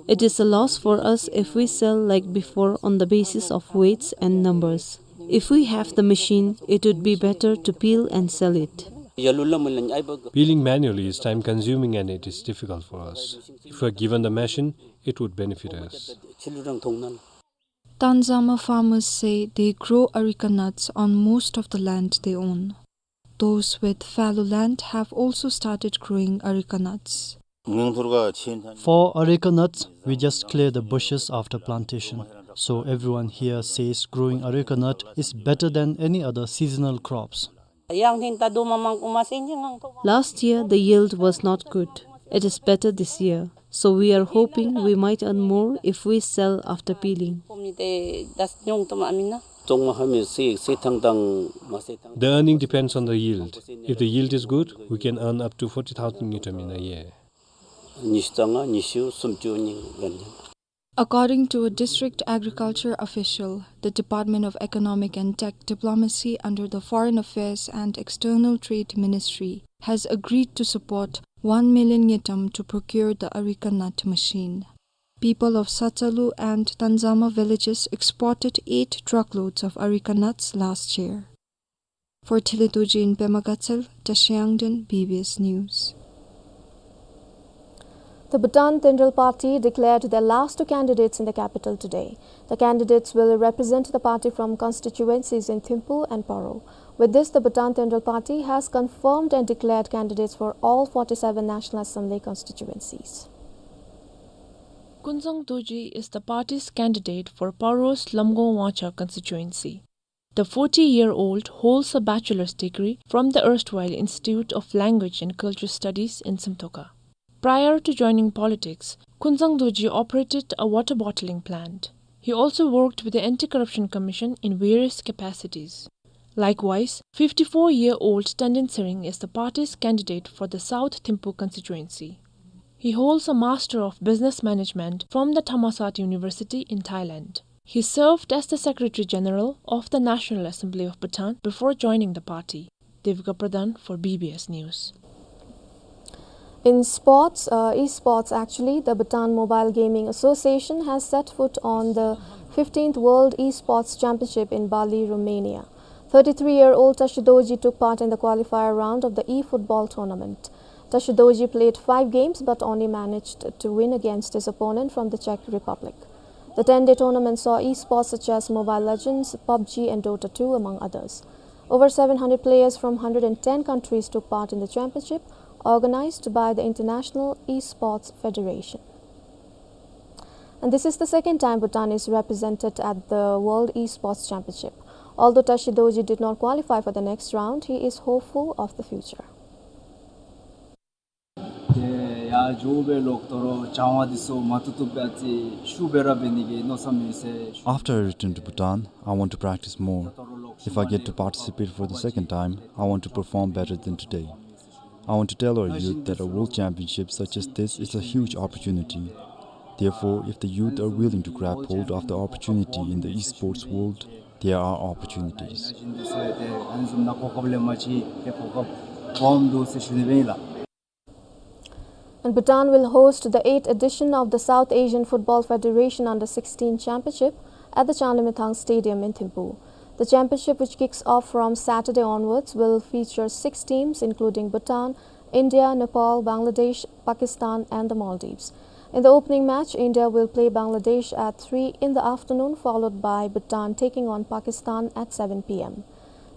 It is a loss for us if we sell like before on the basis of weights and numbers. If we have the machine, it would be better to peel and sell it. Peeling manually is time-consuming and it is difficult for us. If we are given the machine, it would benefit us. Tanzama farmers say they grow areca nuts on most of the land they own. Those with fallow land have also started growing areca nuts. For areca nuts, we just clear the bushes after plantation. So everyone here says growing areca nut is better than any other seasonal crops. Last year, the yield was not good. It is better this year. So we are hoping we might earn more if we sell after peeling. The earning depends on the yield. If the yield is good, we can earn up to forty thousand ngultrum in a year. According to a district agriculture official, the Department of Economic and Tech Diplomacy under the Foreign Affairs and External Trade Ministry has agreed to support one million ngultrum to procure the areca nut machine. People of Satsalu and Tanzama villages exported eight truckloads of areca nuts last year. For Thili Dorji in Pema Gatshel, Tashi Yangden, B B S News. The Bhutan Tenrel Party declared their last two candidates in the capital today. The candidates will represent the party from constituencies in Thimphu and Paro. With this, the Bhutan Tenrel Party has confirmed and declared candidates for all forty-seven National Assembly constituencies. Kunzang Dorji is the party's candidate for Paro's Lamgo Wangcha constituency. The forty-year-old holds a bachelor's degree from the erstwhile Institute of Language and Culture Studies in Simtoka. Prior to joining politics, Kunzang Dorji operated a water bottling plant. He also worked with the Anti-Corruption Commission in various capacities. Likewise, fifty-four-year-old Tandin Tsering is the party's candidate for the South Thimphu constituency. He holds a Master of Business Management from the Thammasat University in Thailand. He served as the Secretary General of the National Assembly of Bhutan before joining the party. Devika Pradhan for B B S News. In sports, uh, esports actually, the Bhutan Mobile Gaming Association has set foot on the fifteenth World Esports Championship in Bali, Romania. Thirty-three-year-old Tashi Dorji took part in the qualifier round of the e-football tournament. Tashi Dorji played five games but only managed to win against his opponent from the Czech Republic. The ten-day tournament saw esports such as Mobile Legends, pubg, and Dota two, among others. Over seven hundred players from hundred and ten countries took part in the championship, organized by the International Esports Federation. And this is the second time Bhutan is represented at the World Esports Championship. Although Tashi Dorji did not qualify for the next round, he is hopeful of the future. After I return to Bhutan, I want to practice more. If I get to participate for the second time, I want to perform better than today. I want to tell our youth that a world championship such as this is a huge opportunity. Therefore, if the youth are willing to grab hold of the opportunity in the esports world, there are opportunities. And Bhutan will host the eighth edition of the South Asian Football Federation Under sixteen Championship at the Changlimithang Stadium in Thimphu. The championship, which kicks off from Saturday onwards, will feature six teams, including Bhutan, India, Nepal, Bangladesh, Pakistan, and the Maldives. In the opening match, India will play Bangladesh at three in the afternoon, followed by Bhutan taking on Pakistan at seven p m.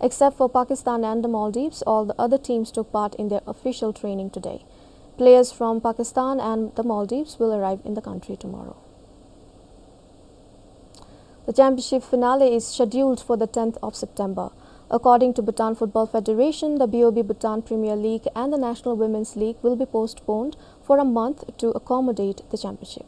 Except for Pakistan and the Maldives, all the other teams took part in their official training today. Players from Pakistan and the Maldives will arrive in the country tomorrow. The championship finale is scheduled for the tenth of September. According to Bhutan Football Federation, the B O B Bhutan Premier League and the National Women's League will be postponed for a month to accommodate the championship.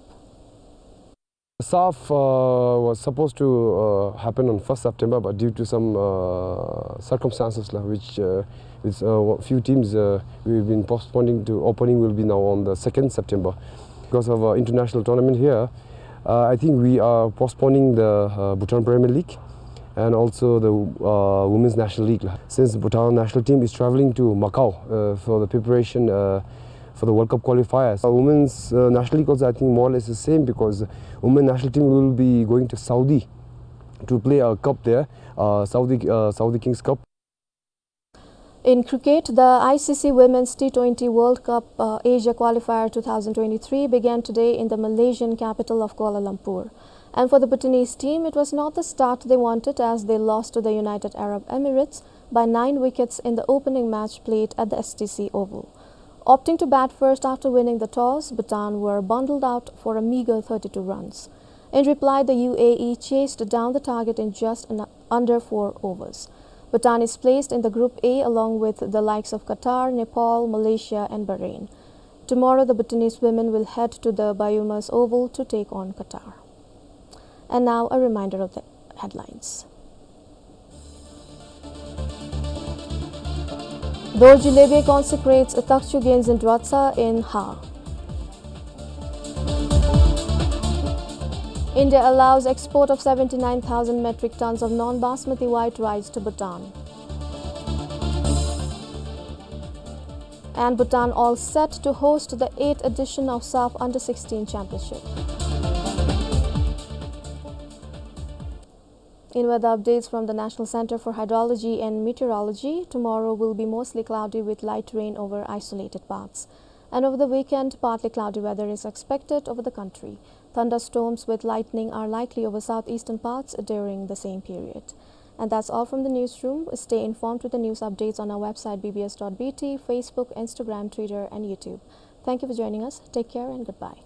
SAF, uh, was supposed to, uh, happen on first September, but due to some, uh, circumstances, la, which, uh, with, uh, few teams, uh, we've been postponing to opening will be now on the second September. Because of, uh, international tournament here, uh, I think we are postponing the, uh, Bhutan Premier League and also the, uh, Women's National League, la. Since Bhutan national team is traveling to Macau, uh, for the preparation, uh, for the World Cup qualifiers. Uh, women's, uh, national league also, I think, more or less the same, because women national team will be going to Saudi to play a cup there, uh, Saudi, uh, Saudi Kings Cup. In cricket, the I C C Women's T twenty World Cup, uh, Asia Qualifier two thousand twenty-three began today in the Malaysian capital of Kuala Lumpur. And for the Bhutanese team, it was not the start they wanted, as they lost to the United Arab Emirates by nine wickets in the opening match played at the S T C Oval. Opting to bat first after winning the toss, Bhutan were bundled out for a meager thirty-two runs. In reply, the U A E chased down the target in just an, under four overs. Bhutan is placed in the Group A along with the likes of Qatar, Nepal, Malaysia, and Bahrain. Tomorrow, the Bhutanese women will head to the Buyumas Oval to take on Qatar. And now, a reminder of the headlines. Dorji Lebe consecrates Takchu Genzin Dratsa in Ha. India allows export of seventy-nine thousand metric tons of non-basmati white rice to Bhutan. And Bhutan all set to host the eighth edition of SAF Under sixteen Championship. In weather updates from the National Center for Hydrology and Meteorology, tomorrow will be mostly cloudy with light rain over isolated parts. And over the weekend, partly cloudy weather is expected over the country. Thunderstorms with lightning are likely over southeastern parts during the same period. And that's all from the newsroom. Stay informed with the news updates on our website B B S dot B T, Facebook, Instagram, Twitter, and YouTube. Thank you for joining us. Take care and goodbye.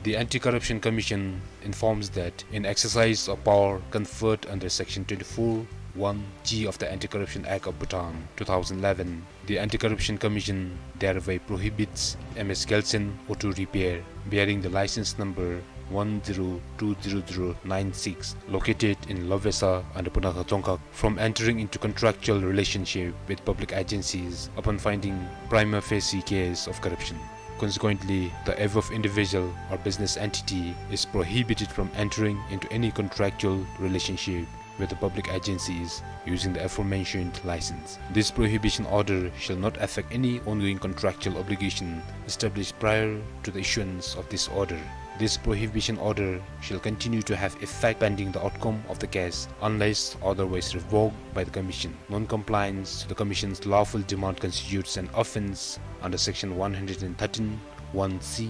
The Anti-Corruption Commission informs that in exercise of power conferred under Section twenty-four one G of the Anti-Corruption Act of Bhutan two thousand eleven, the Anti-Corruption Commission thereby prohibits M S Gelsen Auto Repair, bearing the license number one zero two zero zero nine six, located in Lobesa under Punakha Dzongkhag, from entering into contractual relationship with public agencies upon finding prima facie case of corruption. Consequently, the above individual or business entity is prohibited from entering into any contractual relationship with the public agencies using the aforementioned license. This prohibition order shall not affect any ongoing contractual obligation established prior to the issuance of this order. This prohibition order shall continue to have effect pending the outcome of the case, unless otherwise revoked by the Commission. Non-compliance to the Commission's lawful demand constitutes an offence under Section one hundred and thirteen one C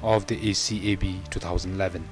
of the A C A B two thousand eleven.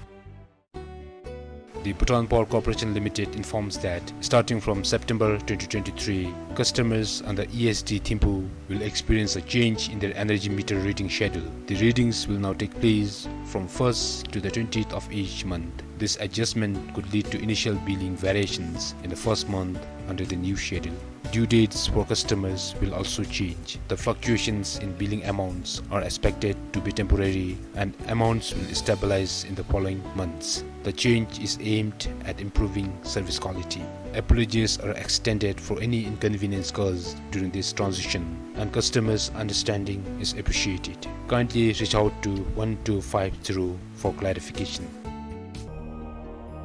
The Bhutan Power Corporation Limited informs that starting from September twenty twenty-three, customers under E S D Thimphu will experience a change in their energy meter reading schedule. The readings will now take place from first to the twentieth of each month. This adjustment could lead to initial billing variations in the first month under the new schedule. Due dates for customers will also change. The fluctuations in billing amounts are expected to be temporary and amounts will stabilize in the following months. The change is aimed at improving service quality. Apologies are extended for any inconvenience caused during this transition, and customers' understanding is appreciated. Kindly reach out to one two five zero for clarification.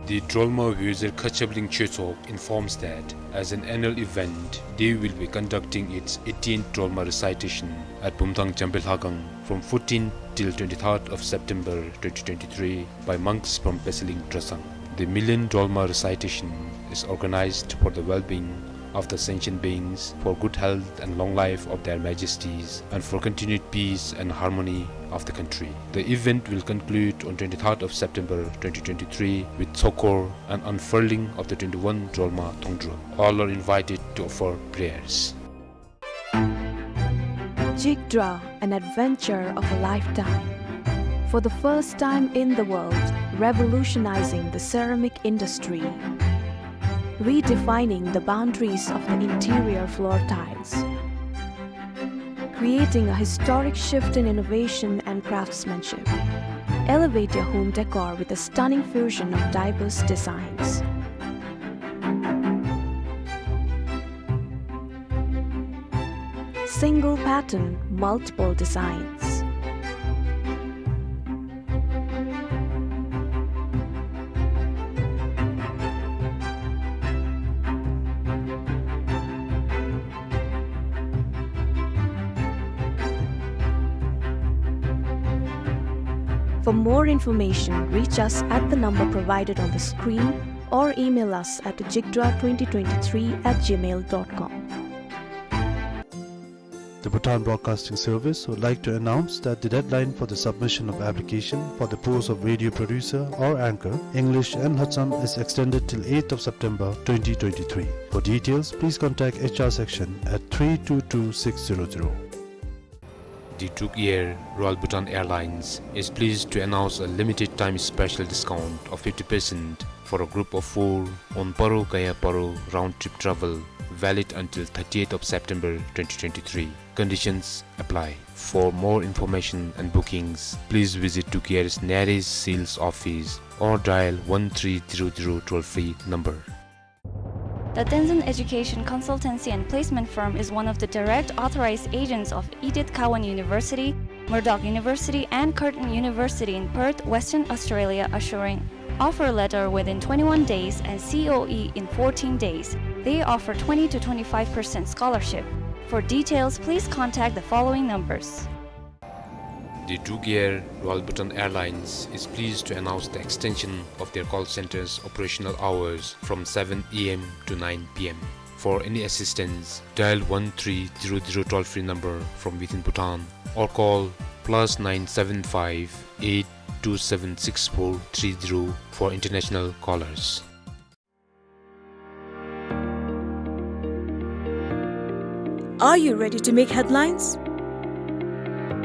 The Drolma Wheelchair Kachapling Chechok informs that, as an annual event, they will be conducting its eighteenth Drolma recitation at Bumthang Jampe Lhagang from fourteenth till twenty-third of September twenty twenty-three by monks from Pesaling Dresang. The Million Drolma recitation is organized for the well-being of the sentient beings, for good health and long life of their majesties, and for continued peace and harmony of the country. The event will conclude on twenty-third of September twenty twenty-three with Tsokor and unfurling of the twenty-one Drolma Thongdrum. All are invited to offer prayers. Jigdra, an adventure of a lifetime. For the first time in the world, revolutionizing the ceramic industry, redefining the boundaries of the interior floor tiles, creating a historic shift in innovation and craftsmanship. Elevate your home decor with a stunning fusion of diverse designs. Single pattern, multiple designs. For more information, reach us at the number provided on the screen or email us at jigdra twenty twenty-three at gmail dot com. The Bhutan Broadcasting Service would like to announce that the deadline for the submission of application for the post of radio producer or anchor, English and Lhotsam, is extended till eighth of September twenty twenty-three. For details, please contact H R section at three two two six zero zero. The Druk Air, Royal Bhutan Airlines, is pleased to announce a limited time special discount of fifty percent for a group of four on Paro Gaya Paro round trip travel, valid until thirtieth of September twenty twenty-three. Conditions apply. For more information and bookings, please visit Druk Air's nearest sales office or dial one three zero zero toll-free number. The Tenzin Education Consultancy and Placement Firm is one of the direct authorized agents of Edith Cowan University, Murdoch University, and Curtin University in Perth, Western Australia, assuring offer letter within twenty-one days and C O E in fourteen days. They offer twenty to twenty-five percent scholarship. For details, please contact the following numbers. The Druk Air, Royal Bhutan Airlines, is pleased to announce the extension of their call center's operational hours from seven A M to nine P M. For any assistance, dial one three zero zero toll-free number from within Bhutan or call plus nine seven five eight two seven six four three zero for international callers. Are you ready to make headlines?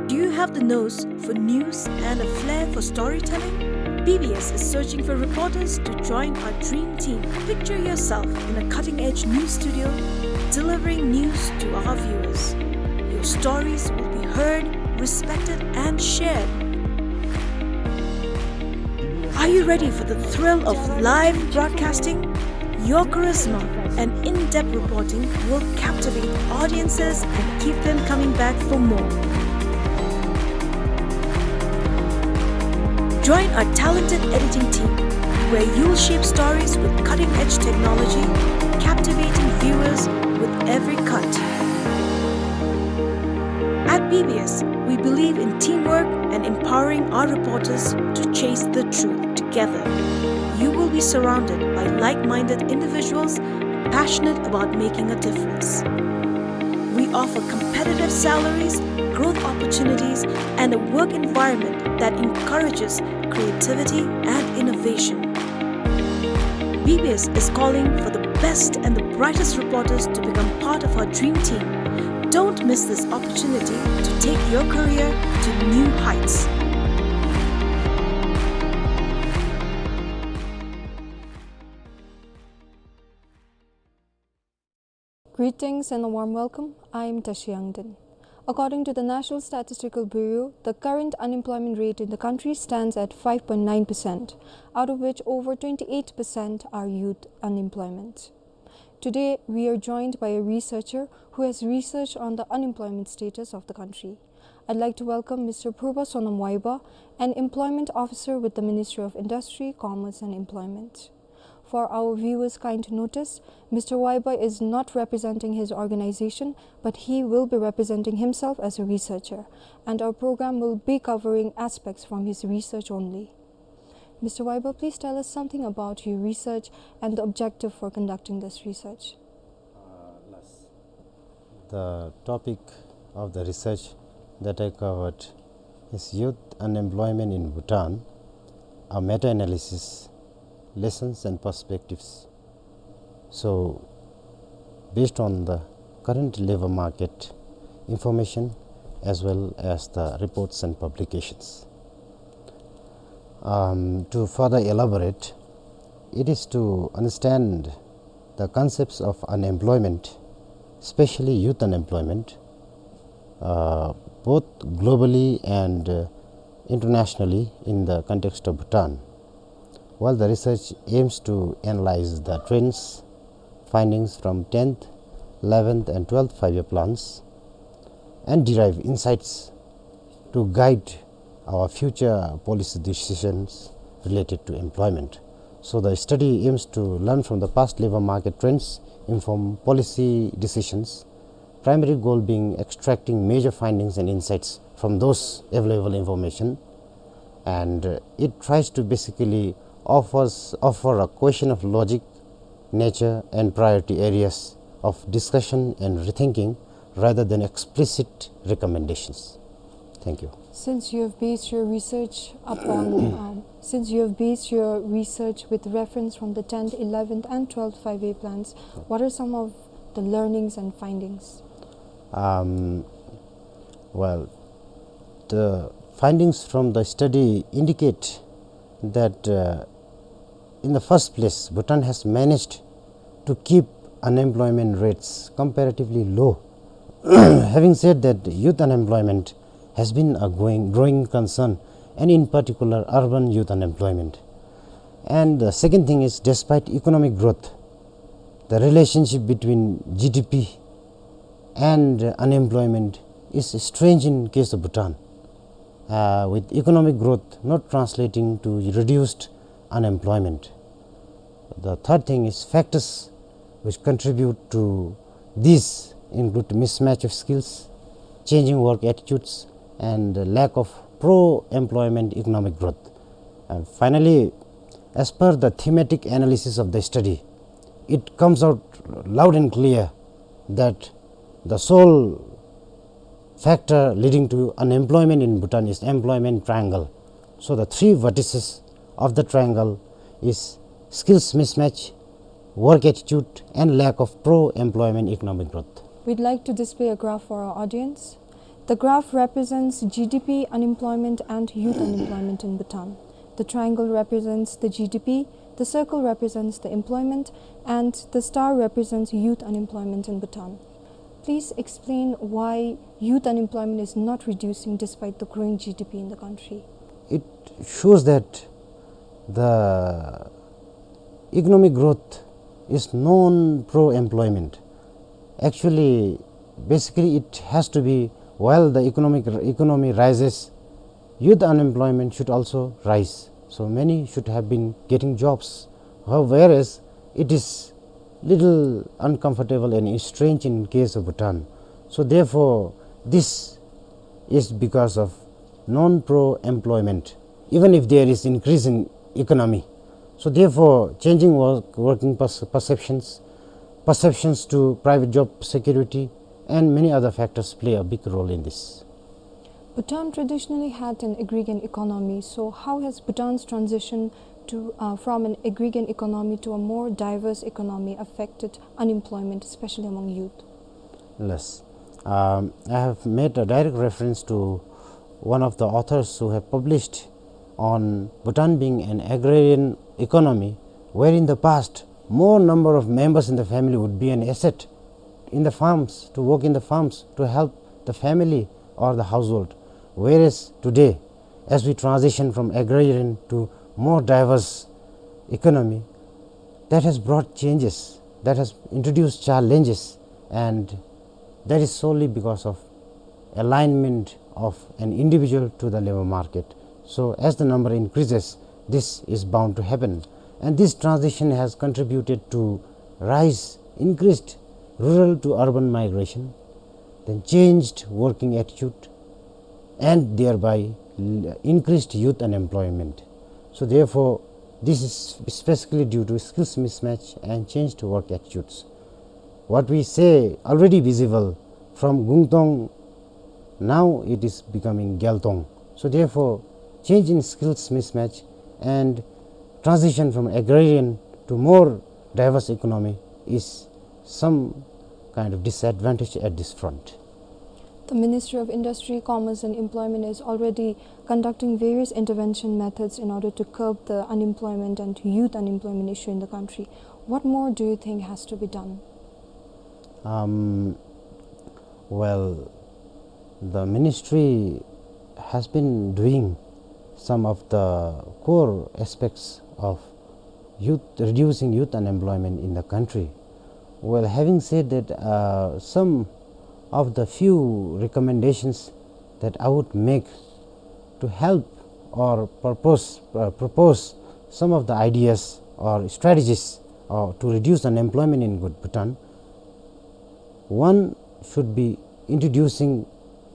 Do Do you have the nose for news and a flair for storytelling? B B S is searching for reporters to join our dream team. Picture yourself in a cutting-edge news studio, delivering news to our viewers. Your stories will be heard, respected, and shared. Are you ready for the thrill of live broadcasting? Your charisma and in-depth reporting will captivate audiences and keep them coming back for more. Join our talented editing team, where you'll shape stories with cutting-edge technology, captivating viewers with every cut. At B B S, we believe in teamwork and empowering our reporters to chase the truth together. You will be surrounded by like-minded individuals passionate about making a difference. We offer competitive salaries, growth opportunities, and a work environment that encourages creativity and innovation. B B S is calling for the best and the brightest reporters to become part of our dream team. Don't miss this opportunity to take your career to new heights. Greetings and a warm welcome. I am Tashi Yangden. According to the National Statistical Bureau, the current unemployment rate in the country stands at five point nine percent, out of which over twenty-eight percent are youth unemployment. Today, we are joined by a researcher who has researched on the unemployment status of the country. I'd like to welcome Mister Purba Sonam Waiba, an employment officer with the Ministry of Industry, Commerce and Employment. For our viewers' kind notice, Mister Waiba is not representing his organization, but he will be representing himself as a researcher, and our program will be covering aspects from his research only. Mister Waiba, please tell us something about your research and the objective for conducting this research. The topic of the research that I covered is Youth Unemployment in Bhutan, a meta-analysis, lessons and perspectives. So, based on the current labor market information as well as the reports and publications. Um, to further elaborate, it is to understand the concepts of unemployment, especially youth unemployment, uh, both globally and, uh, internationally in the context of Bhutan. While the research aims to analyze the trends, findings from tenth, eleventh and twelfth five-year plans and derive insights to guide our future policy decisions related to employment. So the study aims to learn from the past labor market trends, inform policy decisions, primary goal being extracting major findings and insights from those available information, and, uh, it tries to basically offers, offer a question of logic, nature and priority areas of discussion and rethinking rather than explicit recommendations. Thank you. Since you have based your research upon, um, since you have based your research with reference from the tenth, eleventh and twelfth five-year plans, what are some of the learnings and findings? Um, well, the findings from the study indicate that, uh, in the first place, Bhutan has managed to keep unemployment rates comparatively low. Having said that, youth unemployment has been a going, growing concern, and in particular, urban youth unemployment. And the second thing is, despite economic growth, the relationship between G D P and unemployment is strange in case of Bhutan, uh, with economic growth not translating to reduced unemployment. The third thing is, factors which contribute to this include mismatch of skills, changing work attitudes, and lack of pro-employment economic growth. And finally, as per the thematic analysis of the study, it comes out loud and clear that the sole factor leading to unemployment in Bhutan is employment triangle. So the three vertices of the triangle is skills mismatch, work attitude, and lack of pro-employment economic growth. We'd like to display a graph for our audience. The graph represents G D P, unemployment, and youth unemployment in Bhutan. The triangle represents the G D P, the circle represents the employment, and the star represents youth unemployment in Bhutan. Please explain why youth unemployment is not reducing despite the growing G D P in the country. It shows that the economic growth is non-pro-employment. Actually, basically, it has to be, while the economic, economy rises, youth unemployment should also rise. So many should have been getting jobs. How-, whereas it is little uncomfortable and strange in case of Bhutan. So therefore, this is because of non-pro-employment, even if there is increase in economy. So therefore, changing work, working perce-, perceptions, perceptions to private job security, and many other factors play a big role in this. Bhutan traditionally had an agrarian economy, so how has Bhutan's transition to, uh, from an agrarian economy to a more diverse economy affected unemployment, especially among youth? Yes. Um, I have made a direct reference to one of the authors who have published on Bhutan being an agrarian economy, where in the past, more number of members in the family would be an asset in the farms, to work in the farms, to help the family or the household. Whereas today, as we transition from agrarian to more diverse economy, that has brought changes, that has introduced challenges, and that is solely because of alignment of an individual to the labor market. So as the number increases, this is bound to happen. And this transition has contributed to rise, increased rural to urban migration, then changed working attitude, and thereby l-, increased youth unemployment. So therefore, this is specifically due to skills mismatch and changed work attitudes. What we say already visible from Gungtong, now it is becoming Gyaltong. So therefore, change in skills mismatch and transition from agrarian to more diverse economy is some kind of disadvantage at this front. The Ministry of Industry, Commerce and Employment is already conducting various intervention methods in order to curb the unemployment and youth unemployment issue in the country. What more do you think has to be done? Um, well, the ministry has been doing some of the core aspects of youth, reducing youth unemployment in the country. Well, having said that, uh, some of the few recommendations that I would make to help or purpose, uh, propose some of the ideas or strategies, uh, to reduce unemployment in Bhutan. One should be introducing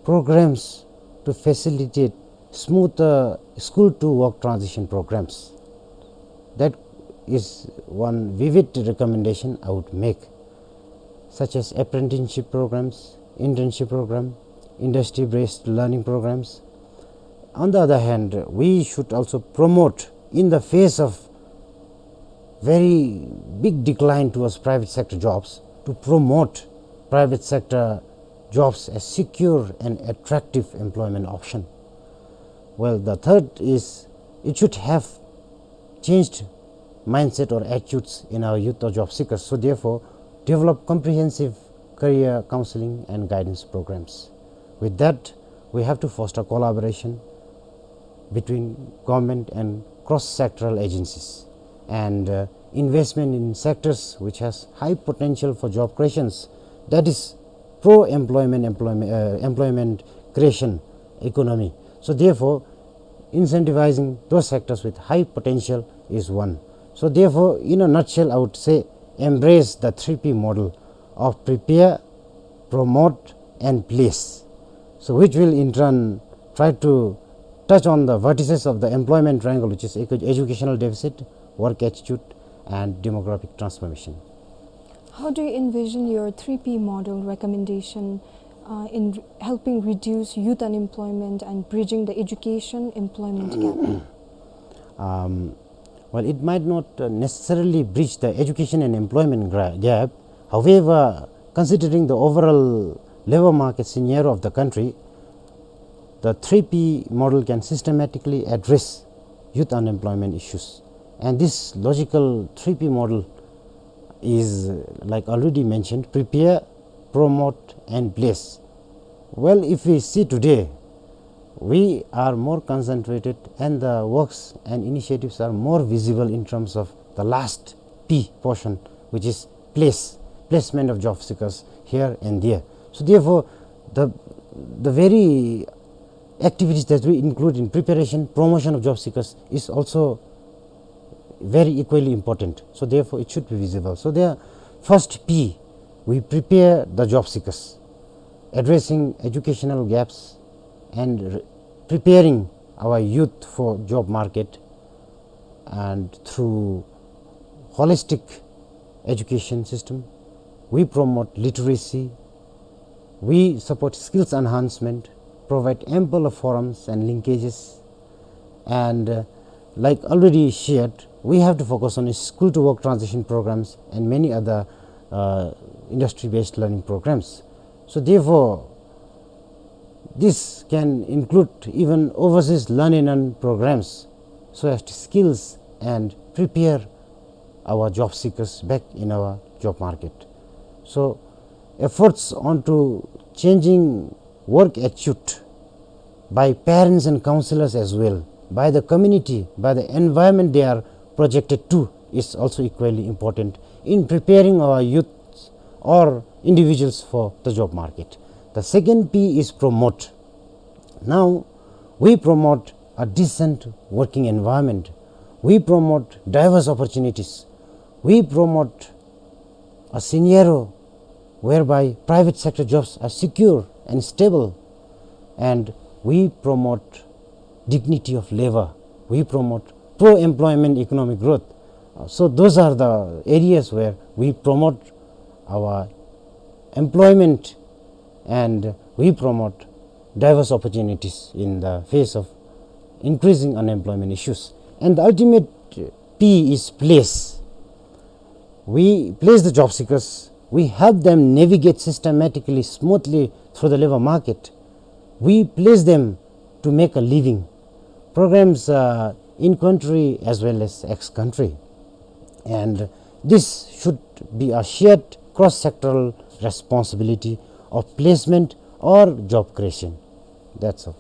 programs to facilitate smoother school to work transition programs. That is one vivid recommendation I would make, such as apprenticeship programs, internship program, industry-based learning programs. On the other hand, we should also promote, in the face of very big decline towards private sector jobs, to promote private sector jobs as secure and attractive employment option. Well, the third is it should have changed mindset or attitudes in our youth or job seekers. So therefore, develop comprehensive career counseling and guidance programs. With that, we have to foster collaboration between government and cross-sectoral agencies, and, uh, investment in sectors which has high potential for job creations, that is pro-employment, employment, uh, employment creation economy. So therefore, incentivizing those sectors with high potential is one. So therefore, in a nutshell, I would say embrace the three P model of prepare, promote, and place. So which will in turn try to touch on the vertices of the employment triangle, which is edu-, educational deficit, work attitude, and demographic transformation. How do you envision your three P model recommendation, uh, in helping reduce youth unemployment and bridging the education employment gap? Um, well, it might not, uh, necessarily bridge the education and employment gra-, gap. However, considering the overall labor market scenario of the country, the three P model can systematically address youth unemployment issues. And this logical three P model is, like already mentioned, prepare, promote, and place. Well, if we see today, we are more concentrated and the works and initiatives are more visible in terms of the last P portion, which is place, placement of job seekers here and there. So therefore, the, the very activities that we include in preparation, promotion of job seekers is also very equally important. So therefore, it should be visible. So there, first P, we prepare the job seekers, addressing educational gaps and re-, preparing our youth for job market, and through holistic education system, we promote literacy, we support skills enhancement, provide ample forums and linkages, and, uh, like already shared, we have to focus on school to work transition programs and many other, uh, industry-based learning programs. So therefore, this can include even overseas learn and earn programs, so as to skills and prepare our job seekers back in our job market. So efforts onto changing work attitude by parents and counselors as well, by the community, by the environment they are projected to, is also equally important in preparing our youth or individuals for the job market. The second P is promote. Now, we promote a decent working environment. We promote diverse opportunities. We promote a scenario whereby private sector jobs are secure and stable, and we promote dignity of labor. We promote pro-employment economic growth. Uh, so those are the areas where we promote our employment and we promote diverse opportunities in the face of increasing unemployment issues. And the ultimate P is place. We place the job seekers, we help them navigate systematically, smoothly through the labor market. We place them to make a living. Programs, uh, in country as well as ex country. And this should be a shared cross-sectoral responsibility of placement or job creation. That's all.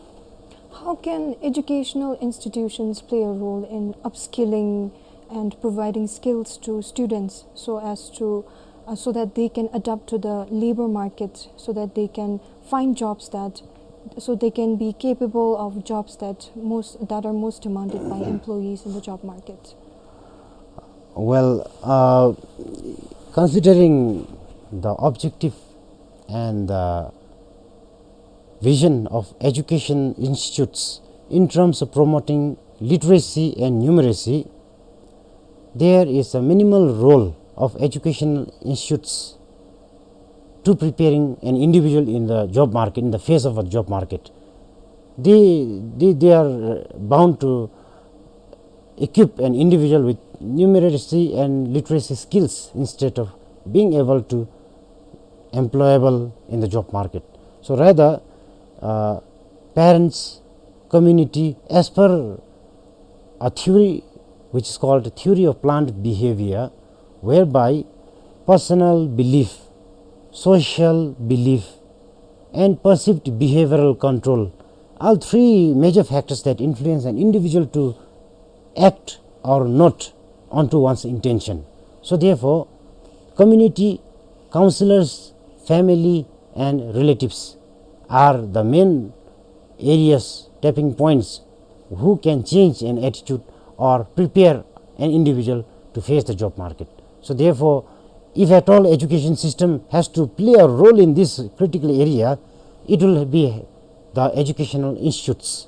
How can educational institutions play a role in upskilling and providing skills to students so as to, uh, so that they can adapt to the labor market, so that they can find jobs that, so they can be capable of jobs that most, that are most demanded by employees in the job market? Well, uh, considering the objective and the vision of education institutes in terms of promoting literacy and numeracy, there is a minimal role of educational institutes to preparing an individual in the job market, in the face of a job market. They, they, they are bound to equip an individual with numeracy and literacy skills instead of being able to employable in the job market. So rather, uh, parents, community, as per a theory which is called theory of planned behavior, whereby personal belief, social belief, and perceived behavioral control are three major factors that influence an individual to act or not onto one's intention. So therefore, community, counselors, family, and relatives are the main areas, tapping points, who can change an attitude or prepare an individual to face the job market. So therefore, if at all education system has to play a role in this critical area, it will be the educational institutes,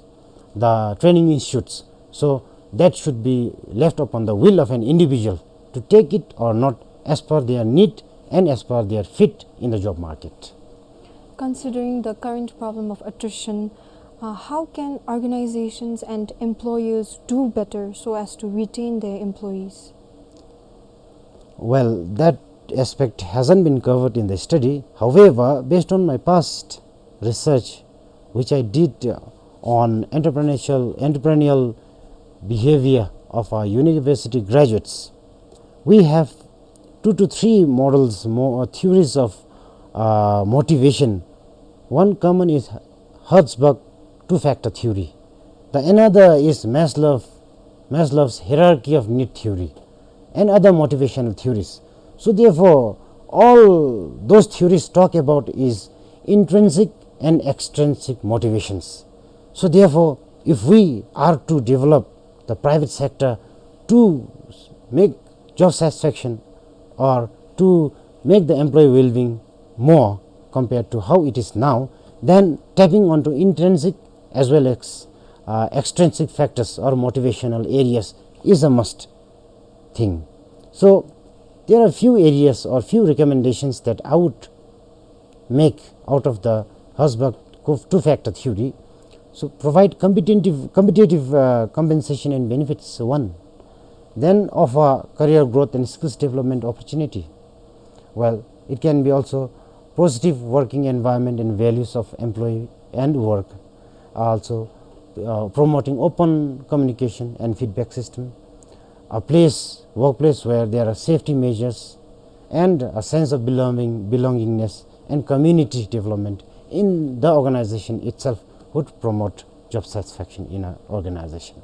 the training institutes. So that should be left upon the will of an individual to take it or not as per their need and as per their fit in the job market. Considering the current problem of attrition, uh, how can organizations and employers do better so as to retain their employees? Well, that aspect hasn't been covered in the study. However, based on my past research, which I did, uh, on entrepreneurial, entrepreneurial behavior of our university graduates, we have two to three models, mo-, uh, theories of, uh, motivation. One common is Herzberg two-factor theory. The another is Maslow, Maslow's hierarchy of need theory, and other motivational theories. So therefore, all those theories talk about is intrinsic and extrinsic motivations. So therefore, if we are to develop the private sector to make job satisfaction or to make the employee well-being more compared to how it is now, then tapping onto intrinsic as well as, uh, extrinsic factors or motivational areas is a must thing. So there are few areas or few recommendations that I would make out of the Herzberg co-, two-factor theory. So provide competitive, competitive, uh, compensation and benefits, one. Then offer career growth and skills development opportunity. Well, it can be also positive working environment and values of employee and work. Also, uh, promoting open communication and feedback system. A place, workplace where there are safety measures and a sense of belonging, belongingness and community development in the organization itself would promote job satisfaction in an organization.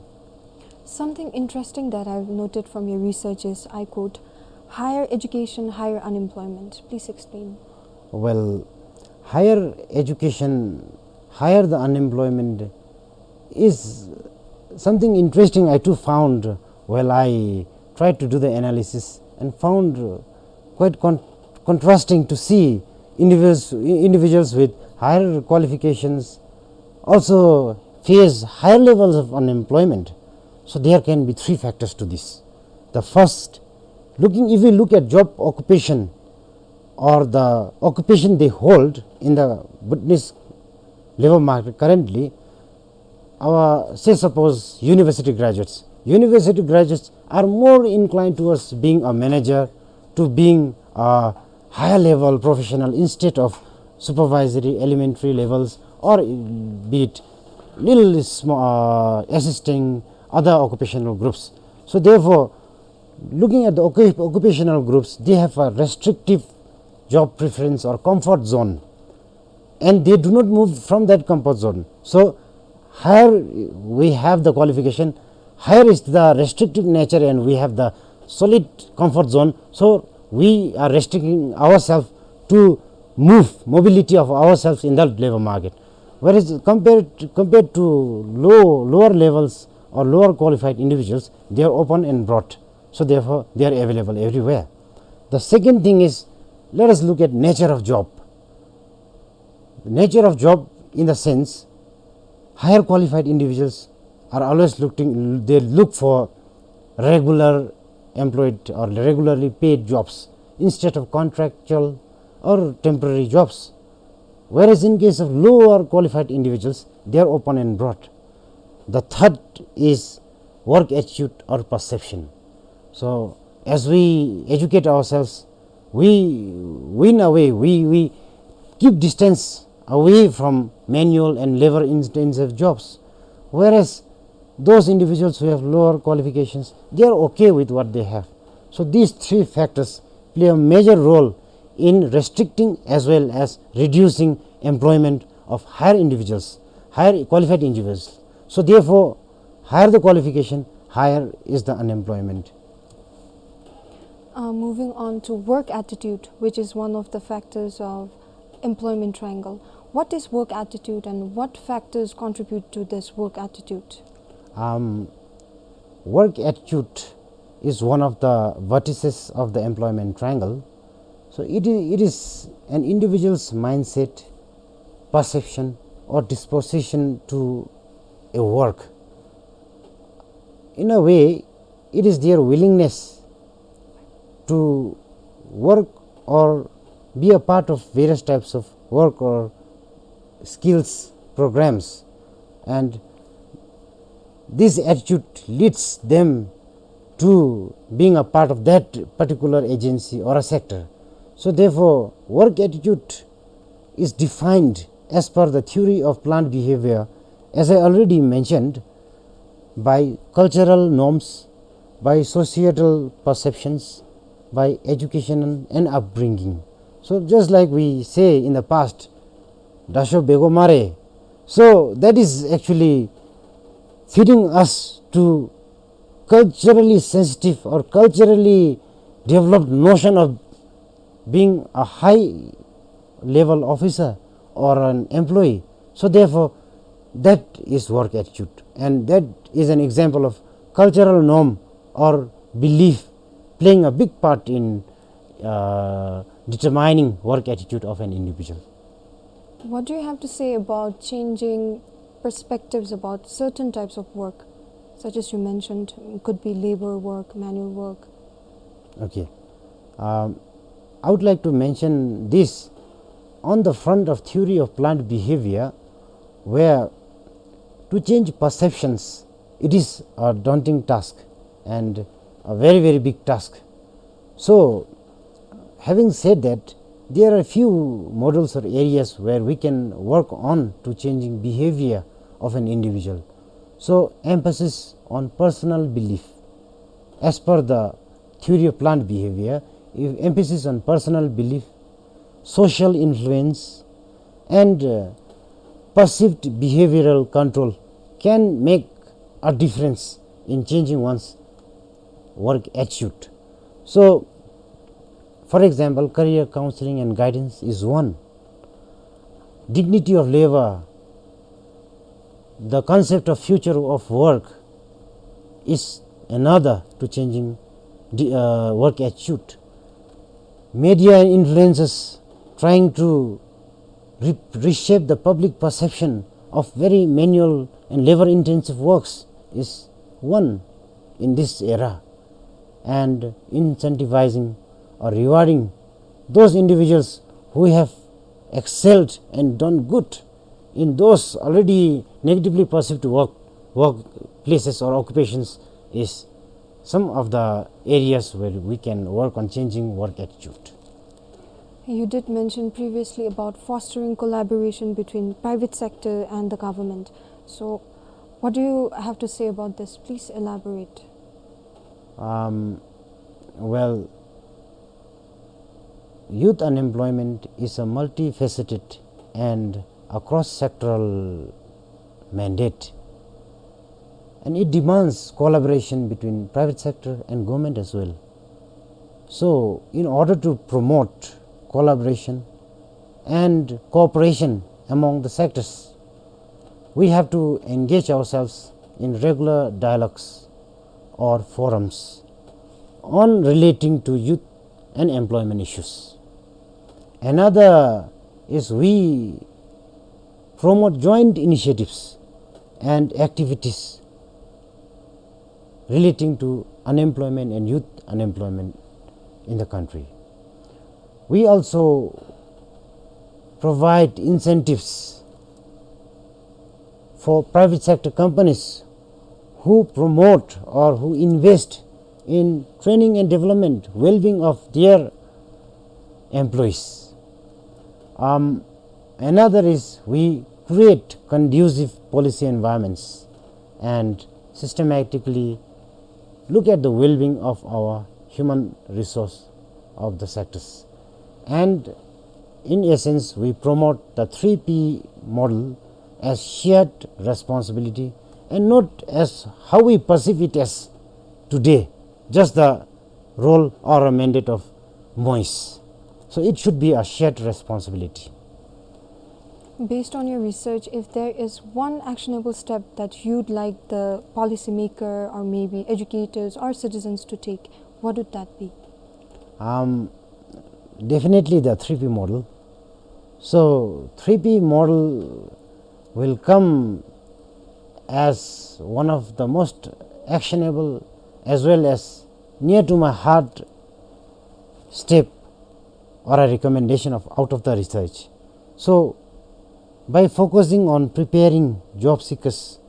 Something interesting that I've noted from your research is, I quote, "Higher education, higher unemployment." Please explain. Well, higher education, higher the unemployment is something interesting I too found while I tried to do the analysis and found quite con-, contrasting to see individuals, individuals with higher qualifications also face higher levels of unemployment. So there can be three factors to this. The first, looking, if we look at job occupation or the occupation they hold in the Bhutanese labor market currently, our, say suppose, university graduates. University graduates are more inclined towards being a manager, to being a higher level professional instead of supervisory elementary levels, or be it little small, uh, assisting other occupational groups. So therefore, looking at the occup-, occupational groups, they have a restrictive job preference or comfort zone, and they do not move from that comfort zone. So higher we have the qualification, higher is the restrictive nature and we have the solid comfort zone. So we are restricting ourselves to move, mobility of ourselves in the labor market. Whereas compared, compared to low, lower levels or lower qualified individuals, they are open and broad. So therefore, they are available everywhere. The second thing is, let us look at nature of job. The nature of job, in the sense, higher qualified individuals are always looking, they look for regular employed or regularly paid jobs instead of contractual or temporary jobs. Whereas in case of lower qualified individuals, they are open and broad. The third is work attitude or perception. So as we educate ourselves, we win away, we, we keep distance away from manual and labor intensive jobs. Whereas those individuals who have lower qualifications, they are okay with what they have. So these three factors play a major role in restricting as well as reducing employment of higher individuals, higher qualified individuals. So therefore, higher the qualification, higher is the unemployment. Uh, moving on to work attitude, which is one of the factors of employment triangle. What is work attitude and what factors contribute to this work attitude? Um, work attitude is one of the vertices of the employment triangle. So it is, it is an individual's mindset, perception, or disposition to a work. In a way, it is their willingness to work or be a part of various types of work or skills programs, and this attitude leads them to being a part of that particular agency or a sector. So therefore, work attitude is defined as per the theory of plant behavior as I already mentioned, by cultural norms, by societal perceptions, by education and upbringing. So just like we say in the past, "Dasho bego mare." So that is actually feeding us to culturally sensitive or culturally developed notion of being a high level officer or an employee. So therefore, that is work attitude, and that is an example of cultural norm or belief playing a big part in uh, determining work attitude of an individual. What do you have to say about changing perspectives about certain types of work, such as you mentioned, could be labor work, manual work? Okay. Um, I would like to mention this on the front of theory of plant behavior, where to change perceptions, it is a daunting task and a very, very big task. So, having said that, there are few models or areas where we can work on to changing behavior of an individual. So, emphasis on personal belief. As per the theory of plant behavior, if emphasis on personal belief, social influence, and uh, perceived behavioral control can make a difference in changing one's work attitude. So, for example, career counseling and guidance is one. Dignity of labor, the concept of future of work is another to changing the uh, work attitude. Media and influencers trying to re- reshape the public perception of very manual and labor intensive works is one in this era, and incentivizing or rewarding those individuals who have excelled and done good in those already negatively perceived work, workplaces or occupations is some of the areas where we can work on changing work attitude. You did mention previously about fostering collaboration between private sector and the government. So, what do you have to say about this? Please elaborate. Um, well, youth unemployment is a multifaceted and a cross-sectoral mandate, and it demands collaboration between private sector and government as well. So, in order to promote collaboration and cooperation among the sectors, we have to engage ourselves in regular dialogues or forums on relating to youth and employment issues. Another is we promote joint initiatives and activities relating to unemployment and youth unemployment in the country. We also provide incentives for private sector companies who promote or who invest in training and development, well-being of their employees. Um, another is we create conducive policy environments and systematically look at the well-being of our human resource of the sectors. And in essence, we promote the three P model as shared responsibility and not as how we perceive it as today, just the role or a mandate of MOIS. So it should be a shared responsibility. Based on your research, if there is one actionable step that you'd like the policymaker or maybe educators or citizens to take, what would that be? Um, definitely the three P model. So three P model will come as one of the most actionable as well as near to my heart step or a recommendation of out of the research. So, by focusing on preparing job seekers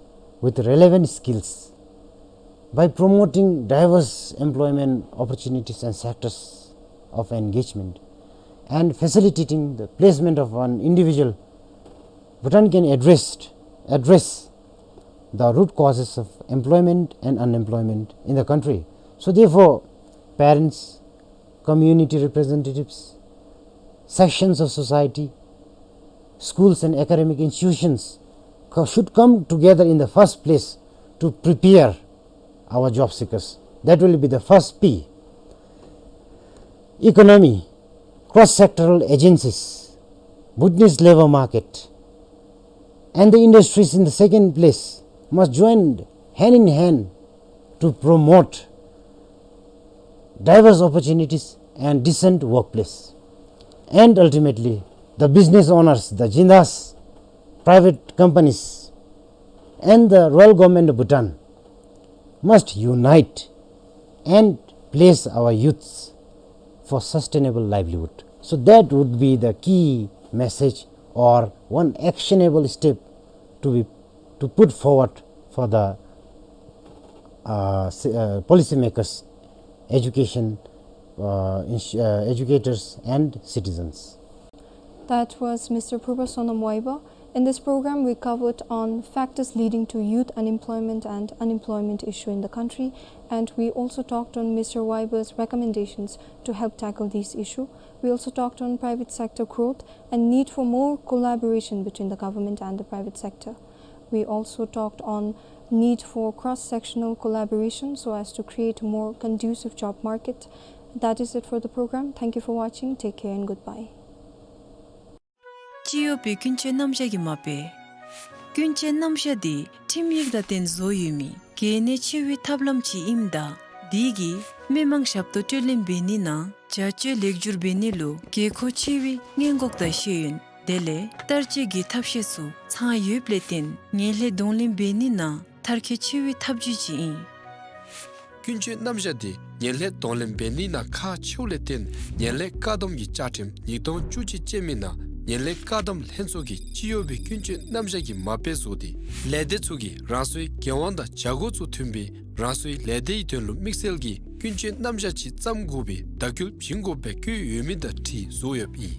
with relevant skills, by promoting diverse employment opportunities and sectors of engagement, and facilitating the placement of an individual, Bhutan can address, address the root causes of employment and unemployment in the country. So therefore, parents, community representatives, sections of society, schools and academic institutions co-, should come together in the first place to prepare our job seekers. That will be the first P. Economy, cross-sectoral agencies, business labor market, and the industries in the second place must join hand in hand to promote diverse opportunities and decent workplace. And ultimately, the business owners, the jindas, private companies, and the Royal Government of Bhutan must unite and place our youths for sustainable livelihood. So that would be the key message or one actionable step to be, to put forward for the, uh, s-, uh, policymakers, education, uh, ins-, uh, educators and citizens. That was Mister Purba Sonam Waiba. In this program, we covered on factors leading to youth unemployment and unemployment issue in the country, and we also talked on Mister Waiba's recommendations to help tackle this issue. We also talked on private sector growth and need for more collaboration between the government and the private sector. We also talked on need for cross-sectional collaboration so as to create a more conducive job market. That is it for the program. Thank you for watching. Take care and goodbye. སྤྱི་གཡོགཔ་སྦེ་ཀུན་སྤྱོད་རྣམ་གཞག་གི་མ་དཔེ། ཀུན་སྤྱོད་རྣམ་གཞག་འདི་ཁྲིམས་ཡིག་དང་བསྟུན་བཟོ་ཡོད་མི་གལ་གནད་ཆེ་བའི་ཐབས་ལམ་ཅིག་ཨིནམ་ད་འདི་གིས་མི་མང་ཞབས་ཏོག་སྤྲོད་ལེན་འབད་ནི་ནང་བྱ་སྤྱོད་ལེགས་བསྒྱུར་འབད་ནི་ལུ་དགོས་མཁོ་ཆེ་བའི་སྔོན་འགོག་དང་ཤེས་ཡོན་དེ་ལས་བསྟར་སྤྱོད་ཀྱི་ཐབས་ཤེས་ཚུ་ཚང་ཡོདཔ་ལས་བརྟེན་ངན་ལྷད་གདོང་ལེན་འབད་ནི་ནང་མཐར་འཁྱོལ་ཆེ་བའི་ཐབས་བྱུས་ཅིག་ཨིན། ཀུན་སྤྱོད་རྣམ་གཞག་འདི་ངན་ལྷད་གདོང་ལེན་འབད་ནི་ནང་ཁག་ཆེཝ་ལས་བརྟེན་ངན་ལྷད་བཀག་སྡོམ་གྱི་བཅའ་ཁྲིམས་ཉིས་སྟོང་བཅུ་གཅིག་ཅན་མའི་ནང་ངན་ལྷད་བཀག་སྡོམ་ལྷན་ཚོགས་ཀྱིས་སྤྱི་གཡོགཔ་སྦེ་ཀུན་སྤྱོད་རྣམ་གཞག་གི་མ་དཔེ་བཟོ་སྟེ་ལས་སྡེ་ཚུ་གིས་རང་སོའི་འགན་དབང་དང་བྱ་སྒོ་ཚུ་མཐུན་པའི་རང་སོའི་ལས་སྡེའི་དོན་ལུ་དམིགས་བསལ་གྱི་ཀུན་སྤྱོད་རྣམ་གཞག་ཅིག་བརྩམ་དགོ་པའི་བརྡ་སྐུལ་བྱིན་དགོཔ་སྦེ་བཀོད་ཡོད་མི་དང་འཁྲིལ་བཟོ་ཡོདཔ་ཨིན།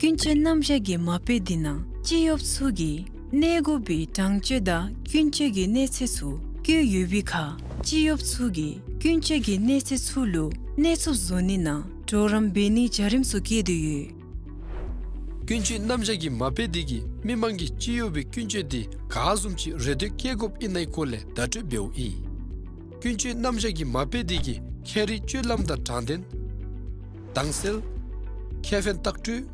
ཀུན་སྤྱོད་རྣམ་གཞག་གི་མ་དཔེ་འདི་ནང་སྤྱི་གཡོགཔ་ཚུ་གིས་གནས་དགོ་པའི་དྲང་སྤྱོད་དང་ཀུན་སྤྱོད་ཀྱི་གནས་ཚད་ཚུ་བཀོད་ཡོད་པའི་ཁར་སྤྱི་གཡོགཔ་ཚུ་གིས་ཀུན་སྤྱོད་ཀྱི་གནས་ཚད་ཚུ་ལུ་གནས་ཚུགསཔ་བཟོ་ནི་ནང་གྲོགས་རམ་འབད་ནིའི་བྱ་རིམ་ཚུ་བཀོད་དེ་ཡོད། ཀུན་སྤྱོད་རྣམ་གཞག་གི་མ་དཔེ་འདི་གིས་མི་མང་གིས་སྤྱི་གཡོགཔ་སྦེ་ཀུན་སྤྱོད་འདི་ག་བཟུམ་ཅིག་རེ་འདོད་བསྐྱེད་དགོཔ་ཨིན་ནའི་སྐོར་ལས་བརྡ་སྤྲོད་འབདཝ་ཨིན། ཀུན་སྤྱོད་རྣམ་གཞག་གི་མ་དཔེ་འདི་གིས་ཁྱད་རིག་སྤྱོད་ལམ་དང་དྲང་བདེན། དྭངས་གསལ། ཁེ་ཕན་ལྟག་སྤྲོད།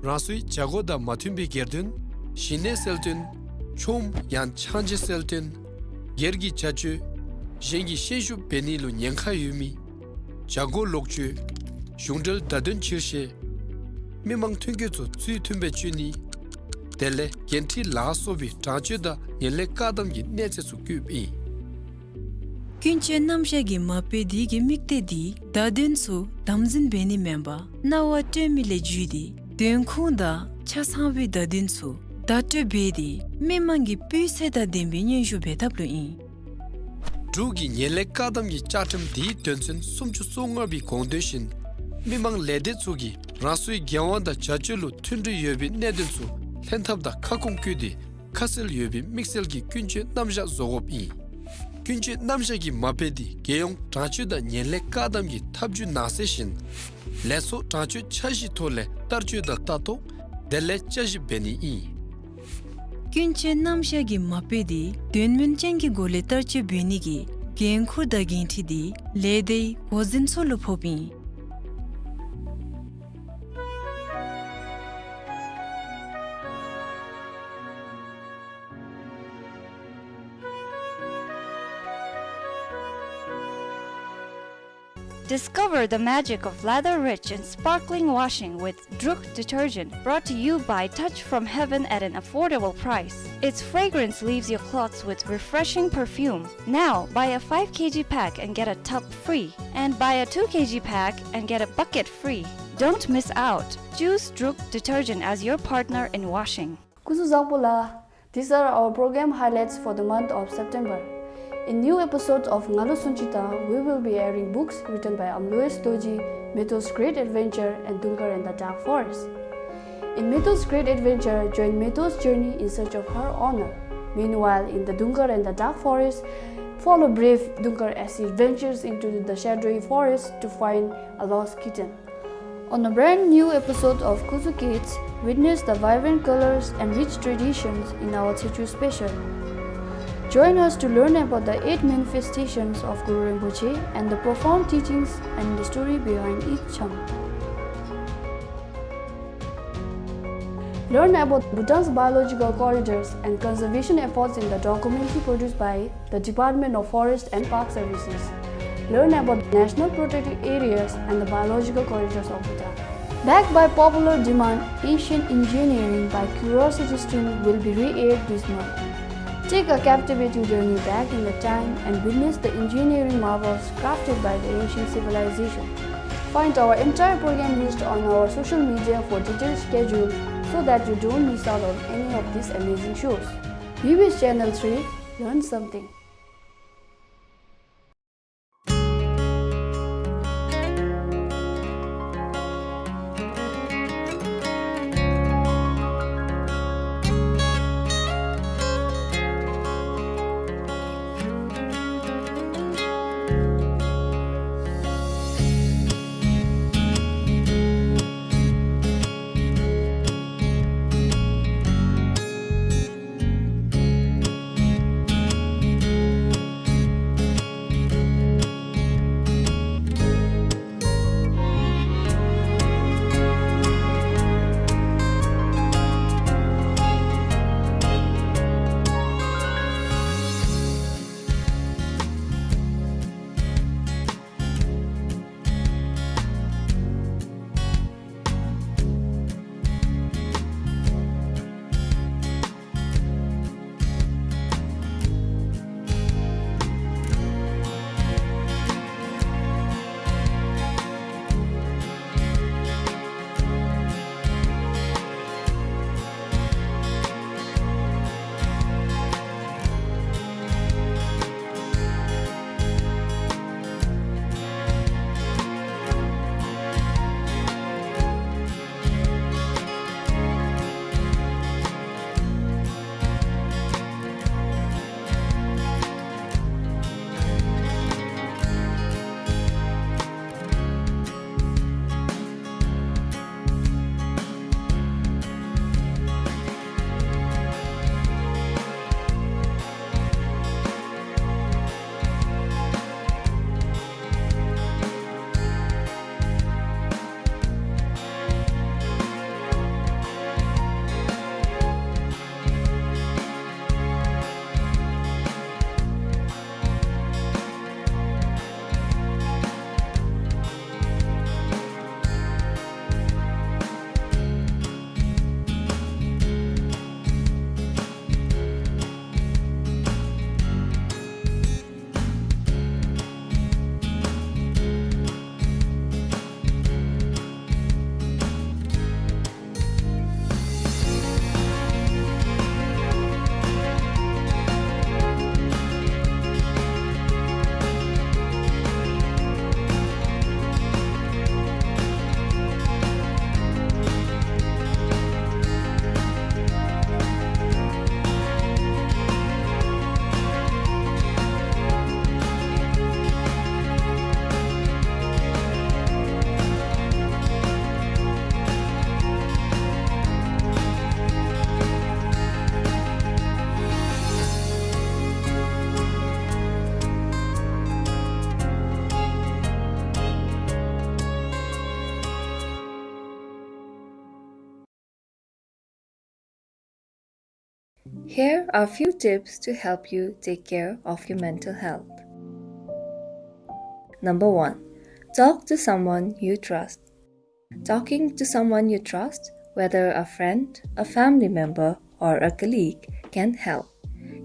རང་སོའི་བྱ་སྒོ་དང་མ་མཐུན་པའི་སྒེར་དོན། ཞི་གནས་གསལ་སྟོན། ཆོམ་ཡང་ཆང་ཅིག་གསལ་སྟོན། སྒེར་གྱི་བྱ་སྤྱོད། གཞན་གྱི་ཤན་ཤུགས་འབད་ནི་ལུ་ཉེན་ཁ་ཡོད་མི། བྱ་སྒོ་ལོག་སྤྱོད། གཞུང་འབྲེལ་བརྡ་དོན་ཕྱིར་བཤེར། མི་མང་ཐོན་སྐྱེད་ཚུ་ཚུལ་མཐུན་སྦེ་སྤྱོད་ནི། དེ་ལས་འགན་འཁྲི་ལ་སོགས་པའི་དྲང་སྤྱོད་དང་ངན་ལྷད་བཀག་སྡོམ་གྱི་གནས་ཚད་ཚུ་བཀོདཔ་ཨིན། ཀུན་སྤྱོད་རྣམ་གཞག་གི་མ་དཔེ་འདི་གི་དམིགས་གཏད་འདི་བརྡ་དོན་ཚུ་དམ་འཛིན་འབད་ནི་མེན་པར་རྣ་བར་སྤྲོད་མི་ལས་བརྒྱུད་དེ་དོན་ཁུངས་དང་ཆ་ཚང་བའི་བརྡ་དོན་ཚུ་བརྡ་སྤྲོད་འབད་དེ་མི་མང་གི་སྤུས་ཚད་དང་ལྡན་པའི་སྙན་ཞུ་འབད་ཐབས་ལུ་ཨིན། འབྲུག་གི་ངན་ལྷད་བཀག་སྡོམ་གྱི་བཅའ་ཁྲིམས་འདིའི་དོན་ཚན་སུམ་ཅུ་སོ་ལྔ་པའི་དགོངས་དོན་བཞིན་མི་མང་ལས་སྡེ་ཚུ་གིས་རང་སོའི་འགན་དབང་དང་བྱ་སྤྱོད་ལུ་མཐུན་སྒྲིལ་ཡོད་པའི་གནད་དོན་ཚུ་ལྷན་ཐབས་དང་ཁ་སྐོང་བཀོད་དེ་ཁ་གསལ་ཡོད་པའི་དམིགས་བསལ་གྱི་ཀུན་སྤྱོད་རྣམ་གཞག་བཟོ་དགོཔ་ཨིན། ཀུན་སྤྱོད་རྣམ་གཞག་གི་མ་དཔེ་འདི་རྒྱལ་ཡོངས་དྲང་སྤྱོད་དང་ངན་ལྷད་བཀག་སྡོམ་གྱི་ཐབས་བྱུས་ནང་གསལ་བཞིན་ལས་ཚོགས་དྲང་སྤྱོད་འཆར་གཞིའི་ཐོག་ལས་བསྟར་སྤྱོད་དང་ལྟ་རྟོག་དེ་ལས་དཔྱད་ཞིབ་འབད་ནི་ཨིན། ཀུན་སྤྱོད་རྣམ་གཞག་གི་མ་དཔེ་འདི་དོན་སྨིན་ཅན་གྱི་སྒོ་ལས་བསྟར་སྤྱོད་འབད་ནི་གི་འགན་ཁུར་དང་འགན་འཁྲི་འདི་ལས་སྡེའི་འགོ་འཛིན་ཚུ་ལུ་ཕོགཔ་ཨིན། Discover the magic of lather-rich and sparkling washing with Druk detergent, brought to you by Touch from Heaven at an affordable price. Its fragrance leaves your clothes with refreshing perfume. Now, buy a five kilogram pack and get a tub free, and buy a two kilogram pack and get a bucket free. Don't miss out. Choose Druk detergent as your partner in washing. སྐུ་གཟུགས་བཟང་པོ་ལགས། These are our program highlights for the month of September. In new episodes of Nga Lo Sunchi Tang, we will be airing books written by Amlois Dorji, Meto's Great Adventure, and Dulgar and the Dark Forest. In Meto's Great Adventure, join Meto's journey in search of her honor. Meanwhile, in the Dungar and the Dark Forest, follow brave Dungar as he ventures into the shadowy forest to find a lost kitten. On a brand new episode of Kuzu Kids, witness the vibrant colors and rich traditions in our Tshechu special. Join us to learn about the eight manifestations of Guru Rinpoche and the profound teachings and the story behind each chang. Learn about Bhutan's biological corridors and conservation efforts in the documentary produced by the Department of Forest and Park Services. Learn about the national protected areas and the biological corridors of Bhutan. Backed by popular demand, Ancient Engineering by Curiosity Stream will be re-aired this month. Take a captivating journey back in the time and witness the engineering marvels crafted by the ancient civilization. Find our entire program list on our social media for detailed schedule so that you don't miss out on any of these amazing shows. B B S Channel three, learn something. Here are few tips to help you take care of your mental health. Number one, talk to someone you trust. Talking to someone you trust, whether a friend, a family member, or a colleague, can help.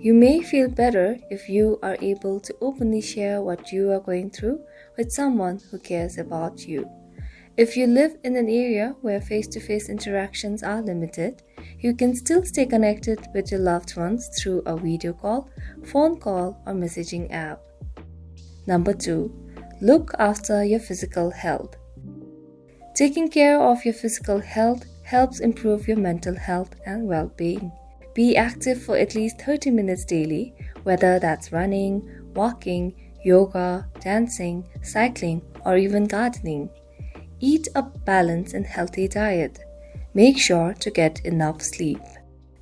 You may feel better if you are able to openly share what you are going through with someone who cares about you. If you live in an area where face-to-face interactions are limited, you can still stay connected with your loved ones through a video call, phone call, or messaging app. Number two, look after your physical health. Taking care of your physical health helps improve your mental health and well-being. Be active for at least thirty minutes daily, whether that's running, walking, yoga, dancing, cycling, or even gardening. Eat a balanced and healthy diet. Make sure to get enough sleep.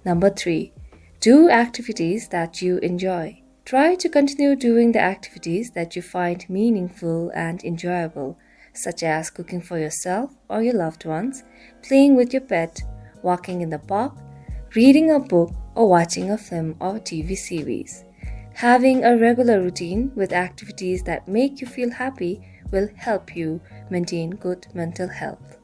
Number three, do activities that you enjoy. Try to continue doing the activities that you find meaningful and enjoyable, such as cooking for yourself or your loved ones, playing with your pet, walking in the park, reading a book, or watching a film or T V series. Having a regular routine with activities that make you feel happy will help you maintain good mental health.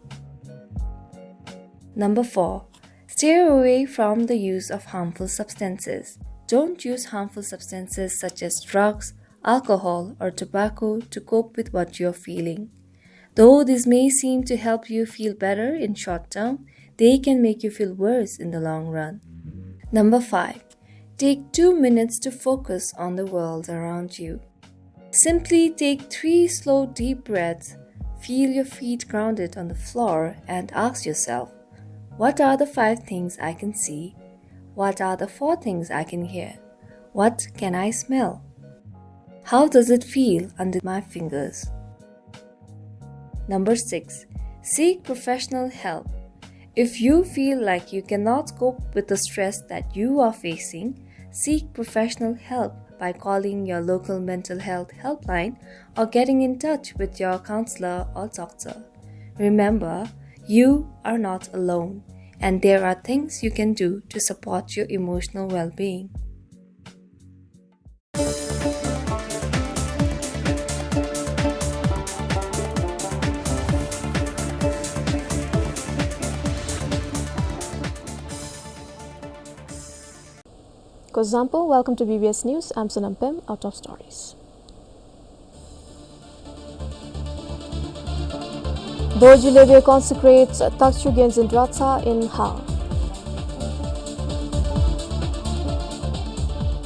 Number four, steer away from the use of harmful substances. Don't use harmful substances such as drugs, alcohol, or tobacco to cope with what you're feeling. Though this may seem to help you feel better in short term, they can make you feel worse in the long run. Number five, take two minutes to focus on the world around you. Simply take three slow, deep breaths, feel your feet grounded on the floor, and ask yourself, "What are the five things I can see? What are the four things I can hear? What can I smell? How does it feel under my fingers?" Number six, seek professional help. If you feel like you cannot cope with the stress that you are facing, seek professional help by calling your local mental health helpline or getting in touch with your counselor or doctor. Remember, you are not alone, and there are things you can do to support your emotional well-being. Kuzuzangpo, welcome to B B S News. I'm Sonam Pem. Our top stories. Dorji Lebe consecrates Tokchu Genzin Dratsa in Har.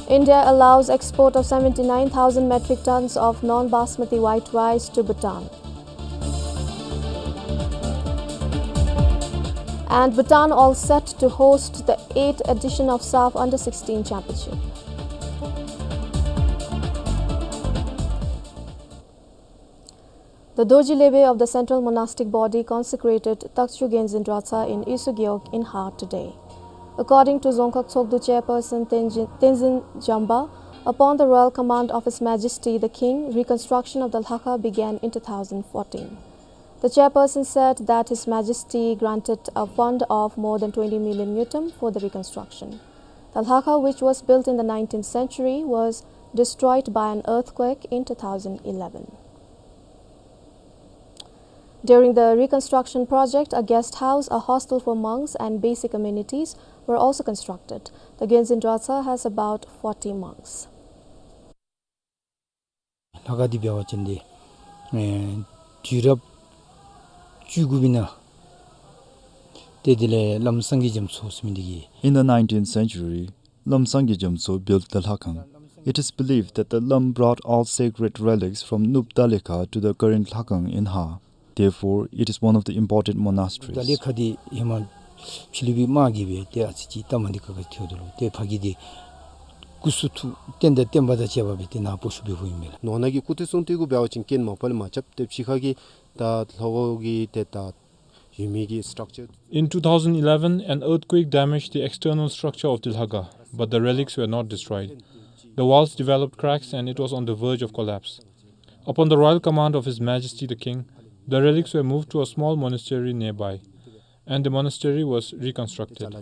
India allows export of seventy-nine thousand metric tons of non-basmati white rice to Bhutan. And Bhutan all set to host the eighth edition of SAFF Under sixteen Championship. The Dorji Lebe of the Central Monastic Body consecrated Tokchu Genzin Dratsa in Isu Gewog in Har today. According to Dzongkhag Tshogdu chairperson Tenzin, Tenzin Jamba, upon the royal command of His Majesty the King, reconstruction of the Lhakha began in two thousand fourteen. The chairperson said that His Majesty granted a fund of more than twenty million ngultrum for the reconstruction. The Lhakha, which was built in the nineteenth century, was destroyed by an earthquake in two thousand eleven. During the reconstruction project, a guest house, a hostel for monks, and basic amenities were also constructed. The Genzin Dratsa has about forty monks. ལྷ་ཁང་འདི་འབད་བ་ཅིན་འདི་ཨེ་དུས་རབས་བཅུ་དགུ་པའི་ནང་ཏེ་དེ་ལས་བླམ་སངས་རྒྱས་རྒྱ་མཚོ་ཟེར་མི་འདི་གིས། In the nineteenth century, Lam Sangye Jamtso built the Lhakhang. It is believed that the Lam brought all sacred relics from Nup Dalekha to the current Lhakhang in Har. Therefore, it is one of the important monasteries. ད་ལེ་ཁ་འདི་ཧེ་མ་ཕྱི་གླིང་པའི་དམག་གིས་སྦེ་ཏེ་ཨ་ཙི་ཅིག་སྟབས་མ་བདེ་ཁག་ཁ་ཐལ་དོ་ལོ། ཏེ་ཕ་གི་འདི་སྐུ་གསུང་ཐུགས་རྟེན་དང་བརྟེན་པ་དང་བཅས་པ་སྦེ་ཏེ་ནཱ་སྤོ་བཤུད་འབད་ཧོ་ཨིན་མས་ལགས། ནོར་ནག་གི་སྐུ་ཚེ་སྲུང་སྟེ་གུ་འབད་བ་ཅིན་རྐྱེན་མ་པ་ལས་མ་རྐྱབ། ཏེ་ཕྱི་ཁ་གི་ད་ལྷོ་ཁོག་གི་ཏེ་ད་ཡོད་མི་གི་structure། In two thousand eleven, an earthquake damaged the external structure of the Lhakha, but the relics were not destroyed. The walls developed cracks and it was on the verge of collapse. Upon the royal command of His Majesty the King, the relics were moved to a small monastery nearby, and the monastery was reconstructed. ཨ་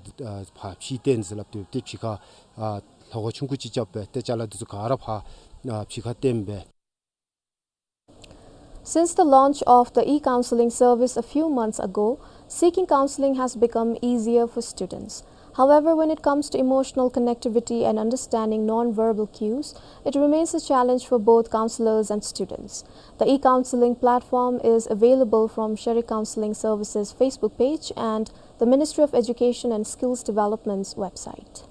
ཕར་ཕྱིར་བཏོན་ཟེར་སླབ་སྟེ་ཏེ་ཕྱི་ཁར་ཨ་ལྷོ་ཁོག་ཆུང་ཀུ་ཅིག་རྐྱབ་སྦེ་ཏེ་ཅ་ལ་འདི་ཚུ་ག་ར་ཕར་ཨ་ཕྱི་ཁར་བཏོན་སྦེ། Since the launch of the e-counseling service a few months ago, seeking counseling has become easier for students. However, when it comes to emotional connectivity and understanding non-verbal cues, it remains a challenge for both counselors and students. The e-counseling platform is available from Sharik Counseling Services Facebook page and the Ministry of Education and Skills Development's website.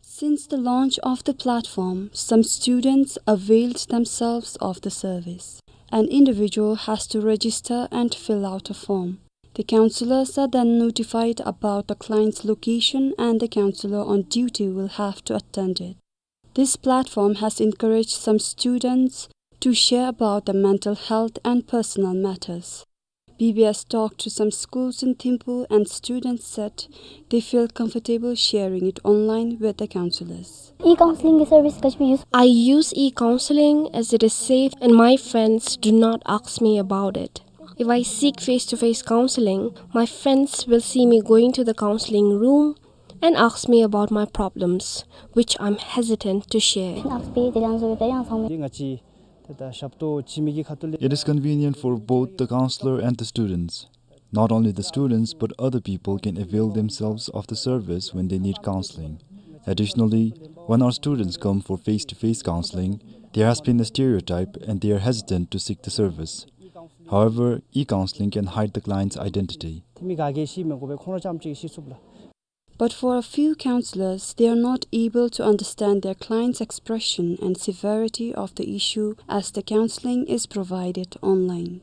Since the launch of the platform, some students availed themselves of the service. An individual has to register and fill out a form. The counselors are then notified about the client's location and the counselor on duty will have to attend it. This platform has encouraged some students to share about their mental health and personal matters. B B S talked to some schools in Thimphu and students said they feel comfortable sharing it online with the counselors. E-counseling की service कभी use I use e-counseling as it is safe and my friends do not ask me about it. If I seek face-to-face counseling, my friends will see me going to the counseling room and ask me about my problems, which I'm hesitant to share. आप पे दिलान जो पे yang sang में ང་བཅས་ད་ལྟ་ཞབས་ཏོག་བྱིན་མི་གི་ཁ་ཐུག་ལས། It is convenient for both the counselor and the students. Not only the students, but other people can avail themselves of the service when they need counseling. Additionally, when our students come for face-to-face counseling, there has been a stereotype and they are hesitant to seek the service. However, e-counseling can hide the client's identity. ཐེ་མི་ག་གིས་ཤེས་མི་དགོ་པས། ཁོང་ར་རྐྱངམ་ཅིག་གིས་ཤེས་ཚུགས་ལགས། But for a few counselors, they are not able to understand their client's expression and severity of the issue as the counseling is provided online.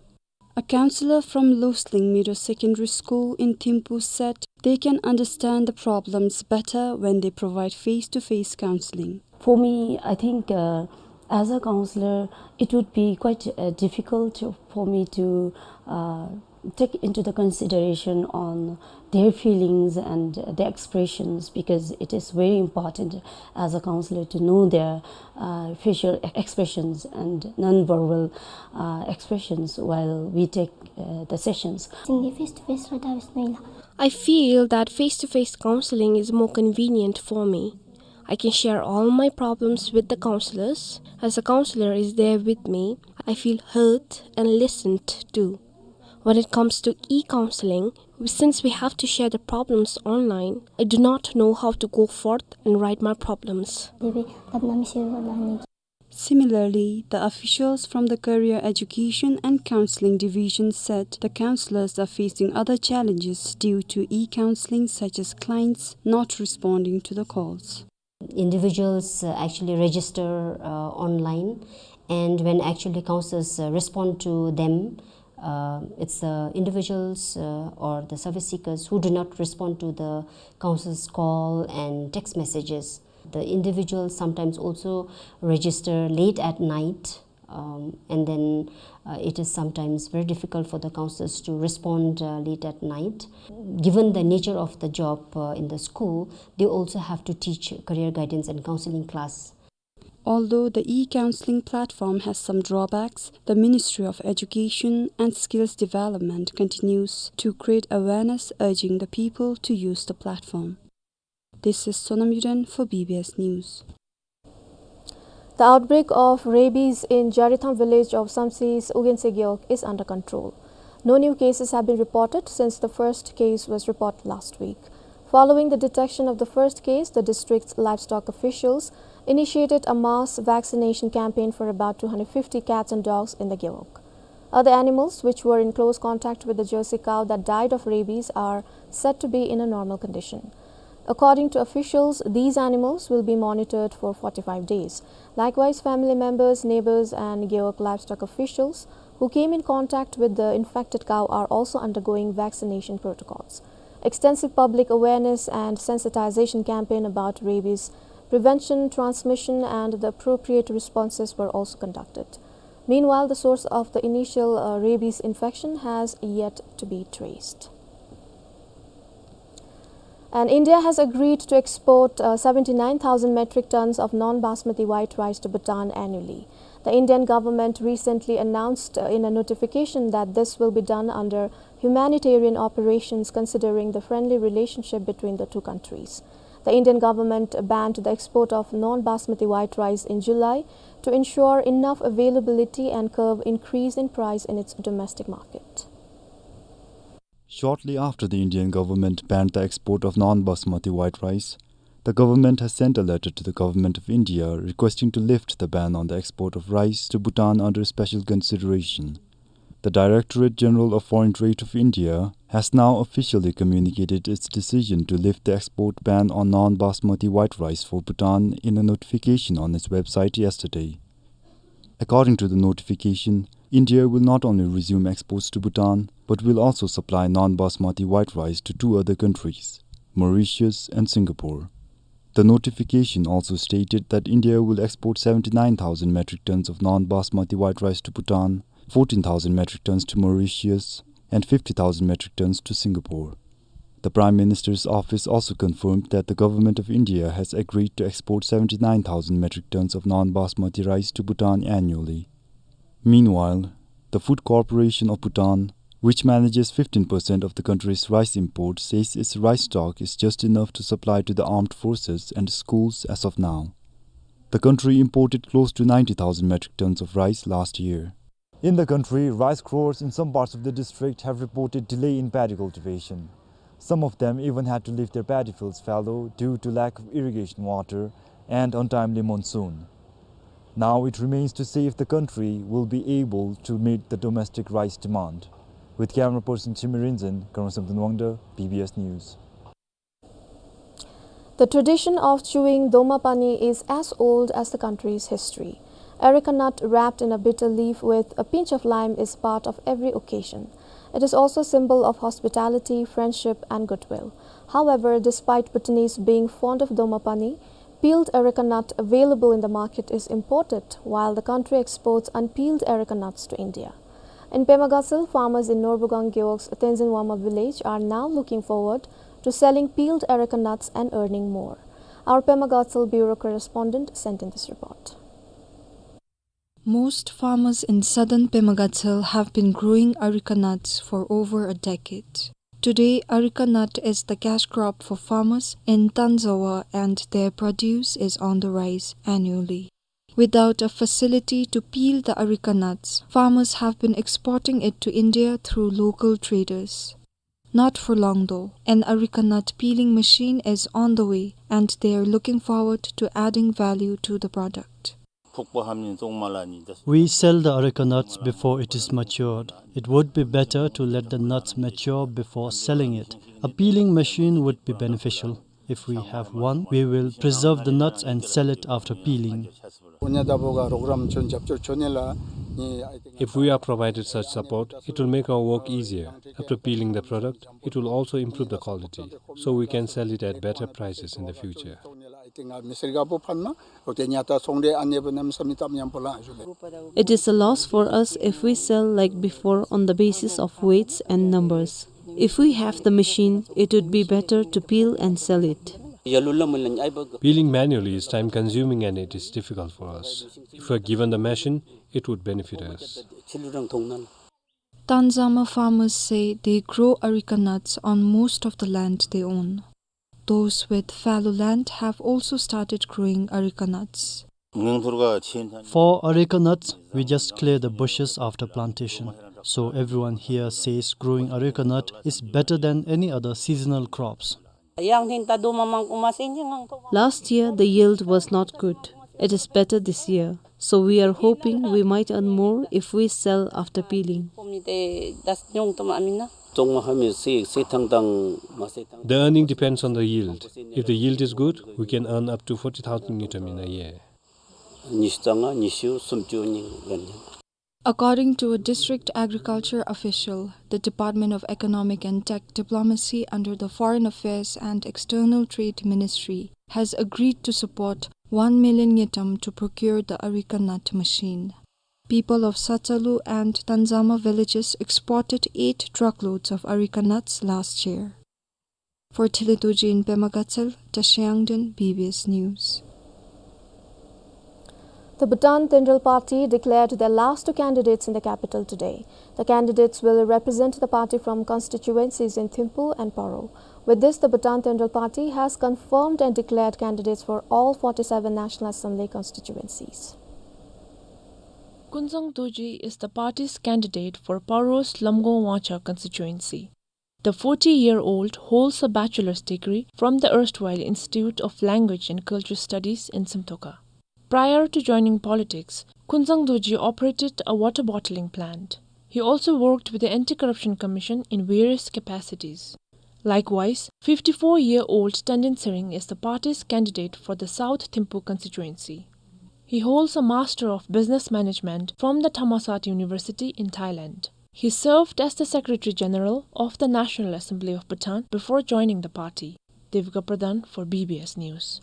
A counselor from Losling Middle Secondary School in Thimphu said they can understand the problems better when they provide face-to-face counseling. For me, I think, uh, as a counselor, it would be quite, uh, difficult for me to, uh, take into the consideration on their feelings and their expressions, because it is very important as a counselor to know their, uh, facial e-, expressions and non-verbal, uh, expressions while we take, uh, the sessions. Singe face to face rada visnoila. I feel that face-to-face counseling is more convenient for me. I can share all my problems with the counselors. As a counselor is there with me, I feel heard and listened to. When it comes to e-counseling, since we have to share the problems online, I do not know how to go forth and write my problems. Similarly, the officials from the Career Education and Counseling Division said the counselors are facing other challenges due to e-counseling, such as clients not responding to the calls. Individuals, uh, actually register, uh, online, and when actually counselors, uh, respond to them, uh, it's the individuals, uh, or the service seekers who do not respond to the counselors' call and text messages. The individuals sometimes also register late at night, um, and then, uh, it is sometimes very difficult for the counselors to respond, uh, late at night. Given the nature of the job, uh, in the school, they also have to teach career guidance and counseling class. Although the e-counseling platform has some drawbacks, the Ministry of Education and Skills Development continues to create awareness, urging the people to use the platform. This is Sonam Yuden for B B S News. The outbreak of rabies in Jarithang village of Samtse Ugentse Gewog is under control. No new cases have been reported since the first case was reported last week. Following the detection of the first case, the district's livestock officials initiated a mass vaccination campaign for about two hundred fifty cats and dogs in the Gewog. Other animals, which were in close contact with the Jersey cow that died of rabies, are said to be in a normal condition. According to officials, these animals will be monitored for forty-five days. Likewise, family members, neighbors, and Gewog livestock officials who came in contact with the infected cow are also undergoing vaccination protocols. Extensive public awareness and sensitization campaign about rabies prevention, transmission, and the appropriate responses were also conducted. Meanwhile, the source of the initial, uh, rabies infection has yet to be traced. And India has agreed to export, uh, seventy-nine thousand metric tons of non-basmati white rice to Bhutan annually. The Indian government recently announced, uh, in a notification that this will be done under humanitarian operations, considering the friendly relationship between the two countries. The Indian government banned the export of non-basmati white rice in July to ensure enough availability and curb increase in price in its domestic market. Shortly after the Indian government banned the export of non-basmati white rice, the government has sent a letter to the Government of India requesting to lift the ban on the export of rice to Bhutan under special consideration. The Directorate General of Foreign Trade of India has now officially communicated its decision to lift the export ban on non-basmati white rice for Bhutan in a notification on its website yesterday. According to the notification, India will not only resume exports to Bhutan, but will also supply non-basmati white rice to two other countries, Mauritius and Singapore. The notification also stated that India will export seventy-nine thousand metric tons of non-basmati white rice to Bhutan, fourteen thousand metric tons to Mauritius, and fifty thousand metric tons to Singapore. The Prime Minister's office also confirmed that the Government of India has agreed to export seventy-nine thousand metric tons of non-basmati rice to Bhutan annually. Meanwhile, the Food Corporation of Bhutan, which manages fifteen percent of the country's rice imports, says its rice stock is just enough to supply to the armed forces and schools as of now. The country imported close to ninety thousand metric tons of rice last year. In the country, rice growers in some parts of the district have reported delay in paddy cultivation. Some of them even had to leave their paddy fields fallow due to lack of irrigation water and untimely monsoon. Now it remains to see if the country will be able to meet the domestic rice demand. With camera person Chimirinjin, Karmasam Tunwangda, B B S News. The tradition of chewing doma pani is as old as the country's history. Areca nut wrapped in a bitter leaf with a pinch of lime is part of every occasion. It is also a symbol of hospitality, friendship, and goodwill. However, despite Bhutanese being fond of doma pani, peeled areca nut available in the market is imported, while the country exports unpeeled areca nuts to India. In Pema Gatshel, farmers in Norbogong Gewog's Tenzin Wangma village are now looking forward to selling peeled areca nuts and earning more. Our Pema Gatshel bureau correspondent sent in this report. Most farmers in southern Pema Gatshel have been growing areca nuts for over a decade. Today, areca nut is the cash crop for farmers in Tanzawa, and their produce is on the rise annually. Without a facility to peel the areca nuts, farmers have been exporting it to India through local traders. Not for long though, an areca nut peeling machine is on the way, and they are looking forward to adding value to the product. We sell the areca nuts before it is matured. It would be better to let the nuts mature before selling it. A peeling machine would be beneficial. If we have one, we will preserve the nuts and sell it after peeling. If we are provided such support, it will make our work easier. After peeling the product, it will also improve the quality, so we can sell it at better prices in the future. It is a loss for us if we sell like before on the basis of weights and numbers. If we have the machine, it would be better to peel and sell it. Peeling manually is time-consuming and it is difficult for us. If we are given the machine, it would benefit us. Tanzama farmers say they grow areca nuts on most of the land they own. Those with fallow land have also started growing areca nuts. For areca nuts, we just clear the bushes after plantation. So everyone here says growing areca nut is better than any other seasonal crops. Last year, the yield was not good. It is better this year. So we are hoping we might earn more if we sell after peeling. The earning depends on the yield. If the yield is good, we can earn up to forty thousand ngultrum in a year. According to a district agriculture official, the Department of Economic and Tech Diplomacy under the Foreign Affairs and External Trade Ministry has agreed to support one million ngultrum to procure the areca nut machine. People of Satsalu and Tanzama villages exported eight truckloads of areca nuts last year. For Thili Dorji in Pema Gatshel, Tashi Yangden, B B S News. The Bhutan Tenrel Party declared their last two candidates in the capital today. The candidates will represent the party from constituencies in Thimphu and Paro. With this, the Bhutan Tenrel Party has confirmed and declared candidates for all forty-seven National Assembly constituencies. Kunzang Dorji is the party's candidate for Paro's Lamgong Wangcha constituency. The forty-year-old holds a bachelor's degree from the erstwhile Institute of Language and Culture Studies in Simtoka. Prior to joining politics, Kunzang Dorji operated a water bottling plant. He also worked with the Anti-Corruption Commission in various capacities. Likewise, fifty-four-year-old Tandin Tsering is the party's candidate for the South Thimphu constituency. He holds a Master of Business Management from the Thammasat University in Thailand. He served as the Secretary General of the National Assembly of Bhutan before joining the party. Devika Pradhan for B B S News.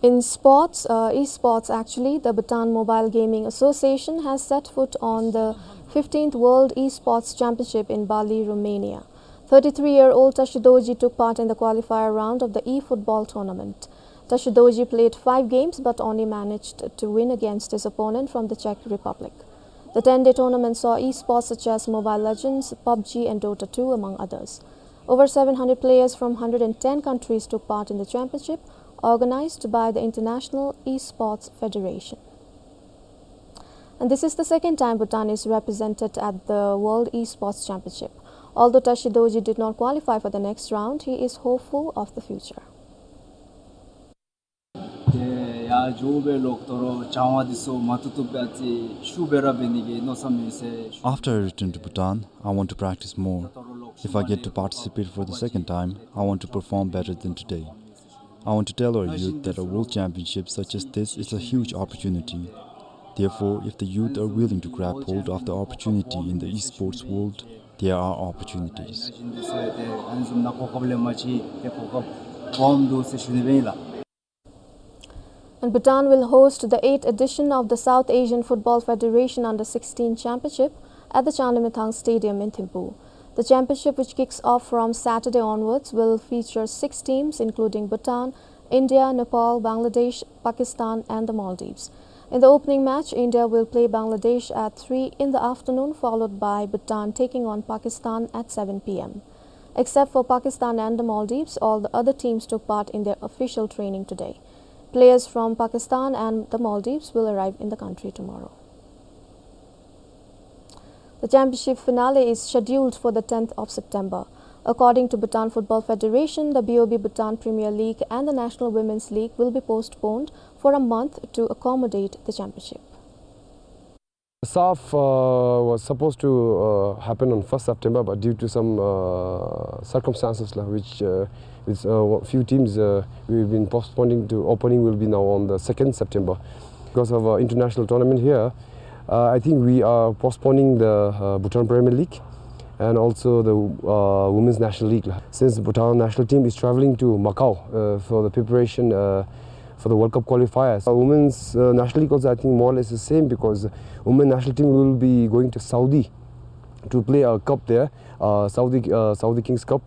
In sports, uh, esports actually, the Bhutan Mobile Gaming Association has set foot on the fifteenth World Esports Championship in Bali, Romania. Thirty-three-year-old Tashi Dorji took part in the qualifier round of the eFootball tournament. Tashi Dorji played five games but only managed to win against his opponent from the Czech Republic. The ten-day tournament saw esports such as Mobile Legends, PUBG and Dota two, among others. Over seven hundred players from hundred and ten countries took part in the championship, organized by the International Esports Federation. And this is the second time Bhutan is represented at the World Esports Championship. Although Tashi Dorji did not qualify for the next round, he is hopeful of the future. ཏེ་ཡར་འགྱོ་སྦེ་ལོག་དོ་རུང་སྦྱང་བ་འདི་ཚུ་མ་བཏུབ་བཏུབ་སྦེ་ཨ་ཙི་ཤུགས་སྦེ་ར་འབད་ནི་གི་མནོ་བསམ་ཡོད་ཟེར། After I return to Bhutan, I want to practice more. If I get to participate for the second time, I want to perform better than today. I want to tell our youth that a world championship such as this is a huge opportunity. Therefore, if the youth are willing to grab hold of the opportunity in the esports world, there are opportunities. And Bhutan will host the eighth edition of the South Asian Football Federation Under sixteen Championship at the Changlimithang Stadium in Thimphu. The championship, which kicks off from Saturday onwards, will feature six teams, including Bhutan, India, Nepal, Bangladesh, Pakistan, and the Maldives. In the opening match, India will play Bangladesh at three in the afternoon, followed by Bhutan taking on Pakistan at seven p m. Except for Pakistan and the Maldives, all the other teams took part in their official training today. Players from Pakistan and the Maldives will arrive in the country tomorrow. The championship finale is scheduled for the tenth of September. According to Bhutan Football Federation, the B O B Bhutan Premier League and the National Women's League will be postponed for a month to accommodate the championship. SAF, uh, was supposed to, uh, happen on first September, but due to some, uh, circumstances, la, which, uh, with, uh, few teams, uh, we've been postponing to opening will be now on the second September. Because of, uh, international tournament here, uh, I think we are postponing the, uh, Bhutan Premier League and also the, uh, Women's National League, la. Since Bhutan national team is traveling to Macau, uh, for the preparation, uh, for the World Cup qualifiers. Uh, Women's, uh, National League also, I think, more or less the same, because Women National Team will be going to Saudi to play a cup there, uh, Saudi, uh, Saudi Kings Cup.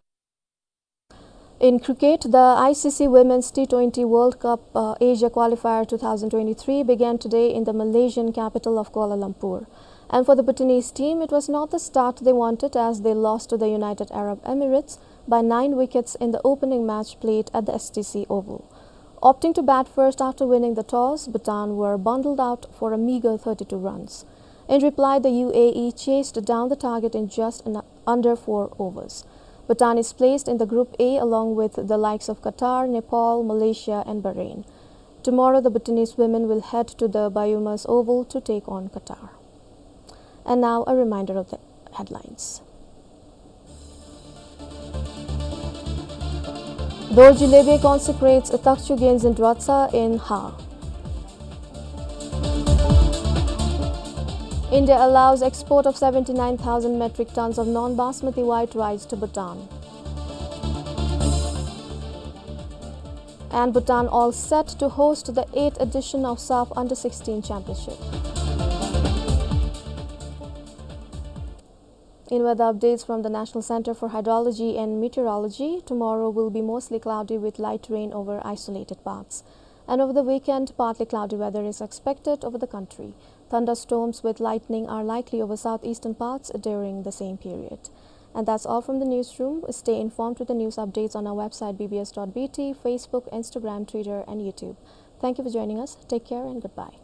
In cricket, the I C C Women's T twenty World Cup, uh, Asia Qualifier two thousand twenty-three began today in the Malaysian capital of Kuala Lumpur. And for the Bhutanese team, it was not the start they wanted, as they lost to the United Arab Emirates by nine wickets in the opening match played at the S T C Oval. Opting to bat first after winning the toss, Bhutan were bundled out for a meager thirty-two runs. In reply, the U A E chased down the target in just an, under four overs. Bhutan is placed in the Group A along with the likes of Qatar, Nepal, Malaysia, and Bahrain. Tomorrow, the Bhutanese women will head to the Biyumas Oval to take on Qatar. And now, a reminder of the headlines. Dorji Lebe consecrates Takchu Genzin Dratsa in Ha. India allows export of seventy-nine thousand metric tons of non-basmati white rice to Bhutan. And Bhutan all set to host the eighth edition of SAF Under sixteen Championship. In weather updates from the National Center for Hydrology and Meteorology, tomorrow will be mostly cloudy with light rain over isolated parts. And over the weekend, partly cloudy weather is expected over the country. Thunderstorms with lightning are likely over southeastern parts during the same period. And that's all from the newsroom. Stay informed with the news updates on our website B B S dot B T, Facebook, Instagram, Twitter, and YouTube. Thank you for joining us. Take care and goodbye.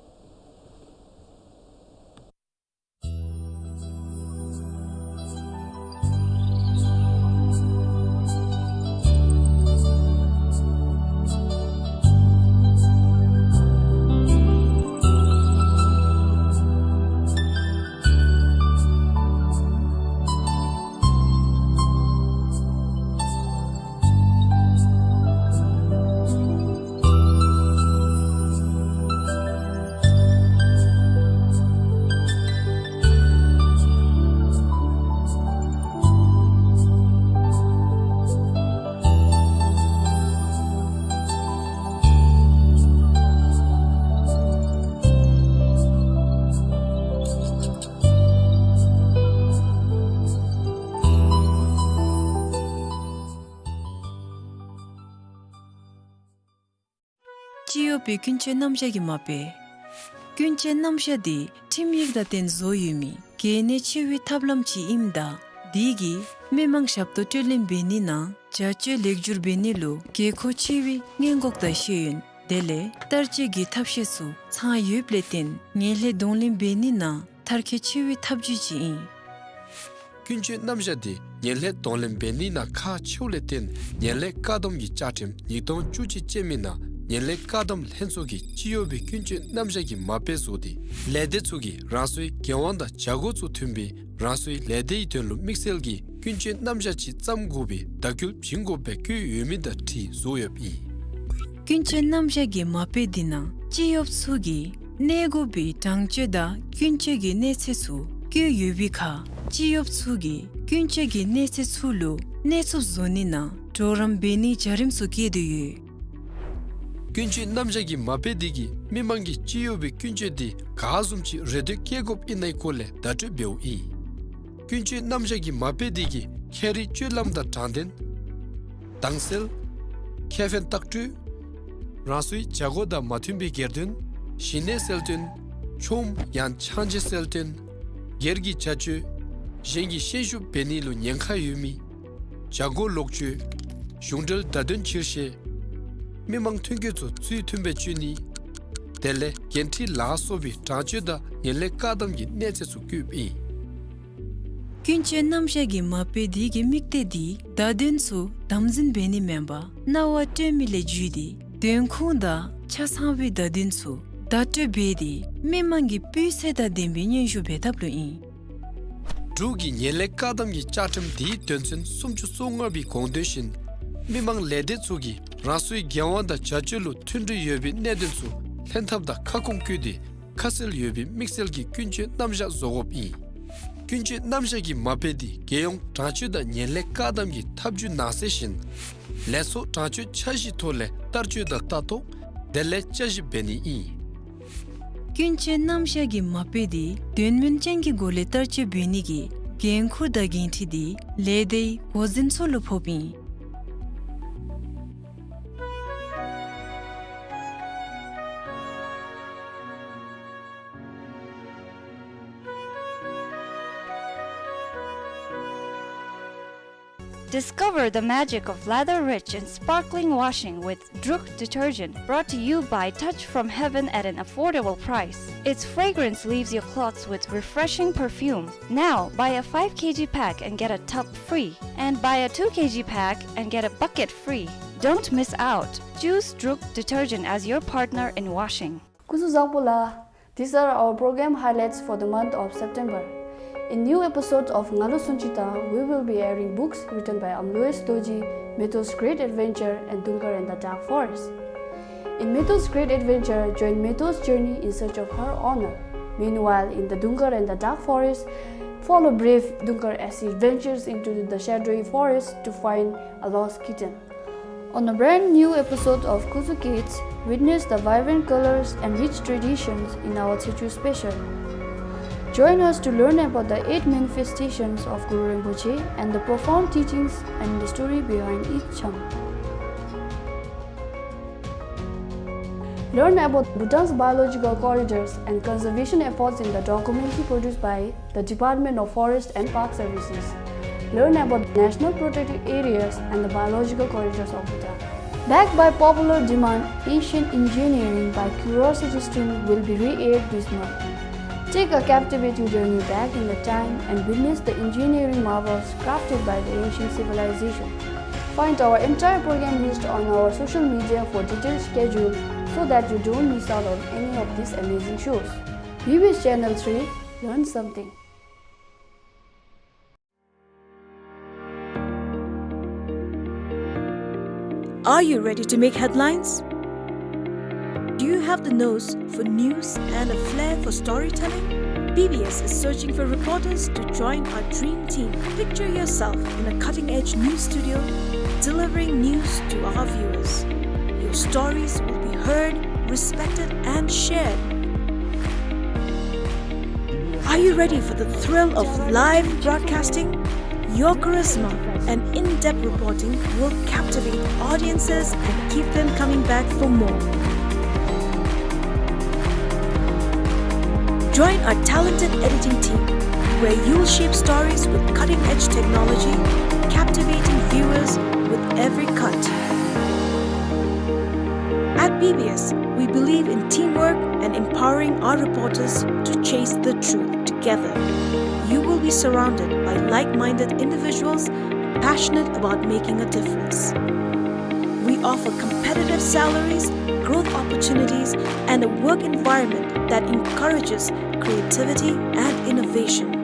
པའི་ཀུན་སྤྱོད་རྣམ་གཞག་གི་མ་དཔེ། ཀུན་སྤྱོད་རྣམ་གཞག་འདི་ཁྲིམས་ཡིག་དང་བསྟུན་བཟོ་ཡོད་མི་གལ་གནད་ཆེ་བའི་ཐབས་ལམ་ཅིག་ཨིནམ་ད་འདི་གིས་མི་མང་ཞབས་ཏོག་སྤྲོད་ལེན་འབད་ནི་ནང་བྱ་སྤྱོད་ལེགས་བསྒྱུར་འབད་ནི་ལུ་དགོས་མཁོ་ཆེ་བའི་སྔོན་འགོག་དང་ཤེས་ཡོན་དེ་ལས་བསྟར་སྤྱོད་ཀྱི་ཐབས་ཤེས་ཚུ་ཚང་ཡོདཔ་ལས་བརྟེན་ངན་ལྷད་གདོང་ལེན་འབད་ནི་ནང་མཐར་འཁྱོལ་ཆེ་བའི་ཐབས་བྱུས་ཅིག་ཨིན། ཀུན་སྤྱོད་རྣམ་གཞག་འདི་ངན་ལྷད་གདོང་ལེན་འབད་ནི་ནང་ཁག་ཆེཝ་ལས་བརྟེན་ངན་ལྷད་བཀག་སྡོམ་གྱི་བཅའ་ཁྲིམས་ཉིས་སྟོང་བཅུ་གཅིག་ཅན་མའི་ནང་ངན་ལྷད་བཀག་སྡོམ་ལྷན་ཚོགས་ཀྱིས་སྤྱི་གཡོག་པའི་ཀུན་སྤྱོད་རྣམ་གཞག་གི་མ་དཔེ་བཟོ་སྟེ་ལས་སྡེ་ཚུ་གིས་རང་སོའི་འགན་དབང་དང་བྱ་སྒོ་ཚུ་མཐུན་པའི་རང་སོའི་ལས་སྡེའི་དོན་ལུ་དམིགས་བསལ་གྱི་ཀུན་སྤྱོད་རྣམ་གཞག་ཅིག་བརྩམ་དགོ་པའི་བརྡ་སྐུལ་བྱིན་དགོཔ་སྦེ་བཀོད་ཡོད་མི་དང་འཁྲིལ་བཟོ་ཡོདཔ་ཨིན། ཀུན་སྤྱོད་རྣམ་གཞག་གི་མ་དཔེ་འདི་ནང་སྤྱི་གཡོགཔ་ཚུ་གིས་གནས་དགོ་པའི་དྲང་སྤྱོད་དང་ཀུན་སྤྱོད་ཀྱི་གནས་ཚད་ཚུ་བཀོད་ཡོད་པའི་ཁར་སྤྱི་གཡོགཔ་ཚུ་གིས་ཀུན་སྤྱོད་ཀྱི་གནས་ཚད་ཚུ་ལུ་གནས་ཚུགསཔ་བཟོ་ནི་ནང་གྲོགས་རམ་འབད་ནིའི་བྱ་རིམ་ཚུ་བཀོད་དེ་ཡོད། ཀུན་སྤྱོད་རྣམ་གཞག་གི་མ་དཔེ་འདི་གིས་མི་མང་གིས་སྤྱི་གཡོག་པའི་ཀུན་སྤྱོད་འདི་ག་བཟུམ་ཅིག་རེ་འདོད་བསྐྱེད་དགོཔ་ཨིན་ནའི་སྐོར་ལས་བརྡ་སྤྲོད་འབདཝ་ཨིན། ཀུན་སྤྱོད་རྣམ་གཞག་གི་མ་དཔེ་འདི་གིས་ཁྱད་རིག་སྤྱོད་ལམ་དང་དྲང་བདེན། དྭངས་གསལ། ཁེ་ཕན་ལྟག་སྤྲོད། རང་སོའི་བྱ་སྒོ་དང་མ་མཐུན་པའི་སྒེར་དོན། ཞི་གནས་གསལ་སྟོན། ཆོམ་ཡང་ཆང་བརྗེ་གསལ་སྟོན། སྒེར་གྱི་བྱ་སྤྱོད། གཞན་གྱི་ཤན་ཤུགས་འབད་ནི་ལུ་ཉེན་ཁ་ཡོད་མི། བྱ་སྒོ་ལོག་སྤྱོད། གཞུང་འབྲེལ་བརྡ་དོན་ཕྱིར་བཤེར། མི་མང་ཐོན་སྐྱེད་ཚུ་ཚུལ་མཐུན་སྦེ་སྤྱོད་ནི། དེ་ལས་འགན་འཁྲི་ལ་སོགས་པའི་དྲང་སྤྱོད་དང་ངན་ལྷད་བཀག་སྡོམ་གྱི་གནས་ཚད་ཚུ་བཀོདཔ་ཨིན། ཀུན་སྤྱོད་རྣམ་གཞག་གི་མ་དཔེ་འདི་གི་དམིགས་གཏད་འདི་བརྡ་དོན་ཚུ་དམ་འཛིན་འབད་ནི་མེན་པར་རྣ་བར་སྤྲོད་མི་ལས་བརྒྱུད་དེ་དོན་ཁུངས་དང་ཆ་ཚང་བའི་བརྡ་དོན་ཚུ་བརྡ་སྤྲོད་འབད་དེ་མི་མང་གི་སྤུས་ཚད་དང་ལྡན་པའི་སྙན་ཞུ་འབད་ཐབས་ལུ་ཨིན། འབྲུག་གི་ངན་ལྷད་བཀག་སྡོམ་གྱི་བཅའ་ཁྲིམས་འདིའི་དོན་ཚན་སུམ་ཅུ་སོ་ལྔ་པའི་དགོངས་དོན་བཞིན་མི་མང་ལས་སྡེ་ཚུ་གིས་རང་སོའི་འགན་དབང་དང་བྱ་སྤྱོད་ལུ་མཐུན་སྒྲིལ་ཡོད་པའི་གནད་དོན་ཚུ་ལྷན་ཐབས་དང་ཁ་སྐོང་བཀོད་དེ་ཁ་གསལ་ཡོད་པའི་དམིགས་བསལ་གྱི་ཀུན་སྤྱོད་རྣམ་གཞག་བཟོ་དགོཔ་ཨིན། ཀུན་སྤྱོད་རྣམ་གཞག་གི་མ་དཔེ་འདི་རྒྱལ་ཡོངས་དྲང་སྤྱོད་དང་ངན་ལྷད་བཀག་སྡོམ་གྱི་ཐབས་བྱུས་ནང་གསེས་བཞིན་ལས་ཚོགས་དྲང་སྤྱོད་འཆར་གཞིའི་ཐོག་ལས་བསྟར་སྤྱོད་དང་ལྟ་རྟོག་དེ་ལས་དཔྱད་ཞིབ་འབད་ནི་ཨིན། ཀུན་སྤྱོད་རྣམ་གཞག་གི་མ་དཔེ་འདི་དོན་སྨིན་ཅན་གྱི་སྒོ་ལས་བསྟར་སྤྱོད་འབད་ནི་གི་འགན་ཁུར་དང་འགན་འཁྲི་འདི་ལས་སྡེའི་འགོ་འཛིན་ཚུ་ལུ་ཕོགཔ་ཨིན། Discover the magic of lather-rich and sparkling washing with Druk detergent, brought to you by Touch from Heaven at an affordable price. Its fragrance leaves your clothes with refreshing perfume. Now, buy a five kilogram pack and get a tub free. And buy a two kilogram pack and get a bucket free. Don't miss out. Choose Druk detergent as your partner in washing. སྐུ་གཟུགས་བཟང་པོ་ལགས། These are our program highlights for the month of September. In new episodes of Nga Lu Sunchi Tang, we will be airing books written by Amlois Dorji, Metho's Great Adventure, and Dungar and the Dark Forest. In Metho's Great Adventure, join Metho's journey in search of her honor. Meanwhile, in the Dungar and the Dark Forest, follow brave Dungar as he ventures into the shadowy forest to find a lost kitten. On a brand new episode of Kuzhu Kids, witness the vibrant colors and rich traditions in our Techo special. Join us to learn about the eight manifestations of Guru Rinpoche and the profound teachings and the story behind each chang. Learn about Bhutan's biological corridors and conservation efforts in the documentary produced by the Department of Forest and Park Services. Learn about the national protected areas and the biological corridors of Bhutan. Backed by popular demand, ancient engineering by Curiosity Stream will be re-aired this month. Take a captivating journey back in the time and witness the engineering marvels crafted by the ancient civilization. Find our entire program list on our social media for detailed schedule so that you don't miss out on any of these amazing shows. B B S Channel three, learn something. Are you ready to make headlines? Do you have the nose for news and a flair for storytelling? B B S is searching for reporters to join our dream team. Picture yourself in a cutting-edge news studio, delivering news to our viewers. Your stories will be heard, respected, and shared. Are you ready for the thrill of live broadcasting? Your charisma and in-depth reporting will captivate audiences and keep them coming back for more. Join our talented editing team, where you'll shape stories with cutting-edge technology, captivating viewers with every cut. At B B S, we believe in teamwork and empowering our reporters to chase the truth together. You will be surrounded by like-minded individuals passionate about making a difference. We offer competitive salaries, growth opportunities, and a work environment that encourages creativity and innovation.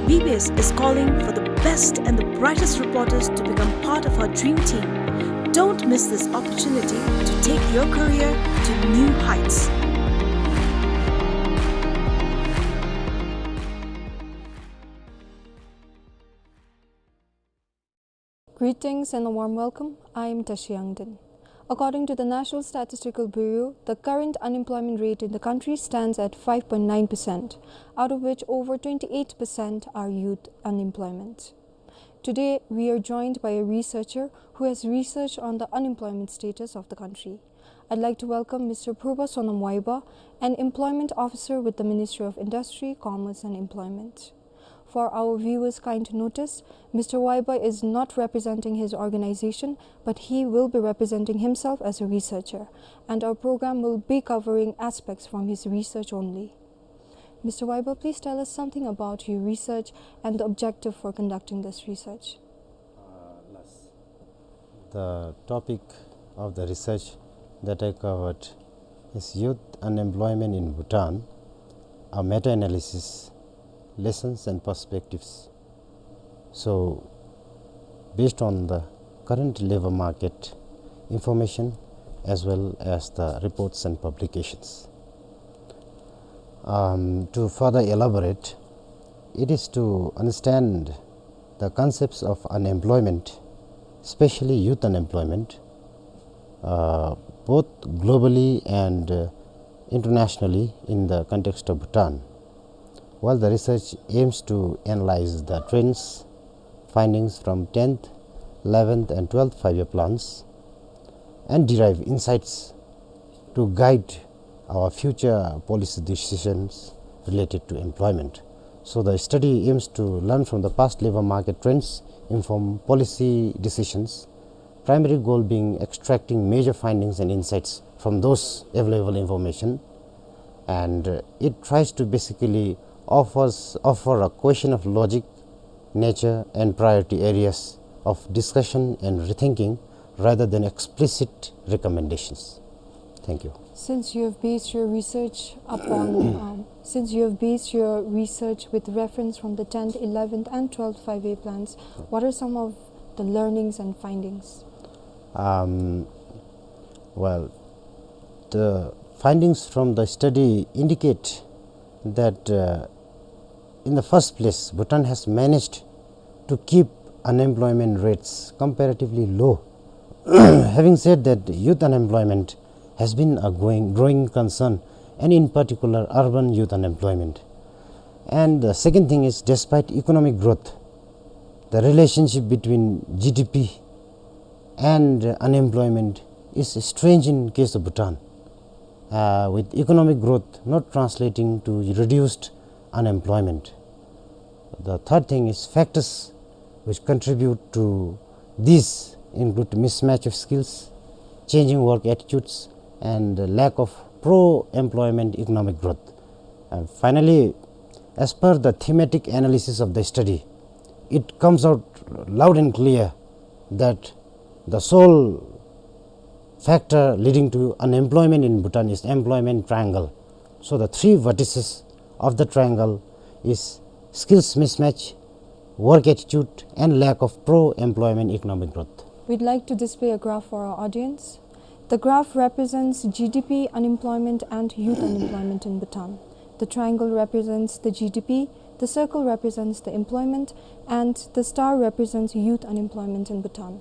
B B S is calling for the best and the brightest reporters to become part of our dream team. Don't miss this opportunity to take your career to new heights. Greetings and a warm welcome. I am Tashi Yangden. According to the National Statistical Bureau, the current unemployment rate in the country stands at five point nine percent, out of which over twenty-eight percent are youth unemployment. Today, we are joined by a researcher who has researched on the unemployment status of the country. I'd like to welcome Mister Purba Sonam Waiba, an employment officer with the Ministry of Industry, Commerce and Employment. For our viewers' kind notice, Mister Waiba is not representing his organization, but he will be representing himself as a researcher, and our program will be covering aspects from his research only. Mister Waiba, please tell us something about your research and the objective for conducting this research. Uh, last The topic of the research that I covered is Youth Unemployment in Bhutan, a meta-analysis, lessons and perspectives. So, based on the current labor market information as well as the reports and publications. Um, to further elaborate, it is to understand the concepts of unemployment, especially youth unemployment, uh, both globally and, uh, internationally in the context of Bhutan. While the research aims to analyze the trends, findings from tenth, eleventh and twelfth five-year plans and derive insights to guide our future policy decisions related to employment. So the study aims to learn from the past labor market trends, inform policy decisions, primary goal being extracting major findings and insights from those available information. And, uh, it tries to basically offers, offer a cohesion of logic, nature and priority areas of discussion and rethinking rather than explicit recommendations. Thank you. Since you have based your research upon, um, since you have based your research with reference from the tenth, eleventh and twelfth five-year plans, what are some of the learnings and findings? Um, well, the findings from the study indicate that, uh, in the first place, Bhutan has managed to keep unemployment rates comparatively low. Having said that, youth unemployment has been a going, growing concern, and in particular, urban youth unemployment. And the second thing is, despite economic growth, the relationship between G D P and unemployment is strange in case of Bhutan, uh, with economic growth not translating to reduced unemployment. The third thing is factors which contribute to these include mismatch of skills, changing work attitudes, and lack of pro-employment economic growth. And finally, as per the thematic analysis of the study, it comes out loud and clear that the sole factor leading to unemployment in Bhutan is employment triangle. So the three vertices of the triangle is skills mismatch, work attitude, and lack of pro-employment economic growth. We'd like to display a graph for our audience. The graph represents G D P, unemployment, and youth unemployment in Bhutan. The triangle represents the G D P, the circle represents the employment, and the star represents youth unemployment in Bhutan.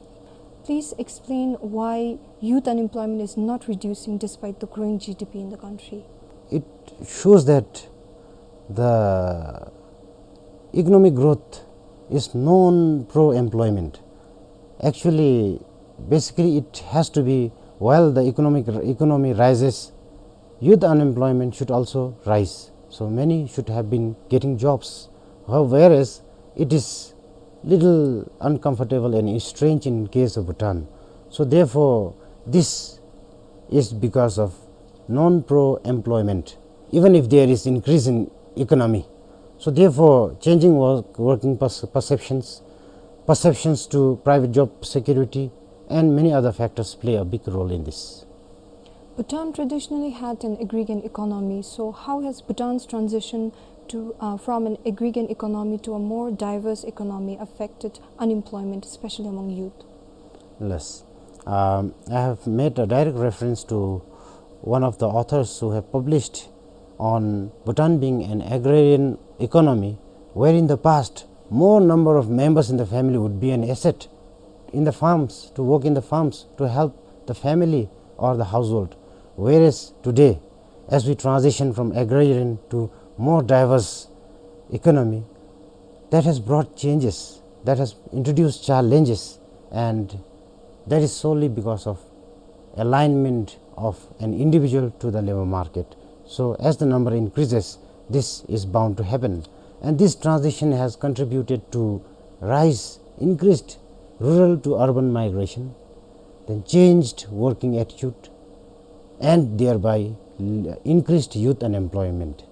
Please explain why youth unemployment is not reducing despite the growing G D P in the country. It shows that the economic growth is non-pro-employment. Actually, basically, it has to be, while the economic, economy rises, youth unemployment should also rise. So many should have been getting jobs. How-, whereas it is little uncomfortable and strange in case of Bhutan. So therefore, this is because of non-pro employment, even if there is increase in economy. So therefore, changing work, working perce-, perceptions, perceptions to private job security, and many other factors play a big role in this. Bhutan traditionally had an agrarian economy, so how has Bhutan's transition to, uh, from an agrarian economy to a more diverse economy affected unemployment, especially among youth? Yes. Um, I have made a direct reference to one of the authors who have published on Bhutan being an agrarian economy, where in the past, more number of members in the family would be an asset in the farms, to work in the farms, to help the family or the household. Whereas today, as we transition from agrarian to more diverse economy, that has brought changes, that has introduced challenges, and that is solely because of alignment of an individual to the labor market. So as the number increases, this is bound to happen. And this transition has contributed to rise, increased rural to urban migration, then changed working attitude, and thereby l-, increased youth unemployment.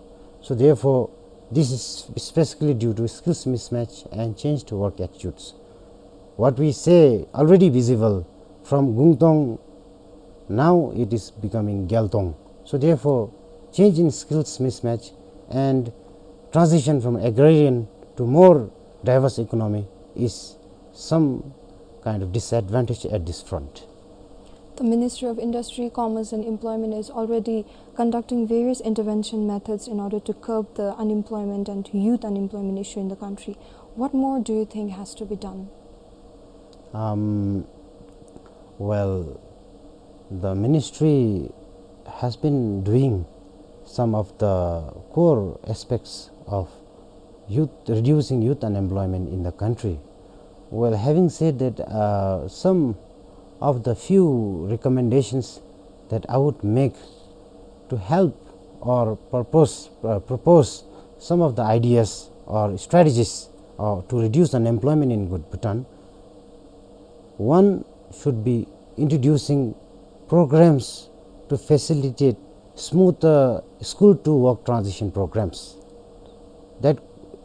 So therefore, this is specifically due to skills mismatch and changed work attitudes. What we say already visible from Gungtong, now it is becoming Gyaltong. So therefore, change in skills mismatch and transition from agrarian to more diverse economy is some kind of disadvantage at this front. The Ministry of Industry, Commerce and Employment is already conducting various intervention methods in order to curb the unemployment and youth unemployment issue in the country. What more do you think has to be done? Um, well, the ministry has been doing some of the core aspects of youth, reducing youth unemployment in the country. Well, having said that, uh, some of the few recommendations that I would make to help or purpose, uh, propose some of the ideas or strategies, uh, to reduce unemployment in Bhutan. One should be introducing programs to facilitate smoother school to work transition programs. That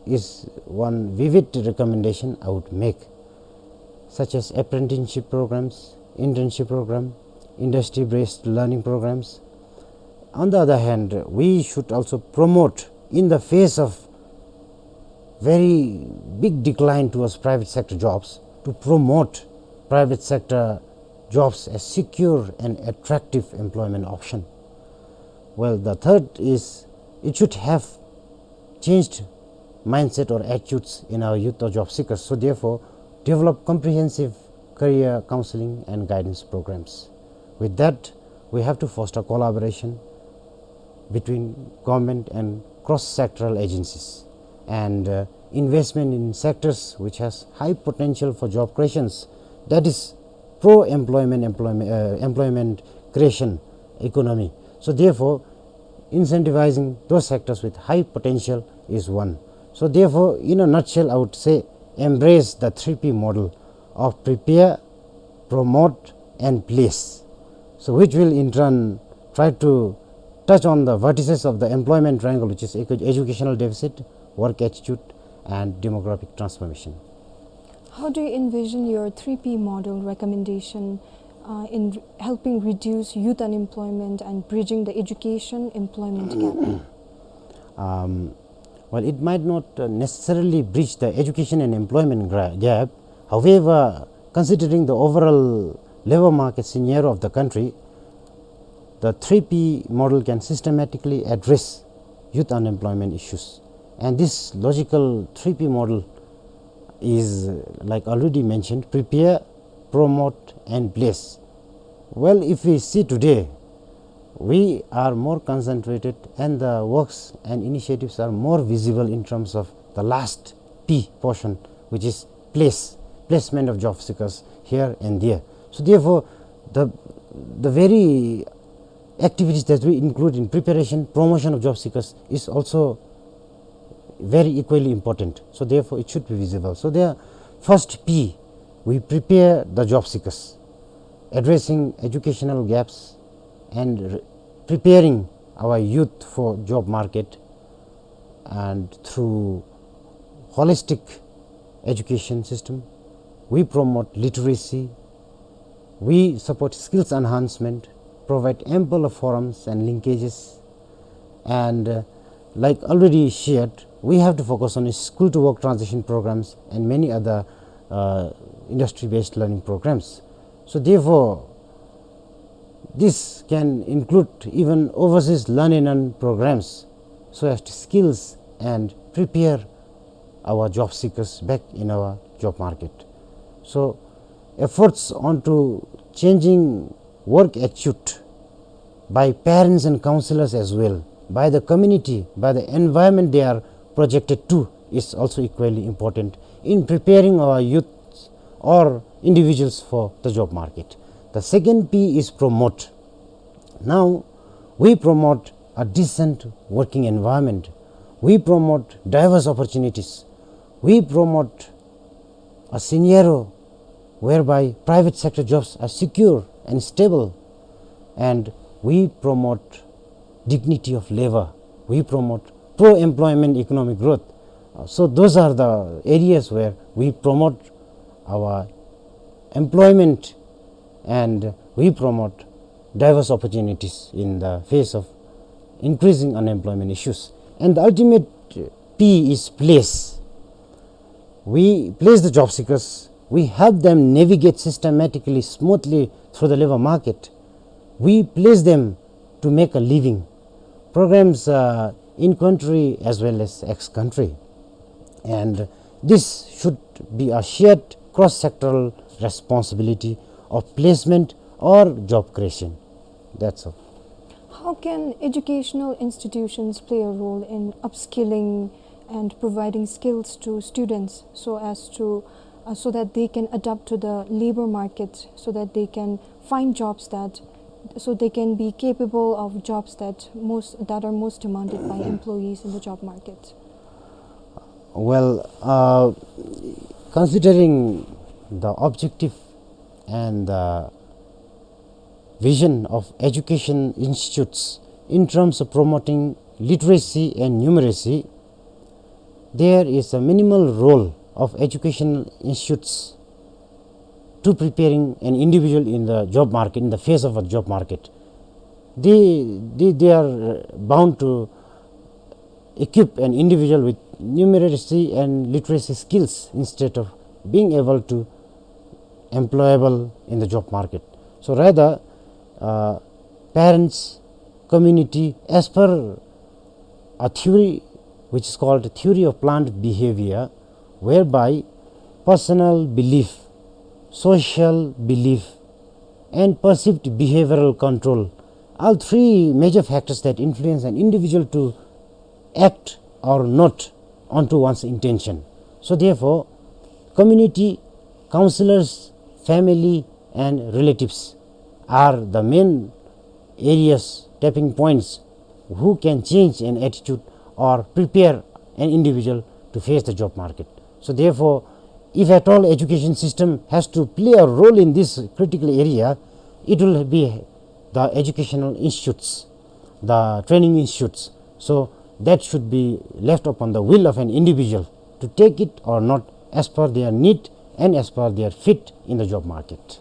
is one vivid recommendation I would make, such as apprenticeship programs, internship program, industry-based learning programs. On the other hand, we should also promote, in the face of very big decline towards private sector jobs, to promote private sector jobs as secure and attractive employment option. Well, the third is it should have changed mindset or attitudes in our youth or job seekers. So therefore, develop comprehensive career counseling and guidance programs. With that, we have to foster collaboration between government and cross-sectoral agencies, and, uh, investment in sectors which has high potential for job creations, that is pro-employment, employment, uh, employment creation economy. So therefore, incentivizing those sectors with high potential is one. So therefore, in a nutshell, I would say embrace the three P model of prepare, promote and place. So which will in turn try to touch on the vertices of the employment triangle, which is edu-, educational deficit, work attitude and demographic transformation. How do you envision your three P model recommendation, uh, in re-, helping reduce youth unemployment and bridging the education employment gap? Um, well, it might not, uh, necessarily bridge the education and employment gra-, gap. However, considering the overall labor market scenario of the country, the three P model can systematically address youth unemployment issues. And this logical three P model is, uh, like already mentioned, prepare, promote and place. Well, if we see today, we are more concentrated and the works and initiatives are more visible in terms of the last P portion, which is place, placement of job seekers here and there. So therefore, the, the very activities that we include in preparation, promotion of job seekers is also very equally important. So therefore, it should be visible. So there, first P, we prepare the job seekers, addressing educational gaps and re-, preparing our youth for job market, and through holistic education system, we promote literacy, we support skills enhancement, provide ample forums and linkages, and, uh, like already shared, we have to focus on school to work transition programs and many other, uh, industry-based learning programs. So therefore, this can include even overseas learn and earn programs, so as to skills and prepare our job seekers back in our job market. So efforts onto changing work attitude by parents and counselors as well, by the community, by the environment they are projected to, is also equally important in preparing our youth or individuals for the job market. The second P is promote. Now, we promote a decent working environment. We promote diverse opportunities. We promote a scenario whereby private sector jobs are secure and stable, and we promote dignity of labor. We promote pro-employment economic growth. Uh, so those are the areas where we promote our employment, and we promote diverse opportunities in the face of increasing unemployment issues. And the ultimate P is place. We place the job seekers. We help them navigate systematically, smoothly through the labor market. We place them to make a living. Programs, uh, in country as well as ex-country. And this should be a shared cross-sectoral responsibility of placement or job creation. That's all. How can educational institutions play a role in upskilling and providing skills to students so as to, uh, so that they can adapt to the labor market, so that they can find jobs that, so they can be capable of jobs that most, that are most demanded by employees in the job market? Well, uh, considering the objective and the vision of education institutes in terms of promoting literacy and numeracy, there is a minimal role of educational institutes to preparing an individual in the job market, in the face of a job market. They, they, they are, uh, bound to equip an individual with numeracy and literacy skills instead of being able to employable in the job market. So rather, uh, parents, community, as per a theory which is called theory of plant behavior, whereby personal belief, social belief, and perceived behavioral control are three major factors that influence an individual to act or not onto one's intention. So therefore, community, counselors, family, and relatives are the main areas, tapping points, who can change an attitude or prepare an individual to face the job market. So therefore, if at all education system has to play a role in this critical area, it will be the educational institutes, the training institutes. So that should be left upon the will of an individual to take it or not, as per their need and as per their fit in the job market.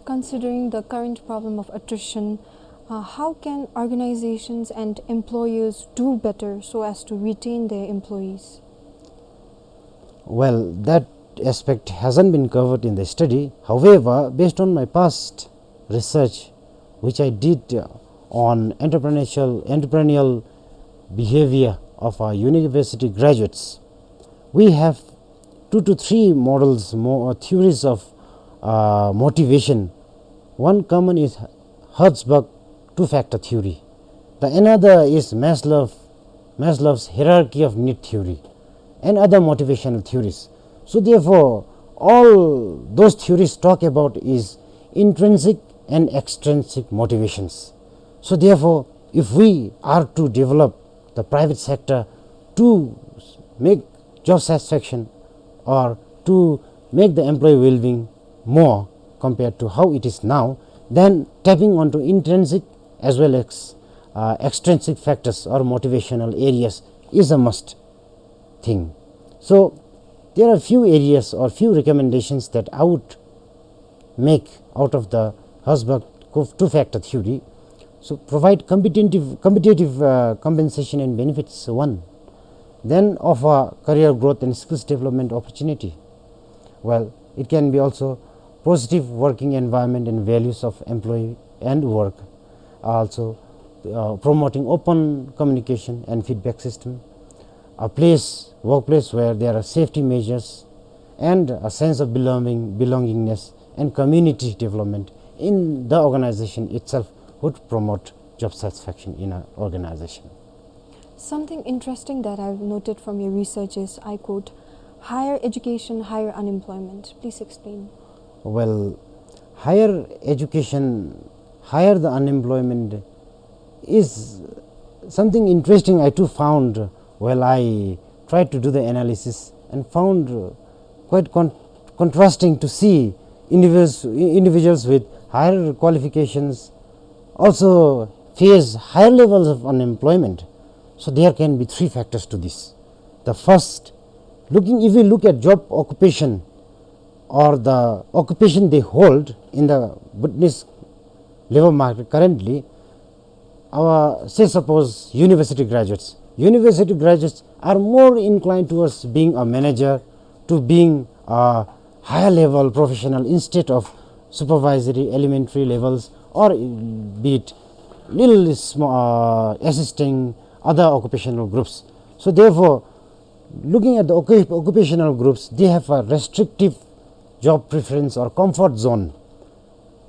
Considering the current problem of attrition, uh, how can organizations and employers do better so as to retain their employees? Well, that aspect hasn't been covered in the study. However, based on my past research, which I did, uh, on entrepreneurial, entrepreneurial behavior of our university graduates, we have two to three models, mo-, uh, theories of, uh, motivation. One common is Herzberg two-factor theory. The another is Maslow, Maslow's hierarchy of need theory, and other motivational theories. So therefore, all those theories talk about is intrinsic and extrinsic motivations. So therefore, if we are to develop the private sector to make job satisfaction or to make the employee well-being more compared to how it is now, then tapping onto intrinsic as well as, uh, extrinsic factors or motivational areas is a must thing. So there are few areas or few recommendations that I would make out of the Herzberg co-, two-factor theory. So provide competitive, competitive, uh, compensation and benefits, one. Then offer career growth and skills development opportunity. Well, it can be also positive working environment and values of employee and work. Also, uh, promoting open communication and feedback system. A place, workplace where there are safety measures and a sense of belonging, belongingness and community development in the organization itself would promote job satisfaction in an organization. Something interesting that I've noted from your research is, I quote, "Higher education, higher unemployment." Please explain. Well, higher education, higher the unemployment is something interesting I too found while I tried to do the analysis and found quite con-, contrasting to see individuals, individuals with higher qualifications also face higher levels of unemployment. So there can be three factors to this. The first, looking, if we look at job occupation or the occupation they hold in the Bhutanese labor market currently, our, say suppose, university graduates. University graduates are more inclined towards being a manager, to being a higher level professional instead of supervisory elementary levels, or be it little sm-, uh, assisting other occupational groups. So therefore, looking at the occup-, occupational groups, they have a restrictive job preference or comfort zone,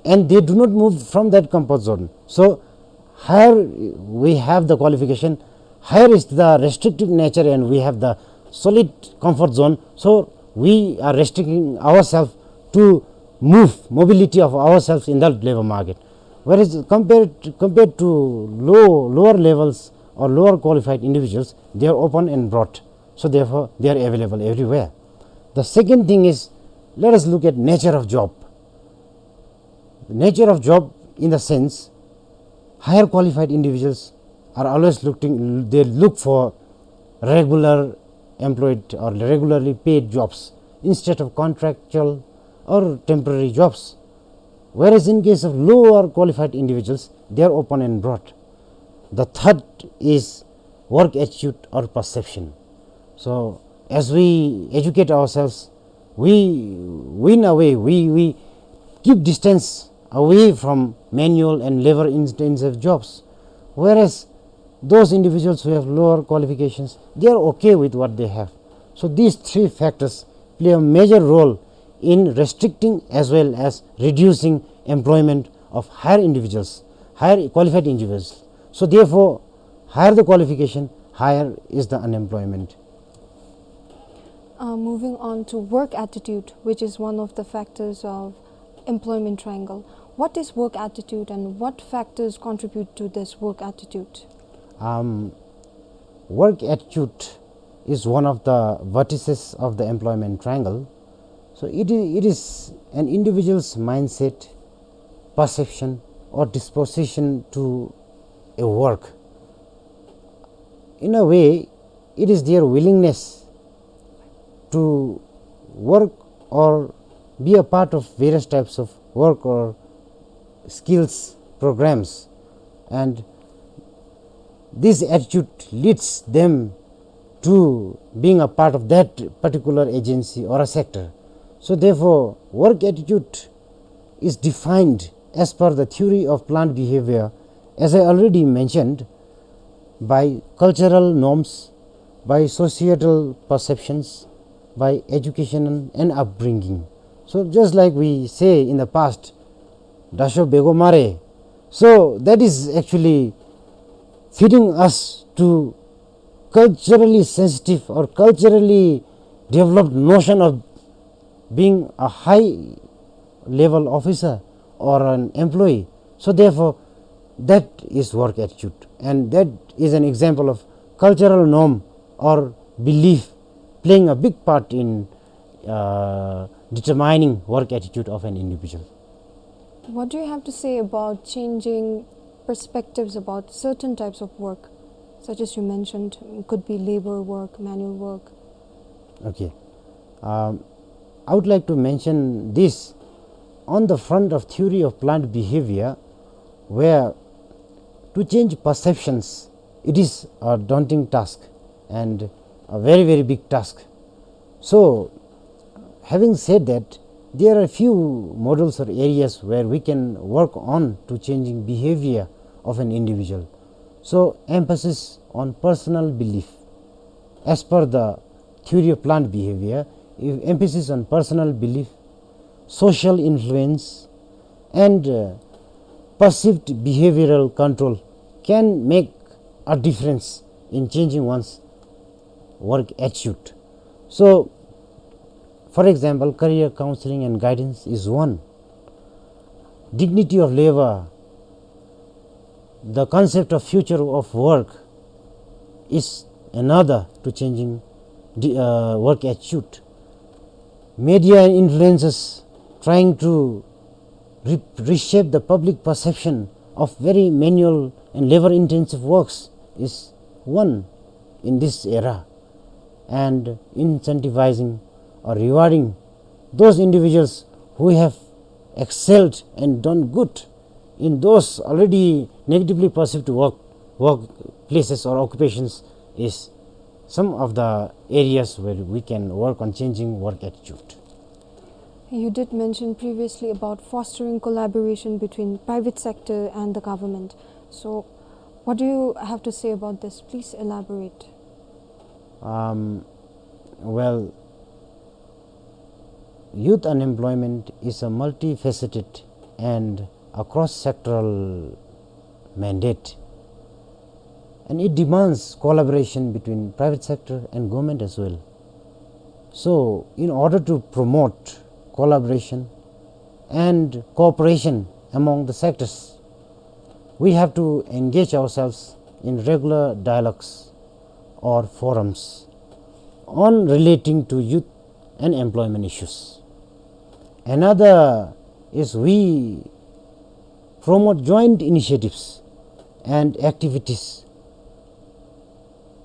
and they do not move from that comfort zone. So higher we have the qualification, higher is the restrictive nature, and we have the solid comfort zone. So we are restricting ourselves to move, mobility of ourselves in the labor market. Whereas compared, compared to low, lower levels or lower qualified individuals, they are open and broad. So therefore, they are available everywhere. The second thing is, let us look at nature of job. The nature of job, in the sense, higher qualified individuals are always looking, they look for regular employed or regularly paid jobs instead of contractual or temporary jobs. Whereas in case of lower qualified individuals, they are open and broad. The third is work attitude or perception. So as we educate ourselves, we win away, we, we keep distance away from manual and labor intensive jobs. Whereas those individuals who have lower qualifications, they are okay with what they have. So these three factors play a major role in restricting as well as reducing employment of higher individuals, higher qualified individuals. So therefore, higher the qualification, higher is the unemployment. Uh, moving on to work attitude, which is one of the factors of employment triangle. What is work attitude and what factors contribute to this work attitude? Um, work attitude is one of the vertices of the employment triangle. So it is, it is an individual's mindset, perception, or disposition to a work. In a way, it is their willingness to work or be a part of various types of work or skills programs, and this attitude leads them to being a part of that particular agency or a sector. So therefore, work attitude is defined as per the theory of plant behavior, as I already mentioned, by cultural norms, by societal perceptions, by education and upbringing. So just like we say in the past, "Dasho bego mare." So that is actually feeding us to culturally sensitive or culturally developed notion of being a high level officer or an employee. So therefore, That is work attitude, and that is an example of cultural norm or belief playing a big part in uh, determining work attitude of an individual. What do you have to say about changing perspectives about certain types of work, such as you mentioned, could be labor work, manual work? Okay. Um, I would like to mention this on the front of theory of plant behavior, where to change perceptions, it is a daunting task and a very, very big task. So, having said that, there are few models or areas where we can work on to changing behavior of an individual. So, emphasis on personal belief. As per the theory of plant behavior, if emphasis on personal belief, social influence, and uh, perceived behavioral control can make a difference in changing one's work attitude. So, for example, career counseling and guidance is one. Dignity of labor, the concept of future of work is another to changing the uh, work attitude. Media and influencers trying to re- reshape the public perception of very manual and labor intensive works is one in this era, and incentivizing or rewarding those individuals who have excelled and done good in those already negatively perceived work, workplaces or occupations is some of the areas where we can work on changing work attitude. You did mention previously about fostering collaboration between private sector and the government. So, what do you have to say about this? Please elaborate. Um, well, youth unemployment is a multifaceted and a cross-sectoral mandate, and it demands collaboration between private sector and government as well. So, in order to promote collaboration and cooperation among the sectors, we have to engage ourselves in regular dialogues or forums on relating to youth and employment issues. Another is we promote joint initiatives and activities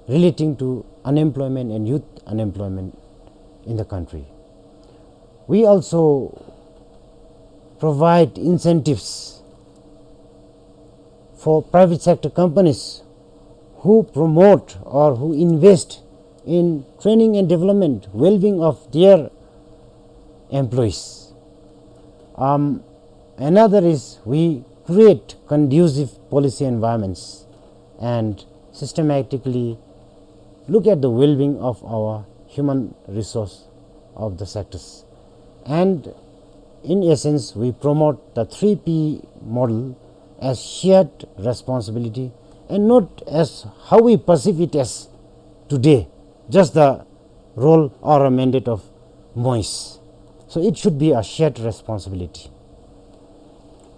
relating to unemployment and youth unemployment in the country. We also provide incentives for private sector companies who promote or who invest in training and development, well-being of their employees. Um, another is we create conducive policy environments and systematically look at the well-being of our human resource of the sectors. And in essence, we promote the three P model as shared responsibility and not as how we perceive it as today, just the role or a mandate of MoIS. So it should be a shared responsibility.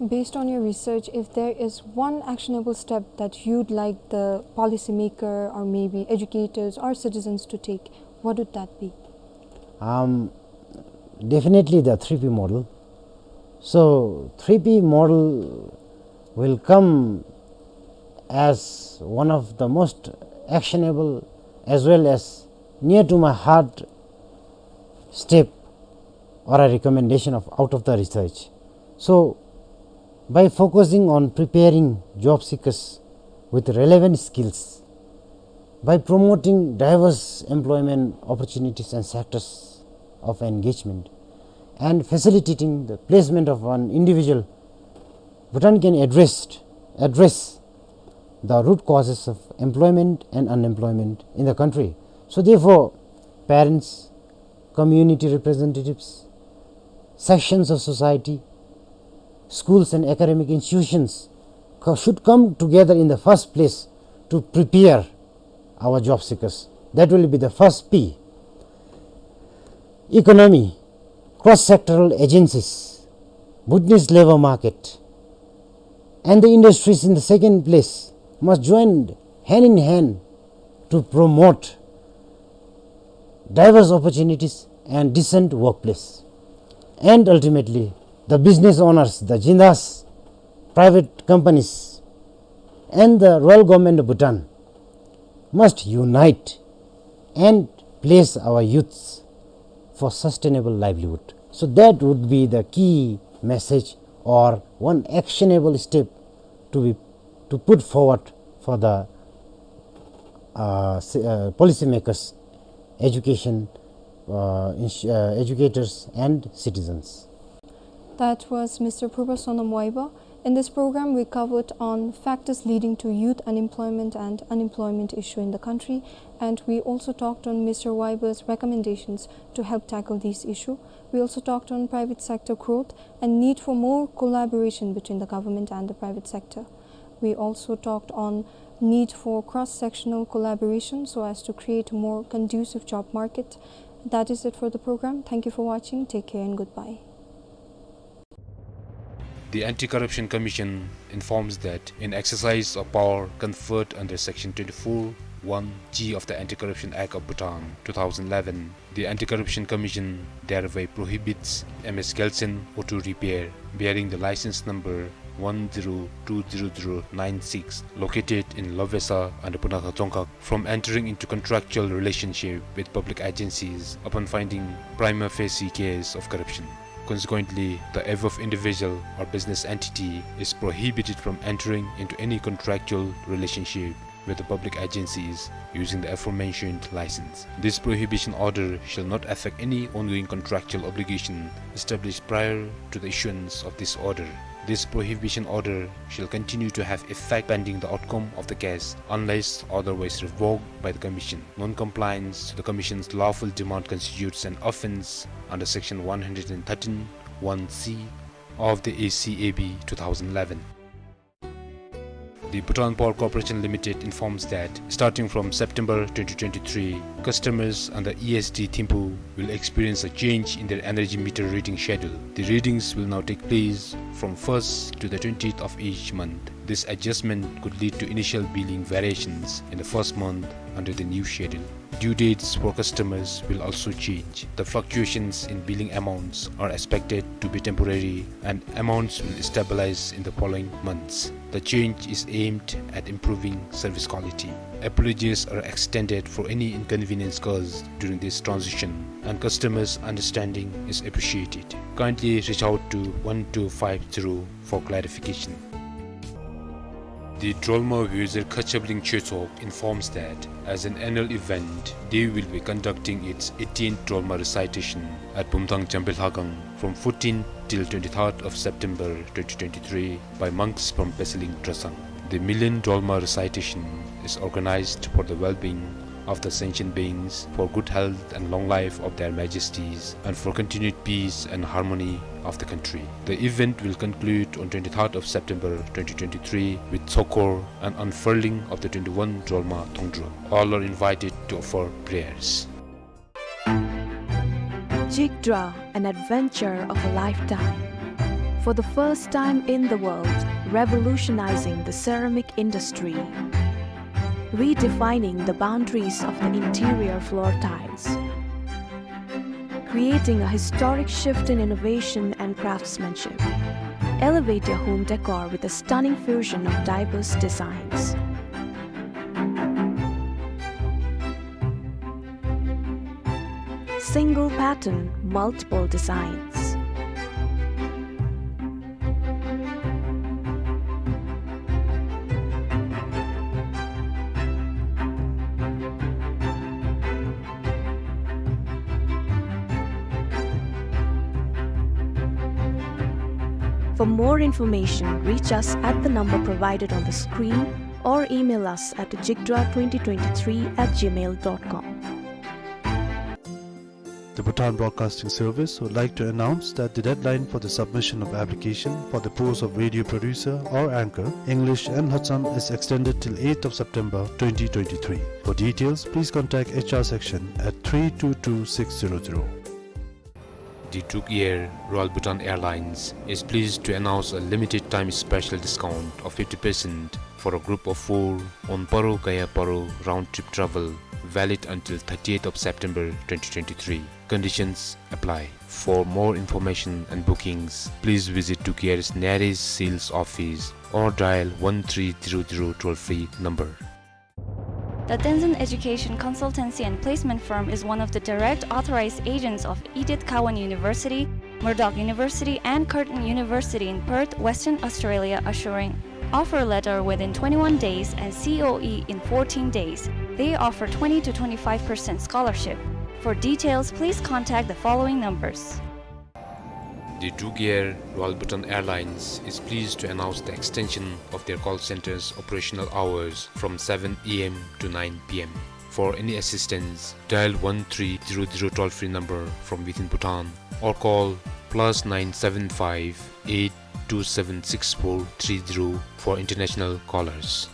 Based on your research, if there is one actionable step that you'd like the policymaker or maybe educators or citizens to take, what would that be? Um, definitely the three P model. So three P model will come as one of the most actionable as well as near to my heart step or a recommendation of out of the research. So by focusing on preparing job seekers with relevant skills, by promoting diverse employment opportunities and sectors of engagement, and facilitating the placement of an individual, Bhutan can address, address the root causes of employment and unemployment in the country. So therefore, parents, community representatives, sections of society, schools and academic institutions co- should come together in the first place to prepare our job seekers. That will be the first P. Economy, cross-sectoral agencies, Bhutanese labor market, and the industries in the second place must join hand in hand to promote diverse opportunities and decent workplace. And ultimately, the business owners, the jindas, private companies, and the Royal Government of Bhutan must unite and place our youths for sustainable livelihood. So that would be the key message or one actionable step to be, to put forward for the, uh, ci-, uh, policymakers, education, uh, ins-, uh, educators and citizens. That was Mister Purba Sonam Waiba. In this program, we covered on factors leading to youth unemployment and unemployment issue in the country, and we also talked on Mister Waiba's recommendations to help tackle this issue. We also talked on private sector growth and need for more collaboration between the government and the private sector. We also talked on need for cross-sectional collaboration so as to create more conducive job market. That is it for the program. Thank you for watching. Take care and goodbye. The Anti-Corruption Commission informs that in exercise of power conferred under Section twenty-four one G of the Anti-Corruption Act of Bhutan two thousand eleven, the Anti-Corruption Commission thereby prohibits M S Gelsen Auto Repair, bearing the license number one zero two zero zero nine six, located in Lobesa under Punakha Dzongkhag, from entering into contractual relationship with public agencies upon finding prima facie case of corruption. Consequently, the above individual or business entity is prohibited from entering into any contractual relationship with the public agencies using the aforementioned license. This prohibition order shall not affect any ongoing contractual obligation established prior to the issuance of this order. This prohibition order shall continue to have effect pending the outcome of the case, unless otherwise revoked by the Commission. Non-compliance to the Commission's lawful demand constitutes an offence under Section one hundred and thirteen one C of the A C A B two thousand eleven. The Bhutan Power Corporation Limited informs that starting from September twenty twenty-three, customers under E S D Thimphu will experience a change in their energy meter reading schedule. The readings will now take place from first to the twentieth of each month. This adjustment could lead to initial billing variations in the first month under the new schedule. Due dates for customers will also change. The fluctuations in billing amounts are expected to be temporary and amounts will stabilize in the following months. The change is aimed at improving service quality. Apologies are extended for any inconvenience caused during this transition, and customers' understanding is appreciated. Kindly reach out to one two five zero for clarification. The Drolma Wheelchair Khatchapling Chöchok informs that, as an annual event, they will be conducting its eighteenth Drolma recitation at Bumthang Jambe Lhakhang from fourteenth till twenty-third of September twenty twenty-three by monks from Pesaling Dresang. The Million Drolma recitation is organized for the well-being of the sentient beings, for good health and long life of their majesties, and for continued peace and harmony of the country. The event will conclude on twenty-third of September twenty twenty-three with Tsokor and unfurling of the twenty-one Drolma Thongdro. All are invited to offer prayers. Jigdra, an adventure of a lifetime. For the first time in the world, revolutionizing the ceramic industry, redefining the boundaries of the interior floor tiles, creating a historic shift in innovation and craftsmanship. Elevate your home decor with a stunning fusion of diverse designs. Single pattern, multiple designs. For more information, reach us at the number provided on the screen or email us at jigdra twenty twenty-three at gmail dot com. The Bhutan Broadcasting Service would like to announce that the deadline for the submission of application for the post of radio producer or anchor, English and Lhotsam, is extended till eighth of September twenty twenty-three. For details, please contact H R section at three two two six zero zero. The Drukair Royal Bhutan Airlines is pleased to announce a limited time special discount of fifty percent for a group of four on Paro Gaya Paro round trip travel, valid until thirtieth of September twenty twenty-three. Conditions apply. For more information and bookings, please visit Drukair's nearest sales office or dial one three zero zero toll-free number. The Tenzin Education Consultancy and Placement Firm is one of the direct authorized agents of Edith Cowan University, Murdoch University, and Curtin University in Perth, Western Australia, assuring offer letter within twenty-one days and C O E in fourteen days. They offer twenty to twenty-five percent scholarship. For details, please contact the following numbers. The Drukair Royal Bhutan Airlines is pleased to announce the extension of their call center's operational hours from seven A M to nine P M. For any assistance, dial one three zero zero toll-free number from within Bhutan or call plus nine seven five eight two seven six four three zero for international callers.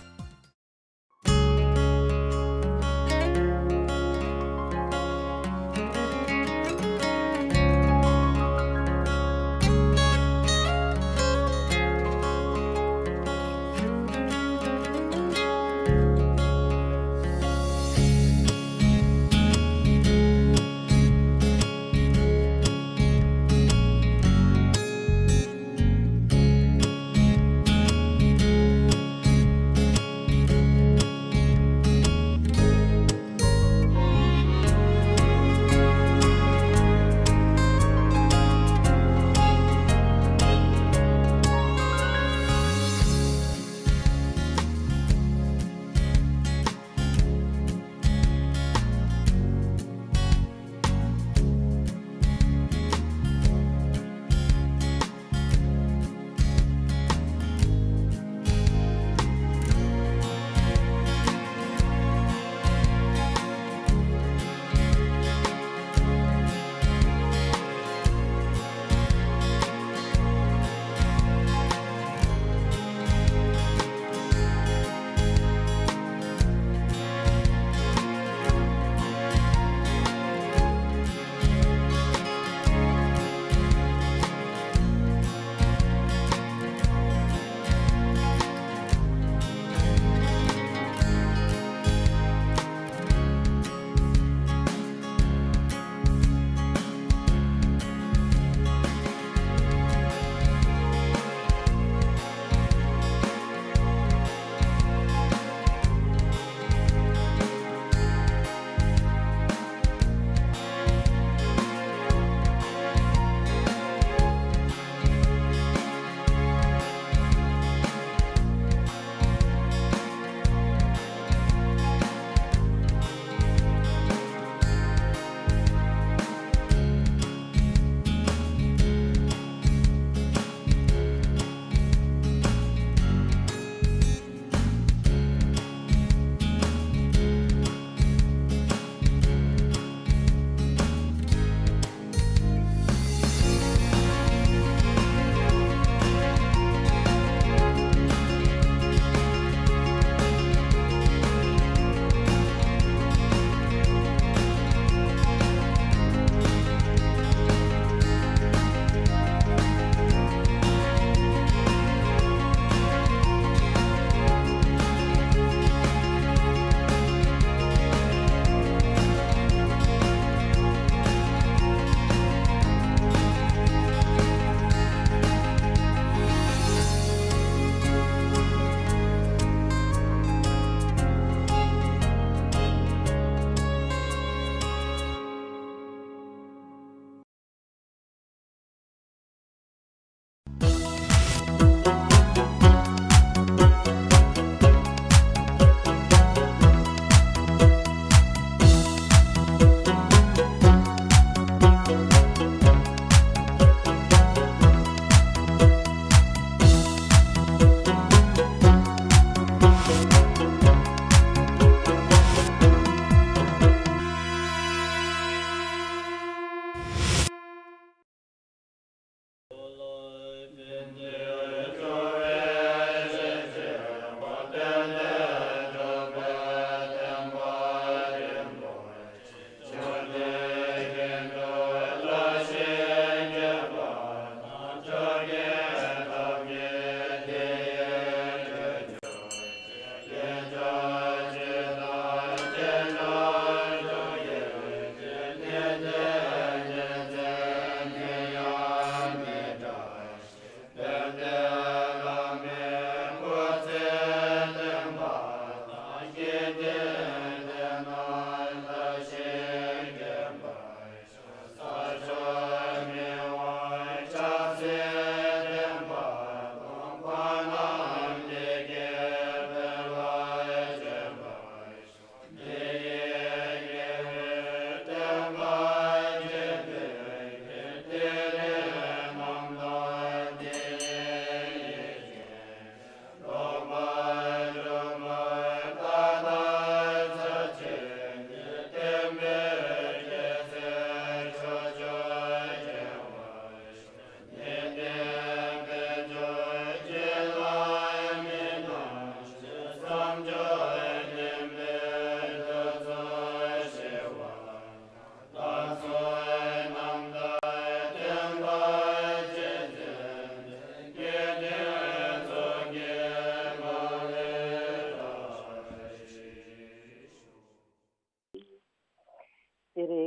རེ་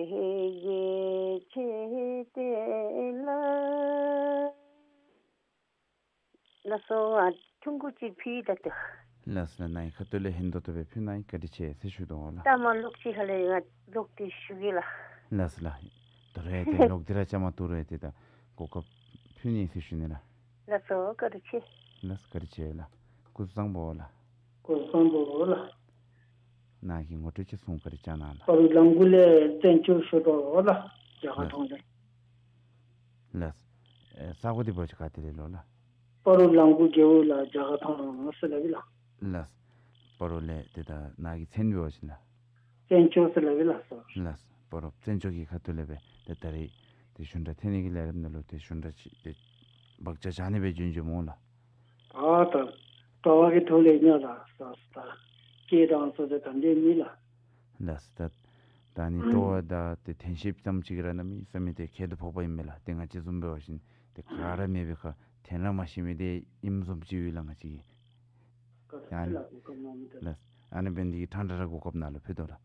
ཡེ་ཆེ་དེ་ལ། ལགས་སོ། ཨ་ཆུང་ཀུ་ཅིག་ཕུལ་ད་དེ། ལགས་སོ་ལགས། ནཱ་གི་ཁ་ཐུག་ལས་ཧིང་དོ་དོ་སྦེ་ཕུལ་གནང་ཡི། བཀའ་དྲིན་ཆེ་ཟེར་ཞུ་དོ་ལགས། ད་མ་ལོག་ཅིག་ཁ་ལས་ང་ལོག་སྟེ་ཞུ་གེ་ལགས། ལགས་སོ་ལགས། དོ་རུང་ཡང་ཏེ་ལོག་སྟེ་ར་བཅའ་མར་གཏོགས་རུང་ཡང་ཏེ་ད་གོ་སྐབས་ཕུལ་ནི་ཟེར་ཞུ་ནི་ལགས། ལགས་སོ། བཀའ་དྲིན་ཆེ། ལགས་སོ། བཀའ་དྲིན་ཆེ་ལགས། སྐུ་གཟུགས་བཟང་པོ་ལགས། སྐུ་གཟུགས་བཟང་པོ་ལགས། ནཱ་གི་ངོ་སྤྲོད་ཅིག་གསུང་། བཀའ་དྲིན་བསྐྱང་གནང་ལགས། སྤ་རོ་ལམ་གུ་ལས་བཙན་སྐྱོགས་ཞུ་དོ་ལགས། རྒྱ་གར་ལགས། ཐང་ལས། ལགས། ཨེ་ས་གོ་འདི་འབད་བ་ཅིན་ག་ཏེ་ལས་ལོ་ལགས། སྤ་རོ་ལམ་གུ་རྒེད་འོག་ལགས། རྒྱ་གར་ཐང་ཟེར་སླབ་ཨིན་ལགས། ལགས། སྤ་རོ་ལས་ཏེ་ད་ནཱ་གི་མཚན་འབད་བ་ཅིན་ལགས། བཙན་སྐྱོགས་ཟེར་སླབ་ཨིན་ལགས་སོ། ལགས། སྤ་རོ་བཙན་སྐྱོགས་ཀྱི་ཁ་ཐུག་ལས་སྦེ་ཏེ་ད་རིས་ཏེ་གཞུང་སྒྲ་འཐེན་ནི་གི་ལས་རིམ་ནང་ལུ་ཏེ་གཞུང་སྒྲ་ཅིག་ཏེ་བག་ཆགས་བཞག་ནི་སྦེ་བྱོན་བྱོནམ་མས་ལགས། ཨ་ད་སྤྲོ་བ་གི་ཐོག་ལས་ཉོ་ལགས་སོ། ད་སྐད་གྲགས་སོ་ཏེ་ད་འདི་མེད་ལགས། ལགས་སོ། ད་ད་ནི་སྤྲོ་བ་དང་ཏེ་འཐེན་ཤེས་ཙམ་ཅིག་ར་གནམ་མེད་ས་མེད་ཏེ་ཁྱད་དུ་འཕགས་པ་ཨིན་མས་ལགས། ཏེ་ང་བཅས་བཟུམ་འབད་བ་ཅིན་ཏེ་ག་ར་མེད་པའི་ཁར་འཐེན་ར་མ་ཤེས་མི་དེ་ཨིནམ་བཟུམ་ཅིག་ཡོད་ལགས་ང་བཅས་ཀྱི། ཡང་ལགས། ཨ་ནི་འབད་ནི་འདི་གིས་ཕྲང་ཕྲང་ར་གོ་སྐབས་ནང་ལུ་ཕུལ་དོ་ལགས།